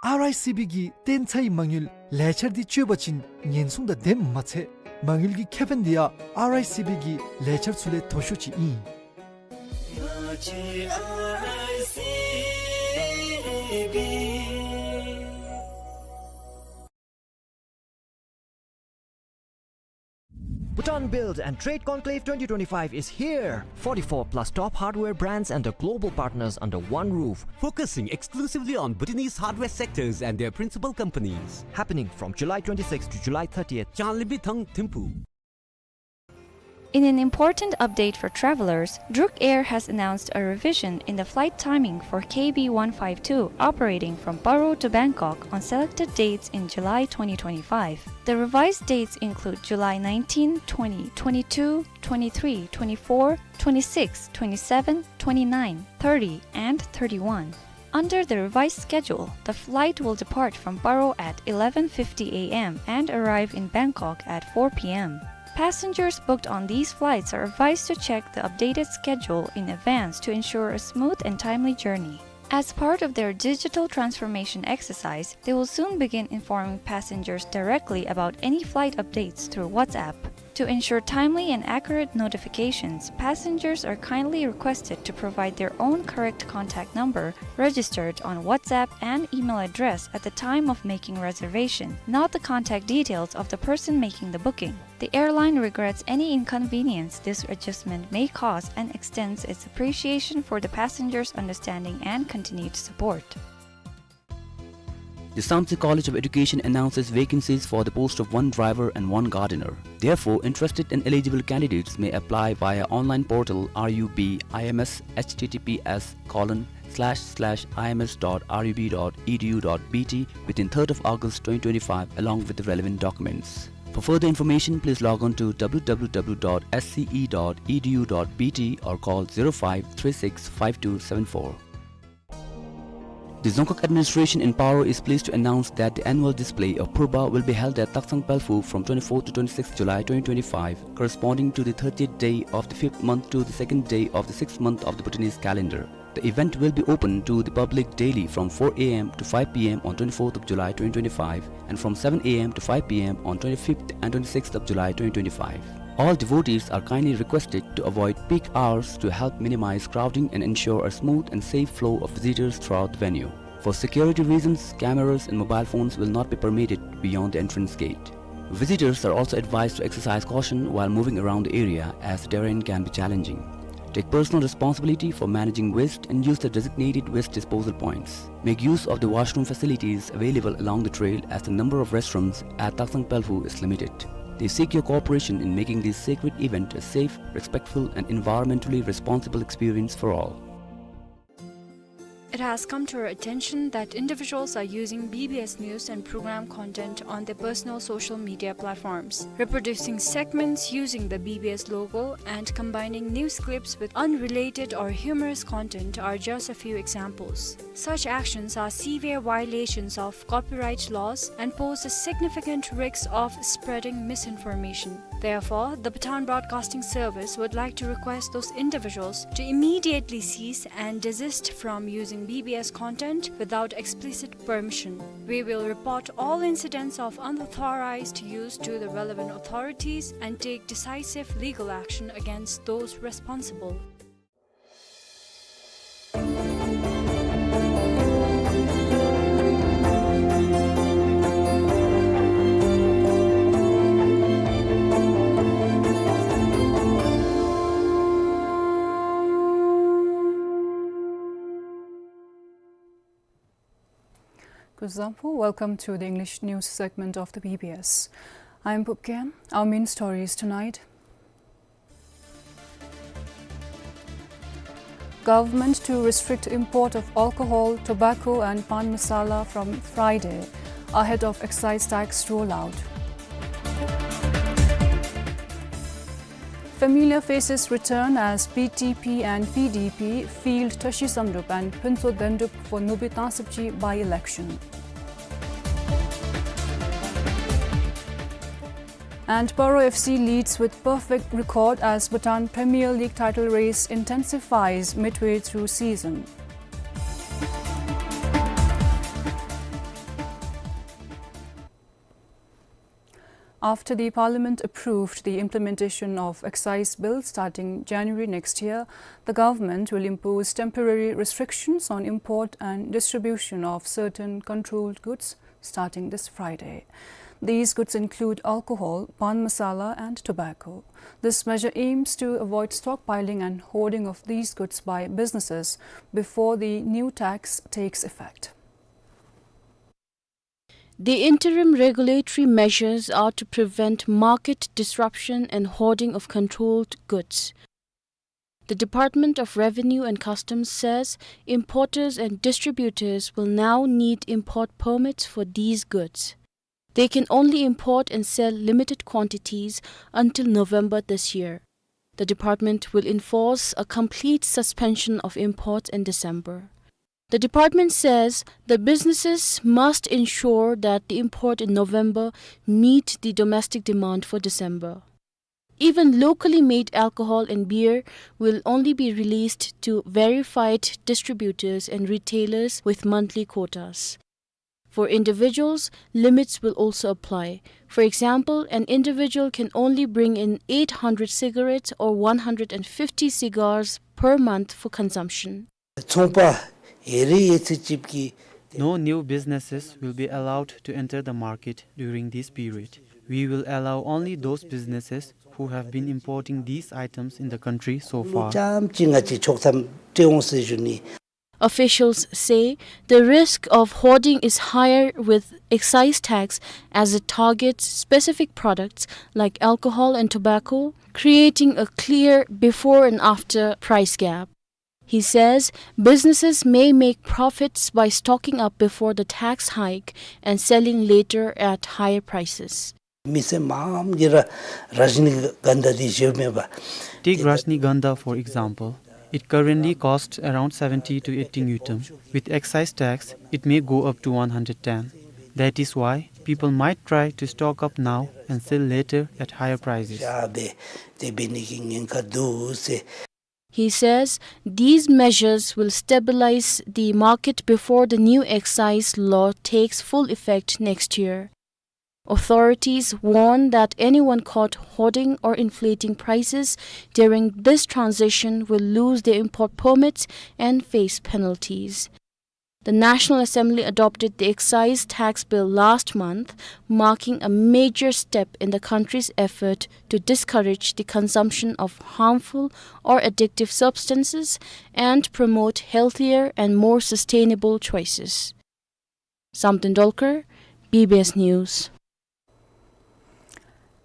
ཨར་ཨའི་སི་བི་གི་བརྟན་ཚའི་མ་དངུལ་ལས་འཆར་འདི་སྤྱོད་པ་ཅིན་ཉེན་སྲུང་དང་ལྡནམ་མ་ཚད་མ་དངུལ་གྱི་ཁེ་ཕན་འདི་ཡང་ཨར་ཨའི་སི་བི་གི་ལས་འཆར་ཚུ་ལས་མཐོ་ཤོས་ཅིག་ཨིན། Bhutan Build and Trade Conclave twenty twenty-five is here! Forty-four plus top hardware brands and their global partners under one roof. Focusing exclusively on Bhutanese hardware sectors and their principal companies. Happening from July twenty-sixth to July thirtieth. Changlimbi Thang, Thimphu. In an important update for travelers, Druk Air has announced a revision in the flight timing for K B one five two operating from Paro to Bangkok on selected dates in July twenty twenty-five. The revised dates include July nineteen, twenty, twenty-two, twenty-three, twenty-four, twenty-six, twenty-seven, twenty-nine, thirty, and thirty-one. Under the revised schedule, the flight will depart from Paro at eleven fifty A M and arrive in Bangkok at four P M. Passengers booked on these flights are advised to check the updated schedule in advance to ensure a smooth and timely journey. As part of their digital transformation exercise, they will soon begin informing passengers directly about any flight updates through WhatsApp. To ensure timely and accurate notifications, passengers are kindly requested to provide their own correct contact number registered on WhatsApp and email address at the time of making reservation, not the contact details of the person making the booking. The airline regrets any inconvenience this adjustment may cause and extends its appreciation for the passengers' understanding and continued support. The Samtse College of Education announces vacancies for the post of one driver and one gardener. Therefore, interested and eligible candidates may apply via online portal R U B I M S, H T T P S colon slash slash I M S dot R U B dot E D U dot B T within third of August twenty twenty-five, along with the relevant documents. For further information, please log on to W W W dot S C E dot E D U dot B T or call zero five three six five two seven four. The Dzongkhag administration in Paro is pleased to announce that the annual display of Phurba will be held at Taksang Pelphu from twenty-fourth to twenty-sixth July twenty twenty-five, corresponding to the thirtieth day of the fifth month to the second day of the sixth month of the Bhutanese calendar. The event will be open to the public daily from four a m to five p m on twenty-fourth of July twenty twenty-five and from seven a m to five p m on twenty-fifth and twenty-sixth of July twenty twenty-five. All devotees are kindly requested to avoid peak hours to help minimize crowding and ensure a smooth and safe flow of visitors throughout the venue. For security reasons, cameras and mobile phones will not be permitted beyond the entrance gate. Visitors are also advised to exercise caution while moving around the area, as the terrain can be challenging. Take personal responsibility for managing waste and use the designated waste disposal points. Make use of the washroom facilities available along the trail, as the number of restrooms at Taksang Pelphu is limited. They seek your cooperation in making this sacred event a safe, respectful, and environmentally responsible experience for all. It has come to our attention that individuals are using B B S news and program content on their personal social media platforms. Reproducing segments using the B B S logo and combining news clips with unrelated or humorous content are just a few examples. Such actions are severe violations of copyright laws and pose a significant risk of spreading misinformation. Therefore, the Bhutan Broadcasting Service would like to request those individuals to immediately cease and desist from using B B S content without explicit permission. We will report all incidents of unauthorized use to the relevant authorities and take decisive legal action against those responsible. Kuzuzangpo, welcome to the English news segment of the B B S. I'm Pupkem. Our main stories tonight. Government to restrict import of alcohol, tobacco and pan masala from Friday, ahead of excise tax rollout. Familiar faces return as B T P and P D P field Tashi Samdrup and Phuntsho Dendrup for Nubi Tangsibji by-election. And Paro F C leads with perfect record as Bhutan Premier League title race intensifies midway through season. After the Parliament approved the implementation of Excise Bill starting January next year, the government will impose temporary restrictions on import and distribution of certain controlled goods starting this Friday. These goods include alcohol, pan masala and tobacco. This measure aims to avoid stockpiling and hoarding of these goods by businesses before the new tax takes effect. The interim regulatory measures are to prevent market disruption and hoarding of controlled goods. The Department of Revenue and Customs says importers and distributors will now need import permits for these goods. They can only import and sell limited quantities until November this year. The department will enforce a complete suspension of imports in December. The department says the businesses must ensure that the import in November meet the domestic demand for December. Even locally made alcohol and beer will only be released to verified distributors and retailers with monthly quotas. For individuals, limits will also apply. For example, an individual can only bring in eight hundred cigarettes or one hundred and fifty cigars per month for consumption. ཚོང་པ་ཡོད་རིགས་ཡོད་ཚད་ཅིག་གིས། No new businesses will be allowed to enter the market during this period. We will allow only those businesses who have been importing these items in the country so far. ལོ་ཙམ་ཅིག་ང་བཅས་ཆོག་མཚམས་སྤྲོད་འོང་ཟེར་ཞུ་ནི། Officials say the risk of hoarding is higher with excise tax, as it targets specific products like alcohol and tobacco, creating a clear before and after price gap. He says businesses may make profits by stocking up before the tax hike and selling later at higher prices. མི་སེར་མང་གིས་ར་རཱཇ་ནི་གན་དྷ་འདི་བཞེསཔ་མས་པ། Take Rajnigandha, for example. It currently costs around seventy to eighty ngultrum. With excise tax, it may go up to one hundred ten. That is why people might try to stock up now and sell later at higher prices. He says these measures will stabilize the market before the new excise law takes full effect next year. Authorities warn that anyone caught hoarding or inflating prices during this transition will lose their import permits and face penalties. The National Assembly adopted the excise tax bill last month, marking a major step in the country's effort to discourage the consumption of harmful or addictive substances and promote healthier and more sustainable choices. Samten Dolkar, B B S News.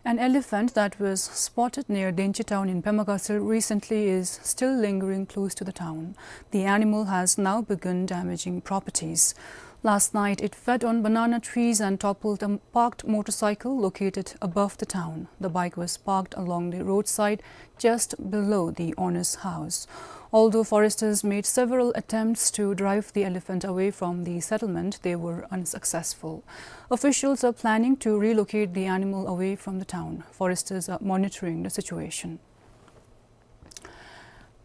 An elephant that was spotted near Denchi town in Pema Gatshel recently is still lingering close to the town. The animal has now begun damaging properties. Last night, it fed on banana trees and toppled a parked motorcycle located above the town. The bike was parked along the roadside just below the owner's house. Although foresters made several attempts to drive the elephant away from the settlement, they were unsuccessful. Officials are planning to relocate the animal away from the town. Foresters are monitoring the situation.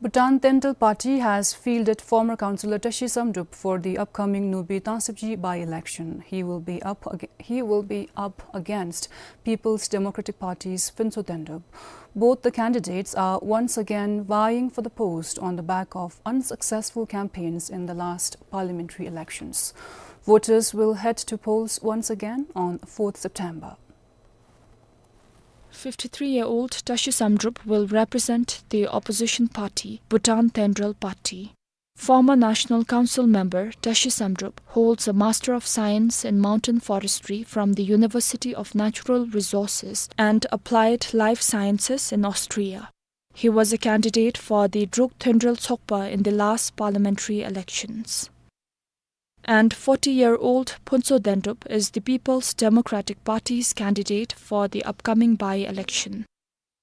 Bhutan Tendrel Party has fielded former councillor Tashi Samdrup for the upcoming Nubi Tangsibji by-election. He will be up ag-, he will be up against People's Democratic Party's Phuntsho Tendrel. Both the candidates are once again vying for the post on the back of unsuccessful campaigns in the last parliamentary elections. Voters will head to polls once again on fourth September. Fifty-three-year-old Tashi Samdrup will represent the opposition party, Bhutan Tendrel Party. Former National Council member Tashi Samdrup holds a Master of Science in Mountain Forestry from the University of Natural Resources and Applied Life Sciences in Austria. He was a candidate for the Druk Tendrel Tshogpa in the last parliamentary elections. And forty-year-old Phuntsho Tendrel is the People's Democratic Party's candidate for the upcoming by-election.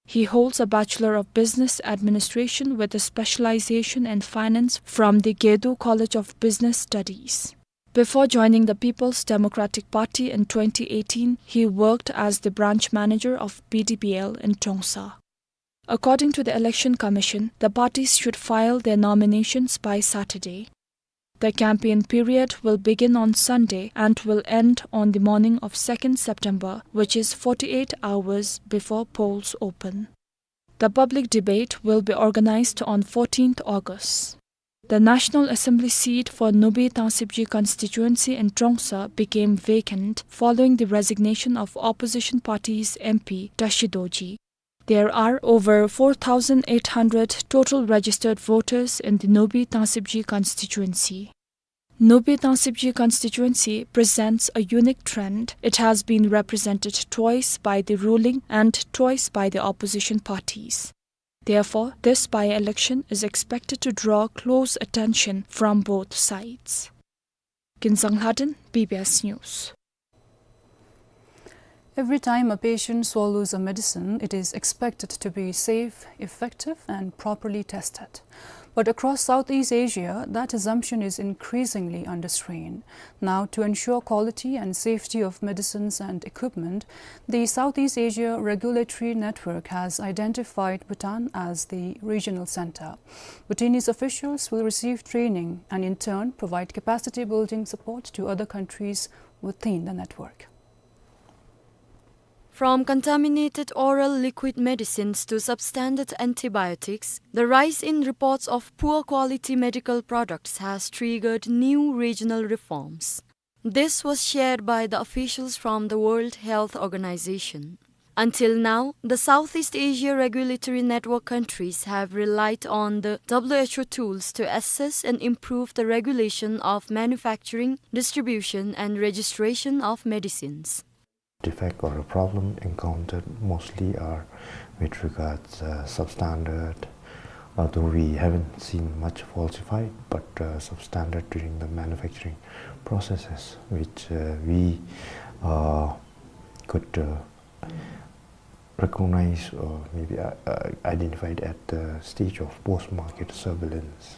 He holds a Bachelor of Business Administration with a specialization in finance from the Gedu College of Business Studies. Before joining the People's Democratic Party in twenty eighteen, he worked as the branch manager of P D B L in Trongsa. According to the Election Commission, the parties should file their nominations by Saturday. The campaign period will begin on Sunday and will end on the morning of second September, which is forty-eight hours before polls open. The public debate will be organized on fourteenth August. The National Assembly seat for Nubi Tangsibji constituency in Trongsa became vacant following the resignation of opposition party's M P Tashi Dorji. There are over four thousand eight hundred total registered voters in the Nubi Tangsibji constituency. Nubi Tangsibji constituency presents a unique trend. It has been represented twice by the ruling and twice by the opposition parties. Therefore, this by-election is expected to draw close attention from both sides. Kinsang Lhaden, B B S News. Every time a patient swallows a medicine, it is expected to be safe, effective, and properly tested. But across Southeast Asia, that assumption is increasingly under strain. Now, to ensure quality and safety of medicines and equipment, the Southeast Asia Regulatory Network has identified Bhutan as the regional center. Bhutanese officials will receive training and, in turn, provide capacity building support to other countries within the network. From contaminated oral liquid medicines to substandard antibiotics, the rise in reports of poor quality medical products has triggered new regional reforms. This was shared by the officials from the World Health Organization. Until now, the Southeast Asia Regulatory Network countries have relied on the W H O tools to assess and improve the regulation of manufacturing, distribution, and registration of medicines. Defect or a problem encountered mostly are with regards, uh, substandard, although we haven't seen much falsified, but, uh, substandard during the manufacturing processes, which, uh, we, uh, could, uh, recognized or maybe, uh, uh, identified at the stage of post-market surveillance.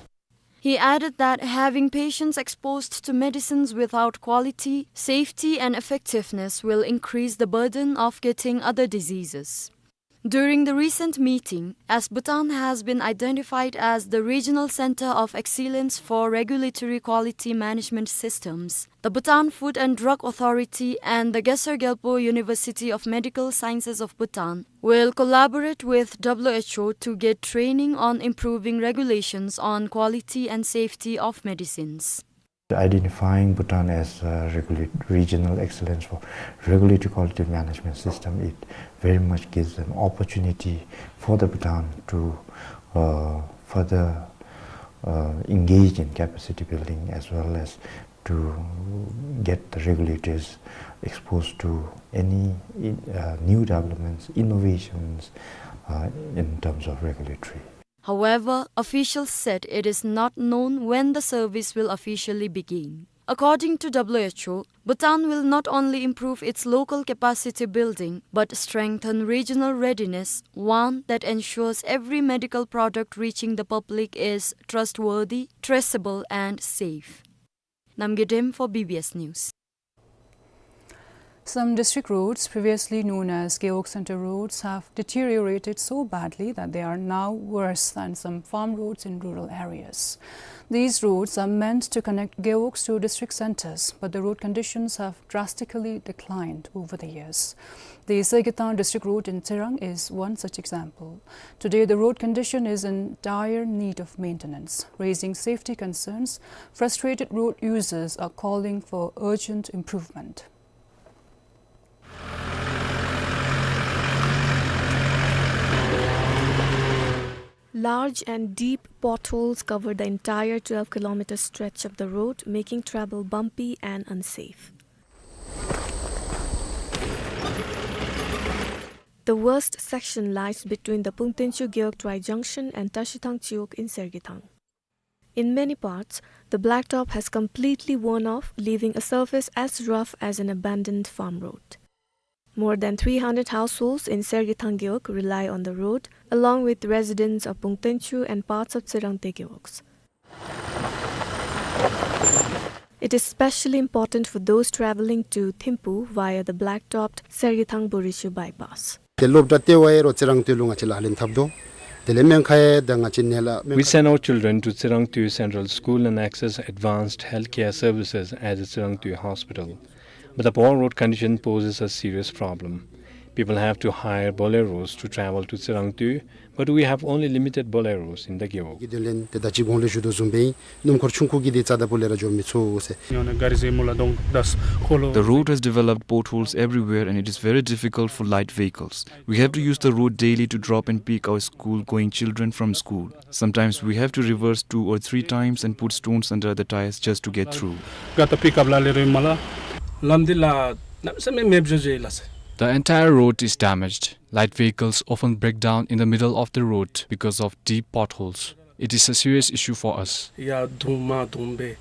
He added that having patients exposed to medicines without quality, safety, and effectiveness will increase the burden of getting other diseases. During the recent meeting, as Bhutan has been identified as the regional center of excellence for regulatory quality management systems, the Bhutan Food and Drug Authority and the Gesar Gyalpo University of Medical Sciences of Bhutan will collaborate with W H O to get training on improving regulations on quality and safety of medicines. Identifying Bhutan as a regulate-, regional excellence for regulatory quality management system, it very much gives an opportunity for the Bhutan to, uh, further, uh, engage in capacity building as well as to get the regulators exposed to any, uh, new developments, innovations, uh, in terms of regulatory. However, officials said it is not known when the service will officially begin. According to W H O, Bhutan will not only improve its local capacity building, but strengthen regional readiness, one that ensures every medical product reaching the public is trustworthy, traceable, and safe. Namgay Dem for B B S News. Some district roads, previously known as Gewog Center roads, have deteriorated so badly that they are now worse than some farm roads in rural areas. These roads are meant to connect Gewogs to district centers, but the road conditions have drastically declined over the years. The Sergitang District Road in Tsirang is one such example. Today, the road condition is in dire need of maintenance, raising safety concerns. Frustrated road users are calling for urgent improvement. Large and deep potholes cover the entire twelve kilometer stretch of the road, making travel bumpy and unsafe. The worst section lies between the Pungtenchuk Gewog Trai Junction and Tashithang Chiwog in Sergithang. In many parts, the blacktop has completely worn off, leaving a surface as rough as an abandoned farm road. More than three hundred households in Sergithang Gewog rely on the road, along with residents of Pungtenchuk and parts of Tsirangte Gewogs. It is specially important for those traveling to Thimphu via the blacktopped Sergithang Burichu bypass. ཏེ་སློབ་གྲྭ་ལྟེ་བ་ཡང་རོགས་རྩི་རང་ལྟེ་ལུ་ང་བཅས་ལག་ལེན་འཐབ་དོ། དེ་ལས་སྨན་ཁང་ཡང་ད་ང་བཅས་ནཱ་ལས་སྨན་We ཁང་send our children to Tsirangtui Central School and access advanced healthcare services at the Tsirangtui Hospital. But the poor road condition poses a serious problem. People have to hire boleros to travel to Tsirangtui, but we have only limited boleros in the Gewog. གི་དོན་ལས་ཏེ་ད་ཅི་གོང་ལས་ཞུ་དོ་བཟུམ་སྦེ་སྣུམ་འཁོར་ཆུང་ཀུ་གིས་ཏེ་རྩ་དང་པོ་ལས་ར་འགྱོ་མི་ཚུགས་ཟེར། ཡང་ན་ག་རི་ཟེ་མུ་ལ་དོང་དས་ཁོ་ལོ། The road has developed potholes everywhere and it is very difficult for light vehicles. We have to use the road daily to drop and pick our school-going children from school. Sometimes we have to reverse two or three times and put stones under the tires just to get through. ག་ཏེ་པིཀ་ཨཔ་ལ་ལས་རེ་མ་ལ། ལམ་འདི་ལ་གནམ་མེད་ས་མེད་མེདཔ་བཟོ་བཟོཝ་ཨིན་ལགས་ཟེར། The entire road is damaged. Light vehicles often break down in the middle of the road because of deep potholes. It is a serious issue for us. ཡར་དུང་མར་དུང་སྦེ།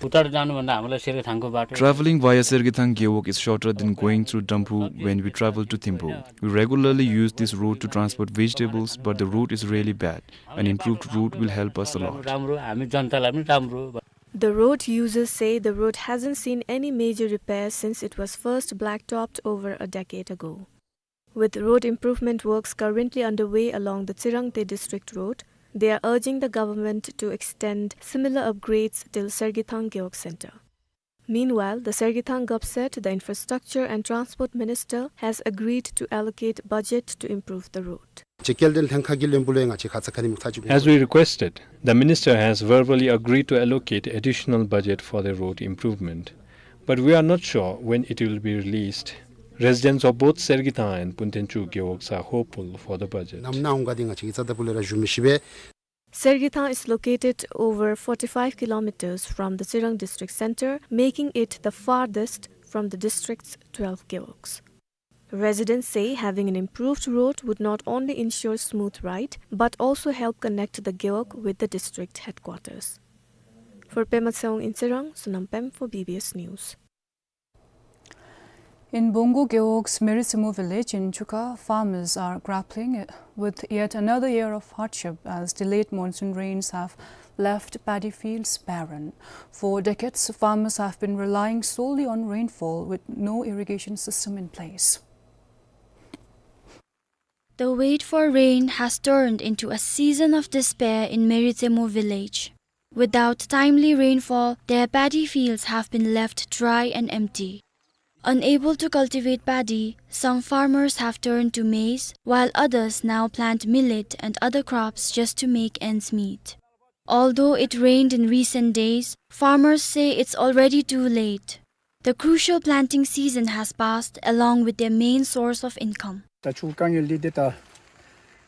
ཕུ་ཏར་ད་ནུ་མ་ན་མ་ལ་སེར་གི་ཐང་གོ་བ་ཏོ། Traveling via Sergithang Gewog is shorter than going through Damphu when we travel to Thimphu. We regularly use this road to transport vegetables, but the road is really bad. An improved route will help us a lot. राम्रो, हामी जनतालाई पनि राम्रो। The road users say the road hasn't seen any major repairs since it was first blacktopped over a decade ago. With road improvement works currently underway along the Tsirangte District Road, they are urging the government to extend similar upgrades till Sergithang Gewog Center. Meanwhile, the Sergithang Gov said the Infrastructure and Transport Minister has agreed to allocate budget to improve the road. ཅི་སྐལ་ལྡན་ལྷན་ཁག་གི་བློན་པོ་ལས་ང་བཅས་ཁ་ཙ་ཁ་ཉིནམ་ཚར་གཅིག་As we requested, the minister has verbally agreed to allocate additional budget for the road improvement, but we are not sure when it will be released. Residents of both Sergithang and Puntenchuk gewogs are hopeful for the budget. ནམ་ནཱ་འོང་ག་འདི་ང་བཅས་ཀྱིས་རྩ་དང་པོ་ལས་ར་ཞུ་མི་ཤེས་པས། Sergithang is located over forty-five kilometers from the Tsirang district center, making it the farthest from the district's twelve gewogs. Residents say having an improved road would not only ensure smooth ride, but also help connect the gewog with the district headquarters. For Pema Tshewang in Tsirang, Sonam Pem for B B S News. In Bongo Gewog's Meritsemo village in Chukha, farmers are grappling with yet another year of hardship as delayed monsoon rains have left paddy fields barren. For decades, farmers have been relying solely on rainfall with no irrigation system in place. The wait for rain has turned into a season of despair in Meritsemo village. Without timely rainfall, their paddy fields have been left dry and empty. Unable to cultivate paddy, some farmers have turned to maize, while others now plant millet and other crops just to make ends meet. Although it rained in recent days, farmers say it's already too late. The crucial planting season has passed along with their main source of income. ད་ཆུ་དཀའ་ངལ་འདི་ད་ད་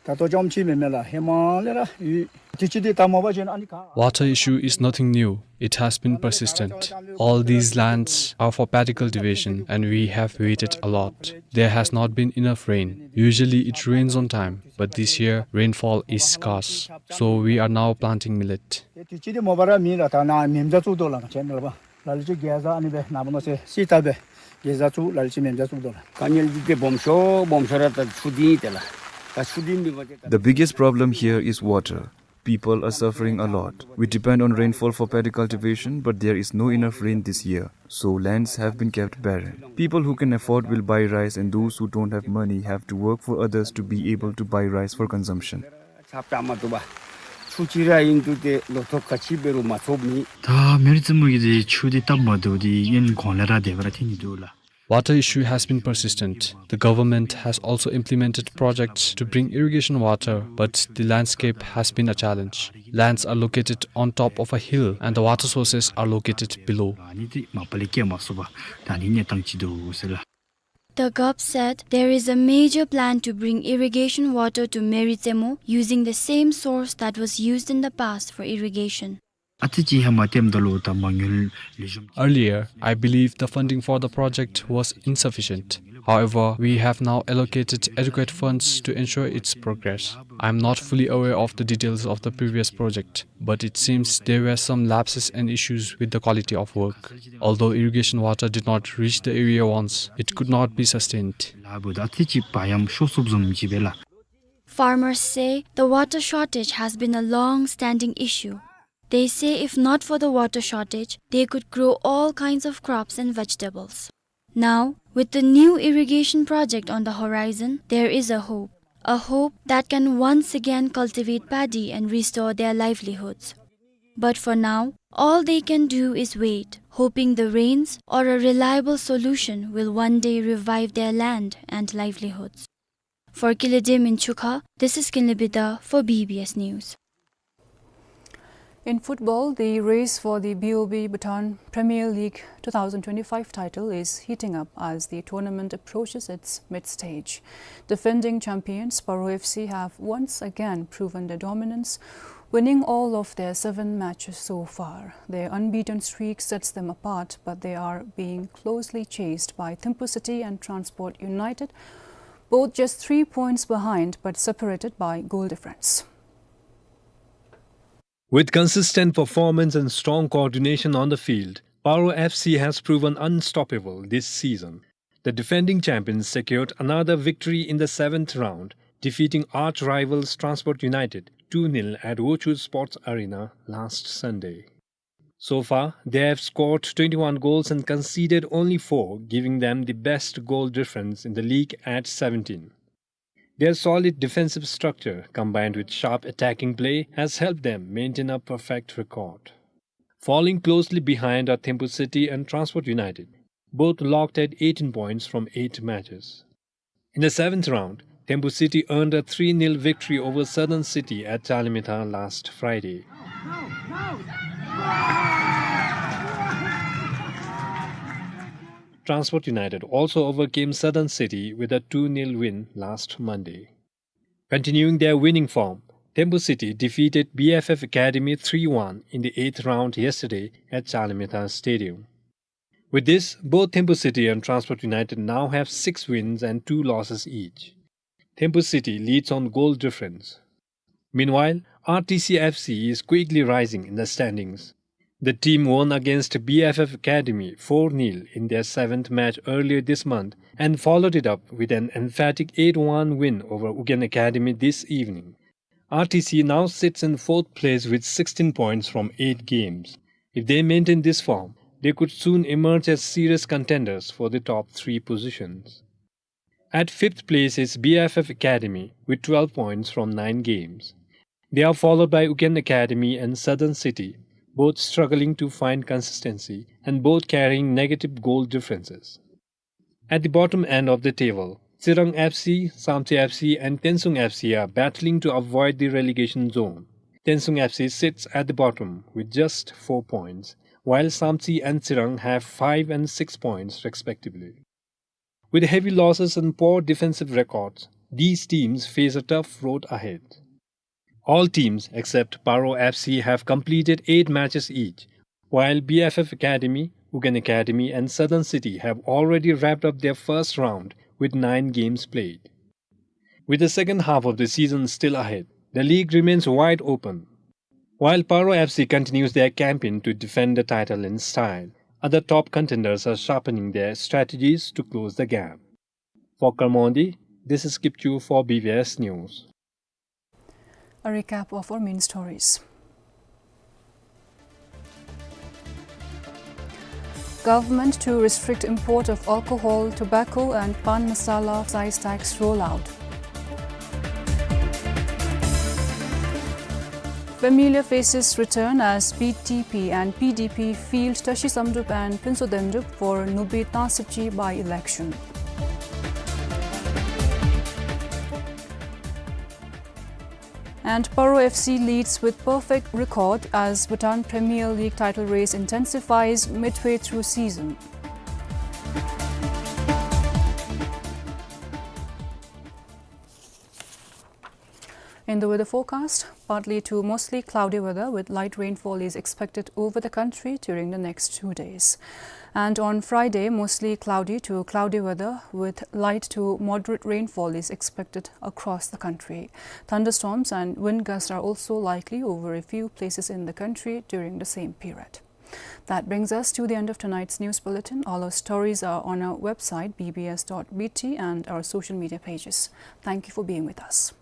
ལྟོ་ཅམ་ཅིག་མེན་མས་ལགས། ཧེ་མ་ལས་ར་ཡོད། དུས་ཅི་འདི་ད་མ་པ་ཅིན་ཨ་ནི་ག། Water issue is nothing new. It has been persistent. All these lands are for paddy cultivation and we have waited a lot. There has not been enough rain. Usually it rains on time, but this year rainfall is scarce. So we are now planting millet. དུས་ཅི་འདི་མ་པ་ར་མེན་ལགས། ད་ནཱ་མེ་མཇལ་ཚུགས་དོ་ལགས། ང་བཅས་ནཱ་ལས་ཕར་ལ་ལུ་ཅིག་གེ་ཟ་ཨ་ནི་སྦེ་ནཱ་མ་ནོ་ཟེར་སི་ད་སྦེ་གེ་ཟ་ཚུགས། ལ་ལུ་ཅིག་མེ་མཇལ་ཚུགས་དོ་ལགས། དཀའ་ངལ་འདི་ཏེ་སྦོམ་ཤོས་སྦོམ་ཤོས་ར་ད་ཆུ་འདི་ཨིན་ཏེ་ལགས། ད་ཆུ་འདི་མེད་པ་ཅིན་ད། The biggest problem here is water. People are suffering a lot. We depend on rainfall for paddy cultivation, but there is no enough rain this year, so lands have been kept barren. People who can afford will buy rice, and those who don't have money have to work for others to be able to buy rice for consumption. ཆརཔ་བཏང་མ་བཏུབ་པར་ཆུ་ཅིག་ར་ཨིན་དུས་ཏེ་ལོ་ཐོག་ག་ཅི་འབད་རུང་མ་ཚུགསཔ་མེད། ད་མེ་རི་རྩེ་མོ་གི་འདི་ཆུ་འདི་སྟབས་མ་བདེཝ་འདི་ཡང་གོང་ལས་ར་དེ་སྦེ་ར་འཐོན་ནི་འདུག་ལགས། Water issue has been persistent. The government has also implemented projects to bring irrigation water, but the landscape has been a challenge. Lands are located on top of a hill and the water sources are located below. ཨ་ནི་འདི་མ་པ་ལས་སྐྱེལ་མ་ཚུགས་པར་ད་ཨ་ནི་གནས་སྟངས་ཅིག་འདུག་ཟེར་ལགས། The govt said there is a major plan to bring irrigation water to Meritsemo using the same source that was used in the past for irrigation. ཨ་ཙི་ཅིག་ཧེ་མ་འཐོནམ་ད་ལུ་ད་མ་དངུལ་ལེགས་ཤོམ། Earlier, I believe the funding for the project was insufficient. However, we have now allocated adequate funds to ensure its progress. I am not fully aware of the details of the previous project, but it seems there were some lapses and issues with the quality of work. Although irrigation water did not reach the area once, it could not be sustained. ལཱ་འབདཝ་ད་ཨ་ཙི་ཅིག་བག་ཡངམ་ཤོར་སོཔ་བཟུམ་ཅིག་སྦེ་ལགས། Farmers say the water shortage has been a long-standing issue. They say if not for the water shortage, they could grow all kinds of crops and vegetables. Now, with the new irrigation project on the horizon, there is a hope. A hope that can once again cultivate paddy and restore their livelihoods. But for now, all they can do is wait, hoping the rains or a reliable solution will one day revive their land and livelihoods. For Kile Dem in Chukha, this is Kinley Bida for B B S News. In football, the race for the B O B Bhutan Premier League two thousand twenty-five title is heating up as the tournament approaches its mid-stage. Defending champions Paro F C have once again proven their dominance, winning all of their seven matches so far. Their unbeaten streak sets them apart, but they are being closely chased by Thimphu City and Transport United, both just three points behind but separated by goal difference. With consistent performance and strong coordination on the field, Paro F C has proven unstoppable this season. The defending champions secured another victory in the seventh round, defeating arch rivals Transport United two nil at Wochung Sports Arena last Sunday. So far, they have scored twenty-one goals and conceded only four, giving them the best goal difference in the league at seventeen. Their solid defensive structure, combined with sharp attacking play, has helped them maintain a perfect record. Falling closely behind are Thimphu City and Transport United, both locked at eighteen points from eight matches. In the seventh round, Thimphu City earned a three nil victory over Southern City at Chalimita last Friday. Transport United also overcame Southern City with a two nil win last Monday. Continuing their winning form, Thimphu City defeated B F F Academy three one in the eighth round yesterday at Chalimita Stadium. With this, both Thimphu City and Transport United now have six wins and two losses each. Thimphu City leads on goal difference. Meanwhile, R T C F C is quickly rising in the standings. The team won against B F F Academy four nil in their seventh match earlier this month and followed it up with an emphatic eight one win over Ugyen Academy this evening. R T C now sits in fourth place with sixteen points from eight games. If they maintain this form, they could soon emerge as serious contenders for the top three positions. At fifth place is B F F Academy with twelve points from nine games. They are followed by Ugyen Academy and Southern City, both struggling to find consistency and both carrying negative goal differences. At the bottom end of the table, Tsirang F C, Samtse F C and Tensung F C are battling to avoid the relegation zone. Tensung F C sits at the bottom with just four points, while Samtse and Tsirang have five and six points respectively. With heavy losses and poor defensive records, these teams face a tough road ahead. All teams except Paro F C have completed eight matches each, while B F F Academy, Ugyen Academy and Southern City have already wrapped up their first round with nine games played. With the second half of the season still ahead, the league remains wide open. While Paro F C continues their campaign to defend the title in style, other top contenders are sharpening their strategies to close the gap. For Kermondi, this is Kipchu for B B S News. A recap of our main stories. Government to restrict import of alcohol, tobacco and pan masala excise tax rollout. Familiar faces return as B T P and P D P field Tashi Samdrup and Phuntsho Dendup for Nubi Tangsipchi by-election. And Paro F C leads with perfect record as Bhutan Premier League title race intensifies midway through season. In the weather forecast, partly to mostly cloudy weather with light rainfall is expected over the country during the next two days. And on Friday, mostly cloudy to cloudy weather with light to moderate rainfall is expected across the country. Thunderstorms and wind gusts are also likely over a few places in the country during the same period. That brings us to the end of tonight's news bulletin. All our stories are on our website, B B S dot B T, and our social media pages. Thank you for being with us.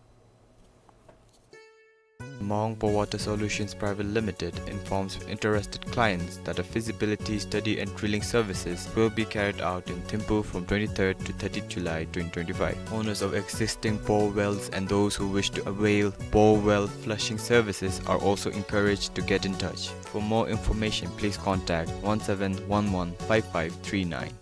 Maung Poo Water Solutions Private Limited informs interested clients that a feasibility study and drilling services will be carried out in Thimphu from twenty-third to thirtieth July twenty twenty-five. Owners of existing bore wells and those who wish to avail bore well flushing services are also encouraged to get in touch. For more information, please contact one seven one one five five three nine.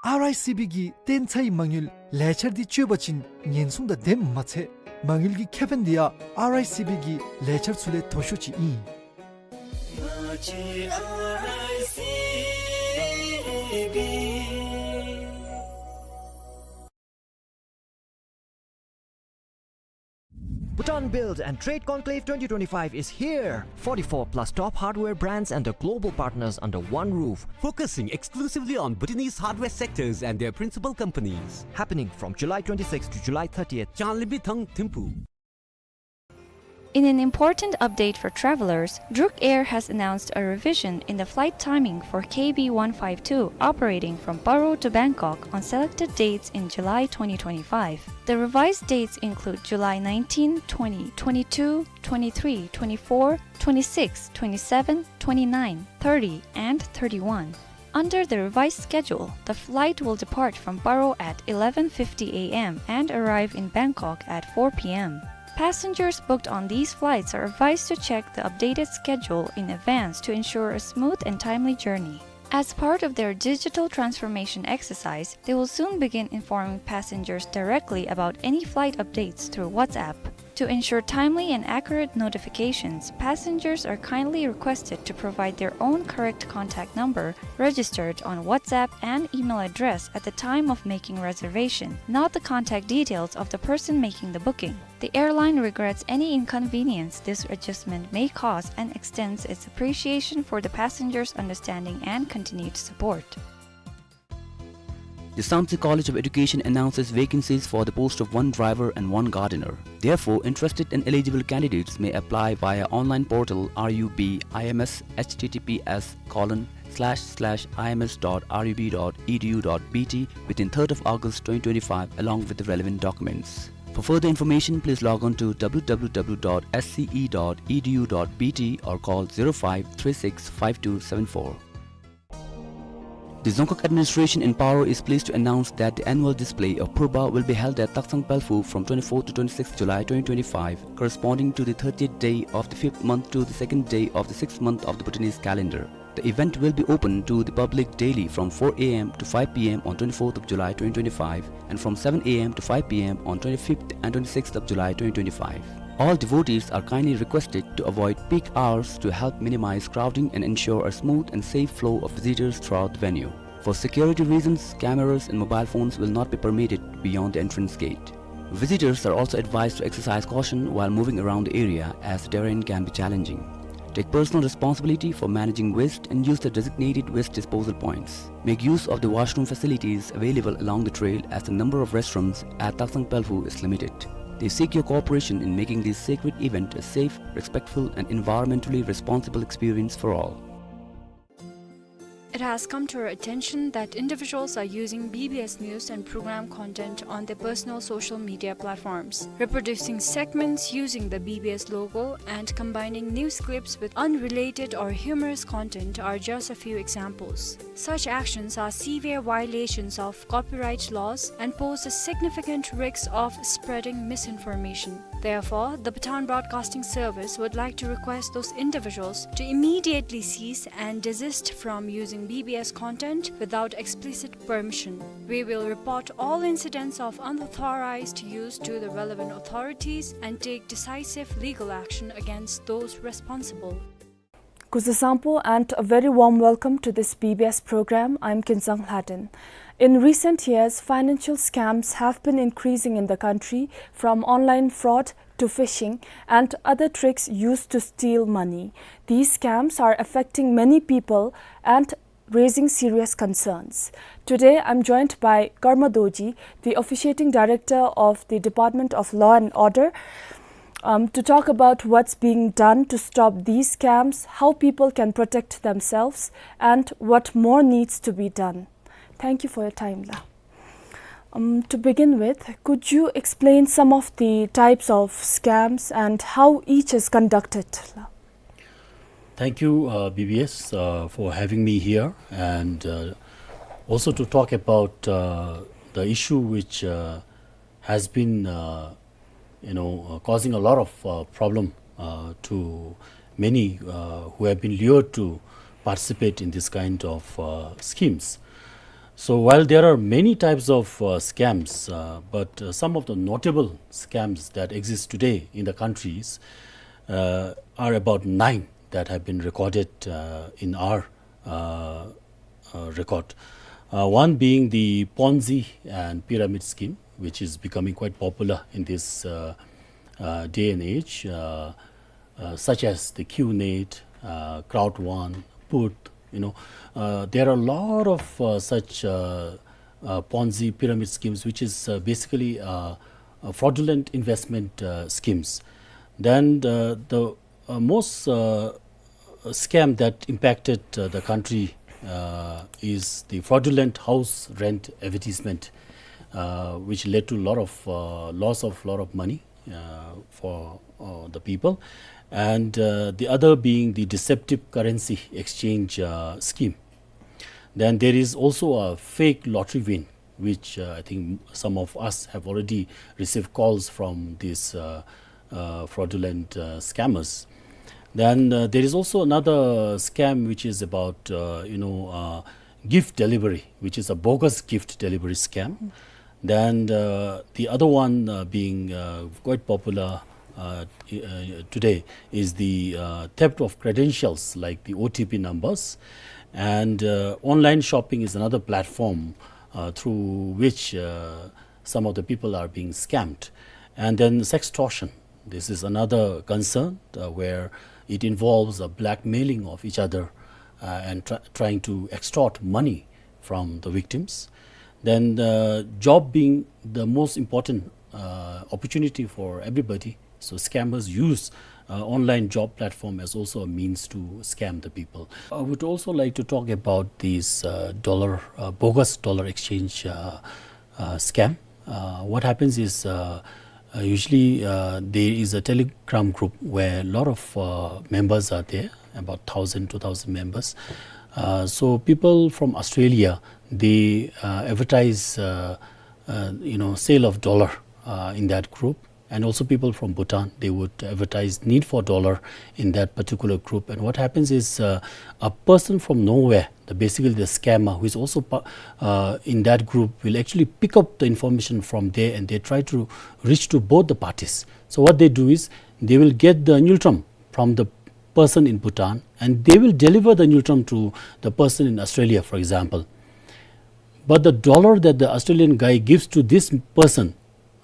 ཨར་ཨའི་སི་བི་གི་བརྟན་ཚའི་མ་དངུལ་ལས་འཆར་འདི་སྤྱོད་པ་ཅིན་ཉེན་སྲུང་དང་ལྡནམ་མ་ཚད་མ་དངུལ་གྱི་ཁེ་ཕན་འདི་ཡང་ཨར་ཨའི་སི་བི་གི་ལས་འཆར་ཚུ་ལས་མཐོ་ཤོས་ཅིག་ཨིན། Bhutan Build and Trade Conclave twenty twenty-five is here! Forty-four plus top hardware brands and the global partners under one roof. Focusing exclusively on Bhutanese hardware sectors and their principal companies. Happening from July twenty-sixth to July thirtieth. Changlimbi Thang, Thimphu. In an important update for travelers, Druk Air has announced a revision in the flight timing for K B one five two operating from Paro to Bangkok on selected dates in July twenty twenty-five. The revised dates include July nineteen, twenty, twenty-two, twenty-three, twenty-four, twenty-six, twenty-seven, twenty-nine, thirty, and thirty-one. Under the revised schedule, the flight will depart from Paro at eleven fifty A M and arrive in Bangkok at four P M. Passengers booked on these flights are advised to check the updated schedule in advance to ensure a smooth and timely journey. As part of their digital transformation exercise, they will soon begin informing passengers directly about any flight updates through WhatsApp. To ensure timely and accurate notifications, passengers are kindly requested to provide their own correct contact number registered on WhatsApp and email address at the time of making reservation, not the contact details of the person making the booking. The airline regrets any inconvenience this adjustment may cause and extends its appreciation for the passengers' understanding and continued support. The Samtse College of Education announces vacancies for the post of one driver and one gardener. Therefore, interested and eligible candidates may apply via online portal R U B I M S H T T P S colon slash slash I M S dot R U B dot E D U dot B T within third of August twenty twenty-five along with the relevant documents. For further information, please log on to W W W dot S C E dot E D U dot B T or call zero five three six five two seven four. The Dzongkhag administration in Paro is pleased to announce that the annual display of Purba will be held at Taksang Pelphu from twenty-fourth to twenty-sixth July twenty twenty-five, corresponding to the thirtieth day of the fifth month to the second day of the sixth month of the Bhutanese calendar. The event will be open to the public daily from four A M to five P M on twenty-fourth of July twenty twenty-five and from seven A M to five P M on twenty-fifth and twenty-sixth of July twenty twenty-five. All devotees are kindly requested to avoid peak hours to help minimize crowding and ensure a smooth and safe flow of visitors throughout the venue. For security reasons, cameras and mobile phones will not be permitted beyond the entrance gate. Visitors are also advised to exercise caution while moving around the area as the terrain can be challenging. Take personal responsibility for managing waste and use the designated waste disposal points. Make use of the washroom facilities available along the trail as the number of restrooms at Taksang Pelphu is limited. They seek your cooperation in making this sacred event a safe, respectful, and environmentally responsible experience for all. It has come to our attention that individuals are using B B S news and program content on their personal social media platforms. Reproducing segments using the B B S logo and combining news clips with unrelated or humorous content are just a few examples. Such actions are severe violations of copyright laws and pose a significant risk of spreading misinformation. Therefore, the Bhutan Broadcasting Service would like to request those individuals to immediately cease and desist from using B B S content without explicit permission. We will report all incidents of unauthorized use to the relevant authorities and take decisive legal action against those responsible. Kuzuzangpo and a very warm welcome to this B B S program. I'm Kinzang Lhaden. In recent years, financial scams have been increasing in the country, from online fraud to phishing and other tricks used to steal money. These scams are affecting many people and raising serious concerns. Today, I'm joined by Karma Dorji, the officiating director of the Department of Law and Order, um, to talk about what's being done to stop these scams, how people can protect themselves, and what more needs to be done. Thank you for your time, La. Um, to begin with, could you explain some of the types of scams and how each is conducted, La? Thank you, uh, B B S, uh, for having me here, and, uh, also to talk about, uh, the issue which, uh, has been, uh, you know, uh, causing a lot of, uh, problem, uh, to many, uh, who have been lured to participate in this kind of, uh, schemes. So while there are many types of, uh, scams, uh, but, uh, some of the notable scams that exist today in the countries, uh, are about nine that have been recorded, uh, in our, uh, uh, record. Uh, one being the Ponzi and pyramid scheme, which is becoming quite popular in this, uh, uh, day and age, uh, uh, such as the QNet, uh, Crowd One, Put, you know. Uh, there are a lot of, uh, such, uh, uh, Ponzi pyramid schemes, which is, uh, basically, uh, uh, fraudulent investment, uh, schemes. Then the, the uh, most uh, scam that impacted uh, the country uh, is the fraudulent house rent advertisement, uh, which led to a lot of uh, loss of lot of money uh, for uh, the people, and uh, the other being the deceptive currency exchange uh, scheme. Then there is also a fake lottery win, which uh, I think some of us have already received calls from these uh, uh, fraudulent uh, scammers. Then uh, there is also another scam, which is about uh, you know uh, gift delivery, which is a bogus gift delivery scam. Then uh, the other one uh, being uh, quite popular uh, uh, today is the uh, theft of credentials, like the O T P numbers. And uh, online shopping is another platform uh, through which uh, some of the people are being scammed. And then sextortion. This is another concern uh, where it involves a blackmailing of each other uh, and try trying to extort money from the victims. Then uh, job being the most important uh, opportunity for everybody, so scammers use uh, online job platform as also a means to scam the people. I would also like to talk about this uh, dollar, uh, bogus dollar exchange uh, uh, scam. Uh, what happens is uh, uh, usually uh, there is a Telegram group where a lot of uh, members are there, about thousand, two thousand members. Uh, so people from Australia, they uh, advertise uh, uh, you know, sale of dollar uh, in that group. And also people from Bhutan, they would advertise need for dollar in that particular group. And what happens is uh, a person from nowhere, the, basically the scammer, who is also pa- uh, in that group, will actually pick up the information from there, and they try to reach to both the parties. So what they do is they will get the ngultrum from the person in Bhutan, and they will deliver the ngultrum to the person in Australia, for example. But the dollar that the Australian guy gives to this person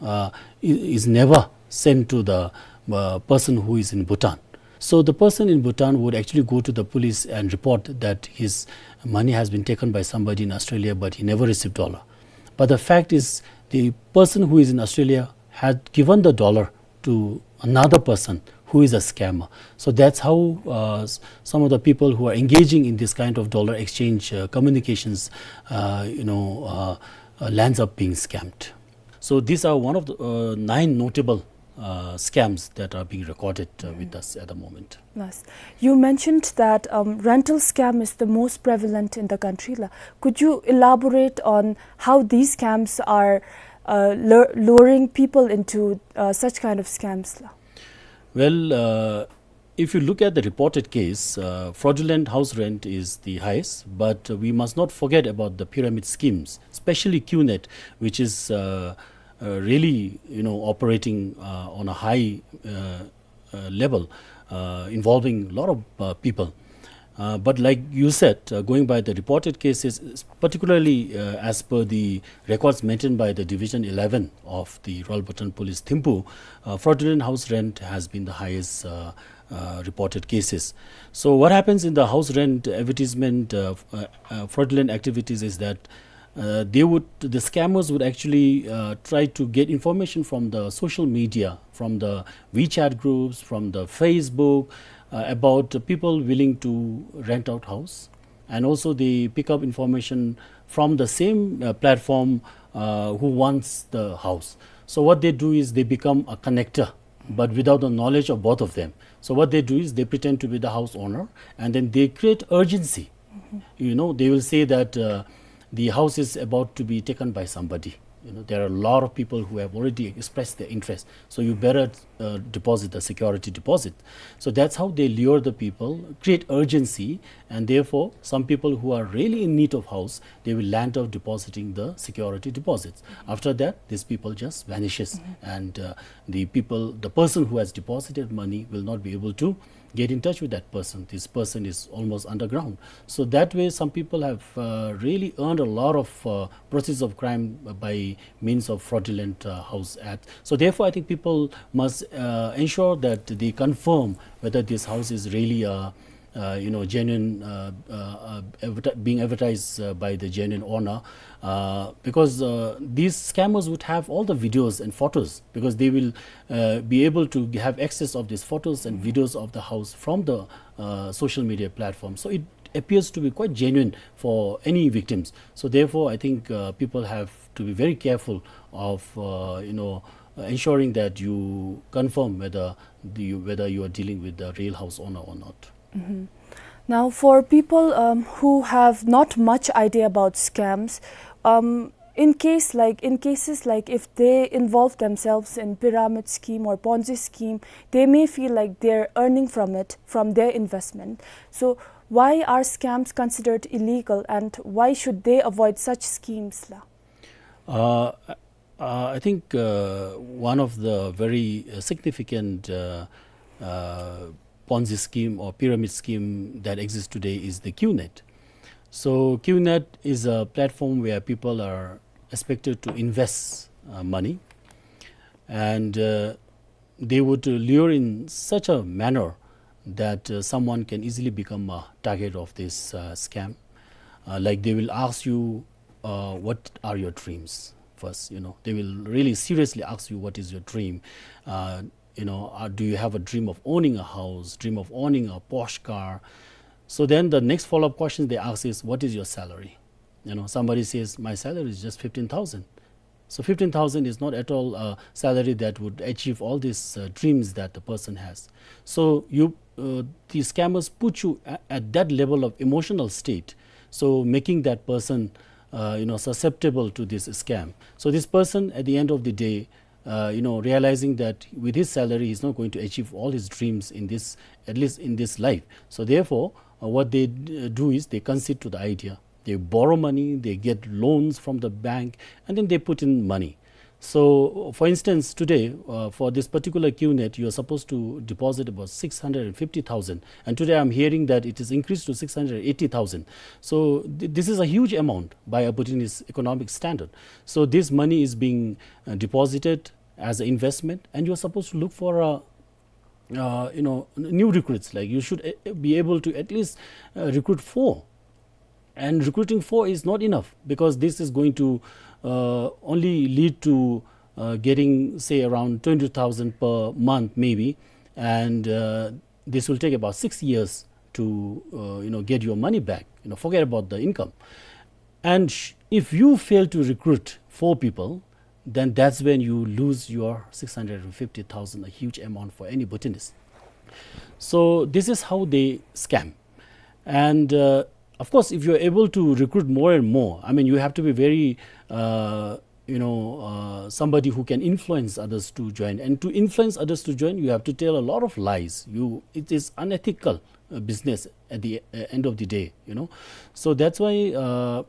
uh, i- is never sent to the uh, person who is in Bhutan. So the person in Bhutan would actually go to the police and report that his money has been taken by somebody in Australia, but he never received dollar. But the fact is, the person who is in Australia had given the dollar to another person who is a scammer. So that's how uh, s- some of the people who are engaging in this kind of dollar exchange uh, communications, uh, you know, uh, uh, lands up being scammed. So these are one of the uh, nine notable uh, scams that are being recorded uh, with us at the moment. Nice. You mentioned that um, rental scam is the most prevalent in the country. La. Could you elaborate on how these scams are uh, lure- luring people into uh, such kind of scams? La? Well, uh, if you look at the reported case, uh, fraudulent house rent is the highest, but we must not forget about the pyramid schemes, especially QNet, which is uh, uh, really, you know, operating uh, on a high uh, uh, level, uh, involving a lot of uh, people. Uh, but like you said, uh, going by the reported cases, particularly uh, as per the records maintained by the Division eleven of the Royal Bhutan Police Thimphu, uh, fraudulent house rent has been the highest uh, uh, reported cases. So what happens in the house rent advertisement uh, uh, uh, fraudulent activities is that uh, they would, the scammers would actually uh, try to get information from the social media, from the WeChat groups, from the Facebook, uh, about people willing to rent out house, and also they pick up information from the same uh, platform uh, who wants the house. So what they do is they become a connector, but without the knowledge of both of them. So what they do is they pretend to be the house owner, and then they create urgency. You know, they will say that uh, the house is about to be taken by somebody. You know, there are a lot of people who have already expressed their interest, so you better uh, deposit the security deposit. So that's how they lure the people, create urgency, and therefore some people who are really in need of house, they will land up depositing the security deposits. After that, these people just vanishes, and uh, the people, the person who has deposited money will not be able to get in touch with that person. This person is almost underground. So that way, some people have uh, really earned a lot of uh, proceeds of crime by means of fraudulent uh, house act. So therefore, I think people must uh, ensure that they confirm whether this house is really a uh, you know, genuine, uh, uh, uh, adverti- being advertised uh, by the genuine owner, uh, because uh, these scammers would have all the videos and photos, because they will uh, be able to have access of these photos and videos of the house from the uh, social media platform. So it appears to be quite genuine for any victims. So therefore, I think uh, people have to be very careful of uh, you know uh, ensuring that you confirm whether the, whether you are dealing with the real house owner or not. Now, for people um, who have not much idea about scams, um, in case like in cases like if they involve themselves in pyramid scheme or Ponzi scheme, they may feel like they're earning from it, from their investment. So, why are scams considered illegal, and why should they avoid such schemes, la? Uh, uh, I think uh, one of the very uh, significant uh, uh, Ponzi scheme or pyramid scheme that exists today is the QNet. So QNet is a platform where people are expected to invest uh, money, and uh, they would lure in such a manner that uh, someone can easily become a target of this uh, scam. Uh, like, they will ask you, uh, "What are your dreams?" first. You know, they will really seriously ask you, "What is your dream?" Uh, you know, uh, "Do you have a dream of owning a house, dream of owning a Porsche car?" So then the next follow-up question they ask is, "What is your salary?" You know, somebody says, "My salary is just fifteen thousand." So fifteen thousand is not at all a salary that would achieve all these uh, dreams that the person has. So you, uh, the scammers put you at, at that level of emotional state, so making that person, uh, you know, susceptible to this scam. So this person, at the end of the day, uh, you know, realizing that with his salary he's not going to achieve all his dreams in this, at least in this life. So therefore, uh, what they d- do is they concede to the idea. They borrow money, they get loans from the bank, and then they put in money. So, for instance, today, uh, for this particular QNet, you are supposed to deposit about six hundred and fifty thousand. And today I'm hearing that it is increased to six hundred eighty thousand. So, th- this is a huge amount by a Bhutanese economic standard. So, this money is being uh, deposited as an investment, and you're supposed to look for a uh, you know, n- new recruits. Like, you should uh, be able to at least uh, recruit four. And recruiting four is not enough, because this is going to uh, only lead to uh, getting, say, around twenty thousand per month, maybe. And uh, this will take about six years to, uh, you know, get your money back. You know, forget about the income. And sh- if you fail to recruit four people, then that's when you lose your six hundred and fifty thousand, a huge amount for any Bhutanese. So this is how they scam. And uh, of course, if you're able to recruit more and more, I mean, you have to be very, uh, you know, uh, somebody who can influence others to join. And to influence others to join, you have to tell a lot of lies. You, it is unethical uh, business at the uh, end of the day, you know. So that's why uh,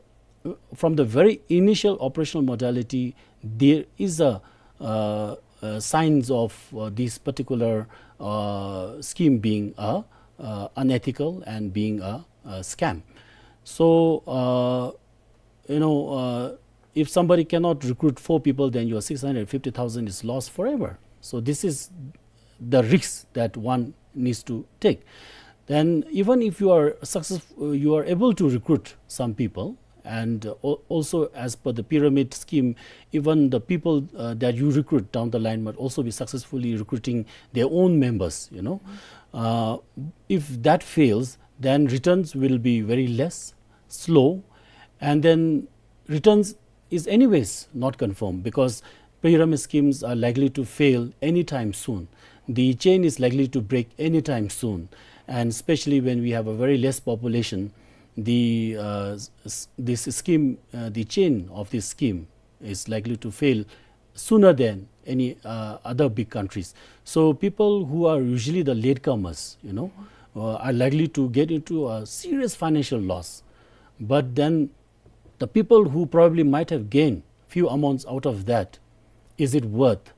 from the very initial operational modality, there is a uh, uh, signs of uh, this particular uh, scheme being uh, uh, unethical and being a, a scam. So, uh, you know, uh, if somebody cannot recruit four people, then your six hundred fifty thousand is lost forever. So this is the risk that one needs to take. Then, even if you are successful, you are able to recruit some people, and uh, al- also, as per the pyramid scheme, even the people uh, that you recruit down the line might also be successfully recruiting their own members, you know. Uh, if that fails, then returns will be very less, slow, and then returns is anyways not confirmed, because pyramid schemes are likely to fail anytime soon. The chain is likely to break anytime soon, and especially when we have a very less population, the uh, s- s- this scheme, uh, the chain of this scheme is likely to fail sooner than any uh, other big countries. So people who are usually the latecomers, you know, uh, are likely to get into a serious financial loss. But then the people who probably might have gained few amounts out of that, is it worth?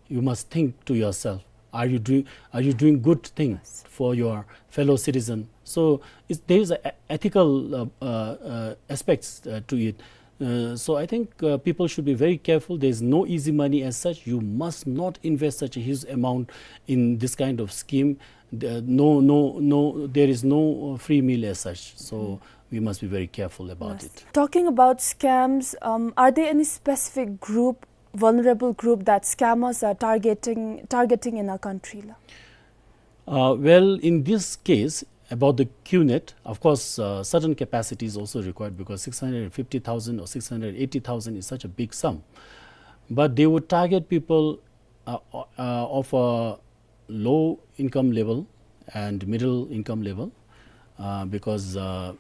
You must think to yourself, are you doing, are you doing good thing for your fellow citizen? So it's, there is a e- ethical uh, uh, uh, aspects uh, to it. Uh, so I think uh, people should be very careful. There is no easy money as such. You must not invest such a huge amount in this kind of scheme. The, no, no, no, there is no, uh, free meal as such. So we must be very careful about it. Talking about scams, um, are there any specific group, vulnerable group that scammers are targeting, targeting in our country la? Uh, well, in this case, about the QNet, of course, uh, certain capacity is also required because six hundred fifty thousand or six hundred eighty thousand is such a big sum. But they would target people, uh, uh, of a low income level and middle income level, uh, because, uh,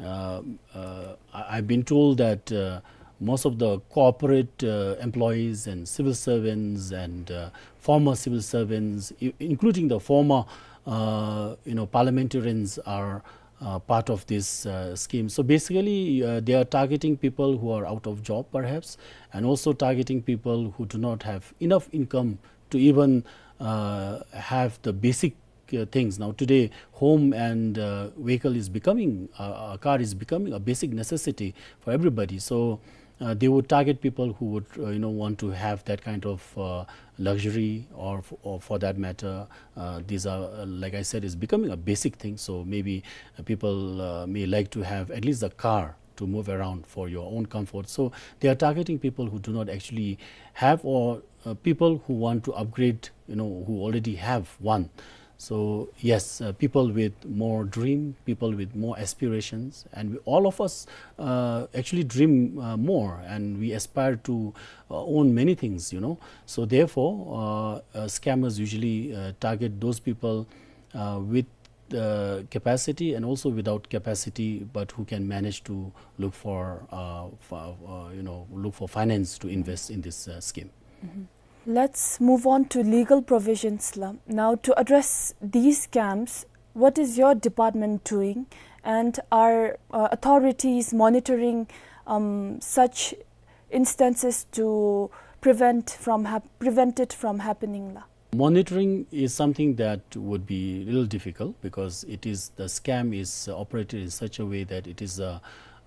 uh, uh, I, I've been told that, uh, most of the corporate, uh, employees and civil servants and, uh, former civil servants, i-, including the former, uh, you know, parliamentarians are, uh, part of this, uh, scheme. So basically, uh, they are targeting people who are out of job, perhaps, and also targeting people who do not have enough income to even, uh, have the basic, uh, things. Now, today, home and, uh, vehicle is becoming, uh, a car is becoming a basic necessity for everybody. So, uh, they would target people who would, uh, you know, want to have that kind of, uh, luxury, or f-, or for that matter, uh, these are, uh, like I said, is becoming a basic thing. So maybe, uh, people, uh, may like to have at least a car to move around for your own comfort. So they are targeting people who do not actually have, or, uh, people who want to upgrade, you know, who already have one. So yes, uh, people with more dream, people with more aspirations, and we, all of us, uh, actually dream, uh, more, and we aspire to, uh, own many things, you know. So therefore, uh, uh, scammers usually, uh, target those people, uh, with, uh, capacity and also without capacity, but who can manage to look for, uh, for, uh, you know, look for finance to invest in this, uh, scheme. Let's move on to legal provisions la. Now, to address these scams, what is your department doing, and are, uh, authorities monitoring, um, such instances to prevent from hap-, prevent it from happening la? Monitoring is something that would be a little difficult because it is, the scam is operated in such a way that it is a,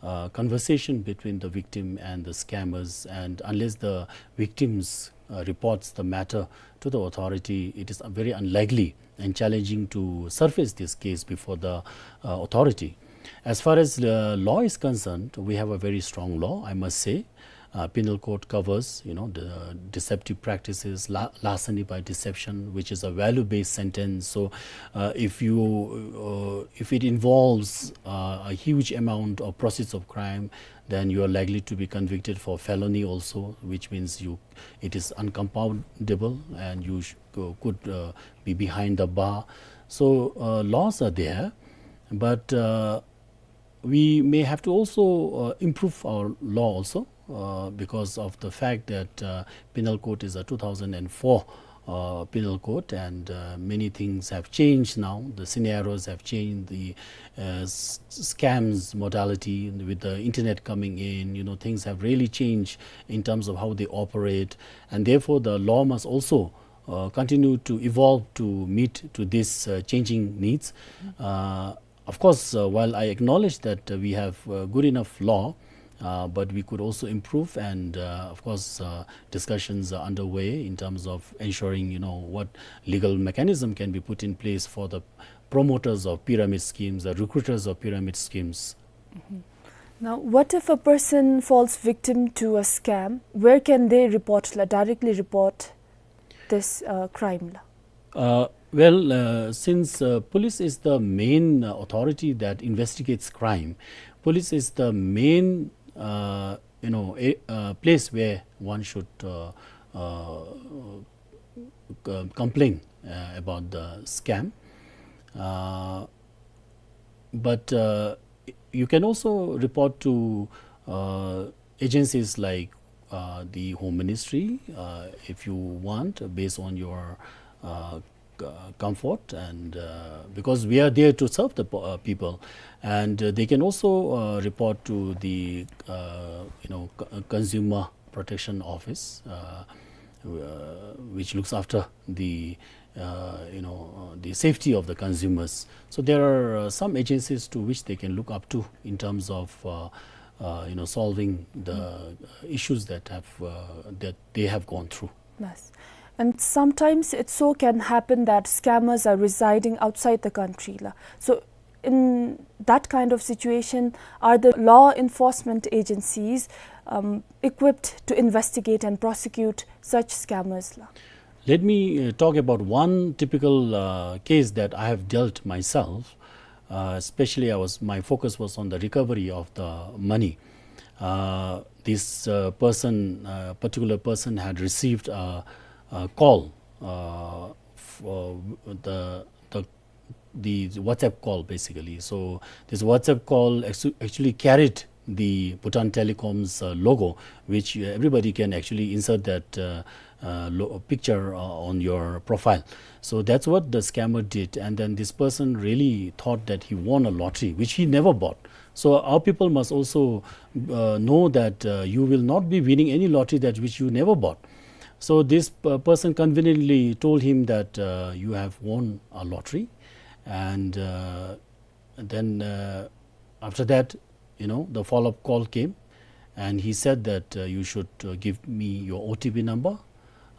a conversation between the victim and the scammers, and unless the victims, uh, reports the matter to the authority, it is very unlikely and challenging to surface this case before the, uh, authority. As far as the law is concerned, we have a very strong law, I must say. Uh, penal code covers, you know, the deceptive practices, la-, larceny by deception, which is a value-based sentence. So, uh, if you, uh, if it involves, uh, a huge amount of proceeds of crime, then you are likely to be convicted for felony also, which means you, it is uncompoundable and you sh-, co-, could, uh, be behind the bar. So, uh, laws are there, but, uh, we may have to also, uh, improve our law also, uh, because of the fact that, uh, penal code is a two thousand and four, uh, penal code, and, uh, many things have changed now. The scenarios have changed. The, uh, s-, scams modality with the internet coming in, you know, things have really changed in terms of how they operate, and therefore the law must also, uh, continue to evolve to meet to these, uh, changing needs. Uh, of course, uh, while I acknowledge that, uh, we have, uh, good enough law, uh, but we could also improve, and, uh, of course, uh, discussions are underway in terms of ensuring, you know, what legal mechanism can be put in place for the promoters of pyramid schemes, the recruiters of pyramid schemes. Now, what if a person falls victim to a scam? Where can they report la, directly report this, uh, crime la? Uh, well, uh, since, uh, police is the main, uh, authority that investigates crime, police is the main, uh, you know, a, uh, place where one should, uh, uh, c-, complain, uh, about the scam. Uh, but, uh, you can also report to, uh, agencies like, uh, the Home Ministry, uh, if you want, based on your, uh, c-, comfort, and, uh, because we are there to serve the po-, uh, people, and, uh, they can also, uh, report to the, uh, you know, c-, Consumer Protection Office, uh, uh, which looks after the, uh, you know, uh, the safety of the consumers. So there are, uh, some agencies to which they can look up to in terms of, uh, uh, you know, solving the, uh, issues that have, uh, that they have gone through. Yes. And sometimes it so can happen that scammers are residing outside the country la. So in that kind of situation, are the law enforcement agencies um, equipped to investigate and prosecute such scammers la? Let me uh, talk about one typical uh, case that I have dealt myself. Uh, especially, I was my focus was on the recovery of the money. Uh, this uh, person, uh, particular person, had received a, a call uh, for the, the the WhatsApp call, basically. So this WhatsApp call actu- actually carried the Bhutan Telecom's uh, logo, which uh, everybody can actually insert that uh, uh, lo- picture uh, on your profile. So that's what the scammer did, and then this person really thought that he won a lottery, which he never bought. So our people must also uh, know that uh, you will not be winning any lottery that which you never bought. So this uh, person conveniently told him that uh, you have won a lottery, and uh, then uh, after that, you know, the follow-up call came, and he said that uh, you should uh, give me your O T P number.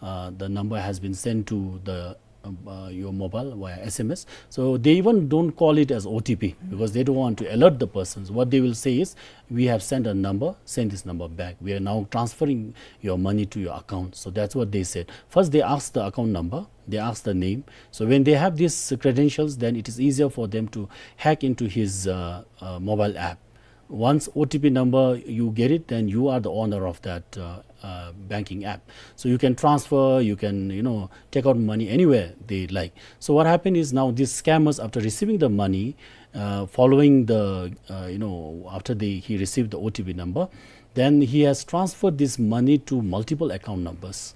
Uh, the number has been sent to the um, uh, your mobile via S M S. So they even don't call it as O T P because they don't want to alert the persons. What they will say is, "We have sent a number, send this number back. We are now transferring your money to your account." So that's what they said. First, they ask the account number, they ask the name. So when they have these credentials, then it is easier for them to hack into his uh, uh, mobile app. Once O T P number you get it, then you are the owner of that uh, uh, banking app. So you can transfer, you can, you know, take out money anywhere they like. So what happened is, now these scammers, after receiving the money, uh, following the, uh, you know, after the, he received the O T P number, then he has transferred this money to multiple account numbers.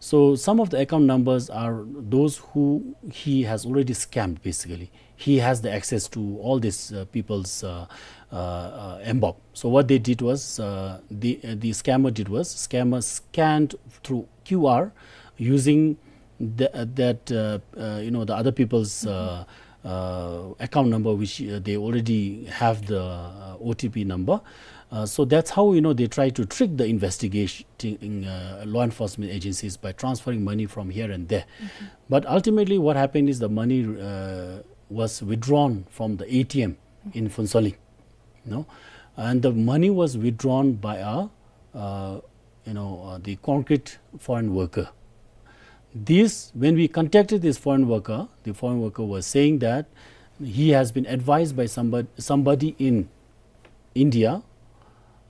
So some of the account numbers are those who he has already scammed, basically. He has the access to all these uh, people's uh, uh, uh, mBob. So what they did was, uh, the, uh, the scammer did was, scammer scanned through Q R using the, uh, that, uh, uh, you know, the other people's uh, uh, account number, which uh, they already have the uh, O T P number. Uh, so that's how, you know, they try to trick the investigating uh, law enforcement agencies by transferring money from here and there. But ultimately, what happened is the money uh, was withdrawn from the A T M in Phuentsholing, you know, and the money was withdrawn by a uh, you know, uh, the concrete foreign worker. This, when we contacted this foreign worker, the foreign worker was saying that he has been advised by somebody, somebody in India,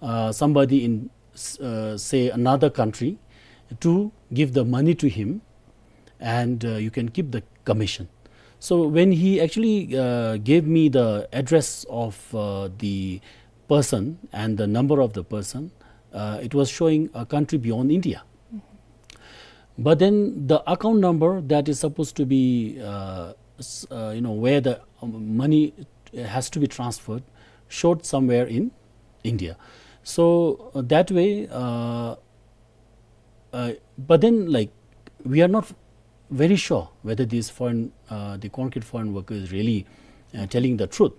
uh, somebody in, s- uh, say, another country, to give the money to him, and uh, you can keep the commission. So when he actually uh, gave me the address of uh, the person and the number of the person, uh, it was showing a country beyond India. But then the account number that is supposed to be, uh, s- uh, you know, where the um, money has to be transferred, showed somewhere in India. So uh, that way, uh, uh, but then, like, we are not very sure whether this foreign, uh, the concrete foreign worker is really uh, telling the truth.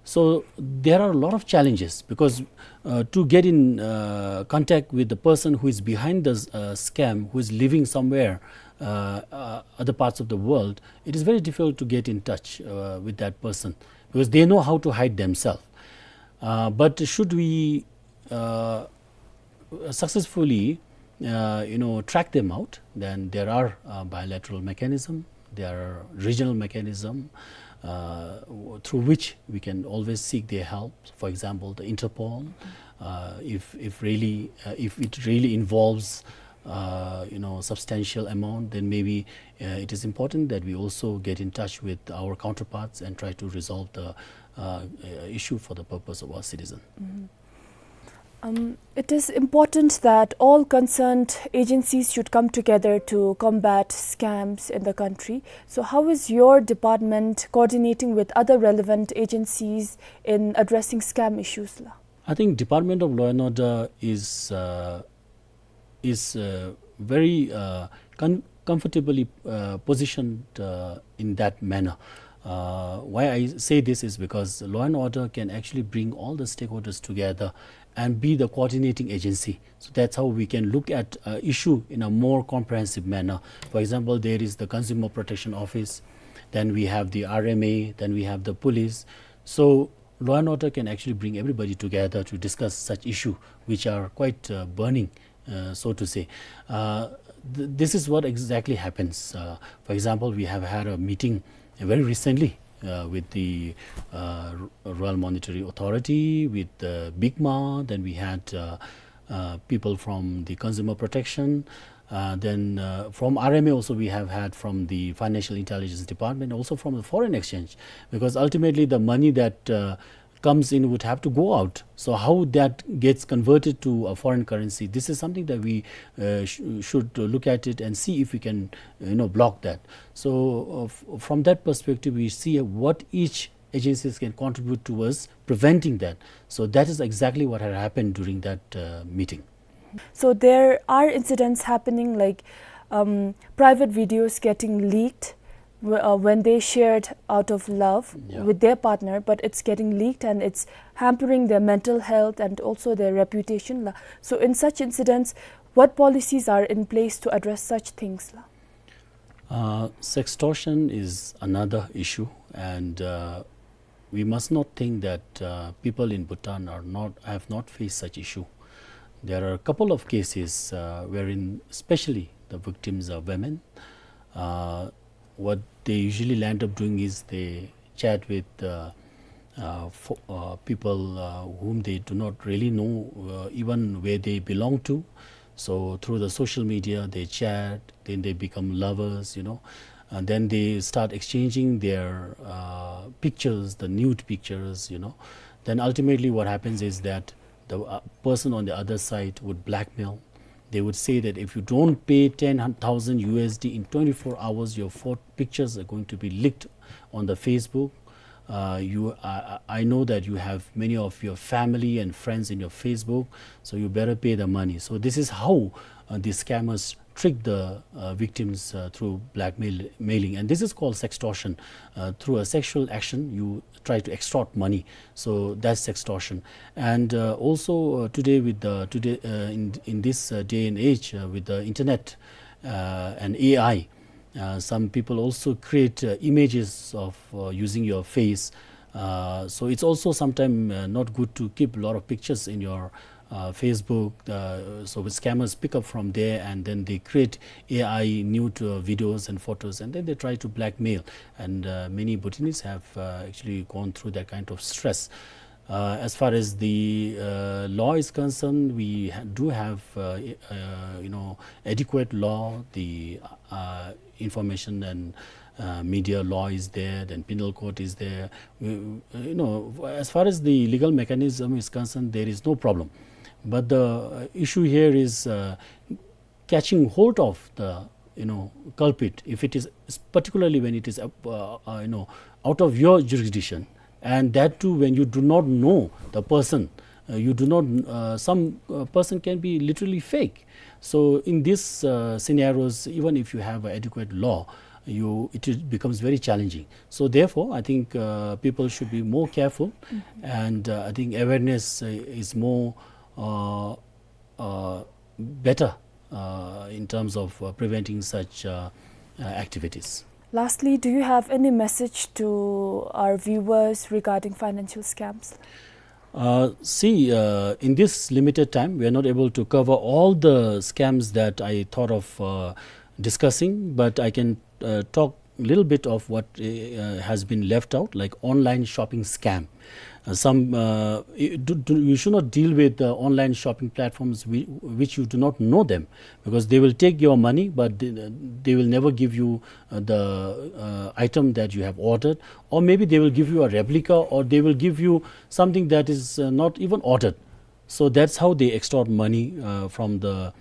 So there are a lot of challenges because uh, to get in uh, contact with the person who is behind the uh, scam, who is living somewhere uh, uh, other parts of the world, it is very difficult to get in touch uh, with that person because they know how to hide themselves. Uh, but should we uh, successfully, uh, you know, track them out, then there are uh, bilateral mechanism, there are regional mechanism uh, w- through which we can always seek their help. For example, the Interpol, uh, if if really uh, if it really involves uh, you know, substantial amount, then maybe uh, it is important that we also get in touch with our counterparts and try to resolve the uh, uh, issue for the purpose of our citizen. Um, it is important that all concerned agencies should come together to combat scams in the country. So, how is your department coordinating with other relevant agencies in addressing scam issues la? I think Department of Law and Order is uh, is uh, very uh, con- comfortably uh, positioned uh, in that manner. Uh, why I say this is because law and order can actually bring all the stakeholders together and be the coordinating agency. So that's how we can look at uh, issue in a more comprehensive manner. For example, there is the Consumer Protection Office, then we have the R M A, then we have the police. So law and order can actually bring everybody together to discuss such issue which are quite uh, burning, uh, so to say. Uh, th- this is what exactly happens. Uh, for example, we have had a meeting very recently uh, with the uh, Royal Monetary Authority, with uh, BICMA, then we had uh, uh, people from the Consumer Protection, uh, then uh, from R M A also we have had from the Financial Intelligence Department, also from the Foreign Exchange, because ultimately the money that uh, comes in would have to go out. So how that gets converted to a foreign currency, this is something that we uh, sh- should look at it and see if we can, you know, block that. So uh, f- from that perspective, we see what each agencies can contribute towards preventing that. So that is exactly what had happened during that uh, meeting. So there are incidents happening like um, private videos getting leaked w- uh, when they shared out of love Yeah. with their partner, but it's getting leaked and it's hampering their mental health and also their reputation. La- So in such incidents, what policies are in place to address such things? La? Uh, sextortion is another issue, and uh, we must not think that uh, people in Bhutan are not have not faced such issue. There are a couple of cases uh, wherein, especially, the victims are women. Uh, what they usually land up doing is they chat with uh, uh, fo- uh, people uh, whom they do not really know, uh, even where they belong to. So through the social media, they chat, then they become lovers, you know, and then they start exchanging their uh, pictures, the nude pictures, you know. Then ultimately, what happens is that the uh, person on the other side would blackmail. They would say that if you don't pay ten thousand U S D in twenty-four hours, your pho- pictures are going to be leaked on the Facebook. Uh, you, I, I know that you have many of your family and friends in your Facebook, so you better pay the money. So this is how uh, the scammers trick the uh, victims uh, through blackmail mailing, and this is called sextortion. Uh, through a sexual action, you try to extort money, so that's sextortion. And uh, also uh, today with the today uh, in in this uh, day and age uh, with the internet uh, and A I, uh, some people also create uh, images of uh, using your face. Uh, so it's also sometimes uh, not good to keep a lot of pictures in your uh, Facebook. Uh, so the scammers pick up from there, and then they create A I nude uh, videos and photos, and then they try to blackmail. And uh, many Bhutanese have uh, actually gone through that kind of stress. Uh, as far as the uh, law is concerned, we ha- do have uh, uh, you know, adequate law. The uh, information and uh, media law is there, then penal code is there. We, you know, as far as the legal mechanism is concerned, there is no problem. But the uh, issue here is uh, catching hold of the, you know, culprit, if it is, particularly when it is uh, uh, you know, out of your jurisdiction, and that too when you do not know the person. Uh, you do not uh, some uh, person can be literally fake. So in these uh, scenarios, even if you have adequate law, you it is- becomes very challenging. So therefore, I think uh, people should be more careful, and uh, I think awareness uh, is more uh, uh, better uh, in terms of uh, preventing such uh, uh, activities. Lastly, do you have any message to our viewers regarding financial scams? Uh, see, uh, in this limited time, we are not able to cover all the scams that I thought of uh, discussing, but I can uh, talk a little bit of what uh, has been left out, like online shopping scam. Uh, some uh, you, do, do, you should not deal with uh, online shopping platforms whi- which you do not know them, because they will take your money, but they, they will never give you uh, the uh, item that you have ordered, or maybe they will give you a replica, or they will give you something that is uh, not even ordered. So that's how they extort money uh, from the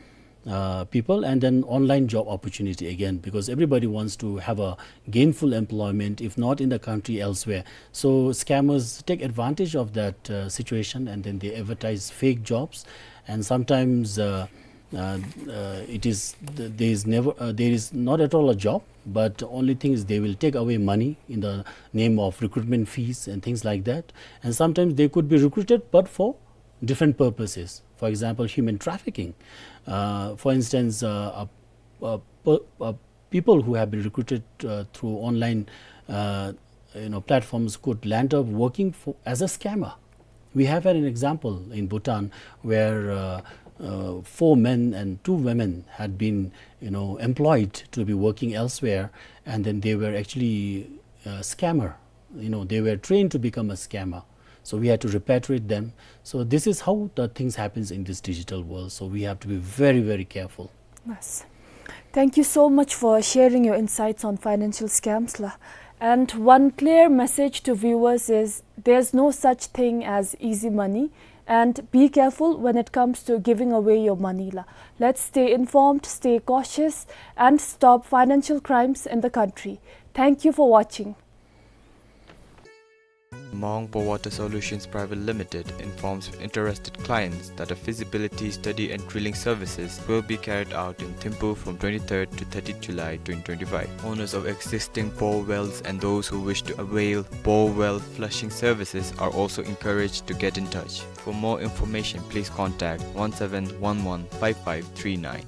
uh, people. And then online job opportunity again, because everybody wants to have a gainful employment, if not in the country, elsewhere. So scammers take advantage of that uh, situation, and then they advertise fake jobs, and sometimes uh, uh, uh, it is th- there is never uh, there is not at all a job, but only thing is they will take away money in the name of recruitment fees and things like that. And sometimes they could be recruited, but for different purposes. For example, human trafficking. Uh, for instance, uh, a, a, a people who have been recruited, uh, through online, uh, you know, platforms could land up working for, as a scammer. We have had an example in Bhutan where, uh, uh, four men and two women had been, you know, employed to be working elsewhere, and then they were actually, uh, scammer. You know, they were trained to become a scammer. So we had to repatriate them. So this is how the things happens in this digital world. So we have to be very, very careful. Yes. Thank you so much for sharing your insights on financial scams, la. And one clear message to viewers is there's no such thing as easy money, and be careful when it comes to giving away your money, la. Let's stay informed, stay cautious, and stop financial crimes in the country. Thank you for watching. Maungpo Water Solutions Private Limited informs interested clients that a feasibility study and drilling services will be carried out in Thimphu from twenty-third to thirtieth July twenty twenty-five. Owners of existing bore wells and those who wish to avail bore well flushing services are also encouraged to get in touch. For more information, please contact one seven one one five five three nine.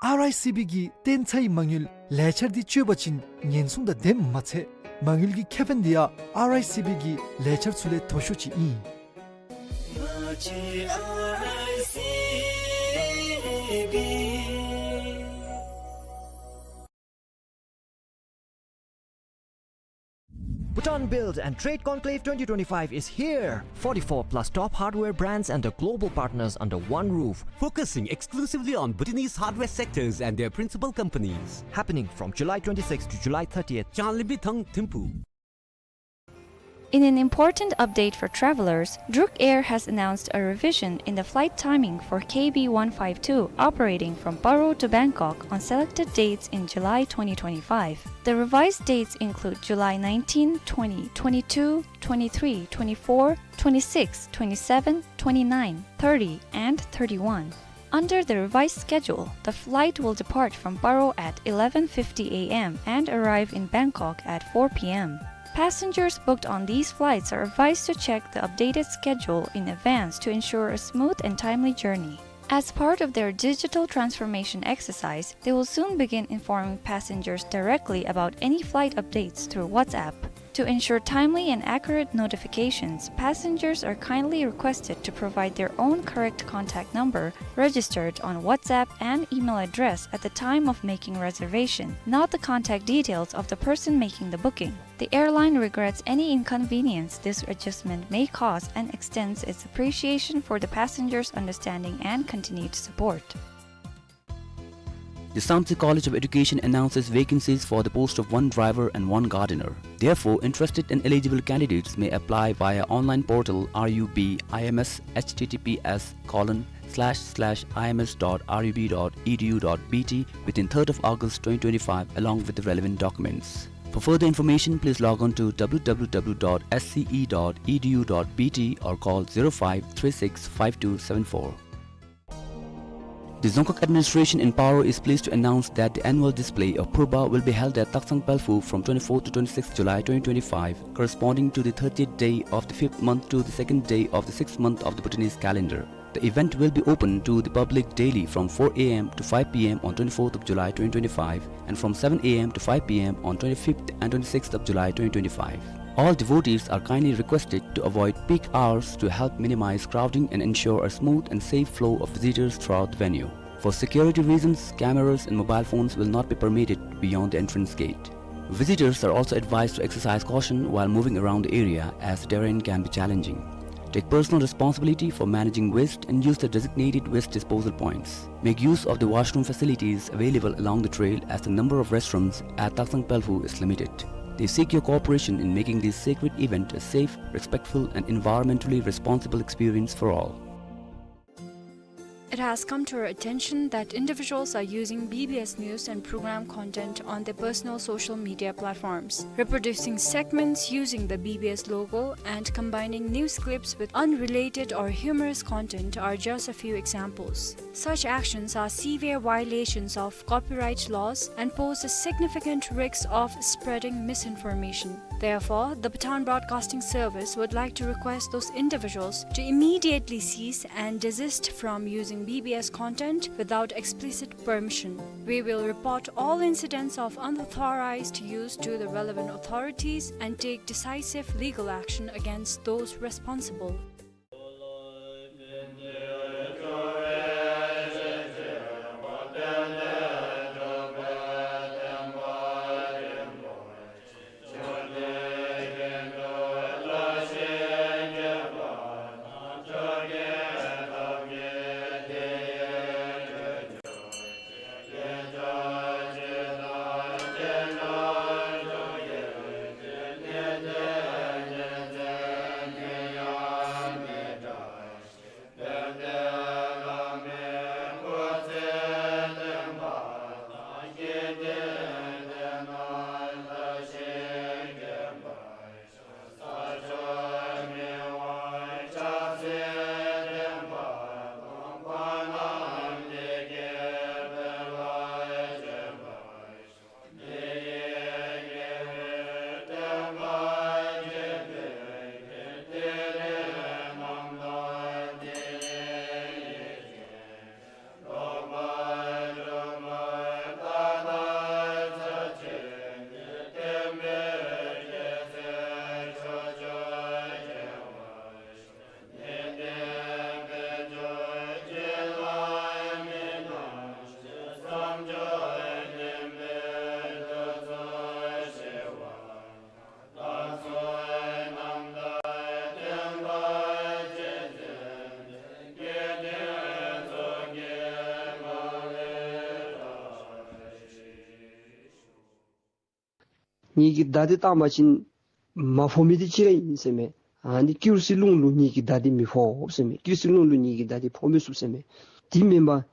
ཨར་ཨའི་སི་བི་གི་བརྟན་ཚའི་མ་དངུལ་ལས་འཆར་འདི་སྤྱོད་པ་ཅིན་ཉེན་སྲུང་དང་ལྡནམ་མ་ཚད་མ་དངུལ་གྱི་ཁེ་ཕན་འདི་ཡང་ཨར་ཨའི་སི་བི་གི་ལས་འཆར་ཚུ་ལས་མཐོ་ཤོས་ཅིག་ཨིན། Bhutan Build and Trade Conclave twenty twenty-five is here! Forty-four plus top hardware brands and the global partners under one roof. Focusing exclusively on Bhutanese hardware sectors and their principal companies. Happening from July twenty-sixth to July thirtieth. Changlimbi Thang, Thimphu. In an important update for travelers, Druk Air has announced a revision in the flight timing for K B one five two operating from Paro to Bangkok on selected dates in July twenty twenty-five. The revised dates include July nineteen, twenty, twenty-two, twenty-three, twenty-four, twenty-six, twenty-seven, twenty-nine, thirty, and thirty-one. Under the revised schedule, the flight will depart from Paro at eleven fifty A M and arrive in Bangkok at four P M. Passengers booked on these flights are advised to check the updated schedule in advance to ensure a smooth and timely journey. As part of their digital transformation exercise, they will soon begin informing passengers directly about any flight updates through WhatsApp. To ensure timely and accurate notifications, passengers are kindly requested to provide their own correct contact number registered on WhatsApp and email address at the time of making reservation, not the contact details of the person making the booking. The airline regrets any inconvenience this adjustment may cause and extends its appreciation for the passengers' understanding and continued support. The Samtse College of Education announces vacancies for the post of one driver and one gardener. Therefore, interested and eligible candidates may apply via online portal R U B I M S, H T T P S colon slash slash I M S dot R U B dot E D U dot B T, within third of August twenty twenty-five, along with the relevant documents. For further information, please log on to W W W dot S C E dot E D U dot B T or call zero five three six five two seven four. The Dzongkhag administration in Paro is pleased to announce that the annual display of Purba will be held at Taksang Pelphu from twenty-fourth to twenty-sixth July twenty twenty-five, corresponding to the thirtieth day of the fifth month to the second day of the sixth month of the Bhutanese calendar. The event will be open to the public daily from four a m to five p m on twenty-fourth of July twenty twenty-five and from seven a m to five p m on twenty-fifth and twenty-sixth of July twenty twenty-five. All devotees are kindly requested to avoid peak hours to help minimize crowding and ensure a smooth and safe flow of visitors throughout the venue. For security reasons, cameras and mobile phones will not be permitted beyond the entrance gate. Visitors are also advised to exercise caution while moving around the area, as the terrain can be challenging. Take personal responsibility for managing waste and use the designated waste disposal points. Make use of the washroom facilities available along the trail, as the number of restrooms at Taksang Pelphu is limited. They seek your cooperation in making this sacred event a safe, respectful, and environmentally responsible experience for all. It has come to our attention that individuals are using B B S News and program content on their personal social media platforms. Reproducing segments using the B B S logo and combining news clips with unrelated or humorous content are just a few examples. Such actions are severe violations of copyright laws and pose a significant risk of spreading misinformation. Therefore, the Pathan Broadcasting Service would like to request those individuals to immediately cease and desist from using B B S content without explicit permission. We will report all incidents of unauthorized use to the relevant authorities and take decisive legal action against those responsible. ངེ་གི་མདའ་འདི་བཏང་པ་ཅིན་མ་ཕོག་མི་འདི་གཅིག་ར་ཨིན་ཟེར་མས། ཨ་ནི་ཀི་རུ་སི་རླུང་ལུ་ངེ་གི་མདའ་འདི་མི་ཕོག་ཟེར་མས། ཀི་རུ་སི་རླུང་ལུ་ངེ་གི་མདའ་འདི་ཕོག་མི་ཚུགས་ཟེར་མས། དེ་མེན་པར་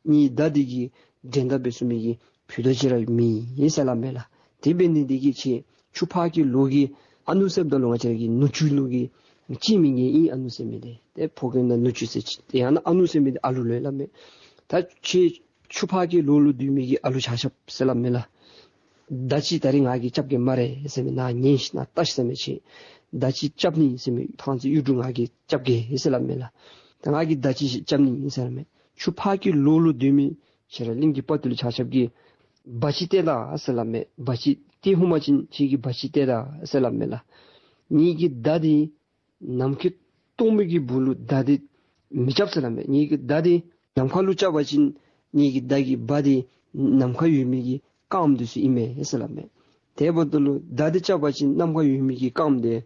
ངེ་མདའ་འདི་གིས་འགྲན་ཟླ་འབད་ཚུགས་མི་གི་བུ་དོ་གཅིག་ར་མེད་ཟེར་སླབ་མས་ལགས། དེ་འབད་ནི་འདི་གིས་ཁྱེད་ཆུ་ཕག་གི་ལོ་གི་ཨ་ནུ་ཟེརཝ་ད་ལུ་ང་བཅས་ར་གི་ནུ་གཅུང་ལུ་གི་གཅིག་མེན་གྱི་ཨིན། ཨ་ནུ་ཟེར་མི་འདི་ཏེ་ཕོ་རྒནམ་ནུ་གཅུང་ཟེར་ཅིག། ཏེ་ཡང་ན་ཨ་ནུ་ཟེར་མི་འདི་ཨ་ལུ་ལུ་སླབ་མས། ད་ཁྱེད་ཆུ་ཕག་གི་ལོ་ལུ་སྡོད་མི་གི་ཨ་ལུ་ཆ་ཁྱབ་ཟེར་སླབ་མས་ལགས། མདའ་ཅིག་ད་རིས་ང་གིས་རྐྱབ་གེ་སྨ་རེ་ཟེར་མས། ནཱ་ཉན་ཤིག། ནཱ་བལྟ་ཤིག་ཟེར་མས། ཁྱེད་མདའ་ཅིག་རྐྱབ་ནི་ཟེར་མས། ཐང་རྩེ་གཡུ་འབྲུག་ང་གིས་རྐྱབ་གེ་ཟེར་སླབ་མས་ལགས། ད་ང་གིས་མདའ་ཅིག་རྐྱབ་ནི་ཟེར་མས། ཆུ་ཕག་གི་ལོ་ལུ་སྡོད་མི་ཁྱེད་ར་གླིང་གི་དཔའ་བརྟུལ་ཆ་ཁྱབ་ཀྱིས་འབའ་ཅིག་གཏད་ད་ཟེར་སླབ་མས། འབའ་ཅིག་གཏད་ཧུ་མ་ཅིན་ཁྱེད་ཀྱིས་འབའ་ཅིག་གཏད་ད་ཟེར་སླབ་མས་ལགས། ངེ་གི་མདའ་འདི་ནམ་མཁའི་སྟོང་མི་གི་སྦུག་ལུ་མདའ་འདི་མི་རྐྱབ་ཟེར་སླབ་མས། ངེ་གི་མདའ་འདི་ནམ་མཁའ་ལུ་རྐྱབ་པ་ཅིན་ངེ་གི་མདའ་གི་འབའ་འདི་ནམ་མཁའ་ཡོད་མི་གི་རྐངམ་འདི་ཚུ་ཨིན་མས་ཟེར་སླབ་མས། དེ་འབདཝ་ད་ལུ་མདའ་འདི་རྐྱབ་པ་ཅིན་ནམ་མཁའ་ཡོད་མི་གི་རྐངམ་འདི་